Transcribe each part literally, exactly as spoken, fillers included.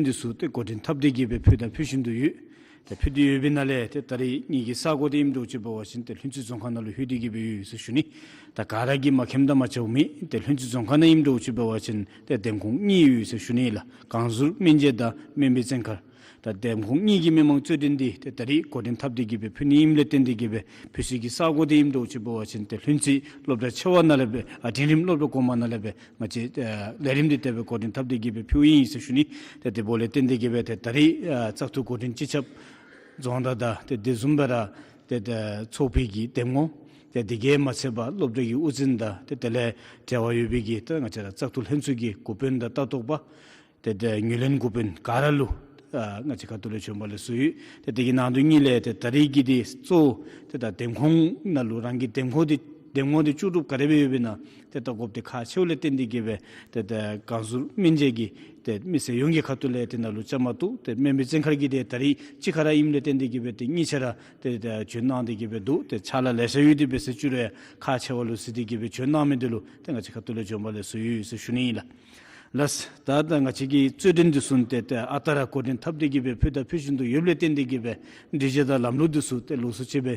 འདི་ཚུ་ཏེ་འགོ་འདྲེན་འཐབ་སྟེ་གི་སྦེ་ཕུལ་དང་ཕུལ་བཞིན་དུ་ཡོད། ཏེ་ཕུལ་ཏེ་ཡོད་པའི་ནང་ལས་ཏེ་ད་རིས་ངེ་གི་ས་གོ་འདི་ཨིནམ་འདྲཝ་ཅིག་འབད་བ་ཅིན་ཏེ་ལྷུན་རྩེ་རྫོང་ཁག་ནང་ལུ་ལྷོད་དེ་གི་སྦེ་ཡོད་ཟེར་ཞུ་ནི། ད་ག་ར་གིས་མ་མཁྱེནམ་དང་མ་མཁྱེནམ་མེད། ཏེ་ལྷུན་རྩེ་རྫོང་ཁག་ནང་ཨིནམ་འདྲཝ་ཅིག་འབད་བ་ཅིན་ཏེ་འདེམས་ཁོངས་གཉིས་ཡོད་ཟེར་ཞུ་ནི་ལགས། གངས་ཟུར་སྨིན་བྱེད་དང་སྨན་པའི་བཙན་མཁར། ད་འདེམས་ཁོངས་གཉིས་ཀྱི་མི་མང་རྩོད་འགྲན་འདི་ཏེ་ད་རིས་འགོ་འདྲེན་འཐབ་སྟེ་གི་སྦེ་ཕུལ་ནི་ཨིནམ་ལས་བརྟེན་ཏེ་གི་སྦེ་ཕུལ་སའི་གི་ས་གོ་འདི་ཨིནམ་འདྲཝ་ཅིག་འབད་བ་ཅིན་ཏེ་ལྷུན་རྩེ་སློབ་གྲྭ་ཆེ་བ་ནང་ལས་སྦེ་ཨ་འབྲིང་རིམ་སློབ་གྲྭ་གོང་མ་ནང་ལས་སྦེ་ང་བཅས་ཨ་ལས་རིམ་འདི་དེ་སྦེ་འགོ་འདྲེན་འཐབ་སྟེ་གི་སྦེ་ཕུལཝ་ཨིན་ཟེར་ཞུ་ནི། ཏེ་དེ་འབདཝ་ལས་བརྟེན་ཏེ་གི་སྦེ་ཏེ་ད་རིས་ཨ་བཙག་འཐུ་འགོ་འདྲེན་སྤྱི་ཁྱབ་རྫོང་བདག་དང་ཏེ་དེ་བཟུམ་སྦེ་ར་ཏེ་ད་ཚོགས་པའི་གི་འདེམས་ངོ་ཏེ་དེ་གིས་མ་ཚད་པར་སློབ་གྲྭ་གི་དབུ་འཛིན་དང་ཏེ་དེ་ལས་འབྲེལ་བ་ཡོད་པའི་གི་ཏེ་ང་བཅས་ར་བཙག་འཐུ་ལྷན་ཚོགས་ཀྱི་འགོ་དཔོན་དང་ལྟ་རྟོག་པ་ཏེ་ད་ངོས་ལེན་འགོ་དཔོན་ག་ར་ལུ་ཨ་ང་བཅས་ཁ་ཐུག་ལས་བྱོན་པ་ལེགས་སོ་ཡོད། ཏེ་དེ་གི་ནང་དོན་གཉིས་ལས་ཏེ་ད་རིས་ཀྱི་འདི་གཙོ་བོ་ཏེ་ད་འདེམས་ཁོངས་ནང་ལུ་རང་གི་འདེམས་ཁོངས་འདི་འདེམས་ངོ་འདི་ལྕོགས་གྲུབ་ག་དེ་སྦེ་ཡོདཔ་ཨིན་ན་ཏེ་ལྟ་དགོཔ་འདི་ཁག་ཆེཝ་ལས་བརྟེན་ཏེ་གི་སྦེ་ཏེ་ད་གངས་ཟུར་སྨིན་བྱེད་ཀྱི་ཏེ་མི་སེར་ཡོངས་ཀྱི་ཁ་ཐུག་ལས་ཏེ་ནཱ་ལུ་བཅའ་མར་གཏོགས། ཏེ་སྨན་པའི་བཙན་མཁར་གྱི་འདི་ད་རིས་གཅིག་ཁར་ཨིནམ་ལས་བརྟེན་ཏེ་གི་སྦེ་ཏེ་གཉིས་ཆ་ར་ཏེ་ད་བྱོན་གནང་སྟེ་གི་སྦེ་འདུག། ཏེ་ཕྱག་ལཱ་ལེ་ཤ་ཡོད་དེ་འབད་ཟེར་ཅི་རུང་ཁག་ཆེ་བ་ལུ་གཟིགས་ཏེ་གི་སྦེ་བྱོན་གནང་མི་འདི་ལུ་ཏེ་ང་བཅས་ཁ་ཐུག་ལས་བྱོན་པ་ལེགས་སོ་ཡོད་ཟེར་ཞུ་ནི་ཨིན་ལགས། ལགས། ད་ད་ང་བཅས་ཀྱི་རྩོད་འགྲན་འདི་ཚུ་ཏེ་ད་ཨ་རྟག་ར་འགོ་འདྲེན་འཐབ་སྟེ་གི་སྦེ་ཕུལ་དང་ཕུལ་བཞིན་དུ་ཡོདཔ་ལས་བརྟེན་ཏེ་གི་སྦེ་སྒྲིག་གཞི་དང་ལམ་ལུགས་འདི་ཚུ་ཏེ་ལོགས་སུ་ཅིག་སྦེ་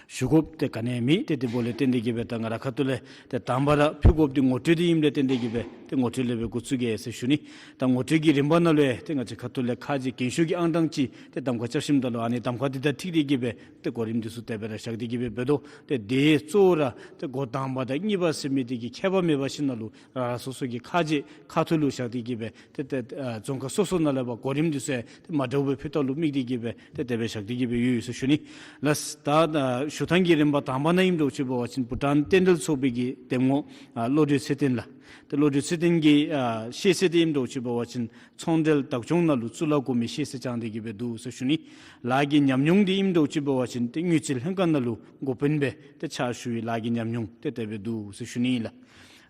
ཞུ་དགོཔ་ཏེ་ག་ནི་ཡང་མེད། ཏེ་དེ་འབདཝ་ལས་བརྟེན་ཏེ་གི་སྦེ་ད་ང་ར་ཁ་ཐུག་ལས་ཏེ་དང་པ་ར་ཕུལ་དགོཔ་འདི་ངོ་སྤྲོད་འདི་ཨིནམ་ལས་བརྟེན་ཏེ་གི་སྦེ་ཏེ་ངོ་སྤྲོད་ལས་སྦེ་འགོ་བཙུགས་གེ་ཟེར་ཞུ་ནི། ད་ངོ་སྤྲོད་ཀྱི་རིམ་པ་ནང་ལུ་ཏེ་ང་བཅས་ཁ་ཐུག་ལས་ཁག་ཅིག་རྒན་ཤོས་ཀྱི་ཨང་གྲངས་ཅིག་ཏེ་གདམ་ཁ་རྐྱབ་ཞིནམ་ད་ལུ་ཨ་ནི་གདམ་ཁ་འདི་དང་འཁྲིལ་ཏེ་གི་སྦེ་ཏེ་གོ་རིམ་འདི་ཚུ་དེ་སྦེ་ར་བཞག་སྟེ་གི་སྦེ་འབད་དོ། ཏེ་དེ་གཙོ་བོ་ར་ཏེ་འགོ་དང་པ་དང་གཉིས་པ་ཟེར་མི་འདི་གི་ཁྱད་པར་མེད་པ་ཅིག་ནང་ལུ་ར་ར་སོ་སོ་གི་ཁག་ཅིག་ཁ་ཐུག་ལུ་བཞག་སྟེ་གི་སྦེ་ཏེ་ཏེ་ཨ་རྫོང་ཁག་སོ་སོ་ནང་ལས་འབད་གོ་རིམ་འདི་ཚུ་ཏེ་མ་འདྲཝ་སྦེ་ཕུལ་ཐབས་ལུ་དམིགས་ཏེ་གི་སྦེ་ཏེ་དེ་སྦེ་བཞག་སྟེ་གི་སྦེ་ཡོད་ཡོད་ཟེར་ཞུ་ནི། ལགས། ད་ད་ཞུ་ཐངས་ཀྱི་རིམ་པ་དང་པ་ནང་ཨིནམ་འདྲཝ་ཅིག་འབད་བ་ཅིན་བྷུ་ཊཱན་རྟེན་འབྲེལ་ཚོགས་པའི་གི་འདེམས་ངོ་ཨ་བློ་གྲོས་ཚེ་བརྟན་ལགས། ཏེ་བློ་གྲོས་ཚེ་བརྟན་གྱི་ཨ་ཤེས་ཚད་འདི་ཨིནམ་འདྲཝ་ཅིག་འབད་བ་ཅིན་ཚོང་འབྲེལ་བདག་སྐྱོང་ནང་ལུ་གཙུག་ལག་གོང་མའི་ཤེས་ཚད་བཅངས་ཏེ་གི་སྦེ་འདུག་ཟེར་ཞུ་ནི། ལཱ་གི་ཉམས་མྱོང་འདི་ཨིནམ་འདྲཝ་ཅིག་འབད་བ་ཅིན་ཏེ་དངུལ་རྩིས་ལྷན་ཁག་ནང་ལུ་འགོ་དཔོན་སྦེ་ཏེ་ཕྱག་ཞུ་བའི་ལཱ་གི་ཉམས་མྱོང་ཏེ་དེ་སྦེ་འདུག་ཟེར་ཞུ་ནི་ཨིན་ལགས།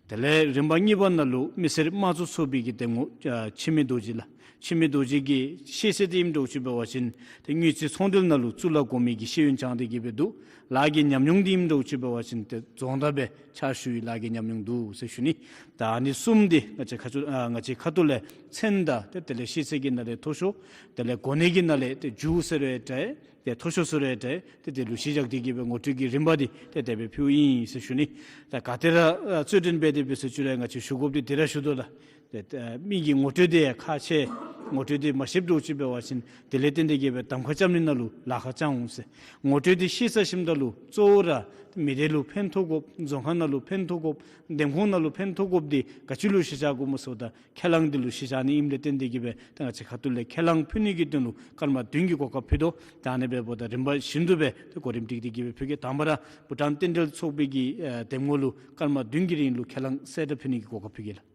དེ་ལས་རིམ་པ་གཉིས་པ་ནང་ལུ་མི་སེར་དམངས་གཙོ་ཚོགས་པའི་གི་འདེམས་ངོ་ཨ་འཆི་མེད་རྡོ་རྗེ་ལགས། འཆི་མེད་རྡོ་རྗེ་གི་ཤེས་ཚད་འདི་ཨིནམ་འདྲཝ་ཅིག་འབད་བ་ཅིན་ཏེ་དངུལ་རྩིས་ཚོང་འབྲེལ་ནང་ལུ་གཙུག་ལག་གོང་མའི་གི་ཤེས་ཡོན་བཅངས་ཏེ་གི་སྦེ་འདུག། ལཱ་གི་ཉམས་མྱོང་འདི་ཨིནམ་འདྲཝ་ཅིག་འབད་བ་ཅིན་ཏེ་རྫོང་བདག་སྦེ་ཕྱག་ཞུ་བའི་ལཱ་གི་ཉམས་མྱོང་འདུག་ཟེར་ཞུ་ནི། ད་ཨ་ནི་གསུམ་འདི་ང་བཅས་ཁ་ཐུག་ཨ་ང་བཅས་ཁ་ཐུག་ལས་མཚན་དང་ཏེ་དེ་ལས་ཤེས་ཚད་ཀྱི་ནང་ལས་མཐོ་ཤོས། དེ་ལས་གོ་གནས་ཀྱི་ནང་ལས་ཏེ་མཇུག་ཟེར་རུང་འདྲ། ཏེ་མཐོ་ཤོས་ཟེར་རུང་འདྲ། ཏེ་དེ་ལུ་གཞི་བཞག་སྟེ་གི་སྦེ་ངོ་སྤྲོད་ཀྱི་རིམ་པ་འདི་ཏེ་དེ་སྦེ་ཕུལཝ་ཨིན་ཟེར་ཞུ་ནི། ད་ག་ཏེ་ར་ཨ་རྩོད་འགྲན་འབད་དེ་འབད་ཟེར་ཅི་རུང་ང་བཅས་ཞུ་དགོཔ་འདི་དེ་ར་ཞུ་དོ་ལགས། ཏེ་ཏེ་མི་གི་ངོ་སྤྲོད་འདི་ཁག་ཆེ། ངོ་སྤྲོད་འདི་མ་ཤེསཔ་འདྲཝ་ཅིག་འབད་བ་ཅིན་དེ་ལས་བརྟེན་ཏེ་གི་སྦེ་གདམ་ཁ་རྐྱབ་ནི་ནང་ལུ་ལཱ་ཁག་རྐྱབ་འོང་ཟེར། ངོ་སྤྲོད་འདི་ཤེས་ཚར་ཞིནམ་ད་ལུ་གཙོ་བོ་ར་མི་སྡེ་ལུ་ཕན་ཐོགས་དགོཔ། རྫོང་ཁག་ནང་ལུ་ཕན་ཐོགས་དགོཔ། འདེམས་ཁོངས་ནང་ལུ་ཕན་ཐོགས་དགོཔ་འདི་ག་ཅི་ལུ་གཞི་བཞག་དགོཔ་སྨོ་ཟེརཝ་ད་ཁས་བླངས་འདི་ལུ་གཞི་བཞག་ནི་ཨིནམ་ལས་བརྟེན་ཏེ་གི་སྦེ་ད་ང་བཅས་ཁ་ཐུག་ལས་ཁས་བླངས་ཕུལ་ནི་གི་དོན་ལུ་སྐར་མ་བདུན་གྱི་གོ་སྐབས་ཕུལ་དོ། ད་ཨ་ནི་སྦེ་འབདཝ་ད་རིམ་པ་བཞིན་དུ་སྦེ་ཏེ་གོ་རིམ་སྒྲིག་སྟེ་གི་སྦེ་ཕུལ་གེ། དང་པ་ར་བྷུ་ཊཱན་རྟེན་འབྲེལ་ཚོགས་པའི་གི་ཨེ་འདེམས་ངོ་ལུ་སྐར་མ་བདུན་གྱི་རིང་ལུ་ཁས་བླངས་གསལ་བསྒྲགས་ཕུལ་ནི་གི་གོ་སྐབས་ཕུལ་གེ་ལགས།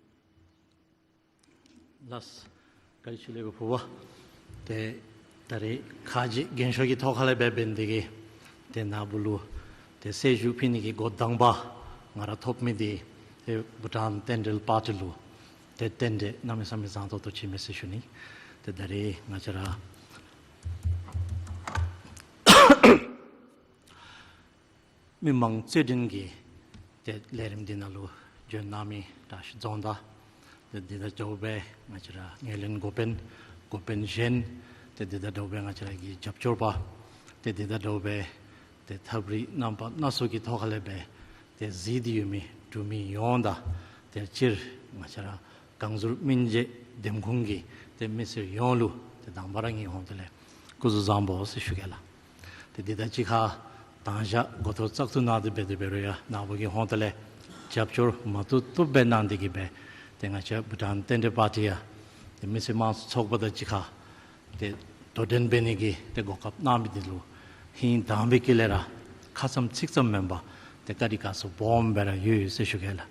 ལགས། བཀའ་དྲིན་ཆེ་ལེགས་པའི་ཕུ་བོ། ཏེ་ད་རེས་ཁག་ཅིག་རྒན་ཤོས་ཀྱི་ཐོག་ཁ་ལས་འབད་འབདན་འདི་གིས་ཏེ་ནཱ་བུ་ལུ་ཏེ་གསལ་ཞུ་ཕུལ་ནི་གི་འགོ་དང་པ་ང་ར་ཐོབ་མི་འདི་ཏེ་བྷུ་ཊཱན་རྟེན་འབྲེལ་པར་ཊི་ལུ་ཏེ་རྟེན་འབྲེལ་གནམ་མེད་ས་མེད་བཟང་ཏོག་ཏོ་ཅིག་མས་ཟེར་ཞུ་ནི། ཏེ་ད་རེས་ང་བཅས་ར་མི་མང་རྩོད་འགྲན་གྱི་ཏེ་ལས་རིམ་འདི་ནང་ལུ་བྱོན་གནང་མི་བཀྲ་ཤིས་རྫོང་བདག། ཏེ་འདི་དང་འདྲཝ་སྦེ་ང་བཅས་ར་ངོས་ལེན་འགོ་དཔོན་འགོ་དཔོན་གཞན། ཏེ་འདི་དང་འདྲཝ་སྦེ་ང་བཅས་ར་གི་རྒྱབ་སྐྱོར་པ། ཏེ་འདི་དང་འདྲཝ་སྦེ་ཏེ་ཐབས་རིག་རྣམ་པ་སྣ་ཚོགས་ཀྱི་ཐོག་ཁ་ལས་སྦེ་ཏེ་གཟིགས་ཏེ་ཡོད་མི་འབྲུག་མི་ཡོངས་དང་ཏེ་སྤྱིར་ང་བཅས་ར་གངས་ཟུར་སྨིན་བྱེད་འདེམས་ཁོངས་ཀྱི་ཏེ་མི་སེར་ཡོངས་ལུ་ཏེ་དང་པ་ར་ངེའི་ཧོངས་ཏོ་ལས་སྐུ་གཟུགས་བཟང་པོ་ཟེར་ཞུ་གེ་ལགས། ཏེ་འདི་དང་གཅིག་ཁར་དང་ཞག་འགོ་ཐོག་བཙག་འཐུ་གནང་སྟེ་འབད་དེ་འབད་རུང་ཡང་ནཱ་བུ་གི་ཧོངས་ཏོ་ལས་རྒྱབ་སྐྱོར་མ་བཏུབ་བཏུབ་སྦེ་གནང་སྟེ་གི་སྦེ་ཏེ་ང་བཅས་བྷུ་ཊཱན་རྟེན་འབྲེལ་པར་ཊི་ཡང་ཏེ་མི་སེར་དམངས་གཙོ་ཚོགས་པ་དང་གཅིག་ཁར་ཏེ་དོ་འགྲན་འབད་ནི་གི་ཏེ་གོ་སྐབས་གནང་མི་འདི་ལུ་ཧིང་དྭངས་པའི་དཀྱིལ་ལས་ར་ཁ་ཙམ་ཚིག་ཙམ་མེན་པར་ཏེ་བཀའ་དྲིན་དགའ་ཚོར་སྦོམ་སྦེ་ར་ཡོད་ཡོད་ཟེར་ཞུ་གེ་ལགས།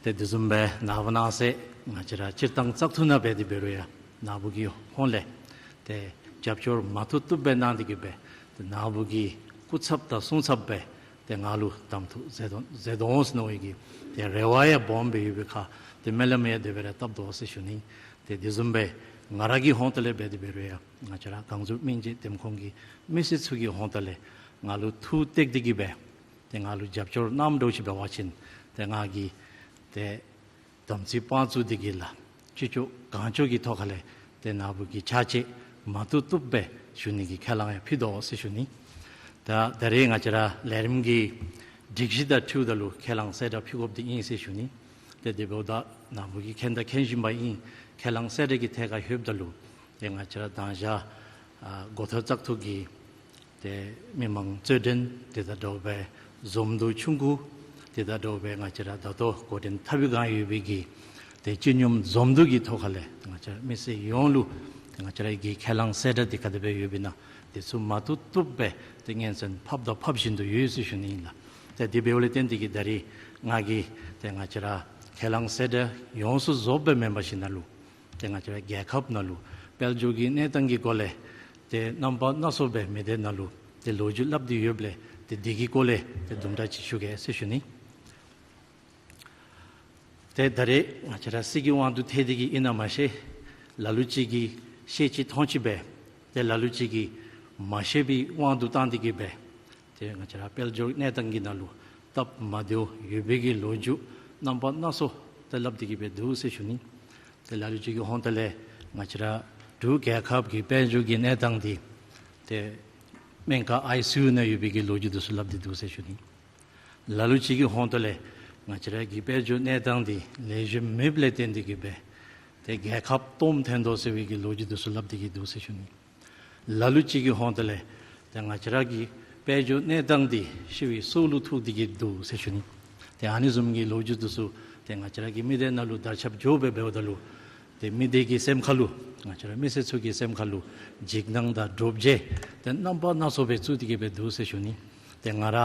ཏེ་དེ་བཟུམ་སྦེ་ནཱ་བུ་ནང་གསེས་ང་བཅས་ར་སྤྱིར་བཏང་བཙག་འཐུ་ནང་འབད་དེ་འབད་རུང་ཡང་ནཱ་བུ་གི་ཧོངས་ལས་ཏེ་རྒྱབ་སྐྱོར་མ་བཏུབ་བཏུབ་སྦེ་གནང་སྟེ་གི་སྦེ་ཏེ་ནཱ་བུ་གི་སྐུ་ཚབ་དང་སྲུང་ཚབ་སྦེ་ཏེ་ང་ལུ་གདམ་འཐུ་མཛད་དོ་མཛད་དོ་འོང་ཟེར་མནོ་བའི་གི་ཏེ་རེ་བ་ཡང་སྦོམ་སྦེ་ཡོད་པའི་ཁར་ཏེ་སྨོན་ལམ་ཡང་དེ་སྦེ་ར་བཏབ་དོ་ཟེར་ཞུ་ནི། ཏེ་དེ་བཟུམ་སྦེ་ང་ར་གི་ཧོངས་ཏོ་ལས་འབད་དེ་འབད་རུང་ཡང་ང་བཅས་ར་གངས་ཟུར་སྨིན་བྱེད་འདེམས་ཁོངས་ཀྱི་མི་སེར་ཚུ་གི་ཧོངས་ཏོ་ལས་ང་ལུ་ཐུགས་གཏད་དེ་གི་སྦེ་ཏེ་ང་ལུ་རྒྱབ་སྐྱོར་གནངམ་འདྲཝ་ཅིག་འབད་བ་ཅིན་ཏེ་ང་གིས་ཏེ་དམ་ཚིག་དཔང་བཙུགས་ཏེ་གི་ལགས། ཅི་ལྕོགས་གང་ལྕོགས་ཀྱི་ཐོག་ཁ་ལས་ཏེ་ནཱ་བུ་གི་ཕྱག་ཕྱིད་མ་བཏུབ་བཏུབ་སྦེ་ཞུ་ནི་གི་ཁས་བླངས་ཡང་ཕུལ་དོ་ཟེར་ཞུ་ནི། ད་ད་རེས་ང་བཅས་ར་ལས་རིམ་གྱི་སྒྲིག་གཞི་དང་འཁྲིལཝ་ད་ལུ་ཁས་བླངས་གསལ་བསྒྲགས་ཕུལ་དགོཔ་འདི་ཨིན་ཟེར་ཞུ་ནི། ཏེ་དེ་འབདཝ་ད་ནཱ་བུ་གིས་མཁྱེན་དང་མཁྱེན་བཞིན་པ་ཨིན། ཁས་བླངས་གསལ་བསྒྲགས་ཀྱི་ཐད་ཁར་ལྷོདཔ་ད་ལུ་ཏེ་ང་བཅས་ར་དང་ཞག་ཨ་འགོ་ཐོག་བཙག་འཐུ་གི་ཏེ་མི་མང་རྩོད་འགྲན་དེ་དང་འདྲཝ་སྦེ་འཛོམས་འདུ་ཆུང་ཀུ་དེ་དང་འདྲཝ་སྦེ་ང་བཅས་ར་ད་ལྟོ་འགོ་འདྲེན་འཐབ་པའི་སྒང་ཡོད་པའི་གི་ཏེ་སྤྱི་སྙོམས་འཛོམས་འདུ་གི་ཐོག་ཁ་ལས་ཏེ་ང་བཅས་ར་མི་སེར་ཡོངས་ལུ་ཏེ་ང་བཅས་ར་གི་ཁས་བླངས་གསལ་བསྒྲགས་འདི་ག་དེ་སྦེ་ཡོདཔ་ཨིན་ན་དེ་ཚུ་མ་བཏུབ་བཏུབ་སྦེ་ཏེ་སྙན་གསན་ཕབ་དང་ཕབ་བཞིན་དུ་ཡོད་ཟེར་ཞུ་ནི་ཨིན་ལགས། ཏེ་དེ་འབདཝ་ལས་བརྟེན་ཏེ་གིས་ད་རེས་ང་གིས་ཏེ་ང་བཅས་ར་ཁས་བླངས་གསལ་བསྒྲགས་ཡོངས་སུ་རྫོགསཔ་སྦེ་མེན་པར་ཞིནམ་ལས་ཏེ་ང་བཅས་ར་རྒྱལ་ཁབ་ནང་ལུ་དཔལ་འབྱོར་གྱི་གནས་སྟངས་ཀྱི་སྐོར་ལས་ཏེ་རྣམ་པ་སྣ་ཚོགས་སྦེ་མི་སྡེ་ནང་ལུ་ཏེ་ལོ་རྒྱུས་སླབ་སྟེ་ཡོདཔ་ལས་ཏེ་འདི་གི་སྐོར་ལས་ཏེ་དུམ་གྲ་ཅིག་ཞུ་གེ་ཟེར་ཞུ་ནི། ཏེ་ད་རེས་ང་བཅས་ར་སྲིད་ཀྱི་དབང་དུ་ཐལ་ཏེ་གིས་ཨིན་ན་མ་ཤེས། ལ་ལུ་ཅིག་གིས་ཤེས་ཅི་མཐོང་ཅི་སྦེ་ཏེ་ལ་ལུ་ཅིག་གིས་མ་ཤེས་པའི་དབང་དུ་བཏང་སྟེ་གིས་སྦེ་ཏེ་ང་བཅས་ར་དཔལ་འབྱོར་གནས་སྟངས་ཀྱི་ནང་ལུ་སྟབས་མ་བདེཝ་ཡོད་པའི་གི་ལོ་རྒྱུས་རྣམ་པ་སྣ་ཚོགས་ཏེ་སླབ་སྟེ་གིས་སྦེ་འདུག་ཟེར་ཞུ་ནི། ཏེ་ལ་ལུ་ཅིག་གི་ཧོངས་ཏེ་ལས་ང་བཅས་ར་འབྲུག་རྒྱལ་ཁབ་ཀྱི་དཔལ་འབྱོར་གྱི་གནས་སྟངས་འདི་ཏེ་སྨན་ཁང་ཨའི་སི་ཡུ་ནང་ཡོད་པའི་གི་ལོ་རྒྱུས་འདི་ཚུ་སླབ་སྟེ་འདུག་ཟེར་ཞུ་ནི། ལ་ལུ་ཅིག་གི་ཧོངས་ཏེ་ལས་ང་བཅས་ར་གི་དཔལ་འབྱོར་གནས་སྟངས་འདི་ལེགས་ཤོམ་མེདཔ་ལས་བརྟེན་ཏེ་གིས་སྦེ་ཏེ་རྒྱལ་ཁབ་སྟོངམ་ཐོན་དོ་ཟེར་བའི་གི་ལོ་རྒྱུས་འདི་ཚུ་སླབ་སྟེ་གིས་འདུག་ཟེར་ཞུ་ནི། ལ་ལུ་ཅིག་གི་ཧོངས་ཏེ་ལས་ཏེ་ང་བཅས་ར་གི་དཔལ་འབྱོར་གནས་སྟངས་འདི་ཤི་བའི་སྲོག་ལུ་ཐུག་སྟེ་གིས་འདུག་ཟེར་ཞུ་ནི། ཏེ་ཨ་ནི་བཟུམ་གྱི་ལོ་རྒྱུས་འདི་ཚུ་ཏེ་ང་བཅས་ར་གི་མི་སྡེ་ནང་ལུ་དར་ཁྱབ་འགྱོ་སྦེ་འབདཝ་ད་ལུ་ཏེ་མི་སྡེ་གི་སེམས་ཁ་ལུ་ང་བཅས་ར་མི་སེར་ཚུ་གི་སེམས་ཁ་ལུ་འཇིགས་སྣང་དང་འདྲོག་བྱེལ་ཏེ་རྣམ་པ་སྣ་ཚོགས་སྦེ་བཙུགས་ཏེ་གིས་སྦེ་འདུག་ཟེར་ཞུ་ནི། ཏེ་ང་ར་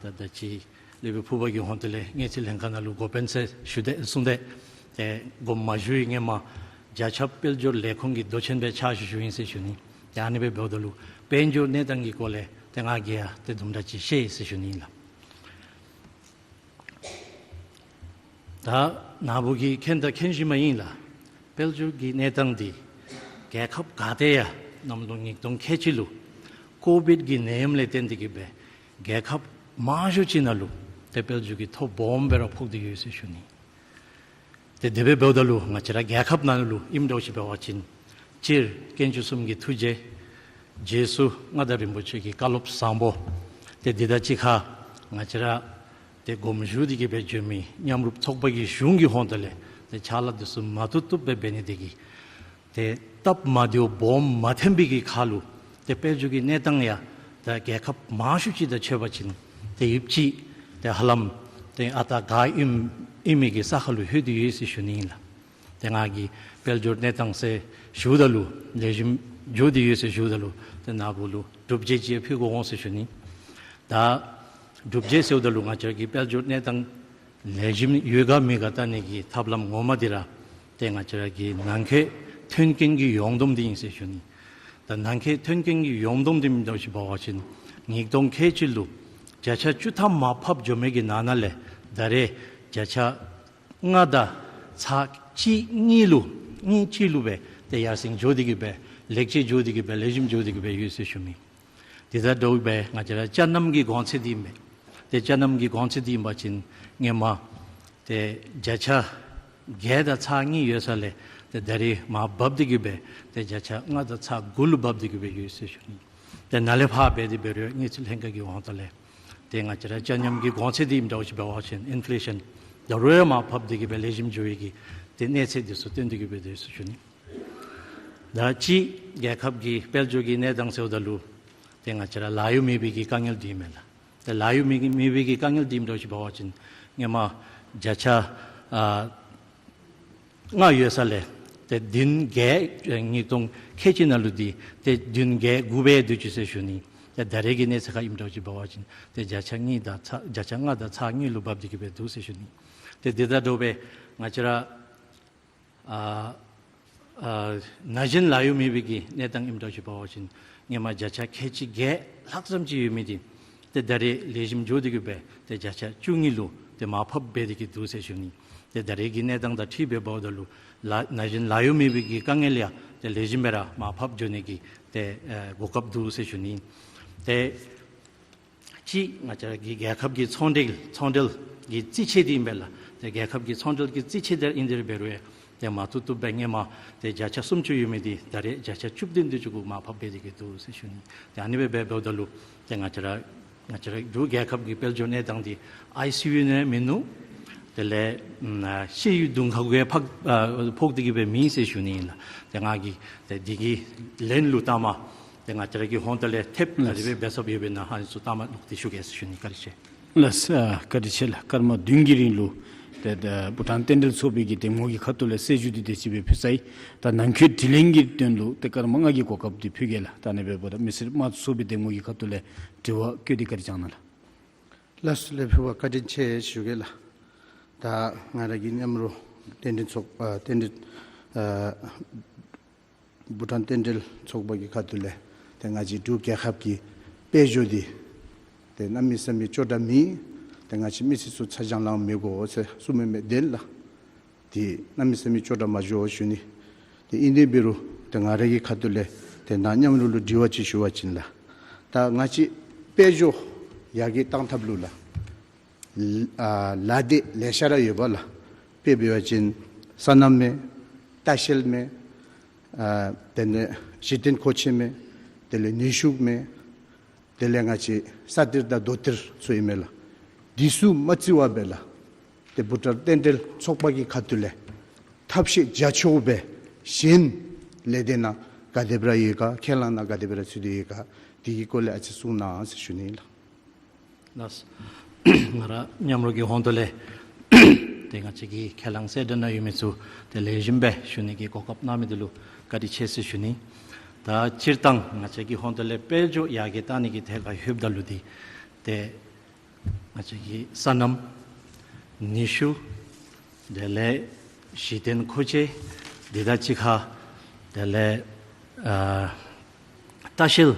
ད་ད་ཅི་སློབ་དཔོན་ཕུར་པ་གི་ཧོངས་ཏེ་ལས་གནས་ཚུལ་ལྷན་ཁག་ནང་ལུ་འགོ་དཔོན་ཟེར་ཞུ་སྟེ་གསུངས་ཏེ་ཏེ་དགོངསམ་མ་ཞུ་བའི་ཧེ་མ་བརྒྱ་ཆ་དཔལ་འབྱོར་ལས་ཁུངས་ཀྱི་མདོ་ཆེན་སྦེ་ཕྱག་ཞུ་ཞུཝ་ཨིན་ཟེར་ཞུ་ནི། ཏེ་ཨ་ནི་སྦེ་འབདཝ་ད་ལུ་དཔལ་འབྱོར་གནས་སྟངས་ཀྱི་སྐོར་ལས་ཏེ་ང་གིས་ཡང་ཏེ་དུམ་གྲ་ཅིག་ཤེས་ཟེར་ཞུ་ནི་ཨིན་ལགས། ད་ནཱ་བུ་གིས་མཁྱེན་དང་མཁྱེན་བཞིན་པ་ཨིན་ལགས། དཔལ་འབྱོར་གྱི་གནས་སྟངས་འདི་རྒྱལ་ཁབ་ག་ཏེ་ཡང་གནམ་ལོ་ཉིས་སྟོང་ཁལ་གཅིག་ལུ་ཀོ་བིཌ་ཀྱི་ནད་ཡམས་ལས་བརྟེན་ཏེ་གིས་སྦེ་རྒྱལ་ཁབ་མང་ཤོས་ཅིག་ནང་ལུ་ཏེ་དཔལ་འབྱོར་གྱི་ཐོ་སྦོམ་སྦེ་ར་ཕོག་སྟེ་ཡོད་ཟེར་ཞུ་ནི། ཏེ་དེ་སྦེ་འབདཝ་ད་ལུ་ང་བཅས་ར་རྒྱལ་ཁབ་ནང་ལུ་ཨིནམ་འདྲཝ་ཅིག་འབད་བ་ཅིན་སྤྱིར་དཀོན་མཆོག་གསུམ་གྱི་ཐུགས་རྗེ་རྗེས་སུ་མངའ་བདག་རིན་པོ་ཆེ་གི་བཀའ་སློབ་བཟང་པོ་ཏེ་འདི་དང་གཅིག་ཁར་ང་བཅས་ར་ཏེ་དགོངསམ་ཞུ་སྟེ་གིས་སྦེ་བྱོན་མི་མཉམ་རུབ་ཚོགས་པ་གི་གཞུང་གི་ཧོངས་ཏེ་ལས་ཏེ་ཕྱག་ལཱ་འདི་ཚུ་མ་བཏུབ་བཏུབ་སྦེ་འབད་ནི་དེ་གིས་ཏེ་སྟབས་མ་བདེཝ་སྦོམ་མ་ཐོན་པའི་གི་ཁར་ལུ་ཏེ་དཔལ་འབྱོར་གྱི་གནས་སྟངས་ཡང་ད་རྒྱལ་ཁབ་མང་ཤོས་ཅིག་དང་ཕྱད་པ་ཅིན་ཏེ་ཡུདཔ་ཅིག་ཏེ་ཧ་ལམ་ཏེ་ཨ་རྟག་དགའ་ཨིན་ཨིན་མི་གི་ས་ཁར་ལུ་ལྷོད་དེ་ཡོད་ཟེར་ཞུ་ནི་ཨིན་ལགས། ཏེ་ང་གིས་དཔལ་འབྱོར་གནས་སྟངས་ཟེར་ཞུཝ་ད་ལུ་ལེགས་ཤོམ་འགྱོ་སྟེ་ཡོད་ཟེར་ཞུཝ་ད་ལུ་ཏེ་ནཱ་བུ་ལུ་སྒྲུབ་བྱེད་ཅིག་ཕུལ་དགོ་འོང་ཟེར་ཞུ་ནི། ད་སྒྲུབ་བྱེད་ཟེརཝ་ད་ལུ་ང་བཅས་ཀྱི་དཔལ་འབྱོར་གནས་སྟངས་ལེགས་ཤོམ་ཡོད་ག་མེད་ག་བལྟ་ནི་གི་ཐབས་ལམ་ངོ་མ་འདི་ར་ཏེ་ང་བཅས་ར་གི་ནང་འཁོད་མཐུན་རྐྱེན་གྱི་ཡོངས་བསྡོམས་འདི་ཨིན་ཟེར་ཞུ་ནི། ད་ནང་འཁོད་མཐུན་རྐྱེན་གྱི་ཡོངས་བསྡོམས་འདི་ཨིནམ་འདྲཝ་ཅིག་འབད་བ་ཅིན་ཉིས་སྟོང་ཁལ་གཅིག་ལུ་བརྒྱ་ཆ་བཅུ་ཐམ་མར་ཕབ་འགྱོ་མི་གི་ནང་ན་ལས་ད་རེས་བརྒྱ་ཆ་ལྔ་དང་ཚག་གཅིག་གཉིས་ལུ་གཉིས་གཅིག་ལུ་སྦེ་ཏེ་ཡར་སེང་འགྱོ་སྟེ་གིས་སྦེ་ལེགས་བཅོས་འགྱོ་སྟེ་གིས་སྦེ་ལེགས་ཤོམ་འགྱོ་སྟེ་གིས་སྦེ་ཡོད་ཟེར་ཞུ་ནི། དེ་དང་འདྲཝ་སྦེ་ང་བཅས་ར་ཅ་རྣམ་གྱི་གོང་ཚད་འདི་ཨིན་པས། ཏེ་ཅ་རྣམ་གྱི་གོང་ཚད་འདི་ཨིན་པ་ཅིན་སྔོན་མ་ཏེ་བརྒྱ་ཆ་བརྒྱད་དང་ཚག་གཉིས་ཡོད་ས་ལས་ཏེ་ད་རེས་མར་བབས་ཏེ་གིས་སྦེ་ཏེ་བརྒྱ་ཆ་ལྔ་དང་ཚག་དགུ་ལུ་བབས་ཏེ་གིས་སྦེ་ཡོད་ཟེར་ཞུ་ནི། ཏེ་ནཱ་ལས་ཕར་འབད་དེ་འབད་རུང་གནས་ཚུལ་ལྷན་ཁག་གི་ཧོངས་ཏེ་ལས་ཏེ་ང་བཅས་ར་ཅ་རྣམ་གྱི་གོང་ཚད་འདི་ཨིནམ་འདྲཝ་ཅིག་འབད་བ་ཅིན་ཨིན་ཕི་ལེ་ཤཱན་ད་རུང་ཡང་མར་ཕབ་སྟེ་གིས་སྦེ་ལེགས་ཤོམ་འགྱོ་བའི་གི་ཏེ་གནས་ཚད་འདི་ཚུ་སྟོན་ཏེ་གིས་སྦེ་འདུག་ཟེར་ཞུ་ནི། ད་ཅི་རྒྱལ་ཁབ་ཀྱི་དཔལ་འབྱོར་གྱི་གནས་སྟངས་ཟེརཝ་ད་ལུ་ཏེ་ང་བཅས་ར་ལཱ་གཡོག་མེད་པའི་གི་དཀའ་ངལ་འདི་ཨིན་མས་ལགས། ཏེ་ལཱ་གཡོག་མེད་མེད་པའི་གི་དཀའ་ངལ་འདི་ཨིནམ་འདྲཝ་ཅིག་འབད་བ་ཅིན་སྔོན་མ་བརྒྱ་ཆ་ཨ་ལྔ་ཡོད་ས་ལས་ཏེ་བདུན་བརྒྱད་ཉིས་སྟོང་ཁལ་གཅིག་ནང་ལུ་འདི་ཏེ་བདུན་བརྒྱད་དགུ་སྦེ་འདུག་ཅི་ཟེར་ཞུ་ནི། ཏེ་ད་རེས་ཀྱི་གནས་ཚད་ཁར་ཨིནམ་འདྲཝ་ཅིག་འབད་བ་ཅིན་ཏེ་བརྒྱ་ཆ་གཉིས་དང་ཚག་བརྒྱ་ཆ་ལྔ་དང་ཚག་གཉིས་ལུ་བབས་ཏེ་གིས་སྦེ་འདུག་ཟེར་ཞུ་ནི། ཏེ་དེ་དང་འདྲཝ་སྦེ་ང་བཅས་ར་ཨ་ཨ་ན་གཞོན་ལཱ་གཡོག་མེད་པའི་གི་གནས་སྟངས་ཨིནམ་འདྲཝ་ཅིག་འབད་བ་ཅིན་སྔོན་མ་བརྒྱ་ཆ་ཁལ་གཅིག་བརྒྱད་ལྷག་ཙམ་ཅིག་ཡོད་མི་འདི་ཏེ་ད་རེས་ལེགས་ཤོམ་འགྱོ་སྟེ་གིས་སྦེ་ཏེ་བརྒྱ་ཆ་བཅུ་གཉིས་ལུ་ཏེ་མར་ཕབ་འབད་དེ་གིས་འདུག་ཟེར་ཞུ་ནི། ཏེ་ད་རེས་ཀྱི་གནས་སྟངས་དང་འཁྲིལ་སྦེ་འབདཝ་ད་ལུ་ལཱ་ན་གཞོན་ལཱ་གཡོག་མེད་པའི་གི་དཀའ་ངལ་ཡང་ཏེ་ལེགས་ཤོམ་སྦེ་ར་མར་ཕབ་འགྱོ་ནི་གི་ཏེ་ཨེ་གོ་སྐབས་འདུག་ཟེར་ཞུ་ནི། ཏེ་ཅི་ང་བཅས་ར་གི་རྒྱལ་ཁབ་ཀྱི་ཚོང་འབྲེལ་ཚོང་འབྲེལ་གྱི་རྩིས་ཆད་འདི་ཨིན་པས་ལགས། ཏེ་རྒྱལ་ཁབ་ཀྱི་ཚོང་འབྲེལ་གྱི་རྩིས་ཆད་འདི་ཨིན་ཏེ་ར་འབད་རུང་ཡང་ ཏེ་མ་བཏུབ་བཏུབ་སྦེ་ཧེ་མ་ཏེ་བརྒྱ་ཆ་སུམ་ཅུ་ཡོད་མི་འདི་ད་རེས་བརྒྱ་ཆ་བཅུ་བདུན་དེ་ཅིག་གུ་མར་ཕབ་འབད་དེ་གི་འདུག་ཟེར་ཞུ་ནི། ཏེ་ཨ་ནི་སྦེ་འབད་འབདཝ་ད་ལུ་ཏེ་ང་བཅས་ར་ང་བཅས་ར་འབྲུག་རྒྱལ་ཁབ་ཀྱི་དཔལ་འབྱོར་གནས་སྟངས་འདི་ཨའི་སི་ཡུ་ནང་མིན་ནུག། དེ་ལས་ཨམ་ཨ་ཤི་ཡུལ་གདོང་ཁ་གུ་ཕག་ཨ་ཕོག་སྟེ་གི་སྦེ་མེད་ཟེར་ཞུ་ནི་ཨིན་ལགས། ཏེ་ང་གིས་ཏེ་འདི་གི་ལན་ལུ་ལྟ་མ་ཏེ་ང་བཅས་ར་གི་ཧོང་ཏོ་ལས་ཐེབས་ག་དེ་སྦེ་འབད་ཚུགསཔ་ཡོདཔ་ཨིན་ན་ཨ་ནི་ཚུ་ལྟ་མ་ལོག་སྟེ་ཞུ་གེ་ཟེར་ཞུ་ནི། བཀའ་དྲིན་ཆེ། ལགས་སོ། ཨ་བཀའ་དྲིན་ཆེ་ལགས། སྐར་མ་བདུན་གྱི་རིང་ལུ་ཏེ་ད་བྷུ་ཊཱན་རྟེན་འབྲེལ་ཚོགས་པའི་གི་འདེམས་ངོ་གི་ཁ་ཐུག་ལས་གསལ་ཞུ་འདི་དེ་ཅིག་སྦེ་ཕུལ་ཚར་ཡི། ད་ནང་འཁོད་དྲི་ལན་གྱི་དོན་ལུ་ཏེ་སྐར་མ་ལྔ་གི་གོ་སྐབས་འདི་ཕུལ་གེ་ལགས། ད་ཨ་ནི་འབདཝ་ད་མི་སེར་དམངས་གཙོ་ཚོགས་པའི་འདེམས་ངོ་གི་ཁ་ཐུག་ལས་དྲི་བ་བཀོད་དེ་བཀའ་དྲིན་བསྐྱང་གནང་ལགས། ལགས་སོ་ལགས། ཕུལ་བར་བཀའ་དྲིན་ཆེ་ཞུ་གེ་ལགས། ད་ང་ར་གི་མཉམ་རོགས་རྟེན་འབྲེལ་ཚོགས་ཨ་རྟེན་འབྲེལ་ཨ་བྷུ་ཊཱན་རྟེན་འབྲེལ་ཚོགས་པ་གི་ཁ་ཐུག་ལས་ཏེ་ང་བཅས་འབྲུག་རྒྱལ་ཁབ་ཀྱི་དཔལ་འབྱོར་འདི་ཏེ་གནམ་མེད་ས་མེད་སྐྱོ་དྲགས་མེད། ཏེ་ང་བཅས་མི་སེར་ཚུ་ཚ་གྱང་ལང་མི་དགོ་ཟེར་གསུངས་མི་མེན་ན་ལགས། ཏེ་གནམ་མེད་ས་མེད་སྐྱོ་དྲགས་མ་འགྱོ་ཞུ་ནི། ཏེ་ཨིན་ཏེ་འབད་རུང་ཏེ་ང་ར་གི་ཁ་ཐུག་ལས་ཏེ་ནཱ་མཉམ་རོགས་ལུ་དྲི་བ་ཅིག་ཞུ་བ་ཅིན་ལགས། ད་ང་བཅས་དཔལ་འབྱོར་ཡར་རྒྱས་བཏང་ཐབས་ལུ་ལགས། ཨ་ལཱ་འདི་ལེ་ཤ་ར་ཡོདཔ་ལགས། དཔེ་འབད་བ་ཅིན་སོ་ནམ་མས། ལྟ་བཤལ་མས། ཨ་དེ་ལས་གཞི་རྟེན་མཁོ་ཆས་མས། དེ་ལས་ནུས་ཤུགས་མས། དེ་ལས་ང་བཅས་ས་གཏེར་དང་རྡོ་གཏེར་ཚུ་ཨིན་མས་ལགས། འདི་ཚུ་མ་བརྩི་བར་སྦེ་ལགས། ཏེ་བྷུ་ཊཱན་རྟེན་འབྲེལ་ཚོགས་པ་གི་ཁ་ཐུག་ལས་ཐབས་ཤེས་རྒྱ་ཆེཝ་སྦེ་གཞན་ལས་སྡེ་ནང་ག་དེ་སྦེ་ར་ཡོད་ག་ཁས་བླངས་ནང་ག་དེ་སྦེ་ར་ཚུད་དེ་ཡོད་ག་འདི་གི་སྐོར་ལས་ཨ་ཙི་གསུང་གནང་ཟེར་ཞུ་ནི་ལགས། ལགས། ང་ར་མཉམ་རོགས་ཀྱི་ཧོང་ཏོ་ལས་ཏེ་ང་བཅས་ཀྱི་ཁས་བླངས་གསལ་བསྒྲགས་ནང་ཡོད་མི་ཚུ་ཏེ་ལེགས་ཤོམ་སྦེ་ཞུ་ནི་གི་གོ་སྐབས་གནང་མི་འདི་ལུ་བཀའ་དྲིན་ཆེ་ཟེར་ཞུ་ནི། ད་སྤྱིར་བཏང་ང་བཅས་ཀྱི་ཧོང་ཏོ་ལས་དཔལ་འབྱོར་ཡར་རྒྱས་བཏང་ནི་གི་ཐད་ཁར་ལྷོདཔ་ད་ལུ་འདི་ཏེ་ང་བཅས་ཀྱི་སོ་ནམ་ནུས་ཤུགས་དེ་ལས་གཞི་རྟེན་མཁོ་ཆས་འདི་དང་གཅིག་ཁར་དེ་ལས་ཨ་ལྟ་བཤལ་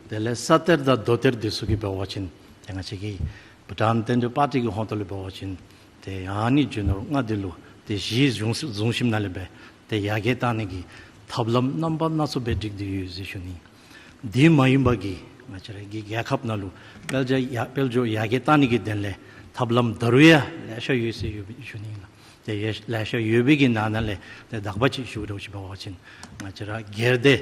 དེ་ལས་ས་གཏེར་དང་རྡོ་གཏེར་འདི་ཚུ་གི་འབད་བ་ཅིན་ཏེ་ང་བཅས་ཀྱི་བྷུ་ཊཱན་རྟེན་འབྲེལ་པར་ཊི་གི་ཧོང་ཏོ་ལས་འབད་བ་ཅིན་ཏེ་ཨ་ནི་རྒྱུ་ནོར་ལྔ་འདི་ལུ་ཏེ་གཞི་བཟུང་བཟུང་ཞིནམ་ལས་སྦེ་ཏེ་ཡར་རྒྱས་བཏང་ནི་གི་ཐབས་ལམ་རྣམ་པ་སྣ་ཚོགས་སྦེ་སྒྲིག་སྟེ་ཡོད་ཟེར་ཞུ་ནི། འདི་མ་ཡིན་པ་གི་ང་བཅས་ར་གི་རྒྱལ་ཁབ་ནང་ལུ་དཔལ་འབྱོར་ཡར་དཔལ་འབྱོར་ཡར་རྒྱས་བཏང་ནི་གི་དོན་ལས་ཐབས་ལམ་ད་རུང་ཡང་ལེ་ཤ་ཡོད་ཟེར་ཡོད་ཞུ་ནི་ཨིན་ལགས། ཏེ་ཡོད་ལེ་ཤ་ཡོད་པའི་གི་ནང་ན་ལས་ཏེ་དག་པ་ཅིག་ཞུ་རོགས་ཅིག་འབད་བ་ཅིན་ང་བཅས་ར་སྒེར་སྡེ་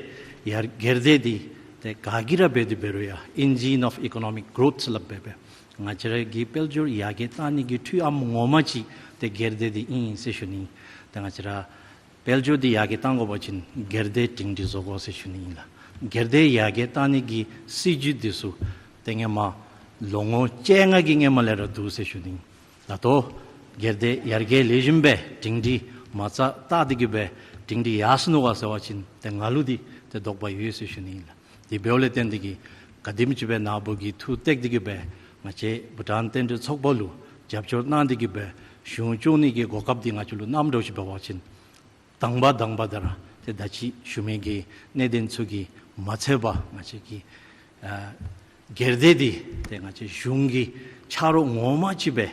ཡར་སྒེར་སྡེ་འདི་ཏེ་ག་གིས་ར་འབད་དེ་འབད་རུང་ཡང་engine of economic growth སླབ་སྦེ་སྦེ་ང་བཅས་ར་གི་དཔལ་འབྱོར་ཡར་རྒྱས་བཏང་ནི་གི་འཕྲུལ་ཨམ་ངོ་མ་ཅིག་ཏེ་སྒེར་སྡེ་འདི་ཨིན་ཟེར་ཞུ་ནི། ཏེ་ང་བཅས་ར་དཔལ་འབྱོར་འདི་ཡར་རྒྱས་བཏང་དགོ་པ་ཅིན་སྒེར་སྡེ་སྒྲིང་སྒྲི་བཟོ་དགོ་ཟེར་ཞུ་ནི་ཨིན་ལགས། སྒེར་སྡེ་ཡར་རྒྱས་བཏང་ནི་གི་སྲིད་བྱུས་འདི་ཚུ་ཏེ་ཧེ་མ་ལོ་ངོ་བཅོ་ལྔ་གི་ཧེ་མ་ལས་ར་འདུག་ཟེར་ཞུ་ནི། ད་ལྟོ་སྒེར་སྡེ་ཡར་རྒྱས་ལེགས་ཤོམ་སྦེ་སྒྲིང་སྒྲི་མ་རྩ་བཏགས་ཏེ་གི་སྦེ་སྒྲིང་སྒྲི་ཡར་སོ་ནུག་ག་ཟེར་བ་ཅིན་ཏེ་ང་ལུ་འདི་ཏེ་དོགས་པ་ཡོད་ཟེར་ཞུ་ནི་ཨིན་ལགས། དེ་འབདཝ་ལས་བརྟེན་ཏེ་གིས་ག་དེམ་ཅིག་སྦེ་ནཱ་བུ་གིས་ཐུགས་གཏད་དེ་གིས་སྦེ་ང་བཅས་བྷུ་ཊཱན་རྟེན་འབྲེལ་ཚོགས་པ་ལུ་རྒྱབ་སྐྱོར་གནང་སྟེ་གིས་སྦེ་གཞུང་སྐྱོང་ནི་གི་གོ་སྐབས་འདི་ང་བཅས་ལུ་གནངམ་འདྲཝ་ཅིག་འབད་བ་ཅིན་དང་པ་དང་པ་དང་ར་ཏེ་ད་ཅི་ཞུ་མི་གི་གནད་དོན་ཚུ་གིས་མ་ཚད་པར་ང་བཅས་ཀྱི་ཨ་སྒེར་སྡེ་འདི་ཏེ་ང་བཅས་གཞུང་གི་ཆ་རོགས་ངོ་མ་ཅིག་སྦེ་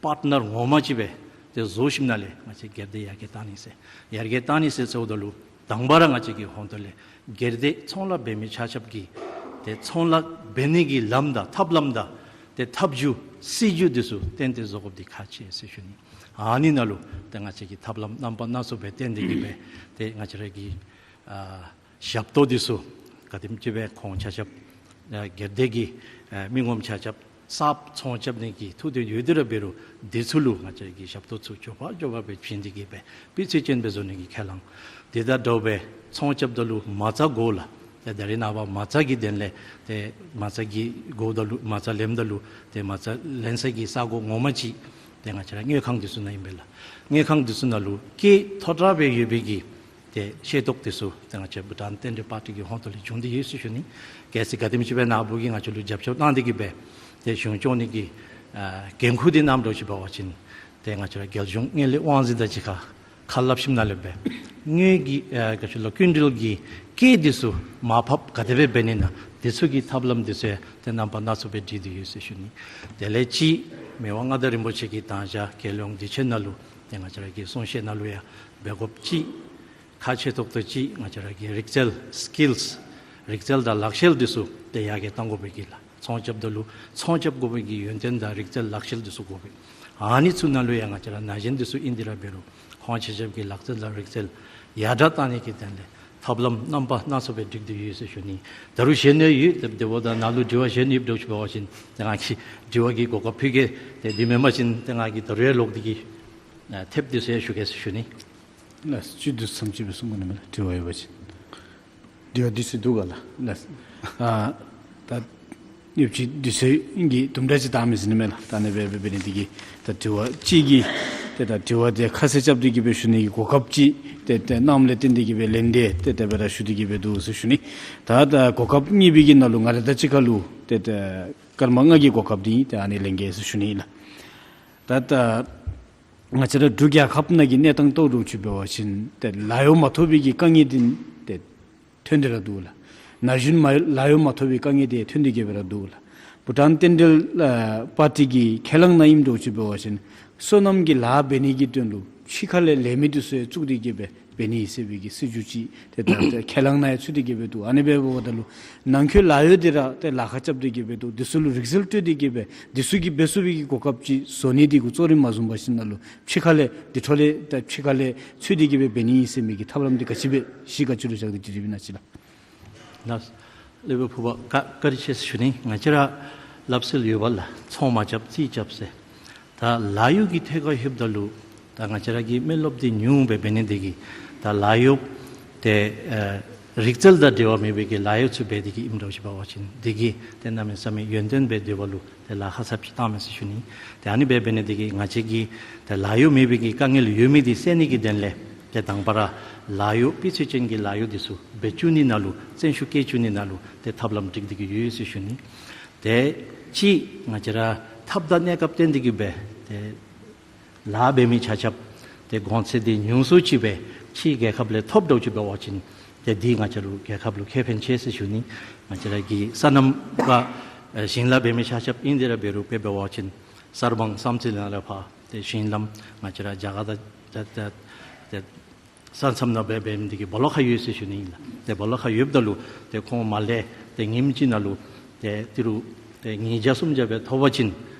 པར་ཊི་ནར་ངོ་མ་ཅིག་སྦེ་ཏེ་བཟོ་ཞིནམ་ལས་ང་བཅས་སྒེར་སྡེ་ཡར་རྒྱས་བཏང་ནི་ཟེར་ཡར་རྒྱས་བཏང་ནི་ཟེར་ཟེརཝ་ད་ལུ་དང་པ་ར་ང་བཅས་ཀྱི་ཧོང་ཏོ་ལས་སྒེར་སྡེ་ཚོང་ལཱ་འབད་མི་ཆ་ཁྱབ་ཀྱིས་ཏེ་ཚོང་ལཱ་འབད་ནི་གི་ལམ་དང་ཐབས་ལམ་དང་ཏེ་ཐབས་བྱུས་སྲིད་བྱུས་འདི་ཚུ་ཏན་ཏན་བཟོ་དགོཔ་འདི་ཁག་ཆེ་ཟེར་ཞུ་ནི། ཨ་ནི་ནང་ལུ་ཏེ་ང་བཅས་ཀྱིས་ཐབས་ལམ་རྣམ་པ་སྣ་ཚོགས་སྦེ་བཏོན་ཏེ་གིས་སྦེ་ཏེ་ང་བཅས་ར་གི་ཨ་ཞབས་ཏོག་འདི་ཚུ་ག་དེམ་ཅིག་སྦེ་ཁོང་ཆ་ཁྱབ་ཨ་སྒེར་སྡེ་གི་ཨ་མི་ངོམ་ཆ་ཁྱབ་གསརཔ་ཚོང་རྐྱབ་ནི་གི་ཐུགས་འདུན་ཡོད་དེ་ར་འབད་རུང་འདི་ཚུ་ལུ་ང་བཅས་ཀྱིས་ཞབས་ཏོག་ཚུ་མགྱོགས་པ་མགྱོགས་པ་སྦེ་བྱིན་ཏེ་གིས་སྦེ་སྤུས་ཚད་ཅན་སྦེ་བཟོ་ནི་གི་ཁས་བླངས། དེ་དང་འདྲཝ་སྦེ་ཚོང་རྐྱབ་ད་ལུ་མ་རྩ་དགོ་ལགས། ཏེ་ད་རེས་ནངས་པ་མ་རྩ་གི་དོན་ལས་ཏེ་མ་རྩ་གི་དགོཔ་ད་ལུ་མ་རྩ་ལེནམ་ད་ལུ་ཏེ་མ་རྩ་ལེན་ས་གི་ས་གོ་ངོ་མ་ཅིག་ཏེ་ང་བཅས་ར་དངུལ་ཁང་འདི་ཚུ་ནང་ཨིན་པས་ལགས། དངུལ་ཁང་འདི་ཚུ་ནང་ལུ་སྐྱེད་མཐོ་དྲགས་སྦེ་ཡོད་པའི་གི་ཏེ་ཤེས་རྟོགས་འདི་ཚུ་ཏེ་ང་བཅས་བྷུ་ཊཱན་རྟེན་འབྲེལ་པར་ཊི་གི་ཧོང་ཏོ་ལས་བྱུང་སྟེ་ཡོད་ཟེར་ཞུ་ནི། གལ་སྲིད་ག་དེམ་ཅིག་སྦེ་ནཱ་བུ་གིས་ང་བཅས་ལུ་རྒྱབ་སྐྱོར་གནང་སྟེ་གིས་སྦེ་ཏེ་གཞུང་སྐྱོང་ནི་གི་ཨ་འགན་ཁུར་འདི་གནངམ་འདྲཝ་ཅིག་འབད་བ་ཅིན་ཏེ་ང་བཅས་ར་རྒྱལ་གཞུང་དངུལ་ལས་དབང་འཛིན་དང་གཅིག་ཁར་ཁ་སླབ་ཞིནམ་ལས་སྦེ་དངུལ་གྱི་ཨ་ག་ཅི་ལོ་སྐྱིན་འགྲུལ་གྱི་སྐྱེད་འདི་ཚུ་མར་ཕབ་ག་དེ་སྦེ་འབད་ནི་ན་འདི་ཚུ་གི་ཐབས་ལམ་འདི་ཚུ་ཡང་ཏེ་རྣམ་པ་སྣ་ཚོགས་སྦེ་སྒྲིག་སྟེ་ཡོད་ཟེར་ཞུ་ནི། དེ་ལས་གཅིག་མི་དབང་མངའ་བདག་རིན་པོ་ཆེ་གི་དང་ཞག་རྒྱལ་ཡོངས་དུས་ཆེན་ནང་ལུ་ཏེ་ང་བཅས་ར་གི་གསུང་བཤད་ནང་ལུ་ཡང་འབད་དགོཔ་ཅིག་ཁག་ཆེ་ཏོག་ཏོ་ཅིག་ང་བཅས་ར་གི་རིག་རྩལ་སི་ཀིལསི་རིག་རྩལ་དང་ལག་ཤེས་འདི་ཚུ་ཏེ་ཡར་རྒྱས་གཏང་དགོ་པའི་གི་ལགས། ཚོང་རྐྱབ་ད་ལུ་ཚོང་རྐྱབ་དགོ་པའི་གི་ཡོན་ཏན་དང་རིག་རྩལ་ལག་ཤེས་འདི་ཚུ་དགོ་པས། ཨ་ནི་ཚུ་ནང་ལུ་ཡང་ང་བཅས་ར་ན་གཞོན་འདི་ཚུ་ཨིན་ཏེ་ར་འབད་རུང་ ཁོང་ཆ་ཁྱབ་ཀྱི་ལག་རྩལ་དང་རིག་རྩལ་ཡར་དྲག་བཏང་ནི་གི་དོན་ལས་ཐབས་ལམ་རྣམ་པ་སྣ་ཚོགས་སྦེ་སྒྲིག་སྟེ་ཡོད་ཟེར་ཞུ་ནི། ད་རུང་གཞན་ཡང་ཡོད། དེ་འབདཝ་ད་ནཱ་ལུ་དྲི་བ་གཞན་ཡོདཔ་འདྲཝ་ཅིག་འབད་བ་ཅིན་ཏེ་ང་གིས་དྲི་བ་གི་གོ་སྐབས་ཕུལ་གེ། ཏེ་དེ་མེན་པ་ཅིན་ཏེ་ང་གིས་ད་རུང་ཡང་ལོག་སྟེ་གིས་ཨ་ཐེབས་འདི་ཚུ་ཡང་ཞུ་གེ་ཟེར་ཞུ་ནི། ལགས་སོ། ཅིག་དུས་མཚམས་ཅིག་སྦེ་གསུང་གནང་མས་ལགས། དྲི་བ་ཡོད་པ་ཅིན། དྲི་བ་འདི་ཚུ་འདུག་ག་ལགས། ལགས་སོ། ཨ་ད་ཡོདཔ་ཅིག་འདི་ཚུ་གིས་དུམ་གྲ་ཅིག་བཏང་མི་ཟེར་ནི་མས་ལགས། ད་ཨ་ནི་སྦེ་འབད་འབད་ནི་འདི་གིས་ད་དྲི་བ་ཅིག་གིས་ཏེ་ད་དྲི་བ་འདི་ཁ་གསལ་རྐྱབ་སྟེ་གིས་སྦེ་ཞུ་ནི་གི་གོ་སྐབས་ཅིག་ཏེ་ཏེ་གནངམ་ལས་བརྟེན་ཏེ་གིས་སྦེ་ལན་འདི་ཏེ་དེ་སྦེ་ར་ཞུ་སྟེ་གིས་སྦེ་འདུག་ཟེར་ཞུ་ནི། ད་ད་གོ་སྐབས་གཉིས་པའི་གི་ནང་ལུ་ང་ར་དང་གཅིག་ཁར་ལུ་ཏེ་ད་སྐར་མ་ལྔ་གི་གོ་སྐབས་འདི་ཏེ་ཨ་ནི་ལེན་གེ་ཟེར་ཞུ་ནི་ལགས། ད་ད་ང་བཅས་ར་འབྲུག་རྒྱལ་ཁབ་ནང་གི་གནས་སྟངས་བལྟཝ་འདྲཝ་ཅིག་འབད་བ་ཅིན་ཏེ་ལཱ་གཡོག་མ་ཐོབ་པའི་གི་དཀའ་ངལ་འདི་ཏེ་ཐོན་ཏེ་ར་འདུག་ལགས། ན་གཞོན་མ་ལཱ་གཡོག་མ་ཐོབ་པའི་དཀའ་ངལ་འདི་ཐོན་ཏེ་གིས་སྦེ་ར་འདུག་ལགས། བྷུ་ཊཱན་རྟེན་འབྲེལ་ཨ་པར་ཊི་གི་ཁས་བླངས་ནང་ཨིནམ་འདྲཝ་ཅིག་འབད་བ་ཅིན་སོ་ནམ་གྱི་ལཱ་འབད་ནི་གི་དོན་ལུ་ཕྱི་ཁ་ལས་ལས་མི་འདི་ཚུ་ཡང་བཙུགས་ཏེ་གིས་སྦེ་འབད་ནི་ཟེར་བའི་གི་སྲིད་བྱུས་ཅིག་ཏེ་ད་ཁས་བླངས་ནང་ཡང་ཚུད་དེ་གིས་སྦེ་འདུག། ཨ་ནི་སྦེ་འབདཝ་ད་ལུ་ནང་འཁོད་ལཱ་གཡོག་འདི་ར་ཏེ་ལཱ་ཁག་རྐྱབ་སྟེ་གིས་སྦེ་འདུག། འདི་ཚུ་ལུ་རིག་རྩལ་སྤྲོད་དེ་གིས་སྦེ་འདི་ཚུ་གིས་འབད་ཚུགས་པའི་གི་གོ་སྐབས་ཅིག་བཟོ་ནི་འདི་གུ་གཙོ་རིམ་མ་བཟུང་བར་ཞིནམ་ལས་ཕྱི་ཁ་ལས་འདི་འཕྲོ་ལས་ད་ཕྱི་ཁ་ལས་ཚུད་དེ་གིས་སྦེ་འབད་ནི་ཨིན་ཟེར་མི་གི་ཐབས་ལམ་འདི་ག་ཅི་སྦེ་གཞི་བཀའ་ཅི་ལུ་བཞག་སྟེ་དྲི་རིམ་ཨིན་ན་ཅིག་ལགས། ལགས། སློབ་དཔོན་ཕུར་པ་བཀའ་བཀའ་དྲིན་ཆེ་ཟེར་ཞུ་ནི། ང་བཅས་ར་སླབ་སྲོལ་ཡོདཔ་ལགས། ཚོང་མ་རྐྱབ་རྩིས་རྐྱབ་ཟེར། ད་ལཱ་གཡོག་གི་ཐད་ཁར་ལྷོདཔ་ད་ལུ་ད་ང་བཅས་ར་གི་མི་རློབས་འདི་ཉུང་སྦེ་འབད་ནི་འདི་གིས་ད་ལཱ་གཡོག་ཏེ་ཨ་རིག་རྩལ་དང་འབྲེལ་བ་མེད་པའི་གི་ལཱ་གཡོག་ཚུ་འབད་དེ་གིས་ཨིནམ་འདྲཝ་ཅིག་འབད་བ་ཅིན་འདི་གིས་ཏེ་གནམ་མེད་ས་མེད་ཡོན་ཏན་སྦེ་སྡོདཔ་ལུ་ཏེ་ལཱ་ཁག་ཚབས་ཅིག་བཏང་མས་ཟེར་ཞུ་ནི། ཏེ་ཨ་ནི་སྦེ་འབད་ནི་འདི་གིས་ང་བཅས་ཀྱིས་ཏེ་ལཱ་གཡོག་མེད་པའི་གི་དཀའ་ངལ་ཡོད་མི་འདི་སེལ་ནི་གི་དོན་ལས་ཏེ་དང་པ་ར་ལཱ་གཡོག་སྤུས་ཚད་ཅན་གྱི་ལཱ་གཡོག་འདི་ཚུ་འབད་བཅུག་ནི་ནང་ལུ་བརྩོན་ཤུགས་བསྐྱེད་བཅུག་ནི་ནང་ལུ་ཏེ་ཐབས་ལམ་སྒྲིག་སྟེ་གིས་ཡོད་ཟེར་ཞུ་ནི། ཏེ་གཅིག་ང་བཅས་ར་ཐབས་དང་གནས་སྐབས་བརྟེན་ཏེ་གིས་སྦེ་ཏེ་ལཱ་འབད་མི་ཆ་ཁྱབ་ཏེ་གོང་ཚད་འདི་ཉུང་སུ་ཅིག་སྦེ་ཕྱིའི་རྒྱལ་ཁབ་ལས་ཐོབ་འདྲཝ་ཅིག་འབད་བ་ཅིན་ཏེ་འདི་ང་བཅས་ར་རྒྱལ་ཁབ་ལུ་ཁེ་ཕན་ཆེ་ཟེར་ཞུ་ནི། ང་བཅས་ར་གི་སོ་ནམ་པ་ཨེ་ཞིང་ལཱ་འབད་མི་ཆ་ཁྱབ་ཨིན་ཏེ་ར་འབད་རུང་དཔེ་འབད་བ་ཅིན་གསར་སྤང་བསམ་རྩེ་ནང་ལས་ཕར་ཏེ་ཞིང་ལམ་ང་བཅས་ར་རྒྱ་གར་དང་ཏེ་ཏེ་ཏེ་ས་མཚམས་ནང་སྦེ་འབད་མི་འདི་གིས་སྦོ་ལོགས་ཁར་ཡོད་ཟེར་ཞུ་ནི་ཨིན་ལགས། ཏེ་སྦོ་ལོགས་ཁར་ཡོདཔ་ད་ལུ་ཏེ་ཁོང་མར་ལས་ཏེ་ཉིནམ་གཅིག་ནང་ལུ་ཏེ་ཏི་རུ་ཏེ་ཉིས་བརྒྱ་སུམ་བརྒྱ་སྦེ་ཐོབ་པ་ཅིན་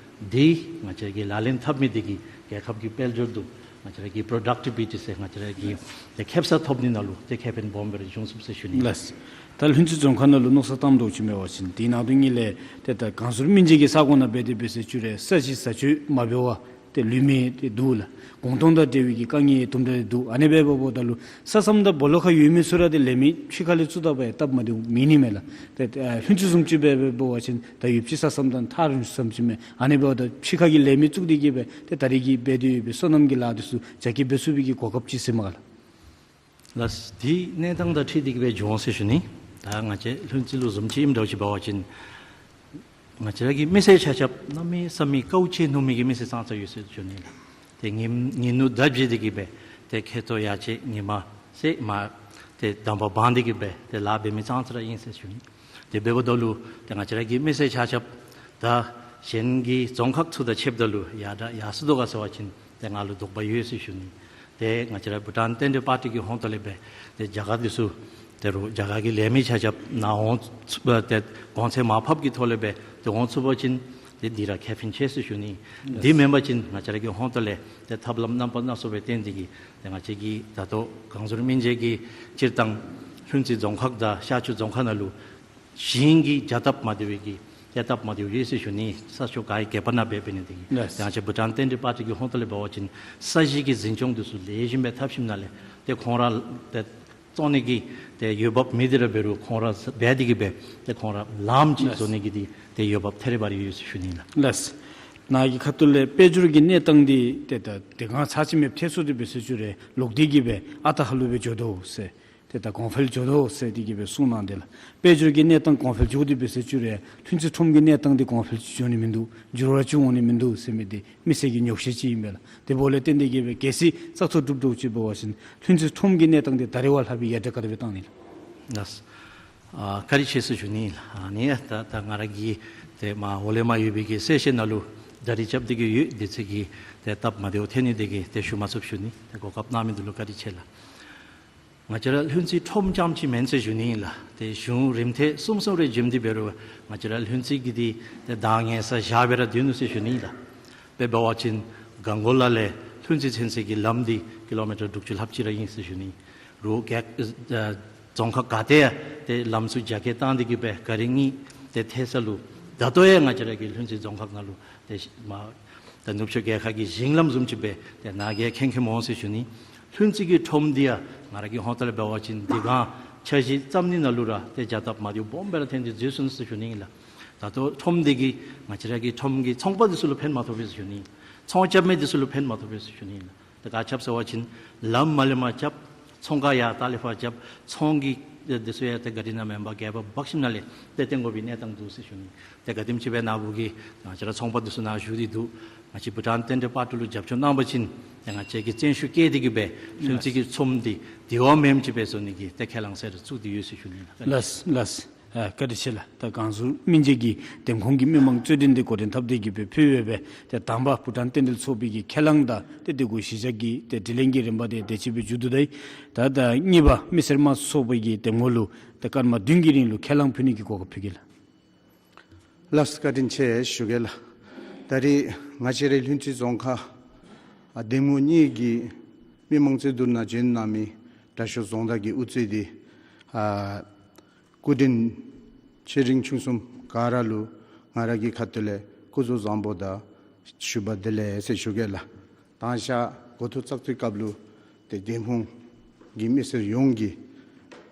འདི་ང་བཅས་ཀྱིས་ལག་ལེན་འཐབ་མི་འདི་གིས་རྒྱལ་ཁབ་ཀྱི་དཔལ་འབྱོར་དང་ང་བཅས་ཀྱི་པྲོ་ཌག་ཊི་བི་ཊི་ཟེར་ང་བཅས་ཀྱི་ཏེ་ཁེ་སང་ཐོབ་ནི་ནང་ལུ་ཏེ་ཁེ་ཕན་སྦོམ་སྦེ་ར་འབྱུང་ཚུགས་ཟེར་ཞུ་ནི་ཨིན་ལགས། ད་ལྷུན་རྩེ་རྫོང་ཁག་ནང་ལུ་མནོ་བསམ་བཏངམ་འདྲཝ་ཅིག་འབད་བ་ཅིན་འདི་ནང་དོན་ཉིད་ལས་ཏེ་ད་གངས་ཟུར་སྨིན་བྱེད་ཀྱི་ས་གོ་ནང་འབད་དེ་འབད་ཟེར་བཅུག་རུང་ས་གཞི་བཟའ་སྤྱོད་མ་འབད་བར་ཏེ་ལུས་མི་ཏེ་འདུག་ལགས། གོང་ཐང་དང་འབྲེལ་བའི་གི་དཀའ་ངལ་དུམ་གྲ་འདུག། ཨ་ནི་སྦེ་འབདཝ་ད་ལུ་ས་མཚམས་དང་སྦོ་ལོགས་ཁར་ཡོད་མི་ཚུ་ར་ཏེ་ལས་མི་ཕྱི་ཁ་ལས་བཙུགས་ད་སྦེ་སྟབས་མ་བདེཝ་མེད་ནི་མས་ལགས། ཏེ་ཨ་ལྷུན་རྩེ་བཟུམ་ཅིག་སྦེ་འབད་བ་ཅིན་ད་ཡོདཔ་ཅིག་ས་མཚམས་དང་ཐག་རིང་སུ་ཙམ་ཅིག་མས། ཨ་ནི་འབདཝ་ད་ཕྱི་ཁ་གི་ལས་མི་བཙུགས་ཏེ་གིས་སྦེ་ཏེ་ད་རེས་ཀྱི་འབད་དེ་ཡོད་པའི་སོ་ནམ་གྱི་ལཱ་འདི་ཚུ་རྒྱ་སྐྱེད་འབད་ཚུགས་པའི་གི་གོ་སྐབས་ཅིག་ཟེར་མས་ག་ལགས། ལགས། དེ་གནས་སྟངས་དང་འཁྲིལ་ཏེ་གིས་སྦེ་འགྱོ་འོང་ཟེར་ཞུ་ནི། ད་ང་བཅས་ལྷུན་རྩེ་ལུ་བཟུམ་ཅིག་ཨིནམ་འདྲཝ་ཅིག་འབད་བ་ཅིན་ང་བཅས་ར་གི་མི་སེར་ཆ་ཁྱབ་གནམ་མེད་ས་མེད་དཀའཝ་སྤྱད་ནུག་མི་གི་མི་སེར་ཙང་ཙ་ཡོད་ཟེར་ཞུ་ནི་ལགས། ཏེ་ཉིནམ་ཉིན་ནུབ་ཟླ་བརྒྱད་དེ་གིས་སྦེ་ཏེ་ཁེ་ཐོག་ཡར་བཅད་ཉི་མ་ཟེར་མར་ཏེ་འདམ་བག་བང་སྟེ་གིས་སྦེ་ཏེ་ལཱ་འབད་མི་ཙང་ཙ་ར་ཨིན་ཟེར་ཞུ་ནི། དེ་འབདཝ་ད་ལུ་ཏེ་ང་བཅས་ར་གི་མི་སེར་ཆ་ཁྱབ་ད་གཞན་གྱི་རྫོང་ཁག་ཚུ་དང་ཕྱདཔ་ད་ལུ་ཡར་དྲག་ཡར་སོ་དོ་ག་ཟེར་བ་ཅིན་ཏེ་ང་ལུ་དོགས་པ་ཡོད་ཟེར་ཞུ་ནི། ཏེ་ང་བཅས་ར་བྷུ་ཊཱན་རྟེན་འབྲེལ་པར་ཊི་གི་ཧོངས་ཏོ་ལས་སྦེ་ཏེ་རྒྱ་གར་འདི་ཚུ་ཏེ་རུང་རྒྱ་གར་གྱི་ལས་མི་ཆ་ཁྱབ་ནཱ་འོང་ཚུགས་པ་ཏེ་གོང་ཚད་མར་ཕབ་ཀྱི་ཐོག་ལས་སྦེ་ཏེ་འོང་ཚུགས་པ་ཅིན་ཏེ་འདི་ར་ཁེ་ཕན་ཆེ་ཟེར་ཞུ་ནི། འདི་མེན་པ་ཅིན་ང་བཅས་ར་གི་ཧོངས་ཏོ་ལས་ཏེ་ཐབས་ལམ་རྣམ་པ་སྣ་ཚོགས་སྦེ་བཏོན་ཏེ་གིས་ཏེ་ང་བཅས་ཀྱི་ད་ལྟོ་གངས་ཟུར་སྨིན་བྱེད་ཀྱི་སྤྱིར་བཏང་ལྷུན་རྩེ་རྫོང་ཁག་དང་ཤར་ཕྱོགས་རྫོང་ཁག་ནང་ལུ་ཞིང་གི་རྒྱ་སྟབས་མ་བདེ་བའི་གི་ཏེ་སྟབས་མ་བདེཝ་ཡོད་ཟེར་ཞུ་ནི། ས་ཕྱོགས་ག་ར་གི་བར་ན་འབད་འབད་ནི་འདི་གིས། ལགས། ཏེ་ང་བཅས་བྷུ་ཊཱན་རྟེན་འབྲེལ་པར་ཊི་གི་ཧོངས་ཏོ་ལས་འབད་བ་ཅིན་ས་གཞི་གི་འཛིན་སྐྱོང་འདི་ཚུ་ལེགས་ཤོམ་སྦེ་འཐབ་ཞིནམ་ལས་ཏེ་ཁོང་ར་ཏེ་བཙོང་ནི་གི་ཏེ་འོས་འབབ་མེད་དེ་ར་འབད་རུང་ཁོང་ར་འབད་དེ་གིས་སྦེ་ཏེ་ཁོང་ར་ལམ་ཅིག། ལགས། བཟོ་ནི་གི་འདི་ཏེ་འོས་འབབ་ཐེ་རེ་བ་རེ་ཡོད་ཟེར་ཞུ་ནི་ལགས། ལགས། ནཱ་གི་ཁ་ཐུག་ལས་དཔལ་འབྱོར་གྱི་གནས་སྟངས་འདི་ཏེ་ད་དེ་སྒང་ཚར་ཅིག་མེདཔ་ཐལ་སོང་སྟེ་འབད་ཟེར་བཅུག་རུང་ལོག་སྟེ་གིས་སྦེ་ཨ་རྟག་ཧ་ལུགས་སྦེ་འགྱོ་དོ་ཟེར། ཏེ་ད་གོང་འཕེལ་འགྱོ་དོ་ཟེར་ཏེ་གིས་སྦེ་གསུང་གནང་དེས་ལགས། དཔལ་འབྱོར་གྱི་གནས་སྟངས་གོང་འཕེལ་འགྱོ་སྟེ་འབད་ཟེར་བཅུག་རུང་ལྷུན་རྩེ་ཁྲོམ་གྱི་གནས་སྟངས་འདི་གོང་འཕེལ་འགྱོ་ནི་མིན་འདུག། འགྱུར་བ་ཅིག་འོང་ནི་མིན་འདུག་ཟེར་མི་འདི་མི་སེར་གྱི་ཉོགས་བཤད་ཅིག་ཨིན་པས་ལགས། དེ་འབདཝ་ལས་བརྟེན་ཏེ་གིས་སྦེ་གལ་སྲིད་བཙག་འཐུ་གྲུབ་འདྲཝ་ཅིག་འབད་བ་ཅིན་ལྷུན་རྩེ་ཁྲོམ་གྱི་གནས་སྟངས་འདི་ད་རེས་བ་ལྷག་པའི་ཡར་དྲག་ག་དེ་སྦེ་བཏང་ནི་ལགས། ལགས། ཨ་བཀའ་དྲིན་ཆེ་ཟེར་ཞུ་ནི་ལགས། ཨ་ནི་ད་ད་ང་ར་གིས་ཏེ་མར་འོག་ལས་མར་ཡོད་པའི་གི་གསལ་བཤད་ནང་ལུ་ད་རེས་རྐྱབ་སྟེ་གིས་ཡོད། དེ་ཚུ་གི་ཏེ་སྟབས་མ་བདེཝ་ཐོན་ནི་དེ་གིས་ཏེ་ཞུ་མ་ཚུགས་ཞུ་ནི། ཏེ་གོ་སྐབས་གནང་མི་འདི་ལུ་བཀའ་དྲིན་ཆེ་ལགས། ང་བཅས་ར་ལྷུན་རྩེ་ཁྲོམ་རྐྱངམ་ཅིག་མེན་ཟེར་ཞུ་ནི་ཨིན་ལགས། ཏེ་གཞུང་རིམ་ཐེངས་གསུམ་གསུམ་རེ་བྱོནམ་འདི་འབད་རུང་ང་བཅས་ར་ལྷུན་རྩེ་གི་འདི་ཏེ་གདངས་ངན་ས་བཞག་སྦེ་ར་སྡོད་ནུག་ཟེར་ཞུ་ནི་ཨིན་ལགས། དཔེ་འབད་བ་ཅིན་སྒང་གོ་ལ་ལས་ལྷུན་རྩེ་ཚུན་ཚོད་ཀྱི་ལམ་འདི་ ཀི་ལོ་མི་ཊར་དྲུག་ཅུ་ལྷགཔ་ཅིག་ར་ཨིན་ཟེར་ཞུ་ནི། རོགས་རྒྱལ་ཨ་རྫོང་ཁག་ག་ཏེ་ཡང་ཏེ་ལམ་ཚུ་རྒྱ་སྐྱེད་བཏང་སྟེ་གི་སྦེ་ག་རི་གཉིས་ཏེ་ཐལ་ས་ལུ་ད་ལྟོ་ཡང་ང་བཅས་ར་གི་ལྷུན་རྩེ་རྫོང་ཁག་ནང་ལུ་ཏེ་མ་ད་ནུབ་ཕྱོགས་རྒྱལ་ཁབ་ཀྱི་ཞིང་ལམ་བཟུམ་ཅིག་སྦེ་ཏེ་ནཱ་གིས་ཁེངས་ཁེངས་འོང་ཟེར་ཞུ་ནི། ལྷུན་རྩེ་གི་ཁྲོམ་འདི་ཡང་ང་ར་གི་ཧོང་ཏོ་ལས་འབད་བ་ཅིན་འདི་གང་འཆར་གཞི་བརྩམ་ནི་ནང་ལུ་ར་ཏེ་བྱ་སྟབས་མ་བདེཝ་སྦོམ་སྦེ་ར་ཐོན་ཏེ་འཛོལ་སོང་ཟེར་ཞུ་ནི་ཨིན་ལགས། ད་ལྟོ་ཁྲོམ་འདི་གིས་ང་བཅས་ར་གི་ཁྲོམ་གྱི་ཚོང་པ་འདི་ཚུ་ལུ་ཕན་མ་ཐོགས་པས་ཟེར་ཞུ་ནི་ཨིན་ལགས། ཚོང་རྐྱབ་མི་འདི་ཚུ་ལུ་ཕན་མ་ཐོགས་པས་ཟེར་ཞུ་ནི་ཨིན་ལགས། ཏེ་ག་ཅི་འབད་ཟེར་བ་ཅིན་ལམ་མར་ལས་མར་རྐྱབ། ཚོང་ཁང་ཡར་ལྟག་ལས་ཕར་རྐྱབ། ཚོང་གི་འདི་ཚུ་ཡང་ཏེ་ག་རི་ནང་མེན་པར་སྒལ་པ་འབག་ཞིནམ་ལས་ཏེ་བཏོན་དགོ་པའི་གནས་སྟངས་འདུག་ཟེར་ཞུ་ནི། ཏེ་ག་དེམ་ཅིག་སྦེ་ནཱ་བུ་གིས་ང་བཅས་ར་ཚོང་པ་འདི་ཚུ་ནཱ་བཞུགས་ཏེ་འདུག། ང་བཅས་བྷུ་ཊཱན་རྟེན་འབྲེལ་དཔའ་བརྟུལ་ལུ་རྒྱབ་སྐྱོར་གནང་པ་ཅིན་ཏེ་ང་བཅས་ཀྱིས་བརྩོན་ཤུགས་བསྐྱེད་དེ་གི་སྦེ་ལྷུན་རྩེ་གི་ཚོང་འདི་དེ་བ་མེནམ་ཅིག་སྦེ་བཟོ་ནི་གི་ཏེ་ཁས་བླངས་ཟེར་བཙུགས་ཏེ་ཡོད་ཟེར་ཞུ་ནི་ལགས། ལགས་ལགས། ཨ་བཀའ་དྲིན་ཆེ་ལགས། ད་གངས་ཟུར་སྨན་རྩིས་ཀྱི་འདེམས་ཁོངས་ཀྱི་མི་མང་རྩོད་འགྲན་འདི་འགོ་འདྲེན་འཐབ་སྟེ་གི་སྦེ་ཕུལ་ཡོད་པས། ཏེ་དང་པ་བྷུ་ཊཱན་རྟེན་འབྲེལ་ཚོགས་པའི་གི་ཁས་བླངས་དང་ཏེ་དེ་གུ་གཞི་བཞག་གི་ཏེ་དྲི་ལན་གྱི་རིམ་པ་འདི་དེ་ཅིག་སྦེ་མཇུག་བསྡུ་ད་ཡི། ད་ད་གཉིས་པ་མི་སེར་དམངས་གཙོ་ཚོགས་པའི་གི་འདེམས་ངོ་ལུ་ཏེ་སྐར་མ་བདུན་གྱི་རིང་ལུ་ཁས་བླངས་ཕུལ་ནི་གི་གོ་སྐབས་ཕུལ་གེ་ལགས། ལགས་བཀའ་དྲིན་ཆེ་ཞུ་གེ་ལགས། ད་རིས་ང་བཅས་རའི་ལྷུན་རྩེ་རྫོང་ཁག་ཨ་འདེམས་ངོ་གཉིས་ཀྱི་མི་མང་རྩོད་བསྡུར་ནང་བྱོན་གནང་མི་དྲག་ཤོས་རྫོང་བདག་གི་དབུ་གཙོས་ཏེ་ཨ་སྐུ་མགྲོན་ཆེ་འབྲིང་ཆུང་གསུམ་ག་ར་ལུ་ང་ར་གི་ཁ་ཐུག་ལས་སྐུ་གཟུགས་བཟང་པོ་དང་ཞུ་བ་བདེ་ལེགས་ཟེར་ཞུ་གེ་ལགས། དང་ཤ་འགོ་ཐོག་བཙག་འཐུའི་སྐབས་ལུ་ཏེ་འདེམས་ཁོངས་ཀྱི་མི་སེར་ཡོངས་ཀྱིས་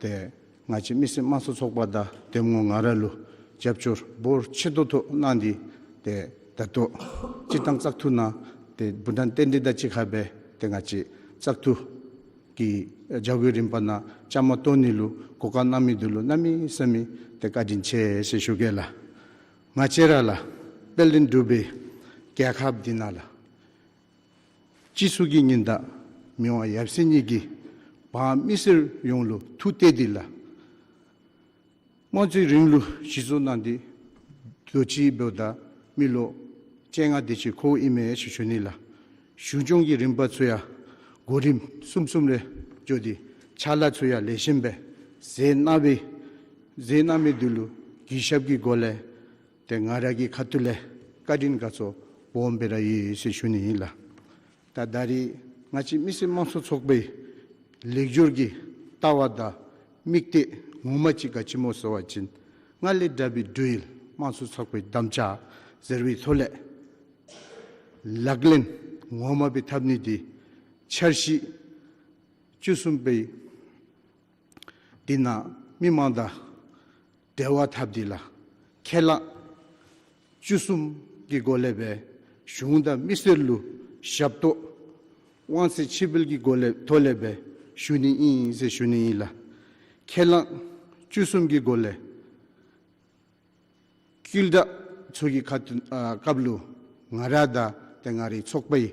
ཏེ་ང་བཅས་མི་སེར་དམངས་གཙོ་ཚོགས་པ་དང་འདེམས་ངོ་ང་ར་ལུ་རྒྱབ་སྐྱོར་འབོར་ཆེ་ཏོག་ཏོ་གནང་སྟེ་ཏེ་ད་ལྟོ་སྤྱིར་བཏང་བཙག་འཐུ་ནང་ཏེ་བྷུ་ཊཱན་རྟེན་འབྲེལ་དང་གཅིག་ཁར་སྦེ་ཏེ་ང་བཅས་བཙག་འཐུ་གི་བྱ་སྒོའི་རིམ་པ་ནང་བཅའ་མར་གཏོགས་ནི་ལུ་གོ་སྐབས་གནང་མི་འདི་ལུ་གནམ་མེད་ས་མེད་ཏེ་བཀའ་དྲིན་ཆེ་ཟེར་ཞུ་གེ་ལགས། ང་བཅས་ར་ལགས་དཔལ་ལྡན་འབྲུག་པའི་རྒྱལ་ཁབ་འདི་ནང་ལགས་སྤྱི་ཚོགས་ཀྱི་ཉེན་བརྡ་མི་དབང་ཡབ་སྲས་གཉིས་ཀྱིས་འབངས་མི་སེར་ཡོངས་ལུ་ཐུགས་གཏད་དེ་ལགས་དམངས་གཙོའི་རིང་ལུགས་གཞི་བཙུགས་གནང་སྟེ་དུས་ཅི་འབདཝ་ད་མི་ལོ་བཅོ་ལྔ་དེ་ཅིག་འཁོརཝ་ཨིན་མས་ཞུ་ཞུ་ནི་ལགས། གཞུང་སྐྱོང་གི་རིམ་པ་ཚུ་ཡང་འགོ་རིམ་གསུམ་གསུམ་ལས་འགྱོ་སྟེ་ཕྱག་ལཱ་ཚུ་ཡང་ལེགས་ཤོམ་སྦེ་མཛད་གནང་བའི་མཛད་གནང་མི་འདི་ལུ་གུས་ཞབས་ཀྱི་སྒོ་ལས་ཏེ་ང་ར་གི་ཁ་ཐུག་ལས་བཀའ་དྲིན་དགའ་ཚོར་སྦོམ་སྦེ་ར་ཡོད་ཟེར་ཞུ་ནི་ཨིན་ལགས། ད་ད་རིས་ང་བཅས་མི་སེར་དམངས་གཙོ་ཚོགས་པའི་ལེགས་སྒྱུར་གྱི་ལྟ་བ་དང་དམིགས་གཏད་ངོ་མ་ཅིག་ག་ཅི་སྨོ་ཟེར་བ་ཅིན་སྔར་ལས་དྲག་པའི་འབྲུག་ཡུལ་དམངས་གཙོ་ཚོགས་པའི་དམ་བཅའ་ཟེར་བའི་ཐོག་ལས་ལག་ལེན་ངོ་མ་སྦེ་འཐབ་ནི་འདི་འཆར་གཞི་བཅུ་གསུམ་པའི་འདི་ནང་མི་མང་དང་འབྲེལ་བ་འཐབ་སྟེ་ལགས་ཁས་བླངས་བཅུ་གསུམ་གྱི་སྒོ་ལས་སྦེ་གཞུང་དང་མི་སེར་ལུ་ཞབས་ཏོག་དབང་ཚད་ཕྱིར་འབུལ་གྱི་སྒོ་ལས་ཐོག་ལས་སྦེ་ཞུ་ནི་ཨིན་ཟེར་ཞུ་ནི་ཨིན་ལགས། ཁས་བླངས་བཅུ་གསུམ་གྱི་སྒོ་ལས་བསྐུལ་བསྒྲགས་ཚུ་གི་ཁ་ཐུག་ཨ་སྐབས་ལུ་ང་ར་དང་ཏེ་ང་རའི་ཚོགས་པའི་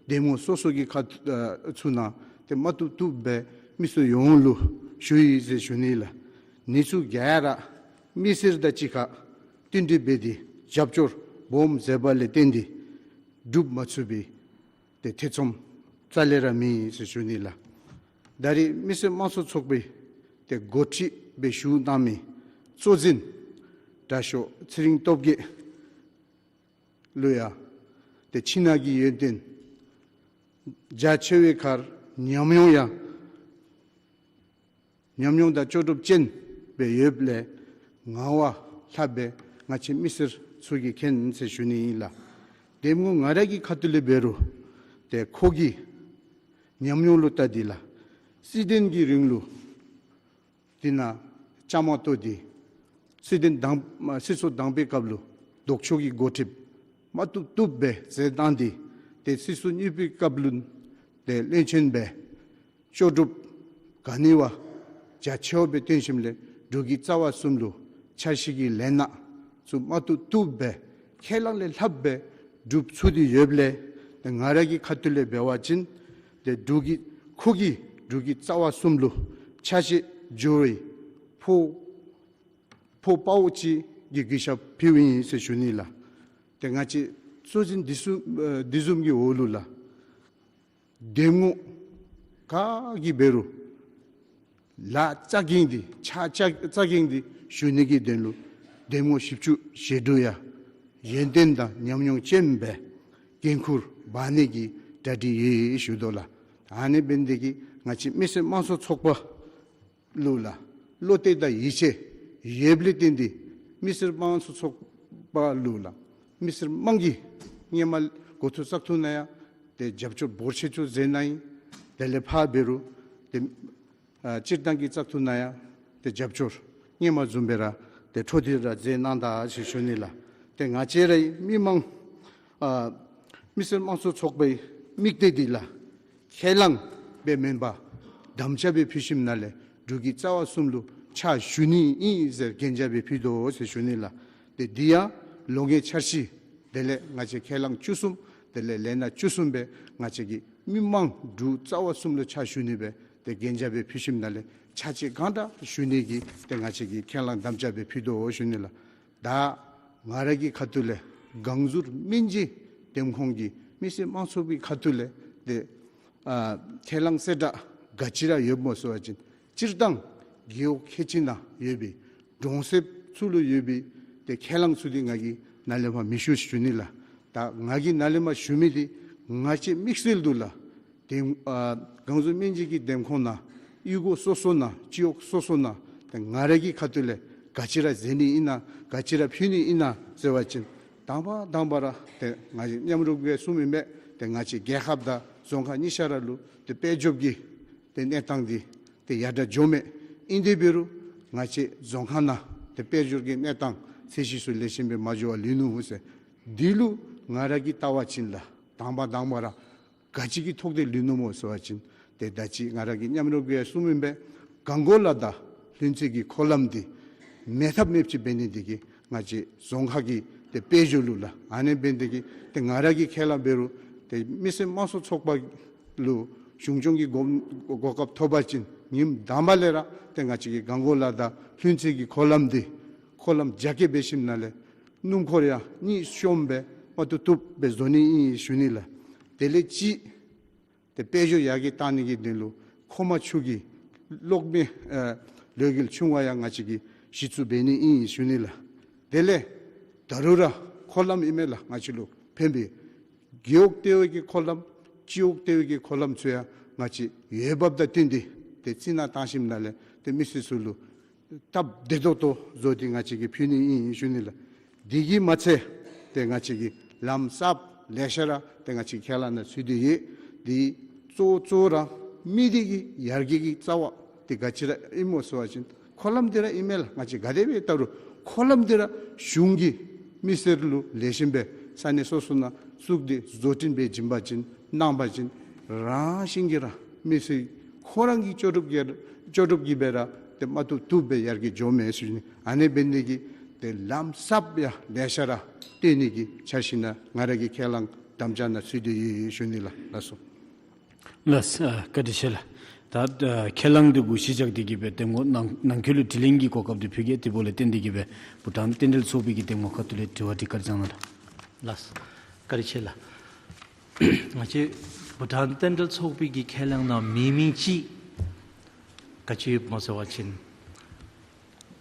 འདེམས་ངོ་སོ་སོ་གི་ཁ་ཐུག་ཨ་ཚུ་ནང་ཏེ་མ་བཏུབ་བཏུབ་སྦེ་མི་སེར་ཡོངས་ལུ་ཞུ་ཡི་ཟེར་ཞུ་ནི་ལགས། ཨ་ནི་ཚུ་ག་ར་མི་སེར་དང་གཅིག་ཁར་བསྟུན་གྲོས་འབད་དེ་རྒྱབ་སྐྱོར་སྦོམ་མཛད་པ་ལས་བརྟེན་ཏེ་སྒྲུབ་མ་ཚུགས་པའི་ཏེ་ཐེ་ཚོམ་རྩ་ལས་ར་མེད་ཟེར་ཞུ་ནི་ལགས། ད་རིས་མི་སེར་དམངས་གཙོ་ཚོགས་པའི་ཏེ་འགོ་ཁྲིད་སྦེ་བཞུགས་གནང་མི་གཙོ་འཛིན་དྲག་ཤོས་ཚེ་རིང་སྟོབས་རྒྱས་ལུ་ཡང་ཏེ་ཕྱི་ནང་གི་ཡོན་ཏན་རྒྱ་ཆེ་བའི་ཁར་ཉམས་མྱོང་ཡང་ཉམས་མྱོང་དང་ལྕོགས་གྲུབ་ཅན་སྦེ་ཡོདཔ་ལས་ངལ་བ་ལྷགཔ་སྦེ་ང་བཅས་མི་སེར་ཚུ་གིས་མཁྱེན་ཟེར་ཞུ་ནི་ཨིན་ལགས། འདེམས་ངོ་ང་ར་གི་ཁ་ཐུག་ལས་འབད་རུང་ཏེ་ཁོ་གི་ཉམས་མྱོང་ལུ་བལྟ་སྟེ་ལགས་སྲིད་དོན་གྱི་རིང་ལུགས་འདི་ནང་བཅའ་མར་གཏོགས་ཏེ་སྲིད་དོན་དང་སྲིད་ཚོགས་དང་པའི་སྐབས་ལུ་ལྡོག་ཕྱོགས་ཀྱི་འགོ་ཁྲིདཔ་མ་བཏུབ་བཏུབ་སྦེ་མཛད་གནང་སྟེ་ཏེ་སྲིད་ཚོགས་གཉིས་པའི་སྐབས་ལུ་ཏེ་བློན་ཆེན་སྦེ་ལྕོགས་གྲུབ་ག་ནི་བ་རྒྱ་ཆེཝ་སྦེ་བཏོན་ཞིནམ་ལས་འབྲུག་གི་རྩ་བ་གསུམ་ལུ་འཆར་གཞི་གི་ལས་སྣ་ཚུ་མ་བཏུབ་བཏུབ་སྦེ་ཁས་བླངས་ལས་ལྷགཔ་སྦེ་སྒྲུབ་ཚུགས་ཏེ་ཡོདཔ་ལས་ཏེ་ང་ར་གི་ཁ་ཐུག་ལས་འབད་བ་ཅིན་ཏེ་འབྲུག་གི་ཁོ་གིས་འབྲུག་གི་རྩ་བ་གསུམ་ལུ་ཆ་ཤས་འགྱོ་བའི་ཕོ་ཕོ་དཔའ་བོ་ཅིག་གི་གུས་ཞབས་ཕུལཝ་ཨིན་ཟེར་ཞུ་ནི་ལགས། ཏེ་ང་བཅས་གཙོ་འཛིན་འདི་ཚུ་ཨ་འདི་བཟུམ་གྱི་འོག་ལུ་ལགས་འདེམས་ངོ་ག་གིས་འབད་རུང་ལཱ་རྩ་འགེངས་ཏེ་ཕྱག་རྩ་རྩ་འགེངས་ཏེ་ཞུ་ནི་གི་དོན་ལུ་འདེམས་ངོ་བཞི་བཅུ་ཞེ་དྲུག་ཡང་ཡོན་ཏན་དང་ཉམས་མྱོང་ཅན་སྦེ་འགན་ཁུར་འབག་ནི་གི་གྲ་སྒྲིག་ཡོད་ཞུ་དོ་ལགས། ད་ ཨ་ནི་འབད་ནི་དེ་གིས་ང་བཅས་མི་སེར་དམངས་གཙོ་ཚོགས་པ་ལུ་ལགས་བློ་གཏད་དང་ཡིད་ཆེས་ཡོདཔ་ལས་བརྟེན་ཏེ་མི་སེར་དམངས་གཙོ་ཚོགས་པ་ལུ་ལགས་མི་སེར་དམངས་ཀྱིས་སྔོན་མ་འགོ་ཐོག་བཙག་འཐུ་ནང་ཡང་ཏེ་རྒྱབ་སྐྱོར་འབོར་ཆེ་ཤོས་མཛད་གནང་ཡི། དེ་ལས་ཕར་འབད་རུང་ཏེ་ཨ་སྤྱིར་བཏང་གི་བཙག་འཐུ་ནང་ཡང་ཏེ་རྒྱབ་སྐྱོར་སྔོན་མ་བཟུམ་སྦེ་ར་ཏེ་འཕྲོ་མཐུད་ར་མཛད་གནང་ད་ཟེར་ཞུ་ནི་ལགས། ཏེ་ང་བཅས་རའི་མི་དམངས་ཨ་མི་སེར་དམངས་གཙོ་ཚོགས་པའི་དམིགས་གཏད་འདི་ལགས་ཁས་བླངས་སྦེ་མེན་པར་དམ་བཅའ་སྦེ་ཕུལ་ཞིནམ་ལས་འབྲུག་གི་རྩ་བ་གསུམ་ལུ་ཕྱག་ཞུ་ནི་ཨིན་ཟེར་གན་རྒྱ་སྦེ་ཕུལ་དོ་ཟེར་ཞུ་ནི་ལགས། ཏེ་འདི་ཡང་ལོ་ལྔའི་འཆར་གཞི་དེ་ལས་ང་བཅས་ཁས་བླངས་བཅུ་གསུམ་དེ་ལས་ལས་སྣ་བཅུ་གསུམ་སྦེ་ང་བཅས་ཀྱི་མི་དམངས་འབྲུག་རྩ་བ་གསུམ་ལུ་ཕྱག་ཞུ་ནི་སྦེ་ཏེ་གན་རྒྱ་སྦེ་ཕུལ་ཞིནམ་ལས་ཕྱག་ཕྱིད་གང་དྲག་ཞུ་ནི་གི་ཏེ་ང་བཅས་ཀྱིས་ཁས་བླངས་དམ་བཅའ་སྦེ་ཕུལ་དོ་ཞུ་ནི་ལགས། ད་ང་ར་གི་ཁ་ཐུག་ལས་གངས་ཟུར་སྨན་རྩིས་འདེམས་ཁོངས་ཀྱི་མི་སེར་དམངས་ཚོགས་ཀྱི་ཁ་ཐུག་ལས་ཏེ་ཨ་ཁས་བླངས་གསལ་བསྒྲགས་ག་ཅི་ར་ཡོདཔ་སྨོ་ཟེར་བ་ཅིན་སྤྱིར་བཏང་རྒེད་འོག་ཁལ་གཅིག་ནང་ཡོད་པའི་གྲོང་གསེབ་ཚུ་ལུ་ཡོད་པའི་ཏེ་ཁས་བླངས་ཚུ་འདི་ང་གིས་ནཱ་ལས་མར་མི་ཞུ་ཞུ་ནི་ལགས། ད་ང་གིས་ནཱ་ལས་མར་ཞུ་མི་འདི་ང་བཅས་དམིགས་བསལ་དུ་ལགས་ཏེ་ཨ་གངས་ཟུར་སྨན་རྩིས་ཀྱི་འདེམས་ཁོངས་ནང་གཡུས་སྒོ་སོ་སོ་ནང་སྤྱི་འོག་སོ་སོ་ནང་ཏེ་ང་ར་གི་ཁ་ཐུག་ལས་ག་ཅི་ར་མཛད་ནི་ཨིན་ན་ག་ཅི་ར་ཕུལ་ནི་ཨིན་ན་ཟེར་བ་ཅིན་དང་པ་དང་པ་ར་ཏེ་ང་བཅས་མཉམ་རུབ་ཀྱིས་གསུངམ་ཨིན་པས། ཏེ་ང་བཅས་རྒྱལ་ཁབ་དང་རྫོང་ཁག་གཉིས་ཆ་ར་ལུ་ཏེ་དཔལ་འབྱོར་གྱི་ཏེ་གནས་སྟངས་འདི་ཏེ་ཡར་དྲག་འགྱོཝ་མས། ཨིན་དེ་འབད་རུང་ང་བཅས་རྫོང་ཁག་ནང་ཏེ་དཔལ་འབྱོར་གྱི་གནས་སྟངས་ཚད་གཞི་ཚུ་ལེགས་ཤོམ་སྦེ་མ་འགྱོ་བར་ལུས་ནུག་ཟེར། འདི་ལུ་ང་ར་གིས་བལྟ་བ་ཅིན་ལགས་དང་པ་དང་པ་ར་ག་ཅི་གི་ཐོག་ཏེ་ལུས་ནུག་སྨོ་ཟེར་བ་ཅིན་ཏེ་ད་ཅི་ང་ར་གིས་མཉམ་རུབ་ཀྱིས་གསུངམ་ཨིན་པས། གངས་སྐོར་ལ་དྭགས་ལྷུན་རྩེ་གི་འཁོར་ལམ་འདི་མེད་ཐབས་མེདཔ་ཅིག་འབད་ནི་འདི་གིས་ང་བཅས་རྫོང་ཁག་གི་ཏེ་དཔལ་འབྱོར་ལུ་ལགས་ཨ་ནི་འབད་ནི་འདི་གིས་ཏེ་ང་ར་གིས་ཁས་བླངས་འབད་རུང་ཏེ་མི་སེར་དམངས་གཙོ་ཚོགས་པ་ལུ་གཞུང་སྐྱོང་གི་གོ་གོ་སྐབས་ཐོབ་པ་ཅིན་ཉིནམ་དང་པ་ལས་ར་ཏེ་ང་བཅས་ཀྱི་གངས་སྐོར་ལ་དྭགས་ལྷུན་རྩེ་གི་འཁོར་ལམ་འདི་འཁོར་ལམ་རྒྱ་སྐྱེད་འབད་ཞིནམ་ལས་སྣུམ་འཁོར་ཡང་གཉིས་ཤོངམ་སྦེ་མ་བཏུབ་བཏུབ་སྦེ་བཟོ་ནི་ཨིན་ཞུ་ནི་ལགས། དེ་ལས་ཅིག་ཏེ་དཔལ་འབྱོར་ཡར་རྒྱས་གཏང་ནི་གི་དོན་ལུ་ཁོག་མ་ཆུ་གི་གློག་མེ་ཨ་ལོ་རྒྱུས་ཆུང་བ་ཡང་ང་བཅས་ཀྱིས་གཞི་བཙུགས་འབད་ནི་ཨིན་ཞུ་ནི་ལགས། དེ་ལས་ད་རུང་ར་འཁོར་ལམ་ཨིན་མས་ལགས། ང་བཅས་ལུ་ཕན་པའི་རྒེད་འོག་ལྟེ་བའི་གི་འཁོར་ལམ་སྤྱི་འོག་ལྟེ་བའི་གི་འཁོར་ལམ་ཚུ་ཡང་ང་བཅས་ཡོདཔ་དང་བསྟུན་ཏེ་ཏེ་རྩི་ནག་བཏང་ཞིནམ་ལས་ཏེ་མི་སེར་ཚུ་ལུ་སྟབས་བདེ་ཏོག་ཏོ་བཟོ་སྟེ་ང་བཅས་ཀྱིས་ཕུལ་ནི་ཨིན་ཞུ་ནི་ལགས། འདི་གིས་མ་ཚད་ཏེ་ང་བཅས་ཀྱི་ལམ་གསརཔ་ལེ་ཤ་ར་ཏེ་ང་བཅས་ཁས་བླངས་ནང་ཚུད་དེ་ཡོད། འདི་གཙོ་བོ་གཙོ་བོ་ར་མི་སྡེ་གི་ཡར་རྒྱས་ཀྱི་རྩ་བ་འདི་ག་ཅི་ར་ཨིན་སྨོ་ཟེར་བ་ཅིན་འཁོར་ལམ་འདི་ར་ཨིན་མས་ལགས། ང་བཅས་ག་དེ་སྦེ་བལྟ་རུང་འཁོར་ལམ་འདི་ར་གཞུང་གིས་མི་སེར་ལུ་ལེགས་ཤོམ་སྦེ་ས་གནས་སོ་སོ་ནང་བཙུགས་ཏེ་བཟོ་སྐྲུན་འབད་བྱིན་པ་ཅིན་གནང་པ་ཅིན་རང་བཞིན་གྱིས་ར་མི་སེར་ཁོ་ར་གི་ལྕོགས་གྲུབ་ཀྱིས་ལྕོགས་གྲུབ་ཀྱིས་སྦེ་ར་ཏེ་མ་བཏུབ་བཏུབ་སྦེ་ཡར་རྒྱས་འགྱོཝ་མས་ཟེར་ཞུ་ནི། ཨ་ནི་འབད་ནི་འདི་གིས་ཏེ་ལམ་གསརཔ་ཡང་ལེ་ཤ་ར་བཏོན་ནི་གི་འཆར་གཞི་ནང་ང་ར་གིས་ཁས་བླངས་དམ་བཅའ་ནང་ཚུད་དེ་ཡོད་ཞུ་ནི་ལགས། ལགས་སོ། ལགས་སོ། ཨ་བཀའ་དྲིན་ཆེ་ལགས། ད་ཨ་ཁས་བླངས་འདི་གུ་གཞི་བཞག་སྟེ་གིས་སྦེ་ཏེ་ངོ་ནང་ནང་འཁོད་ལུ་དྲི་ལན་གྱི་གོ་སྐབས་འདི་ཕུལ་གེ། དེ་འབདཝ་ལས་བརྟེན་ཏེ་གིས་སྦེ་བྷུ་ཊཱན་རྟེན་འབྲེལ་ཚོགས་པའི་གི་ཏེ་ངོ་ཁ་ཐུག་ལས་དྲི་བ་འདི་བཀའ་དྲིན་བསྐྱང་གནང་ལགས། ལགས་སོ། བཀའ་དྲིན་ཆེ་ལགས། ང་བཅས་བྷུ་ཊཱན་རྟེན་འབྲེལ་ཚོགས་པའི་གི་ཁས་བླངས་ནང་མེད་མི་ཅིག་ག་ཅི་སྨོ་ཟེར་བ་ཅིན་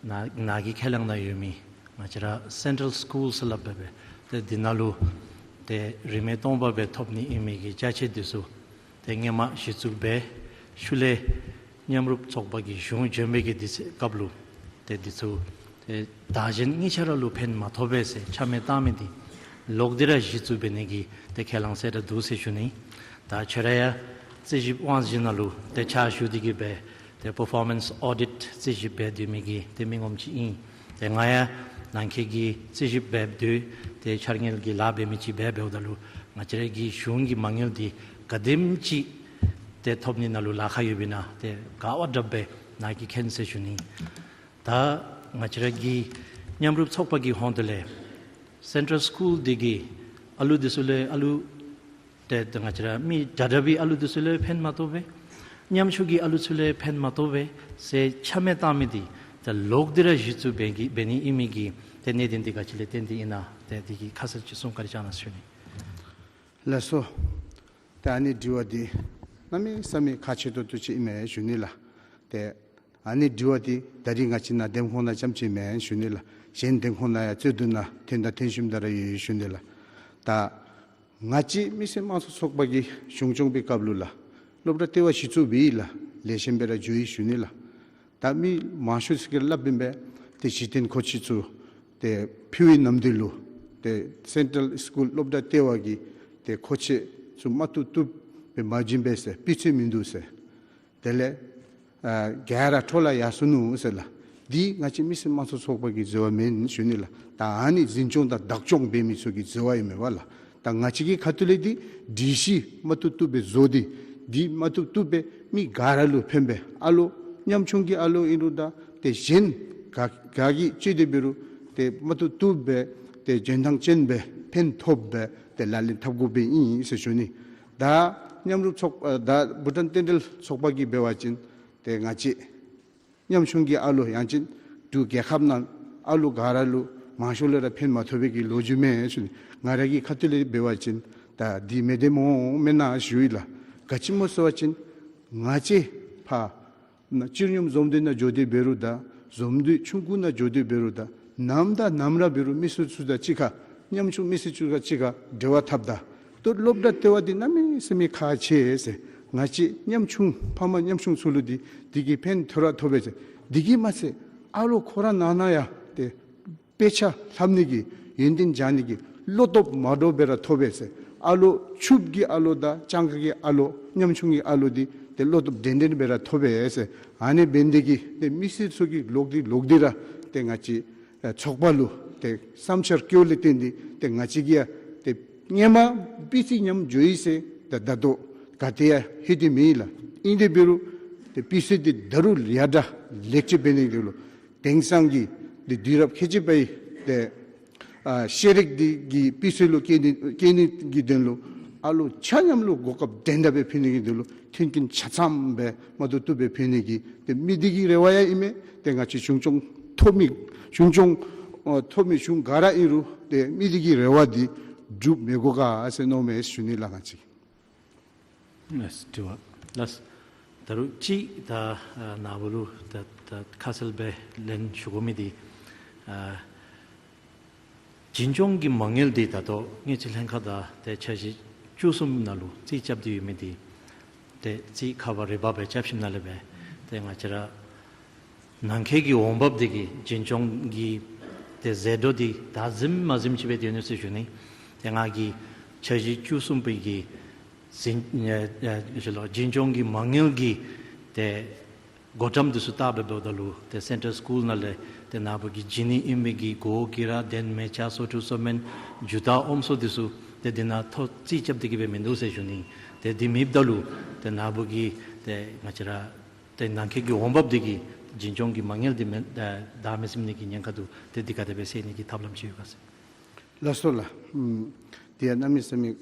ནཱ་ནཱ་གི་ཁས་བླངས་ནང་ཡོད་མི་ང་བཅས་ར་སེན་ཊཱལ་སི་ཀུལ་ཟེར་སླབ་སྦེ་སྦེ་ཏེ་འདི་ནང་ལུ་ཏེ་རིན་མེད་སྟོང་པ་སྦེ་ཐོབ་ནི་ཨིན་མི་གི་ཅ་ཆས་འདི་ཚུ་ཏེ་སྔོན་མ་གཞི་བཙུགས་འབད་ཤུལ་ལས་མཉམ་རུབ་ཚོགས་པ་གིས་གཞུང་བྱོན་པའི་གི་དུས་ཚོད་སྐབས་ལུ་ཏེ་འདི་ཚུ་ཏེ་བདག་གཞན་གཉིས་ཆ་ར་ལུ་ཕན་མ་ཐོགས་པས་ཟེར་ཆ་མེད་བཏང་མི་འདི་ལོག་སྟེ་ར་གཞི་བཙུགས་འབད་ནི་གི་ཏེ་ཁས་བླངས་གསལ་བསྒྲགས་འདུག་ཟེར་ཞུ་ནི། ད་ཁྱོད་ར་ཡང་རྩིས་ཞིབ་དབང་འཛིན་ནང་ལུ་ཏེ་ཕྱག་ཞུ་སྟེ་གིས་སྦེ་ཏེ་པར་ཕོར་མེནསི་ཨོ་ཌིཊ་རྩིས་ཞིབ་འབད་སྡོད་མི་གི་ཏེ་མི་ངོམ་ཅིག་ཨིན། ཏེ་ང་ཡང་ནང་འཁོད་ཀྱི་རྩིས་ཞིབ་འབདཝ་ད་ཏེ་འཆར་དངུལ་གྱི་ལཱ་འབད་མི་ཅིག་འབད་འབདཝ་ད་ལུ་ང་བཅས་ར་གི་གཞུང་གི་མ་དངུལ་འདི་ག་དེམ་ཅིག་ཏེ་ཐོབ་ནི་ནང་ལུ་ལཱ་ཁག་ཡོདཔ་ཨིན་ན་ཏེ་ག་བ་དྲགཔ་སྦེ་ནཱ་གིས་མཁྱེན་ཟེར་ཞུ་ནི། ད་ང་བཅས་ར་གི་མཉམ་རུབ་ཚོགས་པ་གི་ཧོངས་ལས་སེན་ཊཱལ་སི་ཀུལ་འདི་གིས་ཨ་ལུ་འདི་ཚུ་ལུ་ཨ་ལུ་ཏེ་ཏེ་ང་བཅས་ར་མི་དྲག་དྲག་པའི་ཨ་ལུ་འདི་ཚུ་ལུ་ཕན་མ་ཐོགས་པས། ཉམ་ཆུང་གི་ཨ་ལུ་ཚུ་ལུ་ཕན་མ་ཐོགས་པས་ཟེར་ཆ་མེད་བཏང་མི་འདི་ཏེ་ལོག་སྟེ་ར་གཞི་བཙུགས་འབད་གི་འབད་ནི་ཨིན་མི་གི་ཏེ་གནད་དོན་འདི་ག་ཅི་ལས་བརྟེན་ཏེ་ཨིན་ན་ཏེ་འདི་གི་ཁ་གསལ་ཅིག་གསུང་བཀའ་དྲིན་བསྐྱང་གནང་ཞུ་ནི། ལགས་སོ། ཏེ་ཨ་ནི་དྲི་བ་འདི་གནམ་མེད་ས་མེད་ཁག་ཆེ་ཏོག་ཏོ་ཅིག་ཨིན་མས་ཞུ་ནི་ལགས། ཏེ་ཨ་ནི་དྲི་བ་འདི་ད་རིས་ང་བཅས་ནཱ་འདེམས་ཁོངས་ནང་རྐྱངམ་ཅིག་མེན་ཞུ་ནི་ལགས། གཞན་འདེམས་ཁོངས་ནང་ཡང་རྩོད་དུས་ནང་ཐོན་དང་ཐོན་ཞིནམ་ད་ར་ཡོད་ཞུ་ནི་ལགས། ད་ང་བཅས་མི་སེར་དམངས་གཙོ་ཚོགས་པ་གིས་གཞུང་སྐྱོང་པའི་སྐབས་ལུ་ལགས་ སློབ་གྲྭ་ལྟེ་བ་གཞི་བཙུགས་འབད་ཡི་ལགས། ལེགས་ཤོམ་སྦེ་ར་འགྱོ་ཡི་ཞུ་ནི་ལགས། ད་མི་མང་ཤོས་ཅིག་གིས་སླབ་ཨིན་པས། ཏེ་གཞི་རྟེན་མཁོ་ཆས་ཚུ་ཏེ་ཕུལ་བའི་ནམ་དུས་ལུ་ཏེ་སེན་ཊལ་སི་ཀུལ་སློབ་གྲྭ་ལྟེ་བ་གི་ཏེ་མཁོ་ཆས་ཚུ་མ་བཏུབ་བཏུབ་སྦེ་མ་བྱིན་པས་ཟེར། སྤུས་ཚད་མིན་འདུག་ཟེར། དེ་ལས་ཨ་ག་ར་འཕྲོ་ལ་ཡར་སོ་ནུག་ཟེར་ལགས། འདི་ང་བཅས་མི་སེར་དམངས་གཙོ་ཚོགས་པ་གི་འཛོལ་བ་མེན་ཞུ་ནི་ལགས། ད་ཨ་ནི་འཛིན་སྐྱོང་དང་བདག་སྐྱོང་འབད་མི་ཚུ་གི་འཛོལ་བ་ཨིན་མས་པ་ལགས། ད་ང་བཅས་ཀྱི་ཁ་ཐུག་ལས་འདི་སྒྲིག་གཞི་མ་བཏུབ་བཏུབ་སྦེ་བཟོ་སྟེ་འདི་མ་བཏུབ་བཏུབ་སྦེ་མི་ག་ར་ལུ་ཕན་པའི་ཨ་ལོ་ཉམ་ཆུང་གི་ཨ་ལོ་ཨིན་རུང་ད་ཏེ་གཞན་ག་ག་གིས་སྤྱོད་དེ་འབད་རུང་ཏེ་མ་བཏུབ་བཏུབ་སྦེ་ཏེ་འཇོན་ཐང་ཅན་སྦེ་ཕན་ཐོགས་སྦེ་ཏེ་ལག་ལེན་འཐབ་དགོཔ་སྦེ་ཨིན་ཟེར་ཞུ་ནི། ད་མཉམ་རུབ་ཚོགས་ཨ་ད་བྷུ་ཊཱན་རྟེན་འབྲེལ་ཚོགས་པ་གིས་འབད་བ་ཅིན་ཏེ་ང་བཅས་ཉམ་ཆུང་གི་ཨ་ལོ་ཡང་ཅིན་འབྲུག་རྒྱལ་ཁབ་ནང་ཨ་ལོ་ག་ར་ལུ་མང་ཤོས་ལུ་ར་ཕན་མ་ཐོགས་པའི་གི་ལོ་རྒྱུས་མས་ཞུ་ནི། ང་ར་གི་ཁ་ཐུག་ལས་འབད་བ་ཅིན་ད་འདི་མེན་ཏེ་མོ་མེན་ན་ཞུ་ཡི་ལགས། ག་ཅི་སྨོ་ཟེར་བ་ཅིན་ང་བཅས་ཕར་ན་སྤྱི་སྙོམས་འཛོམས་འདུས་ནང་འགྱོ་སྟེ་འབད་རུང་ད་འཛོམས་འདུས་ཆུང་ཀུ་ནང་འགྱོ་སྟེ་འབད་རུང་ད་ནམ་དང་ནམ་ར་འབད་རུང་མི་སེར་ཚུ་དང་གཅིག་ཁར་ཉམ་ཆུང་མི་སེར་ཚུ་དང་གཅིག་ཁར་འབྲེལ་བ་འཐབ་ད། ཏེ་སློབ་གྲྭ་ལྟེ་བ་འདི་གནམ་མེད་ས་མེད་ཁག་ཆེ་ཟེར། ང་བཅས་ཉམ་ཆུང་ཕམ་ཉམ་ཆུང་ཚུ་ལུ་འདི་འདི་གིས་ཕན་ཐོགས་ར་ཐོགས་པས་ཟེར། འདི་གིས་མ་ཚད་ཨ་ལོ་ཁོ་ར་ནང་ན་ཡང་ཏེ་དཔེ་ཆ་ལྷབ་ནི་གི་ཡོན་ཏན་སྦྱང་ནི་གི་བློ་སྟོབས་མ་འདྲཝ་སྦེ་ར་ཐོབ་པས་ཟེར། ཨ་ལོ་ཕྱུགཔོ་གི་ཨ་ལོ་དང་སྤྱང་ཀ་གི་ཨ་ལོ་ཉམ་ཆུང་གི་ཨ་ལོ་འདི་ཏེ་བློ་སྟོབས་འགྲན་ཟླ་སྦེ་ར་ཐོབ་པས་ཟེར། ཨ་ནི་འབད་ནི་འདི་གིས་ཏེ་མི་སེར་ཚུ་གིས་ལོག་སྟེ་ལོག་སྟེ་ར་ཏེ་ང་བཅས་ཨ་ཚོགས་པ་ལུ་ཏེ་བསམ་འཆར་བཀོད་ལས་བརྟེན་ཏེ་ཏེ་ང་བཅས་ཀྱིས་ཡང་ཏེ་སྔོན་མ་སྤུས་ཚད་ཉམས་འགྱོ་ཡི་ཟེར་ད་ད་ལྟོ་ག་ཏེ་ཡང་ལྷོད་དེ་མེད་ལགས། ཨིན་དེ་འབད་རུང་ཏེ་སྤུས་ཚད་འདི་ད་རུང་ཡར་དྲག་ལེགས་བཅོས་འབད་ནི་འདི་ལུ་དེང་སང་གི་འདི་དུས་རབས་ཁལ་གཅིག་པའི་ཏེ་ཨ་ཤེས་རིག་འདི་གི་སྤུས་ཚད་ལུ་བསྐྱལ་ནི་བསྐྱལ་ནི་གི་དོན་ལུ་ཨ་ལོ་ཆ་མཉམ་ལུ་གོ་སྐབས་འགྲན་ཟླ་སྦེ་ཕུལ་ནི་གི་དོན་ལུ་མཐུན་རྐྱེན་ཆ་ཚང་སྦེ་མ་བཏུབ་བཏུབ་སྦེ་ཕུལ་ནི་གི་ཏེ་མི་སྡེ་གི་རེ་བ་ཡང་ཨིན་མས། ཏེ་ང་བཅས་གཞུང་སྐྱོང་ཐོབ་མི་གཞུང་སྐྱོང་ཨ་ཐོབ་མི་གཞུང་ག་ར་ཨིན་རུང་ཏེ་མི་སྡེ་གི་རེ་བ་འདི་འགྲུབ་མི་དགོ་ག་ཟེར་མནོཝ་མས་ཞུ་ནི་ལགས། ང་བཅས་ལགས། དྲི་བ་ལགས། ད་རུང་ཅིག་ད་ཨ་ནཱ་བུ་ལུ་ད་ད་ཁ་གསལ་སྦེ་ལན་ཞུ་དགོ་མི་འདི་ཨ་འཛིན་སྐྱོང་གི་མ་དངུལ་འདི་ད་ལྟོ་དངུལ་རྩིས་ལྷན་ཁག་དང་ཏེ་འཆར་གཞི་བཅུ་གསུམ་ནང་ལུ་རྩིས་རྐྱབ་སྟེ་ཡོད་མི་འདི་ཏེ་རྩིས་ཁ་བ་རི་བ་སྦེ་རྐྱབ་ཞིནམ་ལས་སྦེ་ཏེ་ང་བཅས་ར་ནང་འཁོད་ཀྱི་འོང་འབབ་འདི་གིས་འཛིན་སྐྱོང་གི་ཏེ་ཟད་འགྲོ་འདི་ད་ཟིམ་མ་ཟིམ་ཅིག་སྦེ་སྡོད་ནུག་ཟེར་ཞུ་ནི། ཏེ་ང་གིས་འཆར་གཞི་བཅུ་གསུམ་པའི་གི་འཛིན་ཨ་ཨ་ཞུ་ལོ་འཛིན་སྐྱོང་གི་མ་དངུལ་གྱི་ཏེ་བགོ་བཀྲམ་འདི་ཚུ་བལྟ་འབདཝ་ད་ལུ་ཏེ་སེན་ཊལ་སི་ཀུལ་ནང་ལས་ཏེ་ནཱ་བུ་གི་བྱིན་ནི་ཨིན་མི་གི་གོ་གི་ར་གདན་མལ་ཆ་སོ་ཕྲུག་སོ་སྨན་ཇུ་ཏ་ཨོམ་སོ་འདི་ཚུ་ཏེ་འདི་ནང་ཐོ་རྩིས་རྐྱབ་སྟེ་གི་སྦེ་མིན་འདུག་ཟེར་ཞུ་ནི། ཏེ་འདི་མེདཔ་ད་ལུ་ཏེ་ནཱ་བུ་གི་ཏེ་ང་བཅས་ར་ཏེ་ནང་འཁོད་ཀྱི་འོང་འབབ་འདི་གིས་འཛིན་སྐྱོང་གི་མ་དངུལ་འདི་མེན་ཨ་བདའ་མི་ཟུན་ནི་གི་ཉེན་ཁ་འདུག། ཏེ་འདི་ག་དེ་སྦེ་སེལ་ནི་གི་ཐབས་ལམ་ཅིག་ཡོད་ག་ཟེར། ལགས་སོ་ལགས། ཨམ་དེ་ཡང་གནམ་མེད་ས་མེད་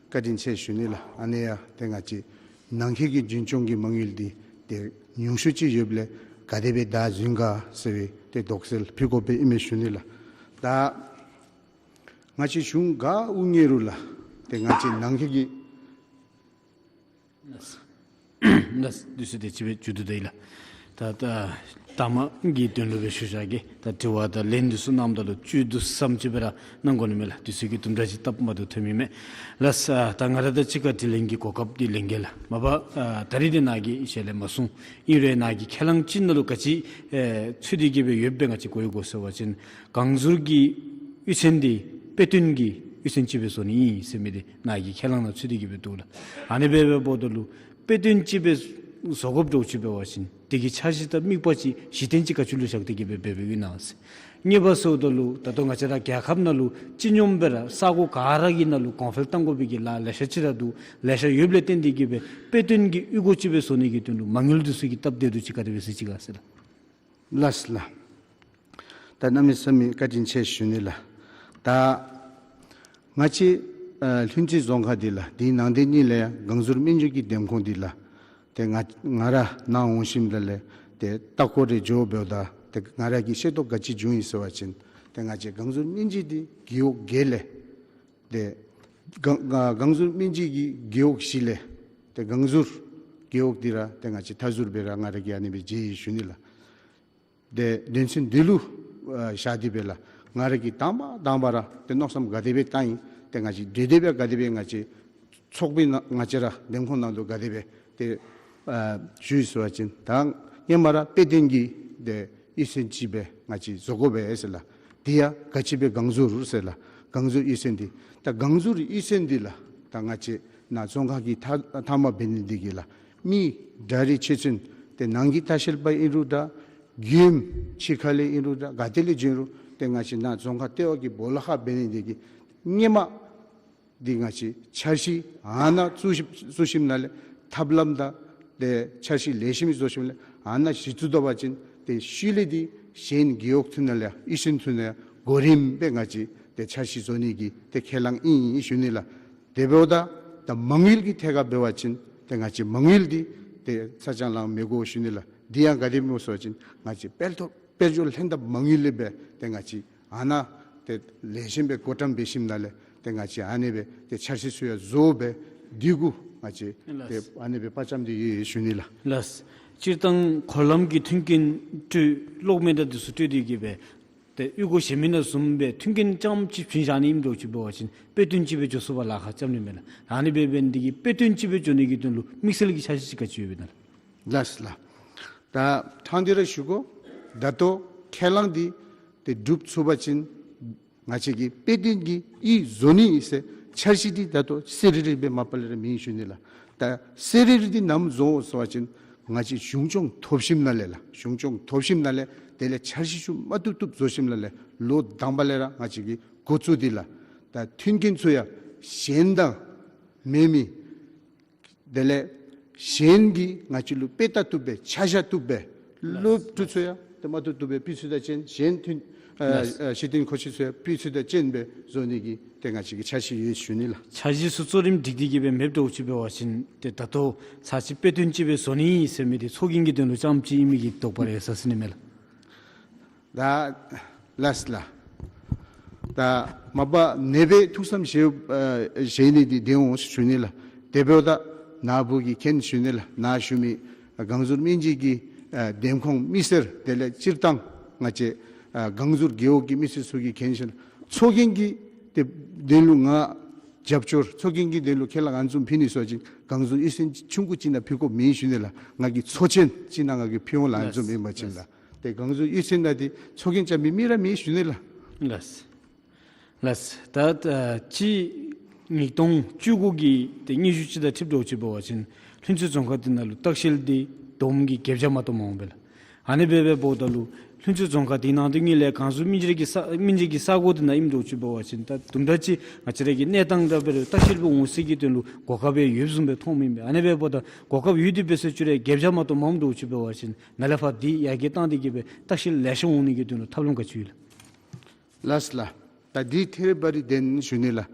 བཀའ་དྲིན་ཆེ་ཞུ་ནི་ལགས། ཨ་ནི་ཡང་ཏེ་ང་བཅས་ནང་འཁོད་ཀྱི་འཛིན་སྐྱོང་གི་མ་དངུལ་འདི་ཏེ་ཉུང་ཤོས་ཅིག་ཡོདཔ་ལས་ག་དེ་སྦེ་བདའ་ཟུན་ག་ཟེར་བའི་ཏེ་དོགས་སེལ་ཕུལ་དགོཔ་སྦེ་ཨིན་མས་ཞུ་ནི་ལགས། ད་ང་བཅས་གཞུང་ག་དབུ་བརྙེས་རུང་ལགས་ཏེ་ང་བཅས་ནང་འཁོད་ཀྱི་ལགས། དུས་ཚོད་དེ་ཅིག་སྦེ་མཇུག་བསྡུ་ད་ཡི་ལགས། ད་ད་ལྟ་མ་གི་དོན་ལུ་སྦེ་ཞུ་བཞག་གེ། ད་དྲི་བ་དང་ལན་འདི་ཚུ་གནངམ་ད་ལུ་བཅུད་བསྡུ་ཙམ་ཅིག་སྦེ་ར་གནང་དགོ་ནི་མས་ལགས། དུས་ཚོད་ཀྱི་དུམ་གྲ་ཅིག་སྟབས་མ་བདེཝ་ཐོན་མི་མས། ལགས། ད་ང་ར་དང་གཅིག་ཁར་དྲི་ལན་གྱི་གོ་སྐབས་འདི་ལེན་གེ་ལགས། མ་པ་ད་རིས་འདི་ནཱ་གི་ཞལ་ལས་མ་གསུངས། ཨིན་རུང་ནཱ་གི་ཁས་བླངས་ཅིག་ནང་ལུ་ག་ཅི་ཨེ་ཚུད་དེ་གི་སྦེ་ཡོདཔ་སྦེ་ང་བཅས་གོ་ཡི་གོ་ཟེར་བ་ཅིན་གངས་ཟུར་གྱི་གཡུས་ཚན་འདི་དཔེ་སྟོན་གྱི་གཡུས་ཚན་ཅིག་སྦེ་བཟོ་ནི་ཨིན་ཟེར་མི་འདི་ནཱ་གི་ཁས་བླངས་ནང་ཚུད་དེ་གི་སྦེ་འདུག་ལགས། ཨ་ནི་སྦེ་འབདཝ་ད་ལུ་དཔེ་སྟོན་ཅིག་སྦེ་བཟོ་དགོཔ་འདྲཝ་ཅིག་འབད་བ་ཅིན་དེ་གི་འཆར་གཞི་དང་དམིགས་པ་ཅིག་གཞི་རྟེན་ཅིག་ག་ཅི་ལུ་བཞག་སྟེ་གི་སྦེ་འབད་འབདཝ་ཨིན་ན་ཟེར། གཉིས་པ་ཟེརཝ་ད་ལུ་ད་ལྟོ་ང་བཅས་ར་རྒྱལ་ཁབ་ནང་ལུ་སྤྱི་སྙོམས་སྦེ་ར་ས་གོ་ག་ར་གི་ནང་ལུ་གོང་འཕེལ་གཏང་དགོ་པའི་གི་ལཱ་ལེ་ཤ་ཅིག་ར་འདུག། ལེ་ཤ་ཡོདཔ་ལས་བརྟེན་ཏེ་གི་སྦེ་དཔེ་སྟོན་གྱི་གཡུས་སྒོ་ཅིག་སྦེ་བཟོ་ནི་གི་དོན་ལུ་མ་དངུལ་འདི་ཚུ་གི་སྟབས་བདེ་སྡུག་ཅིག་ག་དེ་སྦེ་གཟིགས་ཅི་ག་ཟེར་ལགས། ལགས་ལགས། ད་གནམ་མེད་ས་མེད་བཀའ་དྲིན་ཆེ་ཞུ་ནི་ལགས། ད་ང་བཅས་ཨ་ལྷུན་རྩེ་རྫོང་ཁག་འདི་ལགས་འདི་ནང་འདི་གཉིས་ལས་ཡང་གངས་ཟུར་སྨན་བཅོས་ཀྱི་འདེམས་ཁོངས་འདི་ལགས་ཏེ་ང་ང་ར་ནཱ་འོང་ཞིནམ་ལས་ཏེ་ལྟ་སྐོར་རེ་འགྱོ་འབདཝ་ད་ཏེ་ང་ར་གི་ཤེས་རྟོགས་ག་ཅི་བྱུང་ཡི་ཟེར་བ་ཅིན་ཏེ་ང་བཅས་གངས་ཟུར་སྨན་བཅོས་འདི་རྒེད་འོག་བརྒྱད་ལས་ཏེ་གངས་གངས་ཟུར་སྨན་བཅོས་ཀྱི་རྒེད་འོག་བཞི་ལས་ཏེ་གངས་ཟུར་རྒེད་འོག་འདི་ར་ཏེ་ང་བཅས་མཐའ་ཟུར་སྦེ་ར་ང་ར་གིས་ཨ་ནི་སྦེ་མཇལ་ཡི་ཞུ་ནི་ལགས། ཏེ་དོན་ཚན་འདི་ལུ་ཨ་བཞག་སྟེ་སྦེ་ལགས་ང་ར་གིས་དང་པ་དང་པ་ར་ཏེ་མནོ་བསམ་ག་དེ་སྦེ་བཏང་ཡི། ཏེ་ང་བཅས་འབྲེལ་སྡེ་སྦེ་ག་དེ་སྦེ་ང་བཅས་ཚོགས་པའི་ནང་ང་བཅས་ར་འདེམས་ཁོངས་ནང་དུ་ག་དེ་སྦེ་ ཏེ་ཨ་ཞུ་ཡི་ཟེར་བ་ཅིན་ད་ཧེ་མ་ར་དཔེ་སྟོན་གྱི་ཏེ་གཡུས་ཚན་ཅིག་སྦེ་ང་བཅས་བཟོ་དགོ་པས་ཟེར་ལགས། དེ་ཡང་ག་ཅི་སྦེ་སྒང་ཟུར་ཟེར་ལགས། སྒང་ཟུར་གཡུས་ཚན་འདི་ད་སྒང་ཟུར་གཡུས་ཚན་འདི་ལགས། ད་ང་བཅས་ནཱ་རྫོང་ཁག་གི་མཐའ་མཐའ་མ་འབད་ནི་འདི་གིས་ལགས། མི་གྲ་རིགས་ཆེ་ཆུང་ཏེ་ནང་གི་ལྟ་བཤལ་པ་ཨིན་རུང་འདྲ། མགྱོནམ་ཕྱི་ཁ་ལས་ཨིན་རུང་འདྲ། ག་ཏེ་ལས་བྱོན་རུང་ཏེ་ང་བཅས་ནཱ་རྫོང་ཁག་ལྟེ་བ་གི་སྦོ་ལོགས་ཁར་འབད་ནི་འདི་གིས་ཧེ་མ་འདི་ང་བཅས་འཆར་གཞི་ཨ་ནཱ་བཙུགས་ཞིནམ་བཙུགས་ཞིནམ་ལས་ཐབས་ལམ་དང་ཏེ་འཆར་གཞི་ལེགས་ཤོམ་བཟོ་ཞིནམ་ལས་ཨ་ནཱ་གཞི་བཙུགས་ད་པ་ཅིན་ཏེ་ཤུལ་ལས་འདི་གཞན་རྒེད་འོག་ཚུ་ནང་ལས་གཡུས་ཚན་ཚུ་ནང་གོ་རིམ་སྦེ་ང་བཅས་ཏེ་འཆར་གཞི་བཟོ་ནི་གི་ཏེ་ཁས་བླངས་ཨིན་ཨིན་ཞུ་ནི་ལགས། དེ་འབདཝ་ད་ད་མ་དངུལ་གྱི་ཐད་ཁར་འབད་བ་ཅིན་ཏེ་ང་བཅས་མ་དངུལ་འདི་ཏེ་ཚ་གྱང་ལང་མི་དགོ་ཞུ་ནི་ལགས། འདི་ཡང་ག་དེ་སྨོ་ཟེར་བ་ཅིན་ང་བཅས་དཔལ་འབྱོར་དཔལ་འབྱོར་ལྷན་ཐབས་མ་དངུལ་ལས་སྦེ་ཏེ་ང་བཅས་ཨ་ནཱ་ཏེ་ལེགས་ཤོམ་སྦེ་བགོ་བཀྲམ་འབད་ཞིནམ་ལས་ཏེ་ང་བཅས་ཨ་ནི་སྦེ་ཏེ་འཆར་གཞི་ཚུ་ཡང་བཟོ་སྦེ་འདི་གུ་ང་བཅས་ཏེ་ལགས། ཨ་ནི་སྦེ་དཔའ་བཅམ་སྟེ་ཡོད་ཡོད་ཞུ་ནི་ལགས། ལགས། སྤྱིར་བཏང་འགོ་ལམ་གྱི་མཐུན་རྐྱེན་སྤྲོད་གློག་མེ་དང་འདི་ཚུ་སྤྲོད་དེ་གི་སྦེ་ཏེ་གཡུས་སྒོ་གཞན་མི་ནང་བཟུམ་སྦེ་མཐུན་རྐྱེན་རྐྱངམ་ཅིག་བྱིན་བཞག་ནི་ཨིནམ་འདྲཝ་ཅིག་འབད་བ་ཅིན་དཔེ་སྟོན་ཅིག་སྦེ་འགྱོ་ཚུགས་པར་ལཱ་ཁག་རྐྱབ་ནི་མས་ལགས། ཨ་ནི་སྦེ་འབད་ནི་འདི་གིས་དཔེ་སྟོན་ཅིག་སྦེ་འགྱོ་ནི་གི་དོན་ལུ་དམིགས་བསལ་གྱི་འཆར་གཞི་ཅིག་ག་ཅི་ཡོདཔ་ཨིན་ན་ལགས། ལགས་ལགས། ད་ཕྲང་སྟེ་ར་ཞུ་དགོ། ད་ལྟོ་ཁས་བླངས་འདི་ཏེ་གྲུབ་ཚུགས་པ་ཅིན་ང་བཅས་ཀྱིས་དཔེ་སྟོན་གྱི་གཡུས་བཟོ་ནི་ཨིན་ཟེར་འཆར་གཞི་འདི་ད་ལྟོ་གསལ་རི་རི་སྦེ་མ་པ་ལས་ར་མེད་ཞུ་ནི་ལགས། ད་གསལ་རི་རི་འདི་ནམ་བཟོ་འོང་ཟེར་བ་ཅིན་ང་བཅས་གཞུང་སྐྱོང་ཐོབ་ཞིནམ་ལས་ལགས། གཞུང་སྐྱོང་ཐོབ་ཞིནམ་ལས་དེ་ལས་འཆར་གཞི་ཚུ་མ་བཏུབ་བཏུབ་བཟོ་ཞིནམ་ལས་ལོ་དང་པ་ལས་ར་ང་བཅས་ཀྱིས་འགོ་བཙུགས་ཏེ་ལགས། ད་མཐུན་རྐྱེན་ཚུ་ཡང་གཞན་དང་མེད་མི་དེ་ལས་གཞན་གྱིས་ང་བཅས་ལུ་དཔེ་ལྟ་བཏུབ་པའི་ཆ་བཞག་བཏུབ་པའི་སློབ་ཕྲུག་ཚུ་ཡང་ཏེ་མ་བཏུབ་བཏུབ་པའི་སྤུས་ཚད་དང་ཅན་གཞན་མཐུན་ཨ་ཨ་གཞི་རྟེན་མཁོ་ཆས་ཚུ་ཡང་སྤུས་ཚད་དང་ཅན་སྦེ་བཟོ་ནི་གི་ཏེ་ང་བཅས་ཀྱི་འཆར་གཞི་ཡོད་ཞུ་ནི་ལགས། འཆར་གཞི་ཚུ་གཙོ་རིམ་སྒྲིག་སྟེ་གི་སྦེ་མེདཔ་འདྲཝ་ཅིག་འབད་བ་ཅིན་ཏེ་ད་ལྟོ་ཚར་གཅིག་དཔེ་སྟོན་ཅིག་སྦེ་བཟོ་ནི་ཟེར་མི་འདི་ཚོགས་རྒྱན་གྱི་དོན་ལུ་རྐྱངམ་ཅིག་ཨིན་མི་གི་དོགས་པ་རེ་ཟ་ཟེར་ནི་མས་ལགས། ད་ལགས་ལགས། ད་མ་པ་ནེ་སྦེ་ཐུགས་བསམ་བཞེས་ཨ་བཞེས་ནི་འདི་བདེན་འོང་ཞུ་ནི་ལགས། དེ་འབདཝ་ད་ནཱ་བུ་གིས་མཁྱེན་ཞུ་ནི་ལགས། ནཱ་བཞུགས་མི་སྒང་ཟུར་སྨན་རྩིས་ཀྱི་ཨ་འདེམས་ཁོངས་མི་སེར་དེ་ལས་སྤྱིར་བཏང་ང་བཅས་ཨ་སྒང་ཟུར་རྒེད་འོག་གི་མི་སེར་ཚུ་གིས་མཁྱེན་ཞུ་ནི། ཚོགས་རྒྱན་གྱི་དེ་དོན་ལུ་ང་རྒྱབ་སྐྱོར་ཚོགས་རྒྱན་གྱི་དོན་ལུ་ཁས་བླངས་ཨ་ནི་བཟུམ་ཕུལ་ནི་ཟེར་བ་ཅིན་སྒང་ཟུར་གཡུས་ཚན་ཆུང་ཀུ་ཅིག་ནང་ཕུལ་དགོཔ་མེད་ཞུ་ནི་ལགས། ང་གིས་ཚོགས་ཆེན་ཅིག་ནང་ང་གིས་ཕུལ་འོང་ལགས། ཨ་ནི་བཟུམ་ཨིན་པ་ཅིན་ལགས། ཏེ་སྒང་ཟུར་གཡུས་ཚན་ནང་འདི་ཚོགས་རྒྱན་རྐྱབ་མི་མི་ར་མེད་ཞུ་ནི་ལགས། ལགས། ལགས། ད་ཨ་སྤྱི་ཉིས་སྟོང་བཅུ་དགུ་གི་ཏེ་སྙན་ཞུ་ཅིག་དང་འཁྲིལཝ་འདྲཝ་ཅིག་འབད་བ་ཅིན་ལྷུན་རྩེ་རྫོང་ཁག་འདི་ནང་ལུ་ལྟ་བཤལ་འདི་བསྡོམས་ཀྱིས་བརྒྱད་བརྒྱ་མ་གཏོགས་མ་འོང་པས་ལགས། ཨ་ནི་སྦེ་འབདཝ་ད་ལུ་ལྷུན་རྩེ་རྫོང་ཁག་འདི་ནང་དུ་ངེས་ལས་སྒང་ཟུར་སྨན་རྩིས་ཀྱི་ས་སྨན་རྩིས་ཀྱི་ས་གོ་འདི་ནང་ཨིནམ་འདྲཝ་ཅིག་འབད་བ་ཅིན་ད་དུམ་གྲ་ཅིག་ང་བཅས་ར་གི་གནས་སྟངས་འདྲ་འབད་རུང་ལྟ་བཤལ་པ་འོང་ས་གི་དོན་ལུ་གོ་སྐབས་ཡོདཔ་བཟུམ་སྦེ་མཐོངམ་ཨིན་པས། ཨ་ནི་སྦེ་འབདཝ་ད་གོ་སྐབས་ཡོད་དེ་འབད་ཟེར་ཅི་རུང་བརྒྱད་བརྒྱ་མ་གཏོགས་མ་འོངམ་འདྲཝ་ཅིག་འབད་བ་ཅིན་ནཱ་ལས་ཕར་འདི་ཡར་རྒྱས་བཏང་སྟེ་གི་སྦེ་ལྟ་བཤལ་ལེགས་ཤོམ་འོང་ནི་གི་དོན་ལུ་ཐབས་ལམ་ག་ཅི་ཡོད་ལགས། ལགས་ལགས། ད་འདི་ཐད་རི་བ་རི་བདེན་ཞུ་ནི་ལགས།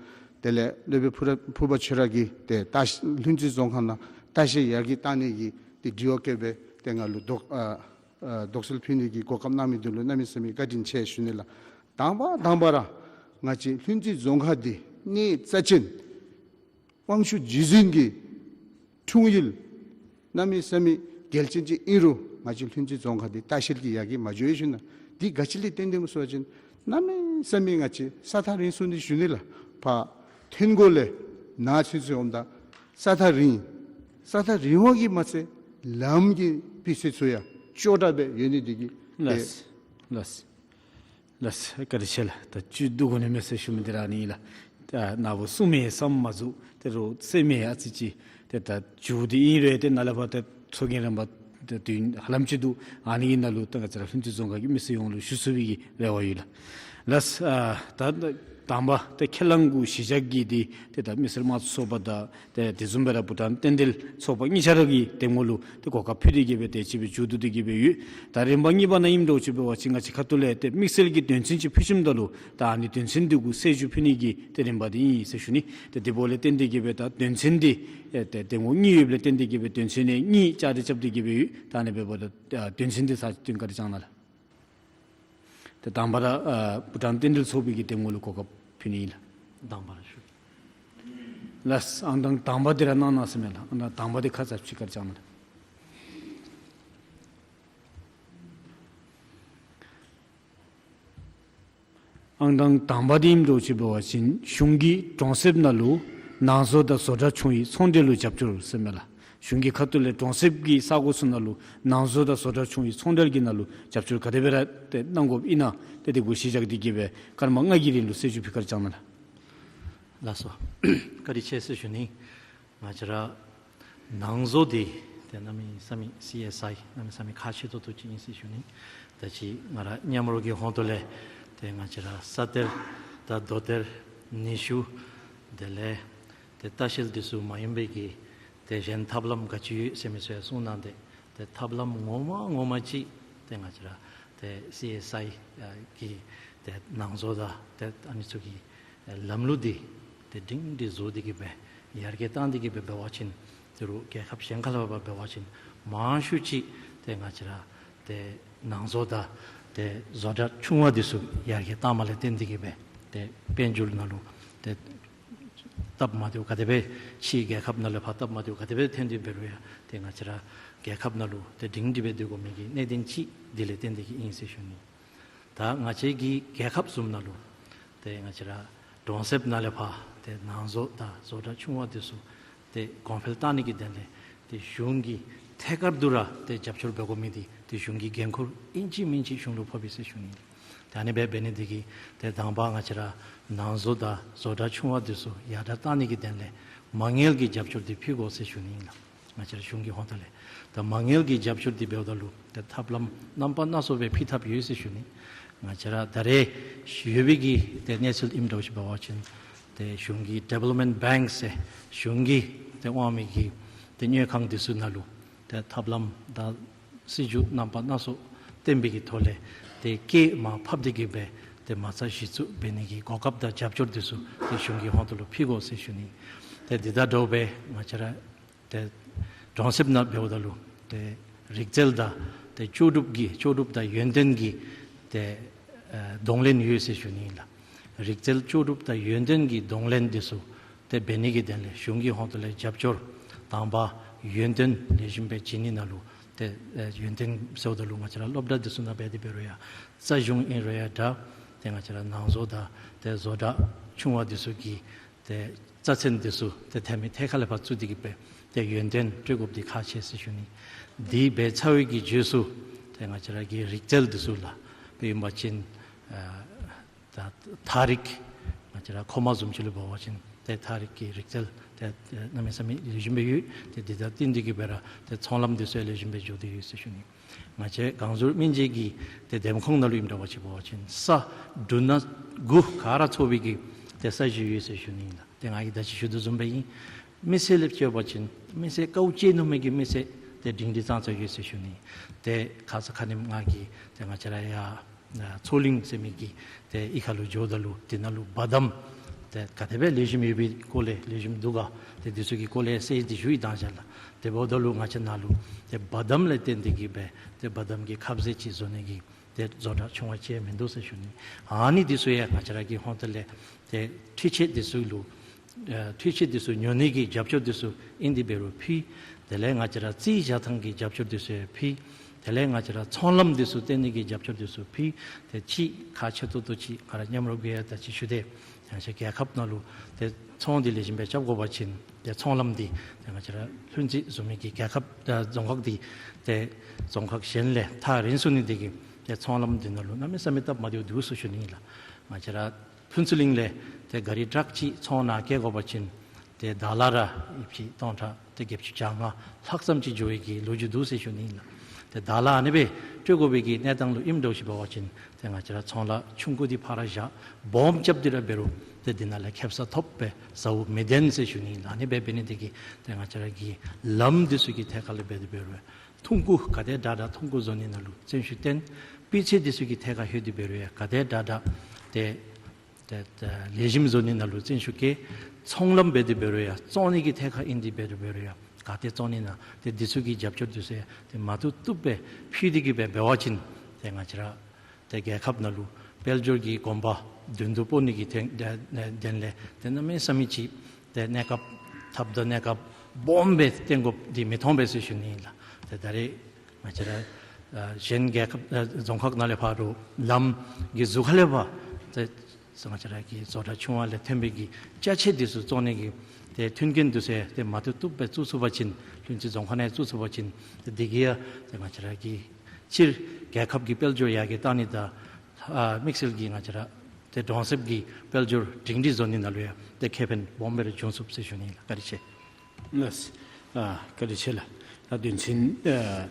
དེ་ལས་སློབ་དཔོན་ཕུར་ཕུར་པ་ཆོས་གྲགས་ཀྱིས་ཏེ་ལྟ་ལྷུན་རྩེ་རྫོང་ཁག་ནང་ལྟ་བཤལ་ཡར་རྒྱས་བཏང་ནི་གི་ཏེ་དྲི་བ་བཀོད་སྦེ་ཏེ་ང་ལུ་དོགས་ཨ་ཨ་དོགས་སེལ་ཕུལ་ནི་གི་གོ་སྐབས་གནང་མི་འདི་ལུ་གནམ་མེད་ས་མེད་བཀའ་དྲིན་ཆེ་ཞུ་ནི་ལགས། དང་པ་དང་པ་ར་ང་བཅས་ལྷུན་རྩེ་རྫོང་ཁག་འདི་གནས་རྩ་ཅན་དབང་ཕྱུག་རྗེ་བཙུན་གྱི་འཁྲུངས་ཡུལ་གནམ་མེད་ས་མེད་གལ་ཆེན་ཅིག་ཨིན་རུང་ང་བཅས་ལྷུན་རྩེ་རྫོང་ཁག་འདི་ལྟ་བཤལ་གྱིས་ཡར་རྒྱས་མ་འགྱོ་ཡི་ཞུ་ནི། འདི་ག་ཅི་ལས་བརྟེན་ཏེ་སྨོ་ཟེར་བ་ཅིན་གནམ་མེད་ས་མེད་ང་བཅས་ས་ཐག་རིང་སོང་ནི་ཞུ་ནི་ལགས། ཕར་ཐོན་གོ་ལས་ནཱ་ཚུན་ཚོད་འོངམ་ད་ས་ཐག་རིང་། ས་ཐག་རིང་བ་གིས་མ་ཚད་ལམ་གྱི་སྤུས་ཚད་ཚུ་ཡང་སྐྱོ་དྲགས་སྦེ་ཡོད་ནི་འདི་གིས། ལགས་ལགས། ལགས། བཀའ་དྲིན་ཆེ་ལགས། ད་བཅུད་བསྡུ་དགོ་ནི་མས་ཟེར་ཞུ་མི་འདི་ར་ཨ་ནི་ལགས། ད་ནཱ་བུ་གསུང་མི་བསམ་མ་ཚུགས། ཏེ་རོགས་སེམས་མི་ཨ་ཙི་ཅིག་ཏེ་ད་མཇུག་འདི་ཨིན་རུང་ཏེ་ནཱ་ལས་ཕར་ཏེ་ཚོགས་རྒྱན་རིམ་པ་ཏེ་དུས་ཧ་ལམ་ཅིག་འདུག། ཨ་ནི་གི་ནང་ལུ་ད་ང་བཅས་ར་ལྷུན་རྩེ་རྫོང་ཁག་གི་མི་སེར་ཡོངས་ལུ་ཞུ་ཚུགས་པའི་གི་རེ་བ་ཡོད་ལགས། ལགས། ཨ་ད་དང་པ་ཏེ་ཁས་བླངས་གུ་གཞི་བཞག་གི་འདི་ཏེ་ད་མི་སེར་དམངས་གཙོའི་ཚོགས་པ་དང་ཏེ་དེ་བཟུམ་སྦེ་ར་བྷུ་ཊཱན་བསྟན་འཛིན་ཚོགས་པ་གཉིས་ཆ་ར་གི་འདེམས་ངོ་ལུ་ཏེ་གོ་སྐབས་ཕུལ་ཏེ་གི་སྦེ་དེ་ཅིག་སྦེ་མཇུག་བསྡུ་སྟེ་གི་སྦེ་ཡོད། ད་རིམ་པ་གཉིས་པ་ནང་ཨིནམ་འདྲཝ་ཅིག་འབད་བ་ཅིན་ང་བཅས་ཁ་ཐུག་ལས་ཏེ་དམིགས་བསལ་གྱི་དོན་ཚན་ཅིག་ཕུལ་ཞིནམ་ད་ལུ་ད་ཨ་ནི་དོན་ཚན་འདི་གུ་གསལ་ཞུ་ཕུལ་ནི་གི་ཏེ་རིམ་པ་འདི་ཨིན་ཟེར་ཞུ་ནི། ཏེ་དེ་འབདཝ་ལས་བརྟེན་ཏེ་གི་སྦེ་ད་དོན་ཚན་འདི་ཨེ་ཏེ་འདེམས་ངོ་གཉིས་ཡོདཔ་ལས་བརྟེན་ཏེ་གི་སྦེ་དོན་ཚན་ནི་གཉིས་བཅའ་སྒྲིག་རྐྱབ་སྟེ་གི་སྦེ་ཡོད། ད་ཨ་ནི་འབདཝ་ད་ཨ་དོན་ཚན་འདི་ཚར་གཅིག་བཀའ་དྲིན་བསྐྱང་གནང་ལགས། ཏེ་དང་པ་ར་ཨ་བྷུ་ཊཱན་བསྟན་འཛིན་ཚོགས་པའི་གི་འདེམས་ངོ་ལུ་གོ་སྐབས་ཕུལ་ནི་ཨིན་ལགས། དང་པ་ར་ཞུ། ལགས། ཨང་གྲངས་དང་པ་འདི་ར་གནང་གནང་ཟེར་མས་ལགས། ཨང་གྲངས་དང་པ་འདི་ཁ་ཙ་ཅིག་བཀའ་དྲིན་བསྐྱང་གནང་ལགས། ཨང་གྲངས་དང་པ་འདི་ཨིནམ་འདྲཝ་ཅིག་འབད་བ་ཅིན་གཞུང་གིས་གྲོང་གསེབ་ནང་ལུ་ནང་བཟོ་དང་བཟོ་གྲྭ་ཆུང་བའི་ཚོང་འབྲེལ་ལུ་རྒྱབ་སྐྱོར་ཟེར་མས་ལགས། གཞུང་གི་ཁ་ཐུག་ལས་གྲོང་གསེབ་ཀྱི་ས་གོ་ཚུ་ནང་ལུ་ནང་བཟོ་དང་བཟོ་གྲྭ་ཆུང་བའི་ཚོང་འབྲེལ་གྱི་ནང་ལུ་རྒྱབ་སྐྱོར་ག་དེ་སྦེ་ར་ཏེ་གནང་དགོཔ་ཨིན་ན་ཏེ་དེ་གུ་གཞི་བཞག་སྟེ་གི་སྦེ་སྐར་མ་ལྔ་གི་རིང་ལུ་གསལ་ཞུ་ཕུལ་ཁར་བཅར་གནང་ལགས། ལགས་སོ། བཀའ་དྲིན་ཆེ་ཟེར་ཞུ་ནི། ང་བཅས་ར་ནང་བཟོ་འདི་ཏེ་གནམ་མེད་ས་མེད་སི་ཨེསི་ཨའི་གནམ་མེད་ས་མེད་ཁག་ཆེ་ཏོག་ཏོ་ཅིག་ཨིན་ཟེར་ཞུ་ནི། ད་ཅི་ང་ར་མཉམ་རོགས་ཀྱི་ཧོངས་ཏོ་ལས་ཏེ་ང་བཅས་ར་ས་གཏེར་དང་རྡོ་གཏེར་ནུས་ཤུགས་དེ་ལས་ཏེ་ལྟ་བཤལ་འདི་ཚུ་མ་ཡིན་པའི་གི་ཏེ་གཞན་ཐབས་ལམ་ག་ཅི་ཡོད་ཟེར་མི་ཚུ་ཡང་གསུངས་གནང་སྟེ། ཏེ་ཐབས་ལམ་ངོ་མ་ངོ་མ་ཅིག་ཏེ་ང་བཅས་ར་ཏེ་སི་ཨེསི་ཨའི་གི་ཏེ་ནང་བཟོ་དང་ཏེ་ཨ་ནི་ཚུ་གི་ལམ་ལུགས་འདི་ཏེ་སྒྲིང་སྒྲི་བཟོ་སྟེ་གི་སྦེ་ཡར་རྒྱས་བཏང་སྟེ་གི་སྦེ་འབད་བ་ཅིན་ཏེ་རུང་རྒྱལ་ཁབ་གཞན་ཁ་ལས་ཕར་འབད་བ་ཅིན་མང་ཤོས་ཅིག་ཏེ་ང་བཅས་ར་ཏེ་ནང་བཟོ་དང་ཏེ་བཟོ་གྲྭ་ཆུང་བ་འདི་ཚུ་ཡར་རྒྱས་བཏངམ་ལས་བརྟེན་ཏེ་གི་སྦེ་ཏེ་དཔལ་འབྱོར་ནང་ལུ་ཏེ་སྟབས་མ་བདེཝ་ག་དེ་སྦེ་ཕྱིའི་རྒྱལ་ཁབ་ནང་ལས་ཕར་སྟབས་མ་བདེཝ་ག་དེ་སྦེ་ཐོན་ཏེ་འབད་རུང་ཡང་ཏེ་ང་བཅས་ར་རྒྱལ་ཁབ་ནང་ལུ་ཏེ་སྒྲིང་སྒྲི་སྦེ་སྡོད་དགོ་མི་གི་གནད་དོན་ཅིག་འདི་ལས་བརྟེན་ཏེ་གི་ཨིན་ཟེར་ཞུ་ནི། ད་ང་བཅས་ཀྱི་རྒྱལ་ཁབ་བཟུམ་ནང་ལུ་ཏེ་ང་བཅས་ར་གྲོང་གསེབ་ནང་ལས་ཕར་ཏེ་ནང་བཟོ་དང་བཟོ་གྲྭ་ཆུང་བ་འདི་ཚུ་ཏེ་གོང་འཕེལ་བཏང་ནི་གི་དོན་ལས་ཏེ་གཞུང་གིས་ཐད་ཀར་དུ་ར་ཏེ་རྒྱབ་སྐྱོར་འབད་དགོ་མི་འདི་ཏེ་གཞུང་གི་འགན་ཁུར་ཨིན་ཅི་མིན་ཅི་གཞུང་ལུ་ཕོག་པས་ཟེར་ཞུ་ནི། ད་ཨ་ནི་སྦེ་འབད་ནི་འདི་གིས་ཏེ་དང་པ་ང་བཅས་ར་ནང་བཟོ་དང་བཟོ་གྲྭ་ཆུང་བ་འདི་ཚུ་ཡར་དྲག་བཏང་ནི་གི་དོན་ལས་མ་དངུལ་གྱི་རྒྱབ་སྐྱོར་འདི་ཕུལ་དགོ་ཟེར་ཞུ་ནི་ཨིན་ལགས། ང་བཅས་ར་གཞུང་གི་ཧོངས་ཏོ་ལས། ད་མ་དངུལ་གྱི་རྒྱབ་སྐྱོར་འདི་འབདཝ་ད་ལུ་ཏེ་ཐབས་ལམ་རྣམ་པ་སྣ་ཚོགས་སྦེ་ཕུལ་ཐབས་ཡོད་ཟེར་ཞུ་ནི། ང་བཅས་ར་ད་རེས་ཡོད་པའི་གི་ཏེ་གནས་ཚུལ་ཨིནམ་འདྲཝ་ཅིག་འབད་བ་ཅིན་ཏེ་གཞུང་གི་ཌི་ཝེ་ལོབ་མེནཊ་བེངཀ་ཟེར་གཞུང་གིས་ཏེ་དབང་མི་གི་ཏེ་དངུལ་ཁང་འདི་ཚུ་ནང་ལུ་ཏེ་ཐབས་ལམ་དང་སྲིད་བྱུས་རྣམ་པ་སྣ་ཚོགས་བཏོན་པའི་གི་ཐོག་ལས་ཏེ་སྐྱེད་མར་ཕབ་སྟེ་གི་སྦེ་ཏེ་མ་རྩ་གཞི་བཙུགས་འབད་ནི་གི་གོ་སྐབས་དང་རྒྱབ་སྐྱོར་འདི་ཚུ་ཏེ་གཞུང་གི་ཧོངས་ཏོ་ལུ་ཕུལ་དགོ་ཟེར་ཞུ་ནི། ཏེ་འདི་དང་འདྲཝ་སྦེ་ང་བཅས་ར་ཏེ་གྲོང་གསེབ་ནང་འབདཝ་ད་ལུ་ཏེ་རིག་རྩལ་དང་ཏེ་ལྕོགས་གྲུབ་ཀྱི་ལྕོགས་གྲུབ་དང་ཡོན་ཏན་གྱི་ཏེ་ཨེ་གདོང་ལེན་ཡོད་ཟེར་ཞུ་ནི་ཨིན་ལགས། རིག་རྩལ་ལྕོགས་གྲུབ་དང་ཡོན་ཏན་གྱི་གདོང་ལེན་འདི་ཚུ་ཏེ་འབད་ནི་གི་དོན་ལས་གཞུང་གི་ཧོངས་ཏོ་ལས་རྒྱབ་སྐྱོར་དང་པ་ཡོན་ཏན་ལེགས་ཤོམ་སྦེ་བྱིན་ནི་ནང་ལུ་ཏེ་ཨེ་ཡོན་ཏན་ཟེརཝ་ད་ལུ་ང་བཅས་ར་སློབ་གྲྭ་འདི་ཚུ་ནང་འབད་དེ་འབད་རུང་ཡང་རྩ་གཞུང་ཨིན་རུང་ཡང་འདྲ་ཏེ་ང་བཅས་ར་ནང་བཟོ་དང་ཏེ་བཟོ་གྲྭ་ཆུང་བ་འདི་ཚུ་གི་ཏེ་རྩ་ཚན་འདི་ཚུ་ཏེ་ཐད་མི་ཐད་ཁ་ལས་ཕར་བཙུགས་ཏེ་གི་སྦེ་ཏེ་ཡོན་ཏན་སྤྲོད་དགོཔ་འདི་ཁག་ཆེ་ཟེར་ཞུ་ནི། འདི་འབད་ཚར་བའི་གི་རྗེས་སུ་ཏེ་ང་བཅས་ར་གི་རིག་རྩལ་འདི་ཚུ་ལགས། དཔེ་ཨིན་པ་ཅིན་ཨ་ད་ཐག་རིགས་ང་བཅས་ར་ཁོག་མ་བཟུམ་ཅིག་ལུ་འབད་བ་ཅིན་ཏེ་ཐག་རིགས་ཀྱི་རིག་རྩལ་ཏེ་ཏེ་གནམ་མེད་ས་མེད་ལེགས་ཤོམ་སྦེ་ཡོད། ཏེ་འདི་དང་བསྟུན་ཏེ་གི་སྦེ་ར་ཏེ་ཚོང་ལམ་འདི་ཚུ་ཡང་ལེགས་ཤོམ་སྦེ་འགྱོ་སྟེ་ཡོད་ཟེར་ཞུ་ནི། ང་བཅས་གངས་ལྗོངས་མི་རྗེ་གི་ཏེ་འདེམས་ཁོངས་ནང་ལུ་ཨིནམ་འདྲཝ་ཅིག་འབད་བ་ཅིན་ས་འབྲུ་སྣ་དགུ་ག་ར་ཚོགས་པའི་གི་ཏེ་ས་གཞི་ཡོད་ཟེར་ཞུ་ནི་ཨིན་ལགས། ཏེ་ང་གིས་ད་ཅི་ཞུ་དོ་བཟུམ་སྦེ་ཨིན། མི་སེར་ལས་བཅད་པ་ཅིན་མི་སེར་དཀའཝ་སྤྱད་ནུག་མི་གི་མི་སེར་ཏེ་སྒྲིང་སྒྲི་ཙང་ཙང་ཡོད་ཟེར་ཞུ་ནི། ཏེ་ཁ་ཙ་ཁ་ཉིནམ་ང་གིས་ཏེ་ང་བཅས་ར་ཡར་མཚོ་གླིང་ཟེར་མི་གི་ཏེ་གཡུས་ཁ་ལུ་འགྱོཝ་ད་ལུ་དེ་ནང་ལུ་བ་དམ་ཏེ་ག་དེ་སྦེ་ལེགས་ཤོམ་ཡོད་པའི་སྐོར་ལས་ལེགས་ཤོམ་འདུག་ག་ཏེ་འདི་ཚུ་གི་སྐོར་ལས་གསལ་འདི་ཞུ་ཡི་དང་ཞག་ལགས། དེ་འབདཝ་ད་ལུ་ང་བཅས་ནཱ་ལུ་ཏེ་བ་དམ་ལས་བརྟེན་ཏེ་གི་སྦེ་ཏེ་བ་དམ་གྱི་ཁབ་ཟས་ཅིག་བཟོ་ནི་གི་ཏེ་བཟོ་གྲྭ་ཆུང་བ་ཅིག་མིན་འདུག་ཟེར་ཞུ་ནི། ཨ་ནི་འདི་ཚུ་ཡང་ང་བཅས་ར་གི་ཧོངས་ཏོ་ལས་ཏེ་འཕྲུལ་ཆས་འདི་ཚུ་ལུ་ཨེ་འཕྲུལ་ཆས་འདི་ཚུ་ཉོ་ནི་གི་རྒྱབ་སྐྱོར་འདི་ཚུ་ཨིན་ཏེ་འབད་རུང་ཕུལ། དེ་ལས་ང་བཅས་ར་རྩིས་བཞག་ཐངས་ཀྱི་རྒྱབ་སྐྱོར་འདི་ཚུ་ཡང་ཕུལ། དེ་ལས་ང་བཅས་ར་ཚོང་ལམ་འདི་ཚུ་བཏོན་ནི་གི་རྒྱབ་སྐྱོར་འདི་ཚུ་ཕུལ། ཏེ་ཅིག་ཁག་ཆེ་ཏོག་ཏོ་ཅིག་ང་ར་མཉམ་རོགས་ཀྱིས་ཡང་ད་ཅི་ཞུ་སྟེ་ཡང་ཅིན་རྒྱལ་ཁབ་ནང་ལུ་ཏེ་ཚོང་འདི་ལེགས་ཤོམ་སྦེ་རྐྱབ་དགོ་པ་ཅིན་ཏེ་ཚོང་ལམ་འདི་ཏེ་ང་བཅས་ར་ལྷུན་རྩེ་བཟུམ་མའི་གི་རྒྱལ་ཁབ་ཨེ་རྫོང་ཁག་འདི་ཏེ་རྫོང་ཁག་གཞན་ལས་ཐག་རིང་སོང་ནི་འདི་གིས་ཏེ་ཚོང་ལམ་འདི་ནང་ལུ་གནམ་མེད་ས་མེད་སྟབས་མ་བདེཝ་འདུག་ཟེར་ཞུ་ནི་ཨིན་ལགས། ང་བཅས་ར་ཕུན་ཚོགས་གླིང་ལས་ཏེ་ག་རི་ཊཱག་ཅིག་ཚོང་ནང་བསྐྱལ་དགོ་པ་ཅིན་ཏེ་ཌོ་ལར་ཡོད་པ་ཅིན་སྟོང་ཕྲག་ཏེ་བརྒྱད་ཅུ་གྱ་ལྔ་ལྷག་ཙམ་ཅིག་འགྱོ་བའི་གི་ལོ་རྒྱུས་འདུག་ཟེར་ཞུ་ནི་ཨིན་ལགས། ཏེ་ཌོ་ལར་ཨ་ནི་སྦེ་སྤྲོད་དགོ་པའི་གི་གནས་སྟངས་ལུ་ཨིནམ་འདྲཝ་ཅིག་འབད་བ་ཅིན་ཏེ་ང་བཅས་ར་ཚོང་ལཱ་ཆུང་ཀུ་འདི་ཕར་ར་བཞག་སྦོམ་རྐྱབ་སྟེ་ར་འབད་རུང་ཏེ་འདི་ནང་ལས་ཁེ་སང་ཐོབ་པའི་ཟཝ་མི་བདེན་ཟེར་ཞུ་ནི་ཨིན་ལགས། ཨ་ནི་སྦེ་འབད་ནི་འདི་གིས་ཏེ་ང་བཅས་ར་གི་ལམ་འདི་ཚུ་གི་ཐད་ཁ་ལས་འབད་དེ་འབད་རུང་ཐོན་ཁུངས་ག་དེ་དྲག་དྲག་ཐོན་ཁུངས་བཟོ་ནི་ནང་ལུ་བརྩོན་ཤུགས་བཏོན། སྤུས་ཚད་འདི་ཚུ་གི་ཐད་ཁ་ལྷོད་དེ་འབད་རུང་ཡང་ག་དེ་དྲག་དྲག་ཏེ་ཏེ་ཏེ་ལེགས་ཤོམ་བཟོ་ནི་ནང་ལུ་བརྩོན་ཤུགས་བསྐྱེད། ཚོང་ལམ་འབད་དེ་འབད་རུང་ཡང་བཙོང་ནི་གི་ཐད་ཁ་ཨིན་ཏེ་འབད་དེ་འབད་རུང་ཡང་ག་ཏེ་བཙོང་ནི་ནང་ཏེ་འདི་ཚུ་གི་རྒྱབ་སྐྱོར་འདི་ཚུ་ཡང་ཏེ་མ་བཏུབ་བཏུབ་སྦེ་ཕུལ་ཏེ་གི་སྦེ་འབད་བ་ཅིན་ཏེ་ང་བཅས་ར་ཏེ་རྒྱལ་ཁབ་ནང་ལུ་དཔལ་འབྱོར་གྱི་གོང་འཕེལ་མདུན་དུ་སྤོ་ནི་གི་དོན་དོན་ལས་ཏེ་གནམ་མེད་ས་མེད་ཅིག་ཏེ་གནས་སྐབས་ཐབས་དང་གནས་སྐབས་སྦོམ་སྦེ་བཏོན་དགོཔ་འདི་མི་མཐོང་པས་ཟེར་ཞུ་ནི་ཨིན་ལགས། ཏེ་ད་རེས་ང་བཅས་ར་ཨ་གཞན་རྒྱལ་ཁབ་ཨ་རྫོང་ཁག་ནང་ལས་ཕར་ལམ་གྱི་ཟུར་ཁ་ལས་ཕར་ཏེ་ ང་བཅས་ར་གི་བཟོ་གྲྭ་ཆུང་བ་ལས་ཐོན་པའི་གི་ཅ་ཆས་འདི་ཚུ་བཙོང་ནི་གི་ཏེ་མཐུན་རྐྱེན་འདི་ཚུ་ཏེ་མ་བཏུབ་བཏུབ་སྦེ་བཙུགས་ཚུགས་པ་ཅིན་ལྷུན་རྩེ་རྫོང་ཁག་ནང་བཙུགས་ཚུགས་པ་ཅིན་ཏེ་འདི་གིས་ཡང་ཏེ་ང་བཅས་ར་གི་སྤྱིར་རྒྱལ་ཁབ་ཀྱི་དཔལ་འབྱོར་ཡར་རྒྱས་གཏང་ནི་དང་ཨ་དམིགས་བསལ་གྱིས་ང་བཅས་ར་ཏེ་གྲོང་གསེབ་ཀྱི་དཔལ་འབྱོར་སྒྲིང་སྒྲིང་བཟོ་ནི་ནང་ལུ་ཡང་ཏེ་ཁེ་ཕན་སྦོམ་སྦེ་ར་འབྱུང་ཚུགས་ཟེར་ཞུ་ནི་ལགས། བཀའ་དྲིན་ཆེ། ལགས། ཨ་བཀའ་དྲིན་ཆེ་ལགས། ད་དོན་ཚན་ཨ་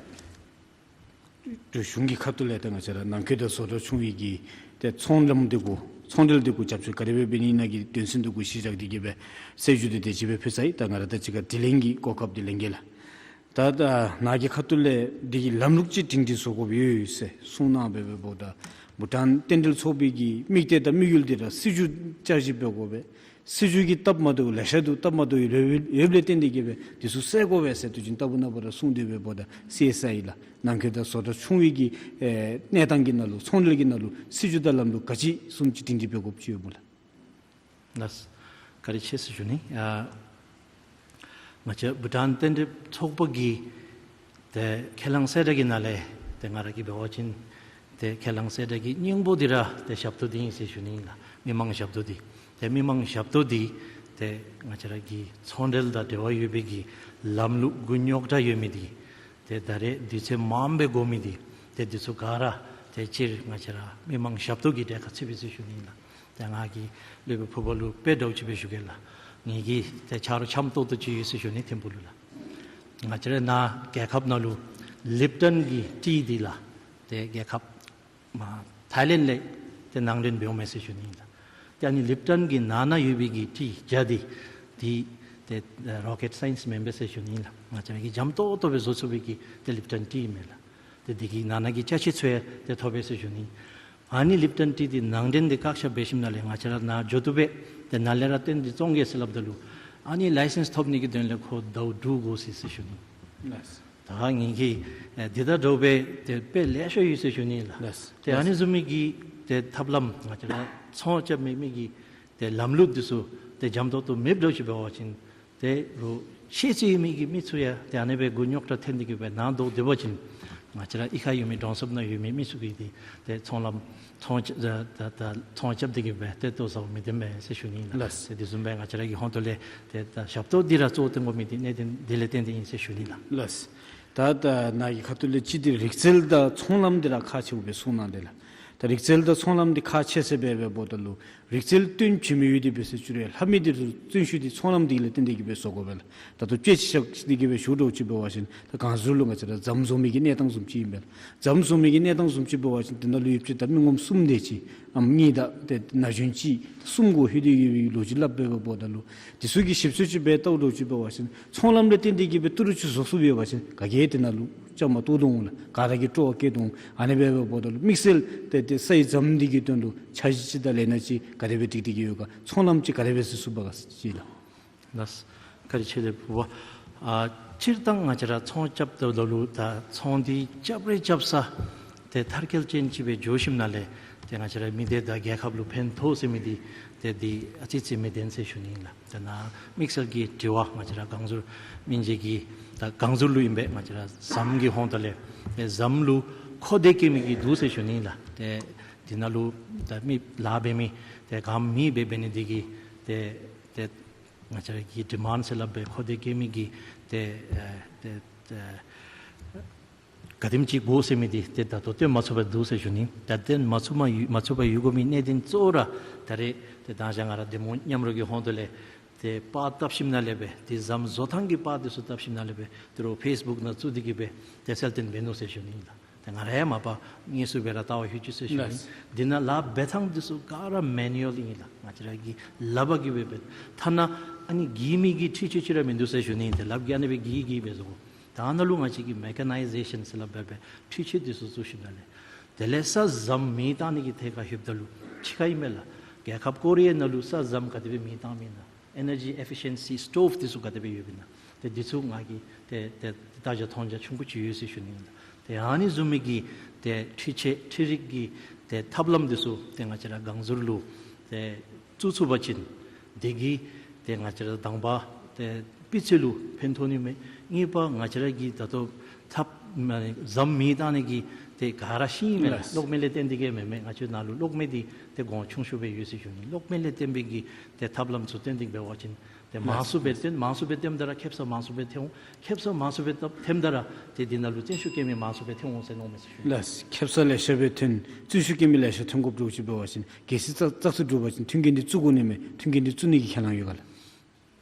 གཞུང་གི་ཁ་ཐུག་ལས་ཏེ་ང་བཅས་ར་ནང་མཁོ་དང་བཟོ་གྲྭ་ཆུང་བའི་གི་ཏེ་ཚོང་ལམ་འདི་གུ་ཚོང་འབྲེལ་འདི་གུ་རྒྱབ་སྐྱོར་ག་དེ་སྦེ་འབད་ནི་ཨིན་ན་གི་དོན་ཚན་འདི་གུ་གཞི་བཞག་སྟེ་གི་སྦེ་གསལ་ཞུ་འདི་དེ་ཅིག་སྦེ་ཕུལ་ཚར་ཡི། ད་ང་ར་དང་གཅིག་ཁར་དྲི་ལན་གྱི་གོ་སྐབས་འདི་ལེན་གེ་ལགས། ད་ད་ནཱ་གི་ཁ་ཐུག་ལས་འདི་གི་ལམ་ལུགས་ཅིག་སྒྲིང་སྒྲིང་བཟོ་དགོཔ་ཡོད་ཟེར་གསུངས་གནང་སྦེ་འབདཝ་ད་བྷུ་ཊཱན་རྟེན་འབྲེལ་ཚོགས་པའི་གི་དམིགས་གཏད་དང་དམིགས་ཡུལ་འདི་ར་སྲིད་བྱུས་བསྐྱར་ཞིབ་འབད་དགོ་པས། སྲིད་བྱུས་ཀྱི་སྟབས་མ་བདེཝ་ལེ་ཤ་འདུག། སྟབས་མ་བདེཝ་ཡོདཔ་ལས་བརྟེན་ཏེ་གི་སྦེ་འདི་ཚུ་སེལ་དགོ་པས་ཟེར་དུས་ཅི་ལྟ་བུ་ནང་པ་ར་གསུངས་ཏེ་འབདཝ་ད་སི་ཨེསི་ཨའི་ལགས། ནང་མཁོ་དང་བཟོ་གྲྭ་ཆུང་བའི་གི་ཨེ་གནས་སྟངས་ཀྱི་ནང་ལུ་ཚོང་འབྲེལ་གྱི་ནང་ལུ་སྲིད་བྱུས་དང་ལམ་ལུགས་ག་ཅི་བཟུམ་ཅིག་སྒྲིང་སྒྲིང་འབད་དགོཔ་ཅིག་ཡོདཔ་སྨོ་ལགས། ལགས། བཀའ་དྲིན་ཆེ་ཟེར་ཞུ་ནི། ཨ་ང་བཅས་བྷུ་ཊཱན་རྟེན་འབྲེལ་ཚོགས་པ་གི་ཏེ་ཁས་བླངས་གསལ་བསྒྲགས་ཀྱི་ནང་ལས་ཏེ་ང་ར་གིས་འབད་བ་ཅིན་ཏེ་ཁས་བླངས་གསལ་བསྒྲགས་ཀྱི་སྙིང་པོ་འདི་ར་ཏེ་ཞབས་ཏོག་འདི་ཨིན་ཟེར་ཞུ་ནི་ཨིན་ལགས། མི་མང་ཞབས་ཏོག་འདི། ཏེ་མི་མང་ཞབས་ཏོག་འདི་ཏེ་ང་བཅས་ར་གི་ཚོང་འབྲེལ་དང་འབྲེལ་བ་ཡོད་པའི་གི་ལམ་ལུགས་དགུ་རྙོག་དྲ་ཡོད་མི་འདི་ཏེ་ད་རེས་དུས་ཚོད་མངམ་སྦེ་འགོར་མི་འདི་ཏེ་འདི་ཚུ་ག་ར་ཏེ་སྤྱིར་ང་བཅས་ར་མི་མང་ཞབས་ཏོག་གི་གྲལ་ཁར་ཚུད་པས་ཟེར་ཞུ་ནི་ཨིན་ལགས། ཏེ་ང་གིས་སློབ་དཔོན་ཕུར་པ་ལུ་དཔེ་འདྲཝ་ཅིག་སྦེ་ཞུ་གེ་ལགས། ངེ་གི་ཏེ་ཆ་རོགས་འཆམ་ཏོག་ཏོ་ཅིག་ཡོད་ཟེར་ཞུ་ནི་ཐིམ་ཕུག་ལུ་ལགས། ང་བཅས་ར་ནཱ་རྒྱལ་ཁབ་ནང་ལུ་ལིབ་ཊོན་གྱི་ཊི་འདི་ལགས། ཏེ་རྒྱལ་ཁབ་མ་ཐའི་ལེནཌ་ལས་ཏེ་ནང་འདྲེན་འབདཝ་མས་ཟེར་ཞུ་ནི་ཨིན་ལགས། ཏེ་ཨ་ནི་ལིབ་ཊོན་གྱི་ནང་ན་ཡོད་པའི་གི་ཊི་ཇ་འདི་འདི་ཏེ་རོ་ཀེཊ་སའིནསི་མེན་པས་ཟེར་ཞུ་ནི་ཨིན་ལགས། ང་བཅས་ར་གིས་འཇམ་ཏོག་ཏོ་སྦེ་བཟོ་ཚུགས་པའི་གི་ཏེ་ལིབ་ཊོན་ཊི་ཨིན་མས་ལགས། ཏེ་འདི་གི་ནང་ན་གི་ཅ་ཆས་ཚུ་ཡང་ཏེ་ཐོབ་པས་ཟེར་ཞུ་ནི། ཨ་ནི་ལིབ་ཊོན་ཊི་འདི་ནང་འདྲེན་འདི་བཀག་ཆ་འབད་ཞིནམ་ལས་ང་བཅས་ར་ནཱ་འགྱོ་བཏུབ་པས། ཏེ་ནཱ་ལས་ར་རྟེན་འདི་བཙོང་གེ་ཟེར་སླབ་ད་ལུ་ཨ་ནི་ལའི་སེནསི་ཐོབ་ནི་གི་དོན་ལས་ཁོ་ཟླཝ་དྲུག་འགོར་སོ་ཡི་ཟེར་ཞུ་ནི། ལགས། ད་ངེ་གི་ཨེ་འདི་དང་འདྲཝ་སྦེ་ཏེ་དཔེ་ལེ་ཤ་ཡོད་ཟེར་ཞུ་ནི་ལགས། ལགས། ཏེ་ཨ་ནི་བཟུམ་མའི་གི་ཏེ་ཐབས་ལམ་ང་བཅས་ར་ཚོང་རྐྱབ་མི་མི་གི་ཏེ་ལམ་ལུགས་འདི་ཚུ་ཏེ་འཇམ་ཏོག་ཏོ་མེདཔ་འདྲཝ་ཅིག་འབད་བ་ཅིན་ཏེ་རོགས་ཤེས་ཚད་ཡོད་མི་གི་མི་ཚུ་ཡང་ཏེ་ཨ་ནི་སྦེ་མགུ་རྙོག་དྲ་འཐོན་ཏེ་གི་སྦེ་ནཱ་ལྡོག་སྡོད་པ་ཅིན་ང་བཅས་ར་གཡུས་ཁར་ཡོད་མི་གྲོང་གསེབ་ནང་ཡོད་མི་མི་ཚུ་གིས་ཏེ་ཏེ་ཚོང་ལམ་ཚོང་ཆ་ད་ད་ད་ཚོང་རྐྱབ་སྟེ་གི་སྦེ་ཏེ་ལྟོ་བཟའཝ་མི་བདེ་མས་ཟེར་ཞུ་ནི་ལགས། ལགས། ཏེ་དེ་བཟུམ་སྦེ་ང་བཅས་ར་གི་ཧོངས་ཏོ་ལས་ཏེ་ད་ཞབས་ཏོག་འདི་ར་གཙོ་བོ་བཏོན་དགོ་མི་འདི་གནད་དོན་འདི་ལས་བརྟེན་ཏེ་ཨིན་ཟེར་ཞུ་ནི་ལགས། ལགས། ད་ད་ནཱ་གི་ཁ་ཐུག་ལས་ཅིག་འདི་རིག་རྩལ་དང་ཚོང་ལམ་འདི་ར་ཁག་ཆེཝ་སྦེ་གསུངས་གནང་དེས་ལགས། ད་རིག་རྩལ་དང་ཚོང་ལམ་འདི་ཁག་ཆེ་ཟེར་སྦེ་འབདཝ་ད་ལུ་རིག་རྩལ་བཏོན་བྱིན་མི་ཡོད་དེ་འབད་ཟེར་ཞུ་རུང་ལྷབ་མི་འདི་ཚུ་བརྩོན་ཤུགས་འདི་ཚོང་ལམ་འདི་ལས་བརྟེན་ཏེ་གི་སྦེ་བཟོ་དགོ་པས་ལགས། ད་ལྟོ་དཔེ་ཅིག་བཞག་སྟེ་གི་སྦེ་ཞུ་དོ་ཅིག་འབད་བ་ཅིན་ད་གངས་ཟུར་ལུ་ང་བཅས་ར་རྫམ་བཟོ་མི་གི་གནས་སྟངས་བཟུམ་ཅིག་ཨིན་པས་ལགས། རྫམ་བཟོ་མི་གི་གནས་སྟངས་བཟུམ་ཅིག་འབད་བ་ཅིན་དེ་ནང་ལུ་ཡོདཔ་ཅིག་ད་མི་ངོམ་གསུམ་དེ་ཅིག་ཨམ་གཉིས་དང་ཏེ་ན་གཞོན་ཅིག་གསུམ་གུ་ལྷོད་དེ་གི་སྦེ་ལོ་རྒྱུས་སླབ་སྦེ་འབདཝ་ད་ལུ་དེ་ཚུ་གི་ཞིབ་འཚོལ་ཅིག་སྦེ་བལྟཝ་ད་ཅིག་འབད་བ་ཅིན་ཚོང་ལམ་ལས་བརྟེན་ཏེ་གི་སྦེ་ཏི་རུ་ཅིག་བཟོ་ཚུགསཔ་ཡོད་པ་ཅིན་ག་གིས་དེ་ནང་ལུ་བཅའ་མར་གཏོགས་དོ་འོང་ལགས། ག་ར་གིས་སྤྲོ་བ་བསྐྱེད་དོ་འོང་། ཨ་ནི་སྦེ་འབདཝ་ད་ལུ་དམིགས་བསལ་ཏེ་ཏེ་སའི་རྫམ་འདི་གི་དོན་ལུ་འཆར་གཞི་ཅིག་དང་ལས་སྣ་ཅིག་ག་དེ་སྦེ་སྒྲིག་སྟེ་གི་ཡོད་ག། ཚོང་ལམ་ཅིག་ག་དེ་སྦེ་བཟོ་ཚུགས་པ་ག་ཟེར་ཅིག་ལགས། ལགས། བཀའ་དྲིན་ཆེ་ལགས་ཕུར་པ། ཨ་སྤྱིར་བཏང་ང་བཅས་ར་ཚོང་རྐྱབ་ད་ལུ་ད་ཚོང་འདི་རྐྱབ་རེ་རྐྱབ་ས་ཏེ་མཐར་འཁྱོལ་ཅན་ཅིག་སྦེ་འགྱོ་ཞིནམ་ལས་ཏེ་ང་བཅས་ར་མི་སྡེ་དང་རྒྱལ་ཁབ་ལུ་ཕན་ཐོགས་ཟེར་མི་འདི་ཏེ་འདི་ཨ་ཙི་ཙི་མི་བདེན་ཟེར་ཞུ་ནི་ཨིན་ལགས། ཏེ་ནཱ་དམིགས་བསལ་གྱི་དྲི་བ་ང་བཅས་ར་གངས་ཟུར་མི་སྡེ་གི་ད་གངས་ཟུར་ལུ་ཨིན་པས། ང་བཅས་ར་རྫམ་གྱི་ཧོངས་ཏོ་ལས་ཏེ་རྫམ་ལུ་མཁོ་འདོད་བསྐྱེད་མི་གི་འདུག་ཟེར་ཞུ་ནི་ཨིན་ལགས། ཏེ་འདི་ནང་ལུ་ད་མི་ལཱ་འབད་མི་ཏེ་ག་མེད་པར་འབད་ནི་འདི་གིས་ཏེ་ཏེ་ང་བཅས་ར་གི་ཌི་མཱནཌ་ཟེར་སླབ་པའི་མཁོ་འདོད་བསྐྱེད་མི་གི་ཏེ་ཨེ་ཏེ་ཏེ་ག་དེམ་ཅིག་དགོ་ཟེར་མི་འདི་ཏེ་ད་ལྟོ་སྟོན་མ་ཚུགས་པར་འདུག་ཟེར་ཞུ་ནི། ད་སྟོན་མ་ཚུགས་མ་ཡོད་མ་ཚུགས་པར་ཡོད་དགོ་མི་གནད་དོན་གཙོ་བོ་ར་ད་རེས་ཏེ་ད་ཅི་ང་ར་འདེམས་ངོ་མཉམ་རོགས་ཀྱི་ཧོངས་ཏོ་ལས་ཏེ་པར་བཏབ་ཞིནམ་ལས་སྦེ་ཏེ་རྫམ་བཟོ་ཐངས་ཀྱི་པར་འདི་ཚུ་བཏབ་ཞིནམ་ལས་སྦེ་ཏེ་རོགས་ཕེསི་བུཀ་ནང་བཙུགས་ཏེ་གི་སྦེ་ཏེ་གསལ་སྟོན་འབད་ནུག་ཟེར་ཞུ་ནི་ཨིན་ལགས། ཏེ་ང་ར་ཡང་མ་པ་དངོས་སུ་སྦེ་ར་ལྟ་བ་ལྷོད་ཅི་ཟེར་ཞུ་ནི། ལགས། འདི་ནང་ལཱ་འབད་ཐངས་འདི་ཚུ་ག་ར་མེ་ནུ་ཨལ་ཨིན་ལགས། ང་བཅས་ར་གི་ལག་པ་གིས་སྦེ་འབད། ཐ་ན་ཨ་ནི་གྱིས་མི་གི་འཕྲུལ་ཆས་ཅིག་ར་མིན་འདུག་ཟེར་ཞུ་ནི། ཏེ་ལགཔ་གིས་ཨ་ནི་སྦེ་གྱིས་གྱིས་སྦེ་བཟོ་དགོ། ད་ནཱ་ལུ་ང་བཅས་ཀྱིས་མེ་ཀ་ནའི་ཟེ་ཤཱན་ཟེར་སླབ་པའི་འཕྲུལ་ཆས་འདི་ཚུ་བཙུགས་ཞིནམ་ལས་དེ་ལས་ས་རྫམ་མེ་བཏང་ནི་གི་ཐད་ཁར་ལྷོདཔ་ད་ལུ་ཕྱི་ཁར་ཨིན་མས་ལགས། རྒྱལ་ཁབ་ཀོ་རི་ཡའི་ནང་ལུ་ས་རྫམ་ག་དེ་སྦེ་མེ་བཏངམ་ཨིན་ན། ཨེ་ནར་ཇི་ཨེ་ཕི་ཤན་སི་སི་ཊོབ་འདི་ཚུ་ག་དེ་སྦེ་ཡོདཔ་ཨིན་ན། ཏེ་འདི་ཚུ་ང་གིས་ཏེ་ཏེ་ལྟ་རྒྱ་མཐོང་རྒྱ་ཆུང་ཀུ་ཅིག་ཡོད་ཟེར་ཞུ་ནི་ཨིན་ལགས། ཏེ་ཨ་ནི་བཟུམ་མའི་གི་ཏེ་འཕྲུལ་ཆས་འཕྲུལ་རིག་གི་ཏེ་ཐབས་ལམ་འདི་ཚུ་ཏེ་ང་བཅས་ར་གངས་ཟུར་ལུ་ཏེ་བཙུགས་ཚུགས་པ་ཅིན་འདི་གིས་ཏེ་ང་བཅས་ར་དང་པ་ཏེ་སྤུས་ཚད་ལུ་ཕན་ཐོགས་ནི་མས། གཉིས་པ་ང་བཅས་ར་གི་ད་ལྟོ་ཐབས་ མ་ནི་ཟམ་མེ་བཏང་ནི་གི་ཏེ་ག་ར་ཤེས་ཨིན་མས་ལགས། ལགས། གློག་མེ་ལས་བརྟེན་ཏེ་གི་མེན་མས། ང་བཅས་ནཱ་ལུ་གློག་མེ་འདི་ཏེ་གོང་ཆུང་ཤོས་སྦེ་ཡོད་ཟེར་ཞུ་ནི། གློག་མེ་ལས་བརྟེན་པའི་གི་ཏེ་ཐབས་ལམ་ཚུ་བཏོན་ཏེ་འབད་བ་ཅིན་ཏེ་ལགས། མང་སུ་སྦེ་ལགས། བཏོན་མང་སུ་སྦེ་བཏོནམ་ད་ར་ཁེབ་ས་མང་སུ་སྦེ་ཐོན་འོང་། ཁེབ་ས་མང་སུ་སྦེ་ཐོནམ་ད་ར་ཏེ་འདི་ནང་ལུ་བརྩོན་ཤུགས་བསྐྱེད་མི་མང་སུ་སྦེ་ཐོན་འོང་ཟེར་མནོཝ་མས་ཟེར་ཞུ་ནི། ལགས། ཁེབ་ས་ལེ་ཤ་སྦེ་ཐོན་བརྩོན་ཤུགས་བསྐྱེད་མི་ལེ་ཤ་ཐོན་དགོཔ་འདྲཝ་ཅིག་འབད་བ་ཅིན་གལ་སྲིད་བཙག་བཙག་འཐུ་གྲུབ་པ་ཅིན་མཐུན་རྐྱེན་འདི་བཙུགས་དགོ་ནི་མས། མཐུན་རྐྱེན་འདི་བཙུགས་ནི་གི་ཁས་བླངས་ཡོད་ག་ལགས།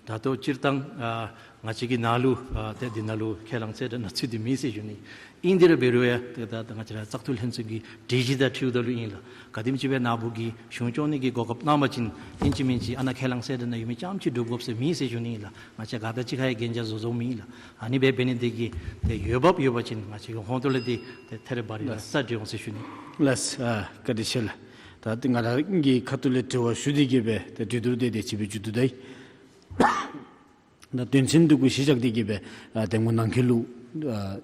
ད་ལྟོ་སྤྱིར་བཏང་ཨ་ང་བཅས་ཀྱི་ནང་ལུ་ཨ་ཏེ་འདི་ནང་ལུ་ཁས་བླངས་གསལ་བསྒྲགས་ནང་ཚུད་དེ་མེད་ཟེར་ཞུ་ནི། ཨིན་དེ་ར་འབད་རུང་ཡང་ཏེ་ད་ད་ང་བཅས་ར་བཙག་འཐུ་ལྷན་ཚོགས་ཀྱི་སྒྲིག་གཞི་དང་འཁྲིལཝ་ད་ལུ་ཨིན་ལགས། ག་དེམ་ཅིག་སྦེ་ནཱ་བུ་གིས་གཞུང་སྐྱོང་ནི་གི་གོ་སྐབས་གནང་བ་ཅིན་ཨིན་ཅི་མིན་ཅི་ཨ་ནཱ་ཁས་བླངས་གསལ་བསྒྲགས་ནང་ཡོད་མི་ཙམ་ཅིག་སྒྲུབ་དགོཔ་ཟེར་མེད་ཟེར་ཞུ་ནི་ཨིན་ལགས། ང་བཅས་ག་དང་གཅིག་ཁར་ཡང་གན་རྒྱ་བཟོ་བཟོཝ་མེད་ལགས། ཨ་ནི་སྦེ་འབད་ནི་དེ་གིས་ཏེ་འོས་འབབ་ཡོད་པ་ཅིན་ང་བཅས་ཀྱི་ཧོང་ཏོ་ལས་འདི་ཏེ་ཐད་རི་བ་རི་ལགས། རྩ་འགྲིག་འོང་ཟེར་ཞུ་ནི། ལགས། ཨ་བཀའ་དྲིན་ཆེ་ལགས། ད་ཏེ་ང་ར་གི་ཁ་ཐུག་ལས་དྲི་བ་ཞུ་སྟེ་གི་སྦེ་ཏེ་གྲོས་བསྡུར་དེ་དེ་ཅིག་སྦེ་མཇུག་བསྡུ་ད་ཡི། ད་དོན་ཚན་འདི་གུ་གཞི་བཞག་སྟེ་གི་སྦེ་ཨ་འདེམས་ངོ་ནང་འཁོད་ལུ་ཨ་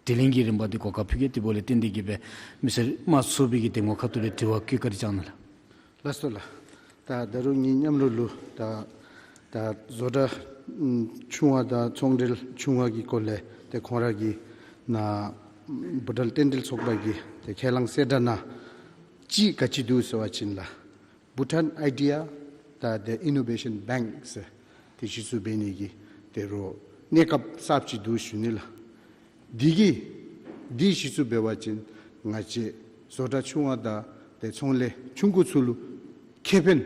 དྲི་ལན་གྱི་རིམ་པ་འདི་གོ་སྐབས་ཕུལ་གེ། དེ་འབདཝ་ལས་བརྟེན་ཏེ་གི་སྦེ་མི་སེར་དམངས་གཙོའི་གི་འདེམས་ངོ་ཁ་ཐུག་ལས་དྲི་བ་བཀོད་བཀའ་དྲིན་བསྐྱང་གནང་ལགས། ལགས་སོ་ལགས། ད་ད་རུང་ངེའི་མཉམ་རོགས་ལུ་ད་ད་བཟོ་གྲྭ་ཨམ་ཆུང་བ་དང་ཚོང་འབྲེལ་ཆུང་བ་གི་སྐོར་ལས་ཏེ་ཁོང་ར་གིས་ནཱ་བུ་ཌལ་རྟེན་འབྲེལ་ཚོགས་པ་གི་ཏེ་ཁས་བླངས་གསལ་བསྒྲགས་ནང་ཅིག་ག་ཅི་འདུག་ཟེར་བ་ཅིན་ལགས། Bhutan Idea དང་ཏེ་Innovation Bank ཟེར་ཏེ་གཞི་བཙུགས་འབད་ནི་གི་ཏེ་རོགས་གནས་སྐབས་གསརཔ་ཅིག་འདུག་ཞུ་ནི་ལགས། འདི་གིས་འདི་གཞི་བཙུགས་འབད་བ་ཅིན་ང་བཅས་བཟོ་གྲྭ་ཆུང་བ་དང་ཏེ་ཚོང་ལས་ཆུང་ཀུ་ཚུ་ལུ་ཁེ་ཕན་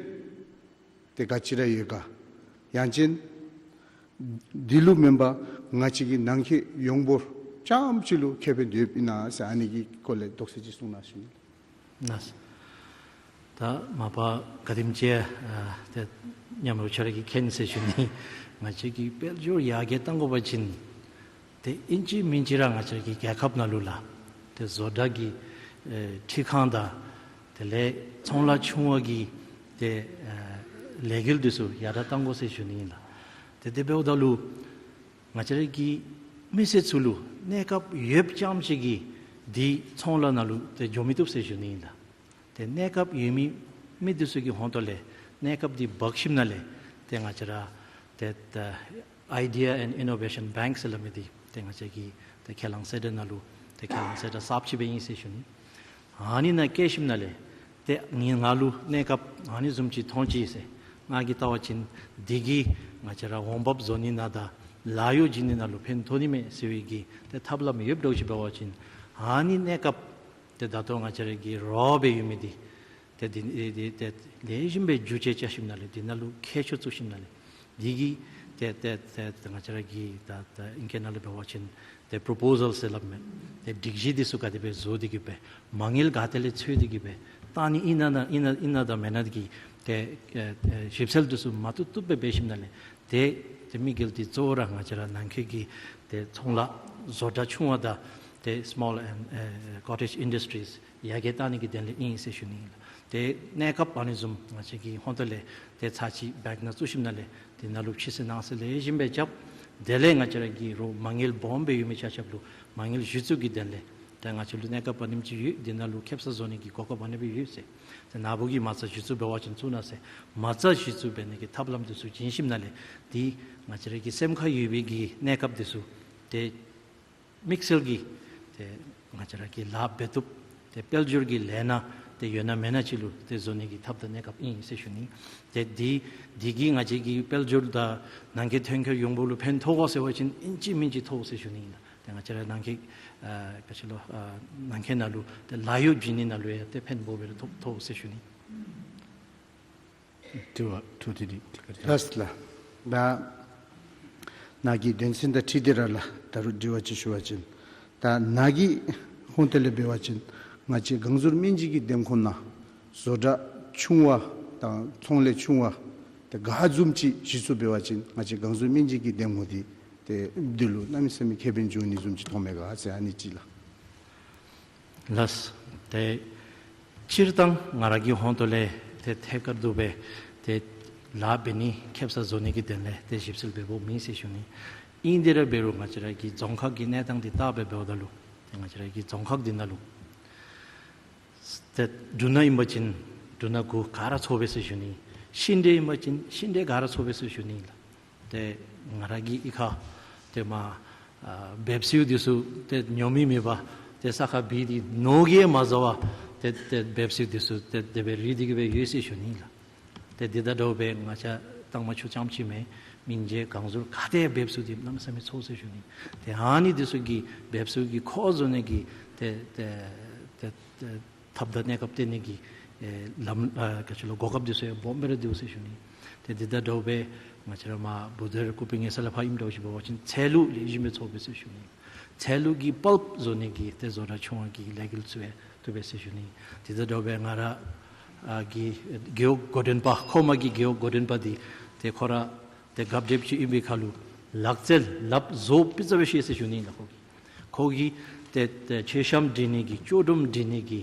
ཏེ་ག་ཅི་ར་ཡོད་ག། ཡང་ཅིན་འདི་ལུ་མེན་པར་ང་བཅས་ཀྱི་ནང་འཁོད་ཡོངས་འབོར་རྐྱངམ་ཅིག་ལུ་ཁེ་ཕན་ཡོདཔ་ཨིན་ན་ཟེར་ཨ་ནི་གི་སྐོར་ལས་དོགས་སེལ་ཅིག་གསུང་གནང་ཞུ་ནི། ལགས། ད་མ་པ་ག་དེམ་ཅིག་ཨ་ཏེ་མཉམ་རོགས་ཁྱོད་ར་གིས་མཁྱེན་ཟེར་ཞུ་ནི། ང་བཅས་ཀྱིས་དཔལ་འབྱོར་ཡར་རྒྱས་གཏང་དགོ་པ་ཅིན་ཏེ་ཨིན་ཅི་མིན་ཅི་ར་ང་བཅས་ཀྱི་རྒྱལ་ཁབ་ནང་ལུ་ལགས་ཏེ་བཟོ་གྲྭ་གི་ཨེ་འཕྲུལ་ཁང་དང་དེ་ལས་ཚོང་ལཱ་ཆུང་བ་གི་ཏེ་ཨེ་ལས་འགུལ་འདི་ཚུ་ཡར་དྲག་གཏང་དགོ་ཟེར་ཞུ་ནི་ཨིན་ལགས། ཏེ་དེ་འབདཝ་ད་ལུ་ང་བཅས་ར་གི་མི་སེར་ཚུ་ལུ་གནས་སྐབས་ཡོདཔ་རྐྱངམ་ཅིག་གིས་འདི་ཚོང་ལཱ་ནང་ལུ་ཏེ་འགྱོ་མི་བཏུབ་ཟེར་ཞུ་ནི་ཨིན་ལགས། ཏེ་གནས་སྐབས་ཡོད་མི་མི་འདི་ཚུ་གི་ཧོང་ཏོ་ལས་གནས་སྐབས་འདི་འབག་ཞིནམ་ལས་ཏེ་ང་བཅས་ར་ཏེ་ད་Idea and Innovation Bank ཟེར་སླབ་མི་འདི་ཏེ་ང་བཅས་ཀྱི་ཏེ་ཁས་བླངས་གསལ་བསྒྲགས་ནང་ལུ་ཏེ་ཁས་བླངས་གསལ་བསྒྲགས་གསརཔ་ཅིག་སྦེ་ཨིན་ཟེར་ཞུ་ནི། ཨ་ནི་ནང་བཀལ་ཞིནམ་ལས་ཏེ་ངེའི་ང་ལུ་གནས་སྐབས་ཨ་ནི་བཟུམ་ཅིག་མཐོང་ཅི་ཟེར་ང་གིས་བལྟ་བ་ཅིན་འདི་གིས་ང་བཅས་ར་འོང་འབབ་བཟོ་ནི་ནང་དང་ལཱ་གཡོག་བྱིན་ནི་ནང་ལུ་ཕན་ཐོགས་ནི་མས་ཟེར་བའི་གི་ཏེ་ཐབས་ལམ་ཡོདཔ་འདྲཝ་ཅིག་འབད་བ་ཅིན་ཨ་ནི་གནས་སྐབས་ཏེ་ད་ལྟོ་ང་བཅས་ར་གི་རོགས་སྦེ་ཡོད་མི་འདི་ཏེ་འདི་འདི་ཏེ་ལེགས་ཤོམ་སྦེ་འགྱུར་བཅོས་རྐྱབ་ཞིནམ་ལས་འདི་ནང་ལུ་ཁྱད་ཆོས་བཙུགས་ཞིནམ་ལས་འདི་གིས་ཏེ་ཏེ་ཏེ་ཏེ་ང་བཅས་ར་གི་ད་ད་ཨིང་སྐད་ནང་ལུ་འབད་བ་ཅིན་ཏེ་པོརོ་པོ་ཟཱལ་ཟེར་སླབ་མི་ཏེ་སྒྲིག་གཞི་འདི་ཚུ་ག་དེ་སྦེ་བཟོ་སྟེ་གི་སྦེ་མ་དངུལ་ག་ཏེ་ལས་འཚོལ་ཏེ་གི་སྦེ་བཏང་ནི་ཨིན་ན་ན་ཨིན་ན་ཨིན་ན་དང་མེན་ན་གི་ཏེ་ཨེ་ཨེ་ཞིབ་འཚོལ་འདི་ཚུ་མ་བཏུབ་བཏུབ་སྦེ་འབད་ཞིནམ་ལས་ཏེ་ཏེ་དམིགས་ཡུལ་འདི་གཙོ་བོ་ར་ང་བཅས་ར་ནང་འཁོད་ཀྱི་ཏེ་ཚོང་ལཱ་བཟོ་གྲྭ་ཆུང་བ་དང་ཏེ་small and ཨེ་cottage industries ཡར་རྒྱས་གཏང་ནི་གི་དོན་ལས་ཨིན་ཟེར་ཞུ་ནི་ཨིན་ལགས། ཏེ་གནས་སྐབས་ཨ་ནི་བཟུམ་ང་བཅས་ཀྱི་ཧོང་ཏོ་ལས་ཏེ་ཚར་གཅིག་བེངཀ་ནང་བཙུགས་ཞིནམ་ལས་འདི་ནང་ལུ་ཕྱི་སེལ་ནང་སེལ་ལེགས་ཤོམ་སྦེ་རྐྱབ། དེ་ལས་ང་བཅས་ར་གི་རོགས་མ་དངུལ་སྦོམ་སྦེ་ཡོད་མི་ཆ་ཁྱབ་ལུ་མ་དངུལ་གཞི་བཙུགས་ཀྱི་དོན་ལས་ཏེ་ང་བཅས་ལུ་གནས་སྐབས་ཨ་ནེམ་ཅིག་ཡོད། འདི་ནང་ལུ་ཁེབ་ས་བཟོ་ནི་གི་གོ་སྐབས་ཨ་ནི་སྦེ་ཡོད་ཟེར། ཏེ་ནཱ་བུ་གིས་མ་རྩ་གཞི་བཙུགས་འབད་བ་ཅིན་བཙུགས་གནང་ཟེར་མ་རྩ་གཞི་བཙུགས་འབད་ནི་གི་ཐབས་ལམ་འདི་ཚུ་བྱིན་ཞིནམ་ལས་འདི་ང་བཅས་ར་གི་སེམས་ཁར་ཡོད་པའི་གི་གནས་སྐབས་འདི་ཚུ་ཏེ་དམིགས་བསལ་གྱིས་ཏེ་ང་བཅས་ར་གིས་ལཱ་འབད་བཏུབ། ཏེ་དཔལ་འབྱོར་གྱི་ལས་སྣ་ཏེ་ཡོད་ན་མེད་ན་ཅིག་ལུ་ཏེ་བཟོ་ནི་གི་ཐབས་དང་གནས་སྐབས་ཨིན་ཟེར་ཞུ་ནི། ཏེ་འདི་འདི་གིས་ང་བཅས་ཀྱི་དཔལ་འབྱོར་དང་ནང་འཁོད་ཐོན་ཁུངས་ཡོངས་འབོར་ལུ་ཕན་ཐོགས་ག་ཟེར་བ་ཅིན་ཨིན་ཅི་མིན་ཅི་ཐོགས་ཟེར་ཞུ་ནི་ཨིན་ལགས། ཏེ་ང་བཅས་ར་ནང་འཁོད་ཨ་ག་ཅི་ལོ་ཨ་ནང་འཁོད་ནང་ལུ་ཏེ་ལཱ་གཡོག་བྱིན་ནི་ནང་ལུ་ཡང་ཏེ་ཕན་པོ་སྦེ་ར་ཐོགས་ཐོགས་ཟེར་ཞུ་ནི། དྲི་བ་དྲུག་དེ་དེ་དེ་ག་རེ། ལགས་ལགས། ད་ནཱ་གི་དོན་ཚན་དང་འཁྲིལ་ཏེ་ར་ལགས་ད་རུང་དྲི་བ་ཅིག་ཞུ་བ་ཅིན་ད་ནཱ་གི་ཧོང་ཏོ་ལས་འབད་བ་ཅིན་ང་བཅས་གངས་ཟུར་སྨན་རྩིས་ཀྱི་འདེམས་ཁོངས་ནང་བཟོ་གྲྭ་ཆུང་བ་དང་ཚོང་ལས་ཆུང་བ་ཏེ་ག་བཟུམ་ཅིག་གཞི་བཙུགས་འབད་བ་ཅིན་ང་བཅས་གངས་ཟུར་སྨན་རྩིས་ཀྱི་འདེམས་ཁོངས་འདི་ཏེ་འདི་ལུ་གནམ་མེད་ས་མེད་ཁེ་ཕན་འབྱུང་ནི་བཟུམ་ཅིག་མཐོང་མས་ག་ཟེར་ཨ་ནི་ཅིག་ལགས། ལགས། ཏེ་སྤྱིར་བཏང་ང་ར་གི་ཧོང་ཏོ་ལས་ཏེ་ཐད་ཀར་དུ་སྦེ་ཏེ་ལཱ་འབད་ནི་ཁེབ་ས་བཟོ་ནི་གི་དོན་ལས་ཏེ་ཞིབ་འཚོལ་འབད་འབདཝ་མེད་ཟེར་ཞུ་ནི། ཨིན་དེ་ར་འབད་རུང་ང་བཅས་ར་གི་རྫོང་ཁག་གི་གནས་སྟངས་འདི་བལྟ་སྦེ་འབདཝ་ད་ལུ་ཏེ་ང་བཅས་ར་གི་རྫོང་ཁག་འདི་ནང་ལུ་ཏེ་འབྲུ་སྣ་ཨིན་པ་ཅིན་འབྲུ་སྣ་གུ་ག་ར་ཚོགས་པས་ཟེར་ཞུ་ནི། ཤིང་འབྲས་ཨིན་པ་ཅིན་ཤིང་འབྲས་ག་ར་ཚོགས་པས་ཟེར་ཞུ་ནི་ལགས། ཏེ་ང་ར་གི་གཡུས་ཁར་ཏེ་མ་ ཨ་འབེབས་སེལ་འདི་ཚུ་ཏེ་ཉོ་མི་མེད་པར་ཏེ་ས་ཁར་སྦིས་ཏེ་ནོར་གྱིས་མ་བཟའ་བར་ཏེ་ཏེ་འབེབས་སེལ་འདི་ཚུ་ཏེ་དེ་སྦེ་རིལ་ཏེ་གི་སྦེ་ཡོད་ཟེར་ཞུ་ནི་ལགས། ཏེ་འདི་དང་འདྲཝ་སྦེ་ང་བཅས་ཏང་མ་ཆུང་ཙམ་ཅིག་མེན། མི་ཉམ་གང་ཟུར་ག་ཏེ་འབེབས་སེལ་འདི་གནམ་མེད་ས་མེད་ཚོགས་ཟེར་ཞུ་ནི། ཏེ་ཨ་ནི་འདི་ཚུ་གི་འབེབས་སེལ་གྱི་ཁོ་བཟོ་ནི་གི་ཏེ་ཏེ་ཏེ་ཏེ་ཐབས་དང་གནས་སྐབས་བསྟེན་ནི་གི་ཨེ་ལམ་ཨ་ག་ཅི་ལོ་གོ་སྐབས་འདི་ཚུ་ཡང་སྦོམ་སྦེ་ར་འདུག་ཟེར་ཞུ་ནི། ཏེ་འདི་དང་འདྲཝ་སྦེ་ང་བཅས་ར་མར་བུ་དེར་སྐུ་པའི་ཉེ་ས་ལས་ཕར་ཨིནམ་འདྲཝ་ཅིག་འབད་བ་ཅིན་ཚལ་ལུ་ལེགས་ཤོམ་སྦེ་ཚོགས་པས་ཟེར་ཞུ་ནི། ཚལ་ལུ་གི་པཱལཔ་བཟོ་ནི་གི་ཏེ་བཟོ་གྲྭ་ཆུང་བ་གི་ལས་འགུལ་ཚུ་ཡང་བཏུབ་པས་ཟེར་ཞུ་ནི། འདི་དང་འདྲཝ་སྦེ་ང་ར་ཨ་གི་རྒེད་འོག་འགོ་འདྲེན་པ་ཁོ་མ་གི་རྒེད་འོག་འགོ་འདྲེན་པ་འདི་ཏེ་ཁོ་ར་ཏེ་གབ་སྡེབ་ཅིག་ཨིན་པའི་ཁར་ལུ་ལག་རྩལ་ལགཔ་བཟོ་སྤུས་ཚད་སྦེ་ཤེས་ཟེར་ཞུ་ནི་ལགས། ཁོ་གིས་ཁོ་གིས་ཏེ་ཏེ་མཆོད་བཤམ་སྒྲིག་ནི་གི་ཅོག་སྒྲོམ་སྒྲིག་ནི་གི་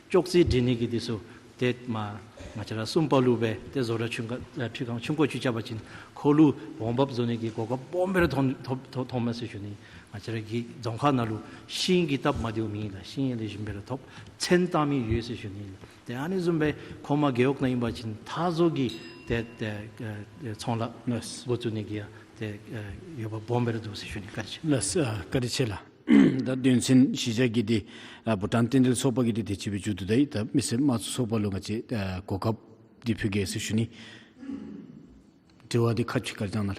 ཅོག་ཙེ་སྒྲིག་ནི་གི་འདི་ཚུ་ཏེ་མར་ང་བཅས་ར་གསུམ་པ་ལུ་སྦེ་ཏེ་བཟོ་གྲྭ་ཆུང་ཀུ་ཨ་ཁྲུས་ཁང་ཆུང་ཀུ་ཅིག་རྐྱབ་པ་ཅིན་ཁོ་ལུ་འོང་འབབ་བཟོ་ནི་གི་གོ་སྐབས་སྦོམ་སྦེ་ར་ཐོབ་ཐོབ་ཐོབ་ཐོབ་མས་ཟེར་ཞུ་ནི། ང་བཅས་ར་གི་རྫོང་ཁག་ནང་ལུ་ཤིང་གི་སྟབས་མ་བདེཝ་མེད་ལགས། ཤིང་ཡང་ལེགས་ཤོམ་སྦེ་ར་ཐོབ། ཚོན་བཏགས་མི་ཡོད་ཟེར་ཞུ་ནི་ལགས། ཏེ་ཨ་ནི་བཟུམ་སྦེ་ཁོ་མ་རྒེད་འོག་ནང་ཨིན་པ་ཅིན་ད་བཟོ་གི་ཏེ་ཏེ་ཨེ་ཚོང་ལཱ་ལགས། འགོ་བཙུགས་ནི་གི་ཡང་ཏེ་ཨེ་འོས་འབབ་སྦོམ་སྦེ་ར་འདུག་ཟེར་ཞུ་ནི། བཀའ་དྲིན་ཆེ། ལགས། ཨ་བཀའ་དྲིན་ཆེ་ལགས། ད་དོན་ཚན་བཞི་ཆ་གི་འདི་ཨ་བྷུ་ཊཱན་རྟེན་འབྲེལ་ཚོགས་པ་གིས་འདི་དེ་ཅིག་སྦེ་མཇུག་བསྡུ་ད་ཡི། ད་མི་སེར་དམངས་གཙོ་ཚོགས་པ་ལུ་ང་བཅས་ཨ་གོ་སྐབས་འདི་ཕུལ་གེ་ཟེར་ཞུ་ནི། དྲི་བ་འདི་ཁ་ཅིག་བཀའ་དྲིན་བསྐྱང་གནང་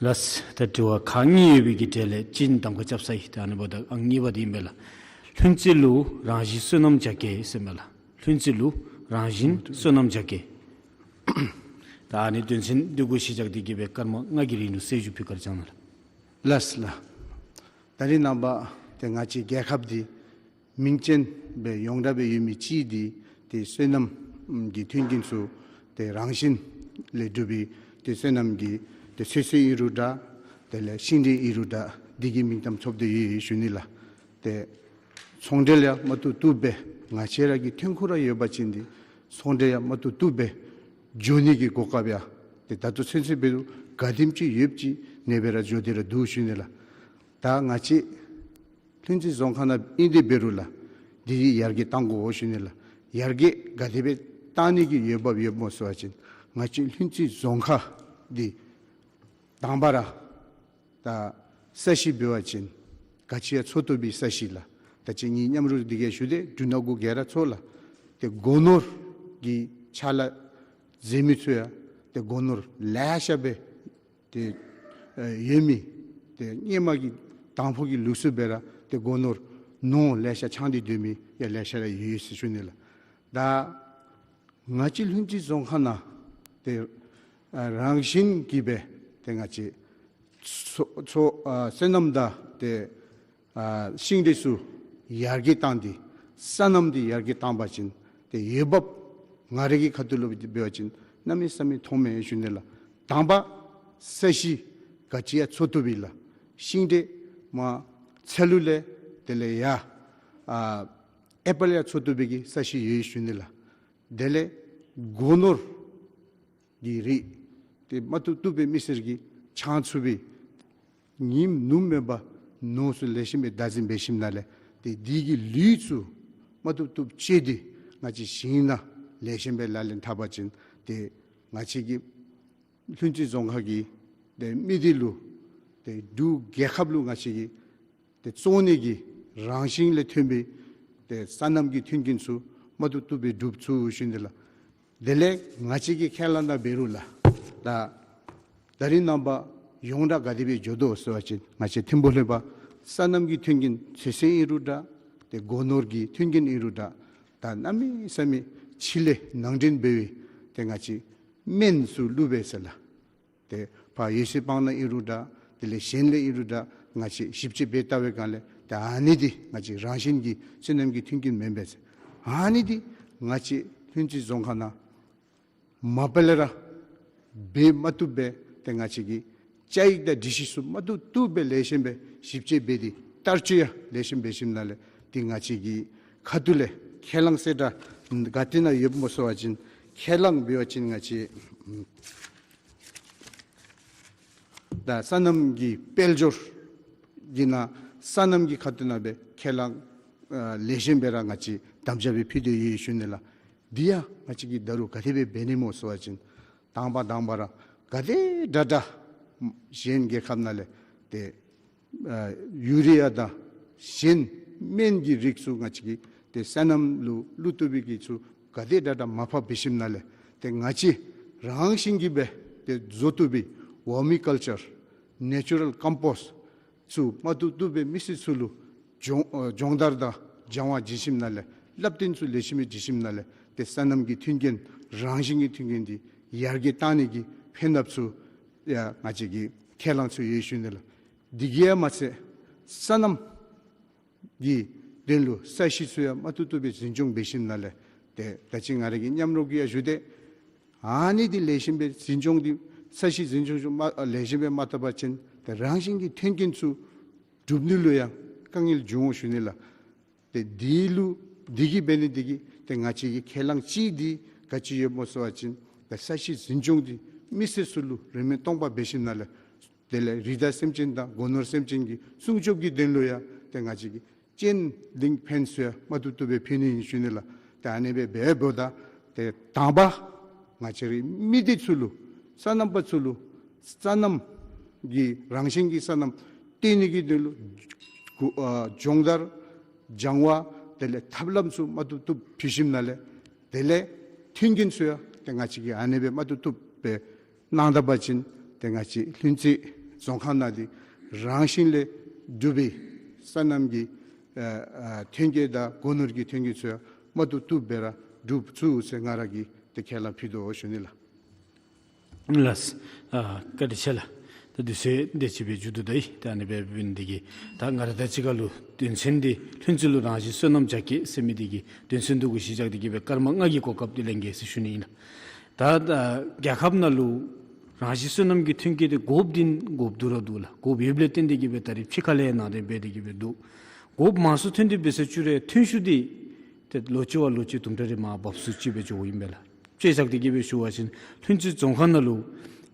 ལགས། ལགས། ད་དྲི་བ་ཁག་གཉིས་ཡོད་པའི་གི་གྲས་ལས་གཅིག་གདམ་ཁ་རྐྱབ་ས་ཡི། ད་ཨ་ནི་འབདཝ་ད་ཨང་གཉིས་པ་འདི་ཨིན་པས་ལགས། ལྷུན་རྩེ་ལུ་རང་བཞིན་སོ་ནམ་རྒྱག་གེ་ཟེར་མས་ལགས། ལྷུན་རྩེ་ལུ་རང་བཞིན་སོ་ནམ་རྒྱག་གེ། ད་ཨ་ནི་དོན་ཚན་འདི་གུ་གཞི་བཞག་སྟེ་གི་སྦེ་སྐར་མ་ལྔ་གི་རིང་ལུ་གསལ་ཞུ་ཕུལ་བཀའ་དྲིན་བསྐྱང་གནང་ལགས། ལགས་ལགས། ད་རིས་ནངས་པ་ཏེ་ང་བཅས་རྒྱལ་ཁབ་འདི་མིང་ཅན་སྦེ་ཡོངས་གྲགས་སྦེ་ཡོད་མི་ཅིག་འདི་ཏེ་སོ་ནམ་གྱི་མཐུན་རྐྱེན་ཚུ་ཏེ་རང་བཞིན་ལས་གྲུབ་པའི་ཏེ་སོ་ནམ་གྱི་ཏེ་ཚོད་བསྲེ་ཨིན་རུང་འདྲ། དེ་ལས་ཤིང་འབྲས་ཨིན་རུང་འདྲ། འདི་གི་མིང་གཏམ་ཚོགས་ཏེ་ཡོད་ཡོད་ཞུ་ནི་ལགས། ཏེ་ཚོང་འབྲེལ་ཡང་མ་བཏུབ་བཏུབ་སྦེ་ང་བཅས་ར་གི་ཐོན་ཁུངས་ར་ཡོད་པ་ཅིན་འདི་ཚོང་འབྲེལ་ཡང་མ་བཏུབ་བཏུབ་སྦེ་འགྱོ་ནི་གི་གོ་སྐབས་ཡང་ཏེ་ད་ལྟོ་ཚུན་ཚོད་འབད་རུང་ག་དེམ་ཅིག་ཡོདཔ་ཅིག་ཨ་ནེ་སྦེ་ར་འགྱོ་སྟེ་ར་འདུག་ཞུ་ནི་ལགས། ད་ང་བཅས་ལྷུན་རྩེ་རྫོང་ཁག་ནང་ཨིན་ཏེ་འབད་རུང་ལགས་འདི་ཡར་རྒྱས་གཏང་དགོ་ཞུ་ནི་ལགས། ཡར་རྒྱས་ག་དེ་སྦེ་གཏང་ནི་གི་འོས་འབབ་ཡོདཔ་སྨོ་ཟེར་བ་ཅིན་ང་བཅས་ལྷུན་རྩེ་རྫོང་ཁག་འདི་དང་པ་ར་ད་ས་གཞི་འབད་བ་ཅིན་ག་ཅི་ཡང་འཚོ་བཏུབ་པའི་ས་གཞི་ལགས། ད་ཅི་ངེའི་མཉམ་རོགས་འདི་གིས་ཞུ་སྟེ་འབྲུ་སྣ་དགུ་ག་ར་འཚོ་ལགས། ཏེ་སྒོ་ནོར་གྱི་ཕྱག་ལཱ་མཛད་མི་ཚུ་ཡང་ཏེ་སྒོ་ནོར་ལེ་ཤ་སྦེ་ཏེ་ཨེ་ཡོད་མི་ཏེ་སྔོན་མ་གི་དང་ཕུ་གི་ལུགས་སྲོལ་སྦེ་ར་ཏེ་སྒོ་ནོར་ནོར་ལེ་ཤ་འཆང་སྟེ་སྡོད་མི་ཡང་ལེ་ཤ་ར་ཡོད་ཡོད་ཟེར་ཞུ་ནི་ལགས། ད་ང་བཅས་ལྷུན་རྩེ་རྫོང་ཁག་ནང་ཏེ་ཨ་རང་བཞིན་གྱིས་སྦེ་ཏེ་ང་བཅས་ཚོ་ཚོ་ཨ་སོ་ནམ་དང་ཏེ་ཨ་ཤིང་འབྲས་ཚུ་ཡར་རྒྱས་བཏང་སྟེ་སོ་ནམ་འདི་ཡར་རྒྱས་བཏང་པ་ཅིན་ཏེ་འོས་འབབ་ང་རའི་གི་ཁ་ཐུག་ལུ་འབད་བ་ཅིན་གནམ་མེད་ས་མེད་མཐོངམ་མས་ཞུ་ནི་ལགས། དང་པ་ས་གཞི་ག་ཅི་ཡང་འཚོ་བཏུབ་པའི་ལགས། ཤིང་འབྲས་མར་ཚལ་ལུ་ལས་དེ་ལས་ཡར་ཨ་ཨེ་པཱལ་ཡང་འཚོ་བཏུབ་པའི་གི་ས་གཞི་ཡོད་ཞུ་ནི་ལགས། དེ་ལས་སྒོ་ནོར་གྱི་རིགས་ཏེ་མ་བཏུབ་བཏུབ་སྦེ་མི་སེར་གྱིས་འཆང་ཚུགས་པའི་ཉིནམ་ནུབ་མེད་པར་ནོར་ཚུ་ལེགས་ཤོམ་སྦེ་བདག་འཛིན་འབད་ཞིནམ་ལས་ཏེ་འདི་གི་ལུད་ཚུ་མ་བཏུབ་བཏུབ་སྤྱོད་དེ་ང་བཅས་ཞིང་ནང་ལེགས་ཤོམ་སྦེ་ལག་ལེན་འཐབ་པ་ཅིན་ཏེ་ང་བཅས་ཀྱི་ལྷུན་རྩེ་རྫོང་ཁག་གི་ཏེ་མི་སྡེ་ལུ་ཏེ་འབྲུག་རྒྱལ་ཁབ་ལུ་ང་བཅས་ཀྱི་ཏེ་བཙོང་ནི་གི་རང་བཞིན་ལས་ཐོན་པའི་ཏེ་སོ་ནམ་གྱི་མཐུན་རྐྱེན་ཚུ་མ་བཏུབ་བཏུབ་སྦེ་སྒྲུབ་ཚུགས་ཞུ་ནི་ལགས། དེ་ལས་ང་བཅས་ཀྱི་ཁས་བླངས་ནང་འབད་རུང་ལགས། ད་ད་རིས་ནངས་པ་ཡོངས་གྲགས་ག་དེ་སྦེ་འགྱོ་དོ་ཟེར་བ་ཅིན་ང་བཅས་ཐིམ་ཕུག་ལྷོདཔ་སོ་ནམ་གྱི་མཐུན་རྐྱེན་ཚོད་བསྲེ་ཨིན་རུང་འདྲ། ཏེ་སྒོ་ནོར་གྱི་མཐུན་རྐྱེན་ཨིན་རུང་འདྲ། ད་གནམ་མེད་ས་མེད་ཕྱི་ལས་ནང་འདྲེན་འབད་བའི་ཏེ་ང་བཅས་སྨན་ཚུ་བླུགས་པས་ཟེར་ལགས། ཏེ་ཕར་འོད་གསལ་སྤང་ནང་ཨིན་རུང་འདྲ། དེ་ལས་གཞན་ལས་ཨིན་རུང་འདྲ། ང་བཅས་ཞིབ་དཔྱད་འབད་བལྟ་བའི་སྒང་ལས་ཏེ་ཨ་ནི་འདི་ང་བཅས་རང་བཞིན་གྱི་སོ་ནམ་གྱི་མཐུན་རྐྱེན་མེན་པས་ཟེར། ཨ་ནི་འདི་ང་བཅས་ལྷུན་རྩེ་རྫོང་ཁག་ནང་མ་པ་ལས་ར་འབད་མ་བཏུབ་སྦེ་ཏེ་ང་བཅས་ཀྱི་བཅའ་ཡིག་དང་སྒྲིག་གཞི་ཚུ་མ་བཏུབ་བཏུབ་སྦེ་ལེགས་ཤོམ་སྦེ་ཞིབ་དཔྱད་འབད་དེ་བསྟར་སྤྱོད་ཡང་ལེགས་ཤོམ་འབད་ཞིནམ་ལས་ཏེ་ང་བཅས་ཀྱི་ཁ་ཐུག་ལས་ཁས་བླངས་གསལ་བསྒྲགས་ག་ཏེ་ནང་ཡོདཔ་སྨོ་ཟེར་བ་ཅིན་ཁས་བླངས་འབད་བ་ཅིན་ང་བཅས་ད་སོ་ནམ་གྱི་དཔལ་འབྱོར་གྱི་ནང་སོ་ནམ་གྱི་ཁ་ཐུག་ནང་སྦེ་ཁས་བླངས་ཨ་ལེགས་ཤོམ་སྦེ་ར་ང་བཅས་དམ་བཅའ་སྦེ་ཕུལ་ཏེ་ཡོད་ཞུ་ནི་ལགས། འདི་ཡང་ང་བཅས་ཀྱིས་ད་རུང་ག་དེ་སྦེ་འབད་ནི་སྨོ་ཟེར་བ་ཅིན་དང་པ་དང་པ་ར་ག་དེ་དྲག་དྲག་གཞན་རྒྱལ་ཁབ་ནང་ལས་ཏེ་ཨ་ཡུ་རི་ཡ་དང་གཞན་སྨན་གྱི་རིགས་ཚུ་ང་བཅས་ཀྱིས་ཏེ་སོ་ནམ་ལུ་བླུག་བཏུབ་པའི་གི་ཚུ་ག་དེ་དྲག་དྲག་མར་ཕབ་འབད་ཞིནམ་ལས་ཏེ་ང་བཅས་རང་བཞིན་གྱིས་སྦེ་ཏེ་བཟོ་བཏུབ་པའི་vermiculture, natural compost ཚུ་མ་བཏུབ་བཏུབ་སྦེ་མི་སེར་ཚུ་ལུ་སྦྱོང་ཨ་སྦྱོང་བརྡར་དང་སྦྱང་བ་བྱིན་ཞིནམ་ལས་བསླབ་སྟོན་ཚུ་ལེགས་ཤོམ་སྦེ་བྱིན་ཞིནམ་ལས་ཏེ་སོ་ནམ་གྱི་མཐུན་རྐྱེན་རང་བཞིན་གྱི་མཐུན་རྐྱེན་འདི་ཡར་རྒྱས་བཏང་ནི་གི་ཕན་ཐབས་ཚུ་ཡང་ང་བཅས་ཀྱི་ཁས་བླངས་ཚུ་ཡོད་ཞུ་ནི་ལགས། དེ་གིས་ཡང་མ་ཚད་སོ་ནམ་གྱི་དོན་ལུ་ས་གཞི་ཚུ་ཡང་མ་བཏུབ་བཏུབ་སྦེ་འཛིན་སྐྱོང་འབད་ཞིནམ་ལས་ཏེ་ད་ཅི་ང་ར་གི་མཉམ་རོགས་ཀྱིས་ཡང་ཞུ་དེས། ཨ་ནི་འདི་ལེགས་ཤོམ་སྦེ་འཛིན་སྐྱོང་འདི་ས་གཞི་འཛིན་སྐྱོང་ཚུ་མ་ཨ་ལེགས་ཤོམ་སྦེ་མ་བཏབ་པ་ཅིན་ཏེ་རང་བཞིན་གྱི་མཐུན་རྐྱེན་ཚུ་སྒྲུབ་ནི་ལུ་ཡང་དཀའ་ངལ་འབྱུང་འོང་ཞུ་ནི་ལགས། ཏེ་འདི་ལུ་འདི་གིས་འབད་ནི་འདི་གིས་ཏེ་ང་བཅས་ཀྱི་ཁས་བླངས་ཅིག་འདི་ག་ཅི་ཡོདཔ་སྨོ་ཟེར་བ་ཅིན་ཏེ་ས་གཞི་འཛིན་སྐྱོང་འདི་མི་སེར་ཚུ་ལུ་རིན་མེད་སྟོང་པ་འབད་ཞིནམ་ལས་དེ་ལས་རི་དྭགས་སེམས་ཅན་དང་སྒོ་ནོར་སེམས་ཅན་གྱི་སྲུང་སྐྱོབ་ཀྱི་དོན་ལུ་ཡང་ཏེ་ང་བཅས་ཀྱིས་ཅི་ལིང་ཕན་ཚུ་ཡང་མ་བཏུབ་བཏུབ་སྦེ་ཕུལ་ནི་ཨིན་ཞུ་ནི་ལགས། ཏེ་ཨ་ནི་སྦེ་འབདཝ་ད་ཏེ་དང་པ་ང་བཅས་རའི་མི་སྡེ་ཚུ་ལུ་སོ་ནམ་པ་ཚུ་ལུ་སོ་ནམ་གྱི་རང་བཞིན་གྱི་སོ་ནམ་བཏོན་ནི་གི་དོན་ལུ་གུ་ཨ་སྦྱོང་བརྡར་སྦྱང་བ་དེ་ལས་ཐབས་ལམ་ཚུ་མ་བཏུབ་བཏུབ་ཕུལ་ཞིནམ་ལས་དེ་ལས་མཐུན་རྐྱེན་ཚུ་ཡང་ཏེ་ང་བཅས་ཀྱིས་ཨ་ནི་སྦེ་མ་བཏུབ་བཏུབ་སྦེ་གནང་ད་པ་ཅིན་ཏེ་ང་བཅས་ལྷུན་རྩེ་རྫོང་ཁག་ནང་འདི་རང་བཞིན་ལས་གྲུབ་པའི་སོ་ནམ་གྱི་ཨ་ཨ་ཐོན་སྐྱེད་དང་སྒོ་ནོར་གྱི་ཐོན་སྐྱེད་ཚུ་ཡང་མ་བཏུབ་བཏུབ་སྦེ་ར་སྒྲུབ་ཚུགས་ཟེར་ང་ར་གིས་ཏེ་ཁས་བླངས་ཕུལ་དོ་ཞུ་ནི་ལགས། ལགས། ཨ་བཀའ་དྲིན་ཆེ་ལགས། ད་དུས་ཚོད་དེ་ཅིག་སྦེ་མཇུག་བསྡུ་ད་ཡི། ད་ཨ་ནི་སྦེ་འབད་ནི་འདི་གིས་ད་ང་ར་དང་གཅིག་ཁར་ལུ་དོན་ཚན་འདི་ལྷུན་རྩེ་ལུ་རང་བཞིན་སོ་ནམ་རྒྱ་སྐྱེད་ཟེར་མི་འདི་གི་དོན་ཚན་འདི་གུ་གཞི་བཞག་སྟེ་གི་སྦེ་སྐར་མ་ལྔ་གི་གོ་སྐབས་འདི་ལེན་གེ་ཟེར་ཞུ་ནི་ཨིན་ལགས། ད་ད་རྒྱལ་ཁབ་ནང་ལུ་རང་བཞིན་སོ་ནམ་གྱི་ཐོན་སྐྱེད་འདི་དགོཔ་འདི་དགོཔ་འདུག་ར་འདུག་ལགས། དགོཔ་ཡོདཔ་ལས་བརྟེན་ཏེ་གི་སྦེ་ད་རེས་ཕྱི་ཁ་ལས་ནང་འདྲེན་འབད་དེ་གི་སྦེ་འདུག། དགོཔ་མང་སུ་ཐོན་ཏེ་འབད་ཟེར་བཅུག་རུང་ཐོན་ཤུགས་འདི་ཏེ་ལོ་གཅིག་བ་ལོ་གཅིག་དུམ་གྲ་རེ་མར་བབས་སུ་ཅིག་སྦེ་འགྱོཝ་ཨིན་པས་ལགས། དཔེ་བཞག་སྟེ་གི་སྦེ་ཞུ་བ་ཅིན་ལྷུན་རྩེ་རྫོང་ཁག་ནང་ལུ་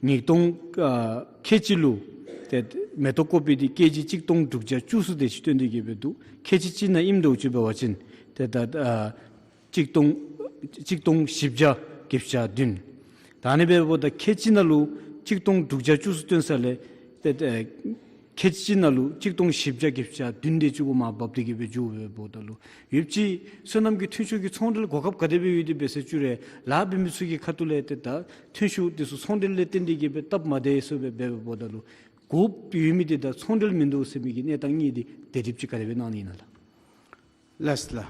ཉིས་སྟོང་ཨ་ཁལ་གཅིག་ལུ་ཏེ་མེ་ཏོག་ཀོ་པི་འདི་ཀེ་ཇི་གཅིག་སྟོང་དྲུག་བརྒྱ་བཅུ་གསུམ་དེ་ཅིག་བཏོན་ཏེ་གི་སྦེ་འདུག། ཁལ་གཅིག་གཅིག་ནང་ཨིནམ་འདྲཝ་ཅིག་འབད་བ་ཅིན་ཏེ་ད་ཨ་གཅིག་སྟོང་གཅིག་སྟོང་བཞི་བརྒྱ་བརྒྱད་ཅུ་གྱ་བདུན། ད་ཨ་ནི་འབདཝ་ད་ཁལ་གཅིག་ནང་ལུ་གཅིག་སྟོང་དྲུག་བརྒྱ་བཅུ་གསུམ་བཏོན་ས་ལས་ཏེ་ཏེ་ཁལ་གཅིག་ནང་ལུ་གཅིག་སྟོང་བཞི་བརྒྱ་བརྒྱད་ཅུ་གྱ་བདུན་དེ་ཅིག་གུ་མར་བབས་ཏེ་གི་སྦེ་འགྱོ་སྦེ་འབདཝ་ད་ལུ་ཡོདཔ་ཅིག་སོ་ནམ་གྱི་ཐོན་ཤུགས་ཀྱི་ཚོང་འབྲེལ་གོ་སྐབས་ག་དེ་སྦེ་ཡོད་དེ་འབད་ཟེར་བཅུག་རུང་ལཱ་འབད་མི་ཚུ་གི་ཁ་ཐུག་ལས་ཏེ་ད་ཐོན་ཤུགས་དེ་ཚུ་ཚོང་འབྲེལ་ལས་བརྟེན་ཏེ་གི་སྦེ་སྟབས་མ་བདེ་ཟེར་སྦེ་འབད་འབདཝ་ད་ལུ་དགོཔ་ཡོད་མི་འདི་དང་ཚོང་འབྲེལ་མིན་འདུག་ཟེར་མི་གི་གནས་སྟངས་གཉིས་འདི་བདེ་སྒྲིབ་ཅིག་ག་དེ་སྦེ་གནང་ནི་ཨིན་ན་ལགས། ལགས་ལགས།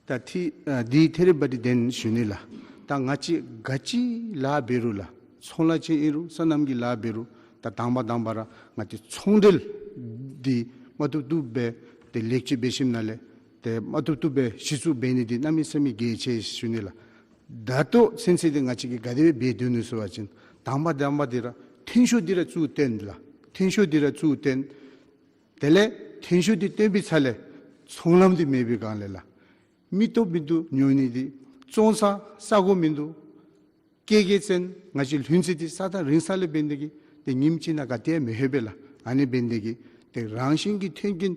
ད་ཐི་ཨ་འདི་ཐད་རི་བ་རི་བདེན་ཞུ་ནི་ལགས། ད་ང་བཅས་ག་ཅི་ལཱ་འབད་རུང་ལགས། ཚོང་ལཱ་ཅིག་ཨིན་རུང་སོ་ནམ་གྱི་ལཱ་འབད་རུང་ད་དང་པ་དང་པ་ར་ང་བཅས་ཚོང་འབྲེལ་འདི་མ་བཏུབ་བཏུབ་སྦེ་ཏེ་ལེགས་བཅོས་འབད་ཞིནམ་ལས་ཏེ་མ་བཏུབ་བཏུབ་སྦེ་གཞི་བཙུགས་འབད་ནི་འདི་གནམ་མེད་ས་མེད་གལ་ཆེ་ཞུ་ནི་ལགས། ད་ལྟོ་ཚུན་ཚོད་འདི་ང་བཅས་ཀྱིས་ག་དེ་སྦེ་འབད་སྡོད་ནུག་ཟེར་བ་ཅིན་དང་པ་དང་པ་འདི་ར་ཐོན་ཤུགས་འདི་ར་གཙོ་བོ་བཏོན་ལགས། ཐོན་ཤུགས་འདི་ར་གཙོ་བོ་བཏོན། དེ་ལས་ཐོན་ཤུགས་འདི་བཏོན་པའི་ཚེ་ལས་ཚོང་ལམ་འདི་མེད་པའི་སྒང་ལས་ལགས། མི་སྟོབས་མིན་འདུག་ཉོ་ནི་འདི། བཙོང་ས་ས་གོ་མིན་འདུག། སྐྱེད་ཀྱི་ཚན་ང་བཅས་ལྷུན་རྩེ་འདི་ས་ཐག་རིང་ས་ལས་འབད་ནི་དེ་གིས་ཏེ་ཉིནམ་གཅིག་ནང་ག་ཏེ་ཡང་མི་ལྷོད་པས་ལགས། ཨ་ནི་འབད་ནི་དེ་གིས་ཏེ་རང་བཞིན་གྱི་ཐོན་སྐྱེད་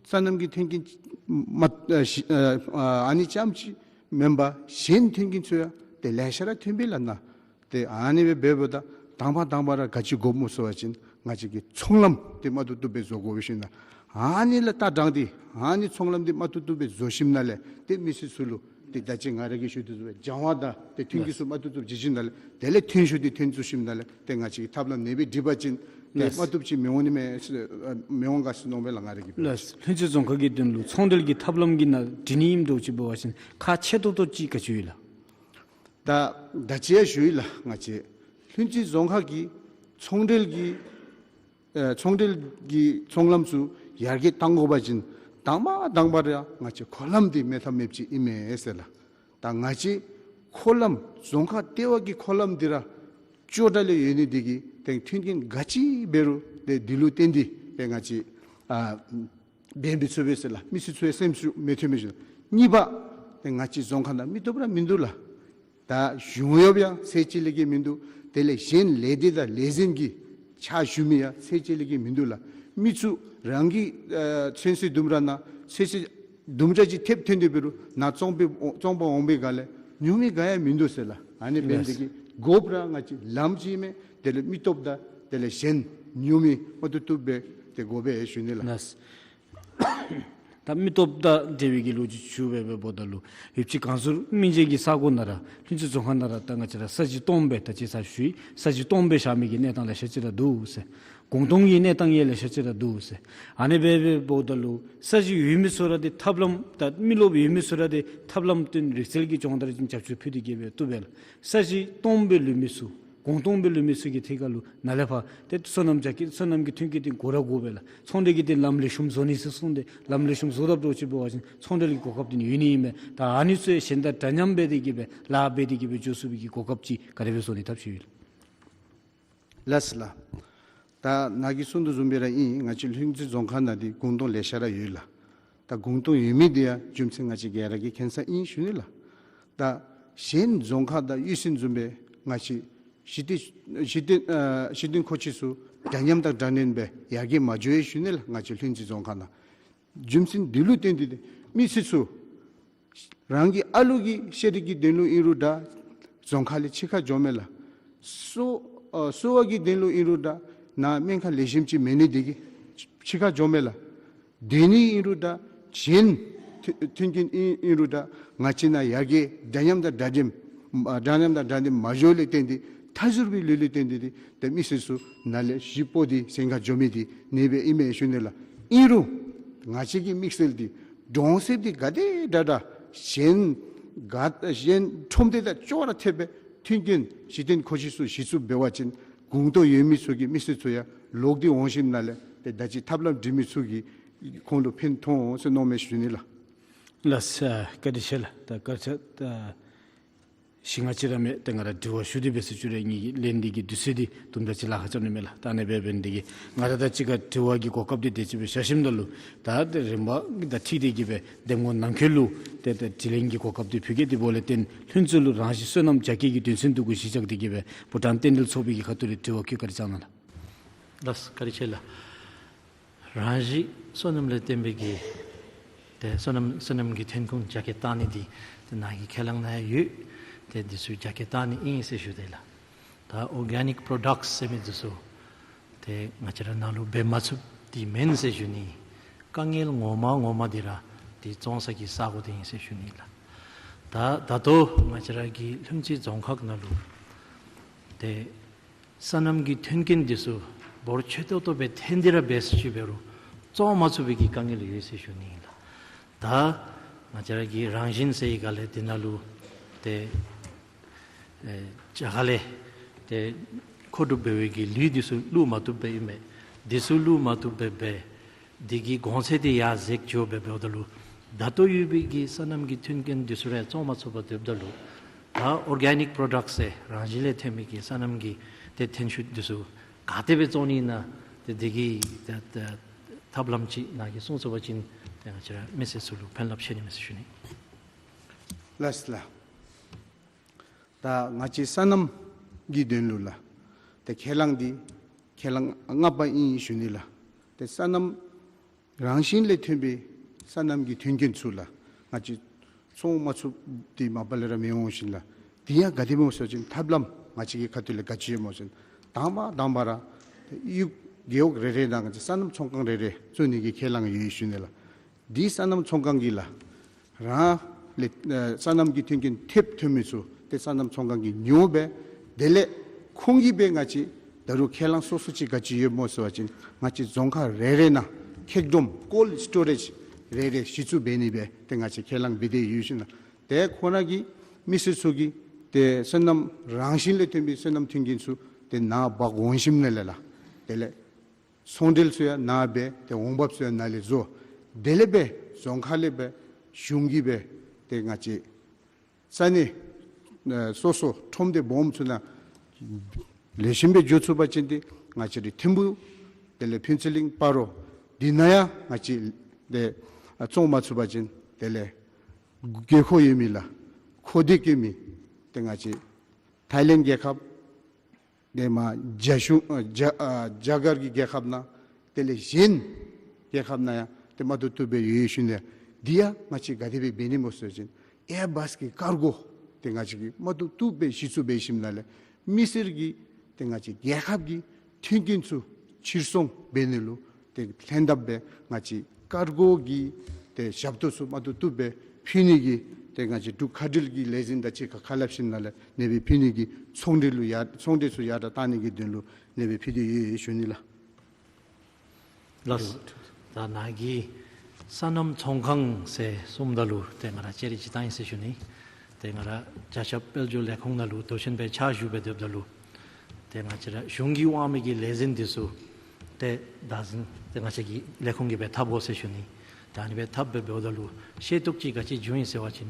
སོ་ནམ་གྱི་ཐོན་སྐྱེད་མ་ཨ་ཤི་ཨ་ཨ་ཨ་ནི་ཙམ་ཅིག་མེན་པར་གཞན་ཐོན་སྐྱེད་ཚུ་ཡང་ཏེ་ལེ་ཤ་ར་ཐོན་པས་ལགས་ན། ཏེ་ཨ་ནི་སྦེ་འབདཝ་ད་དང་པ་དང་པ་ར་ག་ཅི་དགོཔ་སྨོ་ཟེར་བ་ཅིན་ང་བཅས་ཀྱིས་ཚོང་ལམ་འདི་མ་བཏུབ་བཏུབ་སྦེ་བཟོ་དགོ་པས་ཞུ་ནི་ལགས། ཨ་ནི་ལུ་ལྟ་དྲངས་ཏེ་ཨ་ནི་ཚོང་ལམ་འདི་མ་བཏུབ་བཏུབ་སྦེ་བཟོ་ཞིནམ་ལས་ཏེ་མི་སེར་ཚུ་ལུ་ཏེ་ད་ཅི་ང་ར་གིས་ཞུ་དོ་བཟུམ་སྦེ་སྦྱང་བ་དང་ཏེ་ཐོན་སྐྱེད་ཚུ་མ་བཏུབ་བཏུབ་བྱིན་ཞིནམ་ལས་དེ་ལས་ཐོན་ཤུགས་འདི་ཐོན་ཚུགས་ཞིནམ་ལས་ཏེ་ང་བཅས་ཀྱིས་ཐབས་ལམ་ཨ་ནི་སྦེ་སྒྲིག་པ་ཅིན་ཏེ་མ་བཏུབ་ཅིག་མི་འོང་ནི་མས་ཟེར་མི་འོང་ག་ཟེར་མནོ་བས་ལགས། ང་ར་གིས་ལགས། ལྷུན་རྩེ་རྫོང་ཁག་གི་དོན་ལུ་ཚོང་འབྲེལ་གྱི་ཐབས་ལམ་གྱི་ནང་འདྲི་ནི་ཨིནམ་འདྲཝ་ཅིག་འབད་བ་ཅིན་ཁག་ཆེ་ཏོག་ཏོ་ཅིག་ག་ཅི་ཡོད་ལགས། ད་ད་ཅི་ཡང་ཞུ་ཡི་ལགས། ང་བཅས་ལྷུན་རྩེ་རྫོང་ཁག་གི་ཚོང་འབྲེལ་གྱི་ཨེ་ཚོང་འབྲེལ་གྱི་ཚོང་ལམ་ཚུ་ཡར་རྒྱས་གཏང་དགོ་པ་ཅིན་དང་པ་དང་པ་ར་ང་བཅས་མཁོ་ལམ་འདི་མེད་ཐབས་མེདཔ་ཅིག་ཨིན་མས་ཟེར་ལགས། ད་ང་བཅས་མཁོ་ལམ་རྫོང་ཁག་ལྟེ་བ་གི་མཁོ་ལམ་འདི་ར་ཅོག་འཐདཔ་ལས་ཡོད་ནི་འདི་གིས་ཏེ་མཐུན་རྐྱེན་ག་ཅི་འབད་རུང་ཏེ་འདི་ལུ་བརྟེན་ཏེ་ཏེ་ང་བཅས་ཨ་འབད་འབད་ཚུགས་པས་ཟེར་ལགས། མི་སེར་ཚུ་ཡང་སེམས་ཤུགས་མེད་ཐབས་མེད་ཞུ། གཉིས་པ་ཏེ་ང་བཅས་རྫོང་ཁག་ནང་མི་སྟོབས་ར་མིན་འདུག་ལགས། ད་གཞུང་གཡོགཔ་ཡང་ཚད་ཅིག་ལས་བརྒལ་མིན་འདུག། དེ་ལས་གཞན་ལས་སྡེ་དང་ལས་འཛིན་གྱི་ཕྱག་ཞུ་མི་ཡང་ཚད་ཅིག་ལས་བརྒལ་མིན་འདུག་ལགས། མི་ཚུ་རང་གི་ཨ་ཚོད་བསྲེ་ལྡུམ་ར་ནང་ཚོད་བསྲེ་ལྡུམ་ར་ཅིག་ཐེབས་ཐོན་ཏེ་འབད་རུང་ནཱ་བཙོང་པའི་བཙོང་པར་འོང་པའི་སྒང་ལས་ ཉོ་མི་ག་ཡང་མིན་འདུག་ཟེར་ལགས། ཨ་ནི་འབད་ནི་དེ་གིས་དགོཔ་ར་ང་བཅས་ལམ་ཅིག་མས། དེ་ལས་མི་སྟོབས་དང་དེ་ལས་གཞན་ཉོ་མི་མ་བཏུབ་བཏུབ་སྦེ་ཏེ་དགོ་པས་ཞུ་ནི་ལགས། ལགས། ད་མི་སྟོབས་དང་འབྲེལ་བའི་གི་ལོ་རྒྱུས་ཞུ་སྦེ་འབདཝ་ད་ལུ་ཡུདཔ་ཅིག་གངས་ཟུར་སྨིན་བྱེད་ཀྱི་ས་གོ་ནང་ར་ལྷུན་རྩེ་རྫོང་ཁག་ནང་ར་ད་ང་བཅས་ར་ས་གཞི་སྟོངམ་སྦེ་ད་ཅི་ས་ཞུ་ཡི་ས་གཞི་སྟོངམ་སྦེ་བཞག་མི་གི་གནས་སྟངས་ལེ་ཤ་ཅིག་ར་འདུག་ཟེར། གུང་སྟོང་གི་གནས་སྟངས་ཡང་ལེ་ཤ་ཅིག་ར་འདུག་ཟེར། ཨ་ནི་སྦེ་འབདཝ་ད་ལུ་ས་གཞི་ཡོད་མི་ཚུ་ར་ཏེ་ཐབས་ལམ་ད་མི་རློབས་ཡོད་མི་ཚུ་ར་ཏེ་ཐབས་ལམ་སྟོན་རིག་རྩལ་གྱི་སྦྱོང་བརྡར་ཅིག་རྒྱབ་སྐྱོར་ཕུལ་ཏེ་གི་སྦེ་བཏུབ་པས་ལགས། ས་གཞི་སྟོངམ་སྦེ་ལུས་མི་ཚུ་གུང་སྟོང་སྦེ་ལུས་མི་ཚུ་གི་ཐད་ཁར་ལུ་ནཱ་ལས་ཕར་ཏེ་སོ་ནམ་རྒྱ་སྐྱེད་སོ་ནམ་གྱི་ཐོན་སྐྱེད་འདི་དགོ་ར་དགོ་པས་ལགས། ཚོང་འབྲེལ་གྱི་ཏེ་ལམ་ལེགས་ཤོམ་བཟོ་ནི་ཟེར་གསུངས་ཏེ་ལམ་ལེགས་ཤོམ་བཟོ་དཔ་འདྲཝ་ཅིག་འབད་བ་ཅིན་ཚོང་འབྲེལ་གྱི་གོ་སྐབས་འདི་ནི་ཡོད་ནི་ཨིན་མས། ད་ཨ་ནི་ཚུ་ཡང་གཞན་དང་འདྲ་མཉམ་འབད་དེ་གི་སྦེ་ལཱ་འབད་དེ་གི་སྦེ་འགྱོ་ཚུགས་པའི་གི་གོ་སྐབས་ཅིག་ག་དེ་སྦེ་བཟོ་ནི་ཐབས་ཤེས་ཡོད་ལགས། ལགས་ལགས། ད་ནཱ་གིས་གསུངས་དོ་བཟུམ་སྦེ་ར་ཨིན། ང་བཅས་ལྷུན་རྩེ་རྫོང་ཁག་ནང་འདི་གུང་སྟོང་ལེ་ཤ་ར་ཡོད་ལགས། ད་གུང་སྟོང་ཡོད་མི་འདི་ཡང་རྒྱུ་མཚན་ང་བཅས་ག་ར་གིས་མཁྱེན་ས་ཨིན་ཞུ་ནི་ལགས། ད་གཞན་རྫོང་ཁག་དང་གཡུས་ཚན་བཟུམ་སྦེ་ང་བཅས་གཞི་རྟེན་གཞི་རྟེན་ཨ་གཞི་རྟེན་མཁོ་ཆས་ཚུ་འདྲ་མཉམ་དང་འདྲ་མཉམ་སྦེ་ཡར་རྒྱས་མ་འགྱོ་ཡི་ཞུ་ནི་ལགས། ང་བཅས་ལྷུན་རྩེ་རྫོང་ཁག་ནང་རྒྱུ་མཚན་འདི་ལུ་བརྟེན་ཏེ་མི་སེར་ཚུ་རང་གི་ཨ་ལུ་གི་ཤེས་རིག་གི་དོན་ལུ་ཨིན་རུང་འདྲ་རྫོང་ཁག་ལས་ཕྱི་ཁར་འགྱོཝ་མས་ལགས། གསོ་ཨ་གསོ་བ་གི་དོན་ལུ་ཨིན་རུང་འདྲ་ནཱ་སྨན་ཁང་ལེགས་ཤོམ་ཅིག་མེད་ནི་དེ་གིས་ཕྱི་ཁར་འགྱོཝ་མས་ལགས། སྡོད་ནི་ཨིན་རུང་འདྲ་གཞན་མཐུན་མཐུན་རྐྱེན་ཨིན་ཨིན་རུང་འདྲ་ང་བཅས་ནཱ་ཡར་རྒྱས་འདྲ་མཉམ་དང་འདྲ་མཉམ་ཨ་འདྲ་མཉམ་དང་འདྲ་མཉམ་མ་འགྱོཝ་ལས་བརྟེན་ཏེ་མཐའ་ཟུར་པའི་ལུས་ལུས་བརྟེན་ཏེ་ཏེ་མི་སེར་ཚུ་ནཱ་ལས་གཞི་སྤོ་སྟེ་གཞན་ཁར་འགྱོ་མི་འདི་ཨ་ནི་སྦེ་ཨིན་མས་ཞུ་ནི་ལགས། ཨིན་རུང་ང་བཅས་ཀྱི་དམིགས་བསལ་འདི་གྲོང་གསེབ་འདི་ག་དེ་དྲག་དྲག་གཞན་ག་གཞན་ཁྲོམ་སྡེ་དང་ཅོག་ར་འཐདཔ་སྦེ་མཐུན་རྐྱེན་གཞི་རྟེན་མཁོ་ཆས་ཚུ་གཞི་བཙུགས་འབད་བ་ཅིན་གུང་སྟོང་ཡོད་མི་ཚུ་གི་མི་སེར་ཚུ་ཡང་ལོག་སྟེ་འོང་ཞིནམ་ལས་ཏེ་ད་ཅི་ཐབས་ལམ་སྒྲིག་མི་ཚུ་གིས་ཁོང་ལུ་ཕན་ཐོགས་འོང་ཟེར་མནོཝ་མས་ཞུ་ནི་ལགས། ལགས་སོ། བཀའ་དྲིན་ཆེ་ལགས། ད་བཀའ་དྲིན་ཆེ། ད་ཞིང་ང་ཅིག་ར་མེད། ཏེ་ང་ར་དྲི་བ་ཞུ་སྟེ་འབད་ཟེར་ཞུ་རུང་ངེ་གི་ལན་འདི་གི་དུས་ཚོད་འདི་དུམ་གྲ་ཅིག་ལཱ་ཁག་རྐྱབ་ནི་མས་ལགས། ད་ཨ་ནི་སྦེ་འབད་ནི་དེ་གིས་ང་ར་དང་གཅིག་ཁར་དྲི་བ་གི་གོ་སྐབས་འདི་དེ་ཅིག་སྦེ་བཞག་ཞིནམ་ད་ལུ་ད་ཏེ་རིམ་པ་གི་དང་འཁྲིལ་ཏེ་གི་སྦེ་འདེམས་ངོ་ནང་འཁོད་ལུ་ཏེ་ཏེ་དྲི་ལན་གྱི་གོ་སྐབས་འདི་ཕུལ་གེ། དེ་འབདཝ་ལས་བརྟེན་ལྷུན་རྩེ་ལུ་རང་བཞིན་སོ་ནམ་རྒྱ་སྐྱེད་ཀྱི་དོན་ཚན་འདི་གུ་གཞི་བཞག་སྟེ་གི་སྦེ་བྷུ་ཊཱན་རྟེན་འབྲེལ་ཚོགས་པའི་གི་ཁ་ཐུག་ལས་དྲི་བ་བཀོད་བཀའ་དྲིན་བསྐྱང་གནང་ལགས། ལགས་སོ། བཀའ་དྲིན་ཆེ་ལགས། རང་བཞིན་སོ་ནམ་ལས་བརྟེན་པའི་གི་ཏེ་སོ་ནམ་སོ་ནམ་གྱི་ཐོན་ཁུངས་རྒྱ་སྐྱེད་བཏང་ནི་འདི་ཏེ་ནཱ་གི་ཁས་བླངས་ནང་ཡང་ཡོད། ཏེ་འདི་ཚུ་རྒྱ་སྐྱེད་བཏང་ནི་ཨིན་ཟེར་ཞུ་དེས་ལགས། ད་ཨོར་གེ་ནིཀ་པྲོ་ཌག་ཟེར་མི་འདི་ཚུ་ཏེ་ང་བཅས་ར་ནཱ་ལུ་འབད་མ་ཚུགསཔ་འདི་མེན་ཟེར་ཞུ་ནི། དཀའ་ངལ་ངོ་མ་ངོ་མ་འདི་ར་ཏེ་བཙོང་ས་གི་ས་གོ་འདི་ཨིན་ཟེར་ཞུ་ནི་ལགས། ད་ད་ལྟོ་ང་བཅས་ར་གི་ལྷུན་རྩེ་རྫོང་ཁག་ནང་ལུ་ཏེ་སོ་ནམ་གྱི་མཐུན་རྐྱེན་འདི་ཚུ་འབོར་ཆེ་ཏོག་ཏོ་སྦེ་ཐོན་ཏེ་ར་འབད་ཟེར་ཞུ་འབད་རུང་བཙོང་མ་ཚུགས་པའི་གི་དཀའ་ངལ་ཡོད་ཟེར་ཞུ་ནི་ཨིན་ལགས། ད་ང་བཅས་ར་གི་རང་བཞིན་ཟེར་བའི་སྒང་ལས་འདི་ནང་ལུ་ཏེ་ཨེ་རྒྱ་གར་ལས་ཏེ་མཁོ་སྒྲུབ་འབད་བའི་གི་ལུད་འདི་ཚུ་བླུག་མ་བཏུབ་སྦེ་ཨིན་མས། འདི་ཚུ་བླུག་མ་བཏུབ་སྦེ་འབད་འདི་གི་གོང་ཚད་འདི་ཡར་འཛེགས་འགྱོ་སྦེ་འབདཝ་ད་ལུ་ད་ལྟོ་ཡོད་པའི་གི་སོ་ནམ་གྱི་མཐུན་རྐྱེན་འདི་ཚུ་ར་བཙོང་མ་ཚུགས་པར་སྡོདཔ་ད་ལུ་ད་ཨོར་གེ་ནིཀ་པྲོ་ཌག་ཟེར་རང་བཞིན་ལས་ཐོན་མི་གི་སོ་ནམ་གྱི་ཏེ་ཐོན་ཤུགས་འདི་ཚུ་ག་དེ་སྦེ་བཙོང་ནི་ཨིན་ན་ཏེ་འདི་གི་ཏེ་ཏེ་ཐབས་ལམ་ཅིག་ནཱ་གིས་གསུངས་ཚུགས་པ་ཅིན་ཏེ་ང་བཅས་ར་མི་སེར་ཚུ་ལུ་ཕན་རླབས་ཆེ་ནི་མས་ཟེར་ཞུ་ནི། ལགས་སོ་ལགས། ད་ང་བཅས་སོ་ནམ་གྱི་དོན་ལུ་ལགས། ཏེ་ཁས་བླངས་འདི་ཁས་བླངས་ལྔ་པ་ཨིན་ཞུ་ནི་ལགས། ཏེ་སོ་ནམ་རང་བཞིན་ལས་ཐོན་པའི་སོ་ནམ་གྱི་མཐུན་རྐྱེན་ཚུ་ལགས། ང་བཅས་བཙོང་མ་ཚུགས་འདི་མ་པ་ལས་ར་མི་འོང་ཞིནམ་ལགས། འདི་ཡང་ག་དེ་སྨོ་ཟེར་བ་ཅིན་ཐབས་ལམ་ང་བཅས་ཀྱི་ཁ་ཐུག་ལས་ག་ཅི་ཡོདཔ་སྨོ་ཟེར་བ་ཅིན་དང་པ་དང་པ་ར་གཡུས་རྒེད་འོག་རེ་རེ་ནང་ང་བཅས་སོ་ནམ་ཚོང་ཁང་རེ་རེ་བཙུགས་ནི་གི་ཁས་བླངས་ཡོད་ཞུ་ནི་ལགས། འདི་སོ་ནམ་ཚོང་ཁང་གིས་ལགས། རང་ལས་ཨེ་སོ་ནམ་གྱི་མཐུན་རྐྱེན་ཐེབས་ཐོན་མི་ཚུ་ཏེ་སོ་ནམ་ཚོང་ཁང་གིས་ཉོ་སྦེ་དེ་ལས་ཁོང་གིས་སྦེ་ང་བཅས་ད་རུང་ཁས་བླངས་སོ་སོ་ཅིག་ག་ཅི་ཡོདཔ་སྨོ་ཟེར་བ་ཅིན་ང་བཅས་རྫོང་ཁག་རེ་རེ་ནང་ཁེག་སྒྲོམ་ཀོལཌ་སི་ཊོ་རེཇ་རེ་རེ་གཞི་བཙུགས་འབད་ནི་སྦེ་ཏེ་ང་བཅས་ཁས་བླངས་འབད་དེ་ཡོད་ཞུ་ནི། ཏེ་ཁོང་ར་གི་མི་སེར་ཚུ་གིས་ཏེ་སོ་ནམ་རང་བཞིན་ལས་ཐོན་པའི་སོ་ནམ་མཐུན་རྐྱེན་ཚུ་ཏེ་ནཱ་འབག་འོང་ཞིནམ་ལས་ལགས། དེ་ལས་ཚོང་འབྲེལ་ཚུ་ཡང་ནཱ་འབད་ཏེ་འོང་འབབ་ཚུ་ཡང་ནཱ་ལས་བཟོ། དེ་ལས་འབད་རྫོང་ཁག་ལས་འབད་གཞུང་གིས་འབད་ཏེ་ང་བཅས་ས་གནས་ཨེ་སོ་སོ་ཁྲོམ་སྡེ་སྦོམ་ཚུ་ནང་ལེགས་ཤོམ་སྦེ་འགྱོ་ཚུགས་པ་ཅིན་ཏེ་ང་བཅས་ར་ཐིམ་ཕུ་དེ་ལས་ཕུན་ཚོགས་གླིང་སྤ་རོ་འདི་ནང་ཡང་ང་བཅས་ཏེ་ཨ་བཙོང་མ་ཚུགས་པ་ཅིན་དེ་ལས་དགོས་མཁོ་ཡོད་མི་ལགས། མཁོ་འདོད་བསྐྱེད་མི་ཏེ་ང་བཅས་ཐའི་ལེནཌ་རྒྱལ་ཁབ་དེ་མ་རྒྱ་གཞུང་ཨ་རྒྱ་ཨ་རྒྱ་གར་གྱི་རྒྱལ་ཁབ་ནང་དེ་ལས་གཞན་རྒྱལ་ཁབ་ནང་ཡང་ཏེ་མ་བཏུབ་བཏུབ་སྦེ་ཡོད་ཡོད་ཞུ་ནི། འདི་ཡང་ང་བཅས་ག་དེ་སྦེ་འབད་ནི་སྨོ་ཟེར་བ་ཅིན་ཨེར་བཱས་ཀྱི་ཀར་གོ་ ཏེ་ང་བཅས་ཀྱིས་མ་བཏུབ་བཏུབ་སྦེ་གཞི་བཙུགས་འབད་ཞིནམ་ལས་མི་སེར་གྱི་ཏེ་ང་བཅས་རྒྱལ་ཁབ་ཀྱི་མཐུན་རྐྱེན་ཚུ་ཕྱིར་ཚོང་འབད་ནི་ལུ་ཏེ་ལྷན་ཐབས་སྦེ་ང་བཅས་ཀར་གོ་གི་ཏེ་ཞབས་ཏོག་ཚུ་མ་བཏུབ་བཏུབ་སྦེ་ཕུལ་ནི་གི་ཏེ་ང་བཅས་འབྲུག་མཁའ་འགྲུལ་གྱི་ལས་འཛིན་དང་གཅིག་ཁར་ཁ་སླབ་ཞིནམ་ལས་ཨ་ནེ་སྦེ་ཕུལ་ནི་གི་ཚོང་འབྲེལ་ལུ་ཡར་ཚོང་འབྲེལ་ཚུ་ཡར་དྲག་གཏང་ནི་གི་དོན་ལུ་ཨ་ནེ་སྦེ་ཕུལ་ཏེ་ཡོད་ཞུ་ནི་ལགས། ལགས། ད་ནཱ་གིས་སོ་ནམ་ཚོང་ཁང་ཟེར་གསུངམ་ད་ལུ་ཏེ་ང་ར་ཅེ་རེ་ཅིག་བཏང་ཡི་ཟེར་ཞུ་ནི། ཏེ་ང་ར་བྱ་གཞག་དཔལ་འབྱོར་ལས་ཁུངས་ནང་ལུ་མདོ་ཆེན་སྦེ་ཕྱག་ཞུ་སྦེ་སྡོདཔ་ད་ལུ་ཏེ་ང་བཅས་ར་གཞུང་གིས་དབང་མི་གི་ལས་འཛིན་འདི་ཚུ་ཏེ་བདག་འཛིན་ཏེ་ང་བཅས་ཀྱི་ལས་ཁུངས་ཀྱིས་སྦེ་འཐབ་དགོ་ཟེར་ཞུ་ནི། ད་ཨ་ནི་སྦེ་འཐབ་སྦེ་འབདཝ་ད་ལུ་ཤེས་རྟོགས་ཅིག་ག་ཅི་བྱུང་ཡི་ཟེར་བ་ཅིན་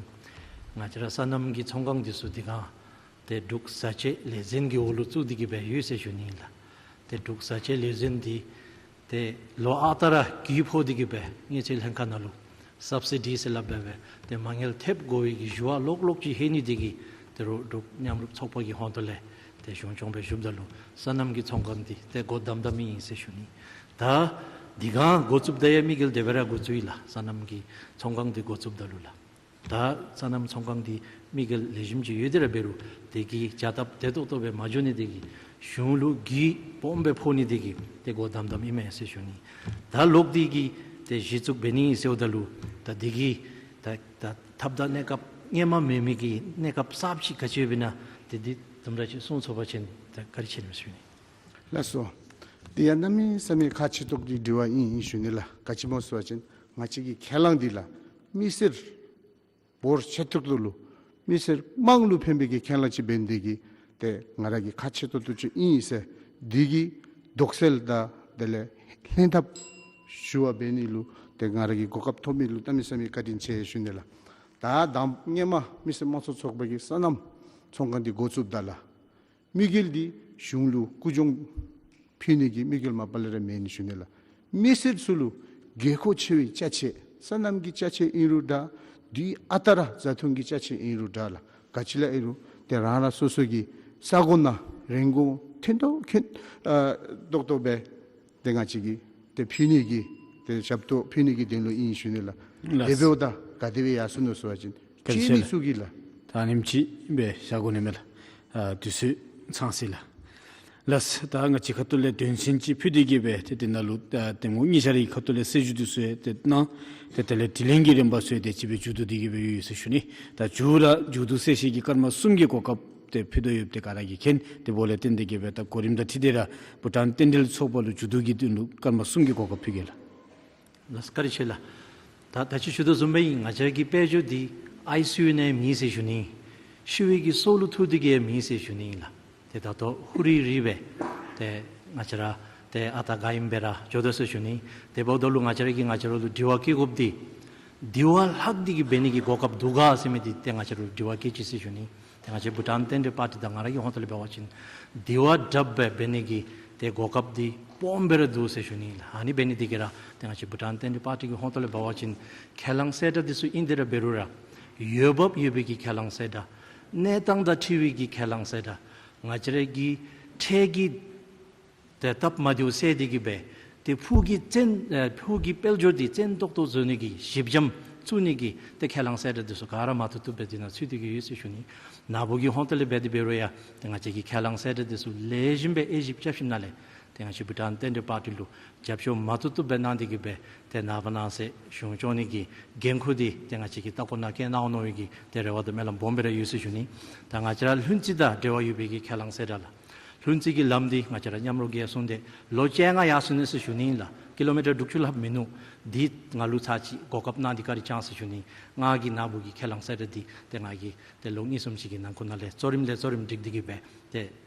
ང་བཅས་ར་སོ་ནམ་གྱི་ཚོང་ཁང་འདི་ཚུ་དེ་སྒང་ཏེ་འབྲུག་བཟའ་ཆས་ལས་འཛིན་གྱི་འོག་ལུ་བཙུགས་ཏེ་གི་སྦེ་ཡོད་ཟེར་ཞུ་ནི་ལགས། ཏེ་འབྲུག་བཟའ་ཆས་ལས་འཛིན་འདི་ཏེ་ལོ་ཨ་རྟག་ར་གུ་ཕོག་སྟེ་གི་སྦེ་དངུལ་རྩིས་ལྷན་ཁག་ནང་ལུ་སབ་སི་ཌི་ཟེར་སླབ་སྦེ་སྦེ་ཏེ་མ་དངུལ་ཐེབས་དགོ་པའི་གི་ཞུ་བ་ལོག་ལོག་ཅིག་ལྷོད་ནི་དེ་གིས་ཏེ་རོགས་འབྲུག་མཉམ་རུབ་ཚོགས་པ་གི་ཧོང་ཏོ་ལས་ཏེ་གཞུང་སྐྱོང་སྦེ་བཞུགསཔ་ད་ལུ་སོ་ནམ་གྱི་ཚོང་ཁང་འདི་ཏེ་སྒོ་བསྡམས་བསྡམསམ་ཨིན་ཟེར་ཞུ་ནི། ད་དེ་སྒང་འགོ་བཙུགསཔ་ད་ཡང་དམིགས་ཡུལ་དེ་སྦེ་ར་འགོ་བཙུགས་ཡི་ལགས། སོ་ནམ་གྱི་ཚོང་ཁང་འདི་འགོ་བཙུགསཔ་ད་ལུ་ལགས། ད་སོ་ནམ་ཚོང་ཁང་འདི་དམིགས་ཡུལ་ལེགས་ཤོམ་ཅིག་ཡོད་དེ་ར་འབད་རུང་དེ་གི་བྱ་སྟབས་བདེ་ཏོག་ཏོ་སྦེ་མ་འགྱོ་ནི་དེ་གིས་གཞུང་ལུ་གུ་སྦོམ་སྦེ་ཕོག་ནི་དེ་གིས་ཏེ་སྒོ་བསྡམས་བསྡམསམ་ཨིན་མས་ཟེར་ཞུ་ནི། ད་ལོག་སྟེ་གི་ཏེ་གཞི་བཙུགས་འབད་ནི་ཟེརཝ་ད་ལུ་ད་དེ་གི་ད་ད་ཐབས་དང་གནས་སྐབས་སྔོན་མ་མེད་མི་གི་གནས་སྐབས་གསརཔ་ཅིག་ག་ཅི་ཡོདཔ་ཨིན་ན་ཏེ་འདི་དུམ་གྲ་ཅིག་གསུང་ཚུགས་པ་ཅིན་ད་བཀའ་དྲིན་ཆེ་ནི་མས་ཟེར་ཞུ་ནི། ལགས་སོ། དེ་ཡང་གནམ་མེད་ས་མེད་ཁག་ཆེ་ཏོག་ཏོ་གི་དྲི་བ་ཨིན་ཨིན་ཞུ་ནི་ལགས། ག་ཅི་སྨོ་ཟེར་བ་ཅིན་ང་བཅས་ཀྱི་ཁས་བླངས་འདི་ལགས་མི་སེར་འབོར་ཆེ་ཏོག་ཏོ་ལུ་མི་སེར་དམངས་ལུ་ཕན་པའི་གི་ཁས་བླངས་ཅིག་འབད་ནི་དེ་གིས་ཏེ་ང་ར་གི་ཁག་ཆེ་ཏོག་ཏོ་ཅིག་ཨིན་ཟེར་འདི་གི་དོགས་སེལ་དང་དེ་ལས་ལྷན་ཐབས་ཞུ་བ་འབད་ནི་ལུ་ཏེ་ང་ར་གིས་གོ་སྐབས་ཐོབ་མི་ལུ་གནམ་མེད་ས་མེད་བཀའ་དྲིན་ཆེ་ཞུ་ནི་ལགས། ད་ད་སྔོན་མ་མི་སེར་དམངས་གཙོ་ཚོགས་པ་གིས་སོ་ནམ་ཚོང་ཁང་འདི་འགོ་བཙུགསཔ་ད་ལགས་དམིགས་ཡུལ་འདི་གཞུང་ལུ་སྐུ་གཞོགས་ཕུལ་ནི་གི་དམིགས་ཡུལ་མ་པ་ལས་ར་མེད་ནི་ཞུ་ནི་ལགས། མི་སེར་ཚུ་ལུ་དགོས་མཁོ་ཆེ་བའི་ཅ་ཆས་སོ་ནམ་གྱི་ཅ་ཆས་ཨིན་རུང་འདྲ། དུས་ཨ་རྟག་ར་བཟའ་འཐུང་གི་ཅ་ཆས་ཨིན་རུང་འདྲ་ལགས། ག་ཅི་ལས་ཨིན་རུང་ཏེ་རང་རང་སོ་སོ་གི་ས་གོ་ནང་རིན་གོང་ཐོན་ཏོག་ཐོན་ཨ་ཏོག་ཏོ་སྦེ་ཏེ་ང་བཅས་ཀྱིས་ཏེ་ཕུལ་ནི་གི་ཏེ་ཞབས་ཏོག་ཕུལ་ནི་གི་དོན་ལུ་ཨིན་ཞུ་ནི་ལགས། ལགས། དེ་འབདཝ་ད་ག་དེ་སྦེ་ཡར་སོང་ནུག་ཟེར་བ་ཅིན་ཁྱེད་མི་ཚུ་གིས་ལགས། ད་ཨ་ནེམ་ཅིག་སྦེ་བཞག་དགོ་ནི་མས་ལགས། ཨ་དུས་ཚོད་ཚང་ཟེར་ལགས། ལགས། ད་ང་བཅས་ཁ་ཐུག་ལས་དོན་ཚན་ཅིག་ཕུལ་ཏེ་གི་སྦེ་ཏེ་དེ་ནང་ལུ་ཨ་གདམ་ངོ་གཉིས་ཆ་རའི་ཁ་ཐུག་ལས་གསལ་ཞུ་འདི་ཚུ་ཡང་ཏེ་གནང་། ཏེ་དེ་ལས་དྲི་ལན་གྱི་རིམ་པ་ཚུ་ཡང་དེ་ཅིག་སྦེ་མཇུག་བསྡུ་སྟེ་གི་སྦེ་ཡོད་ཡོད་ཟེར་ཞུ་ནི། ད་མཇུག་ར་མཇུག་བསྡུ་གསལ་བཤད་ཀྱི་སྐར་མ་གསུམ་གྱི་གོ་སྐབས་ཏེ་ཕུལ་དོ་ཡོདཔ་ཏེ་ག་ར་གིས་མཁྱེན། དེ་འབདཝ་ལས་བརྟེན་ཏེ་གི་སྦེ་ད་གོ་རིམ་དང་འཁྲིལ་ཏེ་ར་བྷུ་ཊཱན་རྟེན་འབྲེལ་ཚོགས་པ་ལུ་མཇུག་བསྡུ་གི་དོན་ལུ་སྐར་མ་གསུམ་གྱི་གོ་སྐབས་ཕུལ་གེ་ལགས། ལགས་བཀའ་དྲིན་ཆེ་ལགས། ད་ད་ཅི་ཞུ་དོ་བཟུམ་སྦེ་ཨིན། ང་བཅས་ཀྱི་དཔལ་འབྱོར་འདི་ཨའི་སི་ཡུ་ནང་མེད་ཟེར་ཞུ་ནི། ཤི་བའི་གི་སྲོག་ལུ་ཐུག་སྟེ་གི་མེད་ཟེར་ཞུ་ནི་ཨིན་ལགས། ཏེ་ད་ལྟོ་ཧུ་རི་རི་སྦེ་ཏེ་ང་བཅས་ར་ཏེ་ཨ་རྟག་ག་ཨིནམ་སྦེ་ར་འགྱོ་དོ་ཟེར་ཞུ་ནི། དེ་འབདཝ་ད་ལུ་ང་བཅས་ར་གིས་ང་བཅས་ར་ལུ་དྲི་བ་བཀོད་དགོཔ་འདི་དེ་བ་ལྷག་སྟེ་གི་འབད་ནི་གི་གོ་སྐབས་འདུག་ག་ཟེར་མི་འདི་ཏེ་ང་བཅས་ར་ལུ་དྲི་བ་བཀོད་ཅི་ཟེར་ཞུ་ནི། ཏེ་ང་བཅས་བྷུ་ཊཱན་རྟེན་འབྲེལ་པར་ཊི་དང་ང་ར་གི་ཧོང་ཏོ་ལས་འབད་བ་ཅིན་དེ་བ་དྲགཔ་སྦེ་འབད་ནི་གི་ཏེ་གོ་སྐབས་འདི་སྦོམ་སྦེ་ར་འདུག་ཟེར་ཞུ་ནི་ལགས། ཨ་ནི་འབད་ནི་དེ་གིས་ར་ཏེ་ང་བཅས་བྷུ་ཊཱན་རྟེན་འབྲེལ་པར་ཊི་གི་ཧོང་ཏོ་ལས་འབད་བ་ཅིན་ཁས་བླངས་གསལ་བསྒྲགས་འདི་ཚུ་ཨིན་ཏེ་ར་འབད་རུང་ར་འོས་འབབ་ཡོད་པའི་གི་ཁས་བླངས་གསལ་བསྒྲགས་གནས་སྟངས་དང་འཁྲིལ་བའི་གི་ཁས་བླངས་གསལ་བསྒྲགས་ང་བཅས་ར་གི་འཕྲལ་གྱི་ཏེ་སྟབས་མ་བདེཝ་སེལ་ཏེ་གི་སྦེ་ཏེ་ཕུགས་ཀྱི་བཙན་ཨེ་ཕུགས་ཀྱི་དཔལ་འབྱོར་འདི་བཙན་ཏོག་ཏོ་བཟོ་ནི་གི་གཞི་འགྱམ་བཙུགས་ནི་གི་ཏེ་ཁས་བླངས་གསལ་བསྒྲགས་འདི་ཚུ་ག་ར་མ་བཏུབ་བཏུབ་སྦེ་འདི་ནང་ཚུད་དེ་གི་ཡོད་ཟེར་ཞུ་ནི། ནཱ་བུ་གི་ཧོང་ཏོ་ལས་འབད་དེ་འབད་རུང་ཡང་ཏེ་ང་བཅས་ཀྱིས་ཁས་བླངས་གསལ་བསྒྲགས་འདི་ཚུ་ལེགས་ཤོམ་སྦེ་དབྱེ་ཞིབ་རྐྱབ་ཞིནམ་ལས་ཏེ་ང་བཅས་བྷུ་ཊཱན་རྟེན་འབྲེལ་པར་ཊི་ལུ་རྒྱབ་སྐྱོར་མ་བཏུབ་བཏུབ་སྦེ་གནང་སྟེ་གི་སྦེ་ཏེ་ནངས་པ་གནངས་ཚེ་གཞུང་སྐྱོང་ནི་གི་འགན་ཁུར་འདི་ཏེ་ང་བཅས་ཀྱི་ལྟག་ཀོ་ནང་བཀལ་གནང་འོང་མནོ་བའི་གི་ཏེ་རེ་བ་དང་སྨོན་ལམ་སྦོམ་སྦེ་ར་ཡོད་ཟེར་ཞུ་ནི། ད་ང་བཅས་ར་ལྷུན་རྩེ་དང་འབྲེལ་བ་ཡོད་པའི་གི་ཁས་བླངས་གསལ་བསྒྲགས་ལགས། ལྷུན་རྩེ་གི་ལམ་འདི་ང་བཅས་ར་མཉམ་རོགས་ཀྱིས་གསུངས་ཏེ་ལོ་བཅོ་ལྔ་ཡར་སོང་ནུག་ཟེར་ཞུ་ནི་ཨིན་ལགས། ཀི་ལོ་མི་ཊར་དྲུག་ཅུ་ལྷགཔ་མིན་ནུག། འདི་ང་ལུ་ཚར་གཅིག་གོ་སྐབས་གནང་སྟེ་བཀའ་དྲིན་བསྐྱང་ཟེར་ཞུ་ནི། ང་གིས་ནཱ་བུ་གི་ཁས་བླངས་གསལ་བསྒྲགས་འདི་ཏེ་ང་གིས་ཏེ་ལོ་གཉིས་གསུམ་ཅིག་གི་ནང་འཁོད་ནང་ལས་གཙོ་རིམ་ལས་གཙོ་རིམ་སྒྲིག་སྟེ་གི་སྦེ་ཏེ་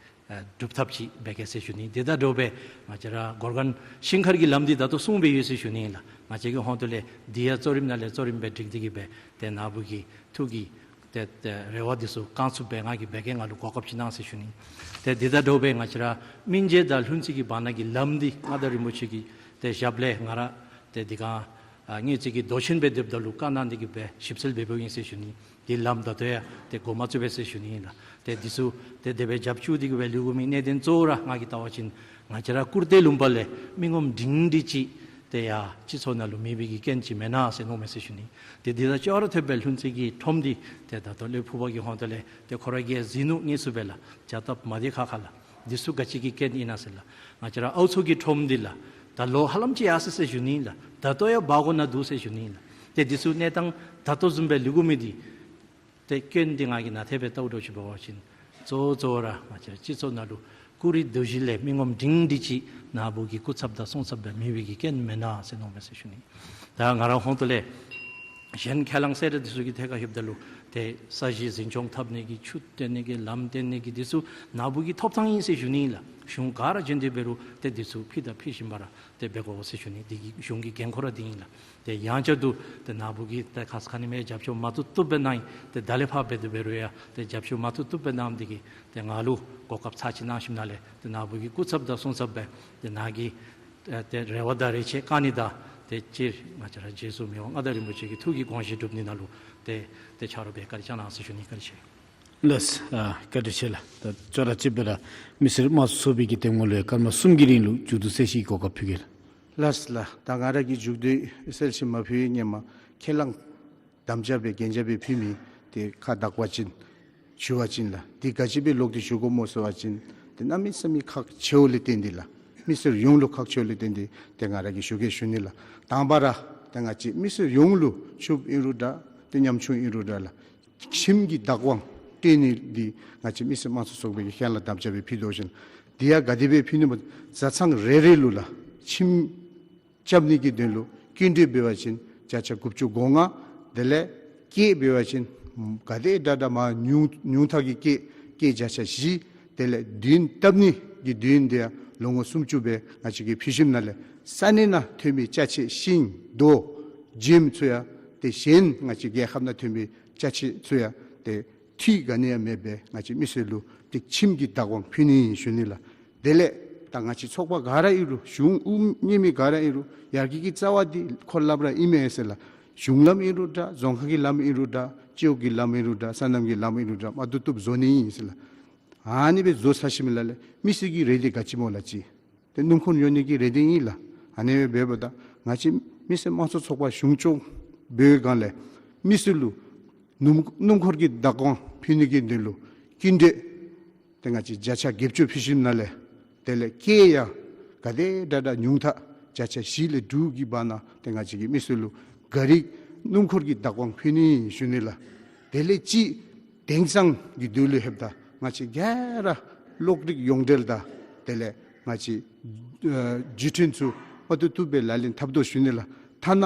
ཨེ་སྒྲུབ་ཐབས་ཅིག་འབད་གེ་ཟེར་ཞུ་ནི། དེ་དང་འདྲཝ་སྦེ་ང་བཅས་ར་གོར་གན་ཤིང་མཁར་གྱི་ལམ་འདི་ད་ལྟོ་སྲུང་སྦེ་ཡོད་ཟེར་ཞུ་ནི་ཨིན་ལགས། ང་བཅས་ཀྱི་ཧོང་ཏོ་ལས་འདི་ཡང་གཙོ་རིམ་ནང་ལས་གཙོ་རིམ་སྦེ་སྒྲིག་སྟེ་གི་སྦེ་ཏེ་ནཱ་བུ་གི་ཐུགས་ཀྱི་ཏེ་ཏེ་རེ་བ་འདི་ཚུ་བསྐང་ཚུགསཔ་སྦེ་ང་གིས་འབད་གེ། ང་ལུ་གོ་སྐབས་ཅིག་གནང་ཟེར་ཞུ་ནི། ཏེ་འདི་དང་འདྲཝ་སྦེ་ང་བཅས་ར་སྨིན་བྱེད་དང་ལྷུན་རྩེ་གི་བར་ན་གི་ལམ་འདི་མངའ་བདག་རིན་པོ་ཆེ་གི་ཏེ་ཞབས་ལས་ང་ར་ཏེ་འདི་ག་ཨ་དངུལ་རྩིས་ཀྱི་མདོ་ཆེན་སྦེ་སྡོདཔ་ད་ལུ་བཀའ་གནང་སྟེ་གི་སྦེ་ཞིབ་འཚོལ་འབད་འབདཝ་ཨིན་ཟེར་ཞུ་ནི། འདི་ལམ་ད་ལྟོ་ཡང་ཏེ་འགོ་མ་བཙུགས་པས་ཟེར་ཞུ་ནི་ཨིན་ལགས། ཏེ་འདི་ཚུ་ཏེ་དེ་སྦེ་རྒྱབ་བཅུག་སྟེ་གི་སྦེ་ལུས་དགོ་མི་གནད་དོན་གཙོ་བོ་ར་ང་གིས་བལྟ་བ་ཅིན་ང་བཅས་ར་སྐུར་སྟོད་ལུང་པ་ལས་མི་ངོམ་སྒྲིང་སྒྲི་ཅིག་ ཏེ་ཡ་སྤྱི་ཚོགས་ནང་ལུ་མེད་པའི་གི་རྐྱེན་ཅིག་མེན་ན་ཟེར་མནོཝ་མས་ཟེར་ཞུ་ནི། ཏེ་འདི་དང་ཅོག་ར་འཐདཔ་སྦེ་ལྷུན་རྩེ་གི་ཁྲོམ་འདི་ཏེ་ད་ལྟོ་ལས་ཕུག་པ་གི་ཧོང་ཏོ་ལས་ཏེ་ཁོ་ར་གིས་ཡང་གཟིགས་ནུག། དངོས་སུ་སྦེ་ལགས་བྱ་སྟབས་མ་བདེ་ཁག་ཁ་ལགས། འདི་ཚུ་ག་ཅི་གི་རྐྱེན་ཨིན་ན་ཟེར་ལགས། ང་བཅས་ར་ཨའུ་མཚོ་གི་ཁྲོམ་འདི་ལགས་ད་ལོ་ཧ་ལམ་ཅིག་ཡར་སོ་ཡི་ཟེར་ཞུ་ནི་ལགས། ད་ལྟོ་ཡང་འབག་དགོ་ནི་འདུག་ཟེར་ཞུ་ནི་ལགས། ཏེ་འདི་ཚུ་གནས་སྟངས་ད་ལྟོ་བཟུམ་སྦེ་ལུས་དགོ་མི་འདི་ཏེ་སྐྱོན་འདི་ང་གིས་ནཱ་ཐད་སྦེ་བལྟཝ་ད་ཅིག་འབད་བ་ཅིན་གཙོ་བོ་གཙོ་བོ་ར་ང་བཅས་ར་སྤྱི་ཚོགས་ནང་ལུ་སྐུ་རིགས་སྡོད་གཞི་ལས་མི་ངོམ་སྒྲིང་སྒྲི་ཅིག་ནཱ་བུ་གི་སྐུ་ཚབ་དང་སྲུང་ཚབ་སྦེ་མེད་པའི་གི་རྐྱེན་མེན་ན་ཟེར་མནོཝ་མས་ཟེར་ཞུ་ནི། ད་ང་ར་ཧོང་ཏོ་ལས་གཞན་ཁས་བླངས་ཟེར་ར་འདི་ཚུ་གི་ཐད་ཁར་ལྷོདཔ་ད་ལུ་ཏེ་ས་གཞི་འཛིན་སྐྱོང་འཐབ་ནི་གི་ཆུ་བཏོན་ནི་གི་ལམ་བཏོན་ནི་གི་འདི་ཚུ་ནཱ་བུ་གི་ཐོབ་ཐང་ཨིན་ཟེར་ཞུ་ནི་ལགས། གཞུང་ག་ར་བྱོན་ཏེ་འབད་རུང་ཏེ་འདི་ཚུ་ཕུལ་དང་ཕུལ་བཞིན་པ་ར་ཏེ་འབད་དགོ་ཟེར་ཞུ་ནི། འདི་གི་གཞུང་གི་འགན་ཁུར་ར་འདི་ཨིན་ལགས། ཏེ་ཡང་བསྐྱར་དུ་ཏེ་ནཱ་བུ་གིས་ཏེ་ཁ་ཙ་ཁ་ཉིནམ་རྒྱབ་སྐྱོར་མ་བཏུབ་བཏུབ་སྦེ་གནང་ཡི། ཏེ་ད་ལས་ཕར་འབད་དེ་འབད་རུང་ཡང་ཏེ་རྒྱབ་སྐྱོར་མ་བཏུབ་བཏུབ་སྦེ་གནངམ་འདི་གིས་ཏེ་ང་ལུ་གོ་སྐབས་ཚར་གཅིག་གནང་ཞིནམ་ལས་ཏེ་ནཱ་བུ་གི་སྐུ་ཚབ་དང་སྲུང་ཚབ་སྦེ་ཏེ་ནཱ་གི་ཏེ་རེ་བ་དང་རེ་ཆེ་བསྐང་ནི་དང་ཏེ་སྤྱིར་ང་བཅས་ར་རྗེས་སུ་མི་དབང་མངའ་བདག་རིན་པོ་ཆེ་གི་ཐུགས་ཀྱི་དགོངས་བཞེད་སྒྲུབ་ནི་ནང་ལུ་ཏེ་ཏེ་ཆ་རོགས་འབད་བཀའ་དྲིན་བསྐྱང་གནང་ཟེར་ཞུ་ནི། བཀའ་དྲིན་ཆེ། ལགས། ཨ་བཀའ་དྲིན་ཆེ་ལགས། ད་ཅོག་ར་གཅིག་སྦེ་ར་མི་སེར་དམངས་གཙོ་ཚོགས་པའི་གི་གདམ་ངོ་ལུ་ཡང་སྐར་མ་གསུམ་གྱི་རིང་ལུ་མཇུག་བསྡུ་གསལ་བཤད་གོ་སྐབས་ཕུལ་གེ་ལགས། ལགས་ལགས། ད་ང་ར་གིས་མཇུག་བསྡུ་གསལ་བཤད་མ་ཕུལ་བའི་སྔོན་མ་ཁས་བླངས་དམ་བཅའ་སྦེ་གན་རྒྱ་སྦེ་ཕུལ་མི་འདི་ཁ་བརྡ་བ་ཅིན་ཞུ་བ་ཅིན་ལགས། འདི་ག་ཅི་སྦེ་ལོག་སྟེ་ཞུ་དགོཔ་སྨོ་ཟེར་བ་ཅིན་ཏེ་གནམ་མེད་ས་མེད་ཁག་ཆེཝ་ལས་བརྟེན་ཏེ་ལགས། མི་སེར་ཡོངས་ལུ་ཁག་ཆེཝ་ལས་བརྟེན་ཏེ་ཏེ་ང་ར་གིས་ཞུ་གེ་ཞུ་ནི་ལགས། དང་པ་ར་ཏེ་ང་བཅས་མི་སེར་ཡོངས་ལུ་ཕྱུགཔོ་ཨིན་རུང་འདྲ་ཏེ་ཉམ་ཆུང་ཨིན་རུང་འདྲ་ལགས། ཁྱིམ་གྱི་བདག་དབང་སྤྲོད་ནི་འདི་ང་བཅས་མི་སེར་དམངས་གཙོ་ཚོགས་པའི་གི་ཁས་བླངས་དམ་བཅའ་སྦེ་ཕུལ་དོ་ཞིནམ་འདི་ཡང་ག་དེ་སྦེ་ཕུལ་ནི་སྨོ། བཟའ་ཚང་རེ་རེ་ལུ་ལགས་ཁྱིམ་རྐྱབ་ནི་གི་དོན་ལུ་སྐྱིན་འགྲུལ་འབད་བ་ཅིན་བརྒྱ་ཆ་དགུ་བཅུ་གོ་ལྔ། དེ་ལས་སྐྱེད་འབད་བ་ཅིན་ག་དེ་དྲག་དྲག་མ་ཉུང་ཉུང་མཐའ་གི་སྐྱེད་སྐྱེད་བརྒྱ་ཆ་བཞི། དེ་ལས་རྡུན་བཏབ་ནི་གི་རྡུན་འདི་ཡང་ལོ་ངོ་སུམ་ཅུ་སྦེ་ང་བཅས་ཀྱིས་ཕུལ་ཞིནམ་ལས་ས་གནས་ནང་ཐོན་མི་ཅ་ཆས་ཤིང་རྡོ་འཇིམ་ཚུ་ཡང་ཏེ་གཞན་ང་བཅས་རྒྱལ་ཁབ་ནང་ཐོན་མི་ཅ་ཆས་ཚུ་ཡང་ཏེ་འཐུས་ག་ནི་ཡང་མེད་པར་ང་བཅས་མི་སེར་ལུ་ཏེ་ཁྱིམ་གྱི་བདག་དབང་ཕུལ་ནི་ཨིན་ཞུ་ནི་ལགས། དེ་ལས་ད་ང་བཅས་ཚོགས་པ་ག་ར་ཨིན་རུང་གཞུང་དབུ་བརྙེས་མི་ག་ར་ཨིན་རུང་ཡར་རྒྱས་ཀྱི་རྩ་བ་འདི་ཁོ་སླབ་ར་ཨིན་མས་ཟེར་ལགས། གཞུང་ལམ་ཨིན་རུང་འདྲ་རྫོང་ཁག་གི་ལམ་ཨིན་རུང་འདྲ་སྤྱི་འོག་གི་ལམ་ཨིན་རུང་འདྲ་སོ་ནམ་གྱི་ལམ་ཨིན་རུང་འདྲ་མ་བཏུབ་བཏུབ་བཟོ་ནི་ཨིན་ཟེར་ལགས། ཨ་ནི་སྦེ་བཟོ་ཚར་ཞིནམ་ལས་ལགས་མི་སེར་གྱི་རེ་འདོད་ག་ཅི་སྨོ་ལགས་ཅིག་ཏེ་སྣུམ་འཁོར་ཉོ་ནི་གི་རེ་འདོད་ཨིན་ལགས། ཨ་ནི་སྦེ་འབདཝ་ད་ང་བཅས་མི་སེར་དམངས་གཙོ་ཚོགས་པ་གཞུང་སྐྱོང་འབད་བའི་སྒང་ལས་མི་སེར་ལུ་སྣུམ་སྣུམ་འཁོར་གྱི་བདག་དབང་ཕུལ་ནི་གི་དོན་ལུ་སྐྱིན་འགྲུལ་ཏེ་ང་བཅས་བརྒྱ་ཆ་བརྒྱད་ཅུ་ཕུལ་ཞིནམ་ལས་དེ་ལས་སྐྱེད་ཡང་ག་དེ་དྲག་དྲག་ཉུང་མཐའ་བརྒྱ་ཆ་བཞི་ལས་དྲུག་གི་བར་ན་ཏེ་ང་བཅས་ཀྱིས་མི་སེར་ལུ་ག་རི་སྣུམ་འཁོར་གྱི་བདག་དབང་ཕུལ་ནི་ཨིན་ཞུ་ནི་ལགས། དེ་ལས་ཅིག་དེང་སང་གི་དུས་ལུ་ལྷོདཔ་ད་ང་བཅས་ག་ར་གློག་རིག་ཡོངས་འབྲེལ་དང་དེ་ལས་ང་བཅས་ཨ་བརྒྱུད་འཕྲིན་ཚུ་མ་བཏུབ་བཏུབ་སྦེ་ལག་ལེན་འཐབ་དོ་ཞུ་ནི་ལགས། ཐ་ན་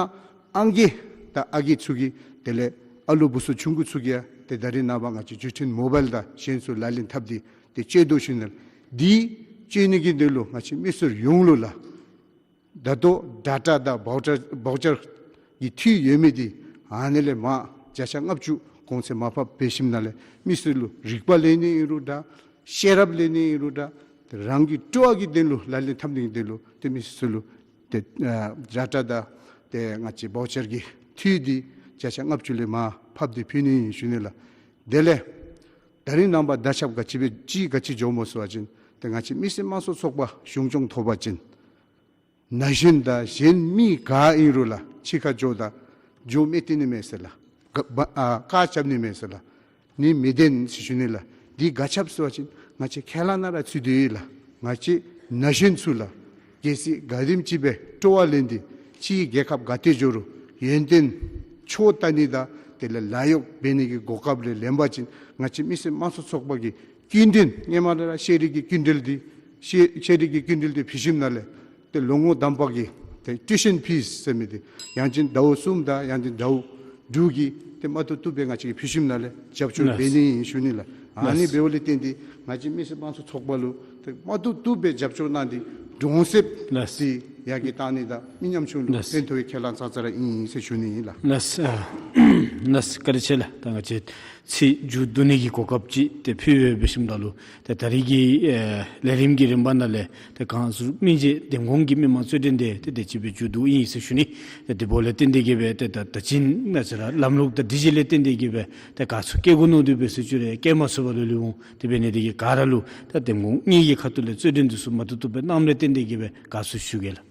ཨང་རྒས་དང་ཨ་རྒས་ཚུ་གིས་དེ་ལས་ཨ་ལོ་བུ་ཚུ་ཆུང་ཀུ་ཚུ་གིས་ཡང་ཏེ་ད་རིས་ནངས་པ་ང་བཅས་བརྒྱུད་འཕྲིན་མོ་བཱའིལ་དང་གཞན་ཚུ་ལག་ལེན་འཐབ་སྟེ་ཏེ་སྤྱོད་དོ་ཞུ་ནི་ལགས། འདི་སྤྱོད་ནི་གི་དོན་ལུ་ང་བཅས་མི་སེར་ཡོངས་ལུ་ལགས། ད་ལྟོ་ཌེ་ཊ་དང་བའུ་ཅར་བའུ་ཅར་གྱི་འཐུས་ཡོད་མི་འདི་ཨ་ནི་ལས་མར་བརྒྱ་ཆ་ལྔ་བཅུ་གོང་ཚད་མར་ཕབ་འབད་ཞིནམ་ལས་མི་སེར་ལུ་རིག་པ་ལེན་ནི་ཨིན་རུང་འདྲ་ཤེས་རབ་ལེན་ནི་ཨིན་རུང་འདྲ་ཏེ་རང་གི་སྤྲོ་བ་གི་དོན་ལུ་ལག་ལེན་འཐབ་ནི་གི་དོན་ལུ་ཏེ་མི་སེར་ལུ་ཏེ་ཨ་ཌེ་ཊ་དང་ཏེ་ང་བཅས་བའུ་ཅར་གྱི་འཐུས་འདི་བརྒྱ་ཆ་ལྔ་བཅུ་ལས་མར་ཕབ་སྟེ་ཕུལ་ནི་ཨིན་ཞུ་ནི་ལགས། དེ་ལས་ད་རིས་ནངས་པ་ད་ཆབ་ག་ཅི་སྦེ་ཅིག་ག་ཅི་འགྱོཝ་སྨོ་ཟེར་བ་ཅིན་ཏེ་ང་བཅས་མི་སེར་དམངས་གཙོ་ཚོགས་པ་གཞུང་སྐྱོང་ཐོབ་པ་ཅིན་ན་གཞོན་དང་གཞན་མི་ག་ཨིན་རུང་ལགས་ཕྱི་ཁར་འགྱོཝ་ད་འགྱོ་མི་སྟེར་ནི་མས་ཟེར་ལགས། ག་བ་ཨ་བཀག་རྐྱབ་ནི་མས་ཟེར་ལགས། ནི་མི་བདེན་ཟེར་ཞུ་ནི་ལགས། འདི་ག་ཅི་སྦེ་ཟེར་བ་ཅིན་ང་བཅས་ཁས་བླངས་ནང་ར་ཚུད་དེ་ཡོད་ལགས། ང་བཅས་ན་གཞོན་ཚུ་ལགས་གལ་སྲིད་ག་དེམ་ཅིག་སྦེ་སྤྲོ་བ་ལེན་ཏེ་ཕྱིའི་རྒྱལ་ཁབ་ག་ཏེ་འགྱོ་རུང་ཡོན་ཏན་ཕྱོགས་བལྟ་ནི་དང་དེ་ལས་ལཱ་གཡོག་འབད་ནི་གི་གོ་སྐབས་ལས་ལེན་པ་ཅིན་ང་བཅས་མི་སེར་དམངས་གཙོ་ཚོགས་པ་གི་སྐྱིན་འགྲུལ་སྔོན་མ་ལས་ར་ཤེས་རིག་གི་སྐྱིན་འགྲུལ་འདི་ཤེས་ཤེས་རིག་གི་སྐྱིན་འགྲུལ་འདི་ཕུལ་ཞིནམ་ལས་ཏེ་ལོ་ངོ་དང་པ་གི་ཏེ་ཊིའུ་ཤཱན་ཕིསི་ཟེར་མི་འདི་ཡང་ཅིན་ཟླཝ་གསུམ་དང་ཡང་ཅིན་ཟླཝ་དྲུག་གི་ཏེ་མ་བཏུབ་བཏུབ་སྦེ་ང་བཅས་ཀྱིས་ཕུལ་ཞིནམ་ལས་རྒྱབ་སྐྱོར་ལགས་འབད་ནི་ཨིན་ཞུ་ནི་ལགས། ཨ་ནི་ལགས་འབདཝ་ལས་བརྟེན་ཏེ་ང་བཅས་མི་སེར་དམངས་གཙོ་ཚོགས་པ་ལུ་ཏེ་མ་བཏུབ་བཏུབ་སྦེ་རྒྱབ་སྐྱོར་གནང་སྟེ་གྲོང་གསེབ་ལགས་འདི་ཡར་རྒྱས་གཏང་ནི་དང་མི་ཉམ་ཆུང་ལུ་ལགས་ཕན་ཐོགས་པའི་ཁས་བླངས་ཙང་ཙ་ར་ཨིན་ཟེར་ཞུ་ནི་ཨིན་ལགས། ལགས་ཨ་ལགས་བཀའ་དྲིན་ཆེ་ལགས། ད་ང་བཅས་ཚིག་མཇུག་བསྡུ་ནི་གི་གོ་སྐབས་ཅིག་ཏེ་ཕུལ་ཡོད་པའི་ཞིནམ་ད་ལུ་ཏེ་ད་རིས་ཀྱི་ཨེ་ལས་རིམ་གྱི་རིམ་པ་ནང་ལས་ཏེ་གངས་ཟུར་སྨིན་བྱེད་འདེམས་ཁོངས་ཀྱི་མི་མང་གཙོས་དྲན་ཏེ་ཏེ་དེ་ཅིག་སྦེ་མཇུག་བསྡུ་ཨིན་ཟེར་ཞུ་ནི། ཏེ་དེ་འབདཝ་ལས་བརྟེན་ཏེ་གིས་སྦེ་ཏེ་ད་ད་ཅི་ང་བཅས་ར་ལམ་ལུགས་དང་སྒྲིག་གཞི་ལས་བརྟེན་ཏེ་གིས་སྦེ་ཏེ་དགའ་ཚོར་བསྐྱེད་དགོ་མནོ་དོ་སྦེ་ཟེར་ཞུ་རུང་བསྐྱེད་མ་ཚུགས་པར་ལུས་ལུས་འོང་། དེ་འབད་ནི་དེ་གིས་ག་ར་ལུ་ད་འདེམས་ཁོངས་གཉིས་ཀྱི་ཁ་ཐུག་ལས་གཙོས་དྲན་འདི་ཚུ་མ་བཏུབ་བཏུབ་སྦེ་གནངམ་ལས་བརྟེན་ཏེ་གིས་སྦེ་དགའ་བསུ་ཞུ་གེ་ལགས།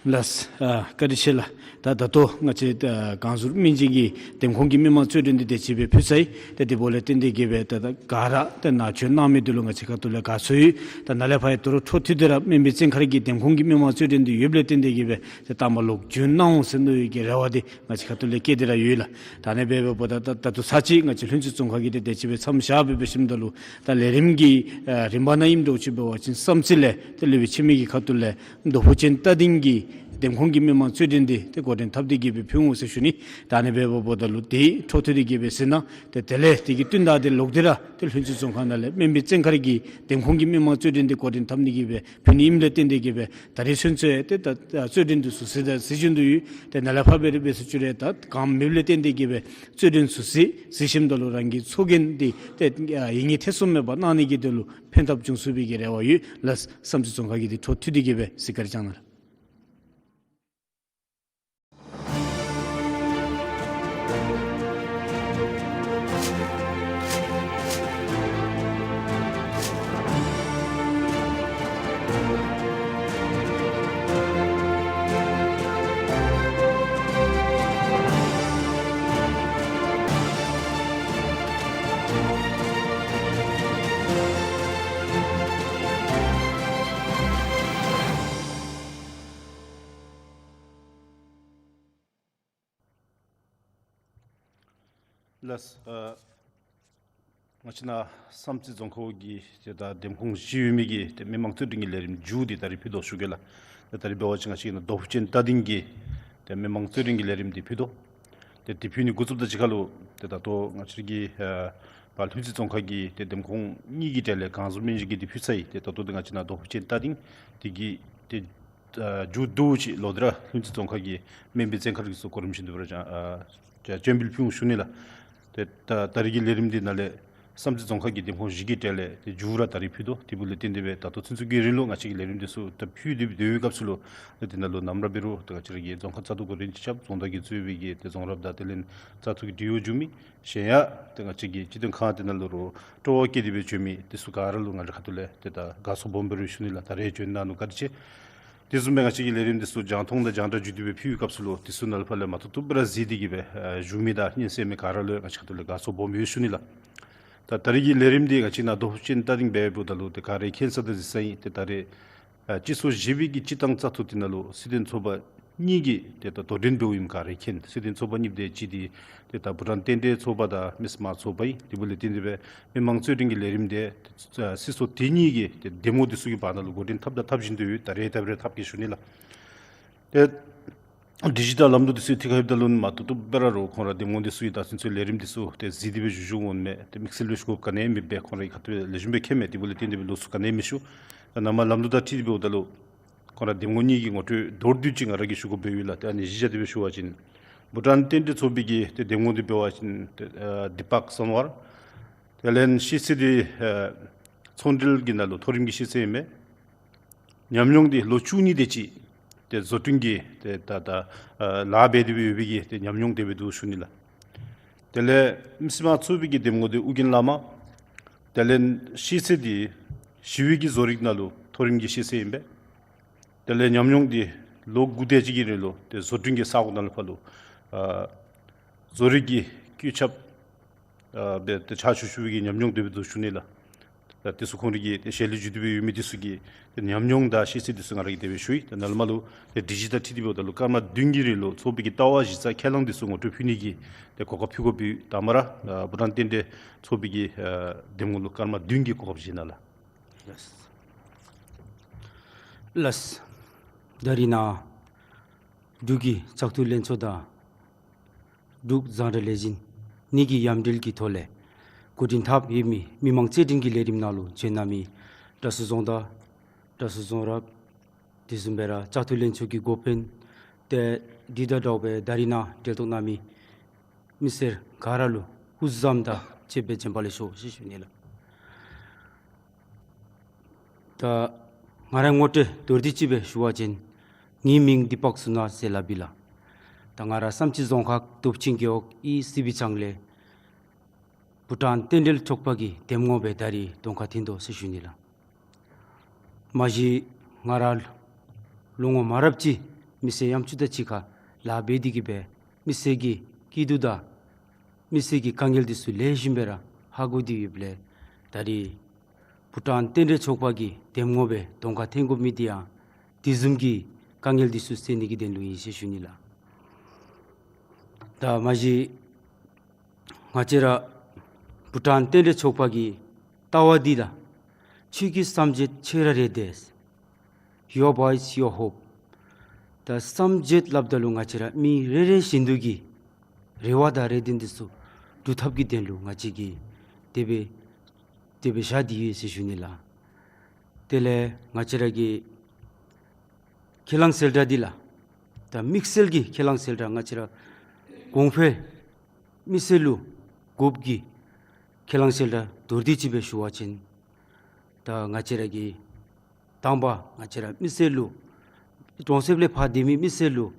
ལགས། ཨ་བཀའ་དྲིན་ཆེ་ལགས། ད་ད་ལྟོ་ང་བཅས་ཨ་སྒང་ཟུར་སྨན་རྩིས་ཀྱི་འདེམས་ཁོངས་ཀྱི་མི་མང་རྩོད་འགྲན་འདི་དེ་ཅིག་སྦེ་ཕུལ་ཚར་ཡི། ཏེ་དེ་འབདཝ་ལས་བརྟེན་ཏེ་གིས་སྦེ་ད་ད་ག་ར་ཏེ་ནཱ་བྱོན་གནང་མི་འདི་ལུ་ང་བཅས་ཁ་ཐུག་ལས་དགའ་ཚོར་ཡོད། ད་ནཱ་ལས་ཕར་ཡང་དོ་རུང་འཕྲོ་མཐུད་དེ་ར་སྨན་པའི་བཙོན་ཁང་གི་འདེམས་ཁོངས་ཀྱི་མི་མང་རྩོད་འགྲན་འདི་ཡོདཔ་ལས་བརྟེན་ཏེ་གིས་སྦེ་ཏེ་ད་མ་ལོག་བྱོན་གནང་འོང་ཟེར་མནོ་བའི་གི་རེ་བ་འདི་ང་བཅས་ཁ་ཐུག་ལས་བསྐྱེད་དེ་ར་ཡོད་ལགས། ད་ཨ་ནི་འབདཝ་ད་ད་ད་ལྟོ་ཚར་གཅིག་ང་བཅས་ལྷུན་རྩེ་རྫོང་ཁག་གིས་ཏེ་དེ་ཅིག་སྦེ་མཚམས་བཞག་སྦེ་འབད་ཞིནམ་ད་ལུ་ད་ལས་རིམ་གྱི་ཨ་རིམ་པ་ནང་ཨིནམ་འདྲཝ་ཅིག་འབད་བ་ཅིན་བསམ་རྩེ་ལས་ཏེ་སློབ་དཔོན་འཆི་མེད་ཀྱི་ཁ་ཐུག་ལས་རྡོ་ཕུག་ཅན་རྟ་སྡིང་གི་འདེམས་ཁོངས་ཀྱི་མི་མང་རྩོད་འགྲན་འདི་ཏེ་འགོ་འདྲེན་འཐབ་སྟེ་གིས་སྦེ་ཕུལ་འོང་ཟེར་ཞུ་ནི། ད་ཨ་ནི་འབདཝ་ད་ལུ་དེ་འཕྲོ་མཐུད་དེ་གིས་སྦེ་ཟེར་ན་ཏེ་དེ་ལས་དེ་གི་བསྟུན་ད་དེ་ལོག་སྟེ་ར་ཏེ་ལྷུན་རྩེ་རྫོང་ཁག་ནང་ལས་སྨན་པའི་བཙོན་ཁང་གི་འདེམས་ཁོངས་ཀྱི་མི་མང་རྩོད་འགྲན་འདི་འགོ་འདྲེན་འཐབ་ནི་གིས་སྦེ་ཕུལ་ནི་ཨིནམ་ལས་བརྟེན་ཏེ་གིས་སྦེ་ད་རིས་ཚུན་ཚོད་ཏེ་ད་རྩོད་འགྲན་འདི་ཚུ་ཟེར་ད་ཟེར་བཞིན་དུ་ཡོད། ཏེ་ནཱ་ལས་ཕར་འབད་རུང་འབད་ས་ཅིག་ར་ད་གང་མེདཔ་ལས་བརྟེན་ཏེ་གིས་སྦེ་རྩོད་འགྲན་ཚུ་ཟེར་ཟེར་ཞིནམ་ད་ལུ་རང་གི་ཚོགས་རྒྱན་འདི་ཏེ་ཡིད་གཉིས་ཐེ་ཚོམ་མེད་པར་གནང་ནི་གི་དོན་ལུ་ཕན་ཐབས་འབྱུང་ཚུགས་པའི་གི་རེ་བ་ཡོད་ལགས། བསམ་རྩེ་རྫོང་ཁག་གིས་འདི་འཕྲོ་མཐུད་དེ་གིས་སྦེ་གཟིགས་སྐར་བཅངས་གནང་ལགས། ལགས། ཨ་ང་བཅས་ནཱ་བསམ་རྩེ་རྫོང་ཁག་གི་ཏེ་ད་འདེམས་ཁོངས་བཞི་ཡོད་མི་གི་ཏེ་མི་མང་རྩོད་འགྲན་གྱི་ལས་རིམ་མཇུག་འདི་ད་རིས་ཕུལ་དོ་ཞུ་གེ་ལགས། ཏེ་ད་རིས་འབད་བ་ཅིན་ང་བཅས་ཀྱིས་ནཱ་རྡོ་ཕུག་ཅན་རྟ་སྡིང་གི་ཏེ་མི་མང་རྩོད་འགྲན་གྱི་ལས་རིམ་འདི་ཕུལ་དོ། ཏེ་འདི་ཕུལ་ནི་འགོ་བཙུགས་དང་གཅིག་ཁར་ལུ་ཏེ་ད་ལྟོ་ང་བཅས་ཀྱི་ཨ་ཕར་ལྷུན་རྩེ་རྫོང་ཁག་གི་ཏེ་འདེམས་ཁོངས་གཉིས་ཀྱི་གྲས་ལས་སྒང་ཟུར་སྨན་རྩིས་ཀྱི་འདི་ཕུལ་ཚར་ཡི། ཏེ་ད་ལྟོ་འདི་ང་བཅས་ནཱ་རྡོ་ཕུག་ཅན་རྟ་སྡིང་འདི་གི་ཏེ་ཨ་མཇུག་བསྡུ་ཅིག་ལོག་སྟེ་ར་ལྷུན་རྩེ་རྫོང་ཁག་གི་སྨན་པའི་བཙོན་ཁང་གི་ཚུ་གོ་རིམ་བཞིན་དུ་སྦེ་ར་ཨ་སྤྱན་འབུལ་ཕུལ་འོང་ཞུ་ནི་ལགས། ཏེ་ད་ད་རིས་ཀྱི་ལས་རིམ་འདི་ནང་ལས་བསམ་རྩེ་རྫོང་ཁག་གི་འདེམས་ཁོངས་བཞི་གི་གྲས་ལས་ཏེ་མཇུག་ར་ད་རིས་ཕུལ་དོ། དེ་འབདཝ་ལས་བརྟེན་ཏེ་སྦེ་ད་ལྟོ་ཚུན་ཚོད་ཀྱི་རིང་ལུ་ང་བཅས་ཀྱིས་ལས་རིམ་འདི་ཚུ་ད་ཕུལ་ཏེ་སྡོད་པའི་སྐབས་སུ་ལུ་ཏེ་དེ་ནང་ལུ་ནམ་ར་འབད་རུང་ཏེ་ང་བཅས་ར་གི་རྫོང་ཁག་བཙག་འཐུ་འགོ་འདྲེན་སྤྱི་ཁྱབ་རྫོང་བདག་གིས་གཙོས་པའི་གི་ཏེ་རྫོང་རབ་དང་དེ་ལས་བཙག་འཐུ་གི་དྲི་བ་འབྱུང་མི་གཞན་ཡང་ཏེ་ང་བཅས་ཀྱི་སྤྱི་དོན་ཁང་དེ་ནང་ལུ་རུང་སྤྲོ་བ་བསྐྱེད་དེ་སྦེ་བྱོན་མི་འདི་ཚུ་ག་ར་ལུ་ང་རའི་ཁ་ཐུག་ལས་ཏེ་ད་དགའ་ཚོར་སྦོམ་སྦེ་ར་ཞུ་ནི་ལགས། ད་རེས་བྱོན་གནང་ནུག། བཀའ་དྲིན་ཆེ། དེ་བཟུམ་སྦེ་ང་བཅས་ཀྱི་ལས་རིམ་འདི་ཚུ་རྒྱང་མཐོང་དང་རྒྱང་བསྒྲགས་བརྒྱུད་དེ་སྦེ་ཕུལ་བའི་སྐབས་སུ་ལུ་དེ་ཚུ་ནང་ལས་ཕར་ལས་མ་ཐུབ་ཐུབ་སྦེ་ར་གཟིགས་ཏེ་གིས་སྦེ་ཨ་བཞུགས་མི་དང་སྙན་གསན་མི་ག་ར་ལུ་ང་བཅས་ཁ་ཐུག་ལས་དགའ་ཚོར་སྦོམ་ཡོད་ཞུ་ནི་ལགས། ད་ད་རིས་ཀྱི་ལས་རིམ་འདི་ང་བཅས་ནཱ་རྡོ་ཕུག་ཅན་རྟ་སྡིང་འབདཝ་ད་ལུ་ཏེ་ག་ར་མཁྱེན་ས་དང་གཟིགས་ས་ཨིན། ཏེ་ད་རེས་ཨ་སྤྱི་ཚོགས་བཞི་པའི་གི་སྤྱིར་བཏང་བཙག་འཐུ་དེ་ནང་ལུ་སྲིད་དོན་ཚོགས་པ་གཉིས་ཀྱིས་ཏེ་ད་དོ་འགྲན་འབདཝ་ཨིནམ་ག་ར་མཁྱེན། སྲིད་དོན་ཚོགས་པ་གཉིས་དེ་གཅིག་འདི་ཏེ་ད་བྷུ་ཊཱན་རྟེན་འབྲེལ་ཚོགས་པ་དང་མི་སེར་དམངས་ཚོགས་པ་ཨིན། དེ་འབདཝ་ལས་བརྟེན་ཏེ་སྦེ་མི་མང་རྩོད་འགྲན་གྱི་ལས་རིམ་དེ་ཨ་སྲིད་ཚོགས་དེ་གཉིས་ཀྱི་ཏེ་འདེམས་ངོ་འདི་ཚུ་གི་བར་ན་ལུ་འགོ་འདྲེན་འཐབ་དང་འཐབ་བཞིན་དུ་ཡོད། ད་རེས་ད་རེས་འཐབ་གེ་ཞུ་ནི་ལགས། ཏེ་ཌི་ཇི་ཊལ་ལམ་ལུགས་འདི་ཚུ་ཐད་ཁར་ཡོདཔ་ད་ལུ་མ་བཏུབ་བཏུབ་སྦེ་ར་རུང་ཁོང་ར་འདེམས་ངོ་འདི་ཚུ་གིས་ད་ཚུན་ཚོད་ལས་རིམ་འདི་ཚུ་ཏེ་གཟིགས་ཏེ་སྦེ་བཞུགས་བཞུགསཔ་འོང་མས། ཏེ་དམིགས་བསལ་སྦེ་ཞུ་དགོཔ་ག་ནི་མེད་པས། ཁོང་རའི་ཁ་ཐུག་ལེགས་ཤོམ་སྦེ་མཁྱེན་མས། དེ་འབདཝ་ལས་བརྟེན་ཏེ་སྦེ་ལོགས་སུ་ག་ནི་མི་ཞུ། ད་ནཱ་མར་ལམ་ལུགས་དང་འཁྲིལ་ཏེ་འབདཝ་ད་ལུ་ཁོང་ར་འདེམས་ངོ་གཉིས་ཀྱི་ངོ་སྤྲོད་མདོར་བསྡུས་ཅིག་ང་ར་གིས་ཞུ་དགོཔ་ཡོད་ལགས། ཏེ་ཨ་ནི་གཞི་བཞག་སྟེ་སྦེ་ཞུ་བ་ཅིན་བྷུ་ཊཱན་རྟེན་འབྲེལ་ཚོགས་པའི་གི་ཏེ་འདེམས་ངོ་འདི་འབད་བ་ཅིན་ཏེ་ཨ་དི་པཀ་སན་ཝར། དེ་ལས་ཤེས་ཚད་འདི་ཨ་ཚོང་འབྲེལ་གྱི་ནང་ལུ་མཐོ་རིམ་གྱི་ཤེས་ཚད་ཨིན་མས། ཉམས་མྱོང་འདི་ལོ་བཅུ་གཉིས་དེ་ཅིག་ཏེ་བཟོ་སྐྲུན་གྱི་ཏེ་ད་ད་ཨ་ལཱ་འབད་དེ་སྦེ་ཡོད་པའི་གི་ཏེ་ཉམས་མྱོང་དེ་སྦེ་འདུག་ཞུ་ནི་ལགས། དེ་ལས་མི་སེར་དམངས་ཚོགས་པའི་གི་འདེམས་ངོ་འདི་ཨོ་རྒྱན་བླ་མ། དེ་ལས་ཤེས་ཚད་འདི་ཞི་བའི་གི་བཟོ་རིག་ནང་ལུ་མཐོ་རིམ་གྱི་ཤེས་ཚད་ཨིན་པས། དེ་ལས་ཉམས་མྱོང་འདི་ལོ་དགུ་དེ་ཅིག་གི་རིང་ལུ་ཏེ་བཟོ་སྐྲུན་གྱི་ས་གོ་ནང་ལུ་ཕར་ལུ་ཨ་བཟོ་རིག་གི་བཀོད་ཁྱབ་ཨ་སྦེ་ཏེ་ཕྱག་ཞུ་ཞུ་བའི་གི་ཉམས་མྱོང་དེ་སྦེ་འདུག་ཞུ་ནི་ལགས། ད་དེ་ཚུ་ཁོང་རའི་གི་ཏེ་ཞལ་ལས་བརྗོད་དེ་སྦེ་ཡོད་མི་དེ་ཚུ་གི་ཏེ་ཉམས་མྱོང་དང་ཤེས་ཚད་དེ་ཚུ་ང་ར་གིས་དེ་སྦེ་ཞུ་ཡི། ད་ནཱ་ལས་མར་ལུ་ཏེ་ཌི་ཇི་ཊལ་འཁྲིལ་ཏེ་འབདཝ་ད་ལུ་སྐར་མ་བདུན་གྱི་རིང་ལུ་ཚོགས་པའི་གི་ལྟ་བ་གཞི་རྩ་ཁས་བླངས་དེ་ཚུ་ངོ་སྤྲོད་ཕུལ་ནི་གི་ཏེ་གོ་སྐབས་ཕུལ་དགོཔ་ཡོད། ད་མར་ར་ཨ་བྷུ་ཊཱན་རྟེན་འབྲེལ་ཚོགས་པའི་གི་ཨ་འདེམས་ངོ་ལུ་སྐར་མ་བདུན་གྱི་གོ་སྐབས་བཞེས་གནང་ལགས། ལགས། ད་རིས་ནཱ་འབྲུག་གི་བཙག་འཐུ་ལྷན་ཚོགས་དང་འབྲུག་རྫོང་གྲྭ་ལས་འཛིན་གཉིས་ཀྱི་མཉམ་འབྲེལ་གྱི་ཐོག་ལས་འགོ་འདྲེན་འཐབ་ཡོད་མི་མི་མང་རྩོད་འགྲན་གྱི་ལས་རིམ་ནང་ལུ་བྱོན་གནང་མི་དྲག་ཤོས་རྫོང་བདག་དྲག་ཤོས་རྫོང་རབ་དེ་བཟུམ་སྦེ་ར་བཙག་འཐུ་ལྷན་ཚོགས་ཀྱི་འགོ་དཔོན་ཏེ་འདི་དང་འདྲཝ་སྦེ་ད་རིས་ནཱ་གྲལ་གཏོགས་གནང་མི་མི་སེར་ག་ར་ལུ་སྐུ་གཟུགས་བཟང་དང་བཅས་པའི་བྱོན་པ་ལེགས་ཤོག་ཟེར་ཞུ་ནི་ལགས། ད་ང་རའི་ངོ་སྤྲོད་མདོར་བསྡུས་ཅིག་སྦེ་ཞུ་བ་ཅིན་ངེའི་མིང་འདི་པག་བསོད་ནམས་ཟེར་སླབ་ཨིན་ལགས། ད་ང་ར་བསམ་རྩེ་རྫོང་ཁག་སྟོབས་ཆེན་རྒེད་འོག་ཨི་སི་བི་ཅང་ལས་བྷུ་ཊཱན་རྟེན་འབྲེལ་ཚོགས་པ་གི་འདེམས་ངོ་སྦེ་ད་རིས་གདོང་ཁར་འཐོན་དོ་ཟེར་ཞུ་ནི་ལགས། མ་གཞི་ང་ར་ལོ་ངོ་མང་རབས་ཅིག་ མི་སེར་ཡང་ཅིག་དང་གཅིག་ཁར་ལཱ་འབད་དེ་གིས་སྦེ་མི་སེར་གྱི་སྐྱིད་སྡུག་དང་མི་སེར་གྱི་དཀའ་ངལ་འདི་ཚུ་ལེགས་ཤོམ་སྦེ་ར་ཧ་གོ་སྟེ་ཡོདཔ་ལས་ད་རིས་བྷུ་ཊཱན་རྟེན་འབྲེལ་ཚོགས་པ་གི་འདེམས་ངོ་སྦེ་གདོང་ཁར་འཐོན་དགོ་མི་འདི་ཡང་དེ་བཟུམ་གྱི་དཀའ་ངལ་འདི་ཚུ་སེལ་ནི་གི་དོན་ལུ་ཨིན་ཟེར་ཞུ་ནི་ལགས། ད་མ་གཞི་ང་བཅས་ར་བྷུ་ཊཱན་རྟེན་འབྲེལ་ཚོགས་པ་གི་ལྟ་བ་འདི་ལགས། ཁྱོད་ཀྱི་བསམ་བརྗོད་ཁྱོད་ར་རེ་འདོད། Your voice, your hope. ད་བསམ་བརྗོད་སླབ་ད་ལུ་ང་བཅས་ར་མི་རེ་རེ་བཞིན་དུ་གི་རེ་བ་དང་རེ་འདུན་འདི་ཚུ་སྒྲུབ་ཐབས་ཀྱི་དོན་ལུ་ང་བཅས་ཀྱིས་དེ་སྦེ་དེ་སྦེ་བཞག་སྟེ་ཡོད་ཟེར་ཞུ་ནི་ལགས། དེ་ལས་ང་བཅས་ར་གི་ཁས་བླངས་གསལ་བསྒྲགས་འདི་ལགས། ད་དམིགས་བསལ་གྱི་ཁས་བླངས་གསལ་བསྒྲགས་ང་བཅས་ར་གོང་འཕེལ་མི་སེར་ལུ་དགོཔ་གི་ཁས་བླངས་གསལ་བསྒྲགས་མདོར་བསྡུས་ཅིག་སྦེ་ཞུ་བ་ཅིན་ད་ང་བཅས་ར་གི་དང་པ་ང་བཅས་ར་མི་སེར་ལུ་གྲོང་གསེབ་ལས་ཕར་སྡོད་མི་མི་སེར་ལུ་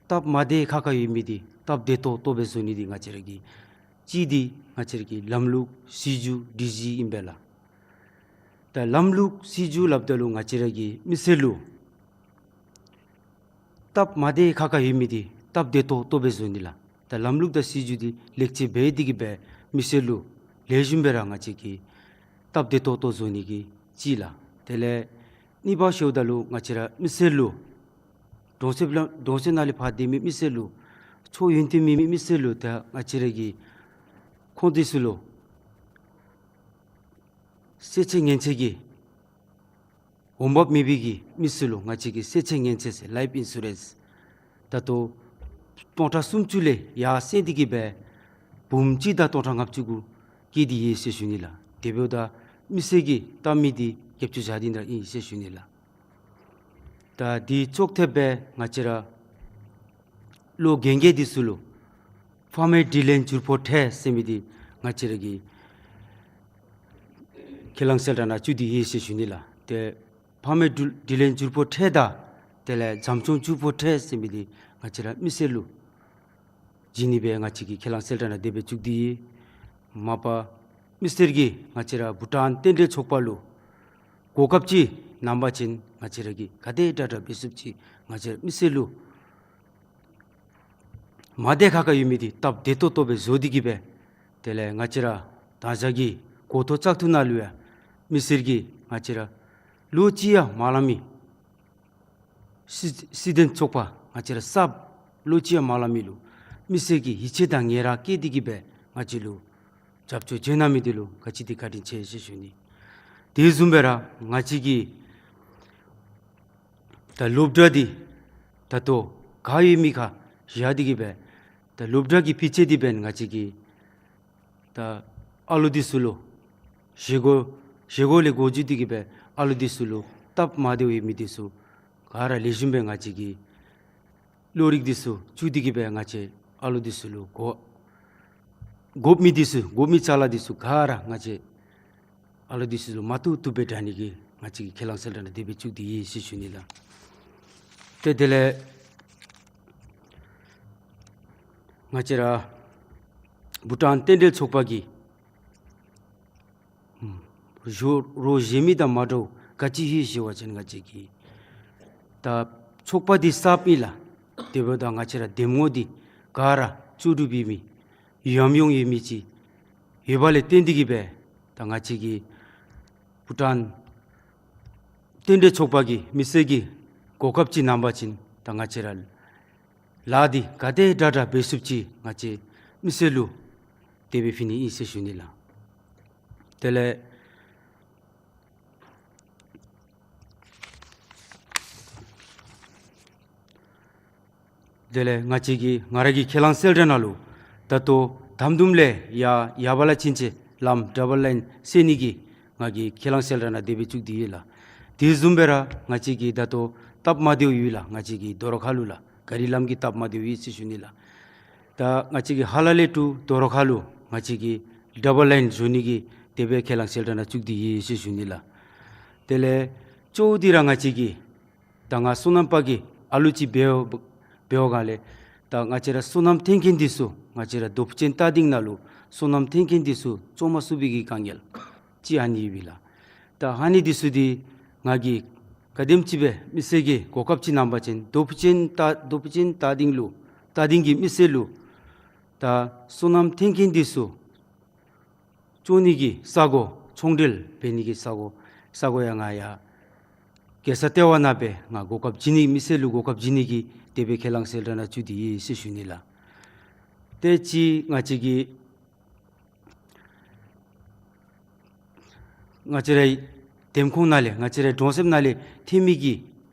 སྟབས་མ་བདེ་ཁག་ཁ་ཡོད་མི་འདི་སྟབས་བདེ་ཏོག་ཏོ་སྦེ་བཟོ་ནི་འདི་ང་བཅས་ར་གི་གཅིག་འདི་ང་བཅས་ར་གི་ལམ་ལུགས་སྲིད་བྱུས་སྒྲིག་གཞི་ཨིན་པས་ལགས། ད་ལམ་ལུགས་སྲིད་བྱུས་སླབ་ད་ལུ་ང་བཅས་ར་གི་མི་སེར་ལུ་སྟབས་མ་བདེ་ཁག་ཁ་ཡོད་མི་འདི་སྟབས་བདེ་ཏོག་ཏོ་སྦེ་བཟོ་ནི་ལགས། ད་ལམ་ལུགས་དང་སྲིད་བྱུས་འདི་ལེགས་བཅོས་འབད་དེ་གིས་སྦེ་མི་སེར་ལུ་ལེགས་ཤོམ་སྦེ་ར་ང་བཅས་ཀྱིས་སྟབས་བདེ་ཏོག་ཏོ་བཟོ་ནི་གི་གཅིག་ལགས། དེ་ལས་གཉིས་པ་ཞུཝ་ད་ལུ་ང་བཅས་ར་མི་སེར་ལུ་གྲོང་གསེབ་ལ་གྲོང་གསེབ་ནང་ལས་ཕར་སྡོད་མི་མི་སེར་ལུ་ཕྱོགས་ཡོན་ཏན་མེད་མི་མི་སེར་ལུ་ད་ང་བཅས་ར་གིས་ཁོང་འདི་ཚུ་ལུ་སེར་ཆེན་ངན་ཆེན་གྱི་འོང་འབབ་མེད་པའི་གི་མི་སེར་ལུ་ང་བཅས་ཀྱིས་སེར་ཆེན་ངན་ཆེན་ཟེར་ལའིཕ་ཨིན་ཤུ་རེནསི་ད་ལྟོ་སྟོང་ཕྲག་སུམ་ཅུ་ལས་ཡར་སེང་སྟེ་གིས་སྦེ་འབུམ་གཅིག་དང་སྟོང་ཕྲག་ལྔ་བཅུ་གུ་བསྐྱེད་དེ་ཡོད་ཟེར་ཞུ་ནི་ལགས། དེ་འབདཝ་ད་མི་སེར་གྱིས་བལྟ་མི་འདི་རྒྱབ་སྐྱོར་བྱ་སྟེ་ད་ཨིན་ཟེར་ཞུ་ནི་ལགས། ད་དེ་ཅོག་འཐདཔ་སྦེ་ང་བཅས་ར་ལོ་རྒན་རྒས་འདི་ཚུ་ལུ་ཕ་མའི་དྲིན་ལན་འཇུར་ཕོག་འཕྲད་ཟེར་མི་འདི་ང་བཅས་ར་གི་ཁས་བླངས་གསལ་བསྒྲགས་ནང་བཅུག་སྟེ་ཡོད་ཟེར་ཞུ་ནི་ལགས། ཏེ་ཕ་མའི་དྲིན་དྲིན་ལན་འཇུར་ཕོག་འཕྲད་དང་དེ་ལས་བྱམས་སྐྱོང་འཇུར་ཕོག་འཕྲད་ཟེར་མི་འདི་ང་བཅས་ར་མི་སེར་ལུ་བྱིན་ནི་སྦེ་ང་བཅས་ཀྱིས་ཁས་བླངས་གསལ་བསྒྲགས་ནང་དེ་སྦེ་བཅུག་སྟེ་ཡོད། མ་པ་མི་སེར་གྱིས་ང་བཅས་ར་བྷུ་ཊཱན་རྟེན་འབྲེལ་ཚོགས་པ་ལུ་གོ་སྐབས་ཅིག་གནང་པ་ཅིན་ང་བཅས་ར་གིས་ག་དེ་དྲག་དྲག་འབད་ཚུགསཔ་ཅིག་ང་བཅས་ར་མི་སེར་ལུ་མ་བདེ་ཁག་ཁ་ཡོད་མི་འདི་སྟབས་བདེ་ཏོག་ཏོ་སྦེ་བཟོ་སྟེ་གིས་སྦེ་དེ་ལས་ང་བཅས་ར་ད་ཅི་གི་གོ་ཐོག་བཙག་འཐུ་ནང་ལུ་ཡང་མི་སེར་གྱིས་ང་བཅས་ར་ལོ་གཅིག་ཡང་མ་ལང་མི་སྲིད་སྲིད་དོན་ཚོགས་པ་ང་བཅས་ར་གསརཔ་ལོ་གཅིག་ཡང་མ་ལང་མི་ལུ་མི་སེར་གྱིས་ཡིད་ཆེས་དང་ངེས་ར་བསྐྱེད་དེ་གིས་སྦེ་ང་བཅས་ལུ་རྒྱབ་སྐྱོར་བྱིན་གནང་མི་འདི་ལུ་ག་ཅི་འདི་བཀའ་དྲིན་ཆེ་ཟེར་ཞུ་ནི། དེ་བཟུམ་སྦེ་ར་ང་བཅས་ཀྱི་ད་སློབ་གྲྭ་འདི་ད་ལྟོ་ག་ཡོད་མི་ཁར་བཞག་སྟེ་གིས་སྦེ་ད་སློབ་གྲྭ་གི་ཕྱག་ཕྱིད་འདི་འབདན་ང་བཅས་ཀྱི་ད་ཨ་ལོ་འདི་ཚུ་ལུ་བཞེས་སྒོ་བཞེས་སྒོ་ལས་འགོ་བཙུགས་ཏེ་གིས་སྦེ་ཨ་ལོ་འདི་ཚུ་ལུ་སྟབས་མ་བདེཝ་ཡོད་མི་འདི་ཚུ་ག་ར་ལེགས་ཤོམ་སྦེ་ང་བཅས་ཀྱིས་བློ་རིག་འདི་ཚུ་བཅུག་སྟེ་གིས་སྦེ་ང་བཅས་ཨ་ལོ་འདི་ཚུ་ལུ་དགོ་དགོ་མི་འདི་ཚུ་དགོ་མི་ཅ་ལ་འདི་ཚུ་ག་ར་ང་བཅས་ཨ་ལོ་འདི་ཚུ་ལུ་མ་བཏུབ་བཏུབ་སྦེ་དྲང་ནི་གི་ང་བཅས་ཀྱིས་ཁས་བླངས་གསལ་བསྒྲགས་ནང་དེ་སྦེ་བཅུག་སྟེ་ཡོད་ཟེར་ཞུ་ནི་ལགས། ཏེ་དེ་ལས་ང་བཅས་ར་བྷུ་ཊཱན་རྟེན་འབྲེལ་ཚོགས་པ་གི་ཞུ་རོགས་བཞེས་མི་དང་མ་འདྲཝ་ག་ཅི་ཡོད་ཟེར་བ་ཅིན་ང་བཅས་ཀྱི་ད་ཚོགས་པ་འདི་གསརཔ་ཨིན་ལགས། དེ་འབདཝ་ད་ང་བཅས་ར་འདེམས་ངོ་འདི་ག་ར་ལྕོགས་གྲུབ་ཡོད་མི་ཡམ་ཡོང་ཡོད་མི་ཅིག་ཡོད་པ་ལས་བརྟེན་ཏེ་གིས་སྦེ་ད་ང་བཅས་ཀྱི་བྷུ་ཊཱན་རྟེན་འབྲེལ་ཚོགས་པ་གི་མི་སེར་གྱིས་གོ་སྐབས་ཅིག་གནང་པ་ཅིན་ད་ང་བཅས་ར་ལཱ་འདི་ག་དེ་དྲག་དྲག་འབད་ཚུགསཔ་ཅིག་ང་བཅས་མི་སེར་ལུ་དེ་སྦེ་ཕུལ་ནི་ཨིན་ཟེར་ཞུ་ནི་ལགས། དེ་ལས་དེ་ལས་ང་བཅས་ཀྱི་ང་ར་གི་ཁས་བླངས་གསལ་བསྒྲགས་ནང་ལུ་ད་ལྟོ་དམ་དུམ་ལས་ཡར་ཡར་བ་ལ་ཕྱིན་ཆད་ལམ་ཌབ་བལ་ལའིན་སེལ་ནི་གི་ང་གི་ཁས་བླངས་གསལ་བསྒྲགས་ནང་དེ་སྦེ་བཅུག་སྟེ་ཡོད་ལགས། དེ་བཟུམ་སྦེ་ར་ང་བཅས་ཀྱི་ད་ལྟོ་སྟབས་མ་བདེཝ་ཡོད་ལགས། ང་བཅས་ཀྱི་དོ་རུང་ཁ་ལུ་ལགས་ག་རི་ལམ་གྱི་སྟབས་མ་བདེཝ་ཡོད་ཟེར་ཞུ་ནི་ལགས། ད་ང་བཅས་ཀྱི་ཧ་ལ་ལས་ཊུ་དོ་རུང་ཁ་ལུ་ང་བཅས་ཀྱི་ཌབ་བལ་ལའིན་བཟོ་ནི་གི་དེ་སྦེ་ཁས་བླངས་གསལ་བསྒྲགས་ནང་བཅུག་སྟེ་ཡོད་ཟེར་ཞུ་ནི་ལགས། དེ་ལས་གཙོ་བོ་འདི་ར་ང་བཅས་ཀྱི་ད་ང་སོ་ནམ་པ་གི་ཨ་ལུ་ཅིག་འབད་འབད་བའི་སྒང་ལས་ད་ང་བཅས་ར་སོ་ནམ་འཐོན་མཁན་འདི་ཚུ་ང་བཅས་ར་རྡོ་ཕུག་ཅན་རྟ་སྡིང་ནང་ལུ་སོ་ནམ་འཐོན་མཁན་འདི་ཚུ་བཙོང་མ་ཚུགས་པའི་གི་དཀའ་ངལ་ཅིག་ཨ་ནི་ཡོདཔ་ཨིན་ལགས། ད་ཨ་ནི་འདི་ཚུ་འདི་ང་གིས་ ག་དེམ་ཅིག་སྦེ་མི་སེར་གྱིས་གོ་སྐབས་ཅིག་གནང་པ་ཅིན་རྡོ་ཕུ་ཅན་རྟ་རྡོ་ཕུ་ཅན་རྟ་སྡིང་ལུ་རྟ་སྡིང་གི་མི་སེར་ལུ་ད་སོ་ནམ་ཐོན་སྐྱེད་འདི་ཚུ་བཙོང་ནི་གི་ས་གོ་ཚོང་འབྲེལ་འབད་ནི་གི་ས་གོ་ས་གོ་ཡང་ང་ཡང་རྒྱལ་ས་ལྟེ་བ་ནང་སྦེ་ང་གོ་སྐབས་བྱིན་ནི་མི་སེར་ལུ་གོ་སྐབས་བྱིན་ནི་གི་དེ་སྦེ་ཁས་བླངས་གསལ་བསྒྲགས་ནང་བཙུགས་ཏེ་ཡོད་ཟེར་ཞུ་ནི་ལགས། ཏེ་ཅིག་ང་བཅས་ཀྱི་ང་བཅས་རའི་འདེམས་ཁོངས་ནང་ལས་ང་བཅས་རའི་གྲོང་གསེབ་ནང་ལས་ཐོན་མི་གི་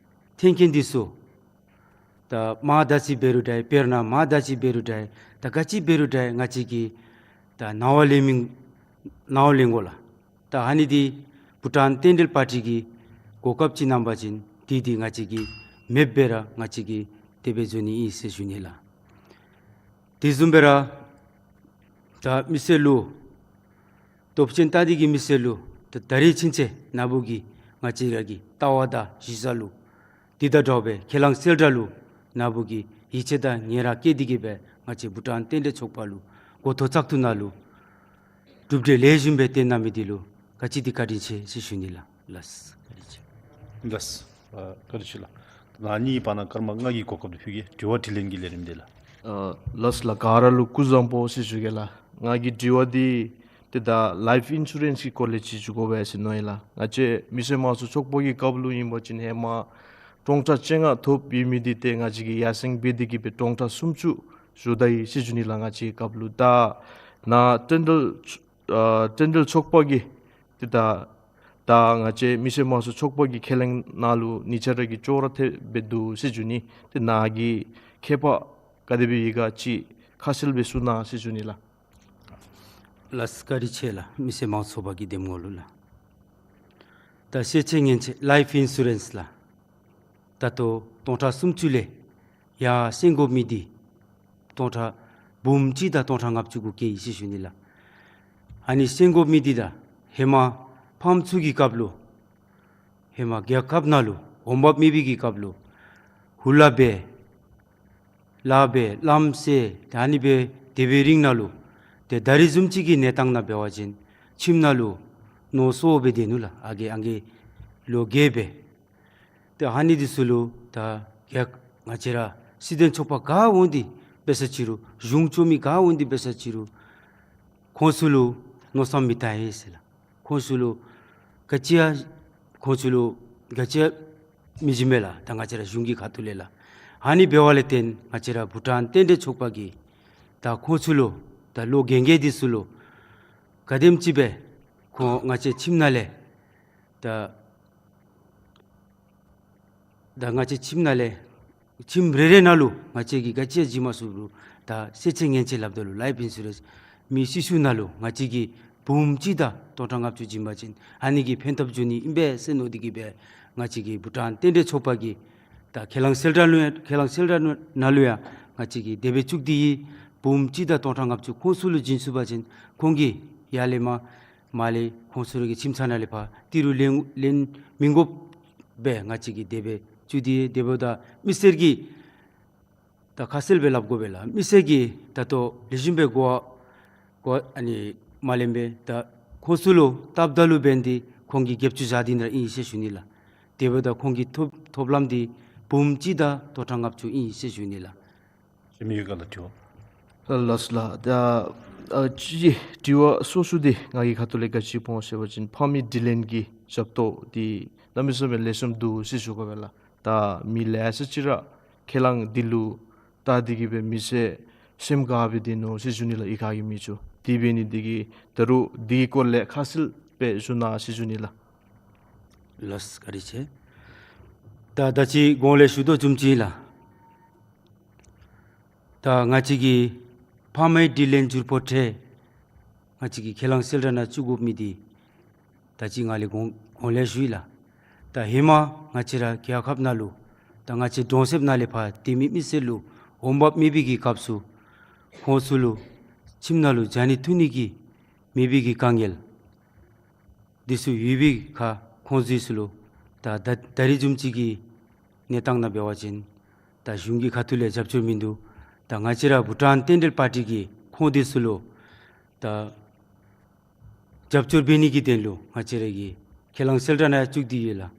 ཐོན་སྐྱེད་འདི་ཚུ་ད་མ་ད་ཅི་འབད་རུང་འདྲ་དཔེར་ན་མ་ད་ཅི་འབད་རུང་འདྲ་ད་ག་ཅི་འབད་རུང་འདྲ་ང་བཅས་ཀྱིས་ད་ནང་བ་ལེན་མི་ནང་བ་ལེན་དགོ་ལགས། ད་ཨ་ནི་འདི་བྷུ་ཊཱན་རྟེན་འབྲེལ་པར་ཊི་གིས་གོ་སྐབས་ཅིག་གནང་པ་ཅིན་འདི་འདི་ང་བཅས་ཀྱིས་མེདཔ་སྦེ་ར་ང་བཅས་ཀྱིས་དེ་སྦེ་བཟོ་ནི་ཨིན་ཟེར་ཞུ་ནི་ལགས། དེ་བཟུམ་སྦེ་ར་ད་མི་སེར་ལུ་རྡོ་ཕུ་ཅན་རྟ་སྡིང་གི་མི་སེར་ལུ་ད་ད་རིས་ཕྱིན་ཆད་ནཱ་བུ་གི་ང་བཅས་ར་གི་ལྟ་བ་དང་གཞི་རྩ་ལུ་འདི་དང་འདྲཝ་སྦེ་ཁས་བླངས་གསལ་བསྒྲགས་ལུ་ནཱ་བུ་གིས་ཡིད་ཆེས་དང་ངལ་རངས་བསྐྱེད་དེ་གིས་སྦེ་ང་བཅས་བྷུ་ཊཱན་རྟེན་འབྲེལ་ཚོགས་པ་ལུ་འགོ་ཐོག་བཙག་འཐུ་ནང་ལུ་གྲུབ་འབྲས་ལེགས་ཤོམ་སྦེ་བཏོན་གནང་མི་འདི་ལུ་ག་ཅི་འདི་བཀའ་དྲིན་ཆེ་ཟེར་ཞུ་ནི་ལགས། ལགས། བཀའ་དྲིན་ཆེ། ལགས། ཨ་བཀའ་དྲིན་ཆེ་ལགས། ད་ཨ་ནི་བར་ན་སྐར་མ་ལྔ་གི་གོ་སྐབས་འདི་ཕུལ་གེ། དྲི་བ་དྲིས་ལན་གྱི་ལས་རིམ་འདི་ལགས། ཨ་ལགས་ལགས། ག་ར་ལུ་སྐུ་གཟུགས་བཟང་པོ་ཟེར་ཞུ་གེ་ལགས། ང་གི་དྲི་བ་འདི་ཏེ་ད་ལའིཕ་ཨིན་ཤུ་རེནསི་གི་སྐོར་ལས་ཅིག་ཞུ་དགོ་པས་ཟེར་མནོ་ཡི་ལགས། ང་བཅས་མི་སེར་དམངས་གཙོ་ཚོགས་པ་གི་སྐབས་ལུ་ཨིན་པ་ཅིན་ཧེ་མ་སྟོང་ཕྲག་བཅོ་ལྔ་ཐོབ་ཡོད་མི་འདི་ཏེ་ང་བཅས་ཀྱིས་ཡར་སེང་འབད་དེ་གིས་སྦེ་སྟོང་ཕྲག་སུམ་ཅུ་བཟོ་ད་ཡི་ཟེར་ཞུ་ནི་ལགས། ང་བཅས་ཀྱི་སྐབས་ལུ་ད་ནཱ་རྟེན་འབྲེལ་ཨ་རྟེན་འབྲེལ་ཚོགས་པ་གི་ཏེ་ད་ད་ང་བཅས་མི་སེར་དམངས་གཙོ་ཚོགས་པ་གི་ཁས་ལེན་ནང་ལུ་ཉེ་ཆར་གྱི་ཅོག་ར་འཐདཔ་སྦེ་འདུག་ཟེར་ཞུ་ནི། ཏེ་ནཱ་གི་ཁྱད་པར་ག་དེ་སྦེ་ཡོད་ག་ཅིག་ཁ་གསལ་སྦེ་གསུང་གནང་ཟེར་ཞུ་ནི་ལགས། ལགས་བཀའ་དྲིན་ཆེ་ལགས། མི་སེར་དམངས་གཙོ་ཚོགས་པ་གི་འདེམས་ངོ་ལུ་ལགས། ད་གསལ་ཆེ་ཉེན་ཆེ་ལའིཕ་ཨིན་ཤུ་རེནསི་ལགས། ད་ལྟོ་སྟོང་ཕྲག་སུམ་ཅུ་ལས་ཡར་སེང་དགོ་མི་འདི་སྟོང་ཕྲག་འབུམ་གཅིག་དང་སྟོང་ཕྲག་ལྔ་བཅུ་གུ་བཀལ་ཡི་ཟེར་ཞུ་ནི་ལགས། ཨ་ནི་སེང་དགོ་མི་འདི་ད་ཧེ་མ་ཕམ་ཚུ་གི་སྐབས་ལུ་ཧེ་མ་རྒྱལ་ཁབ་ནང་ལུ་འོང་འབབ་མེད་པའི་གི་སྐབས་ལུ་ཧུར་ལག་འབད་ལཱ་འབད་ལམ་སེལ་ད་ཨ་ནི་སྦེ་དེ་སྦེ་རིང་ནང་ལུ་ཏེ་ད་རིས་བཟུམ་ཅིག་གི་གནས་སྟངས་ནང་འབད་བ་ཅིན་ཁྱིམ་ནང་ལུ་ནོར་སོ་སྦེ་སྡོད་ནུག་ལགས། ཨ་རྒས་ཨང་རྒས་ལོ་རྒས་སྦེ། ཏེ་ཨ་ནི་འདི་ཚུ་ལུ་ད་ཡ་ང་བཅས་ར་སྲིད་དོན་ཚོགས་པ་ག་འོང་སྟེ་འབད་ས་ཅི་རུང་གཞུང་སྐྱོང་མི་ག་འོང་སྟེ་འབད་ས་ཅི་རུང་ཁོང་ཚུ་ལུ་མནོ་བསམ་མི་བཏང་ཡི་ཟེར་ལགས། ཁོང་ཚུ་ལུ་ག་ཅི་ཡང་ཁོང་ཚུ་ལུ་ག་ཅི་ཡང་མི་བྱིན་མས་ལགས། ད་ང་བཅས་ར་གཞུང་གི་ཁ་ཐུག་ལས་ལགས། ཨ་ནི་འབད་བ་ལས་བརྟེན་ང་བཅས་ར་བྷུ་ཊཱན་རྟེན་འབྲེལ་ཚོགས་པ་གིས་ད་ཁོང་ཚུ་ལུ་ད་ལོ་རྒན་རྒས་འདི་ཚུ་ལུ་ག་དེམ་ཅིག་སྦེ་ཁོང་ང་བཅས་ཁྱིམ་ནང་ལས་ད་ད་ང་བཅས་ཁྱིམ་ནང་ལས་ཁྱིམ་རེ་རེ་ནང་ལུ་ང་བཅས་ཀྱིས་ག་ཅི་ཡང་བྱིན་མ་ཚུགས་རུང་ད་གསལ་ཆེ་ཉེན་ཆེ་སླབ་ད་ལུ་ལའིཕ་ཨིན་ཤུ་རེནསི་མི་སེར་ཚུ་ནང་ལུ་ང་བཅས་ཀྱིས་འབུམ་གཅིག་དང་སྟོང་ཕྲག་ལྔ་བཅུ་བྱིན་པ་ཅིན་ཨ་ནི་གིས་ཕན་ཐབས་འབྱུང་ནི་ཨིན་པས་ཟེར་མནོ་སྟེ་གིས་སྦེ་ང་བཅས་ཀྱི་བྷུ་ཊཱན་རྟེན་འབྲེལ་ཚོགས་པ་གིས་ད་ཁས་བླངས་གསལ་བསྒྲགས་ལུ་ཡང་ཁས་བླངས་གསལ་བསྒྲགས་ནང་ལུ་ཡང་ང་བཅས་ཀྱིས་དེ་སྦེ་བཙུགས་ཏེ་ཡོད། འབུམ་གཅིག་དང་སྟོང་ཕྲག་ལྔ་བཅུ་ཁོང་ཚུ་ལུ་བྱིན་ཚུགས་པ་ཅིན་ཁོང་གིས་ཡར་ལས་མར་མར་ལས་ཁོང་ཚུ་ར་གི་ཁྱིམ་ཚང་ནང་ལས་ཕར་ཏི་རུ་ལེན་ལེན་མི་དགོཔ་སྦེ་ང་བཅས་ཀྱིས་དེ་སྦེ་བཙུགས་ཏེ་ཡོད། དེ་འབདཝ་ད་མི་སེར་གྱིས་ད་ཁ་གསལ་སྦེ་སླབ་དགོ་པས་ལགས། མི་སེར་གྱིས་ད་ལྟོ་ལེགས་ཤོམ་སྦེ་གོ་བ་གོ་བ་ཨ་ནི་མ་ལེན་པས། ད་ཁོང་ཚུ་ལུ་སྟབས་བདེ་ལུ་འབད་ནི་འདི་ཁོང་གིས་རྒྱབ་སྐྱོར་བཞག་སྟེ་ཨིན་ཟེར་ཞུ་ནི་ལགས། དེ་འབདཝ་ད་ཁོང་གི་ཐོབ་ཐོབ་ལམ་འདི་འབུམ་གཅིག་དང་སྟོང་ཕྲག་ལྔ་བཅུ་ཨིན་ཟེར་ཞུ་ནི་ལགས། ཞུ་མི་ཡོད་ག་ལགས་དྲི་བ། ལགས་ལགས། ད་ཨ་ཅི་དྲི་བ་སོ་སོ་འདི་ང་གི་ཁ་ཐུག་ལས་ག་ཅི་སྦེ་འོང་ཟེར་བ་ཅིན་ཕ་མའི་དྲིན་ལན་གྱི་ཞབས་ཏོག་འདི་གནམ་མེད་ས་མེད་ལེགས་ཤོམ་འདུག་ཟེར་ཞུ་དགོ་པས་ལགས། ད་མི་ལེ་ཤ་ཅིག་ར་ཁས་བླངས་འདི་ལུ་བལྟ་སྟེ་གིས་སྦེ་མི་སེར་སེམས་དགའ་སྦེ་སྡོད་ནུག་ཟེར་ཞུ་ནི་ལགས། གཡུས་ཁ་གི་མི་ཚུ་དེ་འབད་ནི་འདི་གིས་ད་རུང་འདི་གི་སྐོར་ལས་ཁ་གསལ་སྦེ་ཞུ་གནང་ཟེར་ཞུ་ནི་ལགས། ལགས་བཀའ་དྲིན་ཆེ། ད་ད་ཅི་གོང་ལས་ཞུ་དོ་བཟུམ་ཅིག་ལགས། ད་ང་བཅས་ཀྱི་ཕ་མའི་དྲིན་ལན་འཇུར་ཕོག་ཁྲལ་ང་བཅས་ཀྱིས་ཁས་བླངས་གསལ་བསྒྲགས་ནང་བཙུགས་དགོ་མི་འདི་ད་ཅི་ང་ལས་གོང་གོང་ལས་ཞུ་ཡི་ལགས། ད་ཧེ་མ་ང་བཅས་ར་རྒྱལ་ཁབ་ནང་ལུ་ད་ང་བཅས་གྲོང་གསེབ་ནང་ལས་ཕར་སྡོད་མི་མི་སེར་ལུ་འོང་འབབ་མེད་པའི་གི་སྐབས་སུ་ཁོང་ཚུ་ལུ་ཁྱིམ་ནང་ལུ་བཞག་ནི་འཐུང་ནི་གི་མེད་པའི་གི་དཀའ་ངལ་འདི་ཚུ་ཡོད་པའི་ཁར་ཁོང་ཚུ་ཚུ་ལུ་ད་ད་ད་རིས་བཟུམ་ཅིག་གི་གནས་སྟངས་ནང་འབད་བ་ཅིན་ད་གཞུང་གི་ཁ་ཐུག་ལས་རྒྱབ་སྐྱོར་མིན་འདུག། ད་ང་བཅས་ར་བྷུ་ཊཱན་རྟེན་འབྲེལ་པར་ཊི་གིས་ཁོང་འདི་ཚུ་ལུ་ད་རྒྱབ་སྐྱོར་འབད་ནི་གི་དོན་ལུ་ང་བཅས་ར་གིས་ཁས་བླངས་གསལ་བསྒྲགས་ནང་བཙུགས་ཏེ་ཡོད་ལགས།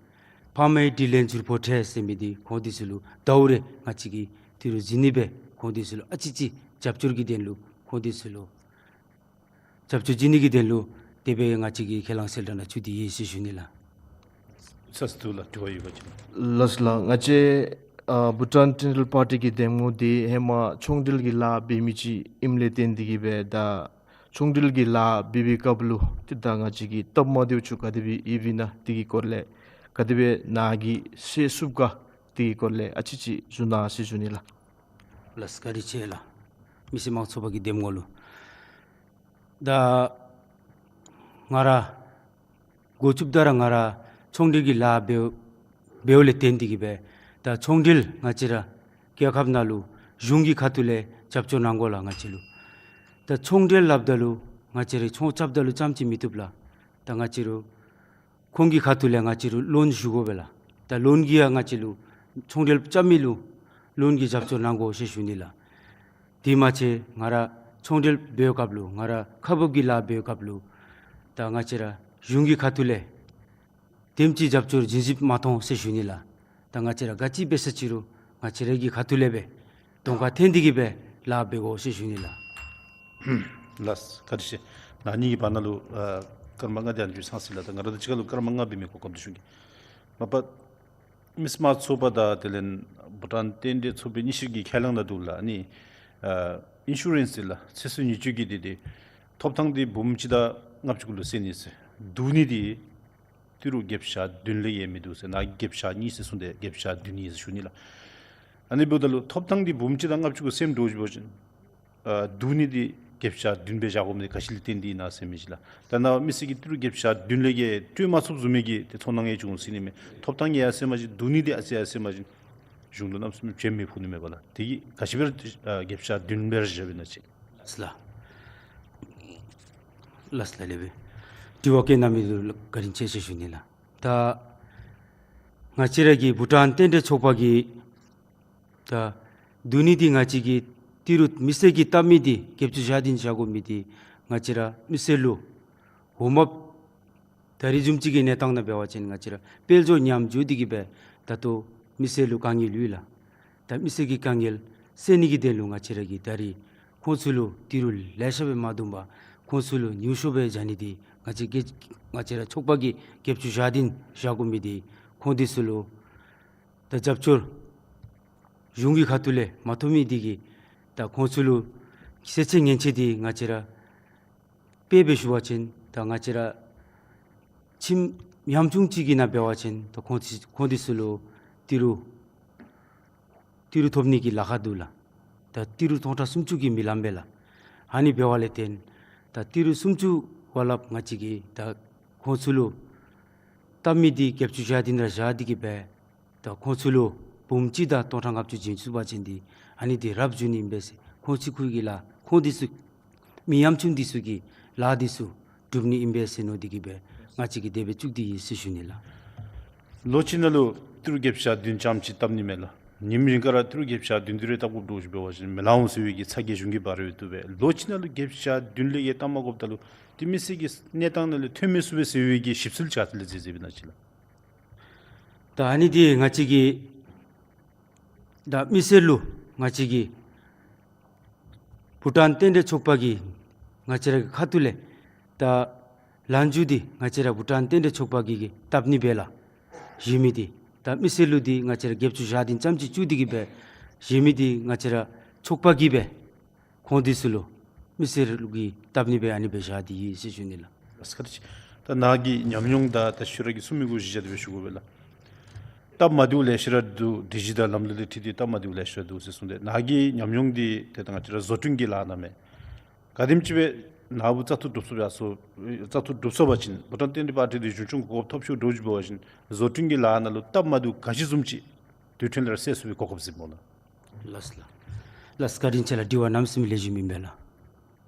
ཕ་མའི་དྲིན་ལན་འཇུར་ཕོག་འཕྲད་ཟེར་མི་འདི་ཁོང་འདི་ཚུ་ལུ་ཟླཝ་རེ་ང་བཅས་ཀྱིས་ཏི་རུ་བྱིན་ནི་སྦེ་ཁོང་འདི་ཚུ་ལུ་ཨ་ཙི་ཙི་རྒྱབ་སྐྱོར་གྱི་དོན་ལུ་ཁོང་འདི་ཚུ་ལུ་རྒྱབ་སྐྱོར་བྱིན་ནི་གི་དོན་ལུ་དེ་སྦེ་ང་བཅས་ཀྱིས་ཁས་བླངས་གསལ་བསྒྲགས་ནང་བཅུག་སྟེ་ཡོད་ཟེར་ཞུ་ནི་ལགས། ལགས་སོ། དུ་ལགས་དྲི་བ་ཡོད་པ་ཅིན། ལགས་སོ་ལགས། ང་བཅས་ཨ་བྷུ་ཊཱན་བསྟན་འགྲོའི་པར་ཊི་གི་འདེམས་ངོ་འདི་ཧེ་མ་ཚོང་འབྲེལ་གྱི་ལཱ་འབད་མི་ཅིག་ཨིནམ་ལས་བརྟེན་ཏེ་གིས་སྦེ་ད་ཚོང་འབྲེལ་གྱི་ལཱ་འབད་བའི་སྐབས་ལུ་ཏེ་ད་ང་བཅས་ཀྱི་སྟབས་མ་བདེཝ་ཚུ་ག་དེ་སྦེ་ཡོདཔ་ཨིན་ན་དེ་གི་སྐོར་ལས་ག་དེ་སྦེ་ནཱ་གིས་སེལ་ཚུགས་ག་དེ་གི་སྐོར་ལས་ཨ་ཙི་ཙི་ཞུ་གནང་ཟེར་ཞུ་ནི་ལགས། ལགས་སོ། བཀའ་དྲིན་ཆེ་ལགས། མི་སེར་དམངས་གཙོ་ཚོགས་པ་གི་འདེམས་ངོ་ལུ། ད་ང་ར་འགོ་བཙུགསཔ་ད་ར་ང་ར་ཚོང་འབྲེལ་གྱི་ལཱ་འབདཝ་འབདཝ་ལས་བརྟེན་ཏེ་གིས་སྦེ་ད་ཚོང་འབྲེལ་ང་བཅས་ར་རྒྱལ་ཁབ་ནང་ལུ་གཞུང་གི་ཁ་ཐུག་ལས་རྒྱབ་སྐྱོར་གནང་དགོ་ལགས། ང་བཅས་ལུ་ད་ཚོང་འབྲེལ་སླབ་ད་ལུ་ང་བཅས་ར་ཚོང་རྐྱབ་ད་ལུ་ཙམ་ཅིག་མི་བཏུབ་ལགས། ད་ང་བཅས་རུ་ཁོང་གི་ཁ་ཐུག་ལས་ང་བཅས་རུ་ལོན་ཞུ་དགོ་པས་ལགས། ད་ལོན་གྱི་ཡང་ང་བཅས་ལུ་ཚོང་འབྲེལ་རྐྱབ་མི་ལུ་ལོན་གྱི་རྒྱབ་སྐྱོར་གནང་དགོ་ཟེར་ཞུ་ནི་ལགས། དེ་མ་ཚད་ང་ར་ཚོང་འབྲེལ་འབད་བའི་སྐབས་ལུ་ང་ར་ཁ་འབབ་ཀྱི་ལཱ་འབད་བའི་སྐབས་ལུ་ད་ང་བཅས་ར་གཞུང་གི་ཁ་ཐུག་ལས་དེམ་ཅིག་རྒྱབ་སྐྱོར་བྱིན་ཞིནམ་མ་མཐོང་ཟེར་ཞུ་ནི་ལགས། ད་ང་བཅས་ར་ག་ཅི་འབད་ས་ཅི་རུང་ང་བཅས་ར་གི་ཁ་ཐུག་ལས་སྦེ་གདོང་ཁར་འཐོན་ཏེ་གིས་སྦེ་ལཱ་འབད་དགོ་ཟེར་ཞུ་ནི་ལགས། ལགས་སོ། བཀའ་དྲིན་ཆེ། ནཱ་གཉིས་ཀྱི་བར་ན་ལུ་ཨ་སྐར་མ་ལྔ་དེ་ཨ་ནི་ཚུ་ཚང་ཅི་ལགས། ད་ང་ར་དང་གཅིག་ཁར་ལུ་སྐར་མ་ལྔ་འབད་མི་གོ་སྐབས་འདི་ཞུ་གེ། མ་པ་མི་སེར་དམངས་གཙོ་ཚོགས་པ་དང་དེ་ལས་བྷུ་ཊཱན་རྟེན་འབྲེལ་ཚོགས་པའི་གཉིས་ཆ་གི་ཁས་བླངས་ནང་འདུག་ལགས། ཨ་ནི་ཨ་ཨིན་ཤུ་རེནསི་ལགས། ཚེ་སྲོག་ཉེན་བཅོལ་གྱི་འདི་འདི་ཐོབ་ཐང་འདི་འབུམ་གཅིག་དང་ལྔ་བཅུ་གུ་ལུ་སེལ་ནི་ཟེར། བསྡུ་ནི་འདི་ཏི་རུ་བརྒྱད་ཅུ་གྱ་བདུན་ལས་ཡང་མི་འདུག་ཟེར། ནཱ་གིས་བརྒྱད་ཅུ་གྱ་གཉིས་ཟེར་གསུངས་ཏེ་བརྒྱད་ཅུ་གྱ་བདུན་ཨིན་ཟེར་ཞུ་ནི་ལགས། ཨ་ནི་འབདཝ་ད་ལུ་ཐོབ་ཐང་འདི་འབུམ་གཅིག་དང་ལྔ་བཅུ་གུ་སེལ་འགྱོ་བཅུག་པ་ཅིན་ཨ་བསྡུ་ནི་འདི་བརྒྱད་ཅུ་གྱ་བདུན་སྦེ་བཞག་དགོ་མི་འདི་ག་ཅི་ལས་བརྟེན་ཏེ་ཨིན་ན་ཟེར་མི་ཅིག་ལགས། ད་ནཱ་མི་སེར་གྱིས་ཏི་རུ་བརྒྱད་ཅུ་གྱ་བདུན་ལས་ཀྱི་སྤྲོད་མ་ཚུགསཔ་བཟུམ་མའི་གི་ཏེ་ཚོར་སྣང་ཡང་བྱུང་ཟེར་ནི་མས། ཐོབ་ཐང་གི་ཡང་སེལ་མ་ཅིག་བསྡུ་ནི་འདི་ཡང་སེལ་ཡང་སེལ་མ་ཅིག་གཞུང་ལུ་གནམ་མེད་ས་མེད་བྱེད་མི་ཕོག་ནི་མས་པ་ལགས། དེ་གིས་ག་ཅི་འབད་རུང་ཨ་བརྒྱད་ཅུ་གྱ་བདུན་སྦེ་ར་བཞག་པས་ན་ཅིག། ལགས་སོ་ལགས། ལགས་སོ་ལགས། ལེགས་པས། དྲི་བ་བཀོད་གནང་མི་ལུ་བཀའ་དྲིན་ཆེ་ཟེར་ཞུ་ནི་ལགས། ད་ང་བཅས་ར་གི་བྷུ་ཊཱན་རྟེན་འབྲེལ་ཚོགས་པ་གིས་ད་བསྡུ་ནི་འདི་ང་བཅས་ཀྱིས་ཏི་རུ་མི་སེར་གྱིས་བཏབ་མི་འདི་བརྒྱད་ཅུ་གྱ་བདུན་བཞག་དགོ་མི་འདི་ང་བཅས་ར་མི་སེར་ལུ་འོ་མ་ད་རིས་བཟུམ་ཅིག་གི་གནས་སྟངས་ནང་འབད་བ་ཅིན་ང་བཅས་ར་དཔལ་འབྱོར་ཉམས་འགྱོ་སྟེ་གིས་སྦེ་ད་ལྟོ་མི་སེར་ལུ་དཀའ་ངལ་ཡོད་ལགས། ད་མི་སེར་གྱི་དཀའ་ངལ་སེལ་ནི་གི་དོན་ལུ་ང་བཅས་ར་གིས་ད་རིས་ཁོང་ཚུ་ལུ་ཏི་རུ་ལེ་ཤ་སྦེ་མ་བསྡུ་བར་ཁོང་ཚུ་ལུ་ཉུང་ཤོས་སྦེ་བཞག་ནི་འདི་ང་བཅས་ཀྱི་ང་བཅས་ར་ཚོགས་པ་གིས་བརྒྱད་ཅུ་གྱ་བདུན་བཞག་དགོ་མི་འདི་ཁོང་འདི་ཚུ་ལུ་ད་རྒྱབ་སྐྱོར་གཞུང་གི་ཁ་ཐུག་ལས་མ་ཐོབ་མི་འདི་གིས་ད་ཁོང་ཚུ་ལུ་སེལ་ཆེད་ཉེན་ཆེ་འདི་ང་བཅས་ར་དཔེ་སྦེ་ཞུ་བ་ཅིན་ད་ང་བཅས་ར་ཁྱིམ་ཉམ་ཆུང་ཅིག་གི་ནང་འབད་བ་ཅིན་ད་ཁོང་ཚུ་ཁོང་འདི་ཚུ་ལུ་ཏི་རུ་ཏི་རུ་ཐོབ་ནི་གི་ལཱ་ཁག་འདུག་ལགས། ད་ཏི་རུ་སྟོང་ཕྲག་སུམ་ཅུ་གིས་མི་ལངམ་པས་ལགས། ཨ་ནི་འབདཝ་ལས་བརྟེན་ད་ཏི་རུ་སུམ་ཅུ་བ་ལྷགཔ་ང་བཅས་ཀྱིས་ད་ཁོང་ཚུ་ལུ་བཏབ་མི་འདི་བརྒྱད་ཅུ་གྱ་བདུན་ར་བཞག་སྟེ་གིས་སྦེ་ད་ཁོང་ཚུ་ལུ་འབུམ་གཅིག་དང་སྟོང་ཕྲག་ལྔ་བཅུ་བྱིན་ཚུགས་པ་ཅིན་འདི་ཨ་ནི་འདི་རབ་བྱུང་ནི་ཨིན་པས་ཟེར། ཁོང་ཚུ་ཁོང་གི་ལཱ་ཁོང་འདི་ཚུ་མི་ཉམ་ཆུང་འདི་ཚུ་གི་ལཱ་འདི་ཚུ་སྒྲུབ་ནི་ཨིན་པས་ཟེར་མནོ་སྟེ་གིས་སྦེ་ང་བཅས་ཀྱིས་དེ་སྦེ་བཙུགས་ཏེ་ཡོད་ཟེར་ཞུ་ནི་ལགས། ལོ་གཅིག་ནང་ལུ་ཏི་རུ་བརྒྱད་ཅུ་གྱ་བདུན་ཙམ་ཅིག་བཏབ་ནི་མས་ལགས། ཉིནམ་རེ་ག་ར་ཏི་རུ་བརྒྱད་ཅུ་གྱ་བདུན་འདི་རེ་བཏབ་དགོཔ་འདྲཝ་ཅིག་འབད་བ་ཅིན་མི་ལང་འོང་ཟེར་བའི་གི་ཚ་གྱང་གཞུང་གིས་འབར་ཡོད་དོ་བས། ལོ་གཅིག་ནང་ལུ་བརྒྱད་ཅུ་གྱ་བདུན་ལས་ཡང་བཏབ་མ་དགོཔ་ད་ལུ་ཏེ་མི་སེར་གྱི་གནས་སྟངས་ནང་ལས་ཐོན་མི་ཚུགས་པས་ཟེར་བའི་གི་ཞིབ་འཚོལ་ཅིག་ཨ་ཙི་ལས་མཛད་མཛདཔ་ཨིན་ན་ཅིག་ལགས། ད་ཨ་ནི་འདི་ང་བཅས་ཀྱིས་ད་མི་སེར་ལུ་ང་བཅས་ཀྱིས་བྷུ་ཊཱན་རྟེན་འབྲེལ་ཚོགས་པ་གིས་ང་བཅས་ར་གི་ཁ་ཐུག་ལས་ད་ལན་འཇུ་འདི་ང་བཅས་ར་བྷུ་ཊཱན་རྟེན་འབྲེལ་ཚོགས་པ་གིས་གིས་བཏབ་ནི་སྦེ་ལགས། གཞན་མི་འདི་ད་མི་སེར་ལུ་འདི་ང་བཅས་ར་བརྒྱད་ཅུ་གྱ་བདུན་ཙམ་ཅིག་བཙུགས་ཏེ་གིས་སྦེ་གཞན་མི་འདི་ང་བཅས་ར་ཚོགས་པ་གིས་སྦེ་ཁོང་འདི་ཚུ་ལུ་མི་སེར་ལུ་གིས་བཏབ་ནི་སྦེ་ཨ་ནི་སྦེ་བཞག་སྟེ་ཡོད་ཟེར་ཞུ་ནི་ལགས། ཨ་ཙི་ཁ་ཏ་ཅིག། ད་ནཱ་གི་ཉམས་མྱོང་དང་ད་ཤུལ་ར་གི་གསུང་མི་གུ་གཞི་བཞག་སྟེ་སྦེ་ཞུ་དགོ་པས་ལགས། སྟབས་མ་བདེཝ་ལེ་ཤ་ར་འདུག། སྒྲིག་གཞི་དང་ལམ་ལུགས་ལས་འཁྲིལ་ཏེ་སྟབས་མ་བདེཝ་ལེ་ཤ་ར་འདུག་ཟེར་གསུངས་ཏེ། ནཱ་གི་ཉམས་མྱོང་འདི་ཏེ་ད་ང་བཅས་ར་བཟོ་སྐྲུན་གྱི་ལཱ་ནང་མས། ག་དེམ་ཅིག་སྦེ་ནཱ་བུ་བཙག་འཐུ་གྲུབ་སོ་བ་སོ་བཙག་འཐུ་གྲུབ་སོ་བ་ཅིན་བྷུ་ཊཱན་རྟེན་འབྲེལ་པར་ཊི་འདི་གཞུང་སྐྱོང་གོ་སྐབས་ཐོབ་ཚུགསཔ་འདྲཝ་ཅིག་འབད་བ་ཅིན་བཟོ་སྐྲུན་གྱི་ལཱ་ནང་ལུ་སྟབས་མ་བདེཝ་ག་ཅི་བཟུམ་ཅིག་དུས་ཐུང་ལས་ར་སེལ་ཚུགས་པའི་གོ་སྐབས་ཟེར་སྨོ་ལགས། ལགས་སོ་ལགས། ལགས་སོ་བཀའ་དྲིན་ཆེ་ལགས། དྲི་བ་གནམ་མེད་ས་མེད་ལེགས་ཤོམ་ཨིན་པས་ལགས།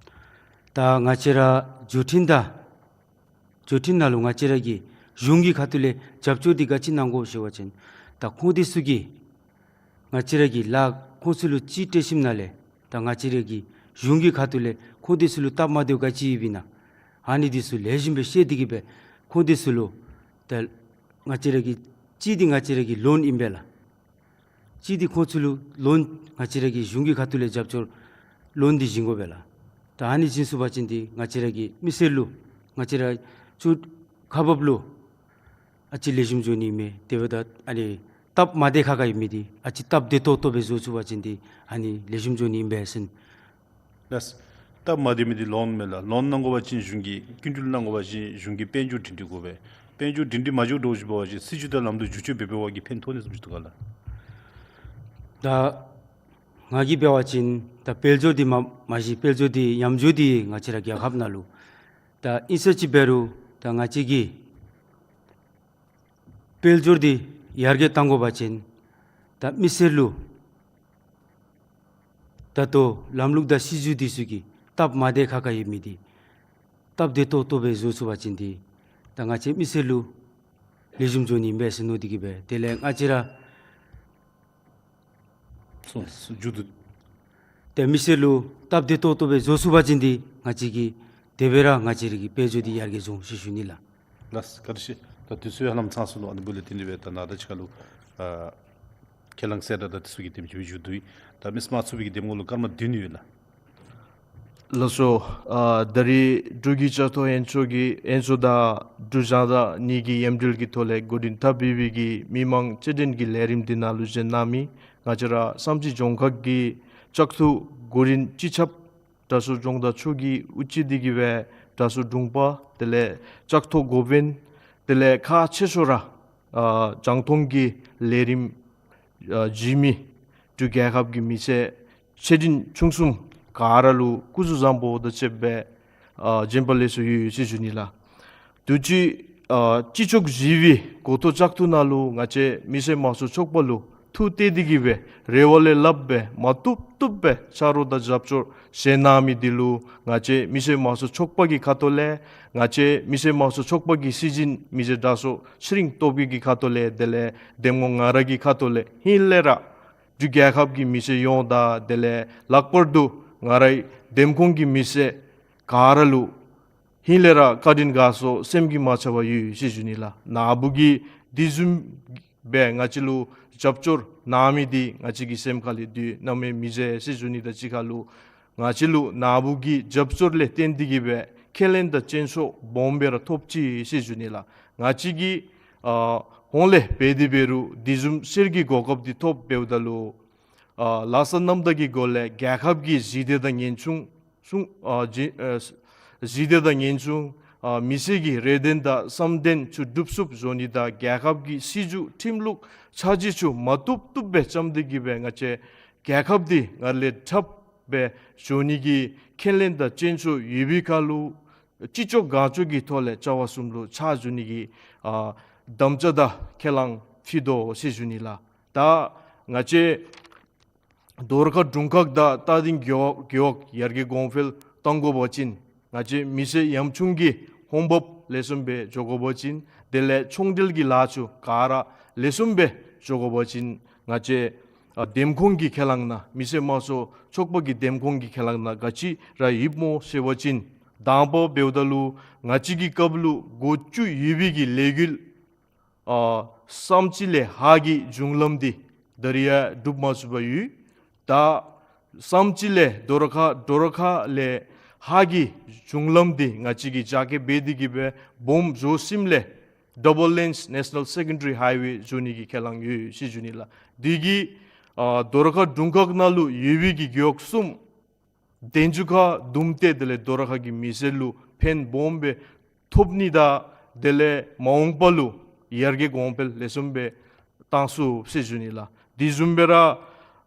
ད་ང་བཅས་ར་བཟོ་སྐྲུན་དང་བཟོ་སྐྲུན་ནང་ལུ་ང་བཅས་ར་གིས་གཞུང་གི་ཁ་ཐུག་ལས་རྒྱབ་སྐྱོར་འདི་ག་ཅི་གནང་དགོ་ཟེར་བ་ཅིན་ད་ཁོང་འདི་ཚུ་གིས་ང་བཅས་ར་གི་ལཱ་ཁོང་ཚུ་ལུ་ཅིག་སྤྲོད་ཞིནམ་ལས་ད་ང་བཅས་ར་གིས་གཞུང་གི་ཁ་ཐུག་ལས་ཁོང་འདི་ཚུ་ལུ་སྟབས་མ་བདེཝ་ག་ཅི་ཡོདཔ་ཨིན་ན་ཨ་ནི་འདི་ཚུ་ལེགས་ཤོམ་སྦེ་ཤེས་ཏེ་གིས་སྦེ་ཁོང་འདི་ཚུ་ལུ་ད་ང་བཅས་ར་གི་ གཅིག་འདི་ང་བཅས་ར་གི་ལོན་ཨིན་པས་ལགས། གཅིག་འདི་ཁོང་ཚུ་ལུ་ལོན་ང་བཅས་ར་གི་གཞུང་གི་ཁ་ཐུག་ལས་རྒྱབ་སྐྱོར་ལོན་འདི་བྱིན་དགོ་པས་ལགས། ད་ཨ་ནི་བྱིན་ཚུགས་པ་ཅིན་འདི་ང་བཅས་ར་གི་མི་སེར་ལུ་ང་བཅས་ར་ཆུ་ཁག་འབགཔ་ལུ་ཨ་ཙི་ལེགས་ཤོམ་འགྱོ་ནི་མས། དེ་འབདཝ་ད་ཨ་ནི་སྟབས་མ་བདེ་ཁག་ཁ་ཡོད་མི་འདི་ཨ་ཙི་སྟབས་བདེ་ཏོག་ཏོ་སྦེ་བཟོ་ཚུགས་པ་ཅིན་འདི་ཨ་ནི་ལེགས་ཤོམ་འགྱོ་ནི་ཨིན་པས་ཟེར། ལགས། སྟབས་མ་བདེ་མི་འདི་ལོན་མས་ལགས། ལོན་གནང་དགོ་པ་ཅིན་གཞུང་གིས་སྐྱིན་འགྲུལ་གནང་དགོ་པ་ཅིན་གཞུང་གིས་དཔལ་འབྱོར་སྒྲིང་སྒྲིང་དགོ་པས། དཔལ་འབྱོར་སྒྲིང་སྒྲིང་མ་འགྱོ་འགྱོཝ་ཅིག་འབད་བ་ཅིན་སྲིད་བྱུས་དང་ལམ་ལུགས་བསྒྱུར་བཅོས་འབད་འབད་བ་གིས་ཕན་ཐོགས་ནི་བཟུམ་ཅིག་འདུག་ག་ལགས། ད་ང་གིས་འབད་བ་ཅིན་ད་དཔལ་འབྱོར་འདི་མ་མ་གཞི་དཔལ་འབྱོར་འདི་ཉམས་འགྱོ་སྟེ་ང་བཅས་ར་རྒྱལ་ཁབ་ནང་ལུ་ད་ཨིན་ས་ཅིག་འབད་རུང་ད་ང་བཅས་ཀྱིས་དཔལ་འབྱོར་འདི་ཡར་རྒྱས་གཏང་དགོ་པ་ཅིན་ད་མི་སེར་ལུ་ད་ལྟོ་ལམ་ལུགས་དང་སྲིད་བྱུས་འདི་ཚུ་གི་སྟབས་མ་བདེ་ཁག་ཁ་ཡོད་མི་འདི་སྟབས་བདེ་ཏོག་ཏོ་སྦེ་བཟོ་ཚུགས་པ་ཅིན་འདི་ད་ང་བཅས་མི་སེར་ལུ་ལེགས་ཤོམ་འགྱོ་ནི་ཨིན་པས་ཟེར་མནོ་སྟེ་གིས་སྦེ། དེ་ལས་ང་བཅས་ར་སོ་སོ་མཇུག་བསྡུ། ཏེ་མི་སེར་ལུ་སྟབས་བདེ་ཏོག་ཏོ་སྦེ་བཟོ་ཚུགས་པ་ཅིན་འདི་ང་བཅས་ཀྱིས་དེ་སྦེ་ར་ང་བཅས་ར་གི་དཔལ་འབྱོར་འདི་ཡར་རྒྱས་འགྱོ་འོང་ཟེར་ཞུ་ནི་ལགས། ལགས། བཀའ་དྲིན་ཆེ། ད་དུས་ཚོད་ཧ་ལམ་ཚང་སོ་ནུག། ཨ་ནི་འབདཝ་ལས་བརྟེན་ཏེ་སྦེ་ད་ནཱ་ད་ཅི་ཁ་ལུ་ཨ་ཁས་བླངས་གསལ་བསྒྲགས་དང་དེ་ཚུ་གི་དེམ་ཅིག་སྦེ་མཇུག་བསྡུ་ཡི། ད་མི་དམངས་ཚུ་གི་འདེམས་ངོ་ལུ་སྐར་མ་བདུན་ཡོད་ལགས། ལགས་སོ། ཨ་ད་རིས་འབྲུག་གི་བཅའ་སྡོད་ཨན་ཅོ་གི་ཨན་ཅོ་དང་འབྲུག་གཞུང་དང་གཉིས་ཀྱི་མཉམ་འབྲེལ་གྱི་ཐོག་ལས་འགོ་འདྲེན་འཐབ་འབད་བའི་གི་མི་མང་རྩོད་འགྲན་གྱི་ལས་རིམ་འདི་ནང་ལུ་བྱོན་གནང་མི་ང་བཅས་ར་བསམ་རྩེ་ལྗོངས་མཁར་གྱི་བཅའ་སྡོད་འགོ་འདྲེན་སྤྱི་ཁྱབ་དྲག་ཤོས་ལྗོངས་བདག་མཆོག་གིས་དབུ་ཁྲིད་དེ་གིས་སྦེ་དྲག་ཤོས་དྲུང་པ་དེ་ལས་བཅའ་སྡོད་འགོ་དཔོན་དེ་ལས་ཁག་ཆེ་ཤོས་ར་ཨ་རྒྱང་མཐོང་གི་ལས་རིམ་ཨ་བྱིན་མི་འབྲུག་རྒྱལ་ཁབ་ཀྱི་མི་སེར་ཆེ་འབྲིང་ཆུང་གསུམ་ག་ར་ལུ་སྐུ་གཟུགས་བཟང་པོ་དང་བཅས་པའི་ཨ་བྱོན་པ་ལེགས་སོ་ཡོད་ཟེར་ཞུ་ནི་ལགས། དུས་ཅི་ཨ་སྤྱི་ཚོགས་བཞི་པའི་འགོ་ཐོག་བཅའ་སྡོད་ནང་ལུ་ང་བཅས་མི་སེར་དམངས་གཙོའི་ཚོགས་པ་ལུ་ཐུགས་གཏད་དེ་གིས་སྦེ་རེ་བ་ལས་ལྷག་སྦེ་མ་བཏུབ་བཏུབ་སྦེ་ཕྱག་རོགས་དང་རྒྱབ་སྐྱོར་བྱོན་གནང་མི་འདི་ལུ་ང་བཅས་མི་སེར་དམངས་གཙོའི་ཚོགས་པ་གི་ཁ་ཐུག་ལས་ང་བཅས་མི་སེར་དམངས་གཙོའི་ཚོགས་པ་གི་སྲིད་འཛིན་མི་རྗེ་དྲག་ཤོས་ཚེ་རིང་སྟོབས་རྒྱས་ཀྱི་ཁ་ཐུག་ལས་དེ་ལས་འདེམས་ངོ་ང་ར་གི་ཁ་ཐུག་ལས་ཧིང་ལས་ར་འབྲུག་རྒྱལ་ཁབ་ཀྱི་མི་སེར་ཡོངས་དང་དེ་ལས་ལྷག་པར་དུ་ང་རའི་འདེམས་ཁོངས་ཀྱི་མི་སེར་ག་ར་ལུ་ཧིང་ལས་ར་བཀའ་དྲིན་དགའ་ཚོར་སེམས་ཀྱིས་མ་ཚར་བ་ཡོད་ཟེར་ཞུ་ནི་ལགས། ནཱ་བུ་གིས་དེ་བཟུམ་སྦེ་ང་བཅས་ལུ་རྒྱབ་སྐྱོར་གནང་མི་འདི་ང་བཅས་ཀྱི་སེམས་ཁ་ལས་དུས་ནམ་ཡང་མི་བརྗེད་ཟེར་ཞུ་ནི་དང་གཅིག་ཁར་ལུ་ང་བཅས་ལུ་ནཱ་བུ་གི་རྒྱབ་སྐྱོར་ལས་བརྟེན་ཏེ་གིས་སྦེ་ཁས་ལེན་དང་བཙན་ཤུགས་སྦོམ་སྦེ་ར་ཐོབ་ཅི་ཟེར་ཞུ་ནི་ལགས། ང་བཅས་ཀྱིས་ཨ་ཧོང་ལས་འབད་དེ་འབད་རུང་དེ་བཟུམ་གསེར་གྱི་གོ་སྐབས་འདི་ཐོབ་འབདཝ་ད་ལུ་ཨ་ལྷག་བསམ་རྣམ་དག་གི་སྒོ་ལས་རྒྱལ་ཁབ་ཀྱི་ཞི་བདེ་དང་ཉེན་སྲུང་སྲུང་ཨ་ཞི་ཨ་ཞི་བདེ་དང་ཉེན་སྲུང་ཨ་མི་སེར་གྱི་རེ་འདུན་དང་བསམ་འདུན་ཚུ་སྒྲུབ་ཚུགསཔ་བཟོ་ནི་དང་རྒྱལ་ཁབ་ཀྱི་སྲིད་བྱུས་ཁྲིམས་ལུགས་ཆ་འཇོག་ཚུ་མ་བཏུབ་བཏུབ་སྦེ་བརྩམས་ཏེ་གིས་སྦེ་ང་བཅས་རྒྱལ་ཁབ་འདི་སྔར་ལས་དྲགཔ་སྦེ་བཟོ་ནི་གི་ཁས་ལེན་དང་བཙན་ཤུགས་ཡོད་པའི་ཁར་ལུ་ཅི་ལྕོགས་གང་ལྕོགས་ཀྱི་ཐོག་ལས་བྱ་བ་གསུམ་ལུ་ཕྱག་ཞུ་ནི་གི་ཨ་དམ་བཅའ་དང་ཁས་བླངས་ཕུལ་དོ་ཟེར་ཞུ་ནི་ལགས། ད་ང་བཅས་རྡོ་ར་ཁ་དྲུང་ཁག་དང་རྟ་སྡིང་རྒེད་འོག་རྒེད་འོག་ཡར་རྒྱས་གོང་འཕེལ་གཏང་དགོ་པ་ཅིན་ང་བཅས་མི་སེར་ཡམ་ཆུང་གི་འོང་འབབ་ལེགས་ཤོམ་སྦེ་འགྱོ་དགོ་པ་ཅིན་དེ་ལས་ཚོང་འབྲེལ་གྱི་ལཱ་ཚུ་ག་ར་ལེགས་ཤོམ་སྦེ་འགྱོ་དགོ་པ་ཅིན་ང་བཅས་ཨ་འདེམས་ཁོངས་ཀྱི་ཁས་བླངས་ནང་མི་སེར་དམངས་གཙོའི་ཚོགས་པ་གི་འདེམས་ཁོངས་ཀྱི་ཁས་བླངས་ནང་ག་ཅི་ར་ཡོདཔ་སྨོ་ཟེར་བ་ཅིན་དང་པ་འབདཝ་ད་ལུ་ང་བཅས་ཀྱི་སྐབས་ལུ་འགོ་བཙུགས་ཡོད་པའི་གི་ལས་འགུལ་ཨ་བསམ་རྩེ་ལས་ཧཱ་གི་མཇུག་ལམ་འདི་ད་རིས་ཡང་གྲུབ་མ་ཚུགས་པར་ཡོད། ད་བསམ་རྩེ་ལས་རྡོ་ར་ཁ་རྡོ་ར་ཁ་ལས་ཧཱ་གི་མཇུག་ལམ་འདི་ང་བཅས་ཀྱིས་རྒྱ་སྐྱེད་འབད་དེ་གིས་སྦེ་སྦོམ་བཟོ་ཞིནམ་ལས་Double Lanes National Secondary Highway བཟོ་ནི་གི་ཁས་བླངས་ཡོད་ཟེར་ཞུ་ནི་ལགས། འདི་གིས་ཨ་རྡོ་ར་ཁ་དྲུང་ཁག་ནང་ལུ་ཡོད་པའི་གི་རྒེད་འོག་གསུམ་དན་ཆུ་ཁ་དུམ་ཏེ་དེ་ལས་རྡོ་ར་ཁ་གི་མི་སེར་ལུ་ཕན་སྦོམ་སྦེ་ཐོབ་ནི་དང་དེ་ལས་མ་འོངས་པ་ལུ་ཡར་རྒྱས་གོང་འཕེལ་ལེགས་ཤོམ་སྦེ་གཏང་ཚུགས་ཟེར་ཞུ་ནི་ལགས། དེ་བཟུམ་སྦེ་ར་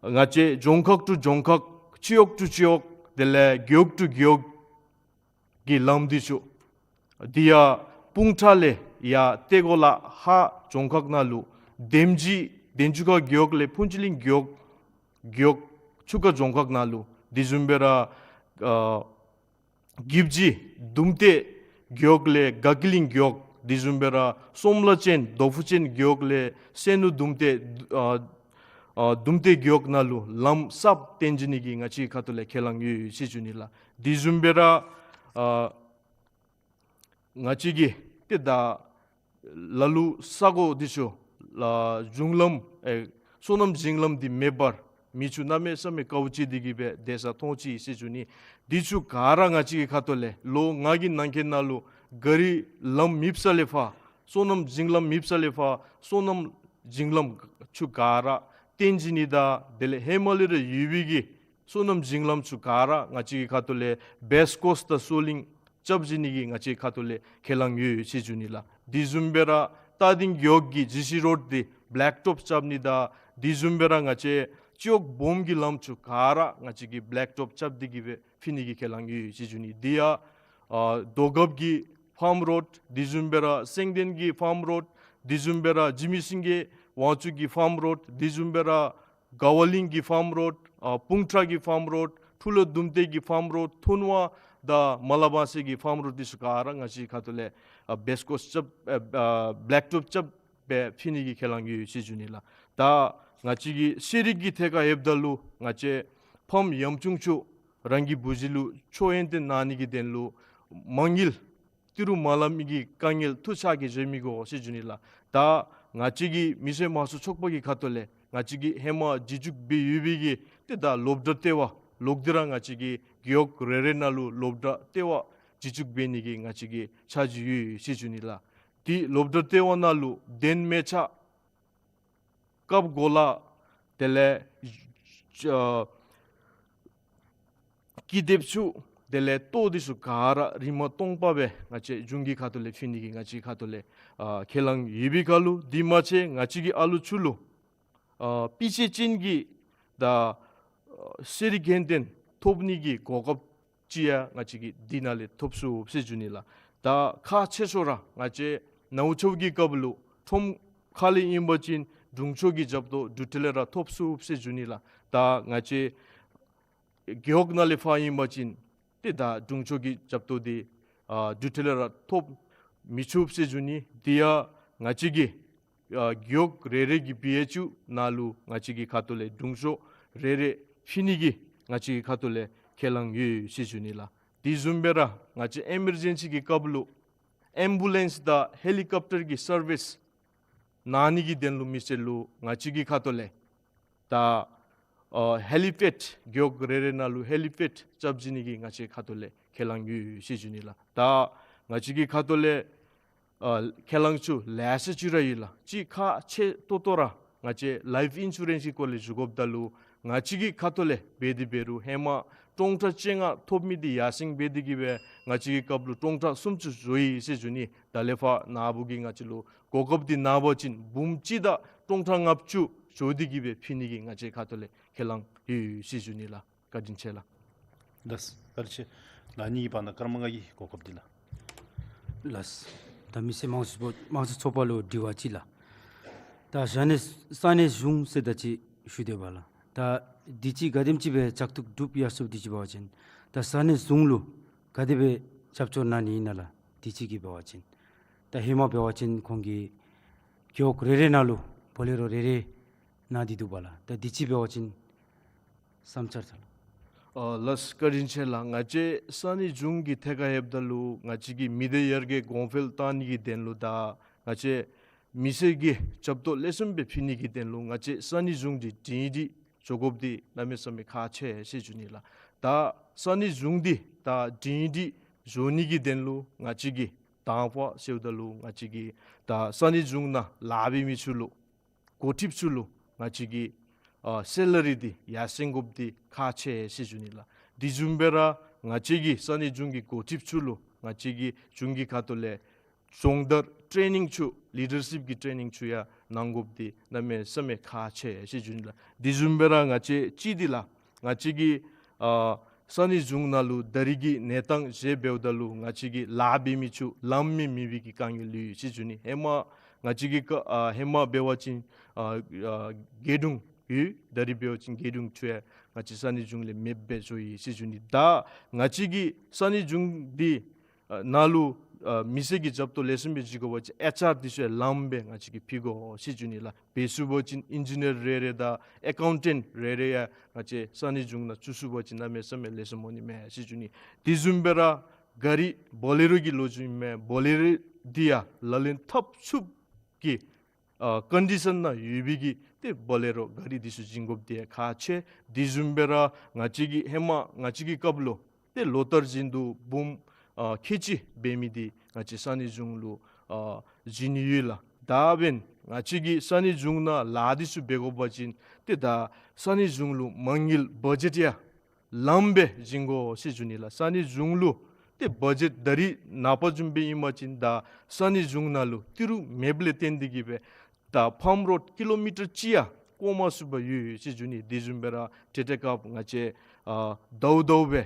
ང་བཅས་རྫོང་ཁག་ཏུ་རྫོང་ཁག་སྤྱི་འོག་ཏུ་སྤྱི་འོག་དེ་ལས་རྒེད་འོག་ཏུ་རྒེད་འོག་གི་ལམ་འདི་ཚུ་འདི་ཡང་སྤུངས་ཐང་ལས་ཡར་ཏེ་གོ་ལ་ཧཱ་རྫོང་ཁག་ནང་ལུ་དེམ་ཅིག་དན་ཆུ་ཁ་རྒེད་འོག་ལས་ཕུན་ཚོགས་གླིང་རྒེད་འོག་རྒེད་འོག་ཆུ་ཁ་རྫོང་ཁག་ནང་ལུ་དེ་བཟུམ་སྦེ་ར་ཨ་གིབ་ཇི་དུམ་ཏེ་རྒེད་འོག་ལས་དགའ་སྐྱིད་གླིང་རྒེད་འོག་དེ་བཟུམ་སྦེ་ར་སོམ་ལ་ཅན་རྡོ་ཕུ་ཅན་རྒེད་འོག་ལས་སེ་ནུ་དུམ་ཏེ་ཨ་ཨ་དུམ་ཏེ་རྒེད་འོག་ནང་ལུ་ལམ་གསརཔ་བཏོན་བྱིན་ནི་གི་ང་བཅས་ཁ་ཐུག་ལས་ཁས་བླངས་ཡོད་ཟེར་ཞུ་ནི་ལགས། དེ་བཟུམ་སྦེ་ར་ཨ་ང་བཅས་ཀྱི་ཏེ་ད་ལ་ལུ་ས་གོ་འདི་ཚུ་ ལ་གཞུང་ལམ་ཨེ་སོ་ནམ་གཞུང་ལམ་འདི་མེད་པར་མི་ཚུ་གནམ་མེད་ས་མེད་དཀའཝ་སྤྱད་དེ་གི་སྦེ་སྡོད་ས་མཐོང་ཅི་ཟེར་ཞུ་ནི། འདི་ཚུ་ག་ར་ང་བཅས་ཀྱི་ཁ་ཐུག་ལས་ལོ་ལྔ་གི་ནང་འཁོད་ནང་ལུ་ག་རི་ལམ་མེདཔ་ས་ལས་ཕར་སོ་ནམ་གཞུང་ལམ་མེདཔ་ས་ལས་ཕར་སོ་ནམ་གཞུང་ལམ་ཚུ་ག་ར་བཏོན་བྱིན་ནི་དང་དེ་ལས་ཧེ་མ་ལས་ར་ཡོད་པའི་གི་སོ་ནམ་གཞུང་ལམ་ཚུ་ག་ར་ང་བཅས་ཀྱི་ཁ་ཐུག་ལས་བེསི་ཀོསི་དང་སོ་ལིང་རྐྱབ་བྱིན་ནི་གི་ང་བཅས་ཁ་ཐུག་ལས་ཁས་བླངས་ཡོད་ཟེར་ཞུ་ནི་ལགས། དེ་བཟུམ་སྦེ་ར་རྟ་སྡིང་རྒེད་འོག་གི་ཇི་སི་རོཌ་འདི་བེ་ལེཀ་ཊོབ་རྐྱབ་ནི་དང་དེ་བཟུམ་སྦེ་ར་ང་བཅས་སྤྱི་འོག་སྦོམ་གྱི་ལམ་ཚུ་ག་ར་ང་བཅས་ཀྱིས་བེ་ལེཀ་ཊོབ་རྐྱབ་སྟེ་གི་སྦེ་ཕུལ་ནི་གི་ཁས་བླངས་ཡོད་ཟེར་ཞུ་ནི། དེ་ཡང་ཨ་རྡོ་སྒརཔ་གི་ཕཱམ་རོཌ་དེ་བཟུམ་སྦེ་ར་སེང་ལྡེང་གི་ཕཱམ་རོཌ་དེ་བཟུམ་སྦེ་ར་འཇིགས་མེད་སེང་གེ་ཝང་ཆུ་གི་ཕཱམ་རོཌ་དེ་བཟུམ་སྦེ་ར་དགའ་བ་གླིང་གི་ཕཱམ་རོཌ་ཨ་སྤུངས་ཁྲ་གི་ཕཱམ་རོཌ་ཕུ་ལོ་དུམ་བཏེག་གི་ཕཱམ་རོཌ་ཐུན་ཝང་དང་མ་ལ་བང་སེར་གྱི་ཕཱམ་རོཌ་འདི་ཚུ་ག་ར་ང་བཅས་ཁ་ཐུག་ལས་ཨ་བེསི་ཀོསི་རྐྱབ་ཨ་ཨ་བེ་ལེཀ་ཊོབ་རྐྱབ་སྦེ་ཕུལ་ནི་གི་ཁས་བླངས་ཡོད་ཟེར་ཞུ་ནི་ལགས། ད་ང་བཅས་ཀྱི་ཤེས་རིག་གི་ཐད་ཁར་ཡོདཔ་ད་ལུ་ང་བཅས་ཕམ་ཡམ་ཆུང་ཚུ་རང་གི་བུ་གཞི་ལུ་ཆོས་ཡོན་ཏན་གནང་ནི་གི་དོན་ལུ་མ་དངུལ་ཏི་རུ་མ་ལང་མི་གི་དཀའ་ངལ་ཐུགས་ཆགས་ཀྱིས་བཟོད་མི་དགོ་ཟེར་ཞུ་ནི་ལགས། ད་ང་བཅས་ཀྱི་མི་སེར་དམངས་གཙོ་ཚོགས་པ་གི་ཁ་ཐུག་ལས་ང་བཅས་ཀྱི་ཧེ་མ་རྗེས་འཇུག་འབད་ཡོད་པའི་གི་ཏེ་ད་སློབ་གྲྭ་ལྟེ་བ་ལོག་སྟེ་ར་ང་བཅས་ཀྱི་རྒེད་འོག་རེ་རེ་ནང་ལུ་སློབ་གྲྭ་ལྟེ་བ་རྗེས་འཇུག་འབད་ནི་གི་ང་བཅས་ཀྱི་འཆར་གཞི་ཡོད་ཟེར་ཞུ་ནི་ལགས། ཏེ་སློབ་གྲྭ་ལྟེ་བ་ནང་ལུ་གདན་མལ་ཆ་ཀབ་གོ་ལ་དེ་ལས་ཨ་ཀི་དེབ་ཚུ་དེ་ལས་ལྟོ་འདི་ཚུ་ག་ར་རིན་མ་སྟོང་པ་སྦེ་ང་བཅས་གཞུང་གི་ཁ་ཐུག་ལས་ཕུལ་ནི་གི་ང་བཅས་ཁ་ཐུག་ལས་ཨ་ཁས་བླངས་ཡོད་པའི་ཁར་ལུ་དེ་མ་ཚད་ང་བཅས་ཀྱི་ཨ་ལུ་ཚུ་ལུ་ཨ་དཔེ་ཆ་ཅན་གྱི་ད་ཨ་ཤེས་རིག་ཡོན་ཏན་ཐོབ་ནི་གི་གོ་སྐབས་ཅིག་ཡང་ང་བཅས་ཀྱིས་འདི་ནང་ལས་ཐོབ་ཚུགས་ཟེར་ཞུ་ནི་ལགས། ད་ཁག་ཆེ་ཤོས་ར་ང་བཅས་ནཝ་ཆབ་ཀྱི་སྐབས་ལུ་ཁྲོམ་ཁ་ལས་ཨིན་པ་ཅིན་དྲུང་འཚོ་གི་ཞབས་ཏོག་འབྲུག་ཐེལ་ལས་ར་ཐོབ་ཚུགས་ཟེར་ཞུ་ནི་ལགས། ད་ང་བཅས་རྒེད་འོག་ནང་ལས་ཕར་ཨིན་པ་ཅིན་ཏེ་ད་དྲུང་འཚོ་གི་ཞབས་ཏོག་འདི་ཨ་འབྲུག་ཐེལ་ལས་ར་ཐོབ་མི་ཚུགས་ཟེར་ཞུ་ནི། དེ་ཡང་ང་བཅས་ཀྱི་ཨ་རྒེད་འོག་རེ་རེ་གི་བི་ཨེཆ་ཡུ་ནང་ལུ་ང་བཅས་ཀྱི་ཁ་ཐུག་ལས་དྲུང་འཚོ་རེ་རེ་ཕུལ་ནི་གི་ང་བཅས་ཀྱི་ཁ་ཐུག་ལས་ཁས་བླངས་ཡོད་ཟེར་ཞུ་ནི་ལགས། དེ་བཟུམ་སྦེ་ར་ང་བཅས་ཨེ་མར་ཇེན་སི་གི་སྐབས་ལུ་ཨེམ་བུ་ལེནསི་དང་ཧེ་ལི་ཀོབ་ཊར་གྱི་སར་བིསི་གནང་ནི་གི་དོན་ལུ་མི་སེར་ལུ་ང་བཅས་ཀྱི་ཁ་ཐུག་ལས་ད་ཨ་ཧེ་ལི་པེཌ་རྒེད་འོག་རེ་རེ་ནང་ལུ་ཧེ་ལི་པེཌ་རྐྱབ་བྱིན་ནི་གི་ང་བཅས་ཁ་ཐུག་ལས་ཁས་བླངས་ཡོད་ཟེར་ཞུ་ནི་ལགས། ད་ང་བཅས་ཀྱི་ཁ་ཐུག་ལས་ཨ་ཁས་བླངས་ཚུ་ལེ་ཤ་ཅིག་ར་ཡོད་ལགས། གཅིག་ཁག་ཆེ་ཏོག་ཏོ་ར་ང་བཅས་ལའིཕ་ཨིན་ཤུ་རེནསི་གི་སྐོར་ལས་ཞུ་དགོཔ་ད་ལུ་ང་བཅས་ཀྱི་ཁ་ཐུག་ལས་འབད་དེ་འབད་རུང་ཧེ་མ་ཀྲོང་ཁྲག་བཅོ་ལྔ་ཐོབ་མི་འདི་ཡར་སེང་འབད་དེ་གི་སྦེ་ང་བཅས་ཀྱི་སྐབས་ལུ་ཀྲོང་ཁྲག་སུམ་ཅུ་འགྱོ་ཡི་ཟེར་ཞུ་ནི། ད་ལས་ཕར་ནཱ་བུ་གིས་ང་བཅས་ལུ་གོ་སྐབས་འདི་གནང་བ་ཅིན་འབུམ་གཅིག་དང་ཀྲོང་ཁྲག་ལྔ་བཅུ་འགྱོ་སྟེ་གི་སྦེ་ཕུལ་ནི་གི་ང་བཅས་ཁ་ཐུག་ལས་ཁས་བླངས་ཡོད་ཟེར་ཞུ་ནི་ལགས། བཀའ་དྲིན་ཆེ་ལགས། ལགས་སོ། བཀའ་དྲིན་ཆེ་ལགས། ཨ་ནི་གི་བར་ན་ཀརྨ་ལགས་ཀྱི་གོ་སྐབས་འདི་ལགས། ལགས་སོ། ད་མི་སེར་དམངས་གཙོ་དམངས་གཙོ་ཚོགས་པ་ལུ་དྲི་བ་ཅིག་ལགས། ད་ས་གནས་ས་གནས་གཞུང་ཟེར་ད་ཅི་ཞུ་དེས་པ་ལགས། ད་འདི་ཅིག་ག་དེམ་ཅིག་སྦེ་ལྕགས་ཐུག་གྲུབ་ཡར་སོཔ་འདི་ཅིག་འབད་བ་ཅིན་ད་ས་གནས་གཞུང་ལུ་ག་དེ་སྦེ་རྒྱབ་སྐྱོར་གནང་ནི་ཨིན་ན་ལགས། འདི་ཅིག་གི་འབད་བ་ཅིན་ད་ཧེ་མ་འབད་བ་ཅིན་ཁོང་གིས་རྒེད་འོག་རེ་རེ་ནང་ལུ་བོ་ལེ་རོ་རེ་རེ་གནང་སྟེ་འདུག་པ་ལགས། ད་འདི་ཅིག་འབད་བ་ཅིན་བསམ་འཆར་ཐལ། ཨ་ལགས་སོ། བཀའ་དྲིན་ཆེ་ལགས། ང་བཅས་ས་གནས་གཞུང་གི་ཐད་ཁར་ལྷོདཔ་ད་ལུ་ང་བཅས་ཀྱི་མི་སྡེ་ཡར་རྒྱས་གོང་འཕེལ་གཏང་ནི་གི་དོན་ལུ་དང་ང་བཅས་མི་སེར་གྱི་ཞབས་ཏོག་ལེགས་ཤོམ་སྦེ་ཕུལ་ནི་གི་དོན་ལུ་ང་བཅས་ས་གནས་གཞུང་འདི་སྒྲིང་སྒྲི་བཟོ་དགོཔ་འདི་གནམ་མེད་ས་མེད་ཁག་ཆེ་ཟེར་ཞུ་ནི་ལགས། ད་ས་གནས་གཞུང་འདི་ད་སྒྲིང་སྒྲི་བཟོ་ནི་གི་དོན་ལུ་ང་བཅས་ཀྱི་དང་པ་ཟེརཝ་ད་ལུ་ང་བཅས་ཀྱི་ད་ས་གནས་གཞུང་ནང་ལཱ་འབད་མི་ཚུ་ལུ་འགོ་ཁྲིདཔ་ཚུ་ལུ་ང་བཅས་ཀྱི་ཨ་སེ་ལ་རི་འདི་ཡར་སེང་དགོཔ་འདི་ཁག་ཆེ་ཟེར་ཞུ་ནི་ལགས། དེ་བཟུམ་སྦེ་ར་ང་བཅས་ཀྱི་ས་གནས་གཞུང་གི་འགོ་ཁྲིདཔ་ཚུ་ལུ་ང་བཅས་ཀྱི་གཞུང་གི་ཁ་ཐུག་ལས་སྦྱོང་བརྡར་ཊེ་ནིང་ཚུ་ལི་ཌར་ཤིཔ་ཀྱི་ཊེ་ནིང་ཚུ་ཡང་གནང་དགོཔ་འདི་གནམ་མེད་ས་མེད་ཁག་ཆེ་ཟེར་ཞུ་ནི་ལགས། དེ་བཟུམ་སྦེ་ར་ང་བཅས་ཅིག་འདི་ལགས་ང་བཅས་ཀྱི་ཨ་ས་གནས་གཞུང་ནང་ལུ་ད་རིས་ཀྱི་གནས་སྟངས་ཞིབ་འབདཝ་ད་ལུ་ང་བཅས་ཀྱི་ལཱ་འབད་མི་ཚུ་ལམ་མེད་མེད་པའི་གི་དཀའ་ངལ་ཡོད་ཟེར་ཞུ་ནི། ཧེ་མ་ང་བཅས་ཀྱི་ཀ་ཨ་ཧེ་མ་འབད་བ་ཅིན་ཨ་ཨ་རྒེད་དྲུང་ཡོད། ད་རིས་འབད་བ་ཅིན་རྒེད་དྲུང་ཚུ་ཡང་ང་བཅས་ས་གནས་གཞུང་ལས་མེདཔ་སྦེ་བཟོ་ཡི་ཟེར་ཞུ་ནི། ད་ང་བཅས་ཀྱི་ས་གནས་གཞུང་འདི་ཨ་ནང་ལུ་ཨ་མི་སེར་གྱི་ཞབས་ཏོག་ལེགས་ཤོམ་སྦེ་བྱིན་དགོ་པ་ཅིན་ཨེཆ་ཨར་འདི་ཚུ་ཡང་ལམ་སྦེ་ང་བཅས་ཀྱིས་ཕུལ་དགོ་ཟེར་ཞུ་ནི་ལགས། དཔེ་ཞུ་བ་ཅིན་ཨིན་ཇི་ནིར་རེ་རེ་དང་ཨེ་ཀའུན་ཊེནཊ་རེ་རེ་ཡང་ང་བཅས་ས་གནས་གཞུང་ནང་བཙུགས་ཚུགས་པ་ཅིན་གནམ་མེད་ས་མེད་ལེགས་ཤོམ་འོང་ནི་མས་ཟེར་ཞུ་ནི། དེ་བཟུམ་སྦེ་ར་ག་རི་བོ་ལེ་རོ་གི་ལོ་རྒྱུས་ཨིན་མས། བོ་ལེ་རོ་འདི་ཡང་ལག་ལེན་འཐབ་ཚུགསཔ་གི་ ཨ་ཀོན་ཌི་ཤཱན་ནང་ཡོད་པའི་གི་ཏེ་བོ་ལེ་རོ་ག་རི་འདི་ཚུ་བྱིན་དགོཔ་འདི་ཡང་ཁག་ཆེ། དེ་བཟུམ་སྦེ་ར་ང་བཅས་ཀྱིས་ཧེ་མ་ང་བཅས་ཀྱི་སྐབས་ལུ་ཏེ་ལོ་ལྟར་བཞིན་དུ་འབུམ་ཨ་ཁལ་གཅིག་འབད་མི་འདི་ང་བཅས་ས་གནས་གཞུང་ལུ་ཨ་བྱིན་ནི་ཡོད་ལགས། ད་འབདན་ང་བཅས་ཀྱིས་ས་གནས་གཞུང་ནང་ལཱ་འདི་ཚུ་འབད་དགོ་པ་ཅིན་ཏེ་ད་ས་གནས་གཞུང་ལུ་མ་དངུལ་བ་ཇེཊ་ཡང་ལངམ་སྦེ་བྱིན་དགོ་ཟེར་ཞུ་ནི་ལགས། ས་གནས་གཞུང་ལུ་ཏེ་བ་ཇེཊ་ད་རིས་ནངས་པ་བཟུམ་སྦེ་ཨིན་པ་ཅིན་ད་ས་གནས་གཞུང་ནང་ལུ་ཏི་རུ་མེདཔ་ལས་བརྟེན་ཏེ་གིས་སྦེ་ད་ཕམ་རོཌ་ཀི་ལོ་མི་ཊར་གཅིག་ཡང་བཀོ་མ་ཚུགས་པར་ཡོད་ཟེར་ཞུ་ནི། དེ་བཟུམ་སྦེ་ར་ཏེ་ཏེ་སྐབས་ང་བཅས་ཨ་ཟླཝ་ཟླཝ་སྦེ་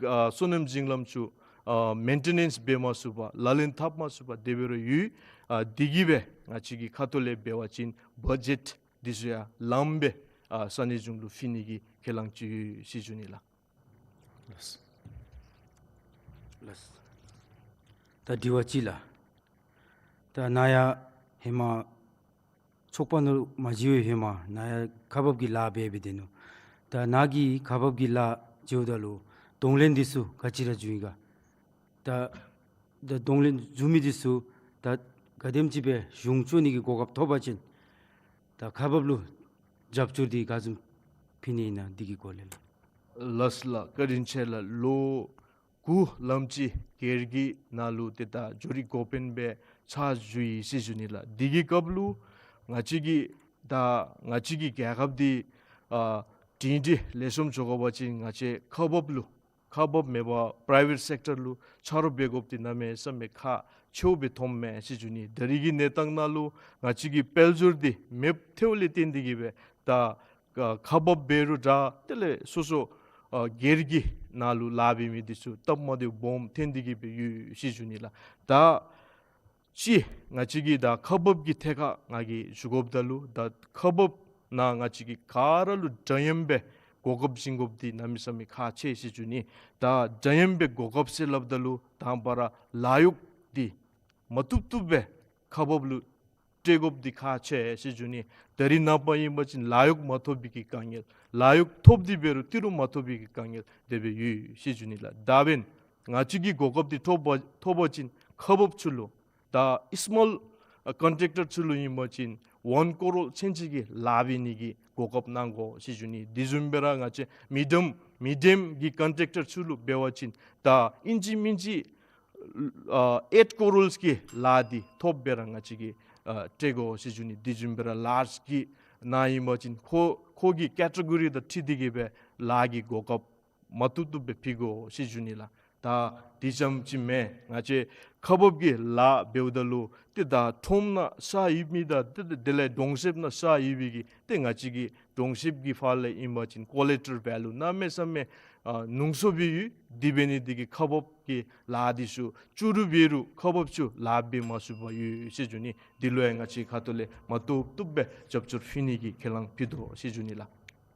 ཨ་སོ་ནམ་ཞིང་ལམ་ཚུ་ཨ་མེན་ཊེ་ནེནསི་འབད་མ་ཚུགས་པར་ལག་ལེན་འཐབ་མ་ཚུགས་པར་དེ་སྦེ་ར་ཡོད། ཨ་དེ་གིས་སྦེ་ང་བཅས་ཀྱི་ཁ་ཐུག་ལས་འབད་བ་ཅིན་བ་ཇེཊ་འདི་ཚུ་ཡང་ལངམ་སྦེ་ཨ་ས་གནས་གཞུང་ལུ་ཕུལ་ནི་གི་ཁས་བླངས་ཅིག་ཡོད་ཟེར་ཞུ་ནི་ལགས། ལགས། ལགས། ད་དྲི་བ་ཅིག་ལགས། ད་ནཱ་ཡང་ཧེ་མ་ཚོགས་པ་ནང་མ་བཞུགས་པའི་ཧེ་མ་ནཱ་ཡང་ཁག་འབག་གི་ལཱ་འབད་འབད་དེ་ནུག། ད་ནཱ་གིས་ཁག་འབག་གི་ལཱ་འབདཝ་ད་ལུ་གདོང་ལེན་འདི་ཚུ་ག་ཅི་ར་བྱུང་ཡི་ག། ད་ད་གདོང་ལེན་བྱུང་མི་འདི་ཚུ་ད་ག་དེམ་ཅིག་སྦེ་གཞུང་བཅོལ་ནི་གི་གོ་སྐབས་ཐོབ་པ་ཅིན་ད་ཁག་འབག་ལུ་རྒྱབ་སྐྱོར་འདི་ག་བཟུམ་ཕུལ་ནི་ཨིན་ན་འདི་གི་སྐོར་ལས་ལགས། ལགས་ལགས། བཀའ་དྲིན་ཆེ་ལགས། ལོ་དགུ་ལམ་ཅིག་སྒེར་གྱི་ནང་ལུ་ཏེ་ད་འབྱོར་རིག་འགོ་དཔོན་སྦེ་ཕྱག་ཞུ་ཡི་ཟེར་ཞུ་ནི་ལགས། དེ་གི་སྐབས་ལུ་ང་བཅས་ཀྱི་ད་ང་བཅས་ཀྱི་རྒྱལ་ཁབ་འདི་ཨ་སྒྲིང་སྒྲི་ལེགས་ཤོམ་འགྱོ་དགོ་པ་ཅིན་ང་བཅས་ཁག་འབག་ལུ་ཁག་འབག་མེན་པར་པ་རའི་ཝེཊ་སེཀ་ཊར་ལུ་ཆ་རོགས་འབད་དགོཔ་འདི་གནམ་མེད་ས་མེད་ཁག་ཆེཝ་སྦེ་མཐོངམ་མས་ཟེར་ཞུ་ནི། ད་རིས་ཀྱི་གནས་སྟངས་ནང་ལུ་ང་བཅས་ཀྱི་དཔལ་འབྱོར་འདི་མེདཔ་ཐལཝ་ལས་བརྟེན་ཏེ་གིས་སྦེ་ད་ཁག་འབག་འབད་རུང་འདྲ་དེ་ལས་སོ་སོ་ཨ་སྒེར་གྱི་ནང་ལུ་ལཱ་འབད་མི་འདི་ཚུ་སྟབས་མ་བདེཝ་སྦོམ་ཐོན་ཏེ་གིས་སྦེ་ཡོད་ཟེར་ཞུ་ནི་ལགས། ད་ཅི་ང་བཅས་ཀྱི་ད་ཁག་འབག་གི་ཐད་ཁར་ང་གིས་ཞུ་དགོཔ་ད་ལུ་ད་ཁག་འབག་ནང་ང་བཅས་ཀྱིས་ག་ར་ལུ་འདྲ་མཉམ་སྦེ་གོ་སྐབས་བྱིན་དགོཔ་འདི་གནམ་མེད་ས་མེད་ཁག་ཆེ་ཟེར་ཞུ་ནི། ད་འདྲ་མཉམ་སྦེ་གོ་སྐབས་ཟེར་སླབ་ད་ལུ་དང་པ་ར་ལཱ་གཡོག་འདི་མ་བཏུབ་བཏུབ་སྦེ་ཁག་འབག་ལུ་སྤྲོད་དགོཔ་འདི་ཁག་ཆེ་ཟེར་ཞུ་ནི། ད་རིས་ནངས་པ་ཨིན་པ་ཅིན་ལཱ་གཡོག་མ་ཐོབ་པའི་གི་དཀའ་ངལ། ལཱ་གཡོག་ཐོབ་སྟེ་འབད་རུང་ཏི་རུ་མ་ཐོབ་པའི་གི་དཀའ་ངལ་དེ་སྦེ་ཡོད་ཟེར་ཞུ་ནི་ལགས། ད་འབདན་ང་བཅས་ཀྱིས་གོ་སྐབས་འདི་ཐོབ་པ་ཐོབ་པ་ཅིན་ཁག་འབག་ཚུ་ལུ་ད་སི་མོལ་ཨ་ཀོན་ཊེཀ་ཊར་ཚུ་ལུ་ཨིན་པ་ཅིན་ཝན་ཀོ་རོར་ཚུན་ཚོད་ཀྱི་ལཱ་འབད་ནི་གི་གོ་སྐབས་གནང་དགོ་ཟེར་ཞུ་ནི། དེ་བཟུམ་སྦེ་ར་ང་བཅས་མི་ཌམ་མི་ཌམ་གྱི་ཀོན་ཊེཀ་ཊར་ཚུ་ལུ་འབད་བ་ཅིན་ད་ཨིན་ཅི་མིན་ཅི་ཨ་ཨེཊ་ཀོ་རོརསི་གི་ལཱ་འདི་ཐོབ་སྦེ་ར་ང་བཅས་ཀྱིས་ཨ་སྤྲོད་དགོ་ཟེར་ཞུ་ནི། དེ་བཟུམ་སྦེ་ར་ལཱརཇ་གི་ནང་ཨིན་པ་ཅིན་ཁོ་ཁོ་གི་ཀེ་ཊ་གོ་རི་དང་འཁྲིལ་ཏེ་གིས་སྦེ་ལཱ་གི་གོ་སྐབས་མ་བཏུབ་བཏུབ་སྦེ་ཕུལ་དགོ་ཟེར་ཞུ་ནི་ལགས། ད་དེ་ཙམ་ཅིག་མེན། ང་བཅས་ཁག་འབག་གི་ལཱ་འབདཝ་ད་ལུ་ཏེ་ད་ཁྲོམ་ནང་ས་ཡོད་མི་དང་ཏེ་ཏེ་དེ་ལས་གྲོང་གསེབ་ནང་ས་ཡོད་པའི་གི་ཏེ་ང་བཅས་ཀྱི་གྲོང་གསེབ་ཀྱི་ཕར་ལས་ཨིན་པ་ཅིན་ཀོ་ལེ་ཊར་ཝེ་ལུ་གནམ་མེད་ས་མེད་ཨ་ཉུང་སུ་སྦེ་ཡོད། དེ་འབད་ནི་འདི་གིས་ཁག་འབག་གི་ལཱ་འདི་ཚུ་ཅུ་རུ་འབད་རུང་ཁག་འབག་ཚུ་ལཱ་འབད་མ་ཚུགས་པར་ཡོད་ཟེར་ཞུ་ནི། འདི་ལུ་ཡང་ང་བཅས་ཁ་ཐུག་ལས་མ་བཏུབ་བཏུབ་སྦེ་རྒྱབ་སྐྱོར་ཕུལ་ནི་གི་ཁས་བླངས་ཕུལ་དོ་ཟེར་ཞུ་ནི་ལགས།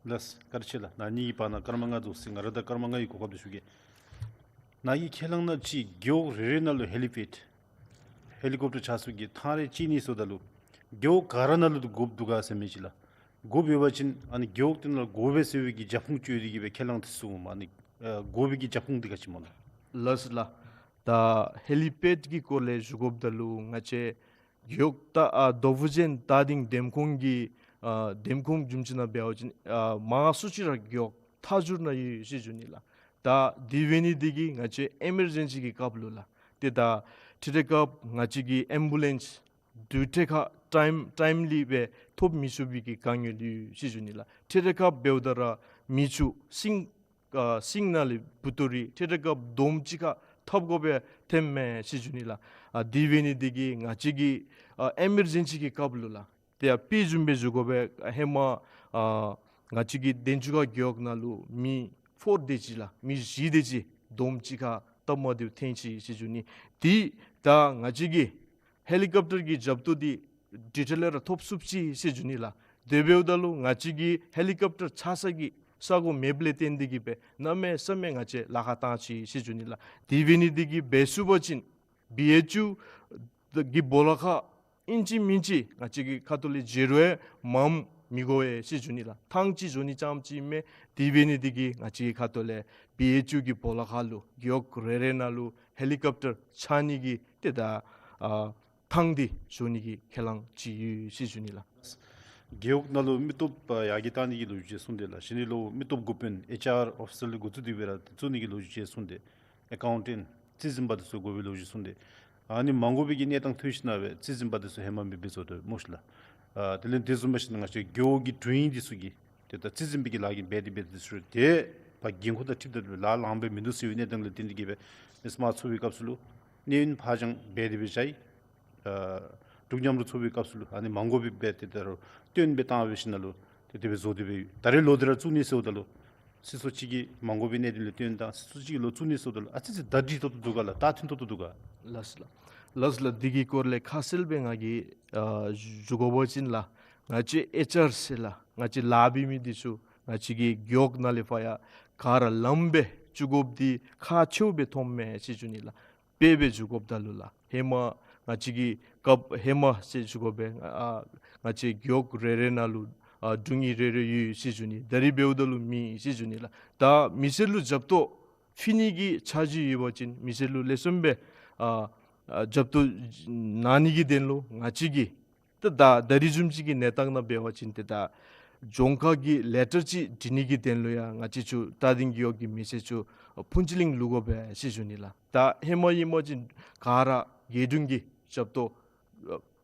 ལགས། བཀའ་དྲིན་ཆེ་ལགས། ནཱ་ནི་གི་བར་ན་སྐར་མ་ལྔ་འདུག་ཟེར། ང་ར་ད་སྐར་མ་ལྔ་ཡི་གོ་སྐབས་འདི་ཞུ་གེ། ནཱ་གི་ཁས་བླངས་ནང་ཅིག་རྒེད་འོག་རེ་རེ་ནང་ལུ་ཧེ་ལི་པེཌ་ཧེ་ལི་ཀོབ་ཊར་ཆགས་ས་གི་ཐང་རེ་ཅིག་ནི་ཟེརཝ་ད་ལུ་རྒེད་འོག་ག་ར་ནང་ལུ་དགོཔ་འདུག་ག་ཟེར་མི་ཅིག་ལགས། དགོཔ་ཡོད་པ་ཅིན་ཨ་ནི་རྒེད་འོག་དེ་ནང་ལུ་དགོ་པས་ཟེར་བའི་གི་རྒྱབ་ཁུངས་ཅིག་ཡོད་དེ་གིས་སྦེ་ཁས་བླངས་འདི་ཚུ་མ་ནི་ཨ་དགོ་པའི་གི་རྒྱབ་ཁུངས་འདི་ག་ཅི་སྨོ་ལགས། ལགས་སོ་ལགས། ད་ཧེ་ལི་པེཌ་གི་སྐོར་ལས་ཞུ་དགོཔ་ད་ལུ་ང་བཅས་རྒེད་འོག་ད་ཨ་རྡོ་ཕུ་ཅན་རྟ་སྡིང་འདེམས་ཁོངས་ཀྱི་ཨ་འདེམས་ཁོངས་རྒྱུ་མཚན་ནང་འབད་བ་ཅིན་ཨ་མང་སུ་ཅིག་ར་རྒེད་འོག་མཐའ་མཇུག་ནང་ཡོད་ཟེར་ཞུ་ནི་ལགས། ད་དེ་འབད་ནི་འདི་གིས་ང་བཅས་ཨི་མར་ཇེན་སི་གི་སྐབས་ལུ་ལགས་ཏེ་ད་ཏེ་ཏེ་སྐབས་ང་བཅས་ཀྱི་ཨེམ་བུ་ལེནསི་དུས་ཐད་ཁར་ཊའིམ་ཊའིམ་ལི་སྦེ་ཐོབ་མི་ཚུགས་པའི་གི་དཀའ་ངལ་ཡོད་ཟེར་ཞུ་ནི་ལགས། ཏེ་ཏེ་སྐབས་འབདཝ་ད་ར་མི་ཚུ་སིང་ཨ་སིང་ནང་ལས་འབུ་ཏོ་རེ་ཏེ་ཏེ་སྐབས་དོམ་ཅིག་ཁར་འཐབ་དགོ་པས་ཐོནམ་མས་ཟེར་ཞུ་ནི་ལགས། ཨ་དེ་འབད་ནི་འདི་གིས་ང་བཅས་ཀྱི་ཨ་ཨི་མར་ཇེན་སི་གི་སྐབས་ལུ་ལགས་ཏེ་ཡར་དཔེ་བཟུམ་སྦེ་ཞུ་དགོ་པས། ཧེ་མ་ཨ་ང་བཅས་ཀྱི་དན་ཆུ་ཁ་རྒེད་འོག་ནང་ལུ་མི་ཕོར་དེ་ཅིག་ལགས་མི་བཞི་དེ་ཅིག་དོམ་ཅིག་ཁར་སྟབས་མ་བདེཝ་ཐོན་ཅི་ཟེར་ཞུ་ནི། ཏེ་ད་ང་བཅས་ཀྱིས་ཧེ་ལི་ཀོབ་ཊར་གྱི་རྒྱབ་ཏོ་འདི་ཌིཊེལ་ར་ཐོབ་ཚུགས་ཅི་ཟེར་ཞུ་ནི་ལགས། དེ་འབདཝ་ད་ལུ་ང་བཅས་ཀྱི་ཧེ་ལི་ཀོབ་ཊར་ཆགས་ས་གི་ས་གོ་མེདཔ་ལས་བརྟེན་ཏེ་གིས་སྦེ་གནམ་མེད་ས་མེད་ང་བཅས་ལཱ་ཁག་བཏང་ཅི་ཟེར་ཞུ་ནི་ལགས། དེ་འབད་ནི་འདི་གིས་འབད་ཚུགས་པ་ཅིན་བི་ཨེཆ་ཡུ་གི་སྦོ་ལོགས་ཁར་ཨིན་ཅི་མིན་ཅི་ང་བཅས་ཀྱི་ཁ་ཐུག་ལས་བྱེ་རུ་ཡང་མངམ་མི་དགོ་པས་ཟེར་ཞུ་ནི་ལགས། ཐང་ཅིག་བཟོ་ནི་ཙམ་ཅིག་མས། དེ་འབད་ནི་འདི་གིས་ང་བཅས་ཀྱི་ཁ་ཐུག་ལས་བི་ཨེཆ་ཡུ་གི་སྦོ་ལོགས་ཁར་ལུ་རྒེད་འོག་རེ་རེ་ནང་ལུ་ཧེ་ལི་ཀོབ་ཊར་ཆགས་ནི་གི་ཏེ་ད་ཨ་ ཐངས་འདི་བཟོ་ནི་གི་ཁས་བླངས་ཅིག་ཡོད་ཟེར་ཞུ་ནི་ལགས། རྒེད་འོག་ནང་ལུ་མི་སྟོབས་ཨ་ཡར་རྒྱས་བཏང་ནི་གི་ལོ་རྒྱུས་ཅིག་གསུངས་ཏེ་ལགས། གཞི་ནི་ལུ་མི་སྟོབས་འགོ་དཔོན་ཨེཆ་ཨར་ཨོ་ཕི་སར་ལས་འགོ་བཙུགས་ཏེ་སྦེ་ར་བཙུགས་ནི་གི་ལོ་རྒྱུས་ཅིག་གསུངས་ཏེ། ཨེ་ཀའུན་ཊེནཊ་རྩིས་འཛིན་པ་འདི་ཚུ་དགོ་པའི་ལོ་རྒྱུས་གསུངས་ཏེ། ཨ་ནི་མ་དགོ་པའི་གི་གནས་སྟངས་ཐོན་ཞིནམ་ལས་རྩིས་འཛིན་པ་འདི་ཚུ་ཧེ་མ་མེདཔ་སྦེ་བཟོ་དོ་སྨོ་ཤི་ལགས། ཨ་དེ་ལས་དེ་བཟུམ་འབད་ཞིནམ་ལས་ང་བཅས་རྒེད་འོག་གི་དྲུང་ཡིག་འདི་ཚུ་གིས་ཏེ་ད་རྩིས་འཛིན་པའི་གི་ལཱ་གི་འབད་དེ་འབད་དེ་ཚུ་ཏེ་ཕར་འགན་ཁུར་དང་འཁྲིལཝ་ད་ལུ་ལཱ་ལངམ་སྦེ་མིན་འདུག་ཟེར་བའི་གནས་སྟངས་ལས་བརྟེན་ཏེ་གིས་སྦེ་མེ་སྨྲ་ཚོགས་པའི་སྐབས་སུ་ལུ་གནས་ཡུན་ཕར་འགྱངས་འབད་དེ་སྦེ་བཞག་ཡི། ཨ་འབྲུག་མཉམ་རུབ་ཚོགས་པའི་སྐབས་སུ་ལུ་ཨ་ནི་མ་དགོ་པའི་སྦེ་ཏེ་ད་རུང་བཏོན་སྦེ་བཏང་སྦེ་ཞིནམ་ལས་ཏེ་དེ་སྦེ་བཟོ་སྟེ་སྦེ་ད་རེས་ལོག་སྟེ་ར་བཙུགས་ནི་ཟེརཝ་ད་ལུ་སྲིད་ཚོགས་ཅིག་གིས་མ་དགོ་པའི་གནད་དོན་ལས་བཏོན་དང་སྲིད་ཚོགས་ཅིག་གིས་ལོག་བཙུགས་ནི་ཟེརཝ་ད་ལུ་ཨ་ཙི་ཙི་ད་འགྲིག་ཏོག་ཏོ་འདུག་ག་ལགས། ད་མཐུན་ཏོག་ཏོ་འདུག་ག། ལགས་ལགས། ལགས་ལགས། འདི་གི་སྐོར་ལས་ཁ་གསལ་སྦེ་ང་གིས་ཨ་ཞུ་དགོ་པ་ཅིན་ལགས། ང་བཅས་ཨེཆ་ཨར་ཟེར་ལགས། ང་བཅས་ལཱ་འབད་མི་འདི་ཚུ་ང་བཅས་ཀྱི་རྒེད་འོག་ནང་ལས་ཕར་ཡར་ག་ར་ལངམ་སྦེ་བཙུགས་དགོཔ་འདི་ཁག་ཆེཝ་སྦེ་མཐོངམ་མས་ཟེར་ཞུ་ནི་ལགས། དཔེ་སྦེ་བཙུགས་དགོཔ་ད་ལུ་ལགས། ཧེ་མ་ང་བཅས་ཀྱི་སྐབས་ཧེ་མ་ཟེར་ཞུ་དགོ་པས། ཨ་ང་བཅས་རྒེད་འོག་རེ་རེ་ནང་ལུ་ཨ་དྲུང་ཡིག་རེ་རེ་ཡོད་ཟེར་ཞུ་ནི། ད་རིས་འབདཝ་ད་ལུ་མེད་ཟེར་ཞུ་ནི་ལགས། ད་མི་སེར་ལུ་རྒྱབ་ཏོག་ཕུལ་ནི་གི་འཆར་གཞི་ཡོད་པ་ཅིན་མི་སེར་ལུ་ལེགས་ཤོམ་སྦེ་ཨ་ཨ་རྒྱབ་ཏོག་གནང་ནི་གི་དོན་ལུ་ང་བཅས་ཀྱིས་ད་ད་ད་རིས་བཟུམ་ཅིག་གི་གནས་སྟངས་ནང་འབད་བ་ཅིན་ཏེ་ད་རྫོང་ཁག་གི་ལེ་ཊར་ཅིག་བྲི་ནི་གི་དོན་ལུ་ཡང་ང་བཅས་ཚུ་རྟ་སྡིང་རྒེད་འོག་གི་མི་སེར་ཚུ་ཕུན་ཚོགས་གླིང་ལུ་དགོ་པས་ཟེར་ཞུ་ནི་ལགས། ད་ཧེ་མ་ཨིན་པ་ཅིན་ག་ར་རྒེད་དྲུང་གིས་རྒྱབ་ཏོག་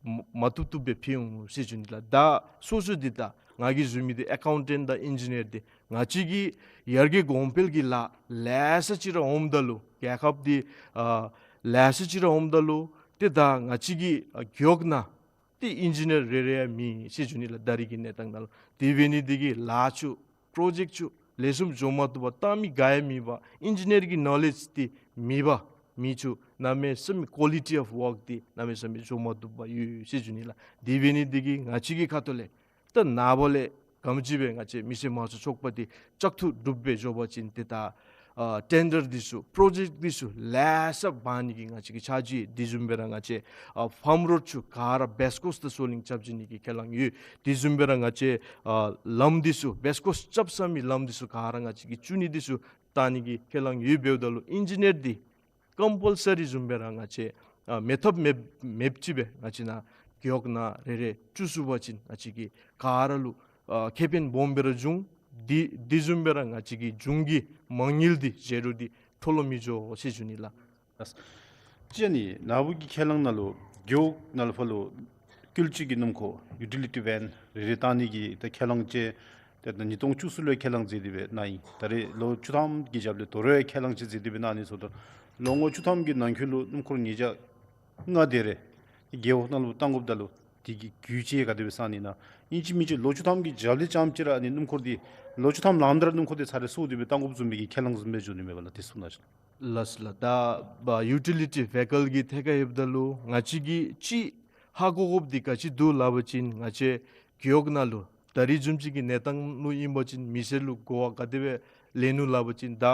མ་མ་བཏུབ་བཏུབ་སྦེ་ཕུལ་འོང་ཟེར་ཞུ་ནི་ལགས། ད་སོ་སོ་འདི་ད་ང་གིས་ཞུ་མི་འདི་ཨེ་ཀའུན་ཊེནཊ་དང་ཨིན་ཇི་ནིར་འདི་ང་བཅས་ཀྱི་ཡར་རྒྱས་གོང་འཕེལ་གྱི་ལཱ་ལེ་ཤ་ཅིག་ར་འོངམ་ད་ལུ་རྒྱལ་ཁབ་འདི་ཨ་ལེ་ཤ་ཅིག་ར་འོངམ་ད་ལུ་ཏེ་ད་ང་བཅས་ཀྱི་ཨ་རྒེད་འོག་ནང་ཏེ་ཨིན་ཇི་ནིར་རེ་རེ་ཡང་མེད་ཟེར་ཞུ་ནི་ལགས། ད་རིས་ཀྱི་གནས་སྟངས་ནང་ལུ། དེ་འབད་ནི་འདི་གིས་ལཱ་ཚུ་པྲོ་ཇེཀཊ་ཚུ་ལེགས་ཤོམ་འགྱོ་མ་བཏུབ་པར་བཏང་མི་ག་ཡང་མེད་པར་ཨིན་ཇི་ནིར་གྱི་ནོ་ལེཇ་འདི་མེད་པར་མི་ཚུ་གནམ་མེད་ས་མེད་ཀོ་ལི་ཊི་ཨོཕ་ཝརཀ་འདི་གནམ་མེད་ས་མེད་འགྱོ་མ་བཏུབ་པར་ཡོད་ཟེར་ཞུ་ནི་ལགས། དེ་འབད་ནི་འདི་གིས་ང་བཅས་ཀྱི་ཁ་ཐུག་ལས་ད་ནངས་པ་ལས་ག་དེམ་ཅིག་སྦེ་ང་བཅས་མི་སེར་དམངས་གཙོའི་ཚོགས་པ་འདི་བཙག་འཐུ་གྲུབ་སྦེ་འགྱོ་བ་ཅིན་ཏེ་ད་ཨ་ཊེན་ཌར་འདི་ཚུ་པྲོ་ཇེཀཊ་འདི་ཚུ་ལེ་ཤ་འབག་ནི་གི་ང་བཅས་ཀྱི་འཆར་གཞི། དེ་བཟུམ་སྦེ་ར་ང་བཅས་ཨ་ཕཱམ་རོཌ་ཚུ་ག་ར་བེསཊ་ཀོསཊ་དང་སོ་གླིང་རྐྱབ་བྱིན་ནི་གི་ཁས་བླངས་ཡོད། དེ་བཟུམ་སྦེ་ར་ང་བཅས་ཨ་ལམ་འདི་ཚུ་བེསཊ་ཀོསཊ་རྐྱབ་ཚར་མི་ལམ་འདི་ཚུ་ག་ར་ང་བཅས་ཀྱིས་བཙུགས་ནི་འདི་ཚུ་བཏང་ནི་གི་ཁས་བླངས་ཡོད། འབདཝ་ད་ལུ་ཨིན་ཇི་ནིར་འདི་ཀམ་པལ་སར་རི་བཟུམ་སྦེ་ར་ང་བཅས་ཨ་མེད་ཐབས་མེད་མེདཔ་ཅིག་སྦེ་ང་བཅས་ནཱ་རྒེད་འོག་ནང་རེ་རེ་བཙུགས་ཚུགས་པ་ཅིན་ང་བཅས་ཀྱི་ག་ར་ལུ་ཨ་ཁེ་ཕན་སྦོམ་སྦེ་ར་འབྱུང་། དེ་དེ་བཟུམ་སྦེ་ར་ང་བཅས་ཀྱི་གཞུང་གི་མ་དངུལ་འདི་བཞེས་སྒྲུབ་འདི་འཕྲོ་བརླག་མི་འགྱོ་ཟེར་ཞུ་ནི་ལགས། ཨ་ཅི་ཨ་ནི་ནཱ་བུ་གི་ཁས་བླངས་ནང་ལུ་རྒེད་འོག་ནང་ལུ་ཕར་ལུ་བསྐུལ་ཅིག་གི་སྣུམ་འཁོར་ཡུ་ཊི་ལི་ཊི་ཝེན་རེ་རེ་བཏང་ནི་གི་ད་ཁས་བླངས་ཅིག་ཏེ་ད་ཉིས་སྟོང་བཅུ་གསུམ་ལུ་ཁས་བླངས་མཛད་དེ་སྦེ་གནང་ཡི། ད་རེས་ལོ་བཅུ་ཐམ་གྱི་རྒྱབ་ལས་དོ་རུང་ཁས་བླངས་ཅིག་མཛད་དེ་སྦེ་གནང་ནི་ཟེརཝ་ད་ལོ་ངོ་བཅུ་ཐམ་གྱི་ནང་འཁོད་ལུ་སྣུམ་འཁོར་ཉིས་བརྒྱ་ལྔ་དེ་རེ་རྒེད་འོག་ནང་ལུ་བཏང་དགོཔ་ད་ལུ་དེ་གི་རྒྱུ་ཅིག་ག་དེ་སྦེ་གསུངས་ནི་ཨིན་ན། ཨིན་ཅི་མིན་ཅི་ལོ་བཅུ་ཐམ་གྱི་རྒྱབ་ལས་རྐྱངམ་ཅིག་ར་ཨ་ནི་སྣུམ་འཁོར་འདི་ལོ་བཅུ་ཐམ་ལངམ་ད་ར་སྣུམ་འཁོར་འདི་ཚར་རེ་བཙུགས་ཏེ་སྦེ་བཏང་དགོཔ་བཟུམ་མའི་གི་ཁས་བླངས་བཟུམ་སྦེ་འགྱོ་ནི་མས་པ་ལགས། དེ་གསུང་གནང་ཞུ། ལགས་ལགས། ད་ཡུ་ཊི་ལི་ཊི་ཝེ་ཀལ་གྱི་ཐད་ཁར་ཡོདཔ་ད་ལུ་ང་བཅས་ཀྱིས་ཅིག་ཧ་གོ་དགོཔ་འདི་ག་ཅི་འདུག་སླབ་པ་ཅིན་ང་བཅས་རྒེད་འོག་ནང་ལུ་ད་རིས་བཟུམ་ཅིག་གི་གནས་སྟངས་ལུ་ཨིན་པ་ཅིན་མི་སེར་ལུ་གོ་བ་ག་དེ་སྦེ་ལེན་ནུག་སླབ་པ་ཅིན་ད་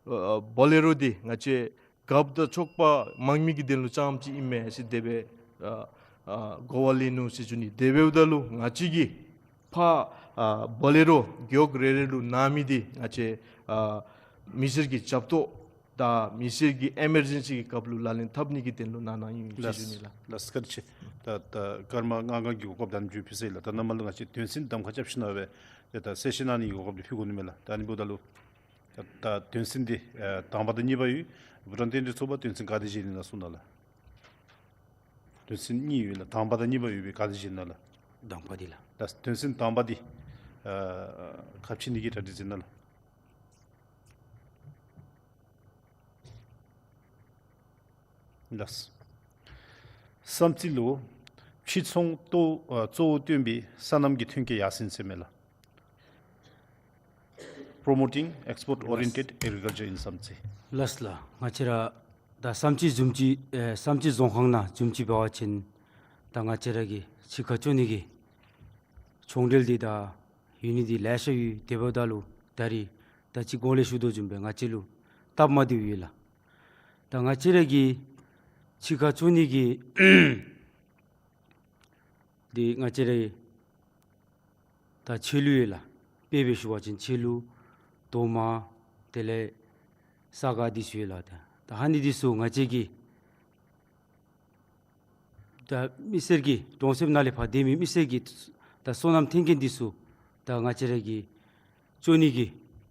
ཨ་བོ་ལེ་རོ་འདི་ང་བཅས་རྒཔོ་དང་ཚོགས་པ་དམངས་མི་གི་དོན་ལུ་རྐྱངམ་ཅིག་ཨིན་མས་ཟེར་དེ་སྦེ་ཨ་ཨ་གོ་བ་ལེན་ནུག་ཟེར་ཞུ་ནི། དེ་འབདཝ་ད་ལུ་ང་བཅས་ཀྱིས་ཕར་ཨ་བོ་ལེ་རོ་རྒེད་འོག་རེ་རེ་ལུ་གནང་མི་འདི་ང་བཅས་ཨ་མི་སེར་གྱི་རྒྱབ་ཏོག་དང་མི་སེར་གྱི་ཨི་མར་ཇེན་སི་གི་སྐབས་ལུ་ལག་ལེན་འཐབ་ནི་གི་དོན་ལུ་གནང་གནངམ་ཨིན་ཟེར་ཞུ་ནི་ལགས། ལགས་བཀའ་དྲིན་ཆེ། ད་ད་སྐར་མ་ལྔ་ལྔ་གི་གོ་སྐབས་གནང་ཞུ་ཕུལ་ཟེར་ལགས། ད་ནཱ་མར་ལུ་ང་བཅས་དོན་ཚན་གདམ་ཁ་རྐྱབ་ཞིནམ་ལས་ད་ད་གསལ་བཤད་གནང་ནི་གི་གོ་སྐབས་འདི་ཕུལ་དགོ་ནི་མས་ལགས། ད་ཨ་ནི་འབདཝ་ད་ལུ་ད་ད་དོན་ཚན་འདི་ཨ་དང་པ་དང་གཉིས་པ་ཡོད། བུ་ཊཱན་བསྟན་འཛིན་ཚོགས་པ་དོན་ཚན་ག་དེ་བཞེས་ནི་ཨིན་ན་གསུང་གནང་ལགས། དོན་ཚན་གཉིས་ཡོད་ལགས། དང་པ་དང་གཉིས་པ་ཡོད་པའི་ག་དེ་བཞེས་ནི་ཨིན་ན་ལགས། དང་པ་འདི་ལགས། ད་དོན་ཚན་དང་པ་འདི་ཨ་ཁ་ཕྱེ་ནི་གི་གྲ་སྒྲིག་མཛད་གནང་ལགས། ལགས། བསམ་རྩེ་ལུ་ཕྱིར་ཚོང་གཙོ་ཨ་གཙོ་བོ་བཏོན་པའི་སོ་ནམ་གྱི་ཐོན་སྐྱེད་ཡར་སེང་ཟེར་མས་ལགས། Promoting Export Oriented Agriculture in བསམ་རྩེ། ལགས་ལགས། ང་བཅས་ར་ད་བསམ་རྩེ་བཟུམ་ཅིག་ཨེ་བསམ་རྩེ་རྫོང་ཁག་ནང་བཟུམ་ཅིག་འབད་བ་ཅིན་ད་ང་བཅས་ར་གི་ཕྱི་ཁར་བཙོང་ནི་གི་ཚོང་འབྲེལ་འདི་ད་ཡོད་ནི་འདི་ལེ་ཤ་ཡོད། དེ་འབདཝ་ད་ལུ་ད་རིས་ད་ཅི་གོང་ལས་ཞུ་དོ་བཟུམ་སྦེ་ང་བཅས་ལུ་སྟབས་མ་བདེཝ་ཡོད་ལགས། ད་ང་བཅས་ར་གི་ཕྱི་ཁར་བཙོང་ནི་གི་འདི་ང་བཅས་ར་ད་ཕྱེ་ལུ་ཡོད་ལགས། དཔེ་སྦེ་ཞུ་བ་ཅིན་ཕྱེ་ལུ་རྡོག་མ་དེ་ལས་ས་ག་འདི་ཚུ་ཡོད་ལགས། ད་ད་ཨ་ནི་འདི་ཚུ་ང་བཅས་ཀྱིས་ ད་མི་སེར་གྱི་གྲོང་གསེབ་ནང་ལས་ཕར་སྡོད་མི་མི་སེར་གྱི་ད་སོ་ནམ་ཐོན་སྐྱེད་འདི་ཚུ་ད་ང་བཅས་ར་གིས་བཙོ་ནི་གི་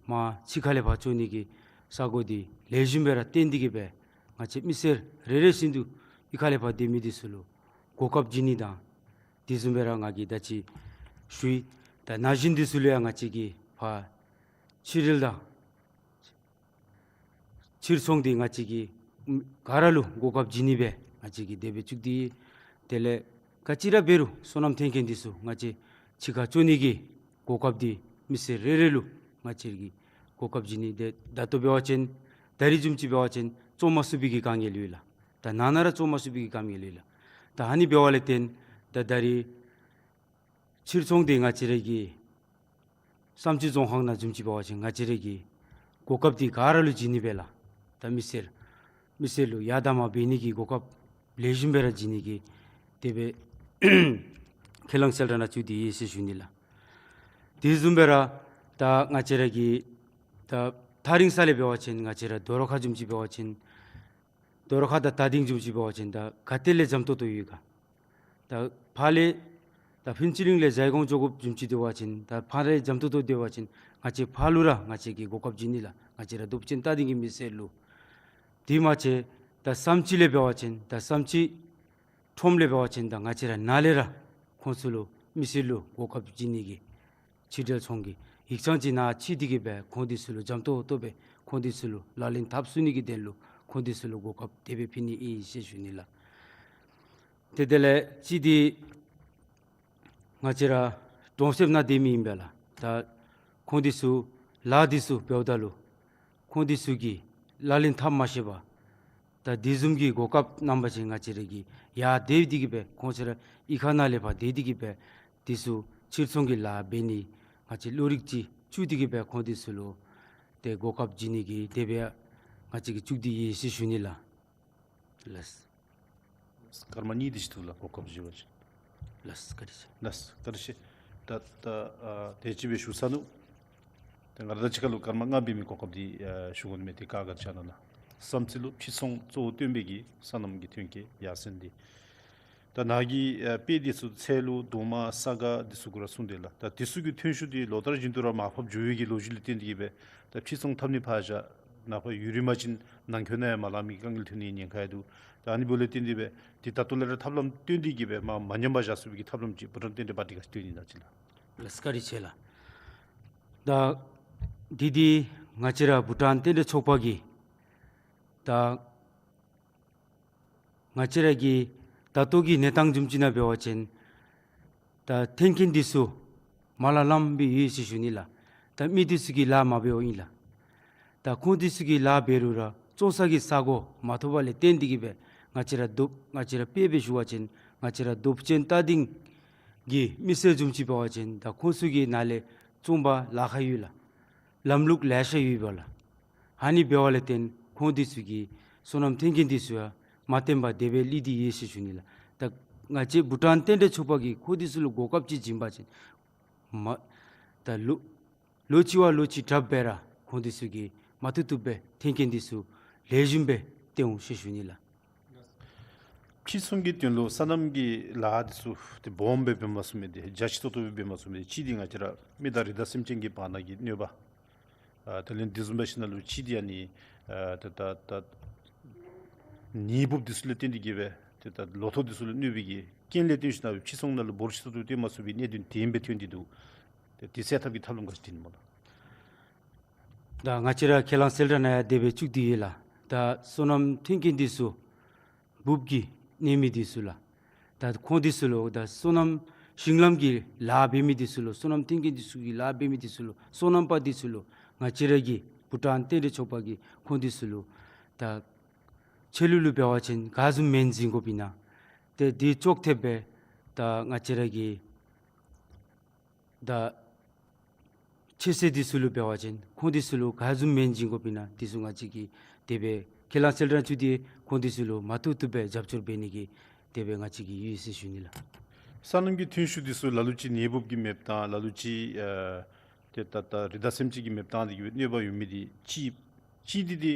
མར་ཕྱི་ཁ་ལས་ཕར་བཙོ་ནི་གི་ས་གོ་འདི་ལེགས་ཤོམ་སྦེ་ར་བཏོན་ཏེ་གི་སྦེ་ང་བཅས་མི་སེར་རེ་རེ་བཞིན་དུ་གཡུས་ཁ་ལས་ཕར་སྡོད་མི་འདི་ཚུ་ལུ་གོ་སྐབས་བྱིན་ནི་དང་དེ་བཟུམ་སྦེ་ར་ང་གིས་ད་ཅི་ཞུ་ཡི། ད་ན་གཞོན་འདི་ཚུ་ལུ་ཡང་ང་བཅས་ཀྱིས་ཕར་ཕྱི་རོལ་དང་ཕྱིར་ཚོང་འདི་ང་བཅས་ཀྱིས་ག་ར་ལུ་གོ་སྐབས་བྱིན་ནི་སྦེ་ང་བཅས་ཀྱིས་དེ་སྦེ་བཙུགས་ཏེ་ཡོད། དེ་ལས་ག་ཅི་ར་འབད་རུང་སོ་ནམ་ཐོན་སྐྱེད་འདི་ཚུ་ང་བཅས་ཕྱི་ཁར་བཙོ་ནི་གི་གོ་སྐབས་འདི་མི་སེར་རེ་རེ་ལུ་ང་བཅས་ཀྱིས་གོ་སྐབས་བྱིན་ནི། ཏེ་ད་ལྟོ་འབད་བ་ཅིན་ད་རིས་བཟུམ་ཅིག་འབད་བ་ཅིན་བཙོང་མ་ཚུགས་པའི་གི་དཀའ་ངལ་ཡོད་ལགས། ད་ནང་ན་ར་བཙོང་མ་ཚུགས་པའི་གི་དཀའ་ངལ་ཡོད་ལགས། ད་ཨ་ནི་འབདཝ་ལས་བརྟེན་ད་ད་རིས་ཕྱིར་ཚོང་འདི་ང་བཅས་ར་གིས་བསམ་སྤྱོད་རྫོང་ཁག་ནང་བཟུམ་ཅིག་འབད་བ་ཅིན་ང་བཅས་ར་གིས་གོ་སྐབས་འདི་ག་ར་ལུ་བྱིན་ནི་སྦེ་ལགས། ད་མི་སེར་མི་སེར་ལུ་ཡར་དང་མར་འབད་ནི་གི་གོ་སྐབས་ལེགས་ཤོམ་སྦེ་ར་བྱིན་ནི་གི་དེ་སྦེ་ཁས་བླངས་གསལ་བསྒྲགས་ནང་བཙུགས་ཏེ་ཡོད་ཟེར་ཞུ་ནི་ལགས། དེ་བཟུམ་སྦེ་ར་ད་ང་བཅས་ར་གིས་ད་ཐག་རིང་ས་ལས་འབད་བ་ཅིན་ང་བཅས་ར་དོ་རུང་ཁག་བཟུམ་ཅིག་འབད་བ་ཅིན་དོ་རུང་ཁག་དང་ད་སྡིངས་བཟུམ་ཅིག་འབད་བ་ཅིན་ད་ག་ཏེ་ལས་འཇམ་ཏོང་ཏོ་ཡོད་ག། ད་ཕར་ལས་ད་ཕུན་ཚོགས་གླིང་ལས་བཟའ་འོང་འགྱོ་དགོཔ་བཟུམ་ཅིག་འབད་བ་ཅིན་ད་ཕར་ལས་འཇམ་ཏོང་ཏོ་འབད་བ་ཅིན་ང་བཅས་ཕར་ལུ་ར་ང་བཅས་ཀྱིས་གོ་སྐབས་བྱིན་ནི་ལགས། ང་བཅས་ར་རྡོ་ཕུག་ཅན་རྟ་སྡིངས་ཀྱི་མི་སེར་ལུ། དེ་མ་ཚད་ད་བསམ་སྤྱི་ལས་འབད་བ་ཅིན་ད་བསམ་སྤྱི་ཁྲོམ་ལས་འབད་བ་ཅིན་ད་ང་བཅས་ར་ནཱ་ལས་ར་ཁོང་ཚུ་ལུ་མི་སེར་ལུ་གོ་སྐབས་བྱིན་ནི་གི་ཕྱི་འབྲེལ་ཚོང་གི་ཡིག་ཚང་ཅིག་ནཱ་ཕྱེ་སྟེ་གི་སྦེ་ཁོང་འདི་ཚུ་ལུ་འཇམ་ཏོང་ཏོ་སྦེ་ཁོང་འདི་ཚུ་ལུ་ལག་ལེན་འཐབ་ཚུགས་ནི་གི་དོན་ལུ་ཁོང་འདི་ཚུ་ལུ་གོ་སྐབས་དེ་སྦེ་ཕུལ་ནི་ཨིན་ཟེར་ཞུ་ནི་ལགས། ཏེ་དེ་ལས་གཅིག་འདི་ང་བཅས་ར་གྲོང་གསེབ་ནང་སྡོད་མི་ཨིན་པས་ལགས། ད་ཁོང་འདི་ཚུ་ལཱ་འདི་ཚུ་འབདཝ་ད་ལུ་ཁོང་འདི་ཚུ་གིས་ལག་ལེན་འཐབ་མ་ཤེས་པར་ད་དེ་བཟུམ་གྱི་གོ་སྐབས་གནང་པ་ཅིན་ང་བཅས་ར་གིས་ཡར་སྡོད་དེ་གི་སྦེ་ཁོང་ཚུ་ར་གཡུས་ཁ་ནང་ལས་ཕར་སྡོད་དེ་གི་སྦེ་དེ་ཚུ་ཕྱིར་ཚོང་གི་ལཱ་འབད་ནི་ང་བཅས་བློ་རིག་ཅིག་བཅུག་སྟེ་གི་སྦེ་ཁོང་འདི་ཚུ་ལུ་ཏེ་གོ་སྐབས་བྱིན་ནི་གི་དེ་སྦེ་ང་བཅས་ཀྱིས་བཙུགས་ཏེ་ཡོད་ཟེར་ཞུ་ནི་ལགས། ལགས། སྐར་མ་གཉིས་དེ་ཅིག་འདུག་ལགས། གོ་སྐབས་བྱིན་པ་ཅིན། ལགས་བཀའ་དྲིན་ཆེ། ལགས་བཀའ་དྲིན་ཆེ། ད་ད་ཨ་དེ་ཅིག་སྦེ་ཞུ་ཚར་ནུག། ད་ང་ར་ད་ཅི་ཁ་ལུ་སྐར་མ་ལྔ་འབད་མི་གོ་སྐབས་འདི་ཨ་ཞུ་དགོ་ནི་མས། དེ་བཀའ་དགའ་བྱ་གནང་གནང་། བསམ་རྩེ་ལུ་ཕྱིར་ཚོང་གཙོ་བོ་བཏོན་པའི་གི་སོ་ནམ་གྱི་ཐོན་སྐྱེད་ཡར་སེང་འདི། ད་ནཱ་གི་ཨ་དཔེ་འདི་ཚུ་ཚལ་ལུ་རྡོག་མ་ས་ག་འདི་ཚུ་གུ་ར་གསུངས་ཏེ་ལགས། ད་འདི་ཚུ་གི་ཐོན་ཤུགས་འདི་ལོ་ལྟར་བཞིན་དུ་ར་མར་ཕབ་འགྱོ་བའི་གི་ལོ་རྒྱུས་ལུ་བརྟེན་ཏེ་གི་སྦེ་ད་ཕྱིར་ཚོང་འཐབ་ནི་ཕར་བཞག། ནཱ་ཕར་ཡུན་རིང་པ་ཅིན་ནང་འཁོད་ནང་ཡང་མ་ལང་མི་གི་དཀའ་ངལ་ཐོན་ནི་ཉེན་ཁ་ཡང་འདུག། ད་ཨ་ནི་འབདཝ་ལས་བརྟེན་ཏེ་སྦེ་འདི་ད་ལྟོ་ལས་ར་ཐབས་ལམ་བཏོན་ཏེ་གི་སྦེ་མར་མ་ཉམས་པར་བཞག་ཚུགས་པའི་གི་ཐབས་ལམ་ཅིག་བུ་ཊཱན་རྟེན་འབྲེལ་པར་ཊི་ག་ཅི་བཏོན་ནི་ན་ཅིག་ལགས། ལགས་བཀའ་དྲིན་ཆེ་ལགས། ད་འདི་འདི་ང་བཅས་ར་བུ་ཊཱན་རྟེན་འབྲེལ་ཚོགས་པ་གིས་ད་ང་བཅས་ར་གི་ད་ལྟོ་གི་གནས་སྟངས་བཟུམ་ཅིག་ནང་འབད་བ་ཅིན་ད་ཐོན་སྐྱེད་འདི་ཚུ་མར་ལས་ལངམ་སྦེ་ཡོད་ཟེར་ཞུ་ནི་ལགས། ད་མི་འདི་ཚུ་གིས་ལཱ་མ་འབདཝ་ཨིན་ལགས། ད་ཁོང་འདི་ཚུ་གིས་ལཱ་འབད་རུང་ར་བཙོང་ས་གི་ས་གོ་མ་ཐོབ་པ་ལས་བརྟེན་ཏེ་གི་སྦེ་ང་བཅས་ར་རྡོ་ང་བཅས་ར་དཔེ་སྦེ་ཞུ་བ་ཅིན་ང་བཅས་ར་རྡོ་ཕུག་ཅན་རྟ་སྡིངས་ཀྱི་མི་སེར་བཟུམ་ཅིག་འབད་བ་ཅིན་ད་ཁོང་ཚུ་གིས་ནཱ་ལས་བཙོང་པར་ལཱ་ཁག་ཡོད་ལགས། ལམ་ལུགས་ལེ་ཤ་ཡོད་པས་ལགས། ཨ་ནི་འབདཝ་ལས་བརྟེན་ཁོང་འདི་ཚུ་གིས་སོ་ནམ་ཐོན་སྐྱེད་འདི་ཚུ་ཡང་མ་བཏོན་པར་དེ་སྦེ་ལུས་ཏེ་ཡོད་ཟེར་ཞུ་ནི་ལགས། ད་ང་བཅས་བུ་ཊཱན་རྟེན་འབྲེལ་ཚོགས་པ་གིས་ཁོང་འདི་ཚུ་ལུ་གོ་སྐབས་ཅིག་བྱིན་པ་ཅིན་མ་ད་ལོ་ལོ་གཅིག་བ་ལོ་གཅིག་དྲགཔ་སྦེ་ར་ཁོང་འདི་ཚུ་གིས་མ་བཏུབ་བཏུབ་སྦེ་ཐོན་སྐྱེད་འདི་ཚུ་ལེགས་ཤོམ་སྦེ་བཏོན་འོང་ཟེར་ཞུ་ནི་ལགས། ཕྱིར་ཚོང་གི་དོན་ལུ་སོ་ནམ་གྱི་ལཱ་འདི་ཚུ་ཏེ་སྦོམ་སྦེ་འབད་མ་ཚུགས་མི་འདི་རྒྱ་ཆེ་ཏོག་ཏོ་སྦེ་འབད་མ་ཚུགས་མི་འདི་གཅིག་འདི་ང་བཅས་ར་མི་དང་རི་དྭགས་སེམས་ཅན་གྱི་བར་ན་གི་གནོད་པ། ཨ་དེ་ལས་དེ་བཟུམ་སྦེ་ཞིནམ་ལས་གཅིག་འདི་ཨ་ནི་ཨ་ད་ད་ད་ནད་འབུཔ་འདི་ཚུ་ལས་བརྟེན་ཏེ་གི་སྦེ་ཏེ་ད་ལོ་ཐོག་འདི་ཚུ་ལུ་གནོད་པའི་གི་རྐྱེན་ལས་བརྟེན་ཞིནམ་ལས་ཕྱིར་ཚོང་ནང་ལུ་འབོར་ཆེ་ཏོག་ཏོ་སྦེ་བཏོན་མ་ཚུགས་པའི་གནད་དོན་དེ་སྦེ་ཐོན་ཏེ་འདུག། ཏེ་དེ་སེལ་ཐབས་ཀྱི་ཐབས་ལམ་ག་ཅི་ཨིན་ན་སྨོ་ལགས། ད་ང་བཅས་ར་ཁས་བླངས་གསལ་བསྒྲགས་ནང་ཡང་དེ་སྦེ་བཅུག་སྟེ་ཡོད་ལགས། ད་སོ་ནམ་ཐོན་སྐྱེད་འདི་ཚུ་འབུཔ་གིས་གནོད་མི་འདི་ཚུ་ལགས། ད་ཁོང་འདི་ཚུ་ལུ་ད་སོ་ནམ་ཞིང་ལམ་གྱི་ལཱ་འབད་མི་འདི་ཚུ་ལུ་སོ་ནམ་ཐོན་སྐྱེད་འདི་ཚུ་གི་ལཱ་འབད་མི་འདི་ཚུ་ལུ་སོ་ནམ་པ་འདི་ཚུ་ལུ་ང་བཅས་ར་གི་བུ་ཊཱན་རྟེན་འབྲེལ་ཚོགས་པ་གིས་ཁོང་འདི་ཚུ་ལུ་ད་ཆད་ལུ་ལུ་འབད་བ་ཅིན་ག་བཟུམ་མེན་བྱིན་དགོཔ་ཨིན་ན། ཏེ་དེ་ཅོག་འཐདཔ་སྦེ་ད་ང་བཅས་ར་གི་ད་ཆད་སེལ་འདི་ཚུ་ལུ་འབད་བ་ཅིན་ཁོང་འདི་ཚུ་ལུ་ག་བཟུམ་མེན་བྱིན་དགོཔ་ཨིན་ན་འདི་ཚུ་ང་བཅས་ཀྱིས་དེ་སྦེ་ཁས་བླངས་གསལ་བསྒྲགས་ཚུ་འདི་ཁོང་འདི་ཚུ་ལུ་མ་བཏུབ་བཏུབ་སྦེ་རྒྱབ་སྐྱོར་འབད་ནི་གི་དེ་སྦེ་ང་བཅས་ཀྱིས་ཡོད་ཟེར་ཞུ་ནི་ལགས། སོ་ནམ་གྱི་ཐོན་ཤུགས་འདི་ཚུ་ལ་ལུ་ཅིག་ནད་འབུཔ་གི་མེདཔ་ཐངས་ལ་ལུ་ཅིག་ཨ་ཏེ་ད་ད་རི་དྭགས་སེམས་ཅན་གྱི་མེདཔ་ཐངས་འདི་གིས་གནོད་པ་ཡོད་མི་འདི་གཅིག། གཅིག་འདི་འདི་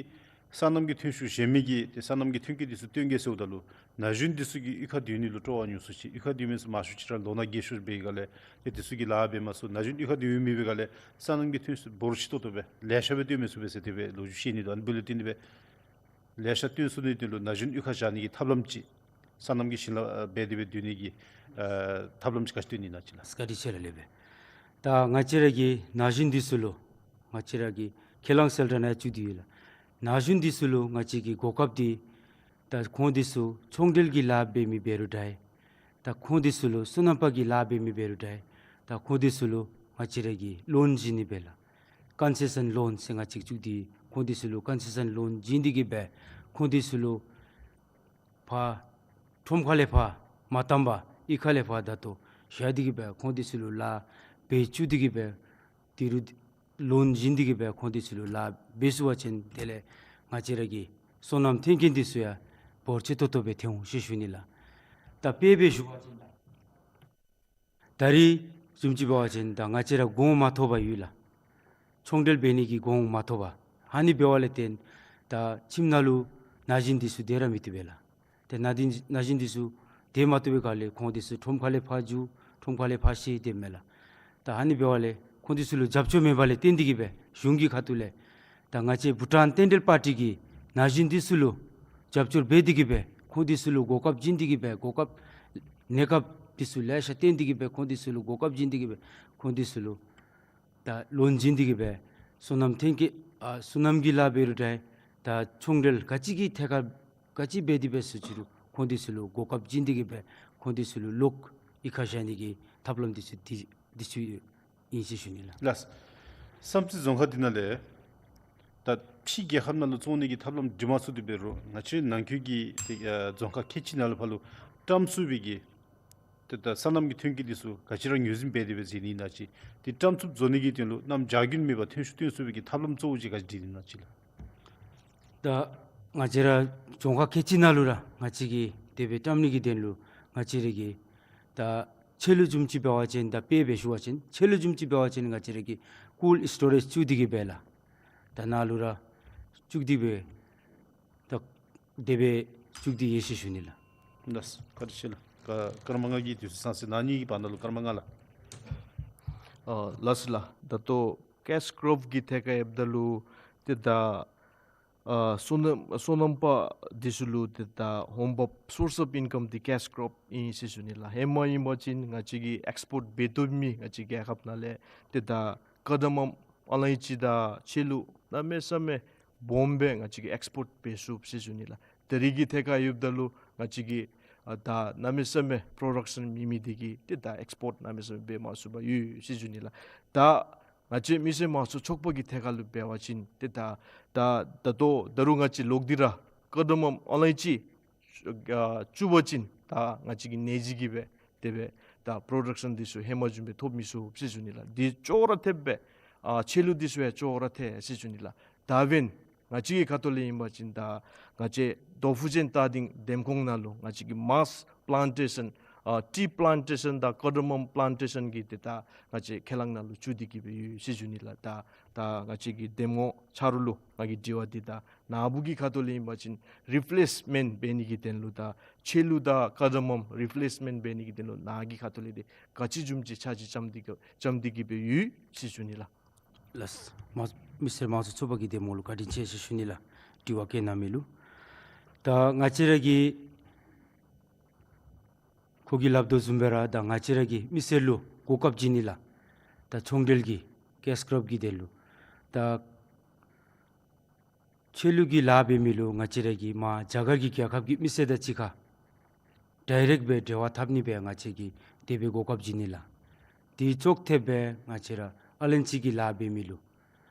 སོ་ནམ་གྱི་ཐོན་ཤུགས་གཞན་མི་གིས་ཏེ་སོ་ནམ་གྱི་ཐོན་སྐྱེད་འདི་ཚུ་བཏོན་གེ་ཟེརཝ་ད་ལུ་ ན་གཞོན་འདི་ཚུ་གིས་གཡུས་ཁར་སྡོད་ནི་ལུ་སྤྲོ་བ་ཉུང་སུ་ཅིག། གཡུས་ཁར་སྡོད་མི་ཚུ་མང་ཤོས་ཅིག་ར་ལོ་ན་རྒས་ཤོས་འབད་བའི་སྒང་ལས་ཏེ་འདི་ཚུ་གིས་ལཱ་འབད་མ་ཚུགས། ན་གཞོན་གཡུས་ཁར་སྡོད་མི་མེད་པའི་སྒང་ལས་སོ་ནམ་གྱི་ཐོན་ཚད་འབོར་ཆེ་ཏོག་ཏོ་སྦེ་ལེ་ཤ་སྦེ་བཏོན་མི་ཚུགས་པས་ཟེར་དེ་སྦེ་ལོ་རྒྱུས་བཤད་ནི་འདུག། ཨ་ནི་འབདཝ་ལས་བརྟེན་ཏེ་སྦེ་ལེ་ཤ་བཏོན་ཚུགས་ནིའི་དོན་ལུ་ན་གཞོན་གཡུས་ཁར་བཞག་ནི་གི་ཐབས་ལམ་ཅིག་སོ་ནམ་གྱི་བྱིན་རླབས་འབད་དེ་སྦེ་སྡོད་ནི་གི་ཨ་ཐབས་ལམ་ཅིག་ག་ཅི་སྟོན་ནི་ཨིན་ན་ཅིག་ལགས། བཀའ་དྲིན་ཆེ་ལགས། ལེགས་པས། ད་ང་བཅས་ར་གིས་ན་གཞོན་འདི་ཚུ་ལུ་ང་བཅས་ར་གིས་ཁས་བླངས་གསལ་བསྒྲགས་ནང་ཡང་བཙུགས་ཏེ་ཡོད་ལགས། ན་གཞོན་འདི་ཚུ་ལུ་ང་བཅས་ཀྱི་གོ་སྐབས་འདི་ད་ཁོང་འདི་ཚུ་ཚོང་འབྲེལ་གྱི་ལཱ་འབད་མི་འབད་རུང་འདྲ། ད་ཁོང་འདི་ཚུ་ལུ་སོ་ནམ་པ་གི་ལཱ་འབད་མི་འབད་རུང་འདྲ། ད་ཁོང་འདི་ཚུ་ལུ་ང་བཅས་ར་གིས་ལོན་བྱིན་ནི་སྦེ་ལགས། ཀོན་སེ་ཤཱན་ལོན་ཟེར་ང་བཅས་བཙུགས་ཏེ་ཁོང་འདི་ཚུ་ལུ་ཀོན་སེ་ཤཱན་ལོན་བྱིན་ཏེ་གིས་སྦེ་ཁོང་འདི་ཚུ་ལུ་ཕར་ཁྲོམ་ཁ་ལས་ཕར་མ་བཏང་པར་གཡུས་ཁ་ལས་ཕར་ད་ལྟོ་བཞག་སྟེ་གིས་སྦེ་ཁོང་འདི་ཚུ་ལུ་ལཱ་འབད་བཅུག་སྟེ་གིས་སྦེ་ཏི་རུ་ལོན་བྱིན་ཏེ་གིས་སྦེ་ཁོང་འདི་ཚུ་ལུ་ལཱ་འབད་ཚུགས་པ་ཅིན་དེ་ལས་ང་བཅས་ར་གི་སོ་ནམ་ཐོན་སྐྱེད་འདི་ཚུ་ཡང་འབོར་ཆེ་ཏོག་ཏོ་སྦེ་ཐོན་འོང་ཟེར་ཞུ་ནི་ལགས། ད་དཔེ་སྦེ་ཞུ་བ་ཅིན་ད་ད་རིས་བཟུམ་ཅིག་འབད་བ་ཅིན་ད་ང་བཅས་ར་གོང་མ་ཐོབ་པར་ཡོད་ལགས། ཚོང་འབྲེལ་འབད་ནི་གི་གོང་མ་ཐོབ་པར། ཨ་ནི་འབདཝ་ལས་བརྟེན་ད་ཁྱིམ་ནང་ལུ་ན་གཞོན་འདི་ཚུ་སྡོད་ར་མི་བཏུབ་པས་ལགས། ཏེ་ན་གཞོན་ན་གཞོན་འདི་ཚུ་སྡོད་མ་བཏུབ་པའི་སྒང་ལས་ཁོང་འདི་ཚུ་ཁྲོམ་ཁ་ལས་ཕར་འགྱོ་ཁྲོམ་ཁ་ལས་ཕར་ཤོར་སྡོདཔ་མས་ལགས། ད་ཨ་ནི་འབདཝ་ལས་ཁོང་འདི་ཚུ་ལུ་རྒྱབ་སྐྱོར་མེདཔ་ལས་བརྟེན་ཏེ་གིས་སྦེ་གཞུང་གི་ཁ་ཐུག་ལས་ད་ང་བཅས་བྷུ་ཊཱན་བསྟན་འབྲེལ་པར་ཊི་གིས་ན་གཞོན་འདི་ཚུ་ལུ་རྒྱབ་སྐྱོར་འབད་དེ་གིས་སྦེ་ཁོང་འདི་ཚུ་ལུ་གོ་སྐབས་བྱིན་ཏེ་གིས་སྦེ་གོ་སྐབས་གནས་སྐབས་འདི་ཚུ་ལེ་ཤ་བསྟན་ཏེ་གིས་སྦེ་ཁོང་འདི་ཚུ་ལུ་གོ་སྐབས་བྱིན་ཏེ་གིས་སྦེ་ཁོང་འདི་ཚུ་ལུ་ད་ལོན་བྱིན་ཏེ་གིས་སྦེ་སོ་ནམ་ཐོན་སྐྱེད་ཨ་སོ་ནམ་གྱི་ལཱ་འབད་རུང་འདྲ། ད་ཚོང་འབྲེལ་ག་ཅི་གི་ཐད་ཁར་ག་ཅི་འབད་དེ་འབད་ཟེར་ཅི་རུང་ཁོང་འདི་ཚུ་ལུ་གོ་སྐབས་བྱིན་ཏེ་གིས་སྦེ་ཁོང་འདི་ཚུ་ལུ་ལོག་གཡུས་ཁར་བཞག་ནི་གི་ཐབས་ལམ་འདི་ཚུ་འདི་འདི་ཚུ་ཨིན་ཟེར་ཞུ་ནི་ལགས། ལགས། བསམ་རྩེ་རྫོང་ཁག་འདི་ནང་ལས་ད་ཕྱི་རྒྱལ་ཁབ་ནང་ལུ་བཙོང་ནི་གི་ཐབས་ལམ་འདི་མ་ཚུགས་ཏེ་འབད་རུང་ང་བཅས་ནང་འཁོད་ཀྱི་ཏེ་ཨ་རྫོང་ཁག་ཁལ་གཅིག་ནང་ལུ་ཕར་ལུ་བཀྲམ་ཚུགས་པའི་གི་ཏེ་ད་སོ་ནམ་གྱི་ཐོན་སྐྱེད་འདི་ཚུ་ག་ཅི་ར་ངོས་འཛིན་འབད་དེ་སྦེ་བྱིན་ནི་ཨིན་ན་ཅིག། ཏེ་བཀྲམ་ཚུགསཔ་བཟོ་ནི་གི་དོན་ལུ་གནམ་བྱཱར་རྒྱུན་མེད་པར་ཐོན་ཤུགས་བཏོན་ཚུགས་པའི་གི་ཐབས་ལམ་གཙོ་བོ་ཅིག་ག་ཅི་ཨིན་ན་ཅིག་ལགས། ད་ང་བཅས་ར་རྫོང་ཁག་ཁལ་གཅིག་ནང་ལུ་ར་ང་བཅས་ཀྱིས་དེ་སྦེ་བཀྲམ་ནི་གི་དོན་ལུ་ང་བཅས་ར་གིས་ད་ཆེ་ལུགས་བཟུམ་ཅིག་འབད་བ་ཅིན་ད་དཔེ་སྦེ་ཞུ་བ་ཅིན་ཆེ་ལུགས་བཟུམ་ཅིག་འབད་བ་ཅིན་ང་བཅས་ར་གིས་ཀོལཌ་སི་ཊོ་རེཇ་བཙུགས་ཏེ་གིས་སྦེ་ལགས། ད་ནཱ་ལུ་ར་བཙུགས་ཏེ་སྦེ་ད་དེ་སྦེ་བཙུགས་ཏེ་ཡོད་ཟེར་ཞུ་ནི་ལགས། ལགས། བཀའ་དྲིན་ཆེ་ལགས། ཀ་སྐར་མ་ལྔ་གི་དུས་ཚོད་ཚང་སོ་ཡི། ནཱ་གཉིས་ཀྱི་བར་ན་ལུ་སྐར་མ་ལྔ་ལགས། ཨ་ལགས་སོ་ལགས། ད་ལྟོ་ཀེཤ་ཀོརོབ་ཀྱི་ཐད་ཁར་ཡོདཔ་ད་ལུ་ཏེ་ད་ཨ་སོ་ནམ་སོ་ནམ་པ་འདི་ཚུ་ལུ་ཏེ་ད་འོང་འབབ་སོརསི་ཨོཕ་ཨིན་ཀམ་འདི་ཀེཤ་ཀོརོབ་ཨིན་ཟེར་ཞུ་ནི་ལགས། ཧེ་མ་ཨིན་པ་ཅིན་ང་བཅས་ཀྱིས་ཨེགསི་པོརཊ་འབད་བཏུབ་མི་ང་བཅས་རྒྱལ་ཁབ་ནང་ལས་ཏེ་ད་ཀར་ཌ་མམ་ཨ་ལ་ཨིན་ཅི་དང་ཆེ་ལུགས་གནམ་མེད་ས་མེད་སྦོམ་སྦེ་ང་བཅས་ཀྱིས་ཨེགསི་པོརཊ་འབད་ཚུགས་ཟེར་ཞུ་ནི་ལགས། ད་རིས་ཀྱི་ཐད་ཁར་ཡོདཔ་ད་ལུ་ང་བཅས་ཀྱིས་ཨ་ད་གནམ་མེད་ས་མེད་པྲོ་ཌག་ཤཱན་མེད་མི་འདི་གིས་ཏེ་ད་ཨེགསི་པོརཊ་གནམ་མེད་ས་མེད་འབད་མ་ཚུགས་པར་ཡོད་ཟེར་ཞུ་ནི་ལགས། ད་ང་བཅས་མི་སེར་དམངས་གཙོ་ཚོགས་པ་གི་ཐད་ཁར་ལུ་འབད་བ་ཅིན་ཏེ་ད་ད་ད་ལྟོ་ད་རུང་ང་བཅས་ལོག་སྟེ་ར་ཀར་ཌ་མམ་ཨ་ལ་ཨིན་ཅི་ཨ་བཙུགས་པ་ཅིན་ད་ང་བཅས་ཀྱིས་ནེ་ཇི་གིས་སྦེ་དེ་སྦེ་ད་པྲོ་ཌག་ཤཱན་འདི་ཚུ་ཧེ་མ་བཟུམ་སྦེ་ཐོབ་མི་ཚུགས་ཟེར་ཞུ་ནི་ལགས། འདི་ཅོག་ར་འཐདཔ་སྦེ་ཨ་ཆེ་ལུགས་འདི་ཚུ་ཡང་ཅོག་ར་འཐད་ཟེར་ཞུ་ནི་ལགས། ད་འབདན་ང་བཅས་ཀྱི་ཁ་ཐུག་ལས་ཨིན་པ་ཅིན་ད་ང་བཅས་རྡོ་ཕུག་ཅན་རྟ་སྡིང་འདེམས་ཁོངས་ནང་ལུ་ང་བཅས་ཀྱིས་མཱསི་པླན་ཊེ་ཤཱན་ཨ་ཊི་པླན་ཊེ་ཤཱན་དང་ཀར་ཌ་མམ་པླན་ཊེ་ཤཱན་གྱི་ཏེ་ད་ང་བཅས་ཁས་བླངས་ནང་ལུ་བཙུགས་ཏེ་གིས་སྦེ་ཡོད་ཟེར་ཞུ་ནི་ལགས། ད་ད་ང་བཅས་ཀྱི་འདེམས་ངོ་ཆ་རོགས་ལུ་ང་གིས་དྲི་བ་འདི་ད་ནཱ་བུ་གི་ཁ་ཐུག་ལས་ཨིན་པ་ཅིན་རི་པི་ལེསི་མེནཊ་འབད་ནི་གི་དོན་ལུ་ད་ཆེ་ལུགས་དང་ཀར་ཌ་མམ་རི་པི་ལེསི་མེནཊ་འབད་ནི་གི་དོན་ལུ་ནཱ་གི་ཁ་ཐུག་ལས་འདི་ག་ཅི་བཟུམ་ཅིག་འཆར་གཞི་བརྩམས་ཏེ་གིས་བརྩམས་ཏེ་གིས་སྦེ་ཡོད་ཟེར་ཞུ་ནི་ལགས། ལགས། མ་མི་སེར་དམངས་གཙོ་ཚོགས་པ་གི་འདེམས་ངོ་ལུ་བཀའ་དྲིན་ཆེ་ཟེར་ཞུ་ནི་ལགས། དྲི་བ་ག་ནི་མེད་ལུ། ད་ང་བཅས་ར་གི་ཁོ་གིས་སླབ་དོ་བཟུམ་སྦེ་ར་ད་ང་བཅས་ར་གིས་མི་སེར་ལུ་གོ་སྐབས་བྱིན་ནི་ལགས། ད་ཚོང་འབྲེལ་གྱི་ཀེཤ་ཀོརོབ་ཀྱི་དོན་ལུ་ད་ཆོས་ལུགས་ཀྱི་ལཱ་འབད་མི་ལུ་ང་བཅས་ར་གིས་མར་རྒྱ་གར་གྱི་རྒྱལ་ཁབ་ཀྱི་མི་སེར་དང་གཅིག་ཁར་ཌའི་རེཀཊ་སྦེ་འབྲེལ་བ་འཐབ་ནི་སྦེ་ང་བཅས་ཀྱིས་དེ་སྦེ་གོ་སྐབས་བྱིན་ནི་ལགས། དེ་ཅོག་འཐདཔ་སྦེ་ང་བཅས་ར་ཨ་ལན་ཅི་གི་ལཱ་འབད་མི་ལུ་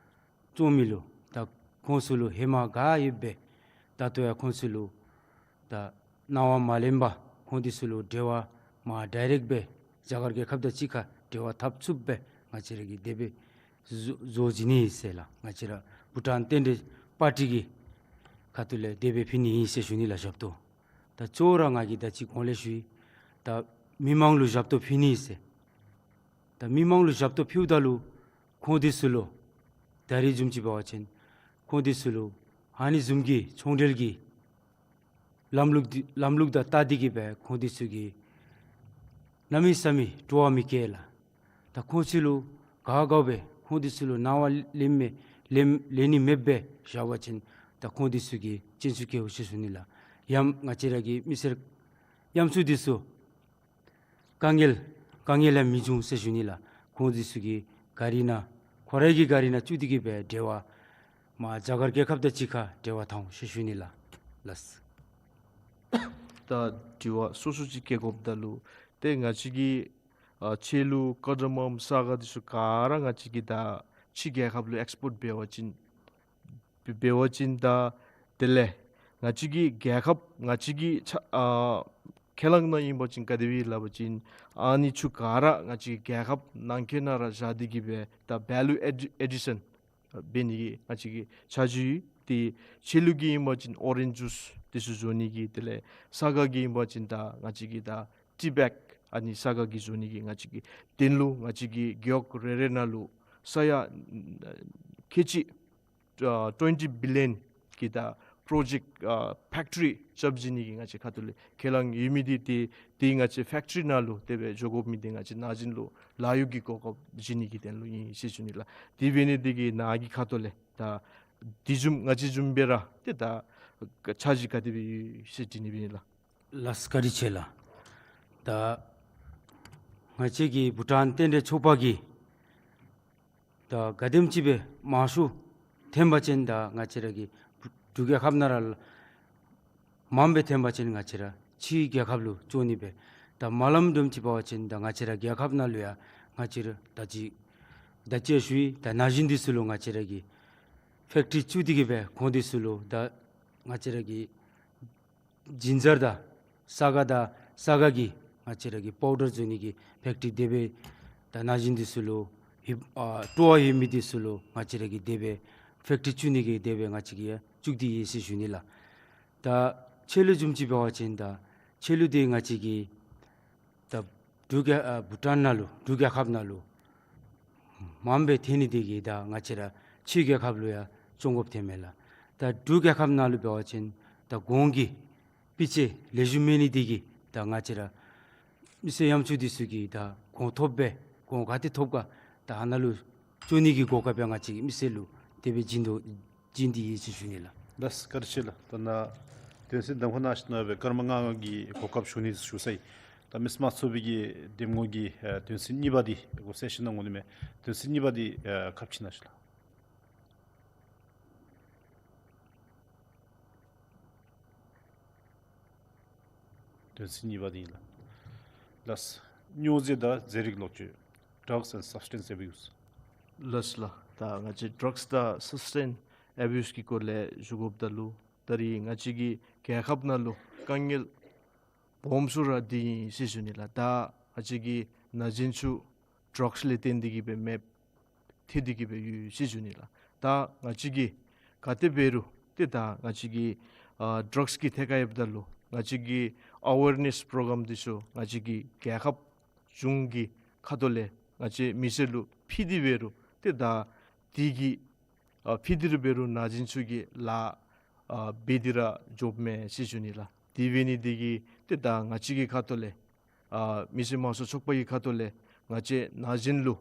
བཙོང་མི་ལུ་ད་ཁོང་ཚུ་ལུ་ཧེ་མ་ག་ཡོདཔ་སྦེ་ད་ལྟོ་ཡང་ཁོང་ཚུ་ལུ་ད་གནང་བ་མ་ལེན་པར་ཁོང་འདི་ཚུ་ལུ་འབྲེལ་བ་མར་ཌའི་རེཀཊ་སྦེ་རྒྱ་གར་རྒྱལ་ཁབ་དང་གཅིག་ཁར་འབྲེལ་བ་འཐབ་ཚུགསཔ་སྦེ་ང་བཅས་ར་གིས་དེ་སྦེ་བཟོ་བཟོ་བྱིན་ནི་ཟེར་ལགས། ང་བཅས་ར་བྷུ་ཊཱན་རྟེན་འབྲེལ་པར་ཊི་གི་ཁ་ཐུག་ལས་དེ་སྦེ་ཕུལ་ནི་ཨིན་ཟེར་ཞུ་ནི་ལགས་ཞབས་ཏོག། ད་ཅོག་ར་ང་གིས་ད་ཅི་གོང་ལས་ཞུ་ཡི། ད་མི་མང་ལུ་ཞབས་ཏོག་ཕུལ་ནི་ཟེར། ད་མི་མང་ལུ་ཞབས་ཏོག་ཕུལཝ་ད་ལུ་ཁོང་འདི་ཚུ་ལུ་ད་རིས་བཟུམ་ཅིག་འབད་བ་ཅིན་ཁོང་འདི་ཚུ་ལུ་ཨ་ནི་བཟུམ་གྱི་ཚོང་འབྲེལ་གྱི་ ལམ་ལུགས་འདི་ལམ་ལུགས་དང་བལྟ་སྟེ་གི་སྦེ་ཁོང་འདི་ཚུ་གིས་གནམ་མེད་ས་མེད་སྤྲོ་བ་མི་བསྐྱེད་ལགས། ད་ཁོང་ཚུ་ལུ་ག་ག་སྦེ་ཁོང་འདི་ཚུ་ལུ་གནང་བ་ལེན་མི་ལེན་ལེན་ནི་མེདཔ་སྦེ་བཞག་པ་ཅིན་ད་ཁོང་འདི་ཚུ་གིས་སྤྱན་ཚུགས་བཀལཝ་ཟེར་ཞུ་ནི་ལགས། ཡང་ང་བཅས་ར་གི་མི་སེར་ཡམ་ཆུ་འདི་ཚུ་དཀའ་ངལ་དཀའ་ངལ་ཡང་མི་འབྱུང་ཟེར་ཞུ་ནི་ལགས། ཁོང་འདི་ཚུ་གི་གཱ་རི་ནང་ཁོ་རའི་གི་གཱ་རི་ནང་བཙུགས་ཏེ་གི་སྦེ་འབྲེལ་བ་མར་རྒྱ་གར་རྒྱལ་ཁབ་དང་གཅིག་ཁར་འབྲེལ་བ་འཐབ་འོང་ཟེར་ཞུ་ནི་ལགས། ལགས། ད་དྲི་བ་སོ་སོ་ཅིག་བཀོད་དགོཔ་ད་ལུ་ཏེ་ང་བཅས་ཀྱི་ཨ་ཕྱི་ལུ་ཀར་ཌ་མམ་ས་ག་འདི་ཚུ་ག་ར་ང་བཅས་ཀྱིས་ད་ཕྱི་རྒྱལ་ཁབ་ལུ་ཨེགསི་པོརཊ་འབད་བ་ཅིན་འབད་བ་ཅིན་ད་དེ་ལས་ང་བཅས་ཀྱི་རྒྱལ་ཁབ་ང་བཅས་ཀྱི་ཆ་ཨ་ཁས་བླངས་ནང་ཨིན་པ་ཅིན་ག་དེ་སྦེ་ཨིན་སླབ་པ་ཅིན་ཨ་ནི་ཚུ་ག་ར་ང་བཅས་ཀྱི་རྒྱལ་ཁབ་ནང་འཁོད་ནང་ར་བཞག་སྟེ་གི་སྦེ་ད་ཝེ་ལུ་ཨེ་ཌི་ཨེ་ཌི་ཤཱན་འབད་ནི་གི་ང་བཅས་ཀྱི་འཆར་གཞི་ཡོད། ཏེ་ཕྱི་ལུ་གི་ཨིན་པ་ཅིན་ཨོ་རེནཇ་ཇུས་འདི་ཚུ་བཟོ་ནི་གི་དེ་ལས་ས་ག་གི་ཨིན་པ་ཅིན་ད་ང་བཅས་ཀྱི་ད་ཊི་བེག་ཨ་ནི་ས་ག་གི་བཟོ་ནི་གི་ང་བཅས་ཀྱི་དོན་ལུ་ང་བཅས་ཀྱི་རྒེད་འོག་རེ་རེ་ནང་ལུ་ས་ཡ་ཁལ་གཅིག་ཨ་ཊུ་ཝེན་ཊི་བི་ལི་ཡཱན་གྱི་ད་པྲོ་ཇེཀཊ་ཨ་ཕེཀ་ཊི་རི་རྐྱབ་བྱིན་ནི་གི་ང་བཅས་ཁ་ཐུག་ལས་ཁས་བླངས་ཡོད་མི་འདི་ཏེ་ཏེ་ང་བཅས་ཕེཀ་ཊི་རི་ནང་ལུ་དེ་སྦེ་འགྱོ་དགོ་མི་འདི་ང་བཅས་ན་གཞོན་ལུ་ལཱ་གཡོག་གི་གོ་སྐབས་བྱིན་ནི་གི་དོན་ལུ་ཨིན་ཟེར་ཞུ་ནི་ལགས། དེ་འབད་ནི་འདི་གིས་ནཱ་གི་ཁ་ཐུག་ལས་ད་དེ་བཟུམ་ང་བཅས་བཟུམ་སྦེ་ར་ཏེ་ད་འཆར་གཞི་ག་དེ་སྦེ་ཡོད་ཟེར་དྲི་ནི་འབད་ནི་ལགས། ལགས་བཀའ་དྲིན་ཆེ་ལགས། ད་ང་བཅས་ཀྱི་བྷུ་ཊཱན་རྟེན་འབྲེལ་ཚོགས་པ་གིས་ད་ག་དེམ་ཅིག་སྦེ་མང་ཤོས་ཐོན་པ་ཅིན་ད་ང་བཅས་ར་གི་འབྲུག་རྒྱལ་ཁབ་ནང་ར་མངམ་སྦེ་ཐོན་པ་ཅིན་ང་བཅས་ར་ཕྱི་རྒྱལ་ཁབ་ལུ་བཙོང་ནི་སྦེ་ད་མ་ལམ་དུམ་ཅིག་འབད་བ་ཅིན་ད་ང་བཅས་ར་རྒྱལ་ཁབ་ནང་ལུ་ཡང་ང་བཅས་ར་ད་ཅི་ད་ཅི་ཞུ་ཡི་ད་ན་གཞོན་འདི་ཚུ་ལུ་ང་བཅས་ར་གི་ཕེཀ་ཊི་རི་བཙུགས་ཏེ་གི་སྦེ་ཁོང་འདི་ཚུ་ལུ་ད་ང་བཅས་ར་གི་ཇིན་ཇར་དང་ས་ག་དང་ས་ག་གི་ང་བཅས་ར་གི་པའུ་ཌར་བཟོ་ནི་གི་ཕེཀ་ཊི་རི་དེ་སྦེ་ད་ན་གཞོན་འདི་ཚུ་ལུ་ཧེ་ཨ་སྤྲོ་བ་ཡོད་མི་འདི་ཚུ་ལུ་ང་བཅས་ར་གིས་དེ་སྦེ་ཕེཀ་ཊི་རི་བཙུགས་ནི་གི་དེ་སྦེ་ང་བཅས་ཀྱིས་ཡང་བཙུགས་ཏེ་ཡོད་ཟེར་ཞུ་ནི་ལགས། ད་ཕྱི་ལུ་བཟུམ་ཅིག་འབད་བ་ཅིན་ད་ཕྱི་ལུ་འདི་ང་བཅས་ཀྱི་ད་འབྲུག་རྒྱལ་ཨ་བྷུ་ཊཱན་ནང་ལུ་འབྲུག་རྒྱལ་ཁབ་ནང་ལུ་མངམ་སྦེ་ཐོན་ནི་འདི་གིས་ད་ང་བཅས་ར་ཕྱི་རྒྱལ་ཁབ་ལུ་ཡང་བཙོང་དགོཔ་ཐོནམ་མས་ལགས། ད་འབྲུག་རྒྱལ་ཁབ་ནང་ལུ་འབད་བ་ཅིན་ད་གོང་གི་སྤུས་ཚད་ལེགས་ཤོམ་མེད་ནི་འདི་གིས་ད་ང་བཅས་ར་མི་སེར་ཡམ་ཆུ་འདི་ཚུ་གིས་ད་གོང་ཐོབ་སྦེ་གོང་ག་ཏེ་ཐོབ་ག་ད་ཨ་ནཱ་ལུ་བཙོང་ནི་གི་གོ་སྐབས་ཡང་ང་བཅས་ཀྱིས་མི་སེར་ལུ་དེ་སྦེ་བྱིན་དོ་བྱིན་ཏེ་ཡོད་ཟེར་ཞུ་ནི་ལགས། ལགས་བཀའ་དྲིན་ཆེ་ལགས། ད་ནཱ་དོན་ཚན་གདམ་ཁ་གནང་ཞིནམ་ལས་སྐར་མ་ལྔ་ལྔ་གི་གོ་སྐབས་ཞུ་ནི་ཞུ་ཚར་ཡི། ད་མི་སེར་དམངས་གཙོའི་གི་འདེམས་ངོ་གི་ཨ་དོན་ཚན་གཉིས་པ་འདི་གོ་སེ་ཤན་གནང་དགོ་ནི་མས། དོན་ཚན་གཉིས་པ་འདི་ཨ་ཁ་ཕྱེ་གནང་ཞུ་ལགས། དོན་ཚན་གཉིས་པ་འདི་ཨིན་ལགས། ལགས། སྨྱོ་རྫས་དང་རྫས་རིགས་ལོག་སྤྱོད། Drugs and Substance Abuse། ལགས་ལགས། ད་ང་བཅས་ཌྲག་སི་དང་སབ་སི་ཊེནསི་ཨེ་བིའུ་སི་གི་སྐོར་ལས་ཞུ་དགོཔ་ད་ལུ་ད་རིས་ང་བཅས་ཀྱི་རྒྱལ་ཁབ་ནང་ལུ་དཀའ་ངལ་སྦོམ་ཤོས་ར་འདི་ཨིན་ཟེར་ཞུ་ནི་ལགས། ད་ང་བཅས་ཀྱི་ན་གཞོན་ཚུ་ཌྲག་སི་ལས་བརྟེན་ཏེ་གི་སྦེ་མེདཔ་ཐལ་ཏེ་གི་སྦེ་ཡོད་ཟེར་ཞུ་ནི་ལགས། ད་ང་བཅས་ཀྱིས་ག་དེ་འབད་རུང་ཏེ་ད་ང་བཅས་ཀྱིས་ཨ་ཌྲག་སི་གི་ཐད་ཁར་འབདཝ་ད་ལུ་ང་བཅས་ཀྱིས་ཨ་ཝེར་ནེསི་པྲོ་གྲམ་འདི་ཚུ་ང་བཅས་ཀྱི་རྒྱལ་ཁབ་གཞུང་གི་ཁ་ཐུག་ལས་ང་བཅས་མི་སེར་ལུ་ཕུལ་ཏེ་འབད་རུང་ཏེ་ད་འདི་གིས་ཨ་ཕུལ་ཏེ་ར་འབད་རུང་ན་གཞོན་ཚུ་གིས་ལཱ་ཨ་འབད་དེ་ར་འགྱོཝ་མས་ཟེར་ཞུ་ནི་ལགས། དེ་འབད་ནི་འདི་གིས་ཏེ་ད་ང་བཅས་ཀྱི་ཁ་ཐུག་ལས་ཨ་མི་སེར་དམངས་གཙོ་ཚོགས་པ་གི་ཁ་ཐུག་ལས་ང་བཅས་ན་གཞོན་ལུ་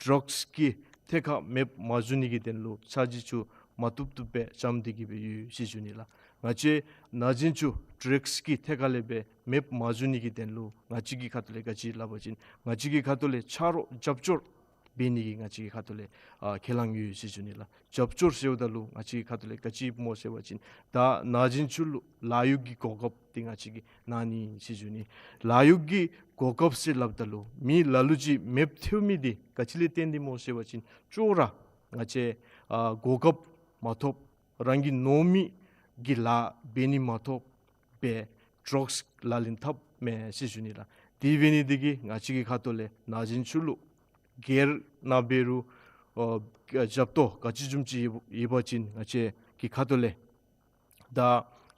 ཌྲག་སི་གི་ཐད་ཁར་མེདཔ་མ་བཟོ་ནི་གི་དོན་ལུ་འཆར་གཞི་ཚུ་མ་བཏུབ་བཏུབ་སྦེ་བརྩམས་ཏེ་གི་སྦེ་ཡོད་ཟེར་ཞུ་ནི་ལགས། ང་བཅས་ན་གཞོན་ཚུ་ཌྲག་སི་གི་ཐད་ཁར་ལས་སྦེ་མེདཔ་མ་བཟོ་ནི་གི་དོན་ལུ་ང་བཅས་ཀྱི་ཁ་ཐུག་ལས་ག་ཅི་སླབ་པ་ཅིན་ང་བཅས་ཀྱི་ཁ་ཐུག་ལས་ཆ་རོགས་རྒྱབ་སྐྱོར་འབད་ནི་གི་ང་བཅས་ཀྱི་ཁ་ཐུག་ལས་ཨ་ཁས་བླངས་ཡོད་ཟེར་ཞུ་ནི་ལགས། རྒྱབ་སྐྱོར་ཟེརཝ་ད་ལུ་ང་བཅས་ཀྱི་ཁ་ཐུག་ལས་ག་ཅི་སྨོ་ཟེར་བ་ཅིན་ད་ན་གཞོན་ཚུ་ལུ་ལཱ་གཡོག་གི་གོ་སྐབས་འདི་ང་བཅས་ཀྱིས་གནང་ནི་ཟེར་ཞུ་ནི། ལཱ་གཡོག་གི་གོ་སྐབས་ཟེར་སླབ་ད་ལུ་མི་ལ་ལུ་ཅིག་མེདཔ་ཐལ་མི་འདི་ག་ཅི་ལས་བརྟེན་ཏེ་སྨོ་ཟེར་བ་ཅིན་ཅོག་ར་ང་བཅས་ཨ་གོ་སྐབས་མ་ཐོབ་རང་གི་མནོ་མི་གི་ལཱ་འབད་ནི་མ་ཐོབ་སྦེ་ཌྲག་སི་ལག་ལེན་འཐབ་མས་ཟེར་ཞུ་ནི་ལགས། དེ་འབད་ནི་འདི་གིས་ང་བཅས་ཀྱི་ཁ་ཐུག་ལས་ན་གཞོན་ཚུ་ལུ་སྒེར་ནང་འབད་རུང་ཨ་ཞབས་ཏོག་ག་ཅི་བཟུམ་ཅིག་ཡོད་པ་ཅིན་ང་བཅས་ཀྱི་ཁ་ཐུག་ལས་ད་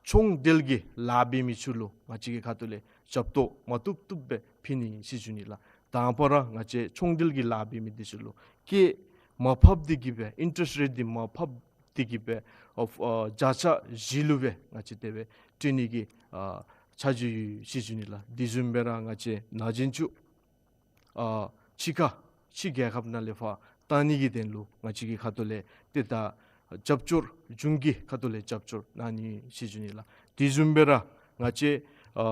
ཚོང་འབྲེལ་གྱི་ལཱ་འབད་མི་ཚུ་ལུ་ང་བཅས་ཀྱི་ཁ་ཐུག་ལས་ཞབས་ཏོག་མ་བཏུབ་བཏུབ་སྦེ་ཕུལ་ནི་ཨིན་ཟེར་ཞུ་ནི་ལགས། དང་པ་ར་ང་བཅས་ཚོང་འབྲེལ་གྱི་ལཱ་འབད་མི་འདི་ཚུ་ལུ་སྐྱེད་མ་ཕབ་སྟེ་གི་སྦེ་ཨིན་ཊ་རེསཊ་རེཊ་འདི་མ་ཕབ་ ཏེ་གི་སྦེ་ཨ་ཨ་བརྒྱ་ཆ་བཞི་ལུ་སྦེ་ང་བཅས་དེ་སྦེ་སྤྲོད་ནི་གི་ཨ་ཆ་འཇོག་ཡོད་ཟེར་ཞུ་ནི་ལགས། དེ་བཟུམ་སྦེ་ར་ང་བཅས་ནང་འཛིང་ཆུ་ཨ་ཕྱི་ཁ་ཕྱི་རྒྱལ་ཁབ་ནང་ལས་ཕར་བཏང་ནི་གི་དོན་ལུ་ང་བཅས་ཀྱི་ཁ་ཐུག་ལས་ཏེ་ད་རྒྱབ་སྐྱོར་གཞུང་གི་ཁ་ཐུག་ལས་རྒྱབ་སྐྱོར་གནང་ནི་ཟེར་ཞུ་ནི་ལགས། དེ་བཟུམ་སྦེ་ར་ང་བཅས་ཨ་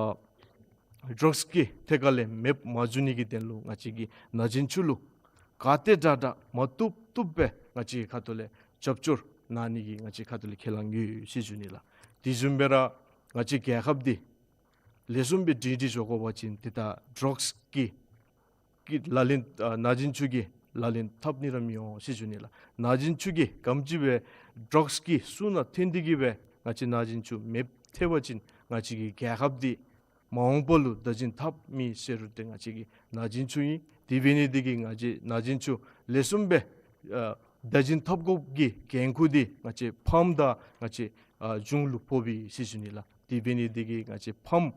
ཌྲགསི་གི་ཐད་ཁར་ལས་མེདཔ་མ་འགྱོ་ནི་གི་དོན་ལུ་ང་བཅས་ཀྱིས་ནང་འཛིང་ཆུ་ལུ་ག་ཏེ་དྲག་དྲག་མ་བཏུབ་བཏུབ་སྦེ་ང་བཅས་ཀྱི་ཁ་ཐུག་ལས་རྒྱབ་སྐྱོར་གནང་ནི་གི་ང་བཅས་ཁ་ཐུག་ལས་ཁས་བླངས་ཡོད་ཟེར་ཞུ་ནི་ལགས། དེ་བཟུམ་སྦེ་ར་ང་བཅས་རྒྱལ་ཁབ་འདི་ལེགས་ཤོམ་སྦེ་སྒྲིང་སྒྲི་འགྱོ་དགོ་པ་ཅིན་ཏེ་ད་ཌྲགསི་གི་གི་ལག་ལེན་ཨ་ནང་འཛིང་ཆུ་གིས་ལག་ལེན་འཐབ་ནི་ར་མི་འོང་ཟེར་ཞུ་ནི་ལགས། ནང་འཛིང་ཆུ་གིས་ག་དེམ་ཅིག་སྦེ་ཌྲགསི་གི་སྲུང་ནང་ཐོན་ཏེ་གི་སྦེ་ང་བཅས་ནང་འཛིང་ཆུ་མེདཔ་ཐལ་བ་ཅིན་ང་བཅས་ཀྱི་རྒྱལ་ཁབ་འདི་མ་འོངས་པ་ལུ་བདག་འཛིན་འཐབ་མི་ཟེར་རུང་ཏེ་ང་བཅས་ཀྱི་ནང་འཛིང་ཆུ་ཨིན། དེ་འབད་ནི་འདི་གིས་ང་བཅས་ནང་འཛིང་ཆུ་ལེགས་ཤོམ་སྦེ་ཨ་བདག་འཛིན་འཐབ་དགོཔ་གི་འགན་ཁུར་འདི་ང་བཅས་ཕམ་དང་ང་བཅས་ཨ་གཞུང་ལུ་ཕོགཔ་ཨིན་ཟེར་ཞུ་ནི་ལགས། དེ་འབད་ནི་འདི་གིས་ང་བཅས་ཕམ་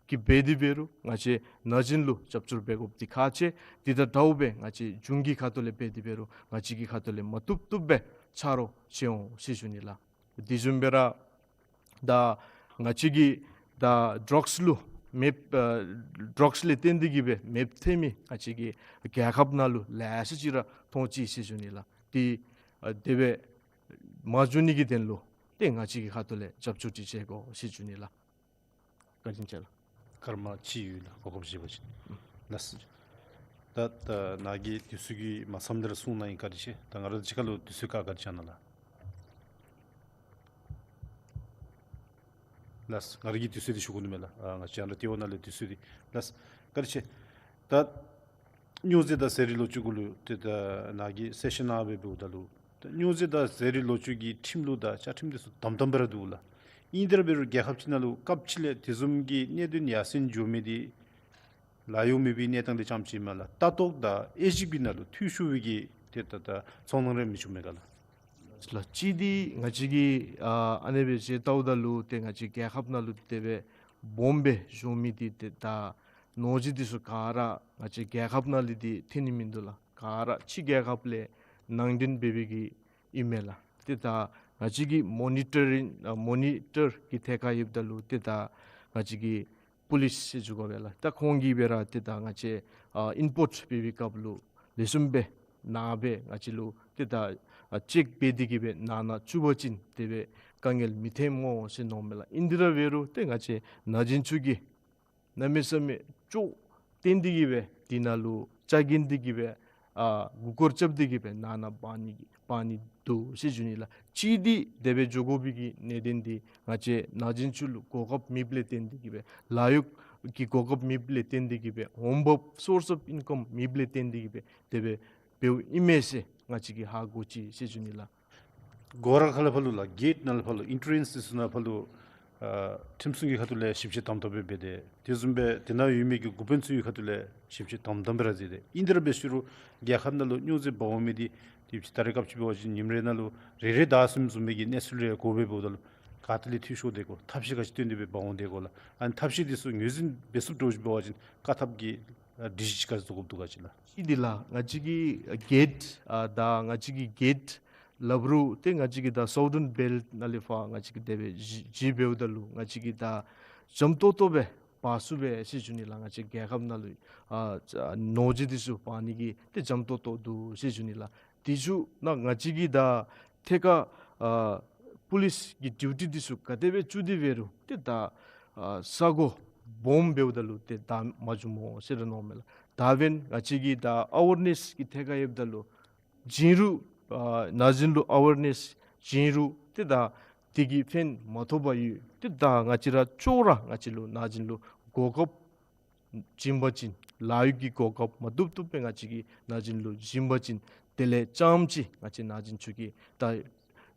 གིས་འབད་དེ་འབད་རུང་ང་བཅས་ནང་འཛིང་ལུ་རྒྱབ་སྐྱོར་འབད་དགོཔ་འདི་ཁག་ཆེ། དེ་དང་འདྲཝ་སྦེ་ང་བཅས་གཞུང་གི་ཁ་ཐུག་ལས་འབད་དེ་འབད་རུང་ང་བཅས་ཀྱི་ཁ་ཐུག་ལས་མ་བཏུབ་བཏུབ་སྦེ་ཆ་རོགས་བྱེད་འོང་ཟེར་ཞུ་ནི་ལགས། དེ་བཟུམ་སྦེ་ར་ད་ང་བཅས་ཀྱི་ད་ཌྲགསི་ལུ་མེདཔ་ཨ་ཌྲགསི་ལས་བརྟེན་ཏེ་གི་སྦེ་མེདཔ་ཐལ་མི་ང་བཅས་ཀྱི་རྒྱལ་ཁབ་ནང་ལུ་ལེ་ཤ་ཅིག་ར་མཐོང་ཅི་ཟེར་ཞུ་ནི་ལགས། དེ་ཨ་དེ་སྦེ་མ་འགྱོ་ནི་གི་དོན་ལུ་ཏེ་ང་བཅས་ཀྱི་ཁ་ཐུག་ལས་རྒྱབ་སྐྱོར་ཅིག་བྱེད་དགོ་ཟེར་ཞུ་ནི་ལགས། བཀའ་དྲིན་ཆེ་ལགས། སྐར་མ་གཅིག་ཡོད་ལགས། གོ་སྐབས་བཞེས་པ་ཅིན། ལགས། ད་ད་ནཱ་གིས་དུས་ཚོད་ཀྱིས་མ་ཚངམ་དེ་ར་གསུང་གནང་ཡི། བཀའ་དྲིན་ཆེ། ད་ང་ར་གཅིག་ཁར་ལུ་དུས་ཚོད་བཀག་བཀག་ཅིག་གནང་ལགས། ལགས། ང་ར་གི་དུས་ཚོད་འདི་ཞུ་དགོ་ནི་མས་ལགས། ཨ་ང་བཅས་ར་ལྟེ་བ་ནང་ལས་དུས་ཚོད་འདི། ལགས། བཀའ་དྲིན་ཆེ། ད་སྨྱོ་རྫས་དང་ཟས་རིགས་ལོག་སྤྱོད་གུ་ལུ་ཏེ་ད་ནཱ་གིས་གསལ་བཤད་གནང་སྦེ་འབདཝ་ད་ལུ་ད་སྨྱོ་རྫས་དང་ཟས་རིགས་ལོག་སྤྱོད་ཀྱི་ཁྲིམས་ལུགས་དང་བཅའ་ཁྲིམས་འདི་ཚུ་དམ་དམ་སྦེ་ར་འདུག་ལགས། ཨིན་དེ་ར་འབད་རུང་རྒྱལ་ཁབ་ཅིག་ནང་ལུ་སྐབས་ཅིག་ལས་དེ་བཟུམ་གྱི་གནད་དོན་ཡར་སེང་འགྱོ་མི་འདི་ལཱ་གཡོག་མེད་པའི་གནས་སྟངས་ལས་རྐྱངམ་ཅིག་མེན་ལགས། ལྟ་རྟོག་དང་དབྱེ་ཞིབ་ཀྱི་ནང་ལུ་འཐུས་ཤོར་བའི་གི་ཏེ་ད་ད་ཚོར་སྣང་རེ་མི་བྱུང་མས་ག་ལགས། ལགས། གཅིག་འདི་ང་བཅས་ཀྱིས་ཨ་ཨ་ནེ་སྦེ་ཞུ་བལྟཝ་ད་ལུ་ཏེ་ང་བཅས་རྒྱལ་ཁབ་ནང་ལུ་དེ་སྦེ་སྦོམ་སྦེ་བྱུང་མི་འདི་ཏེ་ད་ནོར་འཛིན་འདི་ཚུ་ག་ར་ང་བཅས་རྒྱལ་ཁབ་ནང་ལས་འདི་ཐོན་ནི་མིན་འདུག་ལགས། ག་ར་ཕྱི་རྒྱལ་ཁབ་ལས་ནང་འདྲེན་འབད་བའི་གི་ཨིན་མས་ལགས། ཏེ་ད་ང་བཅས་ཀྱིས་མོ་ནི་ཊར་རིང་ཨ་མོ་ནི་ཊར་གྱི་ཐད་ཁར་ཡོདཔ་ད་ལུ་ཏེ་ད་ང་བཅས་ཀྱི་པོ་ལིསི་ཟེར་ཞུ་དགོ་པས་ལགས། ད་ཁོང་གིས་སྦེ་ར་ཏེ་ད་ང་བཅས་ཨ་ཨིམ་པོརཊ་འབད་བའི་སྐབས་ལུ་ལེགས་ཤོམ་སྦེ་ནཱ་སྦེ་ང་བཅས་ལུ་ཏེ་ད་ཨ་ཅེཀ་འབད་དེ་གི་སྦེ་ནང་ན་བཙུགས་པ་ཅིན་དེ་སྦེ་དཀའ་ངལ་མི་ཐོནམ་སྨོ་ཟེར་མནོཝ་མས་ལགས། ཨིན་དེ་ར་འབད་རུང་ཏེ་ང་བཅས་ནང་འཛིང་ཆུ་གིས་གནམ་མེད་ས་མེད་ཅོག་བཏོན་ཏེ་གི་སྦེ་དེ་ནང་ལུ་ལྕགས་རྒྱན་འདི་གིས་སྦེ་ཨ་མགུ་སྐོར་རྐྱབ་སྟེ་གི་སྦེ་ནང་ན་འབག་ནི་གི་འབག་ནི་འདུག་ཟེར་ཞུ་ནི་ལགས། གཅིག་འདི་དེ་སྦེ་འགྱོ་དགོ་པའི་གི་གནད་དོན་འདི་ང་བཅས་ནང་འཛིང་ཆུ་ལུ་གོ་སྐབས་མེདཔ་ལས་བརྟེན་ཏེ་གི་སྦེ་ལཱ་གཡོག་གི་གོ་སྐབས་མེདཔ་ལས་བརྟེན་ཏེ་གི་སྦེ་འོང་འབབ་སོརསི་ཨོཕ་ཨིན་ཀམ་མེདཔ་ལས་བརྟེན་ཏེ་གི་སྦེ་དེ་སྦེ་འབདཝ་ཨིན་མས་ཟེར་ང་བཅས་ཀྱིས་ཧ་གོ་ཅི་ཟེར་ཞུ་ནི་ལགས། སྒོ་ར་ཁ་ལས་ཕར་ལུ་ལགས། གེཊ་ནང་ལས་ཕར་ལུ་ཨེན་ཊི་རེནསི་འདི་ཚུ་ནང་ཕར་ལུ་ཨ་ཁྲིམས་སྲུང་གི་ཁ་ཐུག་ལས་ཞིབ་དཔྱད་དམ་དམ་སྦེ་འབད་དེ། དེ་བཟུམ་སྦེ་དེ་ནང་ཡོད་མི་གི་འགོ་དཔོན་ཚུ་གི་ཁ་ཐུག་ལས་ཞིབ་དཔྱད་དམ་དམ་སྦེ་ར་མཛད་དེ། ཨིན་དེ་ར་འབད་ཞུ་རུང་རྒྱལ་ཁབ་ནང་ལུ་སྨྱོ་རྫས་འབག་འོང་མི་འདི་དེ་ཅིག་ད་རེས་སྐབས་ཅིག་འབད་བ་ཅིན་ཉིནམ་རེ་ནང་ལུ་རེ་རེ་བདའ་ཟུན་བཟུམ་མའི་གི་གནས་ཚུལ་རེ་གོ་སྦེ་འབདཝ་ད་ལུ་ག་ཏེ་ལས་འཐུས་ཤོར་དེ་གོ་ཐབས་ཤེས་ག་ཅི་བཏོན་ཏེ་སྦེ་འབག་འོང་དེ་གོ་ལགས། ཨ་ནི་ཐབས་ཤེས་འདི་ཚུ་ངོས་འཛིན་འབད་ཚུགསཔ་འདྲཝ་ཅིག་འབད་བ་ཅིན་བཀག་ཐབས་ཀྱི་ཨ་སྒྲིག་གཞི་ཅིག་ག་ཅི་བཟོ་དགོཔ་འདུག་ག་ཅིག་ལགས། ཨིན་དེ་ལགས། ང་བཅས་ཀྱི་ཨ་གེཊ་ཨ་ད་ང་བཅས་ཀྱི་གེཊ་སླབ་རུང་ཏེ་ང་བཅས་ཀྱི་ད་སའུ་ཐརན་བེལཊ་ནང་ལས་ཕར་ང་བཅས་ཀྱིས་དེ་སྦེ་གཞི་གཞི་འབདཝ་ད་ལུ་ང་བཅས་ཀྱིས་ད་འཇམ་ཏོག་ཏོ་སྦེ་འབག་ཚུགས་པས་ཟེར་ཞུ་ནི་ལགས། ང་བཅས་རྒྱལ་ཁབ་ནང་ལུ་ཨ་ནོར་འཛིན་འདི་ཚུ་འབག་ནི་གི་ཏེ་འཇམ་ཏོག་ཏོ་འདུག་ཟེར་ཞུ་ནི་ལགས། དེ་ཚུ་ནང་ང་བཅས་ཀྱིས་ད་ཐད་ཁར་ཨ་པོ་ལིསི་གི་ཌིའུ་ཊི་འདི་ཚུ་ག་དེ་སྦེ་བཙུགས་ཏེ་འབད་རུང་ཏེ་ད་ཨ་ས་གོ་སྦོམ་འབདཝ་ད་ལུ་ཏེ་བདའ་མ་བཅུག་སྨོ་ཟེར་ར་མནོཝ་མས་ལགས། ད་འབདན་ང་བཅས་ཀྱིས་ད་ཨ་ཝེར་ནེསི་གི་ཐད་ཁར་ཡོདཔ་ད་ལུ་བྱིན་རུང་ཨ་ནང་འཛིང་ལུ་ཨ་ཝེར་ནེསི་བྱིན་རུང་ཏེ་ད་དེ་གིས་ཕན་མ་ཐོགས་པར་ཡོད། ཏེ་ད་ང་བཅས་ར་ཅོག་ར་ང་བཅས་ལུ་ནང་འཛིང་ལུ་གོ་སྐབས་བྱིན་པ་ཅིན་ལཱ་གཡོག་གི་གོ་སྐབས་མ་བཏུབ་བཏུབ་སྦེ་ང་བཅས་ཀྱིས་ནང་འཛིང་ལུ་བྱིན་པ་ཅིན་དེ་ལས་རྐྱངམ་ཅིག་ང་བཅས་ནང་འཛིང་ཆུ་གིས་ད་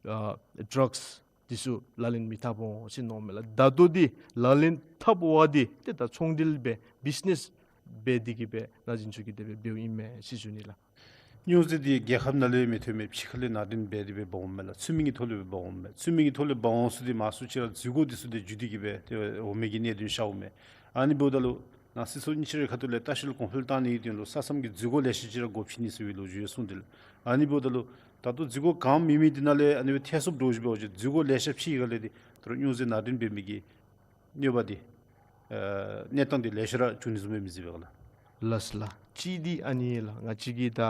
ཨ་ཌྲགསི་འདི་ཚུ་ལག་ལེན་མི་འཐབ་འོང་ཟེར་མནོཝ་མས་ལགས། ད་ལྟོ་འདི་ལག་ལེན་འཐབ་འོང་བ་འདི་ཏེ་ད་ཚོང་འབྲེལ་སྦེ་བིཛི་ནེསི་འབད་དེ་གི་སྦེ་ནང་འཛིང་ཆུ་གིས་དེ་སྦེ་འབདཝ་ཨིན་མས་ཟེར་ཞུ་ནི་ལགས། སྨྱོ་རྫས་འདི་རྒྱལ་ཁབ་ནང་ལུ་མི་ཐོན་མས། ཕྱི་ཁ་ལས་ནང་འདྲེན་འབད་དེ་སྦེ་འབག་འོངམ་མས་ལགས། ཚུལ་མིན་གྱི་ཐོག་ལས་སྦེ་འབག་འོངམ་མས། ཚུལ་མིན་གྱི་ཐོག་ལས་འབག་འོང་ས་འདི་མང་སུ་ཅིག་ར་འཛུལ་སྒོ་འདི་ཚུ་ལས་བརྒྱུད་དེ་གི་སྦེ་ཏེ་འོང་མི་གི་གནད་དོན་ཤརཝ་མས། ཨ་ནི་འབདཝ་ད་ལུ་ ནཱ་སྲིད་ཚོགས་དངུལ་ཆུ་རའི་ཁ་ཐུག་ལས་ལྟ་བཤལ་གོང་འཕེལ་བཏང་ནི་གི་དོན་ལུ་ས་མཚམས་ཀྱི་འཛུལ་སྒོ་ལེ་ཤ་ཅིག་ར་སྒོ་ཕྱེ་ནི་ཟེར་བའི་ལོ་རྒྱུས་ཡང་གསུངས་ཏེ་ལགས། ཨ་ནི་འབདཝ་ད་ལུ་ད་ལྟོ་འཛུལ་སྒོ་གང་མེད་མི་འདི་ནང་ལས་ཨ་ནི་སྦེ་ཐེ་སུབ་འདྲཝ་ཅིག་འབད་བ་ཅིན་འཛུལ་སྒོ་ལེ་ཤ་ཕྱེ་སྒང་ལས་འདི་ད་རུང་སྨྱོ་རྫས་ནང་འདྲེན་འབད་མི་གི་གནོད་པ་འདི་ཨ་གནས་སྟངས་འདི་ལེ་ཤ་ར་འབྱུང་ནི་བཟུམ་སྦེ་མི་གཟིགས་པས་ག་ལགས། ལགས་ལགས། གཅིག་འདི་ཨ་ནི་ལགས། ང་བཅས་ཀྱི་ད་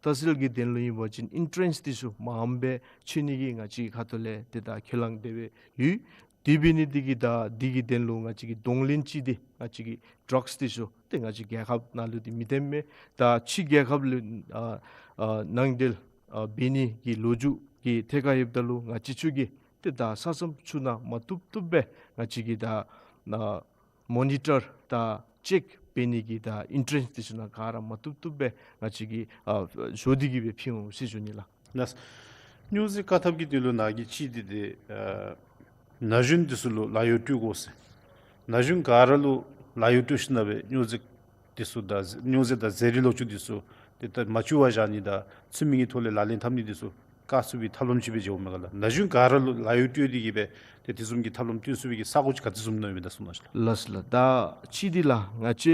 ལྟ་བཤལ་གྱི་དོན་ལུ་ཨིན་པ་ཅིན་ཨེན་ཊི་རེནསི་འདི་ཚུ་མངམ་སྦེ་ཕྱེ་ནི་གི་ང་བཅས་ཀྱི་ཁ་ཐུག་ལས་ཏེ་ད་ཁས་བླངས་དེ་སྦེ་ཡོད། དེ་འབད་ནི་འདི་གིས་ད་འདི་གི་དོན་ལུ་ང་བཅས་ཀྱི་གདོང་ལེན་གཅིག་འདི་ང་བཅས་ཀྱི་ཌྲགསི་འདི་ཚུ་ཏེ་ང་བཅས་རྒྱལ་ཁབ་ནང་ལུ་འདི་མི་བཏོན་མས། ད་ཕྱི་རྒྱལ་ཁབ་ལུ་ཨ་ཨ་ནང་འདྲེན་ཨ་འབད་ནི་གི་ལོ་རྒྱུས་ཀྱི་ཐད་ཁར་ཡོདཔ་ད་ལུ་ང་བཅས་ཚུ་གིས་ཏེ་ད་ས་མཚམས་ཚུ་ནང་མ་བཏུབ་བཏུབ་སྦེ་ང་བཅས་ཀྱིས་ད་ཨ་མོ་ནི་ཊར་དང་ཅེཀ་འབད་ནི་གི་ད་ཨེན་ཊི་རེནསི་འདི་ཚུ་ནང་ག་ར་མ་བཏུབ་བཏུབ་སྦེ་ང་བཅས་ཀྱིས་ཨ་བཟོ་སྟེ་གི་སྦེ་ཕུལ་འོང་ཟེར་ཞུ་ནི་ལགས། ལགས། སྨྱོ་རྫས་བཀག་ཐབས་ཀྱི་དོན་ལུ་ནཱ་གིས་གཅིག་འདི་ཏེ་ཨ་ན་གཞོན་འདི་ཚུ་ལུ་ལཱ་གཡོག་སྤྲོད་དགོ་ཟེར། ན་གཞོན་ག་ར་ལུ་ལཱ་གཡོག་སྤྲོད་ཞིནམ་ལས་སྦེ་སྨྱོ་རྫས་འདི་ཚུ་དང་སྨྱོ་རྫས་དང་ཟས་རིགས་ལོག་སྤྱོད་འདི་ཚུ་ཏེ་ད་མ་འགྱོ་བར་བཞག་ནི་དང་ཚུལ་མིན་གྱི་ཐོག་ལས་ལག་ལེན་འཐབ་ནི་འདི་ཚུ་བཀག་ཚུགས་པའི་ཐབས་ལམ་ཅིག་སྦེ་འགྱོཝ་མས་ག་ལགས། ན་གཞོན་ག་ར་ལུ་ལཱ་གཡོག་སྤྲོད་དེ་གི་སྦེ་ཏེ་དེ་བཟུམ་གྱི་ཐབས་ལམ་སྟོན་ཚུགས་པའི་གི་ས་གོ་ཅིག་ག་དེ་བཟུམ་ཨིན་ན་ཡོདཔ་ད་གསུང་གནང་ཤིག་ལགས། ལགས་ལགས། ད་གཅིག་འདི་ལགས། ང་བཅས་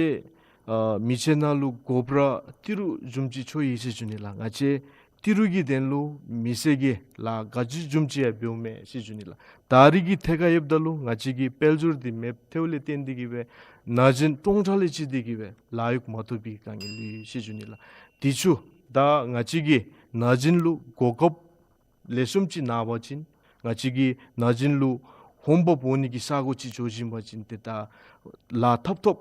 ཨ་མི་ཚེ་ནང་ལུ་དགོ་པ་ར་ཏི་རུ་བཟུམ་ཅིག་ཚོར་ཡི་ཟེར་ཞུ་ནི་ལགས། ང་བཅས་ཏི་རུ་གི་དོན་ལུ་མི་སེར་གྱིས་ལཱ་ག་ཅི་བཟུམ་ཅིག་ཡང་འབདཝ་མས་ཟེར་ཞུ་ནི་ལགས། ད་རེས་ཀྱི་ཐད་ཁར་ཡོདཔ་ད་ལུ་ང་བཅས་ཀྱི་དཔལ་འབྱོར་འདི་མེདཔ་ཐལཝ་ལས་བརྟེན་ཏེ་གི་སྦེ་ན་གཞོན་སྟོང་ཕྲག་ལས་བརྒལ་ཏེ་གི་སྦེ་ལཱ་གཡོག་མ་ཐོབ་པའི་དཀའ་ངལ་ཡོད་ཟེར་ཞུ་ནི་ལགས། དེ་ཚུ་ད་ང་བཅས་ཀྱིས་ན་གཞོན་ལུ་གོ་སྐབས་ལེགས་ཤོམ་ཅིག་གནང་བ་ཅིན་ང་བཅས་ཀྱིས་ན་གཞོན་ལུ་ཧོངས་པ་འབོ་ནི་གི་ས་གོ་ཅིག་འགྱོ་བྱིན་པ་ཅིན་ཏེ་ད་ལཱ་འཐབ་འཐབ་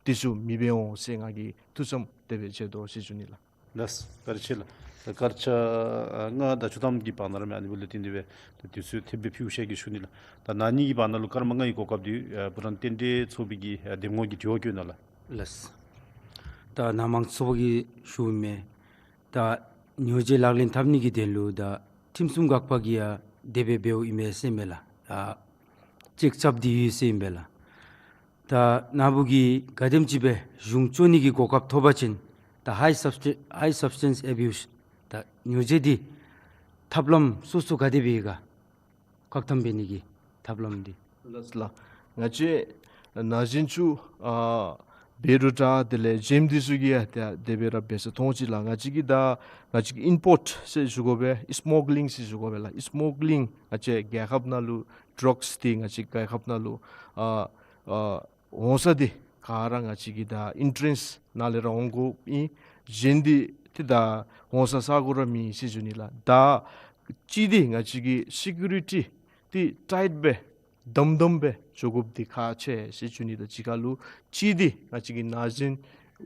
འདི་ཚུ་མི་འབད་འོང་ཟེར་ང་གིས་ཐུགས་བསམ་དེ་སྦེ་བཞེས་དོ་ཟེར་ཞུ་ནི་ལགས། ལགས། བཀའ་དྲིན་ཆེ་ལགས། ད་སྐར་ཆ་ཨ་ལྔ་དང་བཅུ་ཐམ་གྱི་བར་ན་ར་མས། ཨ་ནི་འབདཝ་ལས་བརྟེན་ཏེ་སྦེ་ད་དུས་ཚོད་ཐེབས་སྦེ་ཕུལ་ཤེས་ཀྱི་ཞུ་ནི་ལགས། ད་ན་ནིང་གི་བར་ན་ལུ་སྐར་མ་ལྔ་གི་གོ་སྐབས་འདི་ཨ་བུ་རམ་རྟེན་འབྲེལ་ཚོགས་པའི་གི་ཨ་འདེམས་ངོ་གིས་དྲི་བ་བཀོད་གནང་ལགས། ལགས། ད་ནཱ་མང་ཚོགས་ཀྱིས་ཞུཝ་མས། ད་སྨྱོ་རྫས་ལག་ལེན་འཐབ་ནི་གི་དོན་ལུ་ད་ཁྲིམས་སྲུང་འགག་པ་གིས་ཡང་དེ་སྦེ་འབདཝ་ཨིན་མས་ཟེར་མས་ལགས། ཨ་ཅེཀ་རྐྱབ་སྟེ་ཡོད་ཟེར་ཨིན་པས་ལགས། ད་ནཱ་བུ་གིས་ག་དེམ་ཅིག་སྦེ་གཞུང་བཅོ་ནི་གི་གོ་སྐབས་ཐོབ་པ་ཅིན་ད་high substan- high substance abuse ད་སྨྱོ་རྫས་འདི་ཐབས་ལམ་སོ་སོ་ག་དེ་སྦེ་ཡོད་ག། བཀག་ཐབས་འབད་ནི་གི་ཐབས་ལམ་འདི། ལགས་ལགས། ང་བཅས་ན་གཞོན་ཚུ་ཨ་འབད་རུང་ད་དེ་ལས་གཞན་འདི་ཚུ་གིས་ཡང་ད་དེ་སྦེ་ར་འབད་ས་མཐོང་ཅི་ལགས། ང་བཅས་ཀྱིས་ད་ང་བཅས་ཀྱིས་ཨིམ་པོརཊ་ཟེར་ཞུ་དགོ་པས། སི་མག་ལིང་ཟེར་ཞུ་དགོ་པས་ལགས། སི་མག་ལིང་ང་བཅས་རྒྱལ་ཁབ་ནང་ལུ་ཌྲགསི་འདི་ང་བཅས་རྒྱལ་ཁབ་ནང་ལུ་ཨ་ཨ་འོང་ས་འདི་ག་ར་ང་བཅས་ཀྱིས་ད་ཨེན་ཊི་རེནསི་ནང་ལས་ར་འོང་དགོཔ་ཨིན། གཞན་འདི་ཏེ་ད་འོང་ས་ས་གོ་ར་མེད་ཟེར་ཞུ་ནི་ལགས། ད་གཅིག་འདི་ང་བཅས་ཀྱི་སི་ཀིའུ་རི་ཊི་འདི་ཊའིཊ་སྦེ་དམ་དམ་སྦེ་འགྱོ་དགོཔ་འདི་ཁག་ཆེ་ཟེར་ཞུ་ནི་དང་གཅིག་ཁར་ལུ་གཅིག་འདི་ང་བཅས་ཀྱི་ན་གཞོན་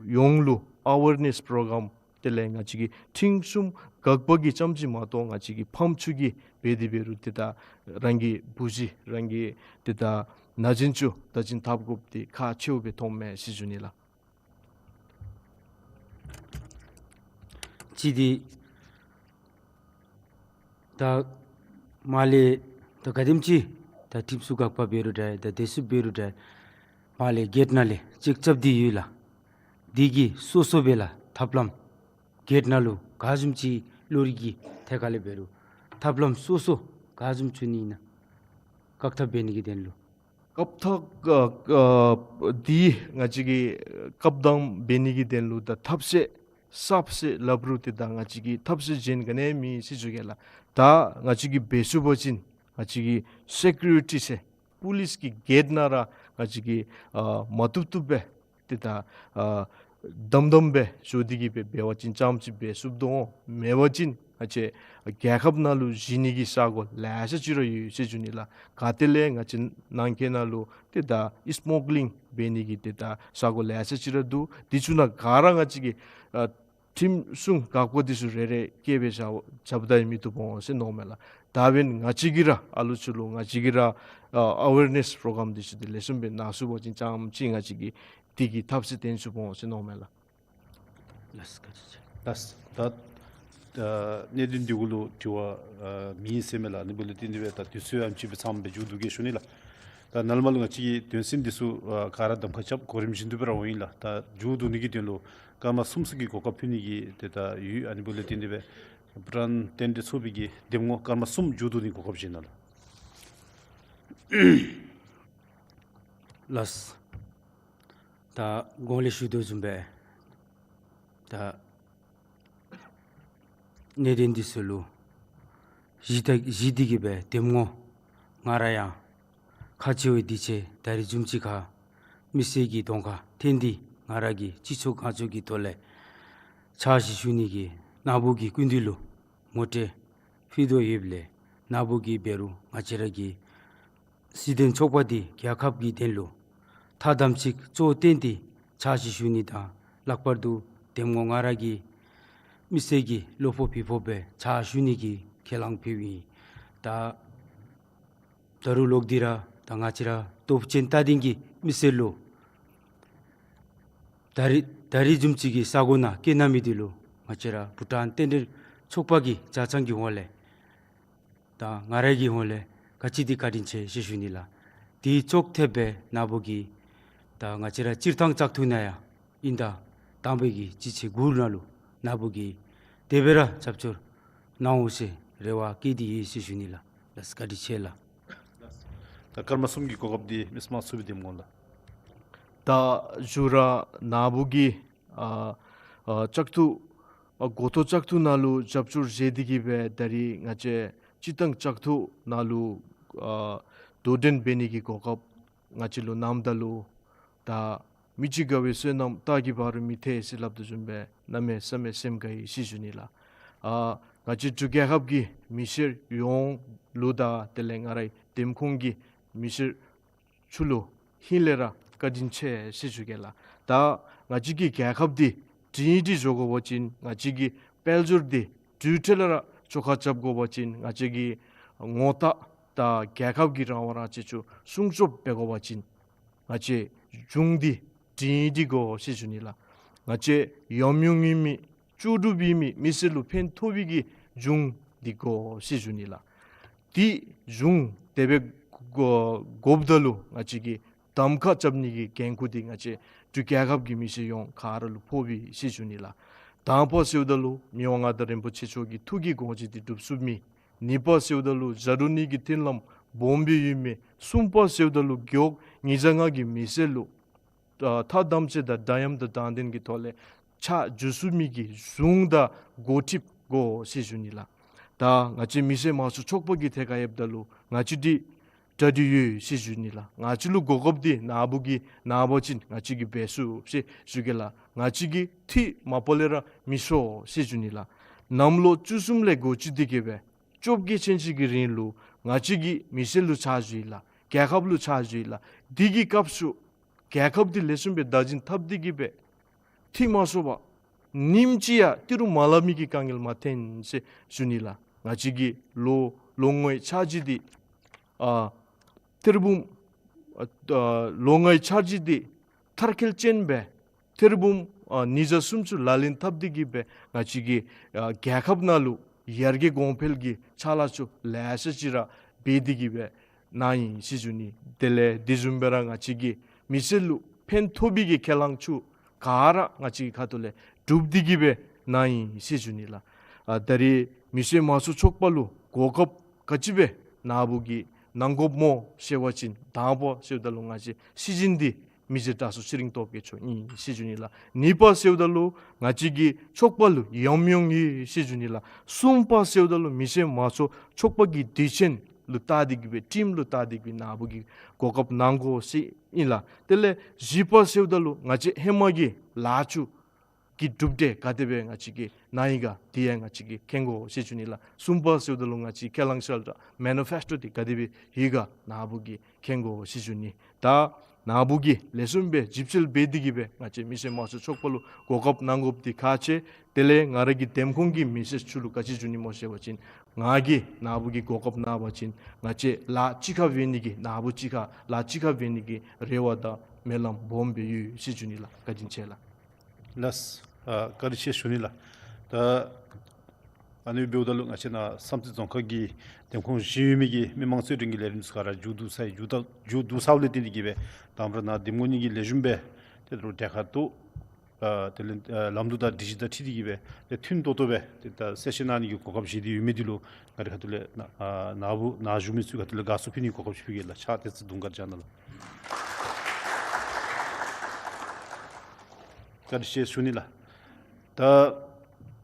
ཡོངས་ལུ་ཨ་ཝེར་ནེསི་པོ་རོ་གརམ་དེ་ལས་ང་བཅས་ཀྱི་ཁྲིམས་སྲུང་འགག་པ་གིས་རྐྱངམ་ཅིག་མ་གཏོགས་ང་བཅས་ཀྱི་ཕམ་ཚུ་གིས་འབད་དེ་འབད་རུང་ཏེ་ད་རང་གི་བུ་གཞི་རང་གི་ཏེ་ད་ན་གཞོན་ཚུ་བདག་འཛིན་འཐབ་དགོཔ་འདི་ཁག་ཆེཝ་སྦེ་མཐོངམ་མས་ཟེར་ཞུ་ནི་ལགས། གཅིག་འདི་ད་མར་ལས་ད་ག་དེམ་ཅིག་ད་ཁྲིམས་སྲུང་འགག་པ་འབད་རུང་འདྲ་ད་བདེ་སྲུངཔ་འབད་རུང་འདྲ་མར་ལས་གེཊ་ནང་ལས་ཅེཀ་རྐྱབ་སྟེ་ཡོད་ལགས། འདི་གིས་སོ་སོ་སྦེ་ལགས་ཐབས་ལམ་གེཊ་ནང་ལུ་ག་བཟུམ་ཅིག་གློག་རིག་གི་ཐད་ཁ་ལས་འབད་རུང་ཐབས་ལམ་སོ་སོ་ག་བཟུམ་འགྱོ་ནི་ཨིན་ན། བཀག་ཐབས་འབད་ནི་གི་དོན་ལུ། བཀག་ཐབས་ཨ་ཨ་འདི་ང་བཅས་ཀྱིས་བཀག་ཐབས་འབད་ནི་གི་དོན་ལུ་ད་ཐབས་ཤེས་གསརཔ་ཟེར་སླབ་རུང་ཏེ་ད་ང་བཅས་ཀྱིས་ཐབས་ཤེས་གཞན་ག་ནི་ཡང་མེད་ཟེར་ཞུ་གེ་ལགས། ད་ང་བཅས་ཀྱིས་འབད་ཚུགས་པ་ཅིན་ང་བཅས་ཀྱི་སི་ཀིའུ་རི་ཊི་ཟེར་པོ་ལིསི་གི་གེཊ་ནང་ར་ང་བཅས་ཀྱིས་ཨ་མ་བཏུབ་བཏུབ་སྦེ་ཏེ་ད་ཨ་དམ་དམ་སྦེ་འགྱོ་སྟེ་གི་སྦེ་འབད་བ་ཅིན་རྐྱངམ་ཅིག་འབད་ཚུགསཔ་འོང་། མེད་པ་ཅིན་ང་བཅས་རྒྱལ་ཁབ་ནང་ལུ་བཞེས་ནི་གི་ས་གོ་ལེ་ཤ་ཅིག་ར་ཡོད་ཟེར་ཞུ་ནི་ལགས། ག་ཏེ་ལས་ང་བཅས་ནང་འཁོད་ནང་ལུ་ཏེ་ད་སི་མག་ལིང་འབད་ནི་གི་ཏེ་ད་ས་གོ་ལེ་ཤ་ཅིག་ར་འདུག། དེ་ཚུ་ནང་ག་ར་ང་བཅས་ཀྱི་ཨ་ཁྲིམས་སྲུང་འགག་པ་འདི་ཚུ་རེ་རེ་བསྐྱལ་སྦེ་བཞག་བཞགཔ་ད་ཡང་མི་བཏུབ་འོང་ཟེར་མནོཝ་མས་ལགས། ད་འབདན་ང་བཅས་ཀྱིས་ར་ཨ་ལུ་ཚུ་ལུ་ང་བཅས་ཀྱིས་ར་ཨ་ཨ་ཝེར་ནེསི་པོ་རོ་གརམ་འདི་ཚུ་འདི་ལེགས་ཤོམ་སྦེ་གནང་ཚུགས་པ་ཅིན་རྐྱངམ་ཅིག་ང་བཅས་ཀྱིས་འདི་གི་ཐབས་ཤེས་བཏོན་ཚུགས་འོང་ཟེར་མནོཝ་མས་ལགས། ལགས་སོ། བཀའ་དྲིན་ཆེ། ལགས་སོ། ད་ཨ་གནད་དོན་འདི་གུ་ལུ་དྲི་བ་ཨ་མེད་ཟེར་མས་ལགས། ཨ་ནི་འབདཝ་ལས་བརྟེན་ཏེ་སྦེ་ད་དུས་ཚོད་ཡང་ཅིག་སྦེ་ཚངམ་སྦེ་མཇུག་བསྡུ་གེ་ཞུ་ནི་ལགས། ད་ནཱ་ལས་མར་ལུ་ང་བཅས་ཀྱི་དོན་ཚན་འདི་ཚུ་ཨ་ག་ར་གདམ་ཁ་རྐྱབ་གོ་རིམ་བཞིན་དུ་སྦེ་ར་འོང་ཡི་ལགས། ད་མཇུག་བསྡུ་ནི་གི་དོན་ལུ་སྐར་མ་གསུམ་ཙམ་གྱི་གོ་སྐབས་ཕུལ་ནི་གི་ཏེ་ད་ཡོད། ཨ་ནི་འབདཝ་ལས་བརྟེན་ཏེ་སྦེ་བུ་རམ་རྟེན་འབྲེལ་ཚོགས་པའི་གི་འདེམས་ངོ་སྐར་མ་གསུམ་མཇུག་བསྡུ་ནི་གི་གོ་སྐབས་བཞེས་གནང་ལགས། ལགས་སོ། ད་གོང་ལས་ཞུ་དོ་བཟུམ་སྦེ་ད་གནད་དོན་འདི་ཚུ་ལུ་གཞི་ད་གཞི་འདི་གིས་སྦེ་འདེམས་ངོ་ང་ར་ཡང་ཁག་ཆེ་བའི་དུས་ཚོད་ད་རིས་བཟུམ་ཅིག་ཁར་མི་སེར་གྱི་གདོང་ཁར་ཐོན་ཏེ་ང་ར་གིས་སྤྱི་ཚོགས་གང་ཚུགས་ཀྱི་ཐོག་ལས་ཕྱག་ཞུ་ཞུ་ནི་གི་ནཱ་བུ་གི་སྐུ་མདུན་ལུ་ངོ་སྤྲོད་ཕུལ་དོ་ཡོདཔ་ལས་ནཱ་བུ་གིས་འབད་རུང་ང་བཅས་ར་གི་སྲིད་དོན་ཚོགས་པ་འདི་རྒྱལ་ཁབ་ཀྱི་དོན་ལུ་ཐ་དམ་ཚིག་གཙོ་བོ་བཏོན་ཏེ་ཕྱག་ཞུ་ཞུ་ནི་དང་ལྷག་པར་དུ་འདེམས་ངོ་ང་ར་གིས་མི་སེར་གྱི་བློ་ཕོག་བྱིན་ཕོག་སྦེ་ཕྱག་ཞུ་ནི་གི་ཁས་བླངས་ཕུལཝ་ཨིན། ད་ད་རུང་ལོག་སྟེ་ར་ད་ང་བཅས་ར་སྟོབས་ཆེན་རྟ་སྡིང་གི་མི་སེར་ལུ་ད་རིས་ད་རིས་བཟུམ་ཅིག་གི་ས་གོ་ནང་སྐྱེས་གནང་མི་འདི་ལུ་ང་བཅས་ར་བྷུ་ཊཱན་རྟེན་འབྲེལ་ཚོགས་པ་གི་ལྗགས་བཙང་གི་ཧོངས་ལས་ད་ང་ར་གི་ཧོངས་ལས་ག་ཅི་དེ་བཀའ་དྲིན་ཆེ་ཟེར་ཞུ་ནི་ལགས། དེ་ཚོགས་ཐེབས་སྦེ་ནཱ་བུ་གིས་ད་ང་བཅས་ར་སྤྱིར་བཏང་བཙག་འཐུ་ནང་ཡང་ཨིན་ད་དང་པའི་གི་སྤྱི་ཚེས་དགུ་ནང་ལུ་ནཱ་བུ་གིས་དེ་སྦེ་ར་རྒྱབ་སྐྱོར་གནང་འོང་ཟེར་རེ་བ་བསྐྱེད་དེ་ཡོད་ཟེར་ཞུ་ནི་ལགས། ལགས་བཀའ་དྲིན་ཆེ་ལགས། ད་སྐར་མ་གསུམ་གྱི་གོ་སྐབས་འདི་མི་སེར་དམངས་གཙོའི་འདེམས་ངོ་ལགས། ད་མཇུག་ར་ནཱ་བུ་གིས་ཨ་ཨ་བཙག་འཐུ་ཨ་འགོ་ཐོག་བཙག་འཐུ་ནང་ལུ་རྒྱབ་སྐྱོར་བྱས་ཏེ་གིས་སྦེ་ད་རིས་ང་བཅས་སྤྱིར་བཏང་བཙག་འཐུ་ནང་ལུ་ཨ་དོ་འགྲན་འབད་ནི་གི་གོ་སྐབས་ང་བཅས་ལུ་གནངམ་ད་ལུ་ད་མི་གཅིག་དགའ་བའི་བསོད་ནམས་རྟགས་ཀྱིས་འབད་རུང་མི་ཐེག་ཟེར་སླབ་དོ་བཟུམ་སྦེ་གནམ་མེད་ས་མེད་སེམས་དགའ་ཡི་ཟེར་ཞུ་ནི་ལགས། ཨ་ང་བཅས་འབྲུག་རྒྱལ་ཁབ་ཀྱི་མི་སེར་ཡོངས་ལུ་དང་དེ་ལས་ང་རའི་འདེམས་ཁོངས་ཀྱི་མི་སེར་ཚུ་ལུ་ཧིང་ལས་ར་བཀའ་དྲིན་ཆེ་ཟེར་ཞུ་གེ་ལགས། ད་ང་བཅས་ཀྱི་རྒྱལ་ཁབ་འདི་སྒྲིང་སྒྲི་འགྱོ་དགོ་པ་ཅིན་ང་བཅས་ཀྱི་དཔལ་འབྱོར་འདི་འགྲོས་བྲལ་ར་ཆོ་ག་རྐྱབ་དགོ་པ་ཅིན་ང་བཅས་ཀྱི་ངོ་རྟགས་དང་རྒྱལ་ཁབ་ཀྱི་རང་དབང་རང་བཙན་ཚུ་སྲུང་སྐྱོབ་འབད་དགོ་པ་ཅིན་ང་བཅས་གཞུང་འདི་སྒྲིང་སྒྲི་དགོ་ཟེར་ཞུ་ནི་ལགས། ང་བཅས་ཡམ་ཡོམ་ཨིན་མི་ལྕོགས་གྲུབ་ཨིན་མི་མི་སེར་ལུ་ཕན་ཐོགས་པའི་གི་གཞུང་འདི་དགོ་ཟེར་ཞུ་ནི་ལགས། དེ་གཞུང་དེ་སྦེ་དགོ་དགོཔ་ད་ལུ་ང་བཅས་ཀྱིས་གདམ་ཁ་རྐྱབ་ནི་གི་འགན་ཁུར་འདི་ང་བཅས་འབྲུག་རྒྱལ་ཁབ་ཀྱི་མི་སེར་ཡོངས་ག་ར་ལུ་ཕོགཔ་ཨིན་ཟེར་ཞུ་ནི་ལགས། དང་པ་ཟེརཝ་ད་ལུ་མི་དབང་མངའ་བདག་རིན་པོ་ཆེ་མཆོག་གི་ཐུགས་ཀྱི་དགོངས་བཞེད་འདི་སྒྲུབ་ཚུགས་མི། གཉིས་པ་ཟེརཝ་ད་ལུ་བྱ་རུ་ནི་གི་མཐུན་ལམ་སྦོམ་སྦེ་ཡོད་མི། གསུམ་པ་ཟེརཝ་ད་ལུ་རྒེད་འོག་ཉིས་བརྒྱ་ལྔ་གི་མི་སེར་ལུ་ཐ་དམ་ཚིག་དང་འདྲ་མཉམ་དང་དྲང་བདེན་གྱི་ཐོག་ལས་ཕྱག་ཞུ་ཚུགས་མི་གི་གཞུང་དང་འགོ་ཁྲིདཔ་དགོ་ཟེར་ཞུ་ནི་ལགས། ད་ང་བཅས་མི་སེར་དམངས་གཙོ་ཚོགས་པ་གི་ཐད་ཁར་ཡོདཔ་ད་ལུ་ང་བཅས་འདི་གྲ་སྒྲིག་ཡོད་ཟེར་ཞུ་ནི་ལགས། ང་བཅས་ལུ་གོ་སྐབས་འདི་ནཱ་བུ་གིས་གནང་བ་ཅིན་ང་བཅས་ཀྱིས་འབད་ཚུགས་ཟེར་ཞུ་གེ་ལགས། ང་བཅས་ཀྱིས་ཐིག་མ་པ་ལས་ར་མི་ཤོར་ཟེར་ཞུ་ནི་ལགས། གནམ་ལོ་བཅུ་གསུམ་ལས་འགོ་བཙུགས་ཏེ་གིས་སྦེ་བཅོ་བརྒྱད་ཅན་ཅིག་གི་རིང་ལུ་ང་བཅས་ཀྱིས་མི་སེར་ལུ་ཕྱག་ཞུ་ཡི་ལགས། རྒྱལ་ཁབ་ལུ་ཕྱག་ཞུ་ཡི་ལགས། དེ་གི་སྐབས་སུ་རྒྱལ་ཁབ་འདི་ལེགས་ཤོམ་སྦེ་བདག་འཛིན་འཐབ་སྟེ་གིས་སྦེ་ཐིག་མ་ཤོར་བར་ཉིནམ་གཅིག་ཡང་ཏི་རུ་མ་ལང་མི་གི་དཀའ་ངལ་མ་ཐོན་ཟེར་ཞུ་ནི་ལགས། ང་བཅས་ཀྱི་ལོ་ལོ་ངོའི་འཆར་གཞི་འདི་ཨ་ཐེར་འབུམ་ཨ་ལོ་ངོའི་འཆར་གཞི་འདི་མཐར་འཁྱོལ་ཅན་སྦེ་ཐེར་འབུམ་ཨ་ཉིས་བརྒྱ་སུམ་ཅུ་ལག་ལེན་འཐབ་སྟེ་གིས་སྦེ་ང་བཅས་ཀྱི་ཨ་རྒྱལ་ཁབ་ནང་ལུ་ཡར་རྒྱས་གོང་འཕེལ་གྱི་ཕྱག་ལཱ་ཚུ་ལེ་ཤ་ཅིག་ར་འབད་དེ་གིས་སྦེ་གནང་ཡི་ཟེར་ཞུ་ནི། དེ་ལས་དེ་བཟུམ་སྦེ་ར་ང་བཅས་ཀྱིས་མི་སེར་ལུ་ཕན་ཐོགས་པའི་གི་ཁས་བླངས་ཚུ་ག་ར་ང་བཅས་ཀྱི་ཁ་ཐུག་ལས་སྒྲུབ་སྟེ་གིས་སྦེ་གནང་ཡི་ཟེར་ཞུ་ནི་ལགས། ཨ་ད་རིས་མི་སེར་དམངས་གཙོ་ཚོགས་པ་ལུ་གོ་སྐབས་ག་ཅི་སྦེ་ནཱ་བུ་གིས་གནང་དགོཔ་སྨོ་ཟེར་བ་ཅིན་དང་པ་ཟེརཝ་ད་ལུ་ང་བཅས་སྲིད་འཛིན་འདི་མི་རྗེ་དྲག་ཤོས་ཚེ་རིང་སྟོབས་རྒྱས་མཆོག་ཨིན་ཟེར་ཞུ་ནི་ལགས། གཉིས་པ་ཟེརཝ་ད་ལུ་ང་བཅས་ཀྱི་ཚོགས་པ་ལུ་ཡམ་ཡོམ་ཡོད་ཟེར་ཞུ་ནི་ལགས། གསུམ་པ་ཟེརཝ་ད་ལུ་མི་སེར་དམངས་གཙོ་ཚོགས་པ་གི་དུས་ཆེན་ལུ་བལྟ་སྟེ་གིས་སྦེ་ཁྲིམས་ལུ་བལྟ་སྟེ་གིས་སྦེ་ནཱ་བུ་གིས་གོ་སྐབས་གནང་དགོ་ཟེར་ཨིན་ལགས། དེ་ལས་བཞི་པ་ཟེརཝ་ད་ལུ་ང་བཅས་ཧེ་མ་གི་ལཱ་ཚུ་གི་གྲུབ་འབྲས་ག་དེ་སྦེ་ང་བཅས་ཀྱིས་གནང་ཡི་ག་དེ་ཡང་ང་བཅས་ཀྱིས་མཁྱེན་དགོ་ཟེར་ཞུ་ནི་ལགས། གསུམ་པ་ཟེརཝ་ད་ལུ་ང་བཅས་ཁས་བླངས་གསལ་བསྒྲགས་མེ་ནི་ཕེསི་ཊོ་འདི་ག་དེ་སྦེ་ཡོད་ག་ནཱ་བུ་གིས་མཁྱེན་དགོ་ཟེར་ཞུ་ནི། ད་ནཱ་བུ་གིས་ལེགས་ཤོམ་སྦེ་ཞིབ་འཚོལ་འབད་དེ་གིས་སྦེ་ང་བཅས་མི་སེར་དམངས་གཙོ་ཚོགས་པ་ལུ་གོ་སྐབས་གནང་དགོཔ་འདི་ཁག་ཆེ། དེ་ལས་ང་ར་གི་འདེམས་ཁོངས་ཀྱི་མི་སེར་ཚུ་ལུ་ག་ཅི་ཞུ་ནི་སྨོ་ཟེར་བ་ཅིན་ང་གིས་ནཱ་བུ་གིས་གོ་སྐབས་གནང་བ་ཅིན་ང་བཅས་ལཱ་གཅིག་ཁར་འབད་ནི་གི་ནཱ་བུ་གཅིག་ཁར་ལཱ་གཅིག་ཁར་འབད་ནི་གི་རེ་བ་དང་སྨོན་ལམ་སྦོམ་སྦེ་ཡོད་ཟེར་ཞུ་ནི་ལགས། བཀའ་དྲིན་ཆེ་ལགས། ལགས། ཨ་བཀའ་དྲིན་ཆེ་ཞུ་ནི་ལགས། ད་ཨ་ནི་འབདཝ་ད་ལུ་ང་བཅས་ནཱ་བསམ་རྩེ་རྫོང་ཁག་གི་འདེམས་ཁོངས་བཞི་ཡོད་མི་གི་མི་མང་རྩོད་འགྲན་གྱི་ལས་རིམ་ཚུ་ག་ར་མཇུག་བསྡུ་ཚར་ཡི། མཇུག་བསྡུ་མཇུག་བསྡུ་ཚརཝ་ལས་བརྟེན་ཏེ་གིས་སྦེ་དང་པ་ར་ནཱ་འདེམས་ངོ་གཉིས་ཀྱི་ལེགས་ཤོམ་སྦེ་ཏེ་ད་རུང་གྲལ་ཁར་གཏོགས། ཨ་དེ་ལས་ཨ་ལམ་ལུགས་དང་སྒྲིག་གཞི་དང་འཁྲིལ་ཏེ་གིས་སྦེ་ཏེ་མཐུན་ཏོག་ཏོ་སྦེ་ཏེ་ད་གསལ་བཤད་གནང་ནི་གི་གོ་སྐབས་བཞེས་ཏེ་ཡོད་མི་འདི་ལུ་ང་རའི་ཁ་ཐུག་ལས་ནཱ་ཨ་ནཱ་བུ་ནཱ་བཞུགས་མི་ཚུ་གི་ཁ་ཐུག་ལས་དགའ་བསུ་ཕུལ་ནི་གི་གོ་སྐབས་ཅིག་ཕུལ་གེ་ལགས། ཕྱག་ཏེ་ཚུ་དུང་དཀར་རྒྱ་ནག་ལུ། བཀའ་དྲིན་ཆེ་ཞུ་ནི་ལགས། ད་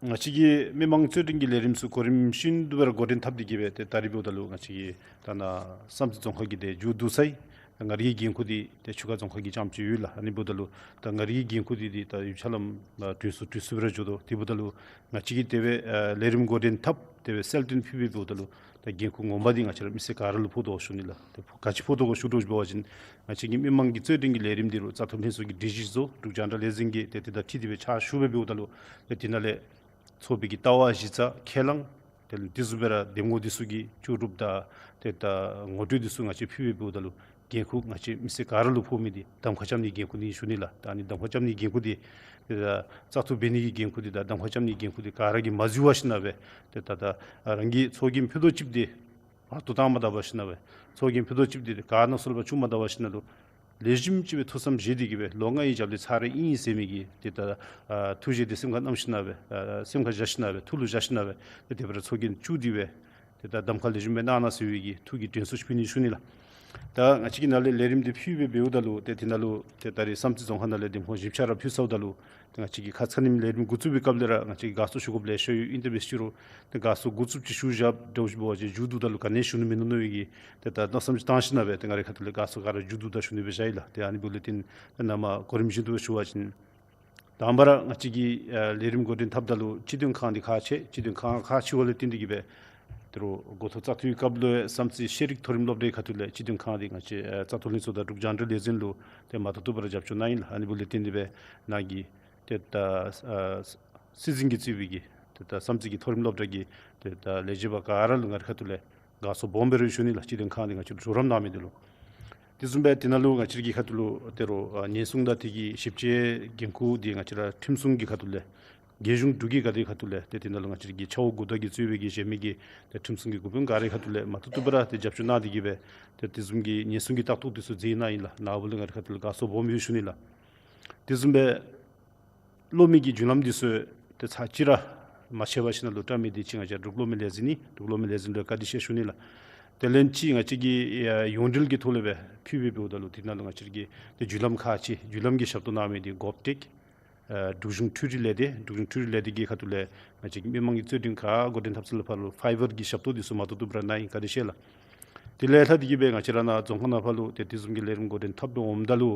ང་བཅས་ཀྱི་མི་མང་རྩོད་འགྲན་གྱི་ལས་རིམ་ཚུ་གོ་རིམ་བཞིན་དུ་སྦེ་ར་འགོ་འདྲེན་འཐབ་སྟེ་གི་སྦེ་ཏེ་ད་རིས་འབདཝ་ད་ལུ་ང་བཅས་ཀྱི་ད་ནཱ་བསམ་རྩེ་རྫོང་ཁག་གི་དེ་མཇུག་བསྡུ་ཚར་ཡི། ད་ང་རའི་འགན་ཁུར་འདི་ཏེ་ཆུ་ཁ་རྫོང་ཁག་གི་རྐྱངམ་ཅིག་ཡོད་ལགས། ཨ་ནི་འབདཝ་ད་ལུ་ད་ང་རའི་འགན་ཁུར་འདི་འདི་ད་ཡུན་ཆ་ལམ་ཨ་དུས་སུ་དུས་སུ་སྦེ་ར་འགྱོ་དོ། དེ་འབདཝ་ད་ལུ་ང་བཅས་ཀྱི་དེ་སྦེ་ཨ་ལས་རིམ་འགོ་འདྲེན་འཐབ་དེ་སྦེ་གསལ་སྟོན་ཕུལ་སྦེ་འབདཝ་ད་ལུ་ད་འགན་ཁུར་ངོ་མ་འདི་ང་བཅས་ར་མི་སེར་ག་ར་ལུ་ཕོག་དོ་ཞུ་ནི་ལགས། ཏེ་ཕོག་ག་ཅི་ཕོག་དོ་གོ་ཞུ་དོ་ཞུ་བ་ཅིན་ང་བཅས་ཀྱི་མི་མང་གི་རྩོད་འགྲན་གྱི་ལས་རིམ་འདི་རུ་བཙག་འཐུ་ལྷན་ཚོགས་ཀྱི་སྒྲིག་གཞི་བཟོ། འབྲུག་རྒྱང་བསྒྲགས་ལས་འཛིན་གྱིས་ཏེ་དེ་དང་འཁྲིལ་ཏེ་སྦེ་ཕྱག་ཞུ་སྦེ་འབདཝ་ད་ལུ་ཏེ་དེ་ནང་ལས་ཚོགས་པའི་གི་ལྟ་བ་གཞི་རྩ་ཁས་བླངས་དེ་ལས་དེ་བཟུམ་སྦེ་ར་འདེམས་ངོ་འདི་ཚུ་གི་ལྕོགས་གྲུབ་དང་ཏེ་ད་ངོ་སྤྲོད་འདི་ཚུ་ང་བཅས་ཕུལ་སྦེ་འབདཝ་ད་ལུ་འགན་ཁུར་ང་བཅས་མི་སེར་ག་ར་ལུ་ཕོག་མི་འདི་གདམ་ཁ་རྐྱབ་ནིའི་འགན་ཁུར་ཨིན་ཞུ་ནི་ལགས། ད་ཨ་ནི་གདམ་ཁ་རྐྱབ་ནིའི་འགན་ཁུར་འདི་ཏེ་ད་བཙག་འཐུ་འབད་ནིའི་འགན་ཁུར་འདི་དང་གདམ་ཁ་རྐྱབ་ནིའི་འགན་ཁུར་འདི་ག་ར་གིས་མ་བརྫི་བར་ཞིནམ་སྦེ་ཏེ་ད་ད་རང་གི་ཚོགས་རྒྱན་ཕུད་རྡོག་གཅིག་འདི་མར་གཏོར་བཏང་མ་ད་བར་ཞིནམ་སྦེ་ཚོགས་རྒྱན་ཕུད་རྡོག་གཅིག་འདི་ག་ནང་སོང་ལུ་ཕར་བཙུགས་མ་ད་བར་ཞིནམ་ལུ་ལེགས་ཤོམ་ཅིག་སྦེ་ཐུགས་བསམ་བཞེས་ཏེ་གི་སྦེ་ལོ་ལྔའི་རྒྱབ་ལས་ཚར་རེ་ཨིན་ཟེར་མི་གི་ཏེ་ད་ཨ་ཐུགས་བཞེད་འདི་སེམས་ཁར་བསྣམས་ཞིནམ་སྦེ་ཨ་སེམས་ཁར་བཞག་ཞིནམ་སྦེ་ཐུགས་ལུ་བཞག་ཞིནམ་སྦེ་ཏེ་དེ་སྦེ་ར་ཚོགས་རྒྱན་བཙུགས་ཏེ་སྦེ་ཏེ་ད་གདམ་ཁ་ལེགས་ཤོམ་སྦེ་གནང་གནང་ཟེར་བའི་གི་ཐུགས་ཀྱི་དྲན་གསོ་ཅིག་ཕུལ་ནི་ཞུ་ནི་ལགས། ད་ང་བཅས་ཀྱིས་ནཱ་ལས་ལས་རིམ་འདི་ཕུལ་སྦེ་འབདཝ་ད་ལུ་ཏེ་དེ་ནང་ལུ་ཏེ་ད་རིས་བསམ་རྩེ་རྫོང་ཁག་ནང་ལས་འདེམས་ཁོངས་བཞི་ཆ་ར་ཕུལ་ཚརཝ་ད་ལུ་ཏེ་ང་བཅས་ཀྱིས་ཁ་ཙ་ཉིནམ་ལས་རིམ་འགོ་བཙུགས་པའི་སྐབས་ལས་ར་ང་བཅས་ཀྱིས་དགའ་ཚོར་ཞུ་དགོཔ་ལེ་ཤ་ཡོད། ཨིན་ཏེ་འབད་ཅི་རུང་ཏེ་དགའ་ཚོར་འགོ་བཙུགསཔ་ཅིག་ཞུ་བཞགཔ་འདྲཝ་ཅིག་འབད་བ་ཅིན་མཇུག་བསྡུཝ་ད་ལུ་ག་ནི་ཞུ་ནི་མིན་ནུག་མནོ་བའི་གི་ཏེ་ད་མནོ་བསམ་ཅིག་བཏང་ཞིནམ་སྦེ་ཏེ་ང་རའི་ཁ་ཐུག་ལས་དགའ་ཚོར་ག་ར་མཇུག་བསྡུ་ད་ཞུ་ནི་སྦེ་བཞག་ཡི་ལགས། ཏེ་ཨ་ནི་འབདཝ་ལས་བརྟེན་ཏེ་ནཱ་མར་གོ་རིམ་བཞིན་དུ་ཞུ་བ་ཅིན་དང་པ་ར་ང་བཅས་ཀྱིས་ཨ་ལས་རིམ་འགོ་འདྲེན་འཐབ་ད་ལུ་སྤྱི་དོན་ཁང་འདི་ཁག་ཆེ། སྤྱི་དོན་ཁང་ཁག་ཆེ་བ་ལས་བརྟེན་ཏེ་གི་སྦེ་དོ་རུང་འགོ་ཐོག་བཙག་འཐུའི་སྐབས་ལུ་བསམ་རྩེ་ཤེས་རིག་མཐོ་རིམ་སློབ་གྲྭའི་ཁ་ཐུག་ལས་སྤྱི་དོན་ཁང་འདི་ང་བཅས་ཨ་བཙག་འཐུ་ལྷན་ཚོགས་དང་འབྲུག་རྒྱང་བསྒྲགས་ལས་འཛིན་ལུ་ཏེ་མ་ཐུབ་ཐུབ་པར་རྒྱབ་སྐྱོར་གནང་ཡི་ལགས། ཨ་ནི་འབདཝ་ལས་བརྟེན་ཏེ་སྦེ་ནཱ་གི་ཏེ་ད་ཨ་སྲིད་འཛིན་གྱིས་གཙོས་པའི་གི་ཏེ་ད་བསམ་རྩེ་གི་མཐོ་རིམ་སློབ་གྲྭ་གི་ཏེ་ད་ལས་བྱེདཔ་ག་ར་ལུ་ང་རའི་ཁ་ཐུག་ལས་དགའ་ཚོར་སྦོམ་སྦེ་ར་ཞུ་ནི་ལགས། སྤྱི་དོན་ཁང་འདི་ང་བཅས་ལུ་གྲོགས་རམ་གནང་མི་འདི་ལུ། དེ་བཟུམ་སྦེ་དེ་ནང་ལུ་ང་བཅས་ཀྱི་ཁ་ཐུག་ལུ་དོ་རུང་ཨ་ཉེན་སྲུང་དང་དེ་གི་ཞིབ་དཔྱད་འགན་ཁུར་འདི་ང་བཅས་ར་ཁྲིམས་སྲུང་གི་ཁ་ཐུག་ལས་རྒྱལ་གཞུང་འབྲུག་གི་ག་དེ་ཁ་ཐུག་ལས་ཏེ་དེ་ནང་ལུ་ང་བཅས་ཀྱི་ཆ་འོག་འགོ་བདག་གིས་གཙོས་པའི་གི་གཞན་མི་གི་ཏེ་ཁྲིམས་སྲུང་གི་འགོ་དཔོན་ག་རའི་ཁ་ཐུག་ལས་མ་ཐུབ་ཐུབ་པར་ཏེ་རྒྱབ་སྐྱོར་གནང་སྟེ་གི་སྦེ་ཏེ་དེ་བཟུམ་གྱི་ཉེན་སྲུང་གི་ལྟ་རྟོག་འདི་ཚུ་མཛད་གནང་ཡི་ལགས། ནཱ་བུ་ལུ་ང་རའི་ཁ་ཐུག་ལས་དགའ་ཚོར་སྦོམ་ཡོད་ཞུ་ནི་ལགས། དེ་བཟུམ་སྦེ་གློག་མེ་གི་རྒྱུན་ལམ་འདི་ཚུ་ཏེ་ཚར་གཅིག་ར་མ་ཆད་པར་ཞིནམ་ལས་བཀྲམ་མི་འདི་ཅིག་ང་བཅས་འབྲུག་གློག་མེ་ལས་འཛིན་ནི་འབྲུག་གློག་མེ་ལས་འཛིན་ལུ་བཀའ་དྲིན་ཆེ་ཞུ་ནི་ལགས། དེ་ལས་ཅིག་ང་བཅས་ཀྱིས་ཡ་ཡོངས་འབྲེལ་གྱི་ཐོག་ལས་སྦེ་ཕུལ་སྦེ་འབདཝ་ད་ལུ་དེ་ནང་ལུ་ང་བཅས་ཀྱི་ཏེ་རྒྱུན་ལམ་ཁག་ཆེ་རྒྱུན་ལམ་གྱི་ཞབས་ཏོག་གནང་མི་འདི་གོ་ཨོཔ་ཊེཀ་ཨ་འབྲུག་གཞུང་འཕྲུལ་རིག་ལས་སྡེ་འབྲུག་གཞུང་འཕྲུལ་རིག་ལས་སྡེ་གི་ཁ་ཐུག་ལས་ང་བཅས་ཀྱི་མི་མང་གི་རྩོད་འགྲན་ཁག་འགོ་འདྲེན་འཐབ་ས་ལུ་ཕར་ལུ་ཕའི་བར་གྱི་ཞབས་ཏོག་འདི་ཚུ་མ་ཐུབ་ཐུབ་པར་གནང་ཡི། བཀའ་དྲིན་ཆེ་ལགས། དེ་ལས་ལྷག་སྟེ་གི་སྦེ་ང་བཅས་ར་ནཱ་རྫོང་ཁག་ནང་ཕར་ལུ་ཏེ་དེ་བཟུམ་གྱི་ལས་རིམ་འགོ་འདྲེན་འཐབ་སྦེ་འོངམ་ད་ལུ་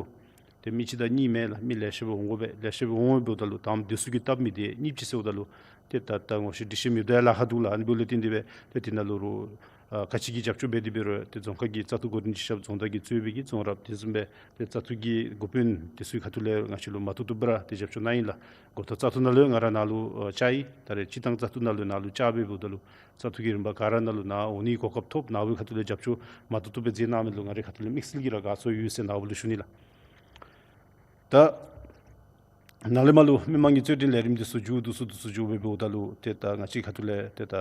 ཏེ་མི་གཅིག་དང་གཉིས་མེན་ལགས། མི་ལེ་ཤ་སྦེ་འོང་དགོ་པས། ལེ་ཤ་སྦེ་འོང་སྦེ་འབདཝ་ད་ལུ་དང་པ་དེ་ཚུ་གི་སྟབས་མི་བདེ། གཉིས་པ་ཅིག་ཟེརཝ་ད་ལུ་ཏེ་ད་ད་ངོ་ཤེས་འདྲིས་ཤེས་མེདཔ་ད་ཡང་ལཱ་ཁག་འདུག་ལགས། ཨ་ནི་འབདཝ་ལས་བརྟེན་ཏེ་སྦེ་ཏེ་དེ་ནང་ལུ་རུང་ཨ་ག་ཅི་གི་རྒྱབ་སྐྱོར་འབད་དེ་འབད་རུང་ཏེ་རྫོང་ཁག་གི་བཙག་འཐུ་འགོ་འདྲེན་ཅིག་ཞབས་རྫོང་བདག་གིས་གཙོས་པའི་གི་རྫོང་རབ་དེ་བཟུམ་སྦེ་ཏེ་བཙག་འཐུ་གི་འགོ་དཔོན་དེ་ཚུ་གི་ཁ་ཐུག་ལས་ང་བཅས་ལུ་མ་ཐུབ་ཐུབ་པར་ཏེ་རྒྱབ་སྐྱོར་གནང་ཡི་ལགས། འགོ་ཐོག་བཙག་འཐུ་ནང་ལུ་ང་ར་ནཱ་ལུ་ཨ་བཅར་ཡི། ད་རེས་སྤྱིར་བཏང་བཙག་འཐུ་ནང་ལུ་ནཱ་ལུ་བཅར་སྦེ་འབདཝ་ད་ལུ་བཙག་འཐུ་གི་རིམ་པ་ག་ར་ནང་ལུ་ནཱ་འོང་ནིའི་གོ་སྐབས་ཐོབ། ནཱ་བུའི་ཁ་ཐུག་ལས་རྒྱབ་སྐྱོར་མ་ཐུབ་ཐུབ་སྦེ་མཛད་གནང་མི་ལུ་ང་རའི་ཁ་ཐུག་ལས་དམིགས་བསལ་གྱིས་ར་དགའ་ཚོར་ཡོད་ཟེར་ནཱ་བུ་ལུ་ཞུ་ནི་ལགས། ད་ནཱ་ལས་མར་ལུ་མི་མང་གི་རྩོད་འགྲན་ལས་རིམ་འདི་ཚུ་མཇུག་བསྡུ་ཚུགས་བསྡུ་ཚུགས་འགྱོ་སྦེ་འབདཝ་ད་ལུ་ཏེ་ད་ང་བཅས་ཁ་ཐུག་ལས་ཏེ་ད་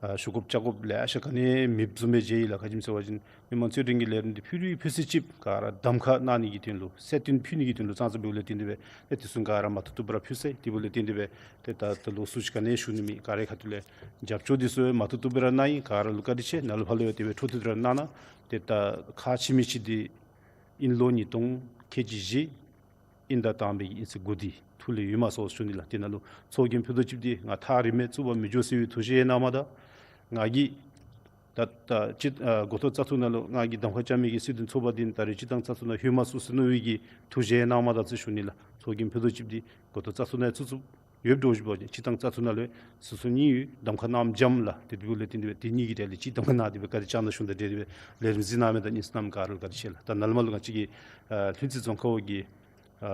ཨ་ཞུ་དགོཔ་བཅར་དགོཔ་ལེ་ཤ་ག་ནི་མེདཔ་བཟུམ་སྦེ་མཇལ་ཡི་ལགས། ག་ཅི་སྨོ་ཟེར་བ་ཅིན་མི་མང་རྩོད་འགྲན་གྱི་ལས་རིམ་འདི་ཕུལ་རུང་ཕུལ་ས་ཅིག་ག་ར་གདམ་ཁ་གནང་ནི་གི་དོན་ལུ་གསལ་སྟོན་ཕུལ་ནི་གི་དོན་ལུ་ཙང་ཙ་འབདཝ་ལས་བརྟེན་ཏེ་སྦེ་ཏེ་དེ་ཚུ་ག་ར་མ་ཐུབ་ཐུབ་པར་ཕུལ་ཚར་ཡི། དེ་འབདཝ་ལས་བརྟེན་ཏེ་སྦེ་ཏེ་ད་ད་ལོགས་སུ་ཅིག་ག་ནི་ཞུ་ནི་མེད། ག་རའི་ཁ་ཐུག་ལས་རྒྱབ་སྐྱོར་འདི་ཚུ་མ་ཐུབ་ཐུབ་སྦེ་ར་གནང་ཡི། ག་ར་ལུ་བཀའ་དྲིན་ཆེ། ནཱ་ལུ་ཕར་ལུ་ཡང་དེ་སྦེ་འཕྲོ་མཐུད་དེ་ར་གནང་གནང་། ཏེ་ད་ཁག་ཆེ་མི་ཅིག་འདི་དབྱིན་ལོ་ཉིས་སྟོང་ཁལ་གཅིག་བཞི་དབྱིན་ཟླ་དང་པའི་གི་དབྱིན་ཚེས་དགུ་འདི་ཐུགས་ལས་ཡོད་མ་སོང་ཞུ་ནི་ལགས། དེ་ནང་ལུ་ཚོགས་རྒྱན་ཕུད་རྡོག་གཅིག་འདི་ང་ཐག་རིང་མེད་བཙུགས་པར་མི་འགྱོ་ཟེར་བའི་ཐུགས་བཞེད་གནངམ་ད་ང་གིས་ད་ད་སྤྱིར་ཨ་འགོ་ཐོག་བཙག་འཐུ་ནང་ལུ་ང་གིས་གདམ་ཁ་རྐྱབ་མི་གི་སྲིད་དོན་ཚོགས་པ་འདི་ད་རེས་སྤྱིར་བཏང་བཙག་འཐུ་ནང་ལྷོད་མ་ཚུགས་ཟེར་མནོ་བའི་གི་ཐུགས་བཞེད་གནངམ་ད་ཟེར་ཞུ་ནི་ལགས། ཚོགས་རྒྱན་ཕུད་རྡོག་གཅིག་འདི་འགོ་ཐོག་བཙག་འཐུ་ནང་ཚུད་ཚུདཔ་ཡོདཔ་འདྲཝ་ཅིག་འབད་བ་ཅིན་སྤྱིར་བཏང་བཙག་འཐུ་ནང་ལུ་སོ་སོ་གཉིས་ཡོད། གདམ་ཁ་གནངམ་འཇམ་ལགས། དེ་འབདཝ་ལས་བརྟེན་ཏེ་སྦེ་དེ་གཉིས་ཀྱི་གྲས་ལས་གཅིག་གདམ་ཁ་གནང་སྟེ་སྦེ་བཀའ་དྲིན་བསྐྱང་གནང་ཞུ་ནི། ད་དེ་སྦེ་ལས་རིམ་གཟིགས་གནང་མི་དང་གཉིས་སུ་གནང་མི་ག་ར་ལུ་བཀའ་དྲིན་ཆེ་ལགས། ད་ནཱ་ལས་མར་ལུ་ང་བཅས་ཀྱི་ཨ་ལྷུན་རྩེ་རྫོང་ཁག་འོག་གི་ཨ་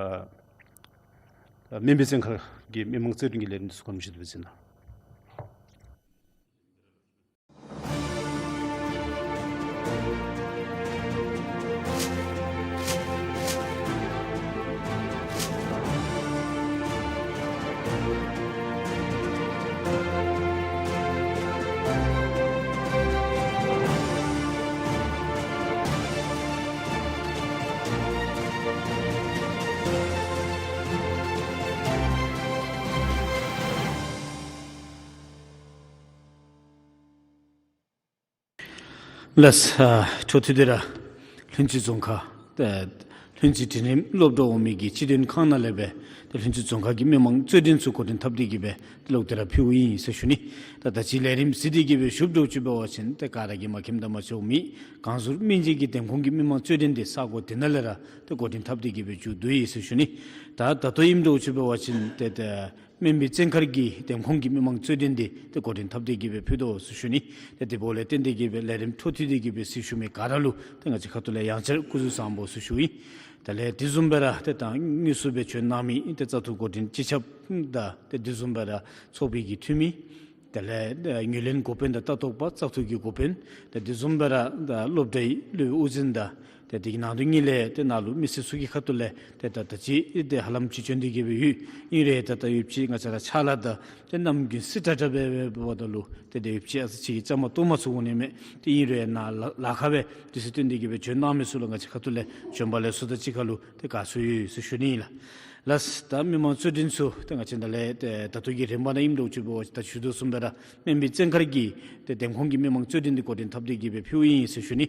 ཨ་སྨན་པའི་བཙོན་ཁང་གི་མི་མང་རྩོད་འགྲན་གྱི་ལས་རིམ་འདི་ཚུ་གོ་རིམ་བཞིན་དུ་སྦེ་གཟིགས་གནང་། ལགས། ཨ་འཕྲོ་མཐུད་དེ་ར་ལྷུན་རྩེ་རྫོང་ཁག་ཨ་ ལྷུན་རྩེ་འབྲིང་རིམ་སློབ་གྲྭ་འོག་མའི་གི་སྤྱི་དོན་ཁང་ནང་ལས་སྦེ་ཏེ་ལྷུན་རྩེ་རྫོང་ཁག་གི་མི་མང་རྩོད་འགྲན་ཚུ་འགོ་འདྲེན་འཐབ་སྟེ་གི་སྦེ་ཏེ་ལོག་སྟེ་ར་ཕུལཝ་ཨིན་ཟེར་ཞུ་ནི། ད་ད་ཅི་ལས་རིམ་གཟིགས་ཏེ་གི་སྦེ་བཞུགསཔ་འདྲཝ་ཅིག་འབད་བ་ཅིན་ཏེ་ག་ར་གིས་མ་མཁྱེནམ་དང་མ་ཤེསཔ་མེད། གངས་ཟུར་སྨན་རྩིས་ཀྱི་འདེམས་ཁོངས་ཀྱི་མི་མང་རྩོད་འགྲན་འདི་ས་གོ་དེ་ནང་ལས་ར་ཏེ་འགོ་འདྲེན་འཐབ་སྟེ་གི་སྦེ་མཇུག་བསྡུ་ཡི་ཟེར་ཞུ་ནི། ད་ད་ལྟོ་ཨིནམ་འདྲཝ་ཅིག་འབད་བ་ཅིན་ཏེ་ཏེ་སྨན་པའི་བཙན་མཁར་གྱི་འདེམས་ཁོངས་ཀྱི་མི་མང་རྩོད་འགྲན་འདི་ཏེ་འགོ་འདྲེན་འཐབ་སྟེ་གི་སྦེ་ཕུལ་དོ་ཟེར་ཞུ་ནི། ཏེ་དེ་འབདཝ་ལས་བརྟེན་ཏེ་གི་སྦེ་ལས་རིམ་འཕྲོ་མཐུད་དེ་གི་སྦེ་གཟིགས་བཞུགས་མི་ག་ར་ལུ་ཏེ་ང་བཅས་ཁ་ཐུག་ལས་ཡང་བསྐྱར་སྐུ་གཟུགས་བཟང་པོ་ཟེར་ཞུཝ་ཨིན། དེ་ལས་དེ་བཟུམ་སྦེ་ར་ཏེ་ད་དངོས་སུ་སྦེ་བྱོན་གནང་མི་ཏེ་བཙག་འཐུ་འགོ་འདྲེན་སྤྱི་ཁྱབ་དང་ཏེ་དེ་བཟུམ་སྦེ་ར་ཚོགས་པའི་གི་འཐུས་མི་དེ་ལས་ཨ་ངོས་ལེན་འགོ་དཔོན་དང་ལྟ་རྟོག་པ་བཙག་འཐུ་གི་འགོ་དཔོན་ཏེ་དེ་བཟུམ་སྦེ་ར་ད་སློབ་གྲྭའི་སློབ་དབུ་འཛིན་དང་ཏེ་དེ་གི་ནང་དོན་གཉིས་ལས་ཏེ་ནཱ་ལུ་མི་སེར་ཚུ་གི་ཁ་ཐུག་ལས་ཏེ་ད་ད་ཅི་ཏེ་ཧ་ལམ་ཅིག་བྱོན་ཏེ་གི་སྦེ་ཡོད། ཨིན་རུང་ད་ད་ཡོད་ཅིག་ང་བཅས་ར་ཕྱག་ལཱ་དང་ཏེ་ནམ་རྒྱུན་སི་ཏ་ཏ་སྦེ་འབདཝ་ད་ལུ་ཏེ་དེ་ཡོད་ཅིག་ཨ་ཙི་ཅིག་གིས་བཅའ་མར་གཏོགས་མ་ཚུགས་འོང་ནི་མས། ཏེ་ཨིན་རུང་ནཱ་ལ་ལཱ་ཁག་སྦེ་དུས་ཚོད་བཏོན་ཏེ་གི་སྦེ་བྱོན་གནང་མི་ཚུ་ལུ་ང་བཅས་ཁ་ཐུག་ལས་བྱོན་པ་ལེགས་སོ་དང་གཅིག་ཁར་ལུ་ཏེ་དགའ་ཚོར་ཡོད་ཟེར་ཞུ་ནི་ཨིན་ལགས། ལགས་ད་མི་མང་རྩོད་འགྲན་ཚུ་ཏེ་ང་བཅས་ད་ལས་ཏེ་ད་ལྟོ་གི་རིམ་པ་ནང་ཨིནམ་འདྲཝ་ཅིག་འབད་བ་ཅིན་ད་ཞུ་དོ་བཟུམ་སྦེ་ར་སྨན་པའི་བཙན་མཁར་གྱི་ཏེ་འདེམས་ཁོངས་ཀྱི་མི་མང་རྩོད་འགྲན་འདི་འགོ་འདྲེན་འཐབ་སྟེ་གི་སྦེ་ཕུལཝ་ཨིན་ཟེར་ཞུ་ནི།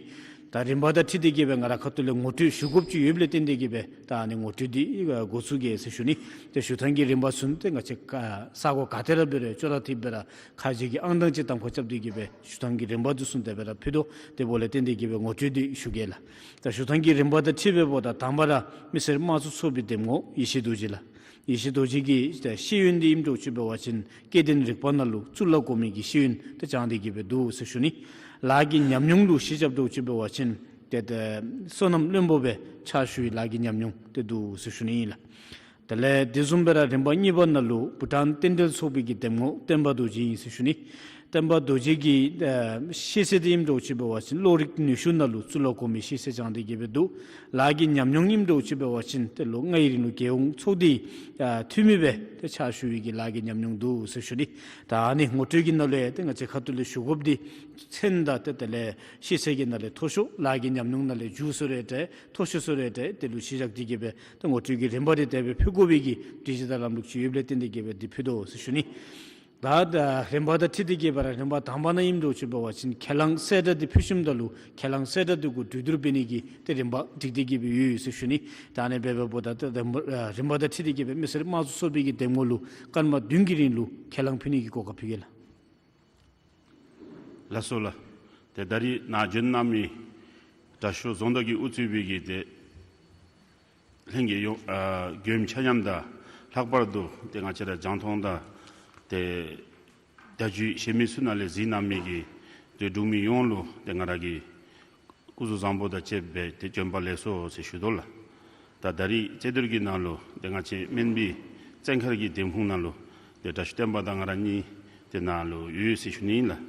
ད་རིམ་པ་དང་འཁྲིལ་ཏེ་གི་སྦེ་ང་ར་ཁ་ཐུག་ལས་ངོ་སྤྲོད་ཞུ་དགོཔ་ཅིག་ཡོདཔ་ལས་བརྟེན་ཏེ་གི་སྦེ་ད་ཨ་ནི་ངོ་སྤྲོད་འདི་འགོ་བཙུགས་གེ་ཟེར་ཞུ་ནི། ཏེ་ཞུ་ཐངས་ཀྱི་རིམ་པ་ཚུ་ཏེ་ང་བཅས་ག་ས་གོ་ག་ཏེ་ར་འབད་རུང་ཅོག་ར་འཐདཔ་སྦེ་ར་ཁ་རྗེ་གི་ཨང་གྲངས་ཅིག་གདམ་ཁ་རྐྱབ་སྟེ་གི་སྦེ་ཞུ་ཐངས་ཀྱི་རིམ་པ་འདི་ཚུ་དེ་སྦེ་ར་ཕུལ་དོ། དེ་འབདཝ་ལས་བརྟེན་ཏེ་གི་སྦེ་ངོ་སྤྲོད་འདི་ཞུ་གེ་ལགས། ད་ཞུ་ཐངས་ཀྱི་རིམ་པ་དང་འཁྲིལ་སྦེ་འབདཝ་ད་དང་པ་ར་མི་སེར་དམངས་གཙོ་ཚོགས་པའི་འདེམས་ངོ་ཡེ་ཤེས་རྡོ་རྗེ་ལགས། ཡེ་ཤེས་རྡོ་རྗེ་གི་ཤེས་ཡོན་འདི་ཨིནམ་འདྲཝ་ཅིག་འབད་བ་ཅིན་སྐྱེ་ལྡན་རིག་པ་ནང་ལུ་གཙུག་ལག་གོང་མའི་གི་ཤེས་ཡོན་ཏེ་སྦྱངས་ཏེ་གི་སྦེ་འདུག་ཟེར་ཞུ་ནི། ལཱ་གི་ཉམས་མྱོང་ལུ་གཞི་བཞགཔ་འདྲཝ་ཅིག་འབད་བ་ཅིན་ཏེ་ཏེ་སོ་ནམ་བློན་པོ་སྦེ་ཕྱག་ཞུ་བའི་ལཱ་གི་ཉམས་མྱོང་ཏེ་འདུག་ཟེར་ཞུ་ནི་ཨིན་ལགས། དེ་ལས་དེ་བཟུམ་སྦེ་ར་རིམ་པ་གཉིས་པ་ནང་ལུ་བྷུ་ཊཱན་རྟེན་འབྲེལ་ཚོགས་པའི་གི་འདེམས་ངོ་བསྟན་པ་རྡོ་རྗེ་ཨིན་ཟེར་ཞུ་ནི། བསྟན་པ་རྡོ་རྗེ་གི་ཨ་ཤེས་ཚད་འདི་ཨིནམ་འདྲཝ་ཅིག་འབད་བ་ཅིན་གློག་རིག་ནུས་ཤུགས་ནང་ལུ་གཙུག་ལག་གོང་མའི་ཤེས་ཚད་སྦྱངས་ཏེ་གི་སྦེ་འདུག། ལཱ་གི་ཉམས་མྱོང་ཨིནམ་འདྲཝ་ཅིག་འབད་བ་ཅིན་ཏེ་ལོ་ལྔའི་རིང་ལུ་རྒྱལ་ཡོངས་ཚོགས་སྡེའི་ཨ་འཐུས་མི་སྦེ་ཏེ་ཕྱག་ཞུ་བའི་གི་ལཱ་གི་ཉམས་མྱོང་འདུག་ཟེར་ཞུ་ནི། ད་ཨ་ནི་ངོ་སྤྲོད་ཀྱི་ནང་ལུ་ཡང་ཏེ་ང་བཅས་ཁ་ཐུག་ལས་ཞུ་དགོཔ་འདི་མཚན་དང་ཏེ་དེ་ལས་ཤེས་ཚད་ཀྱི་ནང་ལས་མཐོ་ཤོས་ལཱ་གི་ཉམས་མྱོང་ནང་ལས་མཇུག་ཟེར་རུང་འདྲ་མཐོ་ཤོས་ཟེར་རུང་འདྲ་དེ་ལུ་གཞི་བཞག་སྟེ་གི་སྦེ་ཏེ་ངོ་སྤྲོད་ཀྱི་རིམ་པ་འདི་དེ་སྦེ་ཕུལ་དགོ་པའི་གི་སྒྲིག་གཞི་དང་ལམ་ལུགས་ཅིག་ཡོདཔ་ལས་བརྟེན་ཏེ་གི་སྦེ་འདི་ཕུལ་དོ་ཟེར་ཞུ་ནི། ད་ད་རིམ་པ་དང་འཁྲིལ་ཏེ་གི་སྦེ་ར་རིམ་པ་དང་པ་ནང་ཨིནམ་འདྲཝ་ཅིག་འབད་བ་ཅིན་ཁས་བླངས་གསལ་བསྒྲགས་འདི་ཕུལ་ཞིནམ་ད་ལུ་ཁས་བླངས་གསལ་བསྒྲགས་འདི་གུ་གྲོས་བསྡུར་འབད་ནི་གི་ཏེ་རིམ་པ་སྒྲིག་སྟེ་གི་སྦེ་ཡོད་ཟེར་ཞུ་ནི། ད་ཨ་ནི་སྦེ་འབདཝ་ད་ཏེ་རིམ་པ་ཨ་རིམ་པ་དང་འཁྲིལ་ཏེ་གི་སྦེ་མི་སེར་དམངས་གཙོ་ཚོགས་པའི་གི་འདེམས་ངོ་ལུ་སྐར་མ་བདུན་གྱི་རིང་ལུ་ཁས་བླངས་ཕུལ་ནི་གི་གོ་སྐབས་ཕུལ་གེ་ལགས། ལགས་སོ་ལགས། ཏེ་ད་རིས་ནཱ་བྱོན་གནང་མི་དྲག་ཤོས་རྫོང་བདག་གིས་དབུ་གཙོས་པའི་གི་ཏེ་ལྷན་རྒྱས་ཡོངས་ཨ་མགྱོནམ་ཆ་མཉམ་དང་ལྷག་པར་དུ་ཏེ་ང་བཅས་ར་རྒྱང་མཐོང་དང་ཏེ་བརྡ་བརྒྱུད་གཞན་མི་ཚུ་ནང་ལས་གཟིགས་གནང་མི་གི་ཏེ་འབྲུག་མི་ཡོངས་ལུ་ཏེ་ང་ར་གིས་སྐུ་གཟུགས་བཟང་པོ་དང་བཅས་པའི་ཏེ་བྱོན་པ་ལེགས་སོ་ཟེར་ཞུ་དོ་ལགས། ད་ད་རིས་རྩོད་བསྡུར་གྱི་ནང་ལུ་ཏེ་ང་བཅས་སྨན་པའི་བཙན་མཁར་གྱི་འདེམས་ཁོངས་ནང་ལུ་ཏེ་དྲག་ཤོས་བསྟན་པ་དང་ང་ར་གཉིས་ཏེ་ནཱ་ལུ་ཡོད་ཟེར་ཞུ་ནི་ཨིན་ལགས།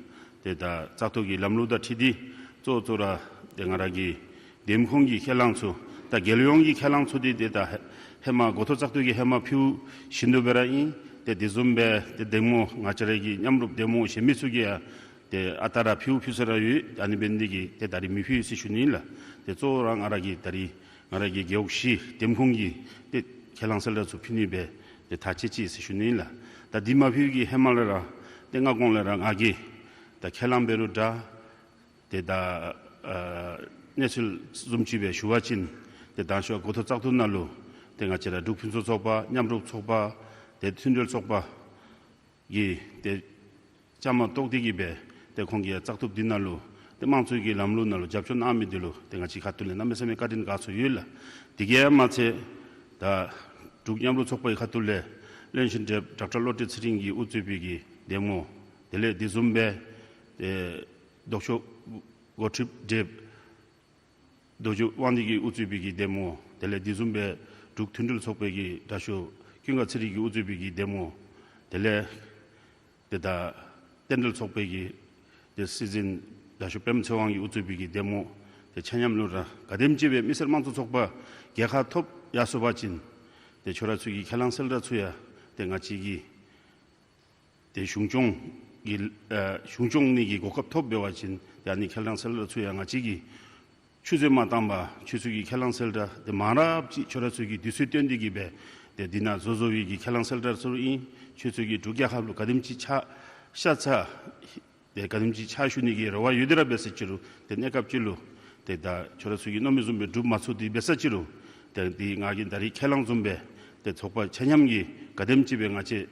ཏེ་ད་བཙག་འཐུ་གི་ལམ་ལུགས་དང་འཁྲིལ་ཏེ་གཙོ་གཙོ་ར་ཏེ་ང་ར་གི་འདེམས་ཁོངས་ཀྱི་ཁས་བླངས་ཚུ་ད་རྒྱལ་ཡོངས་ཀྱི་ཁས་བླངས་ཚུ་འདི་ཏེ་ད་ཧེ་མ་འགོ་ཐོག་བཙག་འཐུ་གི་ཧེ་མ་ཕུལ་བཞིན་དུ་སྦེ་ར་ཨིན། ཏེ་དེ་བཟུམ་སྦེ་ཏེ་འདེམས་ངོ་ང་བཅས་ར་གི་མཉམ་རུབ་འདེམས་ངོ་གཞན་མི་ཚུ་གིས་ཡང་ཏེ་ཨ་རྟག་ར་ཕུལ་ཕུལ་ས་ར་ཡོད། ཨ་ནི་འབད་ནི་འདི་གིས་ཏེ་ད་རིས་མི་ཕུལ་ཟེར་ཞུ་ནི་ཨིན་ལགས། ཏེ་གཙོ་བོ་ར་ང་ར་གི་ད་རིས་ང་ར་གི་རྒེད་འོག་བཞི་འདེམས་ཁོངས་ཀྱི་ཏེ་ཁས་བླངས་གསལ་བསྒྲགས་ཚུ་ཕུལ་ནི་སྦེ་ཏེ་ཐག་བཅད་ཅི་ཟེར་ཞུ་ནི་ཨིན་ལགས། ད་འདི་མ་ཕུལ་གྱི་ཧེ་མ་ལས་ར་ཏེ་སྔ་གོང་ལས་ར་ང་གིས་ད་ཁས་བླངས་འབད་རུང་འདྲ་ཏེ་ད་ཨ་གནས་ཚུལ་བཟུམ་ཅིག་སྦེ་ཞུ་བ་ཅིན་ཏེ་དང་ཤོས་འགོ་ཐོག་བཙག་འཐུ་ནང་ལུ་ཏེ་ང་བཅས་ར་འབྲུག་ཕུན་སུམ་ཚོགས་པ་མཉམ་རུབ་ཚོགས་པ་ཏེ་མཐུན་འབྲེལ་ཚོགས་པ་གིས་ཏེ་བཅའ་མར་གཏོགས་ཏེ་གི་སྦེ་ཏེ་ཁོང་གིས་བཙག་འཐུ་འདི་ནང་ལུ་ཏེ་དམངས་གཙོའི་གི་ལམ་ལུགས་ནང་ལུ་རྒྱབ་སྐྱོར་གནང་མི་འདི་ལུ་ཏེ་ང་བཅས་ཁ་ཐུག་ལས་གནམ་མེད་ས་མེད་བཀའ་དྲིན་དགའ་ཚོར་ཡོད་ལགས། དེ་གིས་མ་ཚད་ད་འབྲུག་མཉམ་རུབ་ཚོགས་པའི་ཁ་ཐུག་ལས་བློན་ཆེན་བགྲེསཔ་ཌོག་ཊར་བློ་གྲོས་ཚེ་རིང་གིས་དབུ་གཙོས་པའི་གི་འདེམས་ངོ་དེ་ལས་དེ་བཟུམ་སྦེ་ཏེ་ལྡོག་ཕྱོགས་འགོ་ཁྲིདཔ་བགྲེསཔ་རྡོ་རྗེ་དབང་འདུས་ཀྱིས་དབུ་གཙོས་པའི་གི་འདེམས་ངོ་དེ་ལས་དེ་བཟུམ་སྦེ་འབྲུག་མཐུན་འབྲེལ་ཚོགས་པའི་གི་དྲག་ཤོས་ཀུན་དགའ་ཚེ་རིང་གིས་དབུ་གཙོས་པའི་གི་འདེམས་ངོ་དེ་ལས་ཏེ་ད་རྟེན་འབྲེལ་ཚོགས་པའི་གི་ཏེ་སྲིད་འཛིན་དྲག་ཤོས་པདྨ་ཚེ་དབང་གིས་དབུ་གཙོས་པའི་གི་འདེམས་ངོ་ཏེ་ཆ་མཉམ་ལུ་ར་ག་དེམ་ཅིག་སྦེ་མི་སེར་དམངས་གཙོ་ཚོགས་པ་རྒྱལ་ཁ་ཐོབ་ཡར་སོང་པ་ཅིན་ཏེ་ཁྱོད་ར་ཚུ་གི་ཁས་བླངས་གསལ་བསྒྲགས་ཚུ་ཡང་ཏེ་ང་བཅས་ཀྱིས་ཏེ་གཞུང་སྐྱོང་གི་ཨ་གཞུང་སྐྱོང་ནི་གི་གོ་སྐབས་ཐོབ་འབད་བ་ཅིན་ཏེ་ཨ་ནི་ཁས་བླངས་གསལ་བསྒྲགས་ཚུ་ཡང་ང་བཅས་ཀྱིས་ཆུད་ཟོས་མ་བཏང་པར་ཁྱོད་ཚུ་གི་ཁས་བླངས་གསལ་བསྒྲགས་ཏེ་མང་རབས་ཅིག་ཁྱོད་ར་ཚུ་གིས་དུས་ཚོད་བཏོན་ཏེ་གི་སྦེ་ཏེ་འདི་ནང་བཟོ་བཟོ་བའི་གི་ཁས་བླངས་གསལ་བསྒྲགས་ཚུ་ཨིན། ཁྱོད་ཚུ་གིས་འབྲུག་རྒྱལ་ཁབ་ལུ་ག་དེམ་ཅིག་ཕྱག་ཤ་ཚ་ཏེ་ག་དེམ་ཅིག་ཕྱག་ཞུ་ནི་གི་རེ་བ་ཡོད་དེ་ར་འབད་ས་ཅི་རུང་ཏེ་གནས་སྐབས་ཅིག་ལུ་ཏེ་ད་ཁྱོད་ར་ཚུ་གིས་མནོ་མི་བཟུམ་སྦེ་འགྲུབ་མ་ཚུགས་ཏེ་འབད་ས་ཅི་རུང་ ཏེ་འདི་ང་གིས་ད་རིས་ཁས་བླངས་བཟུམ་སྦེ་ཏེ་ཚོགས་པ་ཆ་མཉམ་གྱིས་ག་དེམ་ཅིག་སྦེ་ང་བཅས་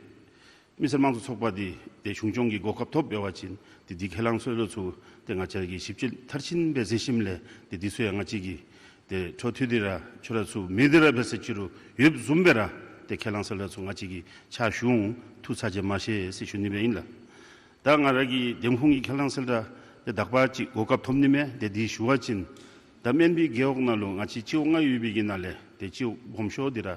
མི་སེར་དམངས་གཙོ་ཚོགས་པ་འདི་ཏེ་གཞུང་སྐྱོང་གི་གོ་སྐབས་ཐོབ་འབད་བ་ཅིན་ཏེ་འདི་ཁས་བླངས་སྲོལ་ལུ་ཚུ་ཏེ་ང་བཅས་ཀྱིས་ཞིབ་དཔྱད་མཐར་ཕྱིན་སྦེ་མཛད་ཞིནམ་ལས་ཏེ་འདི་ཚུ་ཡང་ང་བཅས་ཀྱིས་ཏེ་འཕྲོ་མཐུད་དེ་ར་ཁྱོད་ར་ཚུ་མེད་དེ་ར་འབད་ས་ཅི་རུང་ཡོདཔ་བཟུམ་སྦེ་ར་ཏེ་ཁས་བླངས་སྲོལ་ལུ་ཚུ་ང་བཅས་ཀྱིས་ཕྱག་ཞུ་འོང་། ཐུགས་ཚ་གྱང་མ་བཞེས་ཟེར་ཞུ་ནི་སྦེ་ཨིན་ལགས། ད་ང་ར་གི་འདེམས་ཁོངས་ཀྱི་ཁས་བླངས་གསལ་བསྒྲགས་དེ་དག་པ་ཅིག་གོ་སྐབས་ཐོབ་ནི་མས། དེ་འདི་ཞུ་བ་ཅིན་ད་སྨན་པའི་རྒེད་འོག་ནང་ལུ་ང་བཅས་སྤྱི་འོག་ལྔ་ཡོད་པའི་གི་ནང་ལས་དེ་སྤྱི་འོག་སྦོམ་ཤོས་འདི་ར་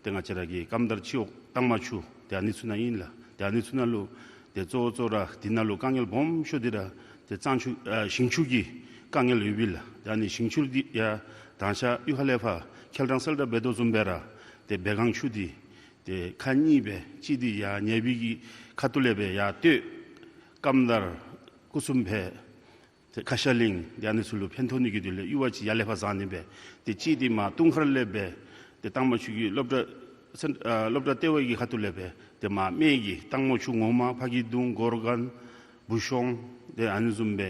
དེ་ང་བཅས་ར་གི་ཀམ་དར་སྤྱི་འོག་ཏང་མ་ཆུ་དེ་ཨ་ནི་ཚུ་ནང་ཨིན་ལགས། དེ་ཨ་ནི་ཚུ་ནང་ལུ་དེ་གཙོ་བོ་གཙོ་བོ་ར་འདི་ནང་ལུ་དཀའ་ངལ་སྦོམ་ཤོས་འདི་ར་དེ་གཙང་ཆུ་ཨ་ཞིང་ཆུ་གི་དཀའ་ངལ་ཡོད་པས་ལགས། དེ་ཨ་ནི་ཞིང་ཆུ་འདི་ཡང་དང་ཤ་གཡུས་ཁ་ལས་ཕར་ཁས་བླངས་གསལ་བསྒྲགས་འབད་དོ་བཟུམ་སྦེ་ར་དེ་བེ་གང་ཆུ་འདི་དེ་ཁག་གཉིས་སྦེ་གཅིག་འདི་ཡར་ཉེ་སྦིས་ཀྱི་ཁ་ཐུག་ལས་སྦེ་ཡར་སྟོད་ཀམ་དར་སྐུ་གསུམ་འཕེལ་དེ་ཁ་ཤ་གླིང་དེ་ཨ་ནི་ཚུ་ལུ་ཕན་ཐོགས་ནི་གི་དོན་ལས་གཡུར་བ་ཅིག་ཡར་ལས་ཕར་བཟའ་ནི་སྦེ་དེ་གཅིག་འདི་མར་ཏུང་ཁར་ལས་སྦེ་དེ་ཏང་མ་ཆུ་གི་སློབ་གྲྭ་སེན་ཨ་སློབ་གྲྭ་ལྟེ་བ་གི་ཁ་ཐུག་ལས་སྦེ་དེ་མར་སྨད་ཀྱི་ཏང་མ་ཆུ་ངོ་མ་ཕ་གི་གདུང་གོར་གན་བུ་གཤོང་དེ་ཨ་ནི་བཟུམ་སྦེ་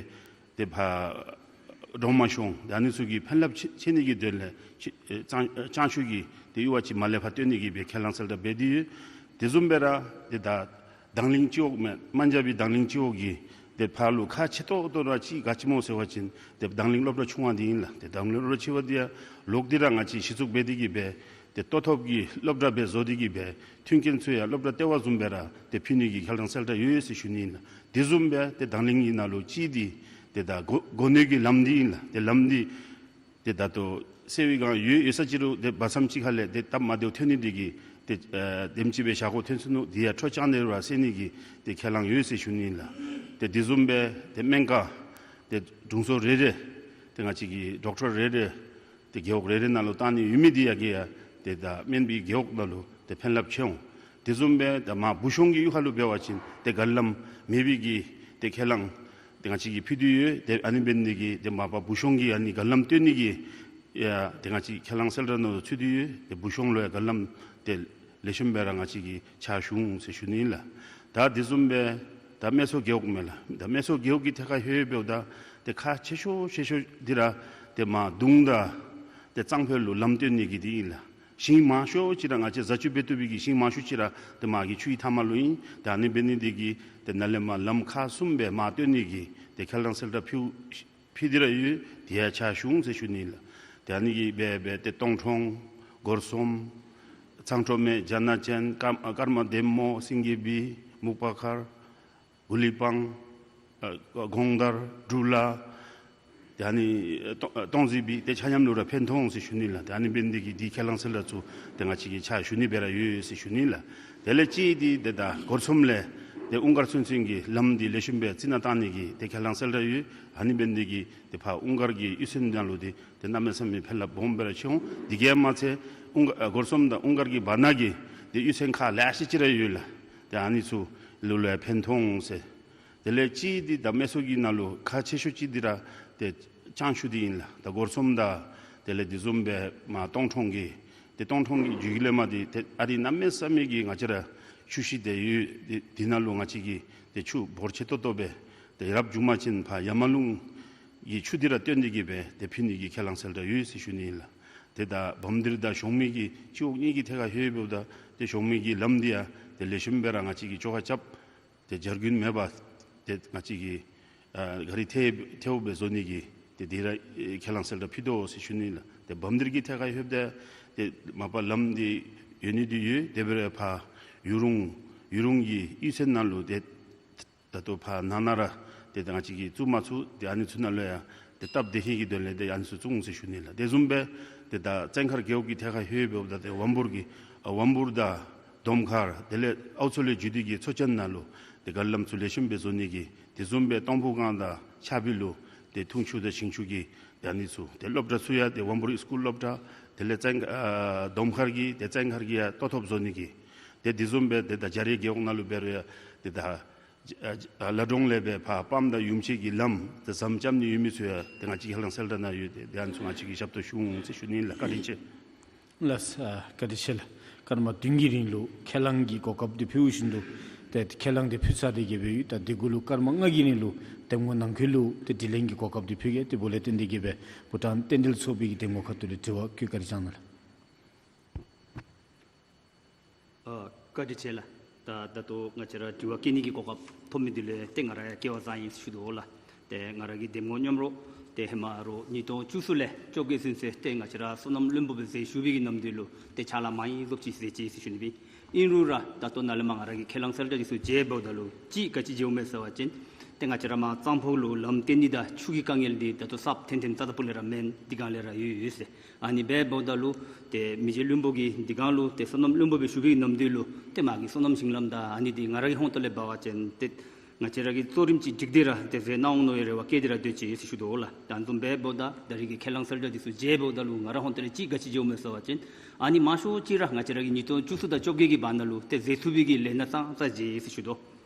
དེ་ཕར་འབྲོང་མ་གཤོང་དེ་ཨ་ནི་ཚུ་གི་ཕན་རླབས་ཆེ་ཆེ་ནི་གི་དོན་ལས་ཆེ་ཨེ་གཙང་ཨེ་གཙང་ཆུ་གི་དེ་གཡུར་བ་ཅིག་མར་ལས་ཕར་བཏོན་ནི་གི་སྦེ་ཁས་བླངས་གསལ་བསྒྲགས་འབད་དེ་ཡོད། དེ་བཟུམ་སྦེ་ར་དེ་ད་དང་གླིང་སྤྱི་འོག་མེན་མན་ཇ་པའི་དང་གླིང་སྤྱི་འོག་གི་དེ་ཕར་ལུ་ཁག་ཆེ་ཏོག་ཏོ་ར་ཅིག་ག་ཅི་སྨོ་ཟེར་བ་ཅིན་དེ་དང་གླིང་སློབ་གྲྭ་ཆུང་བ་འདི་ཨིན་ལགས། དེ་དང་གླིང་སློབ་གྲྭ་ཆེ་བ་འདི་ཡང་ལོག་སྟེ་ར་ང་བཅས་གཞི་བཙུགས་འབད་དེ་གི་སྦེ་དེ་ལྟོ་ཐོབ་ཀྱི་སློབ་གྲྭ་སྦེ་བཟོ་སྟེ་གི་སྦེ་མཐུན་རྐྱེན་ཚུ་ཡང་སློབ་གྲྭ་ལྟེ་བ་བཟུམ་སྦེ་ར་དེ་ཕུལ་ནི་གི་ཁས་བླངས་གསལ་བསྒྲགས་ཡོད་ཟེར་ཞུ་ནི་ཨིན་ལགས། དེ་བཟུམ་སྦེ་དེ་དང་གླིང་གི་ནང་ལུ་གཅིག་འདི་དེ་ད་སྒོ་སྒོ་ནོར་གྱི་ལམ་འདི་ཨིན་ལགས། དེ་ལམ་འདི་དེ་ད་ལྟོ་སེ་བའི་སྒང་ཡོད་ཡོད་ས་ཅི་རུང་དེ་བར་མཚམས་ཅིག་ཁ་ལས་དེ་སྟབས་མ་བདེཝ་ཐོན་ནི་འདི་གིས་དེ་ཨ་དེམ་ཅིག་སྦེ་བཞག་དགོཔ་ཐོན་སོ་ནུག། དེ་ཡང་འཕྲོ་བཅད་ནི་ར་སེལ་ནི་གི་དེ་ཁས་བླངས་ཡོད་ཟེར་ཞུ་ནི་ཨིན་ལགས། དེ་དེ་བཟུམ་སྦེ་དེ་སྨན་ཁང་དེ་དྲུང་འཚོ་རེ་རེ་དེ་ང་བཅས་ཀྱི་ཌོག་ཊར་རེ་རེ་དེ་རྒེད་འོག་རེ་རེ་ནང་ལུ་བཏང་ནི་ཡོད་མི་འདི་ཡང་གིས་ཡང་དེ་ད་སྨན་པའི་རྒེད་འོག་ནང་ལུ་དེ་ཕན་རླབས་ཆེ་འོང་། དེ་བཟུམ་སྦེ་ད་མར་བུ་གཤོང་གི་གཡུས་ཁ་ལུ་འབད་བ་ཅིན་དེ་མགར་ལམ་མེད་པའི་གི་དེ་ཁས་བླངས་དེ་ང་བཅས་ཀྱིས་ཕུལ་ཏེ་ཡོད། དེ་ཨ་ནི་འབད་ནི་འདི་གིས་དེ་མ་པ་བུ་གཤོང་གི་ཨ་ནི་མགར་ལམ་བཏོན་ནི་གི་ཡ་དེ་ང་བཅས་ཁས་བླངས་གསལ་བསྒྲགས་ནང་ལུ་ཚུད་དེ་ཡོད། དེ་བུ་གཤོང་ལུ་ཡང་མགར་ལམ་དེ་ལེགས་ཤོམ་སྦེ་ར་ང་བཅས་ཀྱིས་ཕྱག་ཞུ་འོང་ཟེར་ཞུ་ནི་ཨིན་ལགས། ད་དེ་བཟུམ་སྦེ་ད་སྨད་ཚོ་རྒེད་འོག་མས་ལགས། ད་སྨད་ཚོ་རྒེད་འོག་གི་ཐད་ཁར་ལྷོད་འབདཝ་ད་དེ་ཁག་ཆེ་ཤོས་ཆེ་ཤོས་འདི་ར་དེ་མར་གདུང་དང་དེ་གཙང་ཕུ་ལུ་ལམ་བཏོན་ནི་གི་འདི་ཨིན་ལགས། ཞིང་མང་ཤོས་ཅིག་ར་ང་བཅས་བཟའ་ཆུ་འབད་བཏུབ་པའི་གི་ཞིང་མང་ཤོས་ཅིག་ར་དེ་མར་གྱི་ཆུའི་མཐའ་མ་ལུ་ཨིན། དེ་ཨ་ནི་འབད་ནི་འདི་གིས་དེ་ནཱ་ལས་མར་ལམ་ཁག་གསུམ་སྦེ་མར་བཏོན་ནི་གི་དེ་ཁས་བླངས་གསལ་བསྒྲགས་ཕུལ་ཕུལ་ཏེ་ར་ཡོད། དེ་ཡང་ཕྱག་ཞུ་འོང་ཟེར་ཞུ་ནི་ཨིན་ལགས། དེ་ཨ་ནི་གིས་སྦེ་སྦེ་དེ་སྟོང་ཁྲོང་སྒོར་གསུམ་གཙང་ཁྲོ་སྨད་ཇ་ནག་ཅན་ཀརྨ་ཀརྨ་ལྡེ་མོ་སེང་གེ་སྦིས་སྨུག་པ་མཁར་གུ་ལི་སྤང་ཨ་གོང་དར་འབྲུག་ལ་དེ་ཨ་ནི་ཨ་སྟོང་ཨ་སྟོང་གཟིག་སྦིས་དེ་ཆ་མཉམ་ལུ་ར་ཕན་ཐོགས་འོང་ཟེར་ཞུ་ནི་ལགས། དེ་ཨ་ནི་འབད་ནི་འདི་གིས་དེ་ཁས་བླངས་གསལ་བསྒྲགས་ཚུ་དེ་ང་བཅས་ཀྱིས་ཕྱག་ཞུ་ནི་སྦེ་ར་ཡོད་ཟེར་ཞུ་ནི་ལགས། དེ་ལས་གཅིག་འདི་དེ་ད་སྒོར་གསུམ་ལས་དེ་ཨུང་དཀར་ཚུན་ཚོད་ཀྱི་ལམ་འདི་ལེགས་ཤོམ་སྦེ་རྩི་ནག་བཏང་ནི་གི་དེ་ཁས་བླངས་གསལ་བསྒྲགས་ཡོད། ཨ་ནི་འབད་ནི་འདི་གིས་དེ་ཕར་ཨུང་དཀར་གྱི་གཡུས་ཚན་ནང་ལུ་དེ་དེ་གནམ་མེད་ས་མེད་ཕན་རླབས་སྦོམ་སྦེ་ར་ཆེ་འོང་། དེ་གིས་མ་ཚད་ཨུང་ཨ་སྒོར་གསུམ་དང་ཨུང་དཀར་གྱི་བར་ན་གི་དེ་གཡུས་ཚན་ཁག་ལེ་ཤ་ཅིག་ར་ཡོད་ལགས། དེ་ཨ་ནི་ཚུ་ལུ་ལུ་ཡང་ཕན་ཐོགས་འོང་ཟེར། དེ་ལས་གཅིག་འདི་ད་སྨད་ཚོ་གི་ནང་ལུ་ཁག་ཆེ་ཤོས་ཅིག་འདི་ར་དེ་གཙང་ཆུ་འདི་ཨིན་ལགས། ད་སྒོར་གསུམ་དང་དེ་ལས་དེ་བཟུམ་སྦེ་མར་སྟོང་ཁྲོང་གི་དེ་སྟོང་ཁྲོང་གི་རྒྱུད་ལས་མར་དེ་དེ་ཨ་རི་གནམ་མེད་ས་མེད་ཀྱི་ང་བཅས་ར་ཆུ་ཤུལ་དེ་ཡོད། དེ་དེ་ནང་ལུ་ང་བཅས་ཀྱིས་དེ་ཆུ་འབོར་ཆེ་ཏོག་ཏོ་སྦེ་དེ་རབ་བྱུང་པ་ཅིན་ཕར་ཡ་མ་ལུང་གི་ཆུ་འདི་ར་བཏོན་ཏེ་གི་སྦེ་དེ་ཕུལ་ནི་གི་ཁས་བླངས་གསལ་བསྒྲགས་ཡོད་ཟེར་ཞུ་ནི་ཨིན་ལགས། དེ་ད་བམ་སྡེར་དང་གཞོང་མི་གི་སྤྱི་འོག་གཉིས་ཀྱི་ཐད་ཁར་ལྷོད་འབདཝ་ད་དེ་གཞོང་མི་གི་ལམ་འདི་ཡང་དེ་ལེགས་ཤོམ་སྦེ་ར་ང་བཅས་ཀྱིས་བཅོ་ཁ་རྐྱབ། དེ་བྱ་རྒྱུན་མེད་པར་དེ་ང་བཅས་ཀྱིས་ཨ་ག་རི་ཐེ་ཐེཝ་སྦེ་བཟོ་ནི་གི་དེ་དེ་ར་ཨེ་ཁས་བླངས་གསལ་བསྒྲགས་ཕུལ་དོ་ཟེར་ཞུ་ནི་ལགས། དེ་བམ་སྡེར་གྱི་ཐད་ཁར་ལྷོདཔ་ད་དེ་མ་པ་ལམ་འདི་ཡོད་ནི་འདི་ཡོད། དེ་སྦེ་ར་ཕར་ཡུ་རུང་ཡུ་རུང་གི་གཡུས་ཚན་ནང་ལུ་དེ་ད་ལྟོ་ཕར་ནང་ན་ར་དེ་ད་ང་བཅས་ཀྱིས་བཙུགས་མ་ཚུགས། དེ་ཨ་ནི་ཚུ་ནང་ལུ་ཡང་དེ་སྟབས་བདེ་ཧིང་གི་དོན་ལས་དེ་ཨ་ནི་ཚུ་བཙུགས་འོང་ཟེར་ཞུ་ནི་ལགས། དེ་བཟུམ་སྦེ་དེ་ད་བཙན་མཁར་རྒེད་འོག་གི་ཐད་ཁར་ལྷོད་འབདཝ་ད་དེ་ཝམ་སྦུར་གྱི་ཨ་ཝམ་སྦུར་དང་དོམ་མཁར་དེ་ལས་ཨའུ་མཚོ་ལས་བརྒྱུད་དེ་གི་མཚོ་ཅན་ནང་ལུ་དེ་མགར་ལམ་ཚུ་ལེགས་ཤོམ་སྦེ་བཟོ་ནི་གི། དེ་བཟུམ་སྦེ་སྟོང་ཕུ་སྒང་དང་ཆག་སྦིས་ལུ་དེ་འཐུང་ཆུ་དང་ཞིང་ཆུ་གི་དེ་ཨ་ནི་ཚུ། དེ་སློབ་གྲྭ་ཚུ་ཡང་དེ་ཝམ་སྦུར་སི་ཀུལ་སློབ་གྲྭ་དེ་ལས་བཙན་ཨ་དོམ་མཁར་གྱི་དེ་བཙན་མཁར་གྱི་ཡང་ལྟོ་ཐོབ་བཟོ་ནི་གི། དེ་དེ་བཟུམ་སྦེ་དེ་ད་བྱ་རའི་རྒེད་འོག་ནང་ལུ་འབད་རུང་ཡང་དེ་ད་ཨ་ལ་གྲོང་ལས་སྦེ་ཕར་སྤམ་དང་ཡུམ་ཆེན་གྱི་ལམ་དེ་ཟམ་རྐྱབ་ནི་ཡོད་མི་ཚུ་ཡང་དེ་ང་བཅས་ཀྱིས་ཁས་བླངས་གསལ་བསྒྲགས་ནང་ཡོད། དེ་དེ་ཨ་ནི་ཚུ་ང་བཅས་ཀྱིས་ཞབས་ཏོག་ཞུ་འོང་ཟེར་ཞུ་ནི་ལགས། བཀའ་དྲིན་ཆེ། ལགས་སོ། ཨ་བཀའ་དྲིན་ཆེ་ལགས། སྐར་མ་བདུན་གྱི་རིང་ལུ་ཁས་བླངས་ཀྱི་གོ་སྐབས་འདི་ཕུལ་བཞིན་དུ་ཏེ་ཁས་བླངས་འདི་ཕུལ་ཚར་ཏེ་གི་སྦེ་ཡོད། ད་དེ་གུ་ལུ་སྐར་མ་ལྔ་གི་རིང་ལུ་འདེམས་ངོ་ནང་འཁོད་ལུ་ཏེ་དྲི་ལན་གྱི་གོ་སྐབས་འདི་ཕུལ་གེ། དེ་འབདཝ་ལས་བརྟེན་ཏེ་གི་སྦེ་བྷུ་ཊཱན་རྟེན་འབྲེལ་ཚོགས་པའི་གི་འདེམས་ངོ་ཁ་ཐུག་ལས་དྲི་བ་བཀོད་བཀའ་དྲིན་བསྐྱང་གནང་ལགས། ཨ་བཀའ་དྲིན་ཆེ་ལགས། ད་ད་ལྟོ་ང་བཅས་ར་དྲི་བ་བཀོད་ནི་གི་གོ་སྐབས་ཐོབ་མི་འདི་ལུ་ཏེ་ང་ར་ཡང་སྐལ་བ་བཟང་ཡི་ཟེར་ཞུ་དོ་ལགས། ཏེ་ང་ར་གི་འདེམས་ངོ་མཉམ་རོགས་ཏེ་ཧེ་མ་རོགས་ཉིས་སྟོང་བཅུ་གསུམ་ལས་བཅོ་བརྒྱད་ཚུན་ཚོད་ཏེ་ང་བཅས་ར་སོ་ནམ་བློན་པོ་སྦེ་མཛད་བཞུགས་པའི་གི་ནམ་དུས་ལུ་ཏེ་ཕྱག་ལཱ་མང་རབས་ཅིག་མཛད་ཅི་ཟེར་ཞུ་ནི་སྦེ། ཨིན་རུང་ར་ད་ལྟོ་ནཱ་ལས་མར་ང་ར་གིས་ཁས་བླངས་གསལ་བསྒྲགས་འདི་ཚུ་མཇལཝ་ད་ལུ་ཅིག་ག་ཅི་མཇལཝ་མས་ཟེར་བ་ཅིན་ཏེ་ང་བཅས་ར་མར་གཙང་ཕུག་ལུ་ལམ་བཏོན་ནི་དང་ཆུ་གི་དཀའ་ངལ་འདི་ད་ལྟོ་གསརཔ་ཐོན་ཐོནམ་རྩ་དང་པོ་ལས་ར་མེན། འདི་སྒང་ལས་ར་ཡོད་ཡོད་ཟེར། ཨ་ནི་སྦེ་འབདཝ་ད་ལུ་ཏེ་མི་རྗེ་བློན་པོ་གིས་འདི་སྒང་ལུ་ཏེ་སོ་ནམ་བློན་པོ་སྦེ་བཞུགས་པའི་གི་ནམ་དུས་ལུ་ཏེ་མ་གི་སོ་ནམ་ཞིང་ལམ་དང་ཨ་ནི་འདི་ང་ར་གི་ཧོང་ཏོ་ལས་འབད་བ་ཅིན་ཏེ་ང་བཅས་ར་གིས་གཙོ་རིམ་ཅིག་སྒྲིག་སྟེ་ར་ཏེ་མཛད་གནང་འོང་མནོ་བའི་རེ་བ་བསྐྱེད་དེ་ར་སྡོད་ཅི་ཟེར་ཞུ་དོ་ལགས། ད་བཟུམ་སྦེ་འབདཝ་ད་ད་རིས་ཀྱི་ཁས་བླངས་གསལ་བསྒྲགས་འདི་ཚུ་མཇལཝ་ད་ལུ་ང་ར་ཧོང་ཏོ་ལས་ཅིག་ག་ཅི་མཇལཝ་མས་ཟེར་བ་ཅིན་ཨ་ནི་མང་ཤོས་ཅིག་ར་ང་བཅས་ར་གིས་ཉིས་སྟོང་བཅུ་གསུམ་དང་བཅོ་བརྒྱད་ཀྱི་བར་ན་ལུ་ཏེ་མཛད་ཚུགས་པའི་གི་ལས་སྣ་ཙང་ཙ་མཇལ་ཡི་ཟེར་ཞུ་དོ།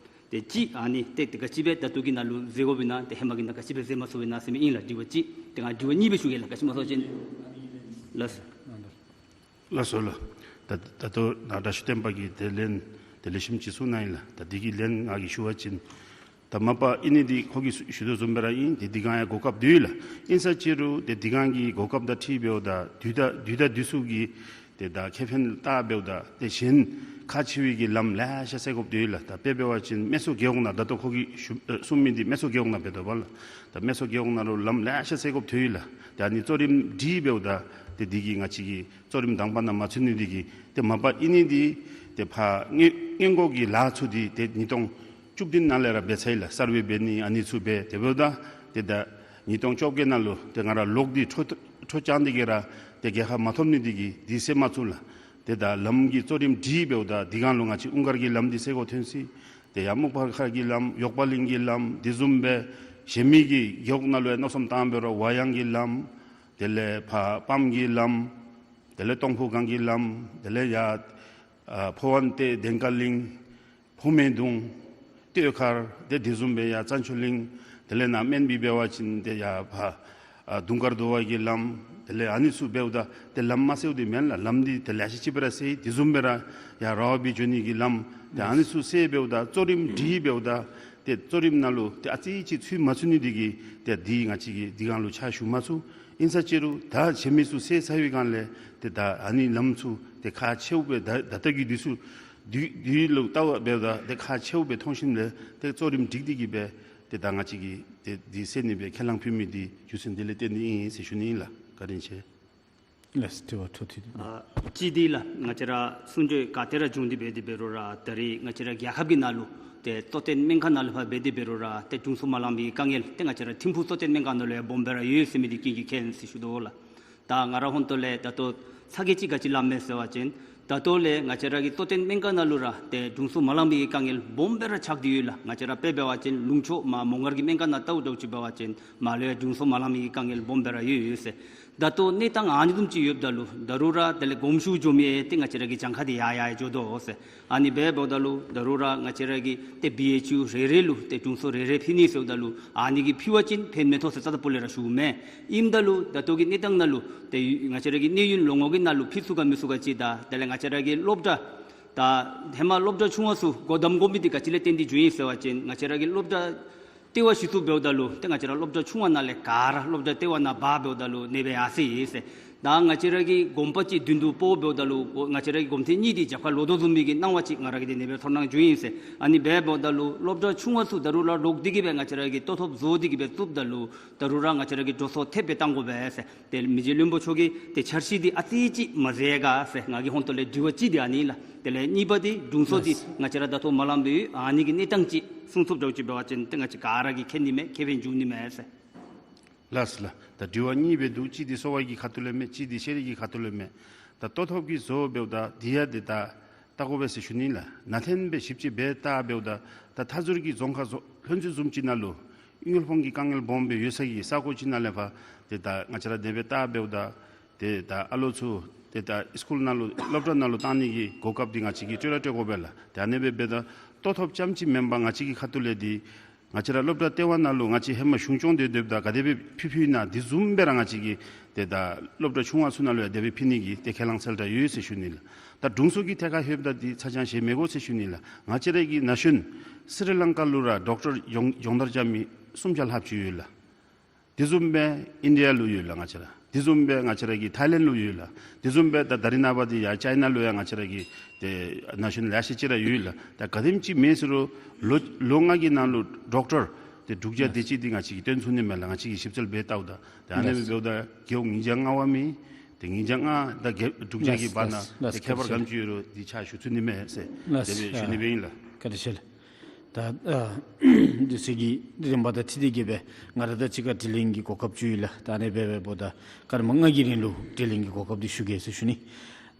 ཏེ་ཅིག་ཨ་ནི་ཏེ་ཏེ་ག་ཅི་སྦེ་ད་ལྟོ་གི་ནང་ལུ་མཛད་དགོཔ་ཨིན་ན་ཏེ་ཧེ་མ་གི་ནང་ག་ཅི་སྦེ་མཛད་མ་ཚུགས་པས་ན་ཟེར་མི་ཨིན་ལགས། དྲི་བ་གཅིག། ཏེ་ང་དྲི་བ་གཉིས་སྦེ་ཞུ་གེ་ལགས། ག་ཅི་སྨོ་ཟེར་བ་ཅིན་ལགས་སོ། ལགས་སོ་ལགས། ད་ད་ལྟོ་ནཱ་དྲག་ཤོས་བསྟན་པ་གིས་ཏེ་ལན་ཏེ་ལེགས་ཤོམ་ཅིག་གསུངས་གནང་ཡི་ལགས། ད་འདི་གི་ལན་ང་གིས་ཞུ་བ་ཅིན་ད་མ་པ་ཨིན་ནི་འདི་ཁོ་གིས་ཞུ་ཞུ་དོ་བཟུམ་སྦེ་ར་ཨིན། ཏེ་འདི་སྒང་ཡང་གོ་སྐབས་འདུག་ལགས། ཨིན་ས་ཅིག་རུང་ཏེ་འདི་སྒང་གི་གོ་སྐབས་དང་འཁྲིལ་འབདཝ་ད་དུས་དང་དུས་དང་དུས་སུ་གི་ཏེ་ད་ཁེ་ཕན་ལྟ་འབདཝ་ད་ཏེ་གཞན་ཁག་ཆེ་བའི་གི་ལམ་ལེ་ཤ་སེལ་དགོཔ་འདུག་ལགས། ད་དཔེ་འབད་བ་ཅིན་སྨད་འཚོང་རྒེད་འོག་ནང་ད་ལྟོ་ཁོ་གིས་ཞུ་ཨེ་གསུངས་མི་འདི་སྨད་འཚོང་རྒེད་འོག་ནང་འབད་དོ་བ་ལགས། ད་སྨད་འཚོང་རྒེད་འོག་ནང་ལུ་ལམ་ལེ་ཤ་སེལ་དགོཔ་འདུག་ལགས། ད་ཨ་ནི་གཙོ་རིམ་སྒྲིག་འབདཝ་ད་ཏེ་འདི་གིས་ང་བཅས་ཀྱི་གཙོ་རིམ་དང་པ་ནང་མ་ཚུད་ནི་འདི་གིས་ཏེ་མ་པ་ཨིན་ནི་འདི་ཏེ་ཕར་སྔོན་སྔོན་འགོག་གི་ལཱ་ཚུ་འདི་ཏེ་ཉིས་སྟོང་བཅུ་བདུན་ནང་ལས་ར་འབད་ཚར་ཡི་ལགས། སར་ཝེ་འབད་ནི་ཨ་ནི་ཚུ་འབད། དེ་འབདཝ་ད་ཏེ་ད་ཉིས་སྟོང་བཅོ་བརྒྱད་ནང་ལུ་ཏེ་ང་ར་ལོག་སྟེ་འཕྲོ་འཕྲོ་བཅང་སྟེ་གི་ར་ཏེ་རྒྱལ་ཁ་མ་ཐོབ་ནི་འདི་གིས་འདི་སེལ་མ་ཚུགས་ལགས། ཏེ་ད་ལམ་གྱི་གཙོ་རིམ་སྒྲིག་འབདཝ་ད་འདི་སྒང་ལུ་ང་བཅས་ཨུང་དཀར་གྱི་ལམ་འདི་སེལ་དགོཔ་ཐོན་ཅི། ཏེ་ཡར་སྨུག་པ་མཁར་གྱི་ལམ་འགྱོག་པ་གླིང་གི་ལམ་འདི་བཟུམ་སྦེ་གཞན་མི་གི་རྒེད་འོག་ནང་ལུ་ཡང་མནོ་བསམ་བཏང་འབད་རུང་ཝ་ཡང་གི་ལམ་དེ་ལས་ཕར་སྤམ་གྱི་ལམ་དེ་ལས་སྟོང་ཕུ་སྒང་གི་ལམ་དེ་ལས་ཡར་ཨ་ཕོ་བན་ཏེ་དེང་ཀ་གླིང་ཕོ་མེ་གདུང་སྟོད་མཁར་ཏེ་འདི་བཟུམ་སྦེ་ཡར་བཙན་ཆུ་གླིང་དེ་ལས་ནཱ་སྨན་སྦི་འབད་བ་ཅིན་ཏེ་ཡར་ཕར་ཨ་དུང་དཀར་དུ་བ་གི་ལམ་དེ་ལས་ཨ་ནི་ཚུ་འབདཝ་ད་ཏེ་ལམ་མ་སེལཝ་འདི་མེན་ལགས། ལམ་འདི་ཏེ་ལེ་ཤ་ཅིག་སྦེ་ར་སེལ་ཡི། འདི་བཟུམ་སྦེ་ར་ཡར་ར་བ་སྦི་འགྱོ་ནི་གི་ལམ་ཏེ་ཨ་ནི་ཚུ་སེལ་འབདཝ་ད་གཙོ་རིམ་སྒྲིག་འབདཝ་ད་ཏེ་གཙོ་རིམ་ནང་ལུ་ཏེ་ཨ་ཙི་ཅིག་ཚུད་མ་ཚུད་ནི་འདི་གིས་ཏེ་འདི་ང་བཅས་ཀྱིས་འདི་སྒང་ལུ་ཕྱག་ཞུ་མ་ཚུགས། ཨིན་ས་ཅིག་རུང་ད་གཞན་མི་ཚུ་སེལ་ཚར་བའི་སྒང་ལས་ཏེ་ད་ཨ་ནི་ལམ་ཚུ་ཏེ་ཁག་ཆེཝ་སྦེ་ད་ད་ལྟོ་གི་དུས་སུ་དུས་དུས་ལུ་བལྟཝ་འབདཝ་ད་ཏེ་ཁག་ཆེཝ་སྦེ་མཐོང་ཞིནམ་ལས་ཏེ་གཙོ་རིམ་སྒྲིག་སྟེ་གི་སྦེ་ཏེ་ད་ང་བཅས་ཀྱིས་ཏེ་འདི་སེལ་ནི་སྦེ་ཁས་བླངས་ཕུལ་མི་འདི་རྒྱུ་མཚན་འདི་ལས་བརྟེན་ཏེ་ཨིན་ཟེར་ཞུ་ནི་ཨིན་ལགས། བཀའ་དྲིན་ཆེ། ལགས་སོ། དྲི་བ་འཕྲོ་མཐུད། ཨ་གཅིག་འདི་ལགས། ང་བཅས་ར་གསུང་ཆོས་ག་ཏེ་ར་བྱུང་སྟེ་འབད་དེ་འབད་རུང་ར་ད་རིས་ང་བཅས་ར་རྒྱལ་ཁབ་ཀྱི་ནང་ལུ་ཏེ་གཙོ་བསྟེན་སྨན་ཁང་ནང་ལུ་ཕར་འབད་དེ་འབད་རུང་ར་ཏེ་དྲུང་འཚོ་མ་ལང་པའི་དཀའ་ངལ་ཏེ་ང་བཅས་ར་ཐིམ་ཕུག་གཙོ་བསྟེན་སྨན་ཁང་ནང་ལུ་ཡང་སྦོམ་སྦེ་ར་ཡོད་ཟེར་མི་འདི་ཀུན་གྱིས་མཁྱེན་ཟེར་ཞུ་དོ་ལགས། ད་ང་ར་ཧོན་ཏོ་ལས་ད་ལྟོ་ཚ་གྱང་ཅིག་ག་ཅི་ལངམ་མས་ཟེར་བ་ཅིན་ད་ལྟོ་ལས་ང་བཅས་ར་གི་གཙོ་བསྟེན་སྨན་ཁང་ནང་ལུ་ར་ཏེ་དྲུང་འཚོ་མ་ལང་པའི་དཀའ་ངལ་སྦོམ་སྦེ་ར་ཆགས་ཏེ་ཡོད་ལགས། ང་བཅས་ར་དཔེ་འབད་བ་ཅིན་ལུང་ཕྱོགས་མར་མོང་སྒར་གྱི་སྨན་ཁང་ནང་བལྟཝ་འདྲཝ་ཅིག་འབད་བ་ཅིན་མར་ལུ་ཡང་དྲུང་འཚོ་མ་ལང་པའི་དཀའ་ངལ་སྦོམ་སྦེ་ར་ཡོད་ཡོད་ཟེར། ད་ལྟོ་གནས་སྟངས་ཨ་ནི་བཟུམ་ཅིག་ཡོདཔ་ད་ལུ་ད་རུང་ར་དེ་ལས་དགོངས་ཞུ་འབྱོན་མི་ཡང་ཏེ་ང་བཅས་ར་གི་གྱངས་ཁ་འདི་ཡར་ཡར་འགྱོ་དོ་ཟེར། ཨ་ནི་སྦེ་འབདཝ་ད་ལུ་ད་རུང་ར་ང་བཅས་ར་གི་ཏེ་བི་ཨེཆ་ཡུ་རེ་རེ་ལུ་ཏེ་དྲུང་འཚོ་རེ་རེ་ཕུལ་ནི་ཟེརཝ་ད་ལུ་ཨ་ནི་གིས་ཕུལ་བ་ཅིན་ཕན་མི་ཐོགས་ཟེར་རྩ་དང་པོ་ལས་ར་ཞུཝ་མས། ཨིནམ་ད་ལུ་ད་ལྟོ་གི་གནས་སྟངས་ནང་ལུ་ཏེ་ང་བཅས་ར་གི་གནས་ཡུན་ལོ་ངོ་གི་ནང་ལུ་ཕུལ་ཚུགས་ག་མི་ཚུགས་ག་ཅིག་དང་དེ་ལས་ང་བཅས་ར་གི་སློབ་གྲྭ་ད་ཧེ་མ་སློབ་གྲྭ་ཆུང་བ་ཚུ་སྒོ་བསྡམ་དགོ་མི་འདི་ག་ཅི་ལས་བརྟེན་ཏེ་བྱུང་ཡི་ཟེར་བ་ཅིན་ང་བཅས་ར་གི་སློབ་གྲྭ་ལྟེ་བ་གཞི་བཙུགས་འབདཝ་ད་ལུ་ཏེ་ང་བཅས་ར་སློབ་གྲྭ་ཆུང་བ་ནང་ལས་ག་ར་སློབ་གྲྭ་ལྟེ་བ་ནང་འབག་འབདཝ་ད་ལུ་གནོད་པ་ཡར་སོང་ཡི་ཟེར། ད་ང་བཅས་ར་གི་དགོན་པ་ཅིག་མདུན་དུ་སྤོ་འབདཝ་ད་ལུ་ང་བཅས་ར་གི་སྒོམ་ཐེངས་གཉིས་འདི་རྒྱབ་ཁར་ལོག་དོ་བཟུམ་མའི་གི་སྣང་བ་ཅིག་ང་ར་གི་འདི་ནང་སྦེ་ཚོར་སྣང་བྱུང་ཡི་ཟེར། ཨ་ནི་སྦེ་འབདཝ་ད་ལུ་སློབ་གྲྭ་ཆུང་བ་ཚུ་ད་རུང་ར་ལོག་སྟེ་གི་སྦེ་ང་བཅས་ར་གི་ལྟོ་ཐོབ་བཟོ་སྟེ་གི་སྦེ་བཙུགསཔ་ད་ལུ་ད་རུང་ར་ང་བཅས་ར་གི་འགྲོ་སོང་ཐེབས་སྦེ་བཏང་དགོ་པས་ཟེར། ཏེ་མི་རྗེ་བློན་པོ་མཆོག་གིས་ཏེ་འཆར་གཞི་འདི་ཨ་ཙི་ཅིག་མ་མཛད་ག་ཟེར། ང་གི་ཧོན་ཏོ་ལས་དྲི་བ་གཅིག་འདི་ཨ་ནི་ལགས། དེ་ལས་གཉིས་པ་འདི་དྲུང་འཚོ་འདི་ལགས། ང་བཅས་ར་ད་ལྟོ་མ་ལང་པའི་ཨ་ནི་གི་གནས་སྟངས་ཅིག་གསུང་ཚུགསཔ་འདྲཝ་ཅིག་འབད་བ་ཅིན་ཏེ་ང་བཅས་ག་ར་གིས་མཁྱེན་ནི་མས། ཁེ་ཕན་འབྱུང་ནི་མས་ཟེར། ལགས་ལགས། ད་དྲི་བ་གཉིས་སྦེ་འདུག། གཅིག་འདི་གསོ་བ་གི་ཁ་ཐུག་ལས་མས། གཅིག་འདི་ཤེས་རིག་གི་ཁ་ཐུག་ལས་མས། ད་ལྟོ་ཐོབ་ཀྱི་བཟོ་འབདཝ་ད་འདི་ཡང་འདི་ད་བལྟ་དགོ་པས་ཟེར་ཞུ་ནི་ལགས། ནང་རྟེན་སྦེ་ཞིབ་དཔྱད་འབད་བལྟ་འབདཝ་ད་ད་མཐའ་ཟུར་གྱི་རྫོང་ཁག་བཟོ་ལྷོ་མཚོ་བཟུམ་ཅིག་ནང་ལུ་དངུལ་ཕོངས་ཀྱི་དཀའ་ངལ་སྦོམ་སྦེ་ཡོད་ས་གི་ས་གོ་ཅིག་ནང་ལས་ཕར་ཏེ་ད་ང་བཅས་ར་དེ་སྦེ་བལྟ་འབདཝ་ད་ཏེ་ད་ཨ་ལོ་ཚུ་ཏེ་ད་སི་ཀུལ་ནང་ལུ་སློབ་གྲྭ་ནང་ལུ་བཏང་ནི་གི་གོ་སྐབས་འདི་ང་བཅས་ཀྱིས་སྤྲོད་ར་སྤྲོད་དགོ་པས་ལགས། ཏེ་ཨ་ནི་སྦེ་འབདཝ་ད་ལྟོ་ཐོབ་རྐྱངམ་ཅིག་མེན་པར་ང་བཅས་ཀྱི་ཁ་ཐུག་ལས་འདི་ང་བཅས་ར་སློབ་གྲྭ་ལྟེ་བ་ནང་ལུ་ང་བཅས་ཧེ་མ་གཞུང་སྐྱོང་སྡོད་སྡོདཔ་ད་ག་དེ་སྦེ་ཕུལ་ཕུལ་ཨིན་ན་འདི་བཟུམ་སྦེ་ར་ང་བཅས་ཀྱིས་ཏེ་ད་སློབ་གྲྭ་ཆུང་བ་ཚུ་ནང་ལུ་ཡང་དེ་སྦེ་ཕུལ་ནི་གི་ཏེ་ཁས་བླངས་གསལ་བསྒྲགས་ཡོད་ཟེར་ཞུ་ནི་ལགས། ད་དྲུང་འཚོ་གི་ཐད་ཁར་ལྷོདཔ་ད་འདི་ཚ་གྱང་བཞེས་མི་དགོ་ཟེར་ཞུ་ནི་ལགས། ང་བཅས་ར་གི་ན་གཞོན་སི་རི་ལང་ཀ་ལུ་ར་ཌོག་ཊར་སྦྱོང་སྦྱོང་བརྡར་རྐྱབ་མི་གསུམ་བརྒྱ་ལྷགཔ་ཅིག་ཡོད་ལགས། དེ་བཟུམ་སྦེ་ཨིན་ཌི་ཡ་ལུ་ཡོད་ལགས་ང་བཅས་ར། དེ་བཟུམ་སྦེ་ང་བཅས་ར་གི་ཐའི་ལེནཌ་ལུ་ཡོད་ལགས། དེ་བཟུམ་སྦེ་ད་ད་རིས་ནངས་པ་འདི་ཡར་ཅའི་ན་ལུ་ཡང་ང་བཅས་ར་གི་ཏེ་ནེ་ཤ་ནཱལ་ཡ་ཤ་ཅིག་ར་ཡོད་ལགས། ད་ག་དེམ་ཅིག་མེད་ཟེར་རུང་ལོ་ལོ་ལྔ་གི་ནང་ལུ་ཌོག་ཊར་ཏེ་དྲུག་བརྒྱ་དེ་ཅིག་འདི་ང་བཅས་ཀྱིས་བཏོན་ཚུགས་ནི་མས་ལགས། ང་བཅས་ཀྱིས་ཞིབ་འཚོལ་འབད་བལྟཝ་ད། ཏེ་ཨ་ནི་སྦེ་འབདཝ་ད་རྒེད་འོག་ཉིས་བརྒྱ་ལྔ་པ་མི་ཏེ་ཉིས་བརྒྱ་ལྔ་དང་རྒེད་དྲུག་བརྒྱ་གི་བར་ན་ཏེ་ཁྱད་པར་ག་དེམ་ཅིག་ཡོད་རུང་འདི་ཕྱག་ཞུ་ཚུགས་ནི་མས་ཟེར་དེ་སྦེ་ཞུ་ནི་སྦེ་ཨིན་ལགས། བཀའ་དྲིན་ཆེ་ལགས། ད་ཨ་དུས་ཚོད་ཀྱི་རིམ་པ་དང་འཁྲིལ་ཏེ་གི་སྦེ་ང་ར་དང་གཅིག་ཁར་དྲི་ལན་གྱི་གོ་སྐབས་ཅིག་ཡོད་ལགས། ད་ཨ་ནི་སྦེ་འབདཝ་ད་སྐར་མ་ལྔ་གི་རིང་ལུ་དྲི་ལན་གྱི་གོ་སྐབས་འདི་ཞུ་གེ་ཟེར་ཞུ་ནི།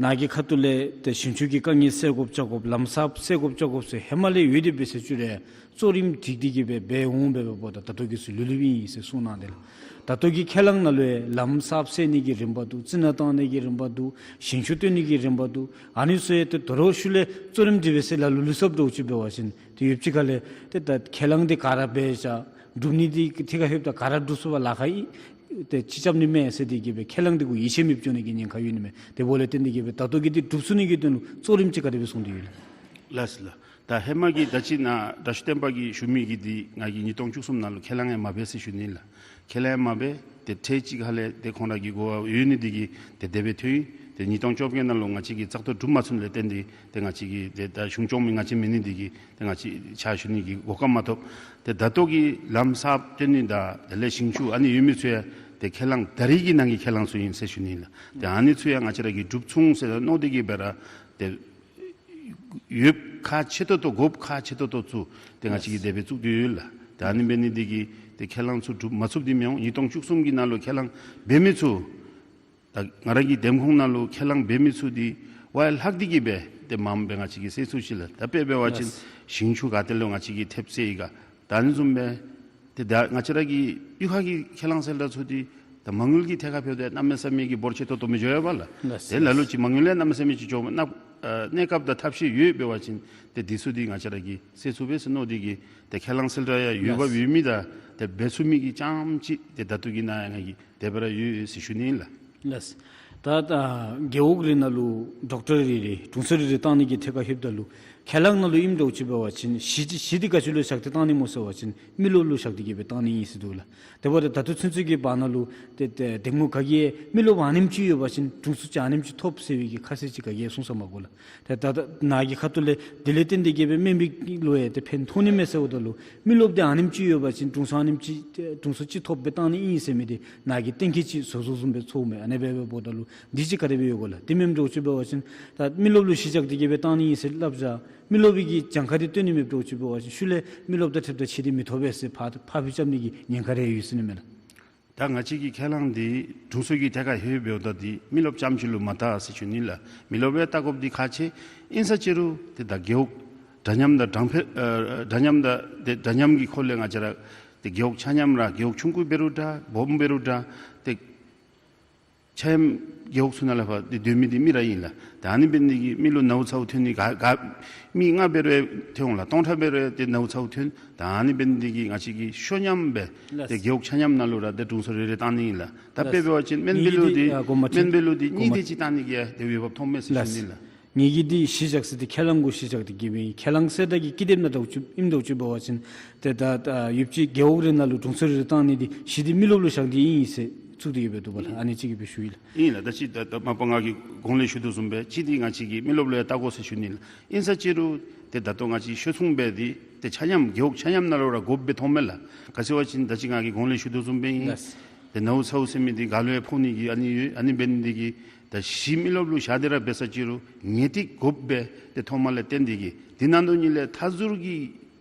ནཱ་གི་ཁ་ཐུག་ལས་ཏེ་ཞིང་ཆུ་གི་དཀའ་ངལ་སེལ་དགོཔ་བཅོ་དགོཔ་ལམ་གསརཔ་སེལ་དགོཔ་བཅོ་དགོཔ་ཟེར་ཧེ་མ་ལས་ཡོད་དེ་འབད་ཟེར་ཅི་རུང་གཙོ་རིམ་སྒྲིག་སྟེ་གི་སྦེ་འབད་འོང་འབད་འབདཝ་ད་ད་ལྟོ་གི་ཚུ་ལུ་ལུ་སྦེ་ཨིན་ཟེར་གསུངས་གནང་དེས་ལགས། ད་ལྟོ་གི་ཁས་བླངས་ནང་ལུ་ཡང་ལམ་གསརཔ་སེལ་ནི་གི་རིམ་པ་འདུག། རྩི་ནག་བཏང་ནི་གི་རིམ་པ་འདུག། ཞིང་ཆུ་བཏོན་ནི་གི་རིམ་པ་འདུག། ཨ་ནི་ཚུ་ཡང་ཏེ་དོ་རུང་ཤུལ་ལས་གཙོ་རིམ་སྒྲིག་སྦེ་ཟེར་ལ་ལུ་ལུས་སོཔ་འདྲཝ་ཅིག་འབད་བ་ཅིན་ཏེ་ཡོདཔ་ཅིག་ཁ་ལས་ཏེ་ད་ཁས་བླངས་འདི་ག་ར་འབད་བཞག་སྒྲུབ་ནི་འདི་ཐད་ཁར་ལྷོདཔ་ད་ག་ར་སྒྲུབ་ཚུགས་པར་ལཱ་ཁག་ཨིན་ཏེ་ཅིག་རྐྱབ་ནི་མས་ཟེར་ཏེ་གི་སྦེ་ཁས་བླངས་འདི་གུ་ཡིད་ཆེས་མེདཔ་འགྱོ་ནི་གི་ཉེན་ཁ་ཡོད་ནི་མས། དེ་འབདཝ་ལས་བརྟེན་ཏེ་གི་སྦེ་ད་ལྟོ་གི་འདི་སྒྲུབ་ཚུགས་ནི་གི་དོན་ལུ་གཙོ་རིམ་ཅིག་ག་དེ་སྦེ་བཟུང་སྟེ་ཡོད་ལགས། ལགས་ལགས། ད་ཧེ་མ་གི་ད་ཅི་ནཱ་དྲག་ཤོས་བསྟན་པ་གིས་ཞུ་མི་གི་འདི་ང་གིས་ཉིས་སྟོང་བཅུ་གསུམ་ནང་ལུ་ཁས་བླངས་ཡང་མ་འབད་ཟེར་ཞུ་ནི་ལགས། ཁས་བླངས་ཡང་མ་འབད། ཏེ་ཁྲལ་ཅིག་ཧ་ལས་ཏེ་ཁོང་ར་གི་གོ་བ་ཡོད་ནི་འདི་གིས་ཏེ་དེ་སྦེ་ཐོན་ཡི། ཏེ་ཉིས་སྟོང་བཅོ་བརྒྱད་ནང་ལུ་ང་བཅས་ཀྱིས་བཙག་འཐུ་གྲུབ་མ་ཚུགས་ནི་ལས་བརྟེན་ཏེ་ཏེ་ང་བཅས་ཀྱིས་ཏེ་ད་གཞུང་སྐྱོང་མི་ང་བཅས་མེད་ནི་འདི་གིས་ཏེ་ང་བཅས་ཕྱག་ཞུ་ནི་གི་གོ་སྐབས་མ་ཐོབ། ཏེ་ད་ལྟོ་གི་ལམ་གསརཔ་བཏོན་ནི་དང་དེ་ལས་ཞིང་ཆུ་ཨ་ནི་ཡོད་མི་ཚུ་ཡང་ཏེ་ཁས་བླངས་ད་རེས་ཀྱི་ནང་གི་ཁས་བླངས་ཚུ་ཨིན་ཟེར་ཞུ་ནི་ལགས། ཏེ་ཨ་ནི་ཚུ་ཡང་ང་བཅས་ར་གིས་སྒྲུབ་ཚུགས་ཟེར་མནོ་སྟེ་གི་སྦེ་ར་ཏེ་ཡོདཔ་ཁག་ཆེ་ཏོག་ཏོ་དགོཔ་ཁག་ཆེ་ཏོག་ཏོ་ཚུ་ཏེ་ང་བཅས་ཀྱིས་དེ་སྦེ་བཙུགས་ཏེ་ཡོད་ལགས། ཏེ་ཨ་ནི་འབད་ནི་འདི་གིས་ཏེ་ཁས་བླངས་ཚུ་སྒྲུབ་མ་ཚུགསཔ་འདི་མི་འོང་། ཉིས་སྟོང་བཅུ་གསུམ་གྱི་ནང་ལུ་ཁས་བླངས་འབད་མི་ཚུ་ད་ང་ར་གི་འདེམས་ཁོངས་ནང་ལུ་ཁས་བླངས་འབད་མི་ཚུ་འདི་ཝའི་ལྷག་སྟེ་གི་སྦེ་ཏེ་མངམ་སྦེ་ང་བཅས་ཀྱིས་སེལ་ཚུགས་ཅི་ལགས། ད་དཔེ་འབད་བ་ཅིན་ལགས། ཞིང་ཆུ་ག་ཏེ་ལུ་ང་བཅས་ཀྱིས་ཐེབས་སེལ་ཡི་ག། ད་ཨ་ནི་བཟུམ་སྦེ་ཏེ་ད་ང་བཅས་ར་གི་གཡུས་ཁ་གི་ཁས་བླངས་གསལ་བསྒྲགས་ཚུ་འདི་ད་མ་དངུལ་གྱི་ཐད་ཁར་འབདཝ་ད་གནམ་མེད་ས་མེད་ཀྱི་འབོར་ཆེ་ཏོག་ཏོ་མི་འགྱོ་བས་ལགས། ལགས། ཏེ་ལ་ལུ་ཅིག་མ་དངུལ་ལས་གནམ་མེད་ས་མེད་ཅིག་འགྱོཝ་མས། ཨ་གནས་སྐབས་དང་ཐབས་ཤེས་ཡོདཔ་འབད་བ་ཅིན་ཏེ་འདི་ཚུ་འདི་ང་བཅས་ར་གིས་སེལ་ཚུགས་པས་ཟེར་མནོ་སྟེ་གི་ཏེ་ཁས་བླངས་གསལ་བསྒྲགས་ཡང་ཡོདཔ་ལགས། ཡོད་མི་དང་ཏེ་འབད་ཚུགས་མི་གི་རྐྱངམ་ཅིག་ཏེ་ད་ལྟོ་གི་ནང་ཡང་ང་གིས་དེ་སྦེ་ར་ཡོད་ཟེར་ཞུ་ནི་ལགས། ལགས། ད་ད་རྒེད་འོག་རེ་ནང་ལུ་ཌོག་ཊར་རེ་རེ་དྲུང་འཚོ་རེ་རེ་བཏང་ནི་གི་ཐད་ཁར་ལྷོདཔ་ད་ལུ་ཁས་བླངས་ནང་ལུ་ཨིནམ་འདྲཝ་ཅིག་འབད་བ་ཅིན་གཞི་གཞི་འདི་ག་ཅི་ལུ་བཞག་སྟེ་བཏང་ནི་སྨོ་ཟེར་བ་ཅིན་མི་རློབས་ལུ་བཞག་སྟེ་གི་སྦེ་བཏང་ནི་ཨིན་ཟེར་འདུག་ལགས། དེ་འབདཝ་ད་ད་ལྟོ་ཚུན་ཚོད་ཀྱི་བར་ན་ལུ་ཏེ་ཏེ་འདེམས་ངོ་ག་གིས་མི་རློབས་ཨ་ནེམ་ཅིག་ཡོད་པ་ཅིན་དྲུང་འཚོ་ཅིག་ཨ་ནེམ་ཅིག་ཐོབ་ཟེར་བའི་གི་ཁ་གསལ་ཅིག་ག་གིས་གསུངས་ས་མ་གོ་ལགས། ཏེ་ད་ད་ནཱ་གི་ཁ་ཐུག་ལས་དེ་ལས་བརྟེན་ཏེ་གི་སྦེ་སྨན་པ་ལུ་ཡང་ཏེ་ཕན་ཐོགས་ནི་མས་ཟེརཝ་ད་ལུ་མི་རློབས་འདི་ཨ་ནེམ་ཅིག་ཡོད་པ་ཅིན་དྲུང་འཚོ་ཨ་ནེམ་ཅིག་དྲུང་འཚོ་ཅིག་ཐོབ་སྦེ་བཏང་ནི་ཨིན་ཟེར་མི་འདི་ནཱ་གིས་གཏན་འཁེལ་ཅིག་བཟོ་བཟོཝ་བཟུམ་སྦེ་ཚོརཝ་མས། ཨ་ནི་སྦེ་འབདཝ་ད་ལུ་འདི་ཅིག་ག་དེ་སྦེ་ཡོད་ག་ལགས། དེ་མེནམ་འདྲཝ་ཅིག་འབད་བ་ཅིན་ད་མི་རློབས་ལུ་གཞི་བཞག་སྟེ་གི་སྦེ་བཏང་ནི་ཨིན་ཟེར་སླབ་བཞག་མི་རློབས་པའི་གི་གྱངས་ཁ་འདི་སྟོན་ནི་མེདཔ་འདྲཝ་ཅིག་འབད་བ་ཅིན་ཤུལ་ལས་མི་རློབས་དང་འཁྲིལཝ་ད་ཕྱེ་སྟེ་མི་ཐོབ་པས་ཟེར་ཕར་ཕར་འགྱོ་རྐྱབ་ནི་གི་ཉེན་ཁ་རེ་ཡོད་ཟེར་ནི་མས་ལགས། ད་ང་བཅས་ཀྱི་ཁས་བླངས་འདི་དྲུང་འཚོ་གི་ཐད་ཁར་ལྷོདཔ་འབདཝ་ད་འདི་མི་རློབས་རྐྱངམ་ཅིག་ལུ་མ་བལྟ་ཟེར་ཞུ་ནི་ལགས། མི་རློབས་ལུ་ཡང་བལྟ་དགོཔ་འདི་ཁག་ཆེ། ཨིན་ས་ཅི་རུང་ཏེ་ད་རྒེད་འོག་འདྲ་མཉམ་དང་དྲང་ཕན་ཨ་འདྲ་མཉམ་དང་ཏེ་འདྲ་མཉམ་གྱི་ཁོངས་ལས་ང་བཅས་ར་ཏེ་རྒེད་འོག་ཆ་མཉམ་ར་རྒེད་འོག་ཆུང་ཀུ་འབད་རུང་འདྲ་སྦོམ་འབད་རུང་འདྲ་ཏེ་ཆ་མཉམ་རྒེད་འོག་ཚུ་ནང་ལས་ཕར་ཏེ་སྡོད་མི་འདི་མི་ར་ཨིན་ལགས། ད་ཨ་ནི་འབད་ནི་འདི་གིས་མི་ལུ་ནཝ་ཚཝ་ཐོན་ནི་ག་ག་མི་ལྔ་འབད་རུང་ཐོན་འོང་ལགས། སྟོང་ཕྲག་འབད་རུང་ཏེ་ནཝ་ཚཝ་ཐོན། ད་ཨ་ནི་འབད་ནི་འདི་གིས་ང་བཅས་ཀྱིས་ཤོ་མཉམ་སྦེ་ལགས། ཏེ་རྒེད་འོག་ཆ་མཉམ་ནང་ལུ་ར་ཏེ་དྲུང་འཚོ་རེ་རེ་བཏང་ནི་ཨིན་ལགས། ད་དཔེ་ལགས། འབད་བ་ཅིན་སྨན་པ་ལུ་འདི་ཨ་གོ་མ་ཅིག་སྨན་པ་ལུ་འདི་གོ་མ་གཉིས་དེ་ཅིག་བཏང་ནི་གི་ཡང་ཏེ་འོས་འབབ་ཐོབ་མས་ཟེར་ཞུ་ནི་ལགས། ལགས། ངེ་གི་འདི་གཞི་བཞག་ས་འདི་ཁས་བླངས་གུ་གཞི་བཞག་སྟེ་གི་སྦེ་ཁས་བླངས་གསལ་བསྒྲགས་ཀྱི་བསྐྱེད་དེབ་ནང་འདྲཝ་ཅིག་ཨིནམ་འདྲཝ་ཅིག་འབད་བ་ཅིན་ཏེ་ད་ད་ཡོདཔ་ཅིག་རྒེད་འོག་རེ་ནང་ལུ་དྲུང་འཚོ་རེ་རེ་བཏང་ནི་འདི་གཞི་འདི་མི་རློབས་ལུ་བཞག་སྟེ་ཨིན་ཟེར་བཙུགས་ཏེ་གི་སྦེ་འདུག་པ་ལགས། ཨ་ནི་ཅིག་གི་སྦེ་ཞུ་ཡི་ལགས། ཨིན་ལགས། ད་ཅི་ད་ད་མ་པ་ང་གིས་གོང་ལས་ཞུ་དོ་བཟུམ་སྦེ་གཅིག་འདི་ང་བཅས་ཀྱིས་མི་རློབས་ལུ་ཡང་བལྟ་དགོ་ཟེར་ཞུ་ནི་ལགས། ཨིན་ས་ཅི་རུང་ཏེ་ད་ལྟོ་ང་བཅས་ཤོ་ཚུང་སྦེ་འདི་ཏེ་ཆ་མཉམ་རྒེད་འོག་ཆ་མཉམ་ནང་ལུ་ར་དགོཔ་སྦེ་མཐོངམ་མས་ལགས། ག་ཅི་བ་ཅིན་ད་ཅི་ང་གིས་གོང་ལས་ཞུ་དོ་བཟུམ་སྦེ་ཨིན། ལགས། ཏེ་ནཝ་ཚཝ་ཟེར་མི་འདི་ག་ལུ་ཡང་ཕོག་ནི་གི་ཨ་ནི་ཡོད། ཨ་ནི་འབད་ནི་འདི་གིས་ད་གཞི་མི་རློབས་ལུ་བཞག་སྟེ་ར་འབད་ས་ཅི་རུང་ངེས་ཏིག་དགོཔ་སྦེ་ཏེ་མཐོངམ་ལས་བརྟེན་ཏེ་གི་འདི་ནང་དོ་ནི་ལས་མཐའ་ཟུར་གྱི་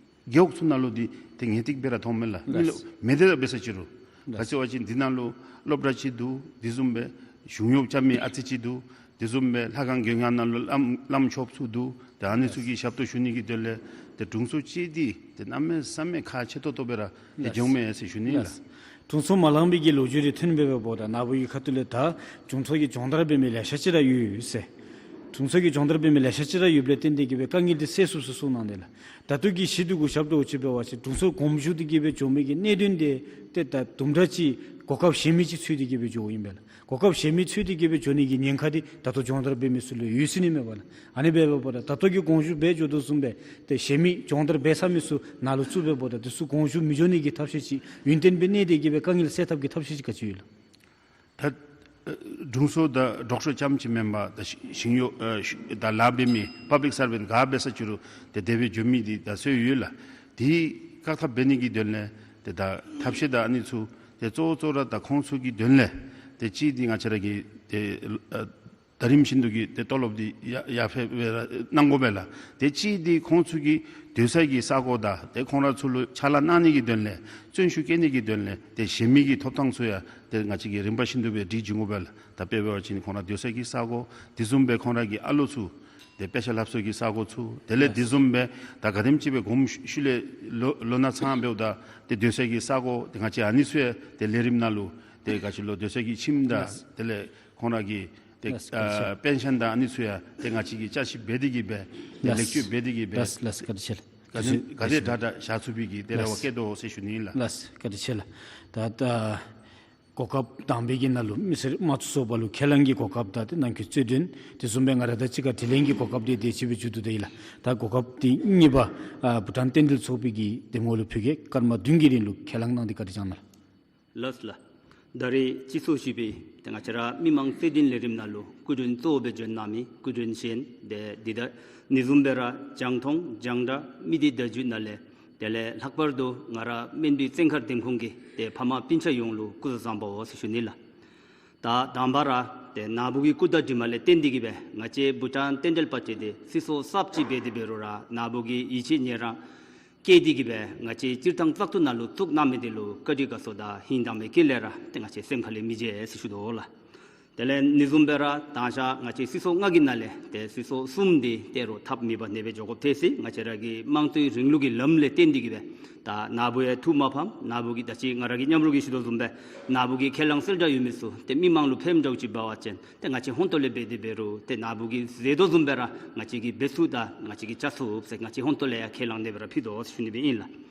རྒེད་འོག་ཚུ་ནང་ལུ་འདི་ཏེ་ངེས་ཏིག་སྦེ་ར་མཐོངམ་མས་ལགས། མི་རློབས་མེད་དེ་ར་འབད་ས་ཅི་རུང་། ལགས། ག་ཅི་བ་ཅིན་འདི་ནང་ལུ་སློབ་གྲྭ་ཅིག་འདུག། དེ་བཟུམ་སྦེ་གཞུང་གཡོག་རྐྱབ་མི་ཨ་ཙི་ཅིག་འདུག། དེ་བཟུམ་སྦེ་ལྷ་ཁང་མགོན་ཁང་ནང་ལུ་བླམ་བླམ་ཆོསཔ་ཚུ་འདུག། ཏེ་ཨ་ནི་ཚུ་གི་ཞབས་ཏོག་ཞུ་ནི་གི་དོན་ལས་ཏེ་དྲུང་འཚོ་ཅིག་འདི་ཏེ་གནམ་མེད་ས་མེད་ཁག་ཆེ་ཏོག་ཏོ་སྦེ་ར་ཏེ་ལགས། འགྱོཝ་མས་ཟེར་ཞུ་ནི་ལགས། ལགས། དྲུང་འཚོ་མ་ལངམ་སྦེ་གི་ལོ་རྒྱུས་རེ་ཐོན་འབད་འབདཝ་ད་ནཱ་བུ་གི་ཁ་ཐུག་ལས་ད་དྲུང་འཚོ་གི་སྦྱོང་བརྡར་འབད་མི་ལེ་ཤ་ཅིག་ར་ཡོད་ཟེར། དྲུང་འཚོ་གི་སྦྱོང་བརྡར་འབད་མི་ལེ་ཤ་ཅིག་ར་ཡོདཔ་ལས་བརྟེན་ཏེ་གི་སྦེ་དཀའ་ངལ་འདི་སེལ་ཚུགས་ཟེར་གསུངས་གནང་དེས་ལགས། ད་ལྟོ་གི་གཞི་འདི་གུ་ཞབས་ཏོག་ཅིག་འབད་བ་ཅིན་དྲུང་འཚོ་གོང་བཞུགས་ཏེ་གི་སྦེ་འགྱོ་མི་གི་གནད་དོན་འདི་ཏེ་ད་དུམ་གྲ་ཅིག་གོ་སྐབས་གཞན་མི་ཅིག་འཚོལ་ཏེ་གི་སྦེ་འགྱོཝ་ཨིན་པས་ལགས། གོ་སྐབས་གཞན་མི་འཚོལ་ཏེ་གི་སྦེ་འགྱོ་ནི་གི་ཉེན་ཁ་འདི་ད་ལྟོ་སྦྱོང་བརྡར་འབད་མི་ཚུ་ལུ་ཡོད་ཟེར་ནི་མས་པ་ལགས། ཨ་ནི་འབད་འབདཝ་ད་ད་ལྟོ་གི་གོང་བཞུགས་འབད་འགྱོ་དོ་བཟུམ་སྦེ་ཏེ་གཞན་མི་སྦྱོང་བརྡར་འབད་ཚར་མི་ཚུ་ནཱ་ལུ་བཙུགས་འབདཝ་ད་དེ་ཚུ་གོང་བཞུགས་མི་འགྱོ་ནི་གི་ཐབས་ཤེས་ཅིག་ཡུན་བརྟན་སྦེ་གནས་ཏེ་གི་སྦེ་དཀའ་ངལ་སེལ་ཐབས་ཀྱི་ཐབས་ཤེས་ཅིག་ག་ཅི་ཡོད་ལགས། ད་ དྲུང་འཚོ་དང་སྒྲོག་ཞོར་རྐྱངམ་ཅིག་མེན་པར་ད་ཞིང་ཞིང་གཡོག་ཨ་ཞུ་ད་ལཱ་འབད་མི་པབ་ལིཀ་སར་བེནཊ་ག་འབད་ས་ཅི་རུང་ཏེ་དེ་སྦེ་འགྱོ་མི་འདི་ད་སྲོལ་ཡོད་ལགས། དེ་བཀག་ཐབས་འབད་ནི་གི་དོན་ལས་ཏེ་ད་ཐབས་ཤེས་དང་ཨ་ནི་ཚུ་ཏེ་གཙོ་བོ་གཙོ་བོ་ར་ད་ཁོང་ཚུ་གི་དོན་ལས་ཏེ་གཅིག་འདི་ང་བཅས་ར་གི་ཏེ་ཨ་ཟླ་རིམ་བཞིན་དུ་གི་ཏེ་ཏོ་ལོབ་འདི་ཡར་ཡར་འཕེལ་སྦེ་ར་གནང་དགོ་པས་ལགས། ཏེ་གཅིག་འདི་ཁོང་ཚུ་གི་སྡོད་ས་གི་ས་གོ་དང་ཏེ་ཁོང་ར་ཚུ་ལུ་ཕྱག་ལཱ་གནང་ནི་གི་དོན་ལས་བརྩོན་ཤུགས་བསྐྱེད་ནི་གི་དོན་ལས་ཏེ་གཞན་མི་གི་ཐོབ་ཐང་ཚུ་ཡང་ཏེ་ང་བཅས་ཀྱིས་རིམ་པ་བཞིན་དུ་སྦེ་སྒྲིག་བྱིན་དགོ་པས་ལགས། ད་དཔེ་འབད་བ་ཅིན་ཁོང་ར་སྡོད་ས་གི་ས་གོ་དེ་བཟུམ་སྦེ་ཁོང་ར་གི་ཨ་ལོ་ཚུ་ཏེ་དཔེ་ཆ་ལྷབ་ས་གི་ས་གོ་ཚུ་དེ་ལས་དེ་བཟུམ་སྦེ་ད་ག་དེམ་ཅིག་སྦེ་གོངམ་ཤུལ་ལས་ལོ་ལོ་ན་ཚང་འབདཝ་ད་ཏེ་སྡོད་ས་གི་ས་གོ་ཏེ་ང་བཅས་ཨ་ནི་ཚུ་ཡང་ཏེ་ལས་རིམ་ནང་ལུ་ཏེ་ག་ཅི་ལོ་སྡོད་ས་གི་ཁྱིམ་དང་དེ་ལས་ཁོང་ར་གི་ཏེ་ཨ་པེན་ཤཱན་དང་ཨ་ནི་ཚུ་ཡང་ཏེ་ང་བཅས་ཀྱིས་བསྐྱར་ཞིབ་འབད་དེ་གིས་སྦེ་ཏེ་ལེགས་བཅོས་འབད་དེ་གིས་སྦེ་ལགས་ལགས། བཀའ་དྲིན་ཆེ་ལགས། ག་དེ་ག་དེ་དྲག་དྲག་བཞག་ཚུགས་པའི་གི་ཏེ་རེ་བ་བསྐྱེད་དོ་ཟེར་ཞུ་ནི་ལགས། ལགས་བཀའ་དྲིན་ཆེ་ལགས། ད་ད་གོ་སྐབས་དང་པའི་གི་ནང་ལུ་མི་སེར་དམངས་གཙོའི་ཚོགས་པ་ལུ་ཁས་བླངས་ཀྱི་གོ་སྐབས་དང་ཏེ་ནང་འཁོད་རྩོད་འགྲན་དེ་བཟུམ་སྦེ་ང་ར་དང་གཅིག་ཁར་དྲི་ལན་གྱི་གོ་སྐབས་འདི་དེ་ཅིག་སྦེ་མཇུག་བསྡུ་དོ་ཡི་ལགས། ད་གོ་སྐབས་འདི་གཉིས་པ་ཨ་བྷུ་ཊཱན་རྟེན་འབྲེལ་ཚོགས་པའི་གི་གདམ་ངོ་ལུ་ཕུལ་གེ། སྐར་མ་བདུན་གྱི་རིང་ལུ་ཁས་བླངས་གནང་སྟེ་བཀའ་དྲིན་བསྐྱང་གནང་ལགས། ལགས་ལགས། ད་རེས་སྤྱི་ཚོགས་ཞུས་པའི་ཏེ་ང་བཅས་ར་མི་མང་རྩོད་འགྲན་ལས་རིམ་ནང་ལུ་སྐུ་མགྲོན་གཙོ་བོ་སྦེ་བྱོན་གནང་མི་སྐུ་མགྲོན་གཞན་ཏེ་འདི་ད་ནི་བཟུམ་སྦེ་ར་རྒྱང་མཐོང་རྒྱང་བསྒྲགས་མི་སྡེ་བརྡ་བརྒྱུད་ནང་ལས་དེ་ལས་ལྷག་པར་དུ་ང་ར་སྨན་སྦུག་བཙན་མཁར་འདེམས་ཁོངས་ཀྱི་ཏེ་ཕ་མ་སྤུན་ཆ་ཡོངས་ལུ་སྐུ་གཟུགས་བཟང་པོ་ཟེར་ཞུ་ནི་ལགས། ད་དང་པ་ར་ཏེ་ན་བུ་གི་སྐུ་ཟླ་དྲི་མ་ལས་བརྟེན་ཏེ་གིས་སྦེ་ང་བཅས་བྷུ་ཊཱན་རྟེན་འབྲེལ་པར་ཅན་འདི་སྲིད་ཚོགས་གསརཔ་ཅིག་འབད་དེ་འབད་རུང་ར་ན་བུ་གི་ཡིད་ཆེས་ཉེ་རང་བསྐྱེད་དེ་གིས་སྦེ་ང་བཅས་སྤྱིར་བཏང་བཙག་འཐུ་ནང་ལུ་བཙུགས་གནང་མི་འདི་ལུ་བཀའ་དྲིན་དགའ་ཚོར་དང་ཧིང་དྭངས་མའི་དཀྱིལ་ལས་ར་ཏེ་ང་བཅས་སེམས་ཁ་ལས་མི་བརྗེད་ཟེར་ཞུ་དོ་ལགས། དེ་ལས་ནི་བཟུམ་སྦེ་ར་དང་ཤ་ང་བཅས་སྲིད་ཚོགས་ལྔ་གི་ནང་ལས་ཏེ་སྲིད་ཚོགས་གསུམ་འདི་ཏེ་རོགས་འཐབ་མི་འབད་ནི་སྦེ་འགྱོ་དགོཔ་ཐལ་ཟེར། ང་བཅས་ར་གི་དམངས་གཙོའི་རིང་ལུགས་ཀྱི་ལམ་ལས་བརྟེན་ཏེ་གིས་སྦེ་ད་ན་བུ་ཡང་ཐུགས་མ་ཕམ། ན་བུ་གི་ད་ཅི་ང་ར་གི་མཉམ་རོགས་ཀྱིས་ཞུ་དོ་བཟུམ་སྦེ་ན་བུ་གི་ཁས་བླངས་གསལ་བསྒྲགས་ཡོད་མི་ཚུ་ཏེ་མི་མང་ལུ་ཕནམ་འདྲཝ་ཅིག་འབད་བ་ཅིན་ཏེ་ང་བཅས་ཧོན་ཏོ་ལས་འབད་དེ་འབད་རུང་ཏེ་ན་བུ་གིས་མཛད་དོ་བཟུམ་སྦེ་ར་ང་བཅས་ཀྱིས་འབད་ཚུགས་དང་ང་བཅས་ཀྱིས་བཅའ་ཚུགས་ཟེར་ང་བཅས་ཧོན་ཏོ་ལས་ཡང་ཁས་བླངས་ནི་སྦེ་ར་ཕུལ་དོ་ཟེར་ཞུ་ནི་སྦེ་ཨིན་ལགས།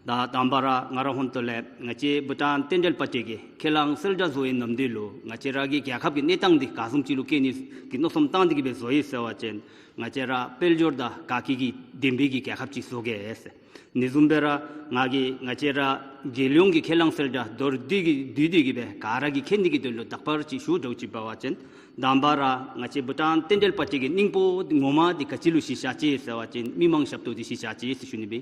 ད་དང་པ་ར་ང་ར་ཧོན་ཏོ་ལས་ང་བཅས་བྷུ་ཊཱན་རྟེན་འབྲེལ་པར་ཅན་གྱི་ཁས་བླངས་གསལ་བསྒྲགས་བཟོ་བའི་ནམ་དུས་ལུ་ང་བཅས་ར་གི་རྒྱལ་ཁབ་ཀྱི་གནས་སྟངས་འདི་ག་བཟུམ་ཅིག་ལུ་བཀལ་ནི་གི་མནོ་བསམ་བཏང་སྟེ་གིས་སྦེ་བཟོ་ཡི་ཟེར་བ་ཅིན་ང་བཅས་ར་དཔལ་འབྱོར་དང་དགའ་སྐྱིད་ཀྱི་ལྡན་པའི་གི་རྒྱལ་ཁབ་ཅིག་བཟོ་གེ་ཟེར། ནི་བཟུམ་སྦེ་ར་ང་གིས་ང་བཅས་ར་རྒྱལ་ཡོངས་ཀྱི་ཁས་བླངས་གསལ་བསྒྲགས་མདོར་བསྡུས་ཀྱི་བསྡུས་ཏེ་གིས་སྦེ་ག་ར་གིས་མཁྱེན་ནི་གི་དོན་ལུ་དག་པར་ཅིག་ཞུ་འདྲཝ་ཅིག་འབད་བ་ཅིན་དང་པ་ར་ང་བཅས་བྷུ་ཊཱན་རྟེན་འབྲེལ་པར་ཅན་གྱི་སྙིང་པོ་ངོ་མ་འདི་ག་ཅི་ལུ་གཞི་བཞག་ཅི་ཟེར་བ་ཅིན་མི་མང་ཞབས་ཏོག་འདི་གཞི་བཞག་ཅི་ཟེར་ཞུ་ནི་སྦེ།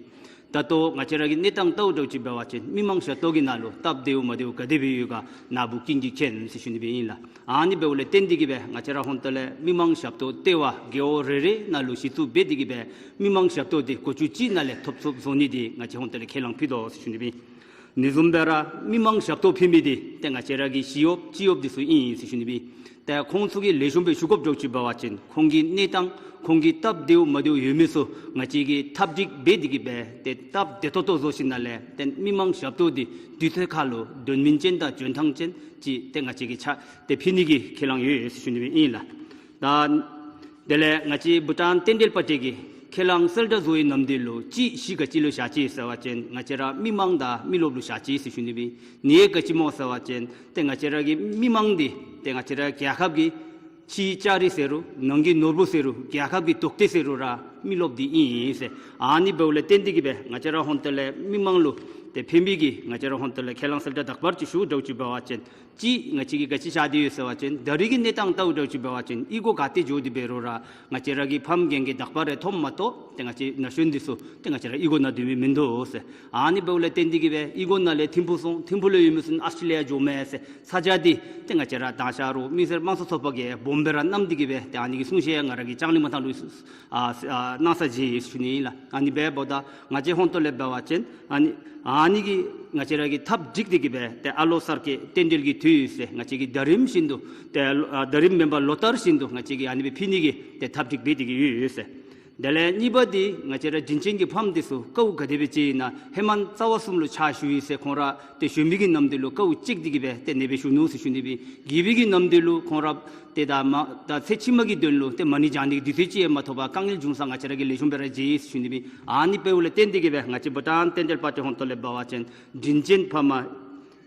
ད་ལྟོ་ང་བཅས་ར་གི་གནས་སྟངས་བལྟཝ་འདྲཝ་ཅིག་འབད་བ་ཅིན་མི་མང་ཞབས་ཏོག་གི་ནང་ལུ་སྟབས་བདེཝ་མ་བདེཝ་ག་དེ་སྦེ་ཡོད་ག་ན་བུ་ཀུན་གྱིས་མཁྱེན་ཟེར་ཞུ་ནི་སྦེ་ཨིན་ལགས། ཨ་ནི་འབདཝ་ལས་བརྟེན་ཏེ་གིས་སྦེ་ང་བཅས་ར་ཧོན་ཏོ་ལས་མི་མང་ཞབས་ཏོག་ལྟེ་བ་རྒེད་འོག་རེ་རེ་ནང་ལུ་གཞི་བཙུགས་འབད་དེ་གིས་སྦེ་མི་མང་ཞབས་ཏོག་འདི་གོ་བཅུ་གཅིག་ནང་ལས་ཐོབ་ཚུགསཔ་བཟོ་ནི་འདི་ང་བཅས་ཧོན་ཏོ་ལས་ཁས་བླངས་ཕུལ་དོ་ཟེར་ཞུ་ནི་སྦེ། ནི་བཟུམ་སྦེ་ར་མི་མང་ཞབས་ཏོག་ཕུལ་མི་འདི་ཏེ་ང་བཅས་ར་གི་ཞི་གཡོགཔ་སྤྱི་གཡོགཔ་འདི་ཚུ་ཨིན་ཟེར་ཞུ་ནི་སྦེ། ཏེ་ཁོང་ཚུ་གིས་ལེགས་ཤོམ་སྦེ་ཞུ་དགོཔ་འདྲཝ་ཅིག་འབད་བ་ཅིན་ཁོང་གི་གནས་སྟངས་ཁོང་གི་སྟབས་བདེཝ་མ་བདེཝ་ཡོད་མི་ཚུ་ང་བཅས་ཀྱིས་ཐབས་སྒྲིག་འབད་དེ་གིས་སྦེ་ཏེ་སྟབས་བདེ་ཏོག་ཏོ་བཟོ་ཞིནམ་ལས་ཏེ་མི་མང་ཞབས་ཏོག་འདི་དུས་ཚོད་ཁར་ལུ་དོན་སྨིན་ཅན་དང་འཇོན་ཐངས་ཅན་ཅིག་ཏེ་ང་བཅས་ཀྱིས་ཕྱག་ཏེ་ཕུལ་ནི་གི་ཁས་བླངས་ཡོད་ཟེར་ཞུ་ནི་སྦེ་ཨིན་ལགས། ད་དེ་ལས་ང་བཅས་བྷུ་ཊཱན་རྟེན་འབྲེལ་པར་ཅན་གྱི་ཁས་བླངས་གསལ་བསྒྲགས་བཟོ་བའི་ནམ་དུས་ལུ་གཅིག་གཞི་ག་ཅི་ལུ་བཞག་ཅི་ཟེར་བ་ཅིན་ང་བཅས་ར་མི་མང་དང་མི་རློབས་ལུ་བཞག་ཅི་ཟེར་ཞུ་ནི་སྦེ། ཨིན་ག་ཅི་སྨོ་ཟེར་བ་ཅིན་ཏེ་ང་བཅས་ར་གི་མི་མང་འདི་ཏེ་ང་བཅས་ར་རྒྱལ་ཁབ་ཀྱི་ཕྱིའི་ལྕགས་རི་ཟེར་རུང་ནང་གི་ནོར་བུ་ཟེར་རུང་རྒྱལ་ཁབ་ཀྱི་རྡོག་ཏོ་ཟེར་རུང་ར་མི་རློབས་འདི་ཨིན་ཟེར། ཨ་ནི་འབདཝ་ལས་བརྟེན་ཏེ་གིས་སྦེ་ང་བཅས་ར་ཧོན་ཏོ་ལས་མི་མང་ལུ་ཏེ་ཕན་པའི་གི་ང་བཅས་ར་ཧོན་ཏོ་ལས་ཁས་བླངས་གསལ་བསྒྲགས་དག་པར་ཅིག་ཞུ་འདྲཝ་ཅིག་འབད་བ་ཅིན་གཅིག་ང་བཅས་ཀྱིས་ག་ཅི་བཞག་སྟེ་ཡོད་ཟེར་བ་ཅིན་ད་རེས་ཀྱི་གནས་སྟངས་བལྟཝ་འདྲཝ་ཅིག་འབད་བ་ཅིན་ཨི་གོ་ག་ཏེ་འགྱོ་སྟེ་འབད་རུང་ར་ང་བཅས་ར་གི་ཕམ་རྒན་གྱི་དག་པ་རེ་ཐོབ་མ་གཏོགས་ཏེ་ང་བཅས་ན་གཞོན་འདི་ཚུ་ཏེ་ང་བཅས་ར་ཨི་གོ་ནང་སྡོད་མི་མིན་འདུག་ཟེར། ཨ་ནི་འབདཝ་ལས་བརྟེན་ཏེ་གིས་སྦེ་ཨི་གོ་ནང་ལས་ཐིམ་ཕུག་སོང་། ཐིམ་ཕུག་ལས་ཡོད་མི་ཚུ་ཨཱསི་ཊེ་ལི་ཡ་འགྱོཝ་མས་ཟེར་ས་ཆ་འདི་ཏེ་ང་བཅས་ར་དང་ཤ་རུང་མི་སེར་དམངས་གཙོའི་ཚོགས་པ་གིས་སྦོམ་སྦེ་ར་གནང་སྟེ་གིས་སྦེ་ཏེ་ཨ་ནི་གི་གསུང་བཤད་ང་ར་གིས་ལྕང་གླིང་མ་ཐང་ལུ་ཨ་ཨ་གནང་ས་ཅིག་ཞུ་ནི་ཨིན་ལགས། ཨ་ནི་འབདཝ་ད་ང་བཅས་ཧོན་ཏོ་ལས་འབད་བ་ཅིན་ཨ་ནི་ཨ་ནི་གི་ང་བཅས་ར་གིས་ཐབས་སྒྲིག་སྟེ་གིས་སྦེ་ཏེ་ཨ་ལོ་གསར་གྱི་རྟེན་འབྲེལ་གྱི་དུས་ཟེར་ང་བཅས་ཀྱིས་ཟླ་རིམ་བཞིན་དུ་ཏེ་ཨ་ཟླ་རིམ་མེན་པར་ལོ་ལྟར་བཞིན་དུ་ང་བཅས་ཀྱིས་ཨ་ནི་སྦེ་ཕུལ་ནི་གི་ཏེ་ཐབས་སྒྲིག་འབད་དེ་གིས་ཡོད་ཡོད་ཟེར། དེ་ལས་གཉིས་པ་འདི་ང་བཅས་ར་དྲིན་ཅན་གྱི་ཕམ་འདི་ཚུ་དཀའཝ་ག་དེ་སྦེ་སྤྱད་ན་ཧེ་མ་རྩ་བ་གསུམ་ལུ་ཕྱག་ཞུ་ཡི་ཟེར་ཁོང་ར་ཏེ་གཞོན་པའི་གི་ནམ་དུས་ལུ་དཀའཝ་སྤྱད་དེ་གིས་སྦེ་ཏེ་ཨ་ནི་སྦེ་བཞུགས་ནུག་ཟེར་ཞུ་ནི་སྦེ། རྒས་པའི་གི་ནམ་དུས་ལུ་ཁོང་ར་ཏེ་ད་མ་ད་ཚེ་ཕྱི་མ་གི་དོན་ལུ་ཏེ་མ་ཎི་བགྱང་ནི་གི་དུས་ཚོད་ཅིག་ཡང་མ་ཐོབ་པར་དཀའ་ངལ་བྱུང་ས་ང་བཅས་ར་གིས་ལེགས་ཤོམ་སྦེ་ར་མཇལ་ཡི་ཟེར་ཞུ་ནི་སྦེ། ཨ་ནི་འབདཝ་ལས་བརྟེན་ཏེ་གིས་སྦེ་ང་བཅས་བྷུ་ཊཱན་རྟེན་འབྲེལ་པར་ཅན་ཧོན་ཏོ་ལས་འབད་བ་ཅིན་དྲིན་ཅན་ཕ་མ་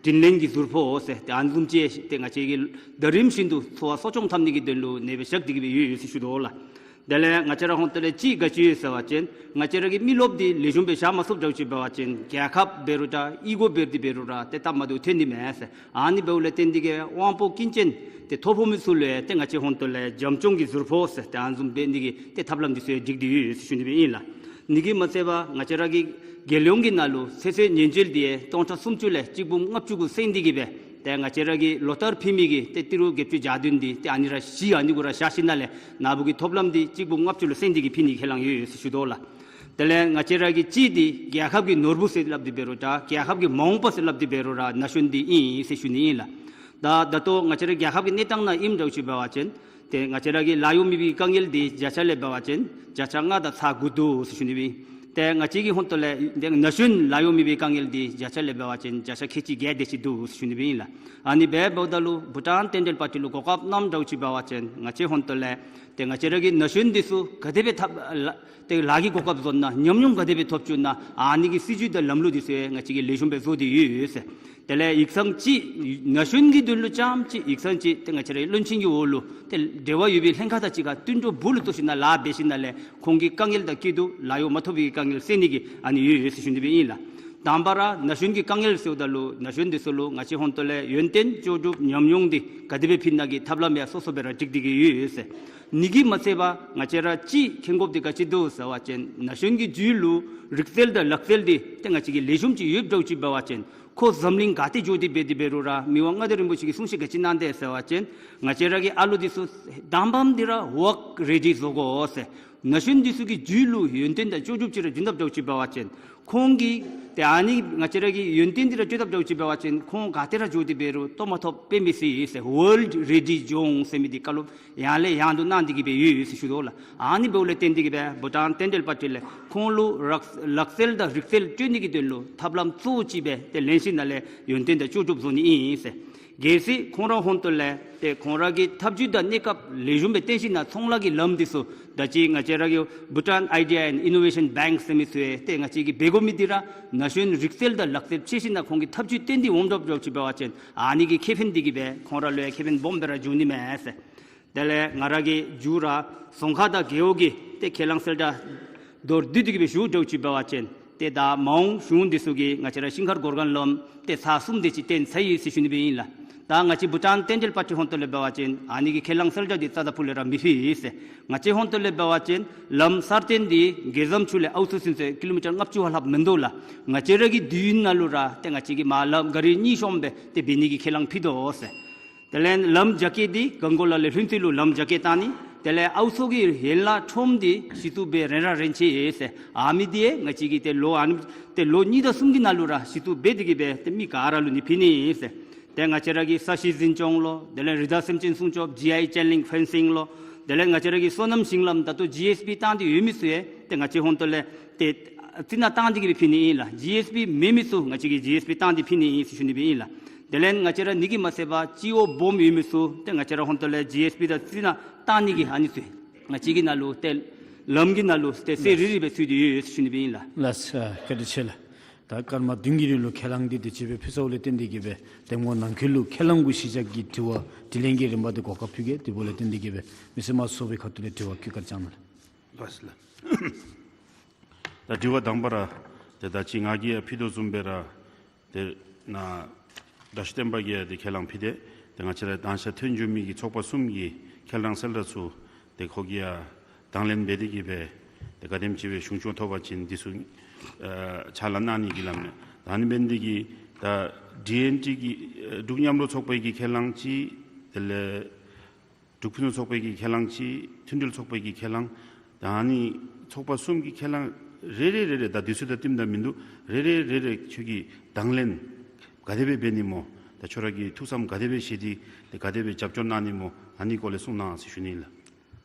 དྲིན་ལན་གྱི་ཟུར་ཕོག་ཟེར་ཏེ་ཨ་ནི་བཟུམ་ཅིག་ཏེ་ང་བཅས་ཀྱིས་ཟླ་རིམ་བཞིན་དུ་འཚོ་བ་གསོ་སྐྱོང་འཐབ་ནི་གི་དོན་ལུ་ཨ་ནི་སྦེ་བཞག་སྟེ་གིས་སྦེ་ཡོད་ཡོད་ཟེར་ཞུ་དོ་ལགས། དེ་ལས་ང་བཅས་ར་ཧོན་ཏོ་ལས་ཅིག་ག་ཅི་ཡོད་ཟེར་བ་ཅིན་ང་བཅས་ར་གི་མི་རློབས་འདི་ལེགས་ཤོམ་སྦེ་བཞག་མ་ཚུགསཔ་འདྲཝ་ཅིག་འབད་བ་ཅིན་རྒྱལ་ཁབ་འབད་རུང་འདྲ་ཨི་གོ་འབད་དེ་འབད་རུང་འདྲ་ཏེ་སྟབས་མ་བདེཝ་ཐོན་ནི་མས་ཟེར། ཨ་ནི་འབདཝ་ལས་བརྟེན་ཏེ་གིས་དབང་པོ་སྐྱོན་ཅན་ཏེ་ཐོ་ཕོག་མི་ཚུ་ལུ་ཏེ་ང་བཅས་ཧོན་ཏོ་ལས་བྱམས་སྐྱོང་གི་ཟུར་ཕོག་ཟེར་ཏེ་ཨ་ནི་བཟུམ་འབད་ནི་གི་ཏེ་ཐབས་ལམ་འདི་ཚུ་སྒྲིག་སྟེ་ཡོད་ཟེར་ཞུ་ནི་སྦེ་ཨིན་ལགས། ཨ་ནི་གིས་མ་ཚད་པར་ང་བཅས་ར་གི་རྒྱལ་ཡོངས་ཀྱི་ནང་ལུ་ཚེ་སྲོག་ཉེན་བཅོལ་འདི་སྟོང་ཕྲག་སུམ་ཅུ་ལས་གཅིག་འབུམ་ལྔ་བཅུ་གུ་བསྲིང་སྟེ་གིས་སྦེ་ཏེ་ང་བཅས་ར་གི་ལོ་ལྟར་ཕུལ་མི་གི་ཏེ་ཏི་རུ་བརྒྱད་ཅུ་གྱ་བདུན་འདི་ཏེ་ཨ་ནི་ར་གཞི་ཨ་ནི་གུ་ར་བཞག་ཞིནམ་ལས་ནཱ་བུ་གི་ཐོབ་ལམ་འདི་གཅིག་འབུམ་ལྔ་བཅུ་ལུ་བསྲིང་སྟེ་གིས་ཕུལ་ནི་ཁས་བླངས་ཡོད་ཟེར་ཞུ་དོ་ལགས། དེ་ལས་ང་བཅས་ར་གི་ཅིག་འདི་རྒྱལ་ཁབ་ཀྱི་ནོར་བུ་ཟེར་སླབ་སྟེ་འབད་རུང་འདྲ་རྒྱལ་ཁབ་ཀྱི་མ་འོངས་པ་ཟེར་སླབ་སྟེ་འབད་རུང་འདྲ་ན་གཞོན་འདི་ཨིན་ཟེར་ཞུ་ནི་ཨིན་ལགས། ད་ད་ལྟོ་ང་བཅས་ར་རྒྱལ་ཁབ་ཀྱི་གནས་སྟངས་ནང་ཨིནམ་འདྲཝ་ཅིག་འབད་བ་ཅིན་ཏེ་ང་བཅས་ར་གི་ལཱ་གཡོག་མེད་པའི་དཀའ་ངལ་འདི་བརྒྱ་ཆ་ལས་འབད་བ་ཅིན་བརྒྱ་ཆ་ལྔ་དང་ཚག་དགུ་འདུག་ཟེར་ཞུ་ནི་སྦེ་ཨིན། ཏེ་ང་བཅས་ཀྱི་ཧོན་ཏོ་ལས་ཏེ་ན་གཞོན་ལཱ་གཡོག་མེད་པའི་དཀའ་ངལ་འདི་བརྒྱ་ཆ་ལས་འབད་བ་ཅིན་བརྒྱ་ཆ་ཁལ་གཅིག་བརྒྱད་དེ་ཅིག་འདུག་ཟེར་ཞུ་ནི་སྦེ་ཨིན་ལགས། ཨ་ནི་འབདཝ་ད་ལུ་བྷུ་ཊཱན་ཊེན་ཌེནཊ་པར་ཊི་ལུ་གོ་སྐབས་གནངམ་འདྲཝ་ཅིག་འབད་བ་ཅིན་ང་བཅས་ཧོན་ཏོ་ལས་ཏེ་ང་བཅས་ར་གི་ན་གཞོན་འདི་ཚུ་ག་དེ་སྦེ་ཐབས་ལ་ཏེ་ལཱ་གི་གོ་སྐབས་བཟོ་ན་ཉམས་མྱོང་ག་དེ་སྦེ་ཐོབ་བཅུག་ན་ཨ་ནི་གི་སྲིད་བྱུས་དང་ལམ་ལུགས་འདི་ཚུ་ང་བཅས་ཀྱིས་ལེགས་ཤོམ་སྦེ་བཟོ་སྟེ་ཡོད་ཟེར། དེ་ལས་ཡིག་ཚང་ཅིག་ན་གཞོན་གྱི་དོན་ལུ་རྐྱངམ་ཅིག་ཡིག་ཚང་ཅིག་ཏེ་ང་བཅས་ར་བློན་ཆེན་གྱི་འོག་ལུ་ཏེ་འབྲེལ་བ་ཡོད་པའི་ལྷན་ཁག་དང་གཅིག་ཁར་བསྟུན་གྲོས་འབུ་ལུ་གཏོགས་ཞིནམ་ལས་ལཱ་འབད་ཞིནམ་ལས་ཁོང་གི་དཀའ་ངལ་དང་སྐྱིད་སྡུག་ལཱ་གཡོག་མ་ཐོབ་པའི་དཀའ་ངལ་སེལ་ནི་གི་ཨ་ནི་ཡོད་ཡོད་ཟེར་ཞུ་ནི་སྦེ་ཨིན་ལགས། དང་པ་ར་ན་གཞོན་གྱི་དཀའ་ངལ་ཟེརཝ་ད་ལུ་ན་གཞོན་འདི་ཚུ་ལུ་ང་བཅས་ཧོན་ཏོ་ལས་ཡོན་ཏན་ལྕོགས་གྲུབ་ཉམས་མྱོང་འདི་ག་དེ་སྦེ་ཕུལ་ནི་གི་ཐབས་ལམ་ཡང་སོ་སོ་སྦེ་ར་སྒྲིག་སྟེ་གིས་ཡོད་ཡོད་ཟེར། ཨ་ནི་གིས་མ་ཚད་པར་ང་བཅས་ར་ཅིག་མཁྱེན་དགོཔ་འདི་ག་ཅི་འདུག་ཟེར་བ་ཅིན་ན་གཞོན་གྱི་རྒྱུད་ལུ་རིག་རྩལ་དང་ལག་རྩལ་འདི་ཏེ་ང་བཅས་ཀྱི་ལེགས་ཤོམ་ཅིག་ཡོདཔ་འདྲཝ་ཅིག་འབད་བ་ཅིན་ཁོ་འཛམ་གླིང་ག་ཏེ་འགྱོ་སྟེ་འབད་དེ་འབད་རུང་ར་མི་དབང་མངའ་བདག་རིན་པོ་ཆེ་གིས་གསུང་བཤད་ག་ཅི་གནང་དེས་ཟེར་བ་ཅིན་ང་བཅས་ར་གི་ཨ་ལོ་འདི་ཚུ་དང་པམ་འདི་ར་ཝརཀ་རེ་ཌི་བཟོ་དགོ་ཟེར། ན་གཞོན་འདི་ཚུ་གི་རྒྱུད་ལུ་ཡོན་ཏན་དང་ལྕོགས་གྲུབ་ཅིག་ར་བྱུང་དཔ་འདྲཝ་ཅིག་འབད་བ་ཅིན་ཁོང་གིས་ཏེ་ཨ་ནི་ང་བཅས་ར་གི་ཡོན་ཏན་འདི་ར་སྤྱོད་དཔ་འདྲཝ་ཅིག་འབད་བ་ཅིན་ཁོང་ག་ཏེ་ར་འགྱོ་སྟེ་འབད་རུང་ལྟོ་མ་ཐོབ་དཔེ་མི་སྲིད་ཟེར། ཝརལཌ་རེ་ཌི་ལྗོངས་ཟེར་མི་འདི་བཀའ་སློབ་ཡང་ལས་ཡང་དུ་གནང་སྟེ་གིས་སྦེ་ཡོད་ཡོད་ཟེར་ཞུ་དོ་ལགས། ཨ་ནི་འབདཝ་ལས་བརྟེན་ཏེ་གིས་སྦེ་བྷུ་ཊཱན་ཊེན་ཌེནཊ་པར་ཊི་ལས་ཁོང་ལུ་རག་ལག་རྩལ་དང་རིག་རྩལ་སྤྲོད་ནི་གི་དོན་ལུ་ཐབས་ལམ་གཙོ་བོ་ཅིག་སྦེ་ཏེ་ལེན་ཞིནམ་ལས་ཡོན་ཏན་དང་ལྕོགས་གྲུབ་བཟོ་ནི་ཨིན་ཟེར། གལ་སྲིད་ཁོང་ར་ཧོན་ཏོ་ལས་ཏེ་ཁོང་ར་གི་ཐབས་བྱུས་དང་གནས་སྐབས་ལེགས་ཤོམ་སྦེ་བརྟེན་ཞིནམ་ལས་ཚོང་ལཱ་གི་ལམ་འདི་ཚུ་ད་ཅི་ང་བཅས་ར་གི་Bhutan Idea and Innovation Bank ཟེར་མི་ཚུ་ཡང་ཏེ་ང་བཅས་ཀྱིས་འབད་དགོ་མི་འདི་ར་ན་གཞོན་རིག་རྩལ་དང་ལག་རྩལ་ཕྱེ་ཞིནམ་ལས་ཁོང་གིས་ཐབས་བྱུས་བཏོན་ཏེ་འོངམ་འདྲཝ་ཅིག་འབད་བ་ཅིན་ཨ་ནི་གི་ཁེ་ཕན་འདི་གིས་སྦེ་ཁོང་ར་ལུ་ཡང་ཁེ་ཕན་སྦོམ་སྦེ་ར་འབྱུང་ནི་མས་ཟེར། དེ་ལས་ང་ར་གི་མཇུག་ར་རྫོང་ཁག་དང་རྒེད་འོག་གི་ཏེ་ཁས་བླངས་གསལ་བསྒྲགས་མདོར་བསྡུས་ཏེ་གིས་སྦེ་ཞུཝ་འདྲཝ་ཅིག་འབད་བ་ཅིན་ཏེ་ད་མ་འོངས་གཞུང་འདི་ཚུ་གིས་ང་བཅས་ར་ཤིང་མཁར་སྒོར་སྒང་ལམ་ཏེ་ཚར་གསུམ་དེ་ཅིག་བཏོན་ཚར་ཡི་ཟེར་ཞུ་ནི་སྦེ་ཨིན་ལགས། ད་ང་བཅས་བྷུ་ཊཱན་ཊེན་ཌེནཊ་པར་ཊི་ཧོན་ཏོ་ལས་འབད་བ་ཅིན་ཨ་ནི་གི་ཁས་བླངས་གསལ་བསྒྲགས་འདི་རྩ་དང་ཕུ་ལས་ར་མི་ཕུལ་ཡི་ཟེར། ང་བཅས་ཧོན་ཏོ་ལས་འབད་བ་ཅིན་ལམ་གསར་བཏོན་འདི་རྒྱལ་མཚམས་ཆུ་ལས་ཨའུ་མཚོ་ཚུན་ཚོད་ཀི་ལོ་མི་ཊར་ལྔ་བཅུ་ཧ་ལྷགཔ་མིན་འདུག་ལགས། ང་བཅས་ར་གི་དུས་ཡུན་ནང་ལུ་ར་ཏེ་ང་བཅས་ཀྱིས་མར་ལམ་ག་རི་གཉིས་ཤོངམ་སྦེ་ཏེ་འབད་ནི་གི་ཁས་བླངས་ཕུལ་དོ་ཟེར། དེ་ལས་ལམ་རྒྱ་སྐྱེད་འདི་གངས་སྐོར་ལ་ལས་ལྷུན་རྩེ་ལུ་ལམ་རྒྱ་སྐྱེད་བཏང་ནི། དེ་ལས་ཨའུ་མཚོ་གི་ཡན་ལག་ཁྲོམ་འདི་གཞི་བཙུགས་འབད་རན་ར་རན་ཆི་ཟེར། ཨ་མི་འདི་ཡང་ང་བཅས་ཀྱིས་ཏེ་ལོ་ཨ་ནི་ཏེ་ལོ་གཉིས་དང་གསུམ་གྱི་ནང་ལུ་ར་གཞི་བཙུགས་འབད་དེ་གིས་སྦེ་ཏེ་མི་ག་ར་ལུ་ནི་ཕུལ་ནི་ཨིན་ཟེར། ཏེ་ང་བཅས་ར་གི་ས་གཞི་འཛིན་སྐྱོང་ལོ། དེ་ལས་རི་དྭགས་སེམས་ཅན་སྲུང་སྐྱོབ་ཇི་ཨའི་ཅེན་ལིང་ཕེན་སིང་ལོ། དེ་ལས་ང་བཅས་ར་གི་སོ་ནམ་ཞིང་ལམ་ད་ལྟོ་ཇི་ཨེསི་བི་བཏང་སྟེ་ཡོད་མི་ཚུ་ཡང་ཏེ་ང་བཅས་ཧོན་ཏོ་ལས་ཏེ་རྩི་ནག་བཏང་སྟེ་གིས་སྦེ་ཕུལ་ནི་ཨིན་ལགས། ཇི་ཨེསི་བི་མེད་མི་ཚུ་ང་བཅས་ཀྱིས་ཇི་ཨེསི་བི་བཏང་སྟེ་ཕུལ་ནི་ཨིན་ཟེར་ཞུ་ནི་སྦེ་ཨིན་ལགས། དེ་ལས་ང་བཅས་ར་ཨ་ནི་གིས་མ་ཚད་པར་སྤྱི་འོག་སྦོམ་ཡོད་མི་ཚུ་ཏེ་ང་བཅས་ར་ཧོན་ཏོ་ལས་ཇི་ཨེསི་བི་དང་རྩི་ནག་བཏང་ནི་གི་ཨ་ནི་ཚུ་ང་བཅས་ཀྱི་ནང་ལུ་ཏེ་ལམ་གྱི་ནང་ལུ་ཏེ་གསལ་རི་རི་སྦེ་ཚུད་དེ་ཡོད་ཡོད་ཟེར་ཞུ་ནི་སྦེ་ཨིན་ལགས། ལགས་སོ། བཀའ་དྲིན་ཆེ་ལགས། ད་སྐར་མ་བདུན་གྱི་རིང་ལུ་ཁས་བླངས་འདི་དེ་ཅིག་སྦེ་ཕུལ་ཚརཝ་ལས་བརྟེན་ཏེ་གིས་སྦེ་ཏེ་ངོ་ནམ་མཁའི་ལུ་ཁས་བླངས་གུ་གཞི་བཞག་གི་དྲི་བ་དྲིས་ལན་གྱི་རིམ་པ་འདི་གོ་སྐབས་ཕུལ་གེ། དེ་འབདཝ་ལས་བརྟེན་ཏེ་གིས་སྦེ་མི་སེར་དམངས་གཙོའི་ཁ་ཐུག་ལས་དྲི་བ་བཀོད་བཀའ་དྲིན་བསྐྱང་གནང་ལགས། ལགས་སོ་ལགས། ད་དྲི་བ་དང་པ་ར་ཏེ་ད་ཅི་ང་གིས་ཡང་ཕུལ་དོ་བཟུམ་སྦེ་ར་ཏེ་ནཱ་དྲག་ཤོས་བསྟན་པ་གིས་ཡང་ཏེ་ཁས་བླངས་ཕུལ་ཏེ་ཏེ་ང་བཅས་ར་དང་ཤ་ཐོན་འགྱོ་མི་གི་ཚོགས་པ་གསུམ་གྱི་ཁས་བླངས་གསལ་བསྒྲགས་ཚུ་ཏེ་ཁོ་གིས་ཡང་དང་ལེན་འབད་དེ་གིས་སྦེ་ཏེ་ག་དེམ་ཅིག་སྦེ་གཞུང་སྐྱོང་ཐོབ་པ་ཅིན་འདི་ཚུ་ཨ་ཕྱག་ལཱ་གནང་ནི་གི་ལམ་ནང་ད་ཨ་ནི་འབད་ནི་འདི་གིས་ད་ཌི་ཨེན་ཊི་གི་ཨ་འབྲུག་མཉམ་རོགས་ཚོགས་པའི་གི་ཁས་བླངས་ཅིག་དེ་ལས་འབྲུག་ཕུན་སུམ་ཚོགས་པའི་གི་ཁས་བླངས་ཅིག་མཐུན་སྒྲིལ་ཚོགས་པའི་གི་ཁས་བླངས་ད་ཨ་ནི་ཚོགས་པ་གསུམ་གྱི་ཁས་བླངས་རེ་རེ་རེ་རེ་ད་དུས་ཚོད་དང་བསྟུནམ་ད་མིན་འདུག། རེ་རེ་རེ་རེ་ཁྱོད་ཀྱིས་དང་ལེན་ག་དེ་སྦེ་འབད་ནི་སྨོ། ད་ཁྱོད་ར་གི་ཐུགས་བསམ་ག་དེ་སྦེ་བཞེས་ཏེ་ཏེ་ག་དེ་སྦེ་རྒྱབ་སྐྱོར་གནང་ནི་སྨོ། ཨ་ནི་སྐོར་ལས་གསུང་གནང་ཟེར་ཞུ་ནི་ལགས།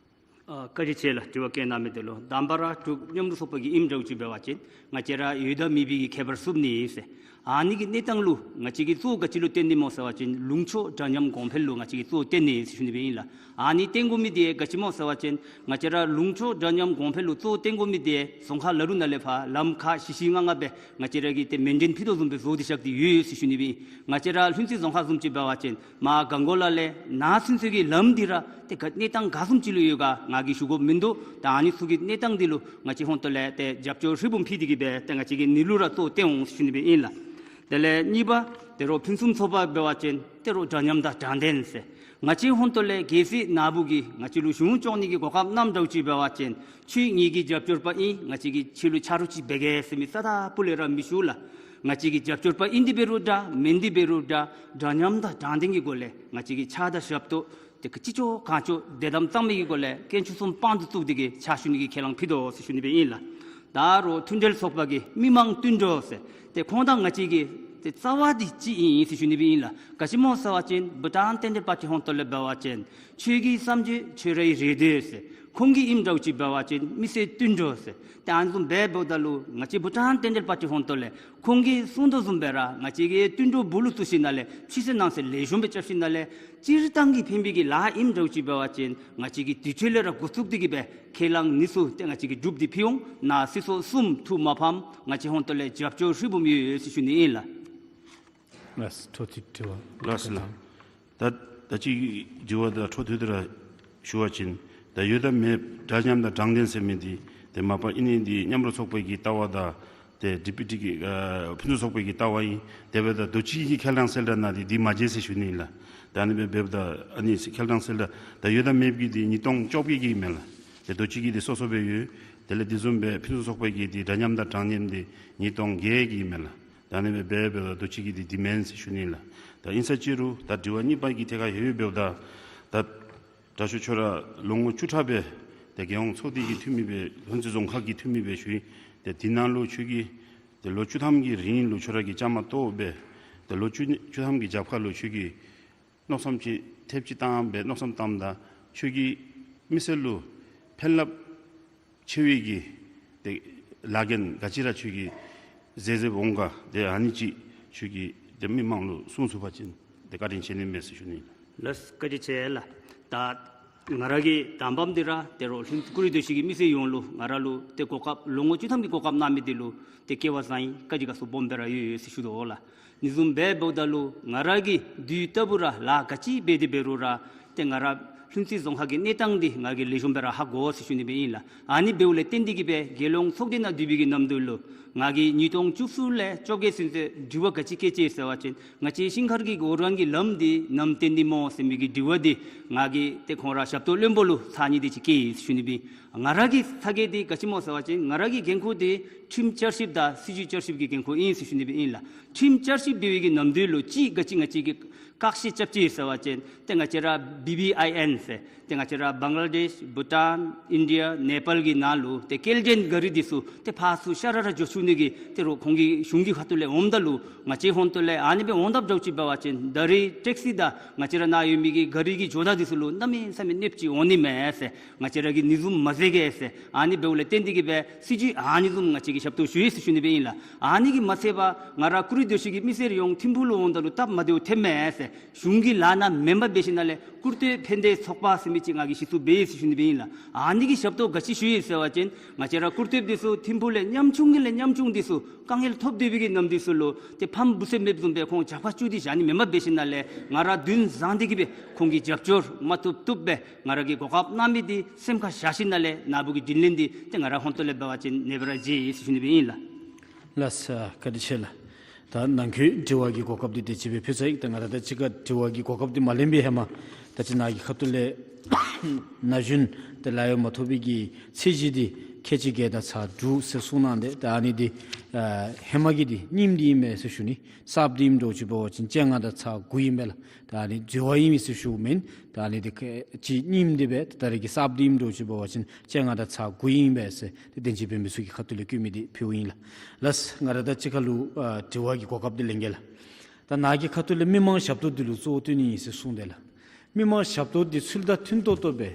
ཨ་བཀའ་དྲིན་ཆེ་ལགས། དྲི་བ་བཀོད་གནང་མི་དེ་ལུ། དང་པ་ར་འབྲུག་མཉམ་རོགས་ཚོགས་པ་གི་ཨིནམ་འདྲཝ་ཅིག་འབད་བ་ཅིན་ང་བཅས་ར་ཡོད་དང་མེད་པའི་གི་ཁྱད་པར་བསུབ་ནི་ཟེར། ཨ་ནི་གི་གནས་སྟངས་ལུ་ང་བཅས་ཀྱིས་གཙོ་བོ་ག་ཅི་ལུ་བརྟེན་ནི་སྨོ་ཟེར་བ་ཅིན་ལུང་ཕྱོགས་འདྲ་མཉམ་གོང་འཕེལ་ལུ་ང་བཅས་ཀྱིས་གཙོ་བོ་བརྟེན་ནི་ཟེར་ཞུ་ནི་སྦེ་ཨིན་ལགས། ཨ་ནི་བརྟེན་དགོ་མི་དེ་ག་ཅི་སྨོ་ཟེར་བ་ཅིན་ང་བཅས་ར་ལུང་ཕྱོགས་འདྲ་མཉམ་གོང་འཕེལ་ལུ་གཙོ་བོ་བརྟེན་དགོ་མི་དེ་རྫོང་ཁག་ལ་རུང་ནང་ལས་ཕར་ལམ་ཁ་བཞི་བཞི་ལྔ་ལྔ་སྦེ་ང་བཅས་ར་གིས་ཏེ་མེན་ཊེན་ཕུལ་དོ་བཟུམ་སྦེ་བཟོ་སྟེ་བཞག་སྟེ་ཡོད་ཡོད་ཟེར་ཞུ་ནི་སྦེ་ཨིན། ང་བཅས་ར་ལྷུན་རྩེ་རྫོང་ཁག་བཟུམ་ཅིག་འབད་བ་ཅིན་མར་གངས་སྐོར་ལ་ལས་ནཱ་ཚུན་ཚོད་ཀྱི་ལམ་འདི་ར་ཏེ་ག་གནས་སྟངས་ག་བཟུམ་ཅིག་ལུ་ཡོད་ག། ང་གིས་ཞུ་དགོཔ་མིན་འདུག། ད་ཨ་ནི་ཚུ་གི་གནས་སྟངས་འདི་ལུ་ང་བཅས་ཧོན་ཏོ་ལས་ཏེ་རྒྱབ་སྐྱོར་ཧྲིལ་བུམ་ཕུལ་ཏེ་གིས་སྦེ་ཏེ་ང་བཅས་ཀྱིས་ནི་ལུ་ར་གཙོ་བོ་བཏོན་འོང་ཟེར་ཞུ་ནི་སྦེ་ཨིན་ལགས། དེ་ལས་གཉིས་པ་དེ་རོགས་ཕུན་སུམ་ཚོགས་པ་འབད་བ་ཅིན་དེ་རོགས་འདྲ་མཉམ་དང་དྲང་བདེན་ཟེར། ང་བཅས་ཧོན་ཏོ་ལས་གལ་སྲིད་ནཱ་བུ་གིས་ང་བཅས་ལུ་གཞུང་སྐྱོང་ནི་གི་གོ་སྐབས་གནངམ་འདྲཝ་ཅིག་འབད་བ་ཅིན་ཁྱོད་ངེ་གི་རྒྱབ་སྐྱོར་པ་ཨིན། ང་བཅས་ཀྱིས་ཁྱོད་ལུ་ཆ་རོགས་ཅིག་འབད་གེ་ཟེར་མི་རྩ་དང་སྤུ་ལས་ར་མི་ཞུ་ལགས། ང་བཅས་ཀྱི་རྒྱབ་སྐྱོར་པ་ཨིན་ཏེ་འབད་རུང་འདྲ་མེན་ཏེ་འབད་རུང་འདྲ་འདྲ་མཉམ་དང་དྲང་བདེན་གྱི་སྒོ་ལས་ང་བཅས་ཀྱི་ཕྱག་དང་ཞབས་ཏོག་དེ་གི་ཅི་ལྕོགས་གང་ལྕོགས་དེ་དམ་གཙང་མའི་གི་སྒོ་ལས་དཀོན་མཆོག་གསུམ་དཔང་དུ་བཙུགས་ཏེ་གིས་ཕྱག་ཞུ་ནི་གི་ཁས་བླངས་ཕུལ་དོ་ཟེར་ཞུ་ནི་སྦེ་ཨིན་ལགས། ད་རོགས་མཐུན་འབྲེལ་ཚོགས་པ་གི་མི་མང་བསྟུན་གྲོས་ཟེར་ཏེ་ཁོང་དང་ང་བཅས་ཀྱི་ཏེ་རྩ་བ་འདི་གཅིག་ཨིན་ཟེར་ཞུ་ནི་སྦེ་ཨིན་ལགས། ག་ཅི་སྨོ་ཟེར་བ་ཅིན་བྷུ་ཊཱན་བསྟན་འཛིན་པ་ཊི་ཧོན་ཏོ་ལས་འབད་བ་ཅིན་ཆོས་ཀྱི་བསམ་སྤྱོད་ཆོས་རའི་རེ་འདོད་ཟེར་ཁོང་གི་ཨིནམ་འདྲཝ་ཅིག་འབད་བ་ཅིན་མི་སེར་བསྟུན་གྲོས་ཟེར་ཏེ་ཨ་ནི་བཟུམ་འབད་འབདཝ་ད་ལུ་ང་བཅས་བྷུ་ཊཱན་བསྟན་འཛིན་པ་ཊི་ཧོན་ཏོ་ལས་ཁོང་གིས་གསུང་དོ་བཟུམ་སྦེ་ར་ང་བཅས་ཀྱིས་བསྟུན་གྲོས་སྦུག་ལུ་བཙུགས་ཞིནམ་ལས་ཕྱི་གསལ་ནང་གསལ་ལེགས་ཤོམ་སྦེ་རྐྱབ་ཞིནམ་ལས་སྤྱིར་བཏང་གི་ཕན་པའི་གི་ལཱ་ཨིནམ་འདྲཝ་ཅིག་འབད་བ་ཅིན་ང་བཅས་ཀྱིས་དུས་ཚོད་ལས་ར་འགོ་བཙུགས་ཏེ་གིས་སྦེ་ཁས་བླངས་ནི་ཚུ་ཏེ་ང་བཅས་ཀྱིས་སྒྲུབ་སྟེ་ཕུལ་འོང་། ནཱ་སྲིད་ཚོགས་གསུམ་ཐུགས་མ་ཕམ། ང་བཅས་ཧོན་ཏོ་ལས་རྒྱབ་སྐྱོར་ཧྲིལ་བུམ་ཡོད་ཡོད་ཟེར་ཞུ་ནི་ཨིན་ལགས། ལགས་སོ། འཕྲོ་མཐུད་དྲི་བ། ལགས་སོ་ལགས། ད་ད་ཅི་དྲི་བ་དང་འཕྲོ་མཐུད་དེ་ར་ཞུ་བ་ཅིན་ད་ཡོད་དང་མེད་འདྲ་མཉམ་དང་དྲང་བདེན་ཟེར་མི་འདི་ཏེ་མ་པ་ཨིན་ནི་འདི་མཉམ་རུབ་ཚོགས་པའི་གི་ལྟ་བ་དང་ཏེ་ཌི་པི་ཊི་གི་ཨ་ཕུན་སུམ་ཚོགས་པའི་གི་ལྟ་བ་ཨིན། དེ་འབདཝ་ད་དུས་ཅི་གི་ཁས་བླངས་གསལ་བསྒྲགས་ནང་འདི་འདི་མ་མཇལ་ཟེར་ཞུ་ནི་ཨིན་ལགས། ད་ཨ་ནི་སྦེ་འབདཝ་ད་ཨ་ནི་ཁས་བླངས་གསལ་བསྒྲགས་ད་ཡོད་དང་མེད་ཀྱི་འདི་ཉིས་སྟོང་བཅོ་བརྒྱད་ཀྱི་ཨིན་མས་ལགས། ཏེ་དུས་ཅི་གི་འདི་སོ་སོ་སྦེ་ཡོད། དེ་ལས་དེ་བཟུམ་སྦེ་ཕུན་སུམ་ཚོགས་པའི་གི་འདི་འདྲ་མཉམ་དང་དྲང་བདེན་འདི་ཉིས་སྟོང་བརྒྱད་ཀྱི་ཨིན་མས་ལགས། ད་ཨ་ནི་སྦེ་འབད་འབདཝ་ད་དུས་ཅི་གི་འདི་འདི་མེན་ཟེར་ཞུ་ནི་ཨིན་ལགས། ད་ཨིན་ས་ཅི་རུང་ད་དྲི་བ་གཉིས་པ་གི་ཐད་ཁར་ཡོད་འབདཝ་ད་ད་དྲག་ཤོས་ཁྱོད་ར་ལོ་ངོ་བཅུ་ཕྲག་སྦེ་ཏེ་རྒྱལ་ཡོངས་ཚོགས་སྡེ་གི་འཐུས་མི་སྦེ་ལྷུན་རྩེ་རྫོང་ཁག་གི་འཐུས་མི་སྦེ་ཞུ་ཡི། ཏེ་འདི་ནང་ལུ་ཁྱོད་ཀྱིས་ཏེ་ལོ་བཅུ་ཐམ་གྱི་རིང་ལུ་ཁྱོད་ར་གིས་བཅའ་མར་གཏོགས་སྦེ་ཏེ་ལོ་བཅུ་བཅུ་ཐམ་གྱི་རྒྱབ་ཁར་ལུ་ཁྱོད་ཀྱིས་མནོ་བསམ་ཅིག་ཐེབས་ཅིག་བཏང་སྦེ་མནོ་བསམ་བཏངམ་ད་ཁྱོད་ཀྱིས་མི་སེར་ལུ་ཕན་རླབས་ཆེ་བའི་གི་ཏེ་ལཱ་འགན་ག་ཅི་ར་ཁྱོད་ཀྱིས་མཛད་མཛདཔ་འོང་ག། ཏེ་ཨ་ནི་ཅིག་ཁྱོད་ཀྱིས་ཏེ་མི་མང་ལུ་གསུང་ཚུགས་པ་ཅིན་ཏེ་བཀའ་དྲིན་ཆེ་ནི་མས་ཟེར་ཞུ་ནི་ཨིན། ལགས་བཀའ་དྲིན་ཆེ་ལགས། ད་ང་ར་གི་དང་པམ་འདི་ར་ཏེ་རོགས་ལྷུན་ཀུ་རི་སྟོད་ཤིག་གི་མི་སེར་ཡོངས་ལུ་ང་ར་ལུ་ཏེ་གོ་སྐབས་ལོ་ངོ་བཅུ་ཐམ་གྱི་གོ་སྐབས་གནང་མི་འདི་ལུ་ཏེ་སྐལ་བ་བཟང་ཡི། བཀའ་དྲིན་དགའ་ཚོར་སྦོམ་སྦེ་ར་ཡོད་ཡོད་ཟེར་ཞུ་དོ་ལགས། ཨ་ནི་བཟུམ་འབད་འབདཝ་ད་ལུ་ང་ར་གིས་དུས་རྟག་བུ་ར་ལཱ་ག་ཅི་འབད་དེ་འབད་རུང་ར་ཏེ་ང་ར་ལྷུན་རྩེ་རྫོང་ཁག་གི་གནས་སྟངས་འདི་ང་གིས་ལེགས་ཤོམ་སྦེ་ར་ཧ་གོ་ཟེར་ཞུ་ནི་སྦེ་ཨིན་ལགས། ཨ་ནི་འབདཝ་ལས་བརྟེན་ཏེ་གིས་སྦེ་རྒྱལ་ཡོངས་ཚོགས་སྡེ་ནང་འདུས་པའི་གི་ནམ་དུས་ལུ་ང་གིས་ཉིས་སྟོང་བཅུ་གསུམ་ལས་བཅོ་བརྒྱད་ཚུན་ཚོད་དྲི་བ་ག་ཅི་བཀོད་ཅི་ཟེར་བ་ཅིན་ང་བཅས་ཤིང་མཁར་གྱི་འོར་སྒང་གི་ལམ་འདི་ནམ་བཏོན་ནི་སྨོ་ཟེར་མི་གི་དྲི་བ་འདི་ང་གིས་ཏེ་ཁོང་ར་ཞབས་ཏོག་བློན་པོ་ལུ་ཚར་གཉིས་དེ་ཅིག་བཀོད་ཡི་ཟེར་ཞུ་ནི་སྦེ་ཨིན། ང་ར་གི་ཚ་གྱང་འདི་ག་ཅི་སྨོ་ཟེར་བ་ཅིན་ང་ར་གི་འགན་ཁུར་འདི་ཁྲིམས་བསྐྱར་ཞིབ་དང་སྲིད་བྱུས་བསྐྱར་ཞིབ་ཀྱི་འགན་ཁུར་ཨིན་ཟེར་ཞུ་ནི་སྦེ་ཨིན་ལགས། ཁྲིམས་བསྐྱར་ཞིབ་འབད་བའི་གི་ནམ་དུས་ལུ་ཅིག་ག་ཅི་ང་བཅས་ཀྱིས་བཀག་ཆ་རྐྱབ་ཅི་ཟེར་བ་ཅིན་ཏེ་ང་བཅས་ར་བི་བི་ཨའི་ཨེན་ཟེར་ཏེ་ང་བཅས་ར་བང་ལ་དེཤ་བྷུ་ཊཱན་ཨིན་ཌི་ཡ་ནེ་པཱལ་གྱི་ནང་ལུ་ཏེ་སྐྱེལ་འདྲེན་ག་རི་འདི་ཚུ་ཏེ་ཕར་ཚུར་ཤར་ར་ར་འགྱོ་ཚུགས་ནི་གི་ཏེ་རོགས་ཁོང་གི་གཞུང་གི་ཁ་ཐུག་ལས་འོངམ་ད་ལུ་ང་བཅས་ཧོན་ཏོ་ལས་ཨ་ནི་སྦེ་འོང་དཔ་འདྲཝ་ཅིག་འབད་བ་ཅིན་ད་རིས་ཊེག་སི་དང་ང་བཅས་ར་ནཱ་ཡོད་མི་གི་ག་རི་གི་ཇོ་བདག་འདི་ཚུ་ལུ་གནམ་མེད་ས་མེད་གནོདཔ་ཅིག་འོང་ནི་མས་ཟེར། ང་བཅས་ར་གིས་ཨ་ནི་བཟུམ་མ་མཛད་གེ་ཟེར། ཨ་ནི་འབདཝ་ལས་བརྟེན་ཏེ་གིས་སྦེ་སྲིད་བྱུས་ཨ་ནི་བཟུམ་ང་བཅས་ཀྱིས་ཞབས་ཏོག་ཞུ་ཡི་ཟེར་ཞུ་ནི་སྦེ་ཨིན་ལགས། ཨ་ནི་གིས་མ་ཚད་པར་ང་ར་ཀུ་རི་སྟོད་ཤིག་གི་མི་སེར་ཡོངས་ཐིམ་ཕུག་ལུ་འོངམ་ད་ལུ་སྟབས་མ་བདེཝ་ཐོནམ་མས་ཟེར། གཞུང་གི་ལཱ་ནང་མེན་པར་འབད་ཞིནམ་ལས་ཀུར་སྟོད་ཕན་བདེ་ཚོགས་པ་ཟེར་མི་ཅིག་ང་གིས་གཞི་བཙུགས་འབད་ཡི་ཟེར་ཞུ་ནི་སྦེ་ཨིན་ལགས། ཨ་ནི་གིས་ཞབས་ཏོག་ག་ཅི་ཞུ་ཡི་ཟེར་བ་ཅིན་ང་བཅས་ར་ཀུར་སྟོད་འདི་ཚུ་ཐིམ་ཕུག་ལས་ཉམ་ཆུང་གི་ལས་ཉམ་ཆུང་འདི་ཚུ་དཀའ་ངལ་ཐོབ་སྡོད་པའི་གི་ནམ་དུས་ཚུ་ལུ་ཏེ་ཕམ་འབུ་སེམས་མེདཔ་བཟུམ་སྦེ་ཁོང་རྒྱབ་ཁར་བཅུག་སྟེ་བཞག་ནི་མེན་པར་འབད་ཞིནམ་ལས་ང་ར་མདུན་བཟང་སྟེ་གིས་སྦེ་ཁོང་གི་རྒྱབ་སྐྱོར་མ་བཏུབ་བཏུབ་སྦེ་ང་ར་གི་གོ་སྐབས་གནང་མི་འདི་སེམས་ཁར་བཞག་ཞིནམ་ལས་ནཱ་བུ་གི་དྲིན་ལན་འདི་ཏེ་ང་ར་ཧོན་ཏོ་ལས་འབད་བ་ཅིན་ནེ་བ་ར་འཇལ་ཡི་ཟེར་ཞུ་ནི་སྦེ་ཨིན་ལགས། ལགས་སོ། བཀའ་དྲིན་ཆེ་ལགས། ད་ནང་འཁོད་དྲི་བ་གི་གོ་སྐབས་འདི་དེ་ཅིག་སྦེ་ཕུལ་ཚར་ཡི། ད་ང་ར་དང་གཅིག་ཁར་དྲི་བ་གི་གོ་སྐབས་འདི་མ་ལེན་པའི་ཧེ་མ་ད་ཅི་ནཱ་གི་ཁ་ཐུག་ལས་ན་གཞོན་ཏེ་ལཱ་གཡོག་མ་ཐོབ་པའི་གི་ཚད་གཞི་འདི་ཁལ་གཅིག་བརྒྱད་དང་ཚག་དྲུག་ཟེར་གསུངས་གནང་སྟེ་ད་ཨ་ནི་འདི་ཨ་ཧེ་མ་གི་འདི་རྙིངམ་འདི་ཨིན་མས་ཟེར་ཞུ་ནི། གསརཔ་འདི་ཨིནམ་འདྲཝ་ཅིག་འབད་བ་ཅིན་བཅོ་ལྔ་དང་ཚག་དགུ་ཨིན་པས་ལགས། ད་ཨ་ནི་འཛོལ་བ་ཨིན་མས་ཟེར་ཞུཝ་མེན། ད་ཨ་ནི་འདི་ཁལ་གཅིག་རྙིངམ་འདི་སྦེ་ད་རེས་ཀྱི་གསརཔ་འདི་ཨིནམ་འདྲཝ་ཅིག་འབད་བ་ཅིན་བཅོ་ལྔ་དང་ཚག་དགུ་ཨིན་པས་ཟེར་ཏེ་བདེན་སྤྱོད་འབད་མི་ཚུ་གི་ཁ་ཐུག་ལས་བཀོད་མི་འདི་ཕུལཝ་ཨིན་ལགས། ལགས་སོ། ང་ར་དང་གཅིག་ཁར་ལུ་ཨ་དྲི་བ་གི་གོ་སྐབས་འདི་ལེན་གེ་ལགས། ད་ནཱ་གི་ཁ་ཐུག་ལས་མི་མང་ཞབས་ཏོག་འདི་ལུ་གཙོ་བོ་བཏོན་ནི་ཨིན་ཟེར་གསུངས་ཏེ་ལགས། མི་མང་ཞབས་ཏོག་འདི་ཚུལ་དང་མཐུན་ཏོག་ཏོ་སྦེ་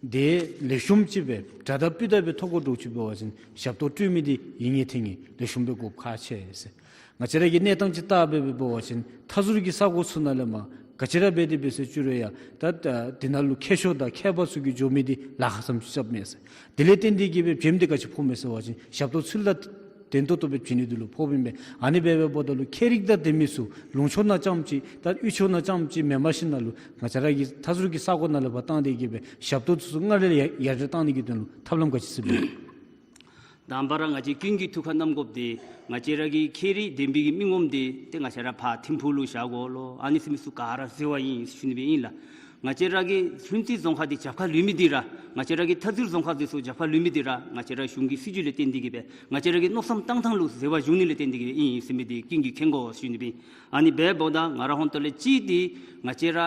དེ་ལེགས་ཤོམ་ཅིག་སྦེ་དྲག་དང་སྤུས་དག་སྦེ་ཐོབ་དགོ་འདྲཝ་ཅིག་འབད་བ་ཅིན་ཞབས་ཏོག་སྤྲོད་མི་འདི་ཡིན་ངེས་ཐོན་ངེས་ལེགས་ཤོམ་སྦེ་དགོཔ་ཁག་ཆེ་ཟེར། ང་བཅས་ར་གི་གནས་སྟངས་ཅིག་བལྟ་སྦེ་འབད་བ་ཅིན་མཐའ་ཟུར་གྱི་ས་གོ་ཚུ་ནང་ལས་མར་ག་ཅི་ར་འབད་དེ་འབད་ཟེར་བཅུག་རུང་ཡང་ད་ད་དེ་ནང་ལུ་མཁས་མཆོག་དང་མཁས་པ་ཚུ་གིས་འགྱོ་མི་འདི་ལཱ་ཁག་ཙམ་ཅིག་རྐྱབ་མས་ཟེར། དེ་ལས་བརྟེན་ཏེ་གིས་སྦེ་བྱེམ་འདི་ག་ཅི་ཕོགཔ་མས་ཟེར་བ་ཅིན་ཞབས་ཏོག་ཚུལ་དང་ བརྟན་ཏོག་ཏོ་སྦེ་བྱིན་ནི་དེ་ལུ་ཕོགཔ་ཨིན་པས། ཨ་ནི་འབད་བའི་འབདཝ་ད་ལུ་ཁྱད་རིག་དང་ལྡན་མི་ཚུ་ལུང་ཕྱོགས་ནང་རྐྱངམ་ཅིག་ད་དབུས་ཕྱོགས་ནང་རྐྱངམ་ཅིག་མེན་པར་ཞིནམ་ལས་ང་བཅས་ར་གི་མཐའ་ཟུར་གྱི་ས་གོ་ནང་ལུ་ཕར་བཏང་སྟེ་གི་སྦེ་ཞབས་ཏོག་དེ་ཚུ་སྔར་ལས་ཡར་ཡར་དྲགས་བཏང་ནི་གི་དོན་ལུ་ཐབས་ལམ་ག་ཅི་བཟུམ་སྦེ། དང་པ་ར་ང་བཅས་ཀུན་གྱིས་ཐུགས་ཁར་བསྣམ་དགོཔ་འདི་ང་བཅས་ར་གི་ཁྱད་རིག་ལྡན་པའི་གི་མི་ངོམ་འདི་ཏེ་ང་བཅས་ར་ཕར་ཐིམ་ཕུག་ལུ་བཞག་དགོ་ལོ། ཨ་ནི་ཟེར་མི་ཚུ་ག་ར་ཟེར་བ་ཨིན་ཟེར་ཞུ་ནི་སྦེ་ཨིན་ལགས། ང་བཅས་ར་གི་ལྷུན་རྩེ་རྫོང་ཁག་འདི་རྒྱབ་ཁར་ལུས་མི་འདི་ར་ང་བཅས་ར་གི་མཐའ་ཟུར་རྫོང་ཁག་འདི་ཚུ་རྒྱབ་ཁར་ལུས་མི་འདི་ར་ང་བཅས་ར་གཞུང་གི་སྲིད་བྱུས་ལས་བརྟེན་ཏེ་གི་སྦེ་ང་བཅས་ར་གི་མནོ་བསམ་བཏང་ཐངས་ལུ་འཛོལ་བ་འབྱུང་ནི་ལས་བརྟེན་ཏེ་གི་སྦེ་ཨིན་ཟེར་མི་འདི་ཀུན་གྱིས་མཁྱེན་དགོ་ཟེར་ཞུ་ནི་སྦེ་ཨིན། ཨ་ནི་འབདཝ་ད་ང་ར་ཧོན་ཏོ་ལས་གཅིག་འདི་ང་བཅས་ར་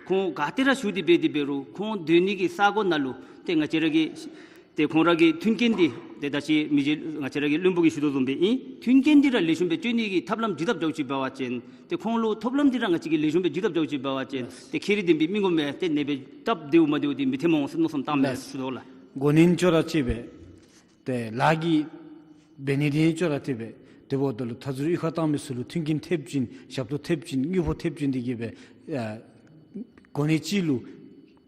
ཁོང་ག་ཏེ་ར་བཞུགས་ཏེ་འབད་དེ་འབད་རུང་ཁོང་སྡོད་ནི་གི་ས་གོ་ནང་ལུ་ཏེ་ང་བཅས་ར་གི་ཏེ་ཁོང་ར་གི་མཐུན་རྐྱེན་འདི་ཏེ་ད་ཅི་མི་རྗེ་ང་བཅས་ར་གི་བློན་པོ་གིས་ཞུ་དོ་བཟུམ་སྦེ་ཨིན། མཐུན་རྐྱེན་འདི་ར་ལེགས་ཤོམ་སྦེ་སྤྱོད་ནི་གི་ཐབས་ལམ་བྱིན་ཐབས་འདྲཝ་ཅིག་འབད་བ་ཅིན་ཏེ་ཁོང་ལུ་ཐོབ་ལམ་འདི་ར་ང་བཅས་ཀྱིས་ལེགས་ཤོམ་སྦེ་བྱིན་ཐབས་འདྲཝ་ཅིག་འབད་བ་ཅིན་ཏེ་ཁྱད་རིག་ལྡན་པའི་མི་ངོམ་སྦེ་ཏེ་ནེ་སྦེ་སྟབས་བདེཝ་མ་བདེཝ་འདི་མི་ཐོནམ་འོང་ཟེར་མནོ་བསམ་བཏངམ་མས་ཟེར་ཞུ་དོ་ལགས། གོ་གནས་ཅོག་ར་གཅིག་སྦེ་ཏེ་ལཱ་གི་འབད་ནི་འདི་ཅོག་ར་གཅིག་སྦེ་དེ་འབདཝ་ད་ལུ་མཐའ་ཟུར་གཡུས་ཁར་བཏང་མི་ཚུ་ལུ་མཐུན་རྐྱེན་ཐེབས་བྱིན་ཞབས་ཏོག་ཐེབས་བྱིན་དངུལ་ཕོགས་ཐེབས་བྱིན་ཏེ་གི་སྦེ་ཨ་གོ་གནས་གཅིག་ལུ་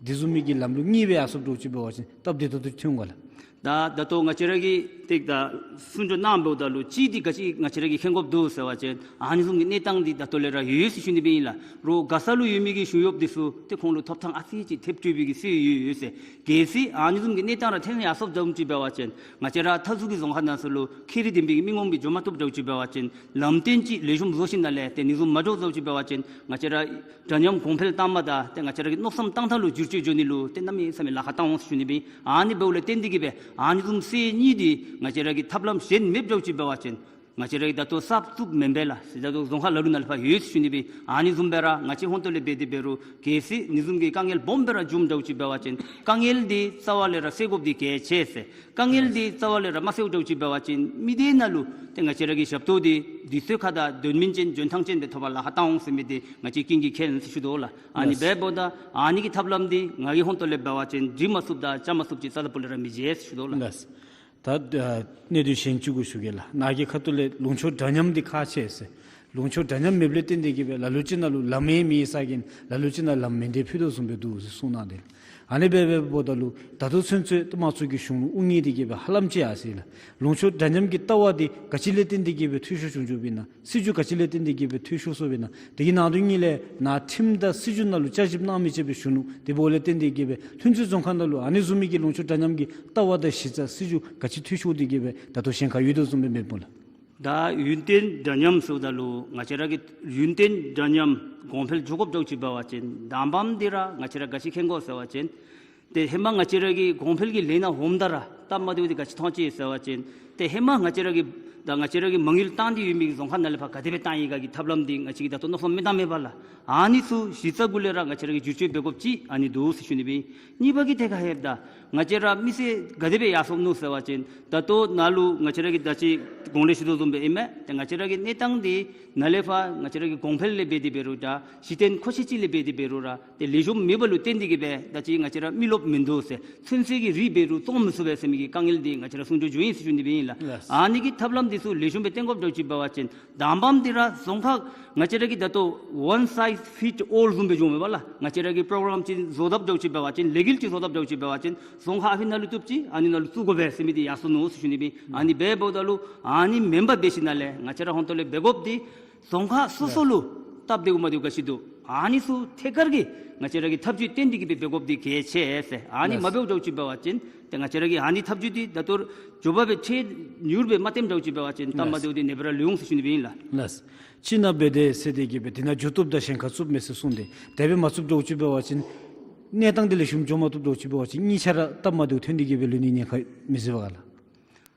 དེ་བཟུམ་མའི་གི་ལམ་ལུགས་གཉིས་སྦེ་ཡར་སོངམ་འདྲཝ་ཅིག་འབད་བ་ཅིན་སྟབས་བདེ་ཏོག་ཏོ་ཐོན་ག་ལགས། ད་ད་ལྟོ་ང་བཅས་ར་གིས་ཏེ་ད་གསུང་ཆོས་གནངམ་འབདཝ་ད་ལུ་གཅིག་འདི་ག་ཅི་ང་བཅས་ར་གིས་མཁྱེན་དགོཔ་འདུག་ཟེར་བ་ཅིན་ཨ་ནི་བཟུམ་གྱི་གནས་སྟངས་འདི་ད་ལྟོ་ལས་ར་ཡོད་ཡོད་ཟེར་ཞུ་ནི་སྦེ་ཨིན་ལགས། རོགས་ག་ས་ལུ་ཡོད་མི་གི་གཞུང་གཡོགཔ་འདི་ཚུ་ཏེ་ཁོང་ལུ་ཐོབ་ཐངས་ཨ་ཙི་ཅིག་ཐེབས་སྤྲོད་པའི་གི་སྲོལ་ཡོད་ཡོད་ཟེར། གལ་སྲིད་ཨ་ནི་བཟུམ་གྱི་གནས་སྟངས་ར་ཐོན་ཡར་སོངམ་འདྲཝ་ཅིག་འབད་བ་ཅིན་ང་བཅས་ར་མཐའ་ཟུར་གྱི་རྫོང་ཁག་ནང་ཚུ་ལུ་ཁྱད་རིག་ལྡན་པའི་གི་མི་ངོམ་གྱིས་འགྱོ་མ་བཏུབ་འདྲཝ་ཅིག་འབད་བ་ཅིན་ལམ་སྟོན་ཅིག་ལེགས་ཤོམ་བཟོ་ཞིནམ་ལས་ཏེ་ཨ་ནི་བཟུམ་མ་འདྲཝ་འདྲཝ་ཅིག་འབད་བ་ཅིན་ང་བཅས་ར་འདྲ་མཉམ་གོང་འཕེལ་བཏང་མ་ད་ཏེ་ང་བཅས་ར་གི་མནོ་བསམ་བཏང་ཐངས་ལུ་བསྒྱུར་བཅོས་འགྱོ་ནི་ལུ་ཏེ་གནམ་མེད་ས་མེད་ལཱ་ཁག་བཏང་འོང་ཟེར་ཞུ་ནི་སྦེ་ཨིན། ཨ་ནི་འབདཝ་ལས་བརྟེན་ཏེ་གི་སྦེ་ཨ་ནི་བཟུམ་སྲོལ་གཉིས་འདི་ང་བཅས་ར་གིས་ཐབས་ལམ་གཞན་མེདཔ་འདྲཝ་ཅིག་འབད་བ་ཅིན་ང་བཅས་ར་གིས་ད་ལྟོ་གསརཔ་བཙུགསཔ་མེན་པས་ལགས། ད་ལྟོ་རྫོང་ཁག་ལ་ལུ་ནང་ལས་ཕར་ཡོད་ཟེར་ཞུ་ནི་སྦེ་ཨིན། ཨ་ནི་བཟུམ་སྦེ་ར་ང་བཅས་ཧོན་ཏོ་ལས་འབད་དེ་འབད་རུང་གལ་སྲིད་ཨ་ནི་བཟུམ་གྱི་དཀའ་ངལ་སྦོམ་སྦེ་ར་འབྱུངམ་འདྲཝ་ཅིག་འབད་བ་ཅིན་དཀའ་ངལ་འདི་རྩ་བ་ལས་ར་སེལ་དགོཔ་འདི་གལ་ཆེ་ཟེར། དཀའ་ངལ་འདི་རྩ་བ་ལས་ར་མ་སེལཝ་འདྲཝ་ཅིག་འབད་བ་ཅིན་མི་སྡེ་ནང་ལུ་ཏེ་ང་བཅས་ར་གི་ཞབས་ཏོག་འདི་དུས་ཚོད་ཁར་དང་དོན་སྨིན་ཅན་འཇོན་ཐང་ཅན་སྦེ་ཐོབ་པར་ལཱ་ཁག་བཏང་འོང་ཟེར་མི་འདི་ང་བཅས་ཀུན་གྱིས་མཁྱེན་ཟེར་ཞུ་དོ་ལགས། ཨ་ནི་ལགས། འབདཝ་ད་ཨ་ནི་གི་ཐབས་ལམ་འདི་ང་གིས་ཧོན་ཏོ་ལས་འབད་བ་ཅིན་འབྲི་མ་ཚུགསཔ་དང་བཅའ་མ་ཚུགསཔ་ཅིག་རྩ་ལས་སྤུ་ལས་ར་མི་མཇལ་ཟེར་ཞུ་དོ་ལགས། ལགས། ད་ཨ་གནད་དོན་གཞན་ཅིག་གུ་ཞུ་གེ་ལགས། ནཱ་གི་ཁ་ཐུག་ལས་ལུང་ཕྱོགས་འདྲ་མཉམ་འདི་ཁག་ཆེ་ཟེར། ལུང་ཕྱོགས་འདྲ་མཉམ་མེདཔ་ལས་བརྟེན་ཏེ་གི་སྦེ་ལ་ལུ་ཅིག་ནང་ལུ་ལམ་ཡང་མེད་ས་གི་ལ་ལུ་ཅིག་ནང་ལམ་མེ་མདའི་ཕུད་དོ་བཟུམ་སྦེ་འདུག་ཟེར་གསུངས་གནང་དེས། ཨ་ནི་འབད་འབདཝ་ད་ལུ་ད་ལྟོ་ཚུན་ཚོད་དམངས་གཙོའི་གི་གཞུང་ལུ་དབུ་བརྙེས་ཏེ་གི་སྦེ་ཧ་ལམ་ཅིག་ཡར་སོ་ཡི་ལགས། ལུང་ཕྱོགས་འདྲ་མཉམ་གྱི་ལྟ་བ་འདི་ག་ཅི་ལས་བརྟེན་ཏེ་གི་སྦེ་འཐུས་ཤོར་བྱུང་བྱུངམ་ཨིན་ན། སྲིད་བྱུས་ག་ཅི་ལས་བརྟེན་ཏེ་གི་སྦེ་འཐུས་ཤོར་སོངམ་ཨིན་ན། དེ་གི་ནང་དོན་གཉིས་ལས་ནཱ་ཁྲིམས་དང་སྲིད་བྱུས་ནང་ལུ་བསྐྱར་ཞིབ་གནང་མི་ཅིག་སྦེ་ཞུ་ནུག། དེ་འབདཝ་ལས་བརྟེན་ཏེ་གི་སྦེ་ལྷུན་རྩེ་རྫོང་ཁག་ནང་ལུ་ཨ་ནི་བཟུམ་མའི་གི་ལུང་ཕྱོགས་འདྲ་མཉམ་གྱི་ལྟ་བ་དང་གཞི་རྩ་སྲིད་བྱུས་ག་ཅི་འཐུས་ཤོར་ཏེ་གི་སྦེ་ད་ལྟོ་གཞན་ཁར་ཡོད་དོ་བཟུམ་སྦེ་མེདཔ་སྨོ་ལགས། ད་ཡུན་བརྟན་འདྲ་མཉམ་ཟེརཝ་ད་ལུ་ང་བཅས་ར་གི་ཡུན་བརྟན་འདྲ་མཉམ་གོང་འཕེལ་འགྱོ་དགོཔ་འདྲཝ་ཅིག་འབད་བ་ཅིན་དང་པམ་འདི་ར་ང་བཅས་ར་ག་ཅི་མཁྱེན་དགོ་ཟེར་བ་ཅིན་ཏེ་ཧེ་མ་ང་བཅས་ར་གི་གོང་འཕེལ་གྱི་ལཱ་ནང་འོངམ་ད་ར་སྟབས་མ་བདེཝ་འདི་ག་ཅི་མཐོང་ཅི་ཟེར་བ་ཅིན་ཏེ་ཧེ་མ་ང་བཅས་ར་གི་ད་ང་བཅས་ར་གིས་མ་དངུལ་བཏང་སྟེ་ཡོད་མི་གི་རྫོང་ཁག་ནང་ལས་ཕར་ག་དེ་སྦེ་བཏང་ཡི་ག་གི་ཐབས་ལམ་འདི་ང་བཅས་ཀྱིས་ད་ལྟོ་མནོ་བསམ་མི་བཏང་མེད་པ་ལགས། ཨ་ནི་ཚུ་གཞི་རྩ་གུ་ལས་ར་ང་བཅས་ར་གིས་བསྒྱུར་བཅོས་འབད་དགོཔ་ཅིག་ཨ་ནི་འདུག་ཟེར་ཞུ་ནི་སྦེ་ཨིན། གཉིས་པ་གི་ཐད་ཁར་ལྷོདཔ་ད་ང་བཅས་ར་མི་སེར་ག་དེ་སྦེ་ཡར་སོངམ་ནུག་ཟེར་བ་ཅིན་ད་ལྟོ་ནཱ་ལུ་ང་བཅས་ར་གིས་ད་ཅི་གོང་ལས་ཞུ་དོ་བཟུམ་སྦེ་ཨིན་མས། ཏེ་ང་བཅས་ར་གི་གནས་སྟངས་འདི་ནཱ་ལས་ཕར་ང་བཅས་ར་གི་གོང་འཕེལ་ལས་འབད་དེ་འབད་རུང་ད་གཞི་རྟེན་མཁོ་ཆས་ཅིག་ལས་འབད་དེ་འབད་རུང་ར་ཏེ་ལེགས་ཤོམ་མེདཔ་ལུ་བརྟེན་ཏེ་གི་སྦེ་ད་ཅི་ང་བཅས་ར་མི་རློབས་མིན་འདུག་ཟེར། ཚོད་བསྲེ་གི་རིགས་འབད་རུང་བཙོང་མི་ཚུགས་པས་ཟེར་མི་གི་དཀའ་ངལ་འདི་ང་བཅས་ར་གསུང་ཆོས་བྱུང་ཡི་ཟེར་ཞུ་ནི་སྦེ་ཨིན་ལགས། ལགས། ཨ་ནི་གི་ཐབས་ལམ་འདི་ཚུ་ལེགས་ཤོམ་སྦེ་བཏོན་དགོཔ་འདྲཝ་ཅིག་འབད་བ་ཅིན་དང་པམ་འདི་ར་རྫོང་ཁག་ང་བཅས་ར་གི་ད་ལྟོ་one size fit all བཟུམ་སྦེ་འགྱོཝ་མས་པ་ལགས། ང་བཅས་ར་གི་པྲོ་གྲམ་ཅིག་བཟོ་དཔ་འདྲཝ་ཅིག་འབད་བ་ཅིན་ལས་འགུལ་ཅིག་བཟོ་དཔ་འདྲཝ་ཅིག་འབད་བ་ཅིན་རྫོང་ཁག་ཨ་ཕི་ནང་ལུ་བཙུགསཔ་ཅིག་ཨ་ནི་ནང་ལུ་བཙུགས་དགོ་པས་ཟེར་མི་འདི་ཡར་སོ་ནུག་ཟེར་ཞུ་ནི་སྦེ་ཨིན། ཨ་ནི་འབདཝ་ད་ལུ་ཨ་ནི་མེན་པར་འབད་ཞིནམ་ལས་ང་བཅས་ར་ཧོན་ཏོ་ལས་འབད་དགོཔ་འདི་རྫོང་ཁག་སོ་སོ་ལུ་སྟབས་བདེཝ་མ་བདེཝ་ག་ཅི་འདུག། ཨ་ནི་ཚུ་ཐད་ཀར་གྱི་ང་བཅས་ར་གིས་ཐབས་བྱུས་བཏོན་ཏེ་གི་སྦེ་འབད་དགོཔ་འདི་གལ་ཆེ་ཟེར། ཨ་ནི་མ་འབདཝ་འདྲཝ་ཅིག་འབད་བ་ཅིན་ཏེ་ང་བཅས་ར་གིས་ཨ་ནི་ཐབས་བྱུས་འདི་ད་ལྟོ་འགྱོ་བ་སྦེ་ཆེ་མྱུར་སྦེ་མ་བཏོནམ་འདྲཝ་ཅིག་འབད་བ་ཅིན་སྟབས་མ་བདེཝ་འདི་ནེ་སྦེ་ར་ལུས་འོང་ཟེར་ཞུ་ནི་སྦེ་ཨིན་ལགས། ལགས། ཅིག་ནང་འབད་དེ་ཟེར་ཏེ་གི་སྦེ་དེ་ནང་འགྱོ་བཏུབ་ད་གཞན་ཁར་བཙུགས་མས་ཟེར་གསུངས་ཏེ་དེ་སྦེ་མ་བཙུགསཔ་འདྲཝ་ཅིག་འབད་བ་ཅིན་གནས་སྟངས་འདི་ལེགས་ཤོམ་འགྱོ་མ་བཏུབ་འདྲཝ་ཅིག་འབད་བ་ཅིན་གཉིས་ཆ་ར་སྟབས་མ་བདེཝ་ཐོན་ཏེ་གི་སྦེ་ལུས་ནི་ཉེན་ཁ་མི་སྲིད་པས་ག་ལགས།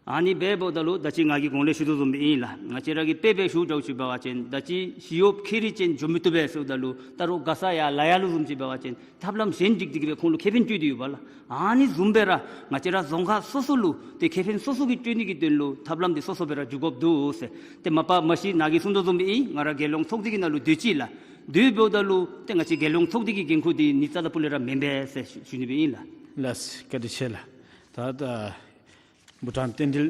ཨ་ནི་འབདཝ་ད་ལུ་ད་ཅི་ང་གིས་གོང་ལས་ཞུ་དོ་བཟུམ་སྦེ་ཨིན་ལགས། ང་བཅས་ར་གིས་དཔེ་སྦེ་ཞུཝ་འདྲཝ་ཅིག་འབད་བ་ཅིན་ད་ཅི་ཞི་གཡོགཔ་ཁེ་རིང་ཅན་འགྱོ་མི་བཏུབ་པས་ཟེརཝ་ད་ལུ་ད་རུང་ག་ས་ཡར་ལ་ཡར་ལུ་བཟུམ་ཅིག་འབད་བ་ཅིན་ཐབས་ལམ་གཞན་སྒྲིག་སྟེ་གི་སྦེ་ཁོང་ལུ་ཁེ་ཕན་སྤྲོད་དེ་ཡོད་པ་ལགས། ཨ་ནི་བཟུམ་སྦེ་ར་ང་བཅས་ར་རྫོང་ཁག་སོ་སོ་ལུ་ཏེ་ཁེ་ཕན་སོ་སོ་གིས་སྤྲོད་ནི་གི་དོན་ལུ་ཐབས་ལམ་འདི་སོ་སོ་སྦེ་ར་འགྱོ་དགོཔ་འདུག་ཟེར། ཏེ་མ་པ་མ་གཞི་ནཱ་གིས་གསུང་དོ་བཟུམ་སྦེ་ཨིན། ང་ར་རྒྱལ་ཡོངས་ཚོགས་སྡེ་གི་ནང་ལུ་སྡོད་ཅི་ལགས། སྡོདཔ་འབདཝ་ད་ལུ་ཏེ་ང་བཅས་རྒྱལ་ཡོངས་ཚོགས་སྡེ་གི་འགན་ཁུར་འདི་ནི་རྩ་ལས་སྤུ་ལས་ར་མེན་པས་ཟེར་ཞུ་ཞུ་ནི་སྦེ་ཨིན་ལགས། ལགས། བཀའ་དྲིན་ཆེ་ལགས། ད་ད་བུ་ཕྲུག་རྟེན་འབྲེལ་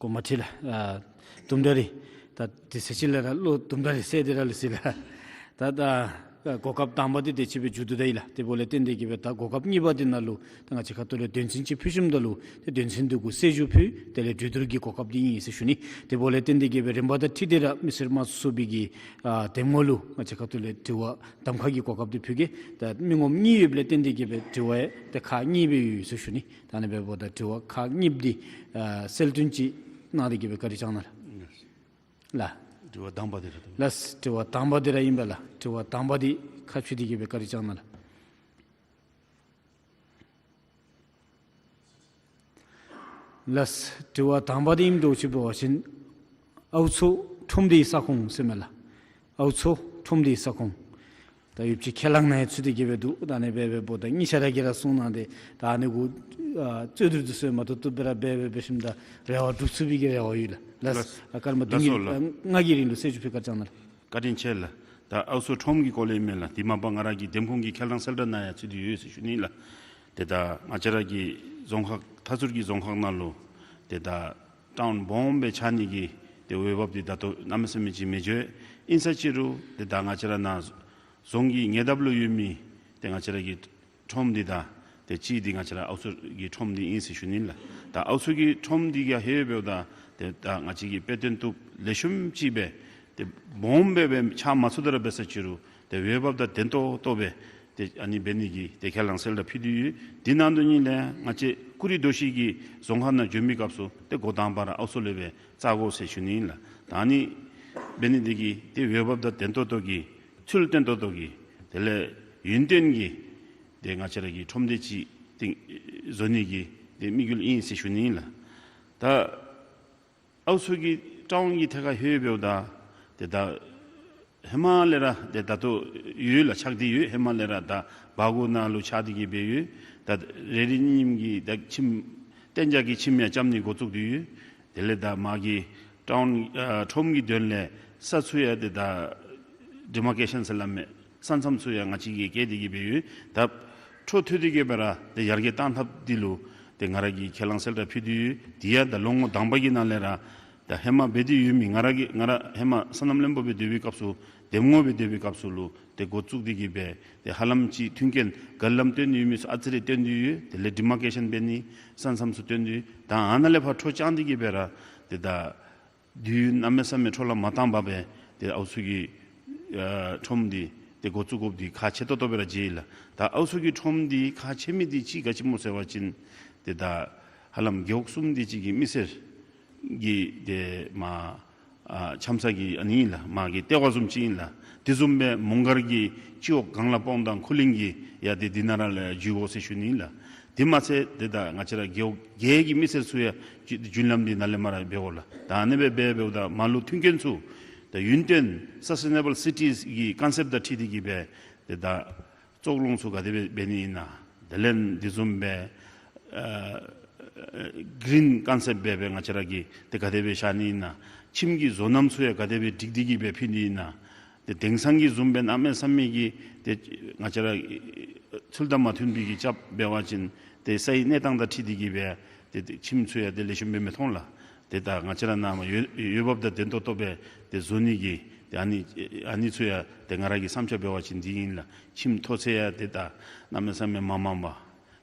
གོང་མ་ཁྲི་ལགས། ཨ་དུམ་གྲ་རེ་ད་དེ་ཟེར་ཅི་ལས་ར་བློ་དུམ་གྲ་རེ་གསལ་ཏེ་ར་ལུས་ཅི་ལགས། ད་ད་ གོ་སྐབས་དང་པ་འདི་དེ་ཅིག་སྦེ་མཇུག་བསྡུ་ད་ཡི་ལགས། དེ་འབདཝ་ལས་བརྟེན་ཏེ་གི་སྦེ་ད་གོ་སྐབས་གཉིས་པ་འདི་ནང་ལུ་ད་ང་བཅས་ཁ་ཐུག་ལས་དོན་ཚན་ཅིག་ཕུལ་ཞིནམ་ད་ལུ་ཏེ་དོན་ཚན་འདི་གུ་གསལ་ཞུ་ཕུལ། དེ་ལས་གྲོས་བསྡུར་གྱི་གོ་སྐབས་འདི་ཨིན་ཟེར་ཞུ་ནི། དེ་འབདཝ་ལས་བརྟེན་ཏེ་གི་སྦེ་རིམ་པ་དང་འཁྲིལ་ཏེ་ར་མི་སེར་དམངས་གཙོའི་ཚོགས་པའི་གི་ཨ་གདམ་ངོ་ལུ་ང་བཅས་ཁ་ཐུག་ལས་དྲི་བ་གདམ་ཁ་གི་གོ་སྐབས་འདི་ཕུལ་གེ། ད་མི་ངོམ་གཉིས་ཡོདཔ་ལས་བརྟེན་ཏེ་གི་སྦེ་དྲི་བ་ཡང་ཏེ་ཁག་གཉིས་སྦེ་ཡོད་ཟེར་ཞུ་ནི། ད་ཨ་ནི་འབདཝ་ད་དྲི་བ་ཁག་གཉིས་འདི་ཨ་གསལ་སྟོན་ཅིག་གནང་སྟེ་གི་སྦེ་བཀའ་དྲིན་བསྐྱང་གནང་ལགས། ལགས། དྲི་བ་དང་པ་འདི་ར་ལགས། དྲི་བ་དང་པ་འདི་ར་ཨིན་པས་ལགས། དྲི་བ་དང་པ་འདི་ཁ་ཕྱེ་སྟེ་གི་སྦེ་བཀའ་དྲིན་བསྐྱང་གནང་ལགས། ལགས། དྲི་བ་དང་པ་འདི་ཨིནམ་འདྲཝ་ཅིག་འབད་བ་ཅིན་ཨའུ་མཚོ་ཁྲོམ་སྡེའི་ས་ཁོངས་ཟེར་མས་ལགས། ཨའུ་མཚོ་ཁྲོམ་སྡེའི་ས་ཁོངས། ད་ཡོདཔ་ཅིག་ཁས་བླངས་ནང་ཡང་ཚུད་དེ་གི་སྦེ་འདུག། ད་ཨ་ནི་སྦེ་འབདཝ་ད་ཉེ་ཆར་ར་གིས་ར་གསུངས་གནང་སྟེ་ད་ཨ་ནི་གུ་ཨ་རྩོད་བསྡུར་འདི་ཚུ་མ་ཐུབ་ཐུབ་སྦེ་ར་འབད་འབད་འབད་ཞིནམ་ད་རེ་བ་སྒྲུབ་ཚུགས་པའི་གི་རེ་བ་ཡོད་ལགས། ལགས། ལགས། ཨ་སྐར་མ་བདུན་ལགས་སོ་གི་ལགས། ལྔ་གི་རིང་ལུ་གསལ་ཞུ་ཕུལ་བཀའ་དྲིན་བསྐྱང་གནང་ལགས། བཀའ་དྲིན་ཆེ་ལགས། ད་ཨའུ་མཚོ་ཁྲོམ་གྱི་སྐོར་ལས་ཨིན་མས་ལགས། དེ་མ་པ་ང་ར་གི་འདེམས་ཁོངས་ཀྱི་ཁས་བླངས་གསལ་བསྒྲགས་ནང་ཡང་ཚུད་དེ་ཡོད་ཟེར་ཞུ་ནི་ལགས། ཏེ་ད་ང་བཅས་ར་གི་རྫོང་ཁག་མཐའ་ཟུར་གྱི་རྫོང་ཁག་ནང་ལུ་ཏེ་ད་ཊའུན་སྦོམ་སྦེ་ཆགས་ནི་གི་ཏེ་འོས་འབབ་འདི་ད་ལྟོ་གནམ་མེད་ས་མེད་ཅིག་མི་འགྱོ། ཨིན་ས་ཅིག་རུང་ཏེ་ད་ང་བཅས་ར་ནཱ་རྫོང་གི་ཉེ་འདབས་ལུ་ཡོད་མི་ཏེ་ང་བཅས་ར་གི་ཁྲོམ་འདི་དང་ཏེ་གཅིག་འདི་ང་བཅས་ར་ཨའུ་མཚོ་གི་ཁྲོམ་འདི་ཨིན་ཟེར་ཞུ་ནི་ལགས། ད་ཨའུ་མཚོ་གི་ཁྲོམ་འདི་གི་ཧེ་འབདཝ་ད་ཏེ་ད་ང་བཅས་ཀྱིས་དཔེ་སྟོན་བཏུབ་ལེགས་ཤོམ་ཅིག་སྦེ་ཏེ་སྦོམ་སྦེ་སྦེ་ཆགས་མ་ཚུགས་ད་ར་འབད་ས་ཅིག་རུང་ཏེ་འོས་འབབ་དང་བདེན་ཏོག་ཏོ་སྦེ་ཏེ་ཨ་ནི་འབད་ནི་གི་ཏེ་ཁས་བླངས་གསལ་བསྒྲགས་ཕུལ་ཏེ་ཡོད། དེ་ནང་དོན་ཉིད་ལས་ང་བཅས་ཀུ་རི་རྡོ་ཤིང་གི་རྫོང་ཁག་ནང་འགྱོ་མི་སྐབས་སུ་ཏེ་འགོ་དང་པ་ར་ཨའུ་མཚོ་ལས་སྦེ་བཙག་དགོ་ཟེར་ཞུ་ནི་ཨིན་ལགས། ད་ཨ་ནི་འབད་ནི་འདི་གིས་ཏེ་འོས་འབབ་དང་བདེན་ཏོག་ཏོ་གི་ཚུལ་བརྟན་ཏོག་ཏོ་གི་དེ་ལས་ཡུན་བརྟན་གྱི་ཏེ་ང་བཅས་ར་གི་ཁྲོམ་སྡེ་ཅིག་ཏེ་བཟོ་ནི་གི་ཏེ་དམིགས་ཡུལ་ཨིན་ཟེར་ཞུ་ནི་ཨིན་ལགས། ད་ཨའུ་མཚོ་གི་ཊའུན་གྱི་ཐད་ཁར་ཧེ་འབདཝ་ད་ཏེ་ད་ཧེ་མ་ལས་ར་ཏེ་ད་ལྟོ་ཡོད་ལགས། ཆགས་ཏེ་ཡོད། ཧེ་མ་ལས་ར་ད་སྦ་སྒོ་ནང་ལུ་ཆགས་ཏེ་གི་སྦེ་ཡོད། ད་རེ་རེ་གཉིས་གཉིས་ཀྱིས་ད་ཁྱིམ་གཏན་འཇགས་ཀྱི་ཁྱིམ་ཡང་རྐྱབ་ནི་འགོ་བཙུགས་ཏེ་ཡོད། དེ་ལས་ད་མ་གི་ཊའུན་ཨ་ཁྲོམ་གྱི་དོན་ལས་ས་ཚུ་ཡང་ཏེ་ད་ཌི་མར་ཀེ་ཤཱན་ཟེར་སླབ་མི་ས་མཚམས་ཚུ་ཡང་ང་བཅས་ཀྱིས་བཀལ་ཏེ་གི་སྦེ་ཡོད། ད་འཕྲོ་མཐུད་དེ་གི་སྦེ་ར་ཏེ་ཡར་རྒྱས་གཏང་ཐབས་འདི་ལུ་ཏེ་ང་ར་གིས་ཁས་བླངས་གསལ་བསྒྲགས་ཕུལ་ཏེ་ཡོད། དེ་ཡང་ད་ལོ་ངོ་དང་པ་གི་ནང་ལས་ར་ད་ཧེ་མ་འབད་དེ་ཡོད་མི་ང་ར་གི་ང་ར་ཧེ་མ་སོ་ནམ་བློན་པོ་སྦེ་སྡོད་པའི་སྐབས་སུ་འདེམས་ངོ་སྦེ་སྡོད་པའི་སྐབས་སུ་ལུ་ཏེ་འགོ་བཙུགས་ཏེ་གི་སྦེ་ཏེ་ཧ་ལམ་ཅིག་མཐུན་རྐྱེན་ག་ལམ་བཏོན་ཏེ་ཡོད་མི་ཚུ་ཨ་ཙི་རེ་བཏོན་ཏེ་ཡོད། དེ་ལས་ཌི་མར་ཀེ་ཤཱན་འབད་ནི་ས་མཚམས་ཚུ་བཏོན་ཏེ་ཡོད། ད་ཨ་ནཱ་ལས་ཕར་འཕྲོ་བཅངས་ཏེ་གི་སྦེ་ར་ཏེ་ད་དུས་ཡུན་གནམ་མེད་ས་མེད་འཕྲོ་བརླག་མ་བཏང་པར་སྦེ་ཏེ་ཨའུ་མཚོ་གི་ཨ་ཁྲོམ་འདི་ཏེ་འགོ་བཙུགས་དགོཔ་འདི་ཁག་ཆེ་ཏོག་ཏོ་སྦེ་ར་མཇལ་ཡི་ལགས། ད་ཨའུ་མཚོ་གི་ཁྲོམ་འདི་ཁག་ཆེ་མི་འདི་ཅིག་ག་ཅི་སྨོ་ཟེར་བ་ཅིན་ཏེ་ད་ཧ་ལམ་རྒེད་འོག་གསུམ་དེ་ཅིག་གི་མི་སེར་གྱི་ཏེ་མ་ཨ་འཆམ་ས་གི་ཨ་ནི་ཨིན་ལགས། མ་གི་ལྟེ་བ་བཟུམ་ཅིག་ཨིན་ལགས། དེ་བཟུམ་སྦེ་མོང་སྒར་གྱི་སྤྱི་འོག་གངས་ལ་སྤོང་དང་ཁུ་ལིང་གི་ཡ་ཏེ་འདི་ནང་ར་ལས་འཇུག་དགོ་ཟེར་ཞུ་ནི་ཨིན་ལགས། དེ་མ་ཚད་ཏེ་ད་ང་བཅས་ར་རྒེད་འོག་བརྒྱད་ཀྱི་མི་སེར་ཚུ་ཡང་རྒྱུ་རྒྱུན་ལམ་འདི་ནཱ་ལས་མར་ར་འབད་དགོ་ལགས། ད་ཨ་ནི་སྦེ་འབད་འབདཝ་ད་མར་ལུ་མཐུན་རྐྱེན་ཚུ་ད་ཡུན་བརྟན་སཱས་ཊེ་ནེ་བཱལ་སི་ཊིས་ཀྱི་ཀོན་སེཔཊ་དང་འཁྲིལ་ཏེ་གི་སྦེ་ཏེ་ད་བཙོག་རླུང་ཚུ་ག་དེ་སྦེ་འབད་ནི་ཨིན་ན། དེ་ལས་འདི་བཟུམ་སྦེ་ཨ་གི་རིན་ཀོན་སེཔཊ་སྦེ་སྦེ་ང་བཅས་ར་གིས་ཏེ་ག་དེ་སྦེ་བཞག་ནི་ཨིན་ན། ཁྱིམ་གྱི་བཟོ་རྣམ་ཚུ་ཡང་ག་དེ་སྦེ་སྒྲིག་སྟེ་གི་སྦེ་ཕུལ་ནི་ཨིན་ན། ཏེ་དེང་སང་གི་བཟུམ་སྦེ་གནམ་མེད་ས་མེད་ཀྱི་ཏེ་ང་བཅས་ར་ཚུལ་དང་མ་མཐུན་པའི་གི་རྐྱབ་འབད་བ་ཅིན་ཏེ་སའི་གནས་སྟངས་དང་འཁྲིལ་ཏེ་གི་སྦེ་ཏེ་ཏེ་ཁྱིམ་ཚུ་ཡང་ཏེ་ལེགས་ཤོམ་སྦེ་མི་ཐོན་ལགས། ཏེ་ད་ང་བཅས་ར་ནཱ་མར་འོས་འོས་འབབ་དང་བདེན་ཏོག་ཏོ་སྦེ་ཏེ་བཟོ་ནི་གི་ཏེ་ཨ་ནི་ཨ་ནི་ཚུ་ཡང་ཏེ་ང་ར་གི་བསམ་འཆར་འབད་བ་ཅིན་འདི་ཨིན་ལགས། ཁྱིམ་མཐོ་ཚད་ཡང་ཏེ་ད་གནམ་མེད་ས་མེད་མ་མང་པ།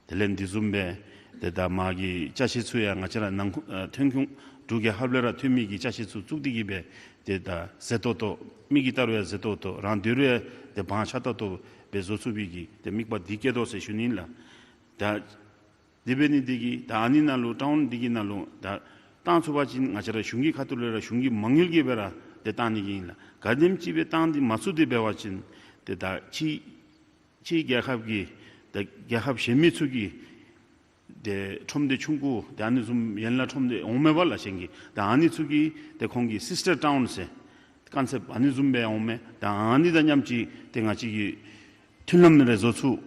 དེ་ལས་འདི་བཟུམ་སྦེ་ཏེ་ད་མ་གི་ཅ་ཆས་ཚུ་ཡང་ང་བཅས་ར་ནང་ཁུ་ཨ་ཐོན་ཁུངས་འབྲུག་རྒྱལ་ཁབ་ལས་ར་ཐོན་མི་གི་ཅ་ཆས་ཚུ་བཙུགས་ཏེ་གི་སྦེ་ཏེ་ད་མཛེས་ཏོག་ཏོ་མིག་གིས་བལྟ་རུང་ཡང་མཛེས་ཏོག་ཏོ་རང་སྡོད་རུང་ཡང་ཏེ་བང་ཆགས་ཏོག་ཏོ་སྦེ་བཟོ་ཚུགས་པའི་གི་ཏེ་དམིགས་པ་འདི་བསྐྱེད་དོ་ཟེར་ཞུ་ནི་ཨིན་ལགས། ད་དེ་འབད་ནི་འདི་གིས་ད་ཨ་ནི་ནང་ལུ་ཊའུན་འདི་གི་ནང་ལུ་ད་བཏང་ཚུགས་པ་ཅིན་ང་བཅས་ར་གཞུང་གི་ཁ་ཐུག་ལས་ར་གཞུང་གི་མ་དངུལ་གྱིས་སྦེ་ར་ཏེ་བཏང་ནི་གི་ཨིན་ལགས། ག་དེམ་ཅིག་སྦེ་བཏང་སྟེ་མ་ཚུགས་ཏེ་འབད་བ་ཅིན་ཏེ་ད་ཕྱི་ཕྱི་རྒྱལ་ཁབ་ཀྱི་ད་རྒྱལ་ཁབ་གཞན་མི་ཚུ་གི་ཏེ་ཁྲོམ་སྡེ་ཆུང་ཀུ་ཏེ་ཨ་ནི་བཟུམ་ཡན་ལག་ཁྲོམ་སྡེ་འོང་མས་པ་ལགས་གཞན་གྱི། ད་ཨ་ནི་ཚུ་གི་ཏེ་ཁོང་གི་སིས་ཊར་ཊའུན་ཟེར་ཀོན་སེཔཊ་ཨ་ནི་བཟུམ་སྦེ་འོང་མས། ད་ཨ་ནི་དང་མཉམ་ཅིག་ཏེ་ང་བཅས་ཀྱིས་མཐུན་ལམ་རེ་བཟོ་ཚུགས།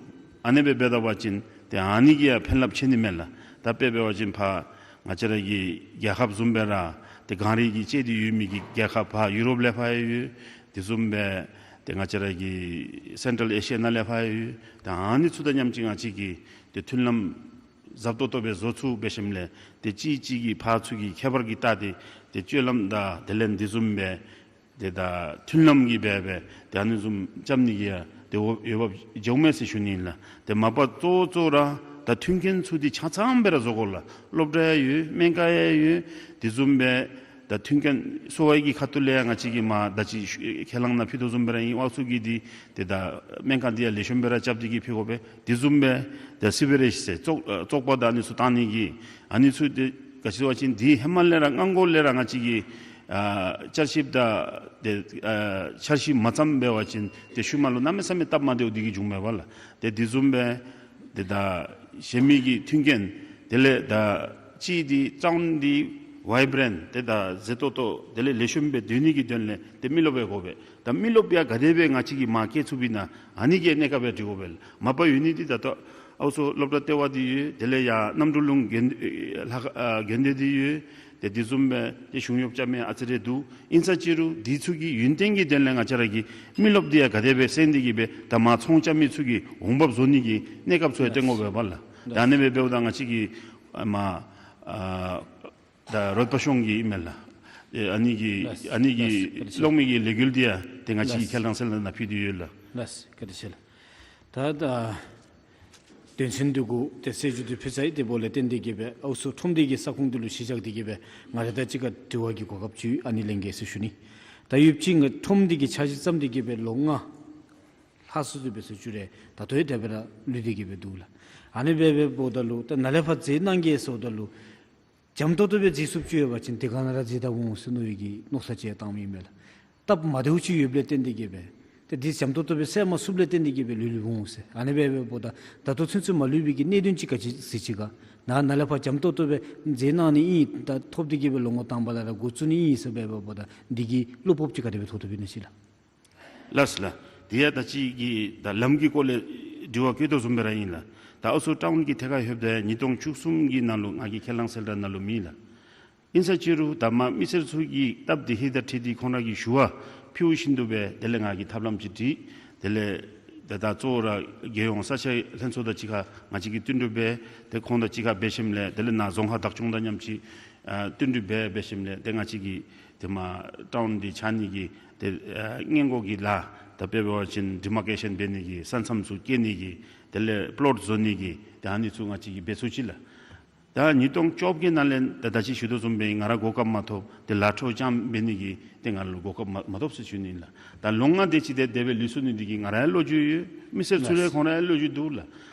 ཨ་ནི་སྦེ་འབད་ད་པ་ཅིན་ཏེ་ཨ་ནི་གིས་ཡང་ཕན་རླབས་ཆེ་ནི་མས་ལགས། ད་དཔེ་འབད་བ་ཅིན་ཕར་ང་བཅས་ར་གི་རྒྱལ་ཁབ་བཟུམ་སྦེ་ར་ཏེ་གངས་རི་གིས་བཅད་དེ་ཡོད་མི་གི་རྒྱལ་ཁབ་ཕར་ཡུ་རོབ་ལས་ཕར་ཡང་ཡོད། དེ་བཟུམ་སྦེ་ཏེ་ང་བཅས་ར་གི་སེན་ཊྲལ་ཨེ་ཤི་ཡ་ནང་ལས་ཕར་ཡང་ཡོད། ད་ཨ་ནི་ཚུ་དང་མཉམ་ཅིག་ང་བཅས་ཀྱིས་ཏེ་མཐུན་ལམ་ཟབ་ཏོག་ཏོ་སྦེ་བཟོ་ཚུགས་འབད་ཞིནམ་ལས་ཏེ་གཅིག་གིས་གཅིག་གི་ཕར་ཚུར་གྱི་ཁྱད་པར་གྱི་ལྟ་སྟེ་ཏེ་སྤྱོད་ལམ་དང་དེ་ལས་འདི་བཟུམ་སྦེ་ཏེ་ད་མཐུན་ལམ་གྱི་སྦེ་སྦེ་ཏེ་ཨ་ནི་བཟུམ་རྐྱབ་ནི་གི་ཡང་ ཏེ་འོ་འོས་འབབ་བྱུངམ་མས་ཟེར་ཞུ་ནི་ཨིན་ལགས། ཏེ་མ་པ་གཙོ་བོ་གཙོ་བོ་ར་ད་མཐུན་རྐྱེན་ཚུ་འདི་ཆ་ཚང་སྦེ་ར་བཟོ་དགོ་ལགས། སློབ་གྲྭ་ཡང་ཡོད། སྨན་ཁང་ཡང་ཡོད། དེ་བཟུམ་སྦེ་ད་མཐུན་རྐྱེན་གསོ་བའི་གི་ཁ་ཐུག་ལས་ཡང་ང་བཅས་ཀྱིས་མ་ད་ཅི་ཤུ་ཁས་བླངས་ནང་ཕུལ་དོ་བཟུམ་སྦེ་ར་ཨིན། ཨའུ་ཚུ་གིས་འདི་ཏེ་ད་སྨན་ཁང་འདི་ཡང་ལེགས་ཤོམ་སྦེ་ར་རྐྱབ་སྟེ་གིས་ཕུལ་དགོ་པས། དེ་བཟུམ་སྦེ་ད་སི་བེ་རེཇ་ཟེར་བཙོག་ཨ་བཙོག་པ་དང་ཨ་ནི་ཚུ་བཏང་ནི་གི་ཨ་ནི་ཚུ་ཏེ་ག་ཅི་ཟེར་བ་ཅིན་འདི་ཧེ་མ་ལས་ར་སྔ་འགོ་ལས་ར་ང་བཅས་ཀྱིས་ཨ་བསྐྱར་ཞིབ་དང་ཏེ་ཨ་འཆར་གཞི་མ་བརྩམས་འབད་བ་ཅིན་ཏེ་ཤུལ་མ་ལུ་གནམ་མེད་ས་མེད་སྟབས་མ་བདེཝ་འདི་གིས་བྱུངམ་མས་པ་ལགས། ཏེ་དེ་བཟུམ་སྦེ་ཏེ་ད་གཞན་མི་གི་མཐུན་རྐྱེན་དེ་ལས་ད་ཅིག་འདི་ཊའུན་འདི་བའི་བྷི་རེནཊ་ཏེ་ད་མཛེས་ཏོག་ཏོ་དེ་ལས་ལེགས་ཤོམ་སྦེ་སྡོད་ནི་གི་དོན་ལས་ཏེ་མི་རློབས་ཡང་དགོ་པས། ད་མི་རློབས་ཡང་ག་དེ་སྦེ་ང་བཅས་ཀྱིས་མ་བསྐྱལ་ཚུགས་པའི་ན་ཨ་ནི་གི་གནས་སྐབས་ཡང་སྒྲིག་དགོ་པས་ལགས། མ་པ་ཡོད་ནི་འདི་ད་ལྟོ་ཨའུ་ཚུ་སློབ་གྲྭ་ལྟེ་བ་འདི་ཡོད། དེ་ལས་ཡར་གནམ་གྲུ་ལུང་དགོན་ཨེ་ལྷ་ཨ་དགོན་སྡེ་འདི་ཡོད། ཏེ་དེ་བཟུམ་སྦེ་ཏེ་གཞུང་གཡོགཔ་རྐྱབ་མི་ཨ་ཙི་རེ་འདུག། ཨིན་ས་ཅི་རུང་འདི་ཚུ་གི་ཡུན་བརྟན་གྱི་དོན་ལས་ང་བཅས་ར་གིས་མི་རློབས་འདི་ཡང་ག་དེ་སྦེ་བསལ་ཏེ་གིས་སྦེ་ད་མར་ཚོང་རྐྱབ་མི་ཚུ་གི་འོང་འབབ་བཟོ་ནི་གི་གནས་སྐབས་ཚུ་ཡང་བསྟན་དགོ་པས་པ་ལགས། ད་ཨ་ནི་སྦེ་འབདཝ་ད་ང་བཅས་ཀྱིས་ཨ་མ་ཨ་ད་རོལ་པ་ཤོང་གི་ཨིན་མས་ལགས། ཨེ་ཨ་ནི་གི་ལགས། ཨ་ནི་གི་ལགས། བཀའ་དྲིན་ཆེ། གློག་མེ་གི་ལས་འགུལ་འདི་ཡང་ཏེ་ང་བཅས་ཀྱིས་ལགས། ཁས་བླངས་གསལ་བསྒྲགས་ནང་ཕུལ་ཏེ་ཡོད་ལགས། ལགས། བཀའ་དྲིན་ཆེ་ལགས། ད་ད་དོན་ཚན་འདི་གུ་ཏེ་གསལ་བརྗོད་འདི་ཕུལ་ཚར་ཡི། དེ་འབདཝ་ལས་བརྟེན་ཏེ་གིས་སྦེ་ཨའུ་ཚུ་ཁྲོམ་སྡེ་གི་ས་ཁོངས་འདི་ལུ་གཞི་བཞག་སྟེ་གིས་སྦེ་ང་ར་དང་གཅིག་ཁར་དྲི་བ་གི་གོ་སྐབས་ཅིག་ཨ་ནི་ལེན་གེ་ཟེར་ཞུ་ནི། ད་ཡོདཔ་ཅིག་ང་ཁྲོམ་འདི་གི་འཆར་གཞི་བརྩམས་ཏེ་གིས་སྦེ་ལོ་ལྔ་ལྷག་སོ་ཅི་འབད་ས་ཅིག་ར་ད་ལྟོ་ཡང་དེ་སྦེ་ར་ལུས་ཏེ་གིས་སྦེ་འདུག་ལགས། ཨ་ནི་སྦེ་འབདཝ་ད་ལུ་ད་ནཱ་ལས་ཕར་མཛད་གནང་གེ་ཟེརཝ་ད་ལུ་འཇམ་ཏོག་ཏོ་སྦེ་མཛད་ཚུགསཔ་ཅིག་ཡོད་པ་ཅིན་དེ་ག་ནང་ར་མཛད་ད་འོང་ཟེར་མནོ་བའི་གི་མནོ་བསམ་ཅིག་བཏངམ་ཨིན་མས་ལགས། སྟབས་མ་བདེཝ་ཅིག་ཡོདཔ་ལས་བརྟེན་ཏེ་གིས་སྦེ་ཏེ་འདི་འཇམ་ཏོག་ཏོ་སྦེ་སེལ་མ་ཚུགསཔ་ལས་བརྟེན་ཏེ་གིས་སྦེ་ལུས་ལུས་འོང་ཟེར། ཨ་ནི་སྦེ་འབདཝ་ད་ད་ལྟོ་ཚུན་ཚོད་མ་ལུས་པའི་གི་གནད་དོན་ཅིག་ག་ཅི་ཟེར་ཅི་ག་ནཱ་ནཱ་ལས་ཕར་འཇམ་ཏོག་ཏོ་སྦེ་མཛད་གནང་ནི་ཨིན། ད་ཐོབ་སྟེ་གིས་སྦེ་ལོ་ངོ་དང་པ་ལས་ར་འགོ་བཙུགས་ནི་ཨིན་ཟེར་སྦེ་འབདཝ་ད་འདི་གི་བློ་སྤོབས་ཅིག་ག་དེ་སྦེ་ཐོབ་ཐོབ་ཨིན་ན་ཅིག་ལགས། ལགས་སོ་ལགས། དེ་ཡང་ད་ཅི་གི་ད་ལམ་གྱི་སྐོར་ལས་དྲི་བ་བཀོད་དོ་བཟུམ་སྦེ་ར་ཨིན་ལགས། ད་ཨའུ་ཚུ་ཊའུན་གྱི་ཐད་ཁར་ལྷོདཔ་ད་ཉིས་སྟོང་བཅུ་གསུམ་གྱི་ནང་ལུ་ང་གིས་ཁས་བླངས་གསལ་བསྒྲགས་ནང་ལུ་མེད་ལགས། ཨིན་ས་ཅི་རུང་ད་མ་མི་སེར་ཚུ་གི་སྟབས་བདེ་ཧིང་དང་འཁྲིལ་ཏེ་ཁོང་ར་གི་ཞུ་བ་ཕུལ་བཞིན་དུ་སྦེ་དེ་ལས་ང་གིས་ཐབས་ལམ་ཅིག་སྒྲིག། དེ་ལས་ད་ད་གཙོ་བོ་ར་རྒྱལ་ཡོངས་ས་ཆ་ལྷན་ཚོགས་དང་གཅིག་ཁར་ང་བཅས་ཀྱིས་བསྟུན་གྲོས་འབད། ཏེ་ཁོང་དང་གཅིག་ཁར་འབད་ཞིནམ་ལས་དེ་ལས་ནཱ་རྫོང་ཁག་བདག་སྐྱོང་དང་མཉམ་གཅིག་ཨ་བསྟུན་གྲོས་འབད་འབད་ཞིནམ་ལས་ཏེ་ང་བཅས་ཀྱིས་ཏེ་མ་ཊའུན་འདི་ཆགས་ནི་གི་ཏེ་ཨ་སྔོན་འགོག་གི་ལཱ་ད་དཔེ་འབད་བ་ཅིན་ཌི་མར་ཀེ་ཤཱན་འབད་ནི་གི་ས་མཚམས་ཚུ་བཀལ་ནི་གི་དེ་ལས་པི་ལོཊ་བཟོ་ནི་གི་ཏེ་ཨ་ནི་ཚུ་ང་བཅས་ཀྱིས་འབད་ཚུགས་ཅི་ལགས། ད་ཉིས་སྟོང་བཅོ་བརྒྱད་ནང་ལས་ད་ད་ཅི་ཞུ་དོ་བཟུམ་སྦེ་ང་ར་གོ་སྐབས་མ་ཐོབ། ཏེ་ལཱ་འཕྲོ་རྐྱངམ་འབད་ནི་གི་ཏེ་ང་ལུ་གོ་སྐབས་མ་མ་ཐོབ་ཟེར་ཞུ་ནི་ལགས། ད་ལོ་ལྔ་དེ་ཅིག་ཏེ་དེ་སྦེ་ལུས་སོང་ནི་འདི་གིས་ང་ར་ཡང་བློ་འགྱོད་ཡོད། མི་སེར་ཚུ་ལུ་ཡང་ཁོང་ར་ཡང་བློ་འགྱོད་འདུག་ལགས།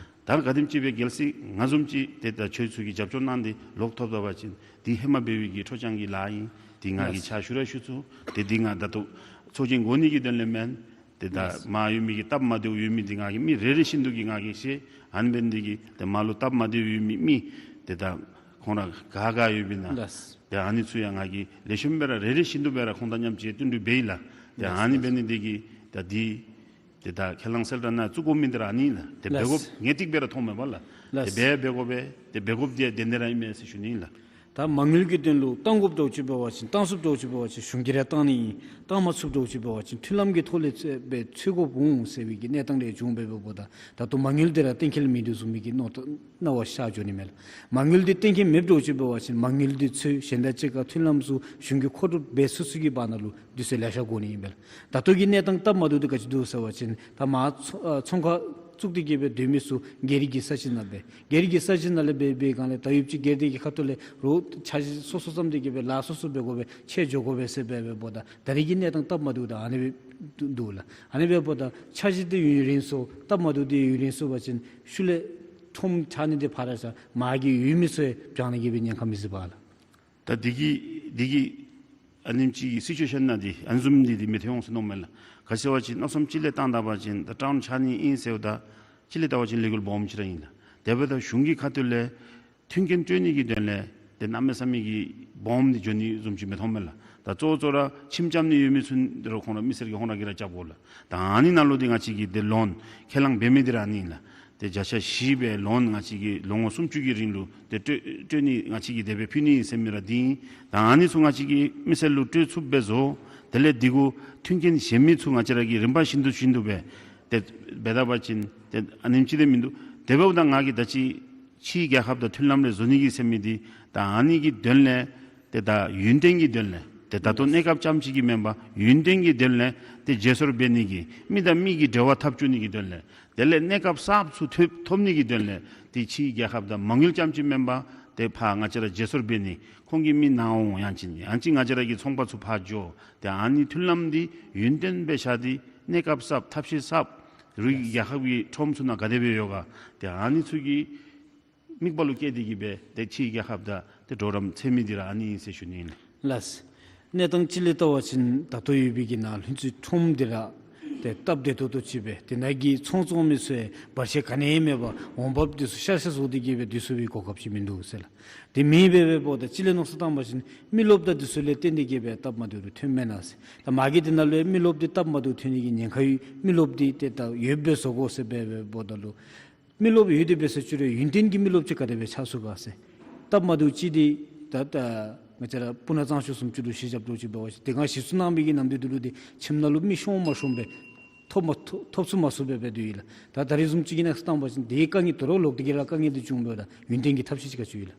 ད་ག་དེམ་ཅིག་སྦེ་གལ་སྲིད་ང་བཟུམ་ཅིག་ཏེ་ད་ཁྱོད་ཚུ་གིས་རྒྱབ་སྐྱོར་གནང་སྟེ་ལོག་ཐོབ་ད་པ་ཅིན་འདི་ཧེ་མ་འབད་བའི་གི་འཕྲོ་འགྱངས་ཀྱི་ལཱ་ཨིན། འདི་ང་གིས་ཕྱག་ཞུ་ར་ཞུ་ཚུགས། ཏེ་འདི་ང་ད་ལྟོ་ཚོགས་ཆེན་འགོ་ནི་གི་དོན་ལས་མེན། ཏེ་ད་མར་ཡོད་མི་གི་སྟབས་མ་བདེཝ་ཡོད་མི་འདི་ང་གིས་མི་རེ་རེ་བཞིན་དུ་གིས་ང་གིས་ཤེས། ཨ་ནི་འབད་ནི་འདི་གིས་ཏེ་མར་ལུ་སྟབས་མ་བདེཝ་ཡོད་མི་མི་ཏེ་ད་ཁོང་ར་ག་ག་ཡོད་པའི་ན། ལགས། ཏེ་ཨ་ནི་ཚུ་ཡང་ང་གིས་ལེགས་ཤོམ་སྦེ་ར་རེ་རེ་བཞིན་དུ་སྦེ་ར་ཁོང་དང་མཉམ་གཅིག་བསྟུན་གྲོས་འབད་ཡི་ལགས། ཏེ་ལགས། ཨ་ནི་འབད་ནི་འདི་གིས་ད་འདི་ཏེ་ད་ཁས་བླངས་གསལ་བསྒྲགས་ནང་བཙུགས་དགོ་མི་འདི་ར་ཨ་ནི་ལགས། ཏེ་འབད་དགོཔ་ངེས་ཏིག་སྦེ་ར་མཐོངམ་མས་པ་ལགས། ལགས། ཏེ་འབད་འབད་དགོ་པས། ཏེ་འབད་དགོཔ་འདི་ཡང་དེ་ནི་ར་ཨིན་མས་ཟེར་ཞུ་ནི་ཨིན་ལགས། ད་མ་དངུལ་གྱི་དོན་ལུ་བཏང་དགོཔ་འདྲཝ་ཅིག་འབད་བ་ཅིན་བཏང་ཚུགསཔ་འདྲཝ་ཅིག་འབད་བ་ཅིན་གཞུང་གིས་ར་བཏང་ནི་ཨིན། བཏང་མ་ཚུགསཔ་འདྲཝ་ཅིག་འབད་བ་ཅིན་མཐུན་ལམ་གྱི་ཐོག་ལས་ཚུད་སྦེ་འཚོལ་དགོཔ་འོང་ཟེར་བའི་གི་གནས་སྟངས་རེ་བྱུང་སྦེ་འབདཝ་ད་ད་ལྟོ་མ་དངུལ་འདི་ར་གཏན་འཁེལ་མིན་འདུག་བཟུམ་མའི་གི་མནོ་ཐ་སྣང་བ་ཤར་འགྱོ་ནི་མས་ལགས། མ་དངུལ་འདི་གཏན་འཁེལ་མེདཔ་འདྲཝ་ཅིག་འབད་བ་ཅིན་མ་དངུལ་འདི་འཚོལ་གཞན་དང་གཅིག་ཁར་མཐུན་ལམ་ཚུ་གཞུང་གིས་མཁོ་སྒྲུབ་འབད་ཚུགས་ཚུགས་ཀྱི་བར་ན་ལུ་དུས་ཚོད་ལེ་ཤ་འགོར་ནི་ཨིན་པས་ལགས། ད་ལྟོ་གི་གནས་སྟངས་སྟབས་མ་བདེཝ་འདི་ག་ཅི་འདུག་ཟེར་བ་ཅིན་ད་མར་ཚོང་ཨ་ཚོང་ཁང་བཙུགས་ཏེ་གིས་སྦེ་སྡོད་མི་ཚུ་སྒེར་གྱི་ས་གཞི་ནང་སྦེ་སྒེར་གྱི་ས་གཞི་ནང་ལས་འབད་འབད་སྒང་ལས་ད་ཡོདཔ་ཅིག་སྒེར་སྡེ་གི་ཁ་ཐུག་ལས་རོགས་འཆར་གཞི་སོ་སོ་བརྩམས་ཏེ་གིས་སྦེ་ལཱ་སོ་སོ་འབད་དགོ་པས་ཆད་འགྱོ་དགོ་པས་ཟེར་སྦེ་འབདཝ་ད་ད་རེས་ཀྱི་གནས་སྟངས་སྟབས་མ་བདེཝ་ད་ཨ་ནི་སྦེ་འདུག་ལགས། ཨ་ནི་འབདཝ་ད་འཆར་གཞི་འདི་ཡུན་རིང་སོང་སྟབས་མ་བདེཝ་འདི་ཡུན་རིང་སོང་བ་ཅིན་ཤུལ་ལས་ཁྲོམ་ཆགས་ནི་འདི་ཕར་ར་བཞག་མར་གྱི་ཡོད་མི་ཚུ་ཡང་བྱང་ནི་གི་སྦེ་ཉེན་ཁ་མི་སྲིད་པ་ལགས། ད་འདི་གི་འདི་གི་ཨ་ནེམ་ཅིག་གི་སི་ཅུ་ཨེ་ཤཱན་ནང་འདི་ཨ་ནི་བཟུམ་འདི་འདི་མི་ཐོན་འོང་ཟེར་མནོཝ་མས་ལགས། ག་ཅི་ཟེར་བ་ཅིན་མནོ་བསམ་ཅིག་ལས་བཏང་ད་པ་ཅིན་ད་ཊའུན་ཆགས་ནི་ཨིན་ཟེརཝ་ད་ཅིག་ལས་བལྟ་བ་ཅིན་ལས་འགུལ་སྦོམ་ཅིག་ར་ཨིན་ལགས། དེ་འབདཝ་ད་གཞུང་གི་ཁ་ཐུག་ལས་མཐུན་རྐྱེན་སྤྲོད་ནི་གི་དོན་ལས་ཏེ་གནམ་མེད་ས་མེད་ཀྱི་སྦོམ་འདི་འགྱོ་ནི་བཟུམ་ཅིག་མི་མཐོངམ་མས་ལགས། ད་གཙོ་བོ་གཙོ་བོ་ར་ཁྱིམ་རྐྱབ་ནི་ཡོད་མི་ཚུ་འདི་ར་ཁོང་ར་མི་སེར་གྱིས་ཁོང་ར་གིས་ར་རྐྱབ་དགོ་ལགས། ད་ཨ་ནི་ནང་ལུ་འདི་ང་བཅས་ཀྱིས་ཏེ་ལོན་ཁས་བླངས་འབད་མི་འདི་ར་ཨ་ནི་ཨིན་ལགས། ཏེ་བརྒྱ་ཆ་བཞི་སྦེ་ལོན་ང་བཅས་ཀྱིས་ལོ་ངོ་སུམ་ཅུ་གི་རིང་ལུ་ཏེ་སྤྲོད་སྤྲོད་ནི་ང་བཅས་ཀྱིས་དེ་སྦེ་ཕུལ་ནི་ཨིན་ཟེར་མི་ར་འདི་ཨིན། ད་ཨ་ནི་ཚུ་ང་བཅས་ཀྱིས་མི་སེར་ལུ་སྤྲོད་ཚུགསཔ་སྦེ་བཟོ། དེ་ལས་འདི་གུ་མཐུན་རྐྱེན་གཞན་མི་ཚུ་ང་བཅས་ར་གིས་རིམ་པ་བཞིན་དུ་བཞིན་དུ་སྦེ་ཏེ་འབད་ད་པ་ཅིན་ཏེ་ཨ་ནེམ་ཅིག་ཏེ་མིན་འདུག། དེ་འབདཝ་ད་ང་གིས་ད་ཅི་ཕྱིའི་རྒྱལ་ཁབ་དང་མཐུན་ལམ་རེ་བཟོ་ནི་གི་ཟེར་མི་འདི་ད་ཨ་ནི་གི་དོན་ལས་ཏེ་ད་ཡུན་བརྟན་གྱི་དོན་ལས་ ཏེ་ད་ལྟོ་གནས་སྐབས་ཙམ་ཅིག་གིས་མེན་པར་ཡུན་བརྟན་གྱི་དོན་ལས་ཏེ་བརྗེ་སོར་འབད་ནི་གི་མི་དང་མི་གི་འབྲེལ་བ་འཐབ་བཅུག་ནི་གི་དོན་ལས་དེ་ལས་གནས་སྐབས་གསརཔ་ཚུ་ཐོབ་ཐོབ་ནི་གི་དོན་ལས་ཏེ་ཕྱིའི་རྒྱལ་ཁབ་དང་མ་དངུལ་ཙམ་ཅིག་མེན་པར་ཏེ་ཕར་ང་བཅས་ར་བརྗེ་སོར་འབད་ནི་ཁོང་གི་མི་ནཱ་འོང་ཡང་ཅིན་ཡང་ཅིན་ང་བཅས་ར་གི་ཚོང་པ་ཚུ་ཕར་འགྱོ། ཏེ་ཨ་ནི་མཐུན་ལམ་འདི་ཡུན་བརྟན་སྦེ་བཞག་སྟེ་གནས་སྐབས་གསརཔ་ཐབས་ཤེས་གསརཔ་རུ་རྒྱལ་ཁབ་ཀྱི་ཁྲོམ་ཚུ་ནང་ག་དེ་སྦེ་ཡོད་ག། ཏེ་ཨ་ནི་ཚུ་གི་དམིགས་པ་ལུ་བསྐྱེད་དེ་གིས་སྦེ་ཏེ་ཕྱིའི་རྒྱལ་ཁབ་དང་ཏེ་གྲོགས་རམ་འཚོལ་མི་འདི་ར་ཨ་ནི་ཨིན་ཟེར་ཞུ་ནི་ཨིན། ལགས། གནས་སྟངས་ཅིག་ལས་བལྟ་བ་ཅིན་ད་ལྟོ་ཡོད་པའི་གི་ནཱ་ལྷུན་རྩེ་ཁྲོམ་འདི་ར་ཏེ་སྟབས་བདེ་ཏོག་ཏོ་ཅིག་སྦེ་དེ་ནང་གི་ཚོང་བཙོང་མི་ཚུ་ཡང་བར་ཆད་ག་ནི་ཡང་མེད་པར་འོང་འབབ་འདི་ཚུ་ཤར་ཤར་བཟོ་སྟེ་གིས་སྦེ་སྡོད་ཚུགས་པའི་གོ་སྐབས་ཅིག་མིན་འདུག་ཟེར་ལགས། དེ་མེན་པར་འབདཝ་ད་ཅིག་ལས་མནོ་བསམ་བཏང་བ་ཅིན་མི་རློབས་དང་འདི་ཚུ་ལས་བརྟེན་ཏེ་གིས་སྦེ་སྟབས་མ་བདེཝ་ཐོནམ་མེན་ན་ཟེར། ད་མ་གི་དེ་ནང་ལུ་མི་རློབས་འདི་སྟབས་མ་བདེཝ་ཐོན་ནི་གི་ཉེན་ཁ་ཡོད། མི་རློབས་འདི་ཏེ་ད་ཡོདཔ་སྦེ་བཟོ་དགོ་ཟེར་སྦེ་འབདཝ་ད་ལུ་མི་རློབས་ཡོད་དེ་འབད་ཟེར་ཅི་རུང་ཡུན་བརྟན་གྱི་མི་རློབས་ཅིག་ག་དེ་སྦེ་ཆགས་ཚུགས་ག་ཟེར། སྟབས་མ་བདེཝ་ཅིག་འདི་ད་ད་ང་བཅས་ར་སྤུ་ན་གཙང་ཆུ་གསུམ་ཅིག་ལུ་གཞི་བཞག་འདྲཝ་ཅིག་འབད་བ་ཅིན་དེ་སྒང་གཞི་བཙུགས་གནང་མི་གི་ནམ་དུས་འདི་ལུ་ཏེ་ཁྱིམ་ནང་ལུ་མི་ཤོང་མ་ཤོང་སྦེ་ཐོབ་མ་ཐོབ་ཐོབ་ཚུགས་མ་ཚུགས་སྦེ་སྦེ་སྡོད་ཡི་ལགས། ད་ད་རིས་བཟུམ་ཅིག་གི་ནང་བཏང་བ་ཅིན་དེའི་དཀའ་ངལ་དོ་རུང་ལོག་སྟེ་གིས་ར་དཀའ་ངལ་འདི་བྱུང་འབདཝ་ད་ཡུན་བརྟན་གྱི་ཐབས་ཤེས་ཅིག་ག་ཅི་ཡོད་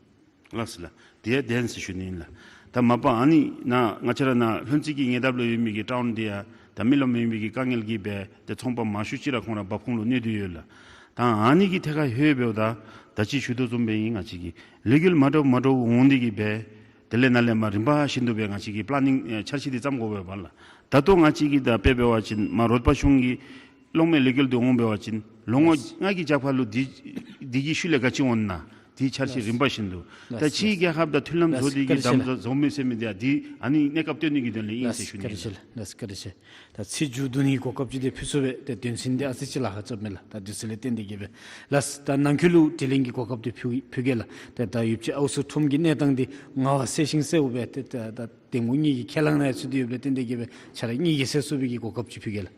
ལགས། ལགས་སོ་ལགས། དེ་ཡང་བདེན་ཟེར་ཞུ་ནི་ཨིན་ལགས། ད་མ་པ་ཨ་ནི་ནཱ་ང་བཅས་ར་ནཱ་ལྷུན་རྩེ་གི་ཉེ་འདབས་ལུ་ཡོད་མི་གི་ཊའུན་འདི་ཡང་ད་མི་རློབས་མེད་པའི་གི་དཀའ་ངལ་གྱིས་སྦེ་ཏེ་ཚོང་པ་མང་ཤོས་ཅིག་ར་ཁོང་ར་འབབ་ཁུངས་ལུ་གནོད་དེ་ཡོད་ལགས། ད་ཨ་ནི་གི་ཐད་ཁར་ལྷོད་འབདཝ་ད་ད་ཅི་ཞུ་དོ་བཟུམ་སྦེ་ཨིན། ང་བཅས་ཀྱི་ལས་འགུལ་མ་འདྲཝ་མ་འདྲཝ་འོང་སྟེ་གིས་སྦེ་དེ་ལས་ནཱ་ལས་མར་རིམ་པ་བཞིན་དུ་སྦེ་ང་བཅས་ཀྱིས་པི་ལེ་ནིང་ཨེ་འཆར་གཞི་འདི་བརྩམ་དགོ་པས་པ་ལགས། ད་ལྟོ་ང་བཅས་ཀྱིས་ད་དཔེ་འབད་བ་ཅིན་མར་རོགས་པ་གཞུང་གི་གློག་མེ་ལས་འགུལ་འདི་འོང་འབད་བ་ཅིན་ལོ་ངོ་ལྔ་གི་རྒྱབ་ཁ་ལུ་འདི་འདི་གི་ཤུལ་ལས་ག་ཅི་འོང་ན་འདི་འཆར་གཞི་རིམ་པ་བཞིན་དུ་ད་ཕྱིའི་རྒྱལ་ཁབ་དང་མཐུན་ལམ་བཟོ་སྟེ་གིས་དམ་བཟའ་བཟོ་མི་ཟེར་མི་འདི་ཡང་འདི་ཨ་ནི་གནས་སྐབས་སྟོན་ནི་གི་དོན་ལས་ཨིན་ཟེར་ཞུ་ནི་ཨིན་ལགས། ད་ཚིག་མཇུག་བསྡུ་ནི་གི་གོ་སྐབས་ཅིག་འདི་ཕུལ་ཚུགས་པས། ཏེ་དོན་ཚན་འདི་ཨ་ཙི་ཅིག་ལཱ་ཁག་རྐྱབ་མས་ལགས། ད་དུས་ཚོད་ལས་བརྟེན་ཏེ་གིས་སྦེ་ལགས། ད་ནང་འཁོད་ལུ་དྲི་ལན་གྱི་གོ་སྐབས་འདི་ཕུལ་ཕུལ་གེ་ལགས། ད་ད་ཡུདཔ་ཅིག་ཨའུ་མཚོ་ཁྲོམ་གྱི་གནས་སྟངས་འདི་ངོ་མ་གསལ་ཤིང་གསལཝ་སྦེ་ཏེ་ད་ད་དེ་མོ་གཉིས་ཀྱི་ཁས་བླངས་ནང་ཚུད་དེ་ཡོདཔ་ལས་བརྟེན་ཏེ་གིས་སྦེ་ཆ་ར་གཉིས་ཀྱིས་གསལ་སོང་བའི་གི་གོ་སྐབས་ཅིག་ཕུལ་གེ་ལགས།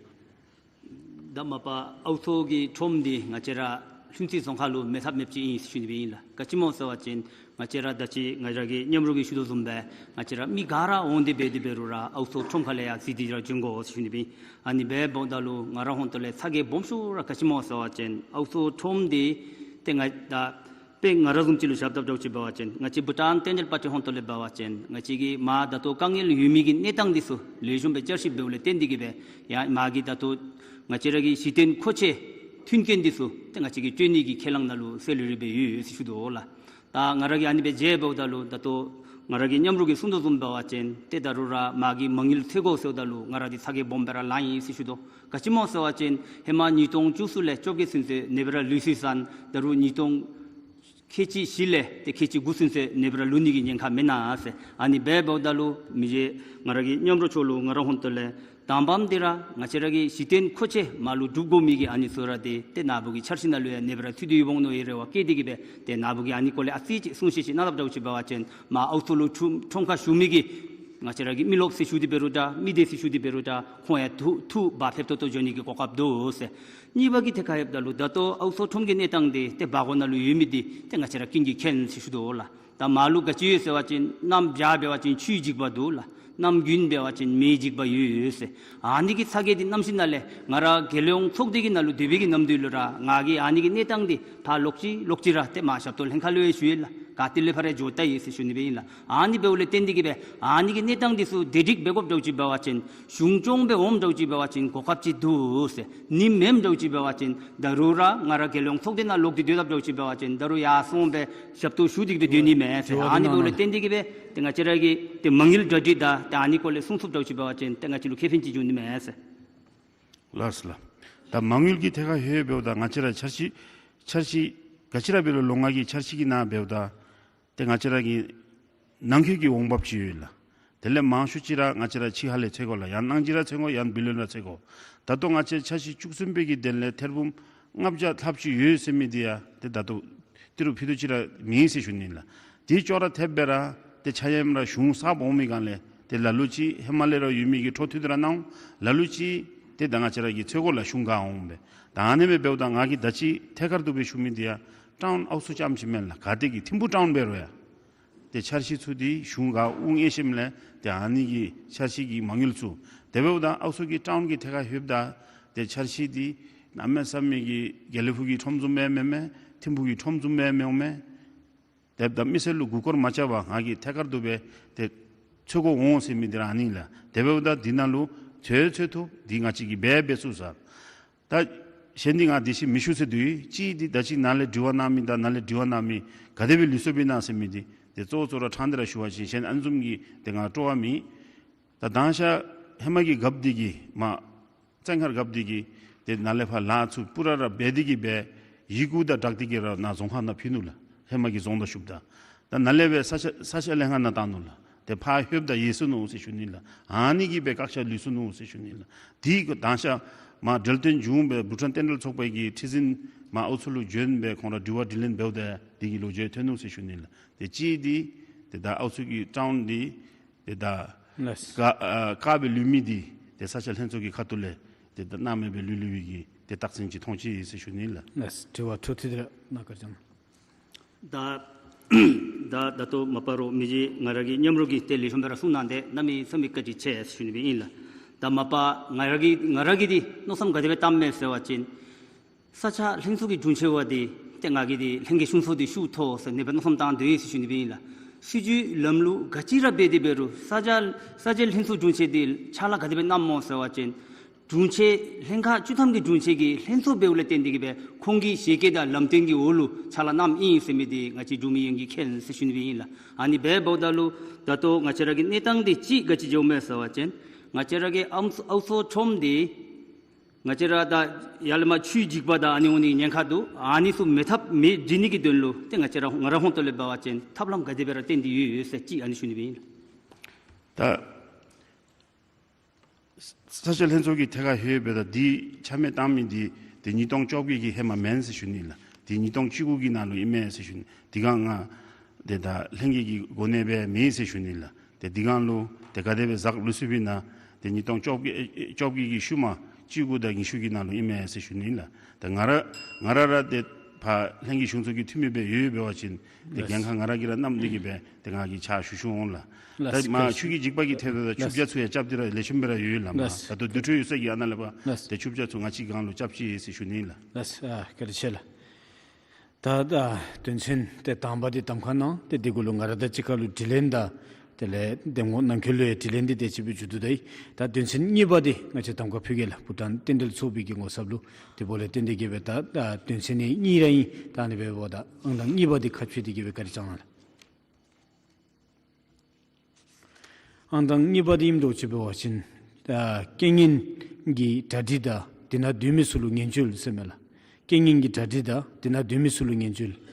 ད་མ་པ་ཨའུ་མཚོ་གི་ཁྲོམ་འདི་ང་བཅས་ར་ལྷུན་རྩེ་རྫོང་ཁག་ལུ་མེད་ཐབས་མེདཔ་ཅིག་ཨིན་ཟེར་ཞུ་ནི་སྦེ་ཨིན་ལགས། ག་ཅི་སྨོ་ཟེར་བ་ཅིན་ང་བཅས་ར་ད་ཅི་ང་ར་གི་མཉམ་རོགས་ཀྱིས་ཞུ་དོ་བཟུམ་སྦེ་ང་བཅས་ར་མི་ག་ར་འོང་སྟེ་འབད་དེ་འབད་རུང་ར་ཨའུ་མཚོ་ཁྲོམ་ཁ་ལས་ཡར་གཟིགས་ཏེ་ར་བྱོན་དགོ་ཟེར་ཞུ་ནི་སྦེ་ཨིན། ཨ་ནི་འབདཝ་ད་ལུ་ང་ར་ཧོན་ཏོ་ལས་ཚ་གྱང་སྦོམ་ཤོས་ར་ག་ཅི་སྨོ་ཟེར་བ་ཅིན་ཨའུ་མཚོ་ཁྲོམ་འདི་ཏེ་ང་ད་དཔེ་ང་ར་བཟུམ་ཅིག་ལུ་ཞབས་བཏབ་འདྲཝ་ཅིག་འབད་བ་ཅིན་ང་བཅས་བྷུ་ཊཱན་རྟེན་འབྲེལ་པར་ཊི་ཧོན་ཏོ་ལས་འབད་བ་ཅིན་ང་བཅས་ཀྱི་མར་ད་ལྟོ་དཀའ་ངལ་ཡོད་མི་གི་གནས་སྟངས་འདི་ཚུ་ལེགས་ཤོམ་སྦེ་བསྐྱར་ཞིབ་འབདཝ་ལས་བརྟེན་ཏེ་གིས་སྦེ་ཡང་མར་གྱི་ད་ལྟོ་ང་བཅས་ར་གི་གཞི་རྟེན་མཁོ་ཆས་མཐུན་རྐྱེན་འདི་ཚུ་ཏེ་ང་བཅས་ཀྱིས་སྤྲོད་ནི་གི་ཁས་བླངས་ནང་ལུ་གསལ་ལེ་ལེ་སྦེ་ཡོད་ཡོད་ཟེར་ཞུ་དོ་ལགས། ད་ང་ར་གིས་ཨ་ནི་སྦེ་མཇལ་འབདཝ་ད་ལུ་ད་ལྟོ་ང་ར་གི་མཉམ་རོགས་ཀྱིས་གསུང་དོ་བཟུམ་འབད་བ་ཅིན་ཏེ་ད་རུང་ར་མར་གྱི་མ་དངུལ་འཚོལ་དགོ་ཟེརཝ་ད་ལུ་ང་ར་འདི་ཚ་གྱང་སྦོམ་སྦེ་ར་ལང་ཡི་ཟེར་ཞུ་དོ། ག་ཅི་སྨོ་ཟེར་བ་ཅིན་ཧེ་མ་ཉིས་སྟོང་བཅུ་གསུམ་ལས་བཅོ་བརྒྱད་ཚུན་ཚོད་ཨ་ནི་སྦེ་ར་ལུས་སོ་ཡི་ཟེར། ད་རུང་ཉིས་སྟོང་ཁལ་གཅིག་བཞི་ལས་ཏེ་ཁལ་གཅིག་དགུ་ཚུན་ཚོད་ཨ་ནི་སྦེ་ར་ལུས་ནི་གི་ཉེན་ཁ་མེད་ན་ཟེར། ཨ་ནི་སྦེ་འབདཝ་ད་ལུ་མི་རྗེ་ང་ར་གི་མཉམ་རོགས་མཆོག་ལུ་ང་ར་ཧོན་ཏོ་ལས་དང་པམ་འདི་ར་ང་བཅས་ར་གི་གཞི་རྟེན་མཁོ་ཆས་མར་ལུ་སྒྲུབ་དགོ་མི་གི་ཨ་ནི་ཚུ་ར་འདི་ཏེ་ནཱ་བུ་གི་འཆར་གཞི་ནང་ལུ་ཡང་ཨ་ནི་སྦེ་ར་ཚུད་དེ་ཡོདཔ་འོང་མནོ་བའི་རེ་བ་བསྐྱེད་དེ་གིས་སྦེ་ཏེ་ནཱ་བུ་གིས་ཨ་ནི་སྐོར་ལས་ཨ་ཙི་ཅིག་གསུང་བཤད་ཅིག་གནང་ད་འདྲཝ་ཅིག་འབད་བ་ཅིན་མར་ཨའུ་མཚོ་ལུ་ཁྲོམ་ཁྲོམ་ཁར་བཞུགས་མི་གི་ང་བཅས་ར་གི་མི་རློབས་ཟེར་ཞུ་སྟེ་འབད་རུང་འདྲ་མི་སྡེ་ཟེར་ཞུ་སྟེ་འབད་རུང་འདྲ་ཁོང་ཡང་ཐུགས་ཐུགས་བག་ཕེབས་ཏོག་ཏོ་འགྱོ་ནི་གི་གོ་སྐབས་འདུག་ཟེར། གཉིས་པ་གི་ཐད་ཁར་ལྷོདཔ་ད་ལུ་ད་ལྟོ་ཨའུ་མཚོ་ཁྲོམ་གྱི་གནས་སྟངས་འདི་ཏེ་བར་སྐོར་ནང་ལུ་ཡོད་མི་འདི་ཏེ་ང་བཅས་ར་ཀུན་གྱིས་མཁྱེན་ཟེར་ཞུ་དོ་ལགས། ད་མར་ལུ་ག་ཅི་ཡོད་ཟེར་བ་ཅིན་གནམ་བྱཱར་འབད་བ་ཅིན་ཆུའི་འཇིགས་པ་འདུག་ལགས། གནམ་དགུན་འབད་བ་ཅིན་མེའི་འཇིགས་པ་ཡོད་ཡོད་ཟེར། ཨ་ནི་གི་ཚ་གྱང་འདི་གནམ་གཤིས་ནང་ལས་ང་ར་རྒྱལ་ཡོངས་ཚོགས་སྡེ་གི་ནང་ལུ་སྡོད་པའི་གི་ནམ་དུས་ལུ་ར་ང་གིས་ཨ་ནི་གི་གནས་སྟངས་འདི་ཕར་ལོག་ཅི་ལོག་ཅི་ར་ཏེ་མར་ཞབས་ཏོག་ལྷན་ཁག་ལུ་ཡང་ཞུ་ཡི་ལགས། ག་ཏེ་ལས་ཕར་ཡང་འགྱོ་ད་ཡི་ཟེར་ཞུ་ནི་སྦེ་ཨིན་ལགས། ཨ་ནི་འབདཝ་ལས་བརྟེན་ཏེ་གིས་སྦེ་ཨ་ནི་གི་གནས་སྟངས་འདི་ཚུ་བདེ་སྒྲིག་འབད་དགོཔ་འདྲཝ་ཅིག་འབད་བ་ཅིན་གཞུང་སྐྱོང་སྦེ་འོངམ་འདྲཝ་ཅིག་འབད་བ་ཅིན་གོ་སྐབས་ཅིག་འདུག་ཟེར། ནི་མེནམ་འདྲཝ་ཅིག་འབད་བ་ཅིན་ད་རུང་ར་ང་ར་རྒྱལ་ཡོངས་ཚོགས་སྡེ་ནང་ལོག་སྟེ་སྡོད་དཔ་འདྲཝ་ཅིག་འབད་བ་ཅིན་ད་རུང་ཡར་སོང་སྦེ་ཞབས་ཏོག་ཞུ་སྟེ་གིས་སྦེ་སྡོད་ནི་མས་ཟེར། ཨ་ནི་འབདཝ་ལས་བརྟེན་ཏེ་གིས་སྦེ་ཏེ་ང་བཅས་ར་གི་ཏེ་མ་དངུལ་གྲ་སྒྲིག་དང་ཏེ་ཨ་ནི་སྐོར་ལས་གསུང་ཚུགསཔ་འདྲཝ་ཅིག་འབད་བ་ཅིན་ཏེ་ང་བཅས་ལུ་ཁེ་ཕན་ཅིག་འབྱུང་ནི་མས་ཟེར། ལགས་སོ་ལགས། ད་མ་དངུལ་གྱི་ཐད་ཁར་ལྷོད་འབདཝ་ད་ང་བཅས་ར་འཆར་གཞི་འཆར་གཞི་ག་ཅི་ར་འབད་རུང་ལོ་ལྔ་གི་འཆར་གཞི་གི་ནང་འབདཝ་ད་ཏེ་ང་བཅས་ར་གི་ནང་འཁོད་ཀྱི་འོང་འབབ་ཅིག་ཡོད་ལགས། དེ་ལས་མང་ཤོས་ཅིག་ར་ང་བཅས་ར་ཕྱི་ཁ་ལས་འཚོལ་དགོ་ལགས། ཡང་གནང་སྦྱིན་ར་འཚོལ་དགོ། ཡང་བུ་ལོན་ར་འཚོལ་དགོ། ད་ལྟོ་ང་བཅས་འཆར་གཞི་བཅུ་གསུམ་པའི་གི་དོན་ལས་ཐེར་འབུམ་ལྔ་བརྒྱ་ལྷགཔ་ཅིག་ཡོད་ཟེར་མི་འདི་ཡང་ཏེ་ད་ལྟོ་ཏི་རུ་ཕུད་རྡོག་ཅིག་ར་མེད་ཟེར་ཞུ་ནི་ལགས། དེ་ཅོག་ར་འཐདཔ་སྦེ་ར་ཏེ་ཆ་མཉམ་ར་གཞུང་གསརཔ་འོང་མི་སྒང་ལས་ཏེ་ལ་ལུ་ཅིག་ཧེ་མ་ལས་ར་ཡོད་མི་གི་འཕྲོ་མཐུད་དེ་ར་གནང་། ལ་ལུ་ཅིག་ཏེ་ད་ང་བཅས་ར་གིས་འཚོལ་དགོ་ལགས། གཞུང་ག་འོང་སྦེ། ད་ཨ་ནེམ་སྦེ་འབདཝ་ད་ང་གིས་ད་ཅི་ཐད་ཀར་དུ་སྦེ་ཞུ་མི་འདི་ཡང་ཊའུན་ཨའུ་མཚོ་རྐྱངམ་ཅིག་མེན་ལགས། ག་ཏེ་གི་ཐིམ་ཕུ་ཊའུན་འབད་རུང་ཡང་ཏེ་འཆར་གཞི་ཚུ་འདི་གཞུང་ག་དབུ་བརྙེས་ཞིནམ་ལས་ཏེ་ཨ་ནི་གི་འཆར་གཞི་གི་མ་དངུལ་ཚུ་དེ་འབདཝ་ད་ཨའུ་མཚོ་གི་ཊའུན་གྱི་ཐད་ཁར་ལྷོདཔ་ད་ཏེ་འཆར་གཞི་འདི་གནམ་མེད་ས་མེད་ཀྱི་དགེ་ལེགས་ཕུག་གི་ཁྲོམ་བཟུམ་སྦེ་མེན་མས། ཐིམ་ཕུ་གི་ཁྲོམ་བཟུམ་སྦེ་མེན་མས། དེ་འབདཝ་ད་མི་སེར་ལུ་མགུ་སྐོར་མ་རྐྱབ་པར་ང་གིས་ཐད་ཀར་དུ་སྦེ་ཏེ་ འཚོལ་དགོ་འོང་ཟེར་མི་འདི་ར་ཨ་ནི་ལགས། དེ་འབདཝ་ད་འདི་ནང་ལུ་འཚོལ་འཚོལ་ཐོབ་འདི་ང་བཅས་ཀྱིས་འབད་འབད་ཚུགས་ས། ད་གཞན་འདི་ང་དེ་ཅིག་མི་ཞུ་ཟེར་འདུག། གཅིག་འདི་ད་ཅི་ནཱ་ལས་དྲི་བ་གནང་མི་དང་ནཱ་ལས་དྲི་བ་གནང་མི་ག་དེ་སྦེ་ལུས་སོཔ་ཨིན་ན་ཟེར་མི་འདི་ཏེ་གཙོ་བོ་གཙོ་བོ་ར་ཕྲང་སྟེ་ར་ཞུ་བ་ཅིན་གཞན་ཨ་ནི་བཟུམ་གྱི་ཏེ་ང་སྤྲོ་བ་མེད། ད་དང་ཤ་ཧེ་མ་གི་རྒཔོ་འདི་གིས་མ་བཙན་མཁར་རྒཔོ་འདི་གིས་ཏེ་ནཱ་ལས་ཕར་ལཱ་ཚུ་པུ་ར་ར་འབད་དེ་གིས་སྦེ་ཡི་གུ་དང་སྦྲགས་ཏེ་གིས་ར་ནཱ་རྫོང་ཁག་ནང་ཕུལ་ནུག་ལགས། ཧེ་མ་གི་རྫོང་དང་ཤུག་དང་། ད་ནཱ་ལས་སྦེ་ས་ཆ་ས་ཆ་ལྷན་ཁག་ནང་བཏང་ནུག་ལགས། ཏེ་ཕར་ལྷོདཔ་ད་ཡལ་སོ་ནུག་ཟེར་ཞུ་ནི་ལགས། ཨ་ནི་གིས་སྦེ་བཀག་ཆ་ལུས་སོ་ནུག་ཟེར་ཞུ་ནི་ལགས། དེ་གི་དང་ཤ་མ་འབྲེལ་དོན་བྱུང་སྦེ་བྷུ་ཊཱན་རྟེན་འབྲེལ་ཚོགས་པའི་གི་ཁྲི་འཛིན་མ་ཨའུ་མཚོ་ལུ་བྱོན་སྦེ་ཁོང་ར་དྲི་བ་དྲིས་ལན་འབདཝ་ད་དེ་གི་ལོ་རྒྱུས་ཐོན་ནུག་ཟེར་ཞུ་ནི་ལགས། ཏེ་གཅིག་འདི་ཏེ་ད་ཨའུ་མཚོ་གི་ཊའུན་འདི་ཏེ་ད་ལགས། བཀག་ཨ་བཀག་སྦེ་ལུས་མི་འདི་ཏེ་ས་ཆ་ལྷན་ཚོགས་ཀྱི་ཁ་ཐུག་ལས་ཏེ་ད་སྣང་མེད་སྦེ་ལུས་ལུས་པའི་གི་ཏེ་རྟགས་མཚན་ཅིག་མཐོང་ཅི་ཟེར་ཞུ་ནི་ལགས། ལགས། དྲི་བ་འཕྲོ་མཐུད་དེ་ར་གནང་བཀའ་དྲིན་བསྐྱང་གནང་། ད་ད་ད་ལྟོ་མ་པ་རོགས་མི་རྗེ་ང་ར་གི་མཉམ་རོགས་ཀྱིས་ཏེ་ལེགས་ཤོམ་སྦེ་ར་གསུངས་གནང་སྟེ་གནམ་མེད་ས་མེད་བཀའ་དྲིན་ཆེ་ཟེར་ཞུ་ནི་སྦེ་ཨིན་ལགས། ད་མ་པ་ང་ར་གི་ང་ར་གི་འདི་མནོ་བསམ་ག་དེ་སྦེ་བཏངམ་མས་ཟེར་བ་ཅིན་ས་ཆ་ལྷན་ཚོགས་ཀྱི་དྲུང་ཆེ་བ་འདི་ཏེ་ང་གིས་འདི་ལྷན་རྒྱས་གཞུང་ཚོགས་འདི་ཞུ་ཐོག་ཟེར་ཨ་ནི་སྦེ་མནོ་བསམ་བཏང་སྡོད་ཡི་ཟེར་ཞུ་ནི་སྦེ་ཨིན་ལགས། སྲིད་བྱུས་ལམ་ལུགས་ག་ཅི་ར་འབད་དེ་འབད་རུང་ས་ཆ་ས་ཆ་ལྷན་ཚོགས་དྲུང་ཆེ་འདི་ཕྱག་ལཱ་ག་དེ་སྦེ་གནངམ་སྨོ་ཟེར་བ་ཅིན་དྲུང་ཆེ་ལྷན་ཁག་བཅུ་ཐམ་གྱི་དྲུང་ཆེ་གིས་ལྷན་ཚོགས་འབདཝ་ལས་བརྟེན་ཏེ་གིས་སྦེ་ཁོང་གི་ཞལ་བཀོད་དང་ལམ་སྟོན་གྱི་འོག་ལུ་ཕྱག་ལཱ་གནངམ་ཨིན་ཟེར་མི་འདི་ང་བཅས་འབྲུག་མི་ཡོངས་ཀྱིས་མཁྱེན་ཟེར་ཞུ་ནི་སྦེ་ཨིན་ལགས། ཨ་ནི་འབདཝ་ད་ལུ་ད་ལྟོ་ང་བཅས་ར་གི་གནས་སྟངས་འདི་ཅིག་ག་ཅི་འགྱོཝ་མས་ཟེར་བ་ཅིན་ང་བཅས་ར་གི་ཨའུ་མཚོ་ཨའུ་མཚོ་ཁྲོམ་འདི་ང་བཅས་ར་ད་ཡར་ལས་མར་ཆུའི་འཇིགས་པ་དང་ཨ་ནི་འོང་ནི་ཉེན་ཁ་འདུག། ཨ་ནི་ཚུ་མེད་ཐབས་མེད་སྒྲིག་ནི་གི་དོན་ལུ་ཏེ་ང་བཅས་ར་ང་རའི་ཧོངས་ཏོ་ལས་འབད་བ་ཅིན་ཐབས་ལམ་ག་དེ་སྦེ་ར་བཏོན་ཏེ་ཡོད་ཡོད་ཟེར་ཅིག་ཨ་ནི་ཞུ་ནི་སྦེ་ཨིན་ལགས། ད་ས་ཆ་ལྷན་ཚོགས་ཀྱི་ཐད་ཁར་ལྷོད་པའི་ད་འདི་ཆ་མེད་བཏང་མི་འདི་ཏེ་ཉིས་སྟོང་བཅོ་བརྒྱད་ཀྱི་ཧེ་མ་མེན་ཟེར་ཞུ་ནི་ལགས། ཏེ་ཉིས་སྟོང་བཅུ་དགུ་གི་ནང་ལུ་ཨིན་མས་ཟེར་ཞུ་ནི། དེ་སྒང་ང་ཏེ་ད་ལྷན་རྒྱས་ཀྱི་གོ་གནས་སྦེ་མེད་ཟེར་ཞུ་ནི་ལགས། ཏེ་དེ་སྒང་ལུ་ཏེ་ག་དེ་སྦེ་ཟག་ལུས་སོཔ་ཨིན་ན་ཏེ་ཉིས་སྟོང་བཅོ་བརྒྱད་ཨེ་བཅོ་བརྒྱད་ཀྱི་ཤུལ་མ་བཅུ་དགུ་དང་ཉི་ཤུ་གི་ནང་ལུ་ཨིན་མས་ཟེར་ཞུ་ནི་ལགས། ཏེ་ང་ར་ང་ར་ར་ཏེ་ཕར་ལྷན་རྒྱས་གཞུང་ཚོགས་ཀྱི་འཐུས་མི་སྦེ་ཡོད་འབད་བ་ཅིན་ཏེ་ལགས། འགན་ཁག་ང་ར་གིས་ར་བསྣམས་ཏེ་གིས་སྦེ་ཏེ་ང་གིས་ཕྱག་ཞུ་ཞུ་འོང་ལགས། ལགས། ད་མ་ལགས། ཆུ་གི་འཇིགས་པ་གི་ཐད་ད་ལགས། ཆུ་བྱ་ཚུ་ཡང་རྐྱབ་སྟེ་ར་ལེགས་ཤོམ་སྦེ་ར་ཡོད་ལགས་མ། ལགས། ད་ལྟོ་དུར་ཁྲོད་ཡོད་ས་གི་ཨ་ནཱ་ལས་ཕར་ལགས། ཏེ་ཆུ་བྱ་ཚུ་ང་བཅས་སྒང་ལུ་རྐྱབ་ཅི་ཟེར་ཞུ་ནི་ལགས། ལགས། ཨ་བཀའ་དྲིན་ཆེ་ལགས། ད་ད་དོན་ཚན་དེ་དང་པ་དེ་གདམ་ཁ་གནང་སྟེ་དེ་གུ་ལུ་ང་ར་དང་གཅིག་ཁར་ལུ་དྲི་ལན་དང་དེ་ལས་འདེམས་ངོ་ནང་འཁོད་ལུ་ཡང་དྲི་ལན་དེ་དེ་ཅིག་སྦེ་མཇུག་བསྡུ་ད་ཡི། ད་དོན་ཚན་གཉིས་པ་དེ་ང་བཅས་གདམ་ཁ་ཕུལ་གེ་ལགས། བྷུ་ཊཱན་རྟེན་འབྲེལ་ཚོགས་པའི་གི་ངོ་ཚབ་ལུ། དེ་འབདཝ་ལས་བརྟེན་ཏེ་གིས་སྦེ་ད་ད་དོན་ཚན་ནི་གཉིས་ར་ཨིན། ད་ཨ་ནི་འབདཝ་ད་ཨང་དང་གཉིས་པ་དེ་ཁ་ཕྱེ་སྟེ་གིས་སྦེ་བཀའ་དྲིན་བསྐྱང་གནང་ལགས། ཨང་དང་གཉིས་པ་འདི་ཨིནམ་འདྲཝ་ཅིག་འབད་བ་ཅིན་ཨ་རྐྱེན་ངན་གྱི་གྲ་སྒྲིག་དང་དེ་ནང་སྡོད་མི་ཚུ་ལུ་ངན་བྱུས་ཟེར་མས་ལགས། རྐྱེན་ངན་གྱི་གྲ་སྒྲིག་དང་དེ་ནང་སྡོད་མི་ཚུ་ལུ་ངན་བྱུས། ད་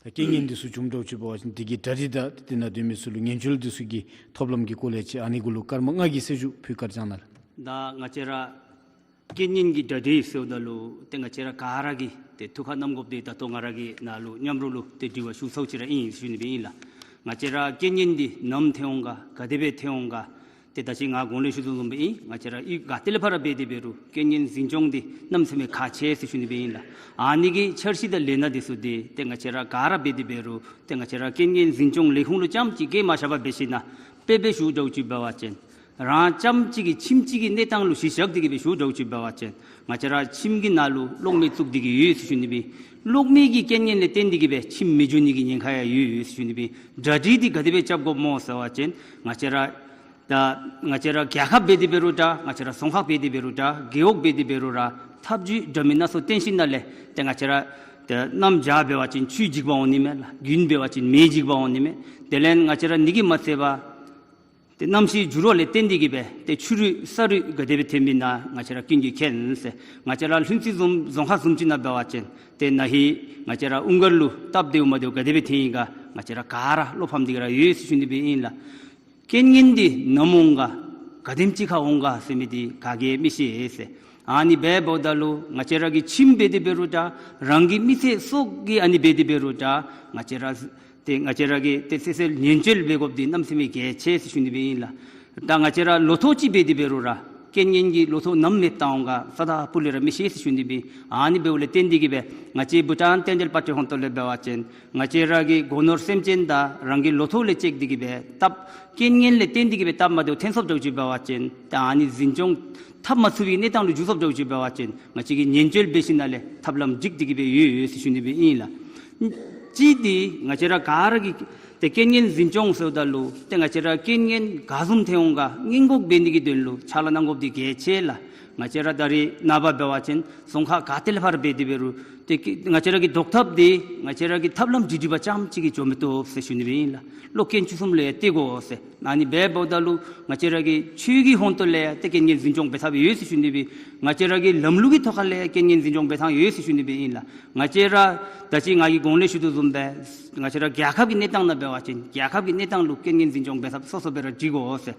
རྐྱེན་ངན་འདི་ཚུ་བྱུངམ་འདྲཝ་ཅིག་འབད་བ་ཅིན་དེ་གི་གྲ་སྒྲིག་དང་དེ་ནང་སྡོད་མི་ཚུ་ལུ་ངན་བྱུས་འདི་ཚུ་གི་ཐོབ་ལམ་གྱི་སྐོར་ལས་ཅིག་ཨ་ནི་གུ་ལུ་སྐར་མ་ལྔ་གི་གསལ་ཞུ་ཕུལ་བཀའ་དྲིན་བསྐྱང་གནང་ལགས། ད་ང་བཅས་ར་རྐྱེན་ངན་གྱི་གྲ་སྒྲིག་ཟེརཝ་ད་ལུ་ཏེ་ང་བཅས་ར་ག་ར་གིས་ཏེ་ཐུགས་ཁར་བསྣམ་དགོཔ་འདི་ད་ལྟོ་ང་ར་གི་ནཱ་ལུ་མཉམ་རོགས་ལུ་ཏེ་དྲི་བ་ཞུ་ཚརཝ་ཅིག་ར་ཨིན་ཞུ་ནི་སྦེ་ཨིན་ལགས། ང་བཅས་ར་རྐྱེན་ངན་འདི་ནམ་ཐོན་འོང་ག་ག་དེ་སྦེ་ཐོན་འོང་ག་ཏེ་ད་ཅི་ང་གོང་ལས་ཞུ་དོ་བཟུམ་སྦེ་ཨིན། ང་བཅས་ར་གཡུས་ག་ཏེ་ལས་ཕར་འབད་དེ་འབད་རུང་རྐྱེན་ངན་འཛིན་སྐྱོང་འདི་གནམ་མེད་ས་མེད་ཁག་ཆེ་ཟེར་ཞུ་ནི་སྦེ་ཨིན་ལགས། ཨ་ནི་གི་འཆར་གཞི་དང་ལས་སྣ་འདི་ཚུ་འདི་ཏེ་ང་བཅས་ར་ག་ར་འབད་དེ་འབད་རུང་ཏེ་ང་བཅས་ར་རྐྱེན་ངན་འཛིན་སྐྱོང་ལས་ཁུངས་ལུ་རྐྱངམ་ཅིག་གིས་མ་བཞག་པར་འབད་ཞིན་ན་དཔེ་སྦེ་ཞུཝ་འདྲཝ་ཅིག་འབད་བ་ཅིན་རང་རྐྱངམ་གཅིག་གི་ཁྱིམ་གཅིག་གི་གནས་སྟངས་ལུ་གཞི་བཞག་སྟེ་གིས་སྦེ་ཞུཝ་འདྲཝ་ཅིག་འབད་བ་ཅིན་ང་བཅས་ར་ཁྱིམ་གྱི་ནང་ལུ་གློག་མེ་བཙུགས་ཏེ་གིས་ཡོད་ཟེར་ཞུ་ནི་སྦེ། གློག་མེ་གི་རྐྱེན་ངན་ལས་བརྟེན་ཏེ་གིས་སྦེ་ཁྱིམ་མེ་འགྱོ་ནི་གི་ཉེན་ཁ་ཡང་ཡོད་ཡོད་ཟེར་ཞུ་ནི་སྦེ། གྲ་སྒྲིག་འདི་ག་དེ་སྦེ་རྐྱབ་དགོཔ་སྨོ་ཟེར་བ་ཅིན་ང་བཅས་ར་ད་ང་བཅས་ར་རྒྱལ་ཁབ་འབད་དེ་འབད་རུང་འདྲ་ང་བཅས་ར་རྫོང་ཁག་འབད་དེ་འབད་རུང་འདྲ་རྒེད་འོག་འབད་དེ་འབད་རུང་ར་ཐབས་བྱུས་འདྲ་མིན་སྣ་ཚོགས་བཏོན་ཞིན་ན་ལས་ཏེ་ང་བཅས་ར་ཏེ་གནམ་བྱཱར་འབད་བ་ཅིན་ཆུའི་འཇིགས་པ་འོང་ནི་མས་ལགས། དགུན་འབད་བ་ཅིན་མེའི་འཇིགས་པ་འོང་ནི་མས། དེ་ལས་ང་བཅས་ར་འདི་གིས་མ་ཚད་པར་ཏེ་གནམ་གཤིས་འགྱུར་བ་ལས་བརྟེན་ཏེ་གིས་སྦེ་ཏེ་ཆུ་རུད་ས་རུད་ག་དེ་སྦེ་ཐོན་མི་ན་ང་བཅས་ར་ཀུན་གྱིས་མཁྱེན་ཟེར། ང་བཅས་ར་ལྷུན་རྩེ་བཟུམ་རྫོང་ཁག་བཟུམ་ཅིག་ནང་འབད་བ་ཅིན་ཏེ་ན་ཧིང་ང་བཅས་ར་དབུ་མགར་ལུ་སྟབས་བདེཝ་མ་བདེཝ་ག་དེ་སྦེ་ཐོན་ཡི་ག་ང་བཅས་ར་ག་ར་བློ་ཕམ་སྟེ་གིས་ར་ཡོད་ཟེར་ཞུ་ནི་སྦེ་ཨིན་ལགས། རྐྱེན་ངན་འདི་ནམ་འོང་ག་ག་དེམ་ཅིག་ཁར་འོང་ག་ཟེར་མི་འདི་ག་གིས་མི་ཤེས་ཟེར། ཨ་ནི་འབདཝ་ད་ལུ་ང་བཅས་ར་གི་ཁྱིམ་འབད་དེ་འབད་རུང་འདྲ་རང་གི་མི་ཚེ་སྲོག་གི་ཨ་ནི་འབད་དེ་འབད་རུང་འདྲ་ང་བཅས་ར་ཏེ་ང་བཅས་ར་གིས་ཏེ་ཚེ་ཚད་ཉེན་བཅོལ་འབད་དགོཔ་འདི་གནམ་མེད་ས་མེད་གལ་ཆེ་ཟེར་ཞུ་ནི་སྦེ་ཨིན་ལགས། ད་ང་བཅས་ར་ལོ་ཐོག་ཅིག་འབད་དེ་འབད་རུང་ར་རྐྱེན་ངན་གྱི་ལོ་ཐོག་ནམ་མེ་བཏང་འོང་ག་ས་ད་སྤུ་ལས་ར་མི་ཤེས་ཟེར་ཞུ་ནི་སྦེ། ཨ་ནི་འབདཝ་ལས་བརྟེན་ཏེ་གིས་སྦེ་ང་བཅས་བྷུ་ཊཱན་རྟེན་འབྲེལ་པར་ཊི་ཧོངས་ཏོ་ལས་འབད་བ་ཅིན་ང་བཅས་ར་གི་སྒོ་ནོར་སེམས་ཅན་དང་རང་གི་ལོ་ཐོག་ལས་བཅད་དེ་གིས་སྦེ་སྟབས་རྐྱེན་ངན་ལས་བརྟེན་ཏེ་གིས་སྦེ་སྟབས་མ་བདེཝ་ཐོན་སོཔ་འདྲཝ་ཅིག་འབད་བ་ཅིན་ད་ཨ་ནི་འཛིན་སྐྱོང་འཐབ་མ་ཚུགས་པའི་གནས་སྟངས་ལུ་འགྱོ་སོཔ་འདྲཝ་ཅིག་འབད་བ་ཅིན་ང་བཅས་ཀྱིས་ཉེན་བཅོལ་འབད་ཞིན་ན་ལས་ཐབས་ལམ་སྒྲིག་སྟེ་གིས་སྦེ་ཡོད་ཡོད་ཟེར་ཞུ་ནི་སྦེ་ཨིན་ལགས། གཅིག་འདི་ང་བཅས་ར་ག་ར་གིས་ ཏེ་རྐྱེན་ངན་འཛིན་སྐྱོང་ཟེརཝ་ད་ལུ་ཏེ་ང་བཅས་ར་རྐྱེན་ངན་ག་བཟུམ་ཐོན་འོང་ག་སྔོན་འགོག་འབད་ནི་གི་དོན་ལུ་ཕྱག་ལཱ་གནང་དགོཔ་འདི་གལ་ཆེ་ལགས། ང་བཅས་ར་ད་རེས་ནངས་པ་འབད་བ་ཅིན་རྫོང་ཁག་ག་ཏེ་ལས་ཕར་འབད་དེ་འབད་རུང་ཏེ་ང་བཅས་ར་གི་བཟློག་ཐབས་འདི་ང་བཅས་ར་གི་ཐབས་ལམ་སྒྲིག་སྒྲིག་པ་རྐྱངམ་གཅིག་གིས་འགྱོ་མི་བཏུབ་ཟེར་ཞུ་ནི་སྦེ་ཨིན་ལགས། ལོ་རྐྱེན་བཅུ་གསུམ་ལུ་ཡང་བལྟ་དགོ་ཟེར། ཨ་ནི་འབདཝ་ད་ལུ་ང་བཅས་ར་གི་ཆོས་ཀྱི་ཧོང་ཏོ་ལས་ཡང་ཏེ་རྐྱེན་ངན་འཛིན་སྐྱོང་འབད་ཐབས་ཡོད་ཟེར་ཞུ་ནི་སྦེ། ང་བཅས་ར་གི་ལམ་ལུགས་ཀྱི་ཐོག་ཁ་ལས་ཡང་རྐྱེན་ངན་འཛིན་སྐྱོང་འབད་ཐངས་ཡོད་ཟེར་ཞུ་ནི་སྦེ་ཨིན་ལགས། ང་བཅས་ར་ད་ཅི་ང་གིས་གོང་ལས་ཞུ་དོ་བཟུམ་སྦེ་ང་བཅས་ར་རྒྱལ་ཁབ་ཀྱི་གནས་སྟངས་ནང་འབད་བ་ཅིན་རྒྱལ་ཁབ་ཀྱི་གནས་སྟངས་ལུ་རྐྱེན་ངན་འཛིན་སྐྱོང་འབད་ཐབས་སོ་སོ་སྦེ་ར་སྒྲིག་དགོ་ཟེར།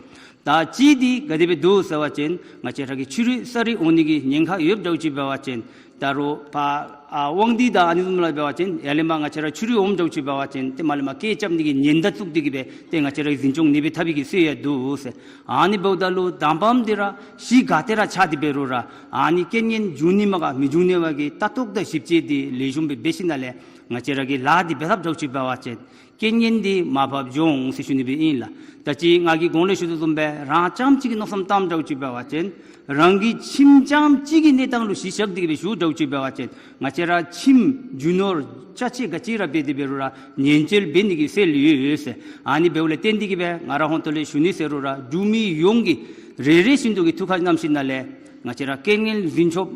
ད་ཅི་འདི་ག་དེ་སྦེ་འདུག་ཟེར་བ་ཅིན་ང་བཅས་ར་གི་ཆུ་རུད་ས་རུད་འོང་ནི་གི་ཉེན་ཁ་ཡོདཔ་འདྲཝ་ཅིག་འབད་བ་ཅིན་ད་རུང་ཕར་ཨ་དབང་འདུས་དང་ཨ་ནི་བཟུམ་ལུ་འབད་བ་ཅིན་ཡར་ལས་མར་ང་བཅས་ར་ཆུ་རུད་འོངམ་འདྲཝ་ཅིག་འབད་བ་ཅིན་ཏེ་མར་ལས་མར་སྐད་རྐྱབ་ནི་གི་ཉེན་བརྡ་བཙུགས་ཏེ་གི་སྦེ་ཏེ་ང་བཅས་ར་གི་འཛིན་སྐྱོང་ནི་འབད་ཐབས་ཀྱི་སྲོལ་ཡང་འདུག་ཟེར། ཨ་ནི་འབདཝ་ད་ལུ་དང་པམ་འདི་ར་གཞི་ག་ཏེ་ར་ཆགས་ཏེ་འབད་རུང་ར་ཨ་ནི་རྐྱེན་ངན་འབྱུང་ནི་མས་ག་མི་འབྱུང་ནི་མས་ག་གི་ལྟ་རྟོག་དང་ཞིབ་དཔྱད་འདི་ལེགས་ཤོམ་སྦེ་འབད་ཞིནམ་ལས་ང་བཅས་ར་གིས་ལཱ་འདི་འབད་ཐབས་འདྲཝ་ཅིག་འབད་བ་ཅིན་རྐྱེན་ངན་འདི་མར་ཕབ་འགྱོ་འོང་ཟེར་ཞུ་ནི་སྦེ་ཨིན་ལགས། ད་ཅི་ང་གིས་གོང་ལས་ཞུ་དོ་བཟུམ་སྦེ་རང་རྐྱངམ་གཅིག་གིས་མནོ་བསམ་བཏངམ་འདྲཝ་ཅིག་འབད་བ་ཅིན་རང་གི་ཁྱིམ་རྐྱངམ་གཅིག་གི་གནས་སྟངས་ལུ་གཞི་བཞག་སྟེ་གི་སྦེ་ཞུཝ་འདྲཝ་ཅིག་འབད་བ་ཅིན་ང་བཅས་ར་ཁྱིམ་རྒྱུ་ནོར་ཅ་ཆས་ག་ཅི་ར་འབད་དེ་འབད་རུང་ར་ཉེན་བཅོལ་འབད་ནི་གི་སྲོལ་ཡོད་ཟེར། ཨ་ནི་འབདཝ་ལས་བརྟེན་ཏེ་གི་སྦེ་ང་རའི་ཧོང་ཏོ་ལས་ཞུ་ནི་ཟེར་རུང་ར་འབྲུག་མི་ཡོངས་ཀྱིས་རེ་རེ་བཞིན་དུ་གིས་ཐུགས་ཁར་བསྣམས་ཞིནམ་ལས་ང་བཅས་ར་རྐྱེན་ངན་འཛིན་སྐྱོང་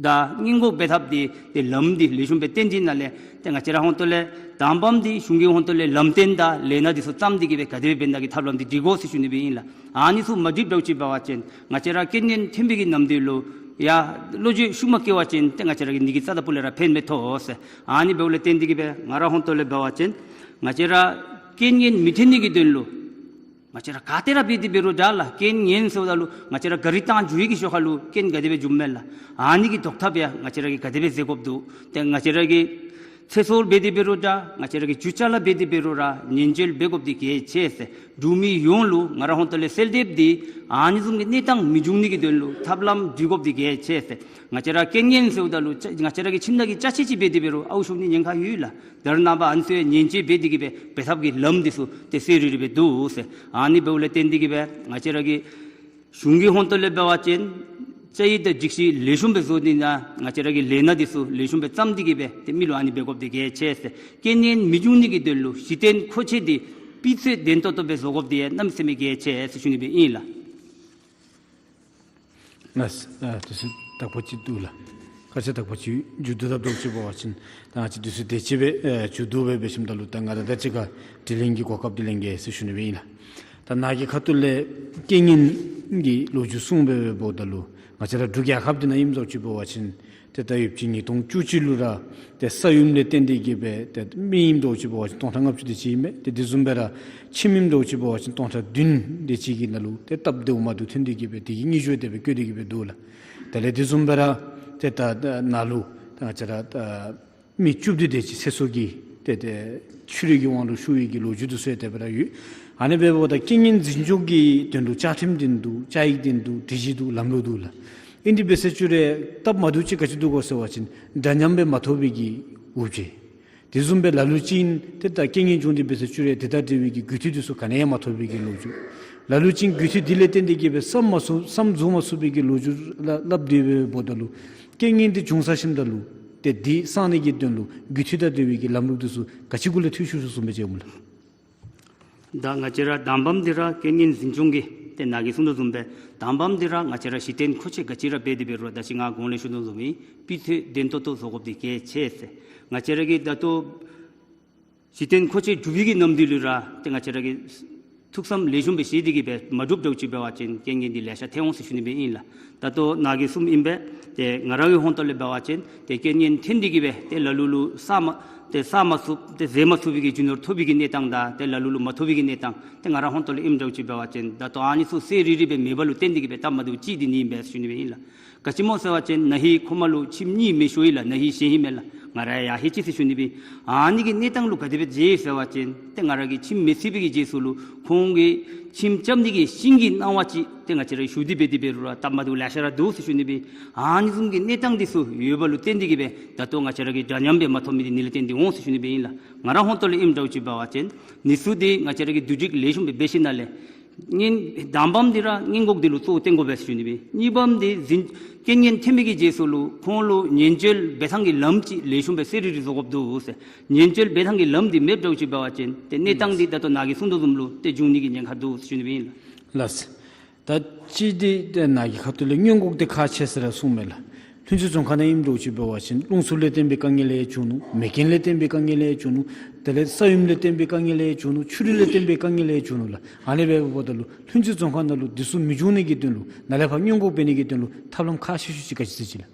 དང་སྔོན་འགོག་འབད་ཐབས་འདི་ཏེ་ལམ་འདི་ལེགས་ཤོམ་སྦེ་བསྟན་ཞིནམ་ལས་ཏེ་ང་བཅས་རའི་ཧོང་ཏོ་ལས་དང་པམ་འདི་གཞུང་གི་ཧོང་ཏོ་ལས་ལམ་སྟོན་དང་ལས་སྣ་འདི་ཚུ་བརྩམས་ཏེ་གི་སྦེ་ག་དེ་སྦེ་འབད་ནི་གི་ཐབས་ལམ་འདི་སྒྲིག་དགོ་ཟེར་ཞུ་ནི་སྦེ་ཨིན་ལགས། ཨ་ནི་ཚུ་མ་སྒྲིགཔ་འདྲཝ་ཅིག་འབད་བ་ཅིན་ང་བཅས་ར་རྐྱེན་ངན་ཐོན་པའི་གི་ནམ་དུས་ལུ་ཡང་བློ་འགྱོད་ཤུགས་མ་བསྐྱེད་པ་ཅིན་ཏེ་ང་བཅས་ར་གི་ནི་གི་རྩ་དང་སྤུ་ལས་ར་ཕན་མི་ཐོགས་ཟེར། ཨ་ནི་འབདཝ་ལས་བརྟེན་ཏེ་གི་སྦེ་ང་རའི་ཧོང་ཏོ་ལས་འབད་བ་ཅིན་ང་བཅས་ར་རྐྱེན་ངན་མི་ཐོན་ནི་གི་དོན་ལུ་ང་བཅས་ར་ག་ཏེ་ར་འབད་དེ་འབད་རུང་འདྲ་ལགས། རྐྱེན་ངན་ཟེརཝ་ད་ལུ་ང་བཅས་ར་གཱ་རི་བཏང་འགྱོ་བའི་གི་ཤུལ་ཁ་ལུ་རྐྱེན་ག་དེ་སྦེ་འབྱུངམ་མས་ལགས། ཨ་ནི་གི་བཟློག་ཐབས་ཡང་ང་བཅས་ར་གིས་ག་དེ་སྦེ་མཛད་དགོཔ་འདུག། ཏེ་ང་བཅས་ར་གི་ཚེ་སྲོག་འབད་དེ་འབད་རུང་འདྲ་ང་བཅས་ར་གི་རྒྱུ་ཅ་ལ་འབད་དེ་འབད་རུང་ར་ཉེན་བཅོལ་འབད་དགོཔ་འདི་གལ་ཆེ་ཟེར། འབྲུག་མི་ཡོངས་ལུ་ང་རའི་ཧོང་ཏོ་ལས་གསོལ་འདེབས་འདི་ཨ་ནི་བཟུམ་གྱི་གནས་སྟངས་མི་འབྱུང་ནི་གི་དོན་ལུ་ཐབས་ལམ་སྒྲིག་དགོཔ་འདི་གལ་ཆེ་ཟེར། ང་བཅས་ར་རྐྱེན་ངན་ཟེརཝ་ད་ལུ་ཅ་ང་བཅས་ར་གི་ཁྱིམ་ནང་གི་ཅ་ཆས་ཅིག་འབད་དེ་འབད་རུང་ཨརཝ་ཤོར་ནི་ཉེན་ཁ་ཡོད་ལགས། ད་རེས་ནངས་པ་ཨ་ནི་ཚུ་ཡང་ཉེན་བཅོལ་འབད་དེ་གི་སྦེ་འབད་ཐབས་ཀྱི་ལམ་འདི་ཚུ་ཏེ་གསལ་རི་རི་སྦེ་འདུག་ཟེར། ཨ་ནི་འབདཝ་ལས་བརྟེན་ཏེ་གི་སྦེ་ང་བཅས་ར་གི་གཞུང་གི་ཧོང་ཏོ་ལས་འབད་བ་ཅིན་བཅའ་ཡིག་དང་སྒྲིག་གཞི་ལེགས་ཤོམ་སྦེ་བཟོ་ནི་དང་ང་བཅས་ར་གི་ལས་སྣ་འདི་ཚུ་ལེགས་ཤོམ་སྦེ་བརྩམས་ཏེ་གི་སྦེ་ཏེ་མི་ལུ་ཨ་ནི་འབད་དགོཔ་འདི་གལ་ཆེ་ཟེར། རྐྱེན་ངན་མི་འབྱུང་ནི་གི་དོན་ལུ་གཞི་རྟེན་མཁོ་ཆས་འདི་སྤུས་ཚད་ལྡན་ཏོག་ཏོ་སྦེ་བཟོ་དགོཔ་འདི་ཡང་གནམ་མེད་ས་མེད་གལ་ཆེ་ཟེར་ཞུ་ནི་སྦེ་ཨིན་ལགས། ལགས། ཨ་དུས་ཚོད་དག་པ་ཅིག་འདུག་ལགས། སྐར་ཆ་དག་པ་ཅིག་མཇུག་བསྡུ་ཐབས་འདྲཝ་ཅིག་འབད་བ་ཅིན་ད་ང་བཅས་དུས་ཚོད་དེ་ཅིག་སྦེ་ཨེ་མཇུག་བསྡུ་སྦེ་འབད་ཞིནམ་ད་ལུ་ད་ང་དང་ད་གཅིག་ཁར་དྲི་ལན་གྱི་གོ་སྐབས་འདི་ལེན་གེ་ཟེར་ཞུ་ནི་སྦེ་ཨིན་ལགས། ད་ནཱ་གི་ཁ་ཐུག་ལས་རྐྱེན་ངན་གྱི་ལོ་རྒྱུས་གསུངས་སྦེ་འབདཝ་ད་ལུ་ང་བཅས་ར་འབྲུག་རྒྱལ་ཁབ་འདི་ནང་ཨིནམ་འདྲཝ་ཅིག་འབད་བ་ཅིན་ཏེ་ད་ཡོདཔ་ཅིག་ཉིས་སྟོང་བཅུ་གཅིག་ལུ་ར་ཏེ་ས་ཡོམ་ལས་བརྟེན་ཏེ་གི་སྦེ་ཏེ་མི་ཨིནམ་འདྲཝ་ཅིག་འབད་བ་ཅིན་སྟོང་ཕྲག་ལྔ་བཅུ་དེ་ཅིག་ཨིན་མས། ཏེ་དེ་བཟུམ་སྦེ་ར་ཁྱིམ་ཨིནམ་འདྲཝ་ཅིག་འབད་བ་ཅིན་སྟོང་ཕྲག་བདུན་དེ་ཅིག་གི་ནང་ལུ་ཏེ་སྟབས་བདེཝ་མ་བདེཝ་ཐོན་ཏེ་གི་སྦེ་དེ་གི་དངུལ་ཞུ་དེ་སྦེ་བཀོད་དེ་གི་སྦེ་འདུག་ལགས། དེ་ལས་དེ་བཟུམ་སྦེ་ར་ཏེ་ད་ནཱ་ལུ་ད་ང་བཅས་ར་ད་མི་བཅུ་བདུན་དེ་ཅིག་ཚེ་སྲོག་གི་ཏེ་ཏེ་ཆུ་རུད་ཀྱི་དབང་ལུ་ཤོར་བའི་གི་ལོ་རྒྱུས་འདི་ཚུ་ཡང་དེ་སྦེ་ར་ཡོད། ཨ་ནི་འབདཝ་ད་རྐྱེན་ངན་འཛིན་སྐྱོང་གི་དོན་ལུ་བཅའ་ཁྲིམས་འདི་འདུག། བཅའ་ཡིག་འདི་འདུག། སྒྲིག་གཞི་འདུག། ལམ་ལུགས་འདུག་ལགས། ཨིན་དེ་འབད་ཟེར་ཅི་རུང་སྟབས་མ་བདེཝ་ཅིག་ག་ཅི་འདུག་གོ་ཟེར་བ་ཅིན་འདྲ་མཉམ་སྦེ་མ་ཐོབ་པའི་གི་འོ་བརྒྱལ། དེ་བཟུམ་སྦེ་ལ་ལུ་ཅིག་ཏེ་ད་རྐྱེན་ངན་བྱུང་སྟེ་འབད་ཟེར་ཅི་རུང་དེ་དང་འབྲེལ་བའི་གི་རྒུད་འཐུས་འདི་ཚུ་ག་ནི་ཡང་མ་ཐོབ་པའི་གི་ལོ་རྒྱུས། ལ་ལུ་ཅིག་རྒུད་འཐུས་འདི་ལས་བརྟེན་ཏེ་གི་སྦེ་བསམ་མ་ཚུགས་བསམ་རྫོགས་མ་ཚུགས་པའི་གི་ལོ་རྒྱུས་སླབ་སླབ་སྟེ་འབདཝ་ད་ལུ་རྐྱེན་ངན་འདི་བྱུང་ཚར་ཞིནམ་ད་ལུ་ཏེ་འདི་སངས་ནི་གི་དོན་ལུ་རྒུད་འཐུས་དང་འབྲེལ་བའི་གི་ལམ་ལུགས་འདི་ཚུ་ག་ཅི་གུ་ལས་འཐུས་ཤོར་སོང་སོང་སྦེ་ཅིག་འོང་ལགས། ད་ང་བཅས་ར་དང་པམ་འདི་ར་རྐྱེན་ངན་འཛིན་སྐྱོང་གི་ཏེ་ནཱ་གིས་གསུངས་དོ་བཟུམ་སྦེ་དང་པམ་འདི་ར་ང་བཅས་ར་གཞི་རྟེན་མཁོ་ཆས་ག་ཅི་ར་འབད་དེ་འབད་རུང་ད་ཅི་ང་གོང་ལས་ཞུ་དོ་བཟུམ་སྦེ་སྤུས་ཚད་ལྡན་ཏོག་ཏོ་བཟོ་དགོཔ་འདི་གལ་ཆེ་ཟེར། ང་བཅས་ར་གི་ད་ལྟོ་གཞི་རྟེན་མཁོ་ཆས་གྲུབ་པའི་གི་ནམ་དུས་ལུ་ར་ཏེ་ང་བཅས་ར་གིས་ཐུགས་བསམ་ལེགས་ཤོམ་སྦེ་བཞེས་ཏེ་གི་སྦེ་མ་གྲུབ་འདྲཝ་ཅིག་འབད་བ་ཅིན་རྐྱེན་ངན་འདི་ལེ་ཤ་ཐོན་འོང་ཟེར་ཞུ་ནི་སྦེ་ཨིན་ལགས། ད་ལྟོ་ནཱ་གིས་གསུངམ་ཨིན་པས། ཏེ་ང་རའི་ཧོང་ཏོ་ལས་འབད་བ་ཅིན་ཏེ་རྐྱེན་ངན་ཐོན་ཏེ་གི་སྦེ་ཏེ་ལ་ལུ་ལུ་བསག་མ་ཏེ་བསག་མ་ཚུགས་ཏེ་ཟད་མ་ཚུགས་པའི་གི་རྒྱུ་ནོར་ཐོབ་པའི་གི་གནས་སྟངས་དང་ཏེ་ལ་ལུ་ལུ་མ་ཐོབ་པའི་གི་གནས་སྟངས་ཏེ་ང་རའི་ཧོང་ཏོ་ལས་ཨིནམ་འདྲཝ་ཅིག་འབད་བ་ཅིན་ད་ལྟོ་ཨ་ནི་ཚུ་གསལ་རི་རི་སྦེ་མེད་པ་ལུ་བརྟེན་ཏེ་གི་སྦེ་སྟབས་མ་བདེཝ་ཅིག་འདི་ནི་ཨིན་པས་ཟེར་ཞུ་ནི་སྦེ་ཨིན་ལགས། ག་ཅི་སྨོ་ཟེར་བ་ཅིན་ན་ཧིང་ཁོ་མ་ལུ་ཁྱིམ་གཉིས་མེ་ཤོར་ཡི་ལགས། ན་ཧིང་གཞན་ཧིང་མེན་ལགས། ང་ར་ཡང་ཧེ་ཅི་ཟེར་ཞུ་ནི་སྦེ། ཨ་ནི་གི་གནས་སྟངས་ལུ་ག་དེ་སྦེ་མཇལ་ཡི་ཟེར་བ་ཅིན་ཏེ་ང་ར་གི་ཁྱིམ་མེ་ཚིག་པའི་གི་རྗེས་སུ་ལུ་ཁོང་གི་ཁྱིམ་རྐྱབ་ནི་གི་ཤིང་གི་སྣང་བ་ཅིག་ཏེ་ང་བཅས་ར་ཞུ་སྟེ་འབད་དེ་འབད་རུང་ར་སྟབས་མ་བདེཝ་ལེ་ཤ་ར་འདུག་ཟེར་ཞུ་ནི་སྦེ། ཨ་ནི་བཟུམ་གྱི་གནས་སྟངས་འདི་ཚུ་ཡོདཔ་ལུ་བརྟེན་ཏེ་གི་སྦེ་ད་ལྟོ་ང་བཅས་ར་གིས་འདྲ་མཉམ་སྦེ་མ་ཐོབ་མི་འདི་ཨ་ནི་ལས་བརྟེན་ཏེ་འོང་ཟེར་ཞུ་ནི་སྦེ་ཨིན་ལགས། ང་རའི་ཧོང་ཏོ་ལས་ཨིནམ་འདྲཝ་ཅིག་འབད་བ་ཅིན་ཨ་ནི་ཚུ་འདི་ང་བཅས་ར་གིས་བསྡུ་སྒྲིག་ལེགས་ཤོམ་སྦེ་འབད་ཞིནམ་ལས་ སྔོན་དང་པམ་འདི་ར་སྔོན་འགོག་འདི་ལུ་གཙོ་བོ་བཏོན་དགོ་པས་ཟེར་ཞུ་ནི་སྦེ་ཨིན། གཉིས་པམ་འདི་རྐྱེན་ངན་ཐོན་མི་གི་རྗེས་སུ་ལུ་ཁོང་ལུ་ཉེན་བཅོལ་འབད་ཐངས་ཀྱི་ལམ་ཅིག་ལེགས་ཤོམ་སྦེ་གསལ་རི་རི་བཟོ་དགོཔ་འདུག་ཟེར། ཉེན་བཅོལ་འབད་ཐངས་ཀྱི་ལམ་འདི་མེདཔ་འདྲཝ་ཅིག་འབད་བ་ཅིན་ཏེ་གནས་སྟངས་འདི་ད་ལྟོ་ནཱ་གིས་གསུངས་དོ་བཟུམ་ལུ་ཏེ་འབྱུང་ནི་གི་ཉེན་ཁ་འདུག་ཟེར་ཞུ་ནི་སྦེ་ཨིན་ལགས། ལགས། ད་ཅི་འདི་ནཱ་གི་ཁ་ཐུག་ལས་སྔོན་འགོག་འདི་ཁག་ཆེ་ཟེར་ར་གསུངམ་མས་ལགས། ལྷུན་རྩེ་རྫོང་ཁག་ནང་ཨིནམ་འདྲཝ་ཅིག་འབད་བ་ཅིན་རླུང་འཚུབ་ལས་བརྟེན་པའི་དཀའ་ངལ་ཡང་བྱུང་ནུག། མེ་རྐྱེན་ལས་བརྟེན་པའི་དཀའ་ངལ་ཡང་བྱུང་ནུག། དེ་ལས་ས་ཡོམ་ལས་བརྟེན་པའི་དཀའ་ངལ་ཡང་བྱུང་ནུག། ཆུ་རུད་ལས་བརྟེན་པའི་དཀའ་ངལ་ཡང་བྱུང་ནུག་ལགས། ཨ་ནི་འབདཝ་ད་ལུ་ལྷུན་རྩེ་རྫོང་ཁག་ནང་ལུ་འདི་ཚུ་མི་འབྱུང་ནི་གི་དོན་ལུ་ནཱ་ལས་ཕར་སྔོན་འགོག་འབད་ནི་གི་དོན་ལུ་ཐབས་ལམ་ཁག་ཆེ་ཤོས་ཅིག་ག་ཅི་ཟེར་ཅི་ལགས།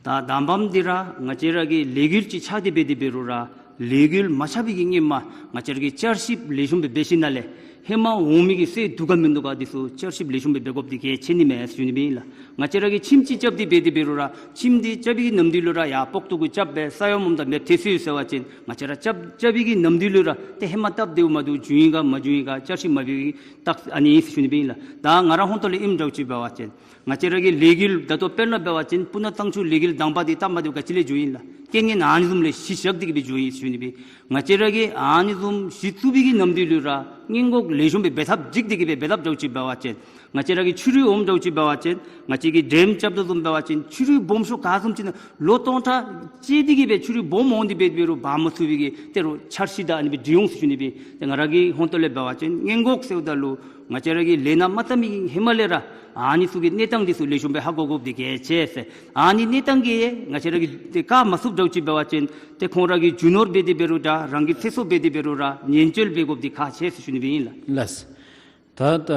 ད་དང་པམ་འདི་ར་ང་བཅས་ར་གིས་ལས་འགུལ་ཅིག་ཆགས་ཏེ་འབད་དེ་འབད་རུང་ར་ལས་འགུལ་མ་ཆགས་པའི་གི་སྔོན་མ་ང་བཅས་ར་གིས་བསྐྱར་ཞིབ་ལེགས་ཤོམ་སྦེ་འབད་ཞིནམ་ལས་ཧེ་མ་འོང་མི་གི་སེལ་འདུག་ག་མིན་འདུག་ག་འདི་ཚུ་བསྐྱར་ཞིབ་ལེགས་ཤོམ་སྦེ་འབད་དགོཔ་འདི་གལ་ཆེ་ནི་མས་ཟེར་ཞུ་ནི་སྦེ་ཨིན་ལགས། ང་བཅས་ར་གིས་ཁྱིམ་ཅིག་རྐྱབ་སྟེ་འབད་དེ་འབད་རུང་ར་ཁྱིམ་འདི་རྐྱབ་པའི་གི་ནམ་དུས་ལུ་ར་ཡར་སྤོག་ཏོག་གུ་རྐྱབ་སྦེ་ས་ཡོམ་འོངམ་ད་མེདཔ་ཐལ་སོ་ཡི་ཟེར་བ་ཅིན་ང་བཅས་ར་རྐྱབ་རྐྱབ་པའི་གི་ནམ་དུས་ལུ་ར་ཏེ་ཧེ་མ་སྟབས་བདེཝ་མ་བདེཝ་འབྱུང་ཡི་ག་མ་འབྱུང་ཡི་ག་བསྐྱར་ཞིབ་མ་འབད་བའི་གི་རྟགས་ཨ་ནི་ཨིན་ཟེར་ཞུ་ནི་སྦེ་ཨིན་ལགས། ད་ང་ར་ཧོང་ཏོ་ལས་ཨིནམ་འདྲཝ་ཅིག་འབད་བ་ཅིན་ང་བཅས་ར་གི་ལས་འགུལ་ད་ལྟོ་དཔེར་ན་འབད་བ་ཅིན་སྤུ་ན་གཙང་ཆུ་ལས་འགུལ་དང་པ་འདི་སྟབས་མ་བདེཝ་ག་ཅི་ལས་བྱུང་ཡི་ལགས། རྐྱེན་ངན་ཨ་ནི་བཟུམ་ལས་གཞི་བཞག་སྟེ་གི་སྦེ་བྱུང་ཡི་ཟེར་ཞུ་ནི་སྦེ་ཨིན། ང་བཅས་ར་གིས་ཨ་ནི་བཟུམ་གཞི་བཙུགས་པའི་གི་ནམ་དུས་ལུ་ར་སྔོན་འགོག་ལེགས་ཤོམ་སྦེ་འབད་ཐབས་བསྒྲིགས་ཏེ་གི་སྦེ་འབད་འཐབ་འདྲཝ་ཅིག་འབད་བ་ཅིན་ང་བཅས་ར་གི་ཆུ་རུད་འོངམ་འདྲཝ་ཅིག་འབད་བ་ཅིན་ང་བཅས་ཀྱིས་ཌེམ་རྐྱབ་དོ་བཟུམ་འབད་བ་ཅིན་ཆུ་རུད་སྦོམ་ཤོས་ག་བཟུམ་ཅིག་ན་ལོ་སྟོང་ཕྲག་བཅད་དེ་གི་སྦེ་ཆུ་རུད་སྦོམ་འོང་སྟེ་འབད་དེ་འབད་རུང་འབག་མ་ཚུགས་པའི་གི་ཏེ་རོགས་འཆར་གཞི་དང་ཨ་ནི་སྦེ་སྒྲིག་འོང་ཟེར་ཞུ་ནི་སྦེ་ཨིན། ཏེ་ང་ར་གི་ཧོང་ཏོ་ལས་འབད་བ་ཅིན་སྔོན་འགོག་ཟེརཝ་ད་ལུ་ང་བཅས་ར་གིས་ལས་སྣ་མ་བཏབ་མི་གི་ཧེ་མ་ལས་ར་ཨ་ནི་ཚུ་གི་གནས་སྟངས་འདི་ཚུ་ལེགས་ཤོམ་སྦེ་ཧ་གོ་དགོཔ་འདི་གལ་ཆེ་ཟེར། ཨ་ནི་གནས་སྟངས་ཀྱིས་ང་བཅས་ར་གིས་ཏེ་བཀག་མ་ཚུགསཔ་འདྲཝ་ཅིག་འབད་བ་ཅིན་ཏེ་ཁོང་ར་གིས་རྒྱུ་ནོར་འབད་དེ་འབད་རུང་ར་རང་གི་ཚེ་སྲོག་འབད་དེ་འབད་རུང་ར་ཉེན་བཅོལ་འབད་དགོཔ་འདི་ཁག་ཆེ་ཟེར་ཞུ་ནི་སྦེ་ཨིན་ལགས། ལགས། ད་ད་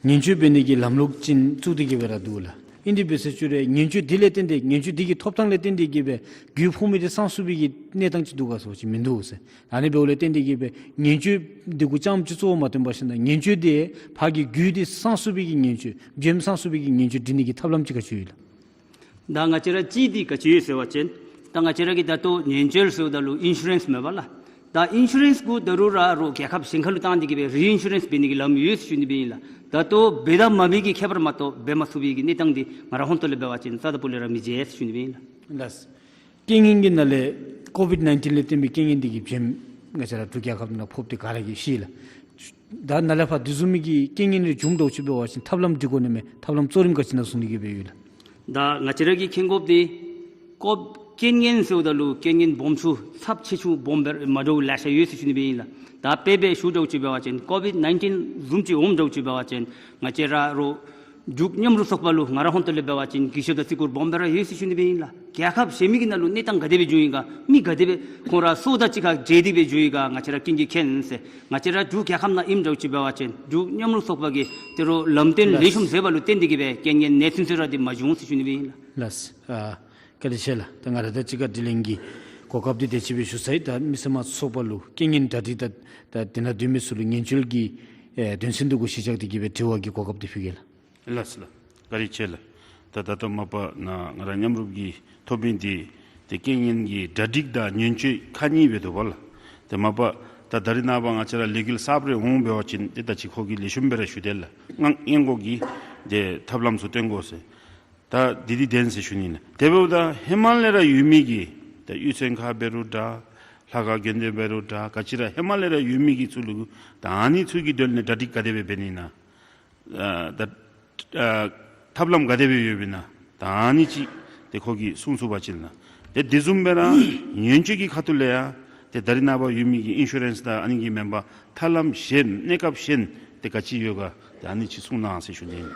ཉེན་བཅོལ་འབད་ནི་གི་ལམ་ལུགས་ཅིག་བཙུགས་ཏེ་གི་སྦེ་ར་འདུག་ལགས། ཨིན་དེ་འབད་ཟེར་ཞུ་རུང་ཉེན་བཅོལ་འདི་ལས་བརྟེན་ཏེ་ཉེན་བཅོལ་འདི་གི་ཐོབ་ཐང་ལས་བརྟེན་ཏེ་གི་སྦེ་རྒུད་ཕོག་མི་འདི་སངས་ཚུགས་པའི་གི་གནས་སྟངས་ཅིག་འདུག་ག་ཟེར་བ་ཅིན་མིན་འདུག་ཟེར། ཨ་ནི་འབདཝ་ལས་བརྟེན་ཏེ་གི་སྦེ་ཉེན་བཅོལ་འདི་གུ་རྐྱངམ་ཅིག་གཙོ་བོ་མ་བཏོན་པར་ཞིན་ན་ཉེན་བཅོལ་འདི་ཕར་གྱི་རྒུད་འདི་སངས་ཚུགས་པའི་གི་ཉེན་བཅོལ་འབྱོནམ་སངས་ཚུགས་པའི་གི་ཉེན་བཅོལ་སྒྲིག་ནི་གི་ཐབས་ལམ་ཅིག་ག་ཅི་ཡོད་ལགས། ད་ང་བཅས་ར་གཅིག་འདི་ག་ཅི་ཡོད་ཟེར་བ་ཅིན་ད་ང་བཅས་ར་གི་ད་ལྟོ་ཉེན་བཅོལ་ཟེརཝ་ད་ལུ་ཨིན་ཤུ་རེནསི་མེན་པ་ལགས། ད་ཨིན་ཤུ་རེནསི་གུ་ད་རུང་ར་རོགས་རྒྱལ་ཁབ་གཞན་ཁ་ལུ་བཏང་སྟེ་གི་སྦེ་རི་ཨིན་ཤུ་རེནསི་འབད་ནི་གི་ལམ་ཡོད་ཟེར་ཞུ་ནི་སྦེ་ཨིན་ལགས། ད་ལྟོ་འབད་དང་མ་འབད་གི་ཁྱད་པར་མ་གཏོགས་འབད་མ་ཚུགས་པའི་གི་གནས་སྟངས་འདི་ང་ར་ཧོང་ཏོ་ལས་འབད་བ་ཅིན་རྩ་དང་སྤུ་ལས་ར་མི་མཇལ་ཟེར་ཞུ་ནི་སྦེ་ཨིན་ལགས། ལགས། རྐྱེན་ངན་གྱི་ནང་ལས་ཀོ་བིཌ་ནའིན་ཊིན་ལས་བརྟེན་པའི་རྐྱེན་ངན་འདི་གིས་འབྱོནམ་ང་བཅས་ར་འབྲུག་རྒྱལ་ཁབ་ནང་ཕོགཔ་འདི་ག་ར་གིས་ཤེས་ལགས། ད་ནཱ་ལས་ཕར་འདི་བཟུམ་མའི་གི་རྐྱེན་ངན་རེ་འབྱུངམ་འདྲཝ་ཅིག་འབད་བ་ཅིན་ཐབས་ལམ་སྒྲིག་དགོ་ནི་མས། ཐབས་ལམ་གཙོ་རིམ་ག་ཅི་ནང་བཟུང་ནི་གི་སྦེ་ཡོད་ལགས། ད་ང་བཅས་ར་གིས་མཁྱེན་དགོཔ་འདི་ཀོ་རྐྱེན་ངན་ཟེརཝ་ད་ལུ་རྐྱེན་ངན་སྦོམ་ཆུང་ཚབས་ཆེ་ཆུང་སྦོམ་སྦེ་མ་འདྲཝ་ལེ་ཤ་ཡོད་ཟེར་ཞུ་ནི་སྦེ་ཨིན་ལགས། ད་དཔེ་སྦེ་ཞུ་འདྲཝ་ཅིག་འབད་བ་ཅིན་ཀོ་བིཌ་ནའིན་ཊིན་བཟུམ་ཅིག་འོངམ་འདྲཝ་ཅིག་འབད་བ་ཅིན་ང་བཅས་ར་རོགས་འབྲུག་མཉམ་རུབ་ཚོགས་པ་ལུ་ང་ར་ཧོང་ཏོ་ལས་འབད་བ་ཅིན་གུས་ཞབས་དང་བརྩི་བཀུར་སྦོམ་སྦེ་ར་ཡོད་ཟེར་ཞུ་ནི་སྦེ་ཨིན་ལགས། རྒྱལ་ཁབ་གཞན་མི་གི་ནང་ལུ་གནས་སྟངས་ག་དེ་སྦེ་འབྱུང་ཡི་ག་མི་ག་དེ་སྦེ་ཁོང་ར་སྲོག་དང་གཅིག་ཁར་འབྲེལ་ཏེ་སྦེ་འབྱུང་ཡི་ག་ང་བཅས་ར་རྐྱེན་གྱིས་མཁྱེན་ཟེར། ང་བཅས་ར་འབྲུག་རྒྱལ་ཁབ་ནང་ཨིནམ་འདྲཝ་ཅིག་འབད་བ་ཅིན་འབྲུག་མཉམ་རུབ་ཚོགས་པ་གིས་ཏེ་རོགས་ལམ་སྟོན་ལེགས་ཤོམ་མཛད་པ་ལུ་བརྟེན་ཏེ་གི་སྦེ་རྐྱེན་ངན་ནེ་ཚུན་ཚོད་ར་འདི་མ་བྱུང་ཟེར་ཞུ་ནི་སྦེ་ཨིན་ལགས། ལགས། ཨ་བཀའ་དྲིན་ཆེ་ལགས། ད་ང་ར་དང་གཅིག་ཁར་དྲི་ལན་གྱི་གོ་སྐབས་འདི་དེ་ཅིག་སྦེ་ཞུ་ཚར་ཡི། ད་མི་སེར་དམངས་གཙོ་ཚོགས་པ་ལུ་རྐྱེན་ངན་གྲ་སྒྲིག་དང་ད་དེ་ནང་སྡོད་མི་ཚུ་ལུ་ཉེན་བཅོལ་གྱི་ཨེ་དོན་ཚན་འདི་གུ་གཞི་བཞག་སྟེ་གི་སྦེ་དྲི་བ་གི་གོ་སྐབས་འདི་ཕུལ་གེ་ལགས། ལགས་སོ་ལགས། བཀའ་དྲིན་ཆེ་ལགས། ད་ད་ལྟོ་མ་པ་ནཱ་ང་ར་མཉམ་རུབ་ཀྱིས་ཐོབ་མི་འདི་ཏེ་རྐྱེན་ངན་གྱི་གྲ་སྒྲིག་དང་ཉེན་བཅོལ་ཁག་གཉིས་སྦེ་འདུག་པ་ལགས། ཏེ་མ་པ་ད་ད་རིས་ནངས་པ་ང་བཅས་ར་ལས་འགུལ་གསརཔ་རེ་འོང་འབད་བ་ཅིན་ཏེ་ད་ཅི་ཁོ་གིས་ལེགས་ཤོམ་སྦེ་ར་ཞུ་དེས་ལགས། སྔོན་སྔོན་འགོག་གི་ཏེ་ཐབས་ལམ་ཚུ་སྟོན་དགོ་ཟེར། ད་འདི་འདི་བདེན་ཟེར་ཞུ་ནི་ཨིན། དེ་འབདཝ་ད་ཧེ་མ་ལས་ར་ཡོད་མི་གི་ད་གཡུས་ཚན་ཁག་འབད་རུང་འདྲ་ལྷ་ཁང་དགོན་སྡེ་འབད་རུང་འདྲ་ག་ཅི་ར་ཧེ་མ་ལས་ར་ཡོད་མི་གི་ཚུ་ལུ་ད་ཨ་ནི་ཚུ་གི་དོན་ལས་གྲ་སྒྲིག་ག་དེ་སྦེ་འབད་ནི་ཨིན་ན། ཨ་ད་ཨ་ཐབས་ལམ་ག་དེ་སྦེ་ཡོདཔ་ཨིན་ན་ད་ཨ་ནི་ཅིག་ཏེ་ཁོ་གིས་གསུང་ཚུགས་པ་ཅིན་ལགས། ཏེ་དེ་བཟུམ་སྦེ་ར་ཉེན་བཅོལ་གྱི་ཁ་ཐུག་ལས་ཡང་ཏེ་ད་རིས་ནངས་པ་ཡོད་མི་གི་ཨིན་ཤུ་རེནསི་དང་ཨ་ནི་གིས་མེན་པར་ཐབས་ལམ་གཞན་གནས་སྐབས་གཞན་ཏེ་ག་ཅི་ཡོད་ག་ཏེ་ཨ་ནི་ཅིག་གསུང་གནང་ཟེར་ཞུ་ནི་ཨིན།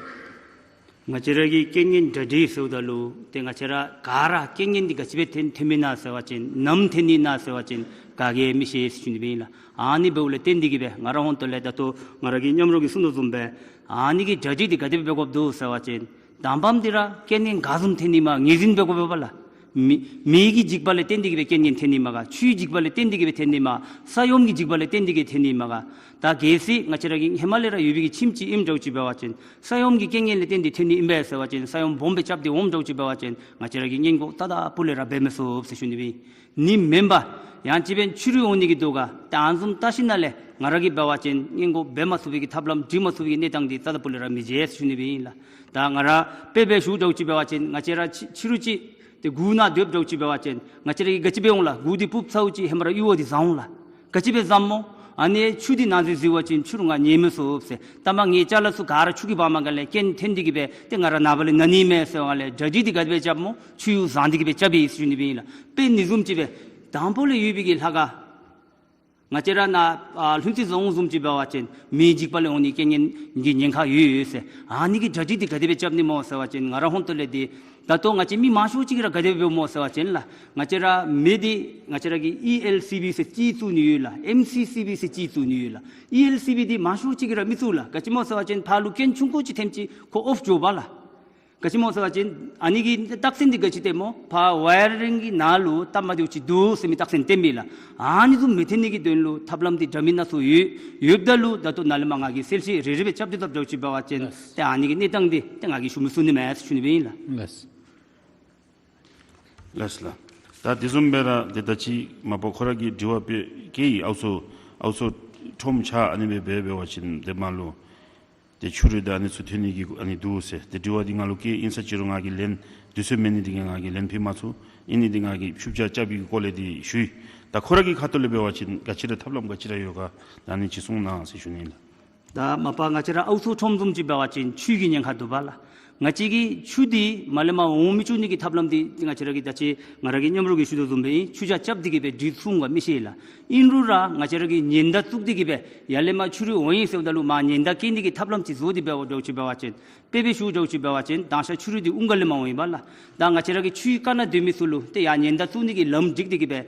ང་བཅས་ར་གི་རྐྱེན་ངན་གྲ་སྒྲིག་ཟེརཝ་ད་ལུ་ཏེ་ང་བཅས་ར་ག་ར་རྐྱེན་ངན་འདི་ག་ཅི་སྦེ་ཐོན་ཐོནམ་ཨིན་ན་ཟེར་བ་ཅིན་ནམ་ཐོན་ནི་ཨིན་ན་ཟེར་བ་ཅིན་ག་གིས་མི་ཤེས་ཟེར་ཞུ་ནི་སྦེ་ཨིན་ལགས། ཨ་ནི་འབདཝ་ལས་བརྟེན་ཏེ་གི་སྦེ་ང་ར་ཧོང་ཏོ་ལས་ད་ལྟོ་ང་ར་གི་མཉམ་རོགས་ཀྱིས་གསུང་དོ་བཟུམ་སྦེ་ཨ་ནི་གི་གྲ་སྒྲིག་འདི་ག་དེ་སྦེ་འབད་དགོཔ་འདུག་ཟེར་བ་ཅིན་དང་པམ་འདི་ར་རྐྱེན་ངན་ག་བཟུམ་ཐོན་ནི་ཨིན་མས་ངོས་འཛིན་འབད་དགོ་པས་ལགས། མེ་མེ་གི་འཇིགས་པ་ལས་བརྟེན་ཏེ་གི་སྦེ་རྐྱེན་ངན་ཐོན་ནི་ཨིན་མས་ག། ཆུའི་འཇིགས་པ་ལས་བརྟེན་ཏེ་གི་སྦེ་ཐོན་ནི་ཨིན་མས་ག། ས་ཡོམ་གྱི་འཇིགས་པ་ལས་བརྟེན་ཏེ་གི་ཐོན་ནི་ཨིན་མས་ག། ད་གལ་སྲིད་ང་བཅས་ར་གི་ཧེ་མ་ལས་ར་ཡོད་པའི་གི་ཁྱིམ་ཅིག་ཨིནམ་འདྲཝ་ཅིག་འབད་བ་ཅིན་ས་ཡོམ་གྱི་རྐྱེན་ངན་ལས་བརྟེན་ཏེ་ཐོན་ནི་ཨིན་པས་ཟེར་བ་ཅིན་ས་ཡོམ་སྦོམ་སྦེ་རྐྱབ་སྟེ་འོངམ་འདྲཝ་ཅིག་འབད་བ་ཅིན་ང་བཅས་ར་གིས་སྔོན་འགོག་རྩ་དང་སྤུ་ལས་ར་འབད་མི་ཚུགས་ཟེར་ཞུ་ནི་སྦེ་ཨིན། ནི་མེན་པར་ཡང་ཅིན་འབདན་ཆུ་རུད་འོང་ནི་གི་འདུག་ག། ད་ཨ་ནི་བཟུམ་བལྟ་ཞིནམ་ལས་ང་ར་གིས་འབད་བ་ཅིན་སྔོན་འགོག་འབད་མ་ཚུགས་པའི་གི་ཐབས་ལམ་སྒྲིག་མ་ཚུགས་པའི་གི་གནས་སྟངས་འདི་རྩ་དང་སྤུ་ལས་ར་མི་མཇལ་ཟེར་ཞུ་ནི་སྦེ་ཨིན་ལགས། ད་ང་ར་དཔེ་སྦེ་ཞུ་འདྲཝ་ཅིག་འབད་བ་ཅིན་ང་བཅས་ར་ཕྱི་ཕྱི་རུ་ཅིག་ཏེ་གུར་ནང་སྡོདཔ་འདྲཝ་ཅིག་འབད་བ་ཅིན་ང་བཅས་ར་གིས་ག་ཅི་འབད་འོང་ལགས། གུར་འདི་ཕུབ་ཚརཝ་ཅིག་ཧེ་མ་ར་གཡུར་བ་འདི་བཟའ་འོང་ལགས། ག་ཅི་སྦེ་བཟའ་སྨོ། ཨ་ནི་ཆུ་འདི་ནཱ་འཛུལ་འཛུལ་བ་ཅིན་ཆུ་རུ་ང་ཉལ་མི་ཚུགས་ཟེར། ལྟ་མ་ངེའི་ཅ་ལ་ཚུ་ག་ར་ཆུ་གིས་འབག་མ་ག་ལས་རྐྱེན་ཐོན་ཏེ་གི་སྦེ་ཏེ་ང་ར་ནངས་པ་ལས་ན་ནི་མས་ཟེར་བ་ལས་གྲ་སྒྲིག་འདི་ག་དེ་སྦེ་རྐྱབ་སྨོ། ཆུ་ཡུར་བཟང་སྟེ་གི་སྦེ་རྐྱབ་ཨིན་ཟེར་ཞུ་ནི་སྦེ་ཨིན་ལགས། དཔེ་ཨ་ནི་བཟུམ་ཅིག་སྦེ་དང་ཕུ་ལས་ཡོད་པའི་གི་ལྷ་ཁང་ང་བཅས་ར་ནཱ་ཨ་ལྷུན་རྩེ་རྫོང་བཟུམ་ཅིག་འབད་བ་ཅིན་མེ་འཇིགས་པ་ལས་འོང་ནི་རྐྱེན་ངན་གྱི་ཉེན་ཁ་ཡོད་ཡོད་ཟེར། ཨ་ནི་གི་གྲ་སྒྲིག་འདི་ག་དེ་སྦེ་རྐྱབ་ནི་སྨོ་ཟེར་བ་ཅིན་ང་ར་ཧོང་ཏོ་ལས་འདི་ད་ལྟོ་ང་བཅས་མི་མང་ཤོས་ཅིག་གིས་ར་ག་དེ་སྦེ་འབདཝ་སྨོ་ཟེར་བ་ཅིན་ལགས། ང་བཅས་ར་མེ་འདི་ང་བཅས་ར་གི་ཨི་ཨེལ་སི་བི་ཟེར་ཅིག་བཙུགས་ནི་ཡོད་ལགས། ཨེམ་སི་སི་བི་ཟེར་ཅིག་བཙུགས་ནི་ཡོད་ལགས། ཨི་ཨེལ་སི་བི་འདི་མང་ཤོས་ཅིག་གིས་ར་མི་བཙུགས་ལགས། ག་ཅི་སྨོ་ཟེར་བ་ཅིན་ཕར་ལུ་རྐྱེན་ཆུང་ཀུ་ཅིག་ཐོནམ་ཅིག་ཁོ་ཨོཕ་འགྱོཝ་ལགས། ག་ཅི་སྨོ་ཟེར་བ་ཅིན་ཨ་ནི་གི་རྟགས་མཚན་འདི་ག་ཅི་སྟེ་སྨོ། ཕར་ཝའི་རིང་གི་ནང་ལུ་སྟབས་མ་བདེཝ་ཅིག་འདུག་ཟེར་མི་རྟགས་མཚན་སྟོནམ་ཨིན་ལགས། ཨ་ནི་ཚུ་མི་ཐོན་ནི་གི་དོན་ལུ་ཐབས་ལམ་འདི་འདྲ་མིན་སྣ་ཚོགས་ཡོད་ཡོདཔ་ད་ལུ་ད་ལྟོ་ནཱ་ལས་མར་ང་གིས་གསལ་བཤད་རེ་རེ་སྦེ་རྐྱབ་སྟེ་སླབ་འགྱོ་ཅིག་འབད་བ་ཅིན་ལགས། ཏེ་ཨ་ནི་གི་གནས་སྟངས་འདི་ཏེ་ང་གིས་ཞུ་མི་ཚུགས་ནི་མས་ཟེར་ཞུ་ནི་སྦེ་ཨིན་ལགས། ལགས། ལགས་ལགས། ད་དེ་བཟུམ་སྦེ་ར་ཏེ་ད་ཅི་མ་པ་ཁོ་ར་གི་དྲི་བ་སྦེ་བཀོད་ཡི། ཨའུ་མཚོ་ཨའུ་མཚོ་ཁྲོམ་ཆགས་ཨ་ནི་སྦེ་འབད་འབད་བ་ཅིན་ཏེ་མར་ལུ་ཏེ་ཆུ་རུད་དང་ཨ་ནི་ཚུ་ཐོན་ནི་གི་ཨ་ནི་འདུག་ཟེར། ཏེ་དྲི་བ་འདི་ང་ལུ་བཀོད་ཡི། ཨིན་ས་ཅི་རུང་ང་གིས་ལན་དུས་ཚོད་མེད་ནི་འདི་གིས་ང་གིས་ལན་ཕུལ་མ་ཚུགས། ཨིན་ནི་འདི་ང་གིས་ཤུབ་རྒྱག་རྐྱབ་པའི་སྐོར་ལས་འདི་ཞུ་ཡི། ད་ཁོ་ར་གི་ཁ་ཐུག་ལས་འབད་བ་ཅིན་ག་ཅི་ར་ཐབས་ལམ་ག་ཅི་ར་ཡོད་ག་ད་ཨ་ནི་ཅིག་གསུང་གནང་ཟེར་ཞུ་ནི་ལགས། ད་མ་པ་ང་བཅས་ར་ཨའུ་མཚོ་ཁྲོམ་བཟུམ་ཅིག་འབད་བ་ཅིན་ཆུ་གི་ཉེན་ཁ་འདུག་པ་ལགས། ང་བཅས་ཀྱིས་ཆུ་འདི་མར་ལས་མར་འོང་མི་བཅུག་ནི་གི་ཐབས་ལམ་འདི་ང་བཅས་ར་གིས་ད་ཅི་ང་ར་གི་མཉམ་རོགས་ཀྱིས་ཞུ་དོ་བཟུམ་སྦེ་ཨིན། ཆུ་ཇ་རྐྱབ་སྟེ་གི་སྦེ་སྒྲིག་ཚུགས་པ་མི་ཤེས་ལགས། ཨིན་རུང་ར་ང་བཅས་ར་གིས་ཉེན་བརྡ་བཙུགས་ཏེ་གི་སྦེ་ཡར་ལས་མར་ཆུ་རུད་འོང་ཡི་ཟེརཝ་ད་ལུ་མར་ཉེན་བརྡ་བཀལ་ནི་གི་ཐབས་ལམ་ཅིག་བཟོ་སྟེ་འབདཝ་འདྲཝ་ཅིག་འབད་བ་ཅིན་དཔེ་སྦེ་ཞུཝ་འདྲཝ་ཅིག་འབད་བ་ཅིན་དང་ཤ་ཆུ་རུད་འདི་དབུ་འགག་ལས་མར་འོང་ཡི་པ་ལགས། ད་ང་བཅས་ར་གི་ཆུའི་དཀར་ནག་སྡོད་མི་ཚུ་ལུ་ཏེ་ཡར་ཉེན་བརྡ་བཙུགས་ནི་གི་ལམ་སྒྲིག་སྟེ་གི་སྦེ་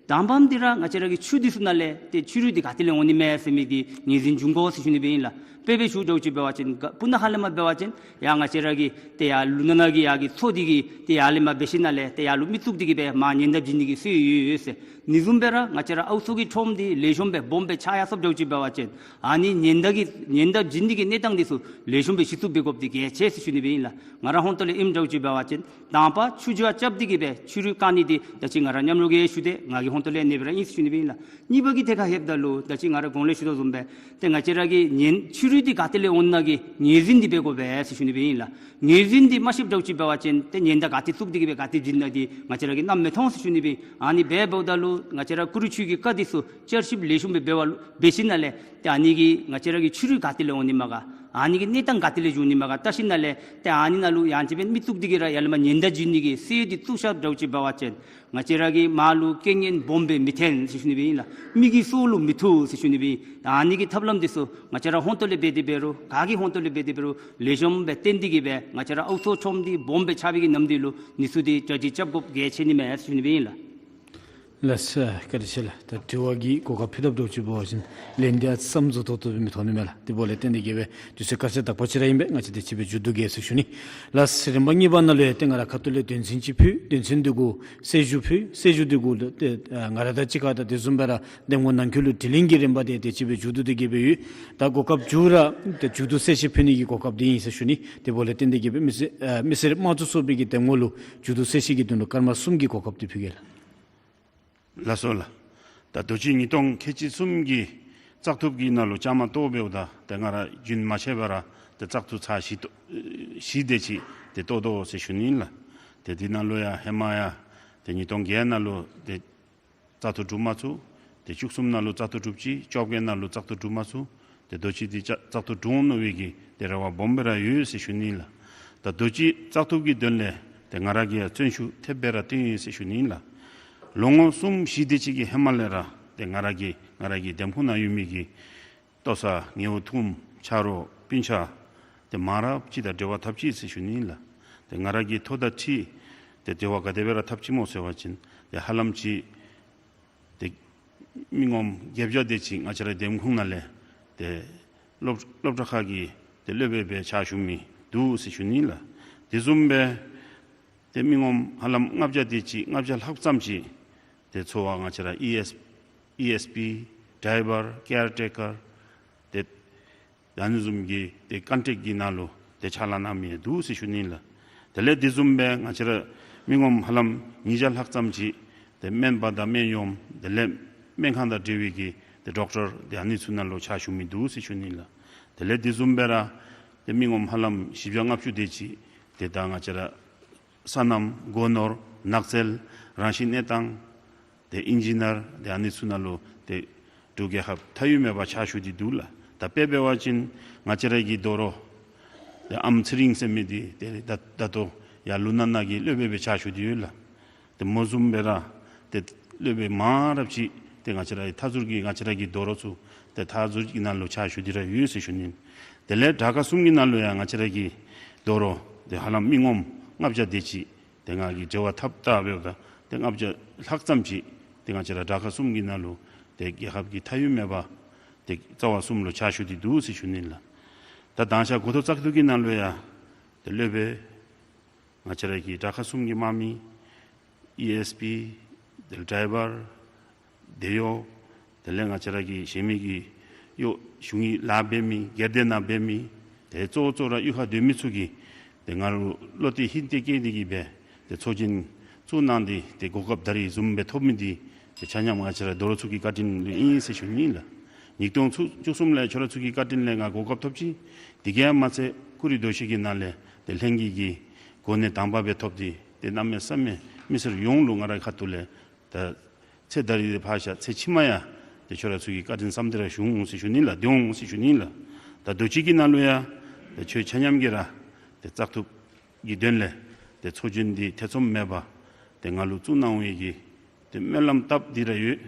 དང་པམ་འདི་ར་ང་བཅས་ར་གི་ཆུ་འདི་ཚུ་ནང་ལས་ཏེ་ཆུ་རུད་འདི་ག་ཏེ་ལས་འོང་ནི་མས་ཟེར་མི་འདི་ངོས་འཛིན་འབྱུང་དགོ་ཟེར་ཞུ་ནི་སྦེ་ཨིན་ལགས། དཔེ་སྦེ་ཞུཝ་འདྲཝ་ཅིག་འབད་བ་ཅིན་སྤུ་ན་ཁ་ལས་མར་འབད་བ་ཅིན་ཡར་ང་བཅས་ར་གི་ཏེ་ཡར་ལུང་ནང་གི་ཡར་གྱི་མཚོ་འདི་གི་ཏེ་ཡར་ལས་མར་འབད་ཞིནམ་ལས་ཏེ་ཡར་ལུ་མི་བཙུགས་ཏེ་གི་སྦེ་མར་ཉེན་བརྡ་བྱིན་ནི་གི་སྲོལ་ཡོད་ཡོད་ཟེར། ཨ་ནི་བཟུམ་སྦེ་ར་ང་བཅས་ར་ཨའུ་མཚོ་གི་ཁྲོམ་འདི་ལེགས་ཤོམ་སྦེ་སྦོམ་སྦེ་ཆགས་ཡར་སོཔ་འདྲཝ་ཅིག་འབད་བ་ཅིན་ཨ་ནི་ཉེན་བརྡ་གི་ཉེན་བརྡ་བྱིན་ནི་གི་གནས་སྟངས་འདི་ཚུ་ལེགས་ཤོམ་སྦེ་གཞི་བཙུགས་འབད་དགོཔ་འདི་གལ་ཆེ་ཟེར་ཞུ་ནི་སྦེ་ཨིན་ལགས། ང་ར་ཧོང་ཏོ་ལས་ཨིནམ་འདྲཝ་ཅིག་འབད་བ་ཅིན་དང་པ་ཆུ་ཇ་རྐྱབ་སྟེ་གི་སྦེ་ཆུ་རུད་བཀག་ནི་འདི་ད་ཅི་ང་ར་མཉམ་རོགས་ཀྱིས་ཞུ་སྟེ་ང་གི་ཧོང་ཏོ་ལས་ཨ་ནི་སྦེ་ར་ཨིན་ཟེར་ཞུ་ནི་སྦེ་ཨིན་ལགས། གཉིས་པ་གི་ཐད་ཁར་ལྷོདཔ་ད་ལུ་ད་ཅི་ང་ར་གོང་ལས་ཞུ་དོ་བཟུམ་སྦེ་ཏེ་ང་བཅས་ར་གིས་ཉེན་ཆུ་རུད་འདི་ག་ཏེ་ལས་འོང་ནི་གི་ངོས་འཛིན་འདི་འབད་དགོ་པས་ཟེར་ཞུ་ནི་སྦེ་ཨིན་ལགས། ངོས་འཛིན་འདི་མ་ཤེསཔ་འདྲཝ་ཅིག་འབད་བ་ཅིན་ཏེ་ཉེན་བརྡ་ག་ཏེ་བཙུགས་ཏེ་གི་སྦེ་ག་ཏེ་བྱིན་ནི་འདི་ང་བཅས་ར་གིས་མནོ་མི་ཐོང་ཟེར་ཞུ་ནི་སྦེ། ཨ་ནི་འབདཝ་ད་ལུ་ང་བཅས་ར་ཀུ་རུ་ཆུ་གི་བཀའ་འདི་ཚུ་བསྐྱར་ཞིབ་ལེགས་ཤོམ་སྦེ་འབད་བ་ལུ་འབད་ཞིནམ་ལས་ཏེ་ཨ་ནི་གིས་ང་བཅས་ར་གི་ཆུ་རུད་ག་ཏེ་ལས་འོང་ནི་མས་ག་ཨ་ནི་གི་གནས་སྟངས་ག་ཏེ་ལས་འབྱུང་ནི་མས་ག་བལྟ་ཞིནམ་ལས་ཏེ་ཨ་ནི་ནང་ལུ་ཡང་ཅིན་སྦེ་མི་བཙུགས་ཏེ་གི་ར་ཡར་ལས་མར་ཉེན་བརྡ་བྱིན་ནི་གི་སྲོལ་འདི་བཙུགས་ཤརཝ་འདྲཝ་ཅིག་འབད་བ་ཅིན་ང་བཅས་ར་གི་མར་ལུ་རྐྱེན་ངན་སྦོམ་སྦེ་མི་ཐོན་ཟེར་ཞུ་ནི་སྦེ་ཨིན་ལགས། མི་གི་སྲོག་ལུ་མི་ཐུག་ཟེར་ཞུ་ནི་སྦེ་ཨིན། ཨ་ནི་གི་ཐབས་ལམ་འདི་ཚུ་ང་བཅས་ར་ཧོང་ཏོ་ལས་འབད་དེ་འབད་རུང་ག་གི་ཧོང་ཏོ་ལས་འབད་དེ་འབད་རུང་ལེགས་ཤོམ་སྦེ་བསྟེན་ཏེ་གི་སྦེ་ང་བཅས་ར་ཨའུ་མཚོ་ཁྲོམ་འདི་སྦོམ་སྦེ་ཆགས་པའི་གི་ནམ་དུས་ལུ་ཨ་ནི་ཚུ་འདི་གྲ་སྒྲིག་རྐྱབ་དགོཔ་གལ་ཆེ་ནི་མས་ཟེར་ཞུ་ནི་སྦེ་ཨིན་ལགས། ལགས་སོ། བཀའ་དྲིན་ཆེ་ལགས། ད་དྲི་བ་གི་གོ་སྐབས་ཕུལ་དཔ་འདྲཝ་ཅིག་འབད་བ་ཅིན་ལན་འདི་ཨ་ཙི་ཙམ་བཟོ་ཏོག་ཏོ་སྦེ་མི་ཐོན་ནི་མས་ལགས། དེ་འབདཝ་ལས་བརྟེན་ཏེ་གི་སྦེ་དུས་ཚོད་སྐར་ཆ་དག་པ་ཅིག་ར་ཨིན་པས། ང་བཅས་དེ་ཅིག་སྦེ་མཇུག་བསྡུ་གེ་ཟེར་ཞུ་ནི། ལགས་སོ། རིམ་པ་གཉིས་པ་ནང་ལུ་ཡང་ཏེ་ང་ར་ཁ་ཐུག་ལས་དོན་ཚན་ཅིག་ཕུལ། དོན་ཚན་འདི་གུ་གསལ་ཞུ་ཕུལ། གསལ་ཞུ་འདི་གུ་ལུ་ཏེ་ཨ་ང་ར་དང་གཅིག་ཁར་དང་དེ་བཟུམ་སྦེ་ར་འདེམས་ངོ་ནང་འཁོད་ལུ་དྲི་ལན་གྱི་རིམ་པ་འདི་དེ་ཅིག་སྦེ་མཇུག་བསྡུ་སྟེ་གི་སྦེ་ཡོད། ད་གོ་སྐབས་མཇུག་ར་ཏེ་མཇུག་བསྡུ་གསལ་བཤད་ཕུལ་ནི་གི་གོ་སྐབས་འདི་ཨིན་ཟེར་ཞུ་ནི། དེ་འབདཝ་ལས་བརྟེན་ཏེ་གི་སྦེ་མི་སེར་ཨ་མི་སེར་དམངས་གཙོ་ཚོགས་པའི་གི་འདེམས་ངོ་ལུ་མཇུག་བསྡུ་གསལ་བཤད་ཀྱི་དོན་ལུ་སྐར་མ་གསུམ་གྱི་གོ་སྐབས་འདི་ཕུལ་གེ་ལགས། ལགས་སོ་ལགས། ད་དུས་ཅི་ཉིས་སྟོང་ཁལ་གཅིག་གསུམ་གྱི་བཙག་འཐུ་གི་ནང་ལུ་བཅའ་མར་གཏོགས་འབདཝ་ད་ཏེ་ང་ར་རྒྱུན་མ་ཆད་པར་ཏེ་བཙག་འཐུ་ཚར་བཞི་ཏོ་བཞི་དེ་ཅིག་ཏེ་གཏོགས་དོ་ཟེར་ཞུ་ནི་ལགས། ཏེ་འདི་ནང་ལུ་ཡང་ཧེ་མ་ཡང་ཏེ་ཉིས་སྟོང་བརྒྱད་ནང་ལུ་ཏེ་བཙག་འཐུ་གྲུབ་མ་ཚུགས། ཏེ་བཅུ་གསུམ་ནང་ལུ་བཙག་འཐུ་གྲུབ་ཅི། བཅོ་བརྒྱད་ནང་ལུ་བཙག་འཐུ་གྲུབ་མ་ཚུགས། ཏེ་དུས་ཅི་འདི་བཙག་བཙག་འཐུ་གྲུབ་འོང་མནོ་བའི་གི་ཏེ་རེ་བ་སྦོམ་སྦེ་ར་ཡོད་ཟེར་ཞུ་ནི་ལགས། ད་དུས་ཅི་བཙག་འཐུ་གི་དོན་ལས་ཏེ་ང་ར་གིས་ཡང་བརྩོན་ཤུགས་ཐེབས་སྦེ་ར་བཏོན་ཡི་ཟེར་ཞུ་ནི་ལགས། ལོ་ངོ་གསུམ་བཞི་དེ་ཅིག་གི་ཧེ་མ་ལས་ར་ཏེ་ང་ར་གི་ང་ར་གི་འདེམས་ཁོངས་ནང་ཡོད་མི་གི་ལྟོ་ཚང་ཉེ་བོ་འཐུང་ཆ་རོགས་སྤུན་ཆ་ཏེ་མང་རབས་ཅིག་དང་འབྲེལ་བ་འཐབ་ཅི་ཟེར་ཞུ་ནི་ལགས། ཏེ་ང་ར་གིས་ཐོ་དང་འཁྲིལ་ཏེ་འབྲེལ་བ་ག་དེ་སྦེ་ར་འཐབ་ཅི་སྨོ་ཟེར་བ་ཅིན་ཏེ་ཧ་ལམ་ཅིག་ཏེ་མི་ངོམ་བརྒྱད་བརྒྱ་དེ་ཅིག་ང་བཅས་ར་འདེམས་ཁོངས་ནང་ལས་ཏེ་སློབ་སློབ་གྲྭ་ཁག་གི་ཏེ་སློབ་དཔོན་སྦེ་ཕྱག་ཞུ་མི་འདུག་ཟེར་ཞུ་ནི་ལགས། དེ་བཟུམ་སྦེ་ཏེ་མི་ངོམ་ཧ་ལམ་ལྔ་བརྒྱ་དེ་ཅིག་ལྔ་བརྒྱ་ལྷགཔ་ཙམ་ཅིག་ཏེ་འཚོ་བ་ང་བཅས་ར་ཨི་ཨེསི་ཨི་ཨེསི་པི་ཌའི་བར་ཀེར་ཊེ་ཀར་ཏེ་ཨ་ནི་བཟུམ་གྱི་ཏེ་ཀོན་ཊེཀཊ་གི་ནང་ལུ་ཏེ་ཕྱག་ལཱ་གནང་མི་འདུག་ཟེར་ཞུ་ནི་ལགས། དེ་ལས་དེ་བཟུམ་སྦེ་ང་བཅས་ར་མི་ངོམ་ཧ་ལམ་ཉིས་བརྒྱ་ལྷགཔ་ཙམ་ཅིག་ཏེ་སྨན་པ་དང་སྨན་གཡོགམོ་དེ་ལས་སྨན་ཁང་དང་འབྲེལ་བའི་གི་ཏེ་ཌོག་ཊར་ཏེ་ཨ་ནི་ཚུ་ནང་ལུ་ཕྱག་ཞུ་མི་འདུག་ཟེར་ཞུ་ནི་ལགས། དེ་ལས་དེ་བཟུམ་སྦེ་ར་ཏེ་མི་ངོམ་ཧ་ལམ་བཞི་བརྒྱ་ལྔ་བཅུ་དེ་ཅིག་ཏེ་ད་ང་བཅས་ར་སོ་ནམ་སྒོ་ནོར་ནགས་ཚལ་རང་བཞིན་གནས་སྟངས་ཏེ་ཨིན་ཇི་ནིར་ཏེ་ཨ་ནི་ཚུ་ནང་ལུ་ཏེ་ འབྲུག་རྒྱལ་ཁབ་མཐའ་དབུས་མེད་པར་ཕྱག་ཞུ་སྟེ་འདུག་ལགས། ད་དཔེ་འབད་བ་ཅིན་ང་བཅས་ར་གི་རྡོ་རོག་ཏེ་ཨམ་ཚེ་རིང་ཟེར་མི་འདི་ཏེ་ད་ད་ལྟོ་ཡར་ལུང་ནག་ནང་གི་སློབ་དཔོན་སྦེ་ཕྱག་ཞུ་སྟེ་ཡོད་ལགས། ཏེ་མོ་བཟུམ་སྦེ་ར་ཏེ་སློབ་དཔོན་མང་རབས་ཅིག་ཏེ་ང་བཅས་ར་མཐའ་ཟུར་གྱི་ང་བཅས་ར་གི་རྡོ་རོག་ཚུ་ཏེ་མཐའ་ཟུར་གྱི་ནང་ལུ་ཕྱག་ཞུ་སྟེ་ར་ཡོད་ཟེར་ཞུ་ནི། དེ་ལས་དྲག་ཁག་གསུམ་གྱི་ནང་ལུ་ཡང་ང་བཅས་ར་གི་རྡོ་རོག་ཏེ་ཧ་ལམ་མི་ངོམ་ལྔ་བརྒྱ་དེ་ཅིག་ཏེ་ང་གིས་འབྲེལ་བ་འཐབ་བལྟ་འབདཝ་ད་ཏེ་ལྔ་བརྒྱ་ལྷག་ཙམ་ཅིག་ཏེ་ང་བཅས་ར་དྲག་ཁག་གསུམ་གྱི་ནང་ལུ་ཏེ་རྒྱལ་ཁབ་ཀྱི་མཐའ་དབུས་མེད་པར་ཏེ་རྩ་བ་གསུམ་ལུ་ཕྱག་ཞུ་སྟེ་འདུག་ཟེར་ཞུ་ནི་ལགས། ད་དང་ཤ་འགོ་ཐོག་བཙག་འཐུ་གི་ནང་ལུ་ཡང་ཏེ་སློབ་དཔོན་ང་བཅས་ར་གི་དྲག་ཁག་གསུམ་གྱི་དམག་མི་ཨི་ཨེསི་པི་དེ་ལས་ཌའི་བར་དེ་ཡོ་དེ་ལས་ང་བཅས་ར་གི་གཞན་མི་གི་ཡོ་གཞུང་གི་ལཱ་འབད་མི་སྒེར་སྡེ་ནང་འབད་མི་ཏེ་གཙོ་བོ་གཙོ་བོ་ར་གཡུས་ཁར་སྡོད་མི་ཚུ་གིས་ཏེ་ང་ལུ་བློ་གཏད་ཧིང་གཏད་བསྐྱེད་དེ་གིས་སྦེ་ཏེ་ཚོགས་ཆེན་བཙུགས་གནང་སྟེ་ཏེ་གོ་སྐབས་ད་རིས་བཟུམ་སྦེ་ཐོབ་མི་འདི་ཏེ་ཆ་མཉམ་ང་བཅས་ར་རྡོ་རོག་ཚུ་གི་བཀའ་དྲིན་ལུ་ཨིན་ཟེར་ཞུ་ནི་ཨིན་ལགས། ཉིས་སྟོང་བཅུ་གསུམ་ལས་ཁྱོད་ར་ཚུ་གི་བཀའ་དྲིན་ལས་ང་གོ་སྐབས་ཐོབ་ཅི། དེ་གིས་མ་ཚད་ཀུ་རི་རྡོ་སྐྱེས་ཀྱི་ནང་ལས་ཏེ་ལྷན་རྒྱས་ཀྱི་གོ་གནས་དང་པ་སྦེ་ཐོབ་སྟེ་ཏེ་གནམ་མེད་ས་མེད་མི་སེར་ཡོངས་ལུ་ང་རའི་ཁ་ཐུག་ལས་ད་ཚེ་ད་རིས་ཕར་བཞག་ཚེ་ཕྱི་མ་ཡང་ཏེ་ཁྱོད་ར་ཚུ་གི་བཀའ་དྲིན་བསམ་སྟེ་ར་བཞུགས་འོང་ཟེར་ཞུ་ནི་ལགས། སྡོད་འོང་ཟེར་ཞུ་ནི་ལགས། ད་རྡོ་སྐྱེས་ཀྱི་ནང་ལུ་ཡང་ཏེ་ཁྱོད་ཆ་མཉམ་གྱིས་ར་ཏེ་བཙག་འཐུ་གི་དོན་ལས་ཏེ་ཚོགས་ཆེན་འདི་ཐེ་ཚོམ་མེད་པར་ཏེ་ང་ལུ་བཙུགས་གནང་བའི་གི་ཏེ་སྨོན་ལམ་བཏབ་སྟེ་ར་ཡོད།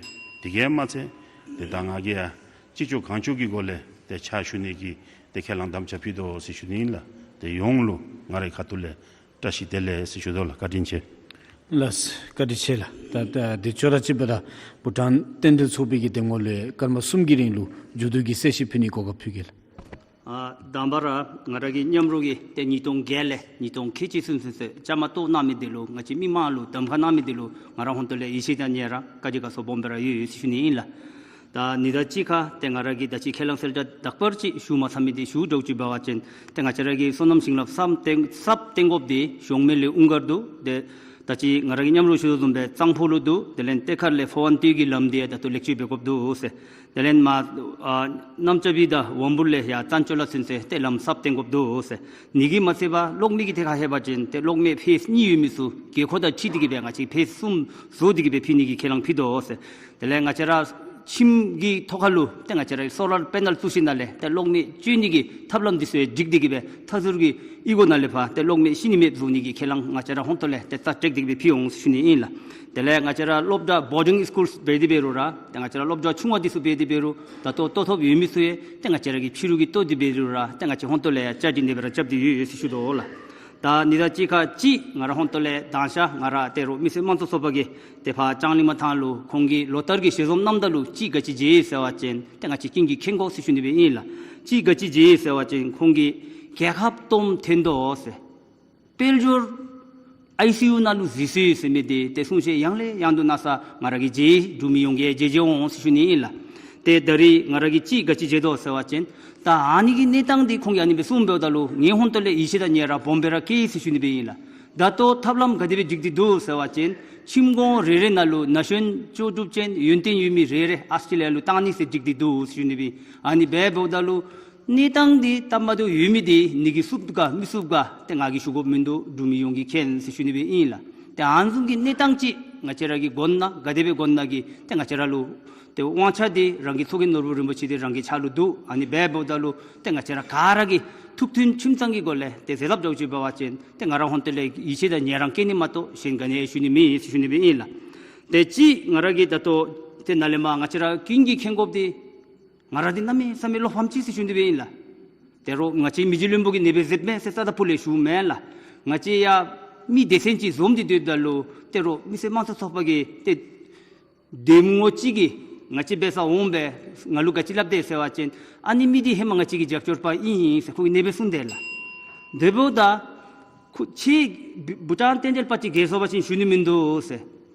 དེ་གིས་མ་ཚད་ཏེ་ད་ང་གིས་ཡང་ཅི་ལྕོགས་གང་ལྕོགས་ཀྱི་སྒོ་ལས་ཏེ་ཕྱག་ཞུ་ནི་གི་ཏེ་ཁས་བླངས་དམ་བཅའ་ཕུལ་དོ་ཟེར་ཞུ་ནི་ཨིན་ལགས། ཏེ་ཡོངས་ལུ་ང་རའི་ཁ་ཐུག་ལས་བཀྲ་ཤིས་བདེ་ལེགས་ཟེར་ཞུ་དོ་ལགས། བཀའ་དྲིན་ཆེ། ལགས་སོ། བཀའ་དྲིན་ཆེ་ལགས། ད་ད་དེ་ཅོག་ར་གཅིག་པ་ད་བྷུ་ཊཱན་རྟེན་འབྲེལ་ཚོགས་པའི་གི་དེ་ངོ་ལས་སྐར་མ་གསུམ་གྱི་རིང་ལུ་མཇུག་བསྡུ་གི་གསལ་བཤད་ཕུལ་ནི་གོ་སྐབས་ཕུལ་གེ་ལགས། ཨ་དང་པ་ར་ང་ར་གི་མཉམ་རོགས་ཀྱིས་ཏེ་ཉིས་སྟོང་བརྒྱད་ལས་ཉིས་སྟོང་ཁལ་གཅིག་ཚུན་ཚོད་བཅའ་མར་གཏོགས་གནང་མི་འདི་ལུ་ང་བཅས་མི་མང་ལུ་གདམ་ཁ་གནང་མི་འདི་ལུ་ང་ར་ཧོན་ཏོ་ལས་ཡིད་ཆེས་དང་ཉེ་རང་བཀའ་དྲིན་དགའ་ཚོར་སྦོམ་སྦེ་ར་ཡོད་ཡོད་ཟེར་ཞུ་ནི་ཨིན་ལགས། ད་ཉིན་དང་གཅིག་ཁར་ཏེ་ང་ར་གིས་ད་ཅི་ཁས་བླངས་གསལ་བསྒྲགས་དག་པར་ཅིག་ཞུ་མ་ཚར་མི་འདི་ཞུ་འདྲཝ་ཅིག་འབད་བ་ཅིན་ཏེ་ང་བཅས་ར་གི་སོ་ནམ་ཞིང་ལཱ་གསརཔ་བཏོན་གསརཔ་བཏོན་དགོཔ་འདི་གཞོང་སྨད་ལས་དབུ་མཁར་འདུག། ཏེ་ད་ཅི་ང་ར་གི་མཉམ་རོགས་ཞུ་དོ་བཟུམ་སྦེ་གཙང་ཕུག་ལུ་འདུག། དེ་ལས་གཏེར་མཁར་ལས་ཕོ་བྲང་སྟོད་ཀྱི་ལམ་འདི་ད་ལྟོ་ལེགས་བཅོས་འབད་དགོཔ་འདུག་ཟེར། དེ་ལས་མར་ཨ་གནམ་ལྕགས་པི་དང་ཝམ་སྦུག་ལས་ཡར་བཙན་བྱོལ་ལ་ཚུན་ཚོད་ཏེ་ལམ་གསརཔ་བཏོན་དགོཔ་འདུག་ཟེར། ཨ་ནི་གིས་མ་ཚད་པར་གློག་མེ་གི་ཐད་ཁར་ལྷོད་པ་ཅིན་ཏེ་གློག་མེ་ཕེསི་གཉིས་ཡོད་མི་ཚུ་དགོས་མཁོ་དང་འཁྲིལ་ཏེ་གིས་སྦེ་ང་བཅས་ཕེསི་གསུམ་བཟོ་སྟེ་གིས་སྦེ་ཕུལ་ནི་གི་ཁས་བླངས་ཕུལ་དོ་ཟེར། དེ་ལས་ང་བཅས་ར་ཁྱིམ་གྱི་ཐོག་ཁར་ལུ་ཏེ་ང་བཅས་ར་སོ་ལར་པེ་ནལ་བཙུགས་ཞིནམ་ལས་ཏེ་གློག་མེ་སྤྱོད་ནི་གི་ཐབས་ལམ་འདི་ཚུ་སྒྲིག་སྟེ་གིས་སྦེ་མཐའ་ཟུར་གྱི་གཡུས་སྒོ་ནང་ལས་ཕར་ཏེ་གློག་མེ་ཤི་ནི་མེདཔ་བཟོ་ནི་གི་ཁས་བླངས་ང་བཅས་ར་ཧོན་ཏོ་ལས་ཏེ་རྩ་སྤྲོད་དེ་གིས་སྦེ་ཕུལ་འོང་ཟེར་ཞུ་ནི་ཨིན་ལགས། དེ་ལས་ང་བཅས་ར་སློབ་གྲྭ་བོར་ཌིང་སི་ཀུལ་འབད་དེ་འབད་རུང་ར་ཏེ་ང་བཅས་ར་སློབ་གྲྭ་ཆུང་བ་འདི་ཚུ་འབད་དེ་འབད་རུང་ད་ལྟོ་ལྟོ་ཐོབ་ཡོད་མི་ཚུ་ཡང་ཏེ་ང་བཅས་ར་གི་ཕྱི་རུ་གི་ལྟོ་འདི་འབད་རུང་ར་ཏེ་ང་བཅས་ཧོན་ཏོ་ལས་ཡང་བཅའ་སྒྲིག་ནེ་སྦེ་ར་རྐྱབ་སྟེ་ཡོད་ཡོད་ཟེར་ཞུ་དོ་ལགས། ད་ཨ་ནི་དང་གཅིག་ཁར་ཅིག་ང་ར་ཧོན་ཏོ་ལས་དང་ཤ་ང་ར་ཏེ་རོགས་མི་སེར་དམངས་གཙོ་ཚོགས་པ་གིས་ཏེ་ཕར་ལྕང་གླིང་མ་ཐང་ལུ་ཁོང་གིས་ལོ་ལྟར་གྱི་ཞལ་འཛོམས་གནངམ་ད་ལུ་ཅིག་ག་ཅི་མཇལ་ཡི་ཟེར་བ་ཅིན་ཏེ་ང་བཅས་ཀུན་གྱིས་མཁྱེན་གོ་ཟེར་ཞུ་ནི་སྦེ་ཨིན་ལགས། ཅིག་ག་ཅི་མཇལ་ཡི་ཟེར་བ་ཅིན་ཁོང་གིས་རྒྱལ་ཁབ་སྟོངམ་འཐོན་དོ་ཟེར། དཔལ་འབྱོར་ཨའི་སི་ཡུ་ནང་ལུ་འཛུལ་སོ་ཡི་ཟེར་མི་འདི་ཏེ་གསུང་བཤད་ཡང་ལས་ཡང་དུ་གནང་ས་ང་ར་གིས་མཇལ་ཡི། འབྲུག་མི་ཡོངས་ཀྱིས་མཇལ་མཇལ་འོང་ཟེར་ཞུ་ནི་ཨིན་ལགས། ཏེ་ད་རིས་ང་ར་གིས་ཅིག་ག་ཅི་མཇལ་དོ་ཟེར་བ་ཅིན་ད་ཨ་ནི་གི་གནས་སྟངས་འདི་ཁོང་གིས་ཨ་ནི་སྦེ་གསུངམ་འབདཝ་ད་ལུ་ངེའི་ཧོན་ཏོ་ལས་ཡིད་ཆེས་དང་ཉེ་རང་སྦོམ་སྦེ་ར་སྐྱེས་ཟེར་ཞུ་ནི་སྦེ་ཨིན་ལགས། ད་ལྟོ་ཐབས་ལམ་ག་དེ་སྦེ་སྒྲིག་སྟེ་འདུག་ཟེར་བ་ཅིན་ཁྱིམ་གུང་རེ་རེ་ནང་ལུ་ན་གཞོན་ལྕོགས་གྲུབ་ཅན་ཡོན་ཏན་ཡོད་མི་རེ་རེ་ཨཱོས་ཊེ་ལི་ཡ་ལུ་བཏང་ནི་ཟེར་སྒྲིག་སྟེ་འདུག་ཟེར་ཞུ་ནི་སྦེ། ཨ་ནི་སྦེ་འབདཝ་ད་ལུ་གནས་སྟངས་འདི་སྟབས་མ་བདེཝ་ཡོད་མི་འདི་ཨ་ནི་གིས་བསུབ་ག་མི་བསུབ་ག་ཏེ་ང་གིས་ཞུ་དགོཔ་མིན་འདུག། འབྲུག་མི་ཡོངས་ཀྱིས་མཁྱེན་ཟེར་ཞུ་ནི་སྦེ་ཨིན་ལགས། ཏེ་ཨ་ནི་བཟུམ་གྱི་གནས་སྟངས་ཅིག་ང་བཅས་ར་གིས་དགོ་ན་ག་དེ་སྦེ་དགོ་ན་གི་ཏེ་ང་བཅས་ར་ལུ་ཏེ་དབང་ཆ་འདི་རང་གི་ཚོགས་རྒྱན་ནོར་བུ་རིན་པོ་ཆེ་འདི་རང་གི་ཕྱག་ལུ་འདུག། ཨ་ནི་སྦེ་འབདཝ་ད་ལུ་ཏེ་ང་བཅས་ར་ག་ར་གིས་ཐུགས་མཐུན་ཁྱིམ་ཚང་གི་སྒོ་ལས་ཏེ་མཛད་ཐབས་འདྲཝ་ཅིག་འབད་བ་ཅིན་ཏེ་ང་ར་ཧོན་ཏོ་ལས་ཡིད་ཆེས་དང་ཉེ་རང་སྐྱེ་ནི་མ་གཏོགས་གཞན་ག་ནི་ཡང་ཞུ་ནི་མེད་ཟེར་ཞུ་ནི་སྦེ་ཨིན་ལགས། ཏེ་ཅིག་ང་ར་གིས་ད་ལྟོ་ཏེ་ནཱ་ལས་མར་ང་བཅས་ར་ཀུན་གྱིས་མཁྱེན་དགོཔ་འདི་ང་ར་འདི་གནམ་མེད་ས་མེད་བློ་ཕམ་ཅི་ཟེར་ཞུ་ནི་སྦེ་ཨིན་ལགས། ཏེ་རོགས་ང་བཅས་མི་རྗེ་བློན་པོ་གིས་ཨ་ནི་སྦེ་མཛད་མས་ཟེར་རྩ་དང་ཕུ་ལས་ཞུཝ་མེན་ལགས། ང་བཅས་ཡང་མི་སྡེ་ཚན་ཅིག་འཛོམས་ཏེ་སྡོདཔ་ད་ལུ་ཏེ་རོགས་མི་སེར་དམངས་གཙོ་ཚོགས་པ་གི་ཏེ་འདེམས་ངོ་ཅིག་གིས་ང་བཅས་འབད་སར་འོང་སྦེ་ང་ལུ་ག་ཅི་སླབ་དེས་ཟེར་བ་ཅིན་ཨ་ནི་མི་འདི་ཧེ་མ་ང་བཅས་ཀྱི་རྒྱབ་སྐྱོར་པ་ཨིན་ཟེར་ཁོང་གིས་ཨ་ནི་སྦེ་གསུངས་དེས་ལགས། དེ་འབདཝ་ད་ཁོ་ཁྱེད་བྷུ་ཊཱན་རྟེན་འབྲེལ་པ་ཅིག་གེ་སོང་པ་ཅིན་ཞུ་ནི་མིན་འདུག་ཟེར།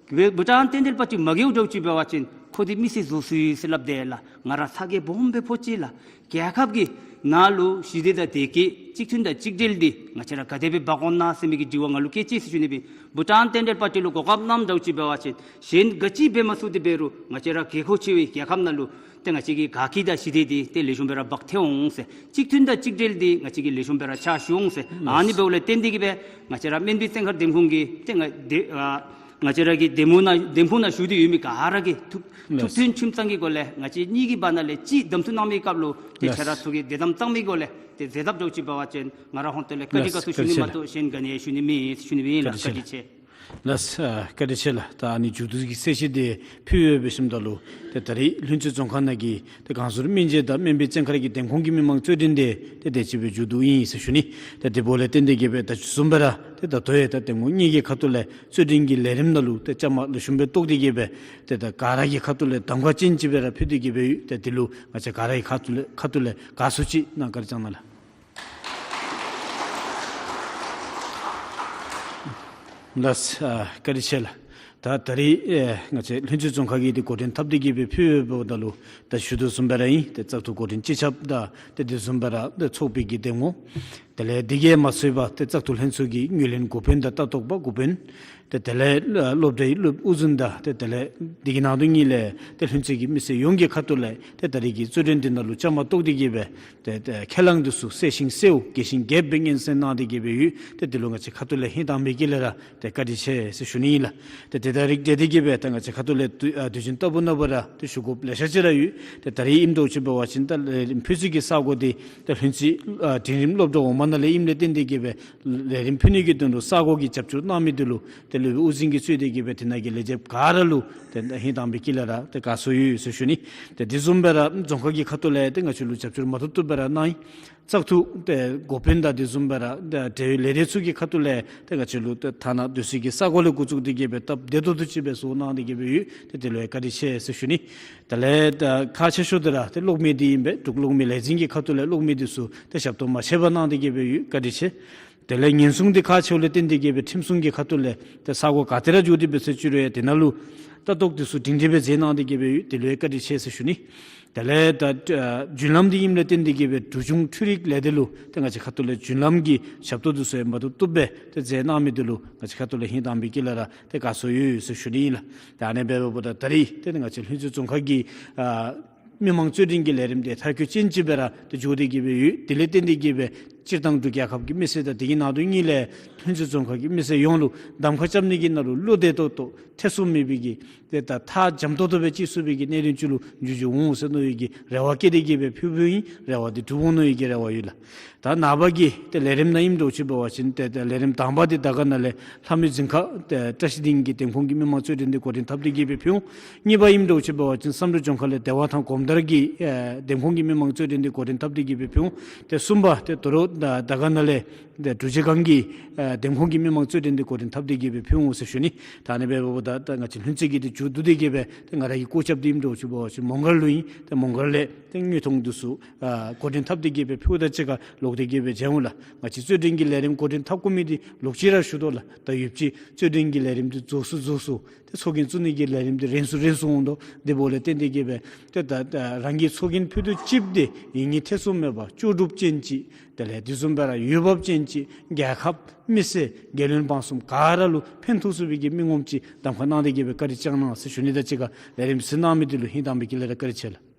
བྷུ་ཊཱན་རྟེན་འབྲེལ་པ་ཅིག་མ་གེཝ་འདྲཝ་ཅིག་འབད་བ་ཅིན་ཁོ་འདི་མི་སེར་བཟོ་སོ་ཡི་ཟེར་སླབ་དེས་ལགས། ང་ར་ཚ་གྱང་སྦོམ་སྦེ་ཕོག་ཅི་ལགས། རྒྱལ་ཁབ་ཀྱི་ནང་ལུ་ཞི་བདེ་དང་བདེ་སྐྱིད་གཅིག་མཐུན་དང་གཅིག་སྒྲིལ་འདི་ང་བཅས་ར་ག་དེ་སྦེ་འབག་འོང་ན་ཟེར་མི་གི་དྲི་བ་ང་ལུ་བཀོད་ཅི་ཟེར་ཞུ་ནི་སྦེ། བྷུ་ཊཱན་རྟེན་འབྲེལ་པ་ཅིག་ལུ་གོ་སྐབས་གནངམ་འདྲཝ་ཅིག་འབད་བ་ཅིན་གཞན་ག་ཅི་འབད་མ་ཚུགས་ཏེ་འབད་རུང་ང་བཅས་ར་རྒྱལ་ཁབ་ཆེ་བའི་རྒྱལ་ཁབ་ནང་ལུ་ཏེ་ང་བཅས་ཀྱི་དགའ་སྐྱིད་དང་ཞི་བདེ་འདི་ཏེ་ལེགས་ཤོམ་སྦེ་ར་འབག་ཐལ་འོང་ཟེར། གཅིག་མཐུན་དང་གཅིག་སྒྲིལ་འདི་ང་བཅས་ཀྱིས་ལེགས་ཤོམ་སྦེ་ར་ཕྱག་ཞུ་འོང་ཟེར། ཨ་ནི་འབདཝ་ལས་བརྟེན་ཏེ་གིས་སྦེ་ང་བཅས་ར་སྨན་སྦིས་བཙན་མཁར་འདེམས་ཁོངས་ཀྱི་ཏེ་ང་ཏེ་ཨ་ ང་བཅས་ར་གི་འདེམས་ཁོངས་ནང་འདེམས་ཁོངས་ནང་བཞུགས་ཏེ་ཡོད་མི་ག་ར་གིས་ཐུགས་ཐུགས་མཐུན་ཁྲིམས་གཙང་གི་སྒོ་ལས་ང་བཅས་གཉིས་ཀྱི་བར་ན་ལས་གཅིག་གདམ་འཐུ་གནང་མི་སྐབས་ལུ་ཏེ་ཁྱེད་ར་ཚུ་གིས་དེ་དམ་གཙང་མའི་སྒོ་ལས་ཏེ་མཛད་ཐབས་འདྲཝ་ཅིག་འབད་བ་ཅིན་ང་ར་ཧོན་ཏོ་ལས་བཀའ་དྲིན་དགའ་ཚོར་ཞུ་ནི་མ་གཏོགས་གཞན་ག་ནི་ཡང་ཞུ་ནི་མེད་ཟེར་ཞུ་ནི་ཨིན་ལགས། བཀའ་དྲིན་ཆེ། ལགས་སོ། བཀའ་དྲིན་ཆེ་ལགས། ད་ཨ་ནི་མཇུག་བསྡུ་གི་གསལ་བཤད་དེ་ཕུལ་ཡོད་པའི་ཞིནམ་ད་ལུ་ཏེ་ད་རེས་ལྷུན་རྩེ་རྫོང་ཁག་ནང་གི་ཏེ་གངས་ཟུར་སྨན་རྩིས་དང་སྨན་པའི་བཙོན་ཁང་གི་འདེམས་ཁོངས་ཀྱི་མི་མང་རྩོད་འགྲན་དེ་ཏེ་དེ་ཅིག་སྦེ་མཇུག་བསྡུ་ཡི་ཟེར་ཞུ་ནི། ཏེ་དེ་འབདཝ་ལས་བརྟེན་ཏེ་གི་སྦེ་ད་ཅི་བཟུམ་སྦེ་ར་ཏེ་ད་ལྟོ་ཡང་ད་འདེམས་ངོ་གཉིས་ཀྱི་ཁ་ཐུག་ལས་རྩོད་འགྲན་གྱི་ལས་རིམ་ནང་ལུ་ཏེ་བཅའ་མར་ལེགས་ཤོམ་སྦེ་གཏོགས་ཏེ་གི་སྦེ་ཏེ་ད་ག་ར་གི་ཁ་ཐུག་ལས་གདམ་ཁ་ཅན་ཅིག་སྦེ་ར་ཕུལ་ཏེ་གི་སྦེ་ཡོད། ཏེ་དེ་ལུ་ང་བཅས་ག་ར་གི་ཁ་ཐུག་ལས་ཁ་ཐུག་ལས་དགའ་ཚོར་ཅིག་གནང་བཀའ་དྲིན་བསྐྱང་གནང་ལགས། ལགས་སོ། ཨ་བཀའ་དྲིན་ཆེ་ལགས། ད་ད་རེས་ཨེ་ང་བཅས་ལྷུན་རྩེ་རྫོང་ཁག་གི་འདི་འགོ་འདྲེན་འཐབ་སྟེ་གི་སྦེ་ཕུལ་ཡོདཔ་ད་ལུ་ད་ཞུ་དོ་བཟུམ་སྦེ་ར་ཨིན། ཏེ་བཙག་འཐུ་འགོ་འདྲེན་སྤྱི་ཁྱབ་དང་ཏེ་དེ་བཟུམ་སྦེ་ར་ཏེ་ཚོགས་པའི་གི་འདེམས་ངོ་དེ་ལས་འདི་གིས་མ་ཚད་པར་ཏེ་བཙག་འཐུ་ལྷན་ཚོགས་ཀྱི་ངོས་ལེན་འགོ་དཔོན་དང་ལྟ་རྟོག་པ་འགོ་དཔོན་ཏེ་དེ་ལས་སློབ་གྲྭའི་སློབ་དབུ་འཛིན་དང་ཏེ་དེ་ལས་འདི་གི་ནང་དོན་གཉིས་ལས་ཏེ་ལྷུན་རྩེ་གི་མི་སེར་ཡོངས་ཀྱི་ཁ་ཐུག་ལས་ཏེ་ད་རེས་ཀྱི་རྩོད་འགྲན་འདི་ནང་ལུ་བཅའ་མར་གཏོགས་ཏེ་གི་སྦེ་ཏེ་ཏེ་ཁས་བླངས་འདི་ཚུ་གསལ་ཞིང་གསལཝ་རྒྱས་ཤིང་རྒྱསཔ་སྦེ་སྙན་གསན་གནང་སྟེ་གི་སྦེ་ཡོད། ཏེ་དེ་ལུ་ང་བཅས་ཁ་ཐུག་ལས་ཧིང་དྭངས་པའི་དཀྱིལ་ལས་ར་ཏེ་བཀའ་དྲིན་ཆེ་ཟེར་ཞུ་ནི་ཨིན་ལགས། ཏེ་དེ་དང་རིགས་བསྒྲེས་ཏེ་གི་སྦེ་ཏེ་ང་བཅས་ཁ་ཐུག་ལས་དུས་ཨ་དུས་རྒྱུན་ལྟ་བུ་ནང་སྦེ་ར་ཏེ་ཞུ་དགོཔ་ལེ་ཤ་ཅིག་ར་ཡོད། ཏེ་ད་རེས་ཨིནམ་འདྲཝ་ཅིག་འབད་བ་ཅིན་ད་ལས་རིམ་ཕུལ་ས་གི་ས་གོ་འདི་ཏེ་ལྷུན་རྩེ་ཨ་འབྲིང་རིམ་སློབ་གྲྭ་འོག་མ་ནང་ལས་ཨིནམ་ལས་བརྟེན་ཏེ་གི་སྦེ་ལས་རིམ་ཕུལ་ནི་གི་དོན་ལུ་ས་གོ་གི་རྒྱབ་སྐྱོར་གནང་མི་འདི་ལུ་ཏེ་སློབ་དབུ་འཛིན་གྱིས་གཙོས་ཏེ་གི་སྦེ་དེ་ནང་གི་ལས་བྱེདཔ་ག་ར་ལུ་ཏེ་ཧིང་དྭངས་པའི་དཀྱིལ་ལས་ར་ཏེ་དགའ་ཚོར་ཡོད་ཟེར་ཞུ་ནི། ཏེ་དེ་བཟུམ་སྦེ་ར་རྫོང་ཁག་གི་ཁ་ཐུག་ལས་ཏེ་ང་བཅས་ལུ་རྒྱབ་སྐྱོར་མ་ཐུབ་ཐུབ་སྦེ་ར་གནང་ཡི། བཙག་འཐུ་ཏེ་འགོ་དཔོན་དང་དེ་བཟུམ་སྦེ་ར་ཏེ་འབྲེལ་ཡོད་ལས་སྡེ་ཚུ་གི་ཁ་ཐུག་ལས་ཏེ་ང་བཅས་ལུ་ཏེ་ཐ་ན་སྡོད་ས་གི་ས་གོ་ལས་འགོ་བཙུགས་ཏེ་གི་སྦེ་སྟབས་བདེ་ཏོག་ཏོ་ཅིག་སྦེ་བཟོ་གནང་སྟེ་གི་སྦེ་ཡོད། ཏེ་དེ་ལུ་ཡང་བཀའ་དྲིན་ཆེ་ཟེར་ཞུ་ནི། དེ་ལས་ཏེ་ཁག་ཆེ་ཤོས་འདི་ར་ཏེ་གློག་མེ་འདི་ཨིན་པས། འབྲུག་གློག་མེ་ལས་འཛིན་གྱི་ཁ་ཐུག་ལས་གློག་མེ་འདི་ཚུ་ཏེ་ཞབས་ཏོག་མ་ཆད་པར་གནང་སྟེ་གི་སྦེ་ཡོད། བཀའ་དྲིན་ཆེ། དེ་ལས་ཉེན་སྲུང་འདི་ཁག་ཆེཝ་ལས་བརྟེན་ཏེ་གི་སྦེ་ཁྲིམས་སྲུང་གི་ཁ་ཐུག་ལས་ཏེ་ས་གོ་ག་ཏེ་ར་འགྱོ་སྟེ་འབད་ས་ཅིག་རུང་ཡང་དེ་ནང་ལུ་ལྟ་རྟོག་འདི་ཚུ་སྒྲིང་སྒྲི་སྦེ་མཛད་གནང་སྟེ་གི་སྦེ་ཡོད། དེ་ལུ་ཡང་བཀའ་དྲིན་ཆེ་ཟེར་ཞུ་ནི། དེ་ལས་ད་ཨ་རྒྱུན་ལམ་འདི་ཨིནམ་ལས་བརྟེན་ཏེ་གི་སྦེ་འབྲུག་གཞུང་འཕྲུལ་རིག་ལས་སྡེ་ལུ་ཏེ་ང་བཅས་ཁ་ཐུག་ལས་རྒྱུན་ལམ་གྱི་ཞབས་ཏོག་འདི་ཚུ་ཡང་མ་ཐུབ་ཐུབ་སྦེ་ཏེ་མཛད་གནང་མི་འདི་ལུ་ང་བཅས་ཁ་ཐུག་ལས་ཧིང་དྭངས་པའི་དཀྱིལ་ལས་ར་ཏེ་དགའ་ཚོར་ཡོད་ཟེར་ཞུ་ནི་ཨིན་ལགས། ཏེ་ཨ་ནི་འབདཝ་ད་ད་རེས་ཏེ་ང་བཅས་ལྷུན་རྩེ་རྫོང་ཁག་གི་ཨ་མི་མང་རྩོད་འགྲན་གྱི་ལས་རིམ་འདི་མཐར་འཁྱོལ་ཅན་ཅིག་སྦེ་ར་ཏེ་འགྱོ་སྟེ་གི་སྦེ་ཡོད། དེ་ལས་བརྟེན་ཏེ་གི་སྦེ་སྤྱིར་བཏང་འབྲུག་རྒྱལ་ཁབ་ཀྱི་མི་སེར་དང་དེ་གི་ནང་དོན་གཉིས་ལས་ལྷུན་རྩེ་རྫོང་ཁག་གི་མི་སེར་ཡོངས་ལུ་གདམ་ཁ་རྐྱབ་ནི་གི་ནང་ལུ་བློ་བདེ་ཏོག་ཏོ་ཐེ་ཚོམ་མེད་པའི་གི་ཏེ་ད་མཐའ་འཇམ་ཏོག་ཏོ་སྦེ་ཅིག་ཚུད་པའི་གི་གནད་དོན་ཅིག་ལུ་འགྱུར་འགྱུར་འོང་ཟེར་མནོ་བའི་གི་རེ་བ་བསྐྱེད་དེ་གི་སྦེ་ཕུལ་ཕུལཝ་ཨིན། རེ་བ་འདི་འགྲུབ་འོང་མནོ་བའི་གི་རེ་བ་ཡོད་ལགས། ད་ནངས་པ་གི་ཏེ་ལས་རིམ་ནང་ཨིནམ་འདྲཝ་ཅིག་འབད་བ་ཅིན་ཏེ་ཏེ་ལས་རིམ་དང་པ་འདི་དར་དཀར་ན་ལས་ལྷ་མོའི་རྫིང་ཁ་ཏེ་བཀྲ་ཤིས་སྡིངས་ཀྱི་འདེམས་ཁོངས་ཀྱི་མི་མང་རྩོད་འགྲན་འདི་འགོ་འདྲེན་འཐབ་སྟེ་གི་སྦེ་ཕུལ་འོང་། གཉིས་པ་ཨིནམ་འདྲཝ་ཅིག་འབད་བ་ཅིན་བསམ་གྲུབ་ལྗོངས་མཁར་ལས་བདེ་བ་ཐང་གོམ་དར་གྱི་ཨེ་འདེམས་ཁོངས་ཀྱི་མི་མང་རྩོད་འགྲན་འདི་འགོ་འདྲེན་འཐབ་སྟེ་གི་སྦེ་ཕུལ་འོང་། ཏེ་གསུམ་པ་ཏེ་དོ་རུང་དར་དཀར་ན་ལས་ཏེ་འབྲུག་རྗེས་སྒང་གི་ཨེ་འདེམས་ཁོངས་ཀྱི་མི་མང་རྩོད་འགྲན་འདི་འགོ་འདྲེན་འཐབ་སྟེ་གི་སྦེ་ཕུལ་འོང་ཟེར་ཞུ་ནི། ད་ཨ་ནི་འབདཝ་ད་ད་ང་བཅས་ལྷུན་རྩེ་གི་འདི་མཇུག་བསྡུ་སྟེ་གི་སྦེ་ཏེ་ང་ར་གི་སྐུ་ཚབ་འདི་ཨིནམ་འདྲཝ་ཅིག་འབད་བ་ཅིན་མོང་སྒར་ལུ་ཨིན། ཏེ་མོང་སྒར་ལས་ཏེ་དངོས་མཐོང་འདི་ཚུ་ཨ་འགོ་འདྲེན་འཐབ་སྟེ་གི་སྦེ་ཕུལཝ་དང་གཅིག་ཁར་ལོག་སྟེ་གི་སྦེ་མཇལ་འོང་ལགས། ང་བཅས་རྩོད་འགྲན་གྱི་ལས་རིམ་འགོ་འདྲེན་འཐབ་དགོ་མི་འདི་ལོག་ཅི་ར་ཞུ་དོ་ལགས། ད་ཡོདཔ་ཅིག་རྩོད་འགྲན་གྱི་ལས་རིམ་འདི་རྫོགས་སུ་རྫོགས་སུ་ཏེ་ཚོགས་རྒྱན་བཙུགས་ནི་གི་ལས་རིམ་འདི་རན་སུ་རན་སུ་འོང་དོ། དེ་འབདཝ་ལས་བརྟེན་ཏེ་གི་སྦེ་ཏེ་ད་ད་རང་གི་ཚོགས་རྒྱན་ཕུད་དུ་ཅིག་འདི་ཡིད་གཉིས་ཐེ་ཚོམ་མེད་པར་ལྕོགས་གྲུབ་ཅན་ཅིག་དེ་ལས་དེ་བཟུམ་སྦེ་ར་འོས་འབབ་ཅན་ཅིག་རྒྱལ་ཁབ་མི་སེར་རྒྱལ་བློན་འབངས་གསུམ་ག་ར་ལུ་ཕན་ཐོགས་ཚུགས་པའི་གི་མི་ངོམ་ཅིག་གདམ་ཁ་གནང་སྟེ་གི་སྦེ་བཀའ་དྲིན་བསྐྱང་གནང་ཟེར་ཞུ་ནི་དང་གཅིག་ཁར་ལས་རིམ་གཟིགས་གནང་མི་འདི་ལུ་ཧིང་དྭངས་པའི་དཀྱིལ་ལས་ར་བཀའ་དྲིན་ཆེ་ལགས།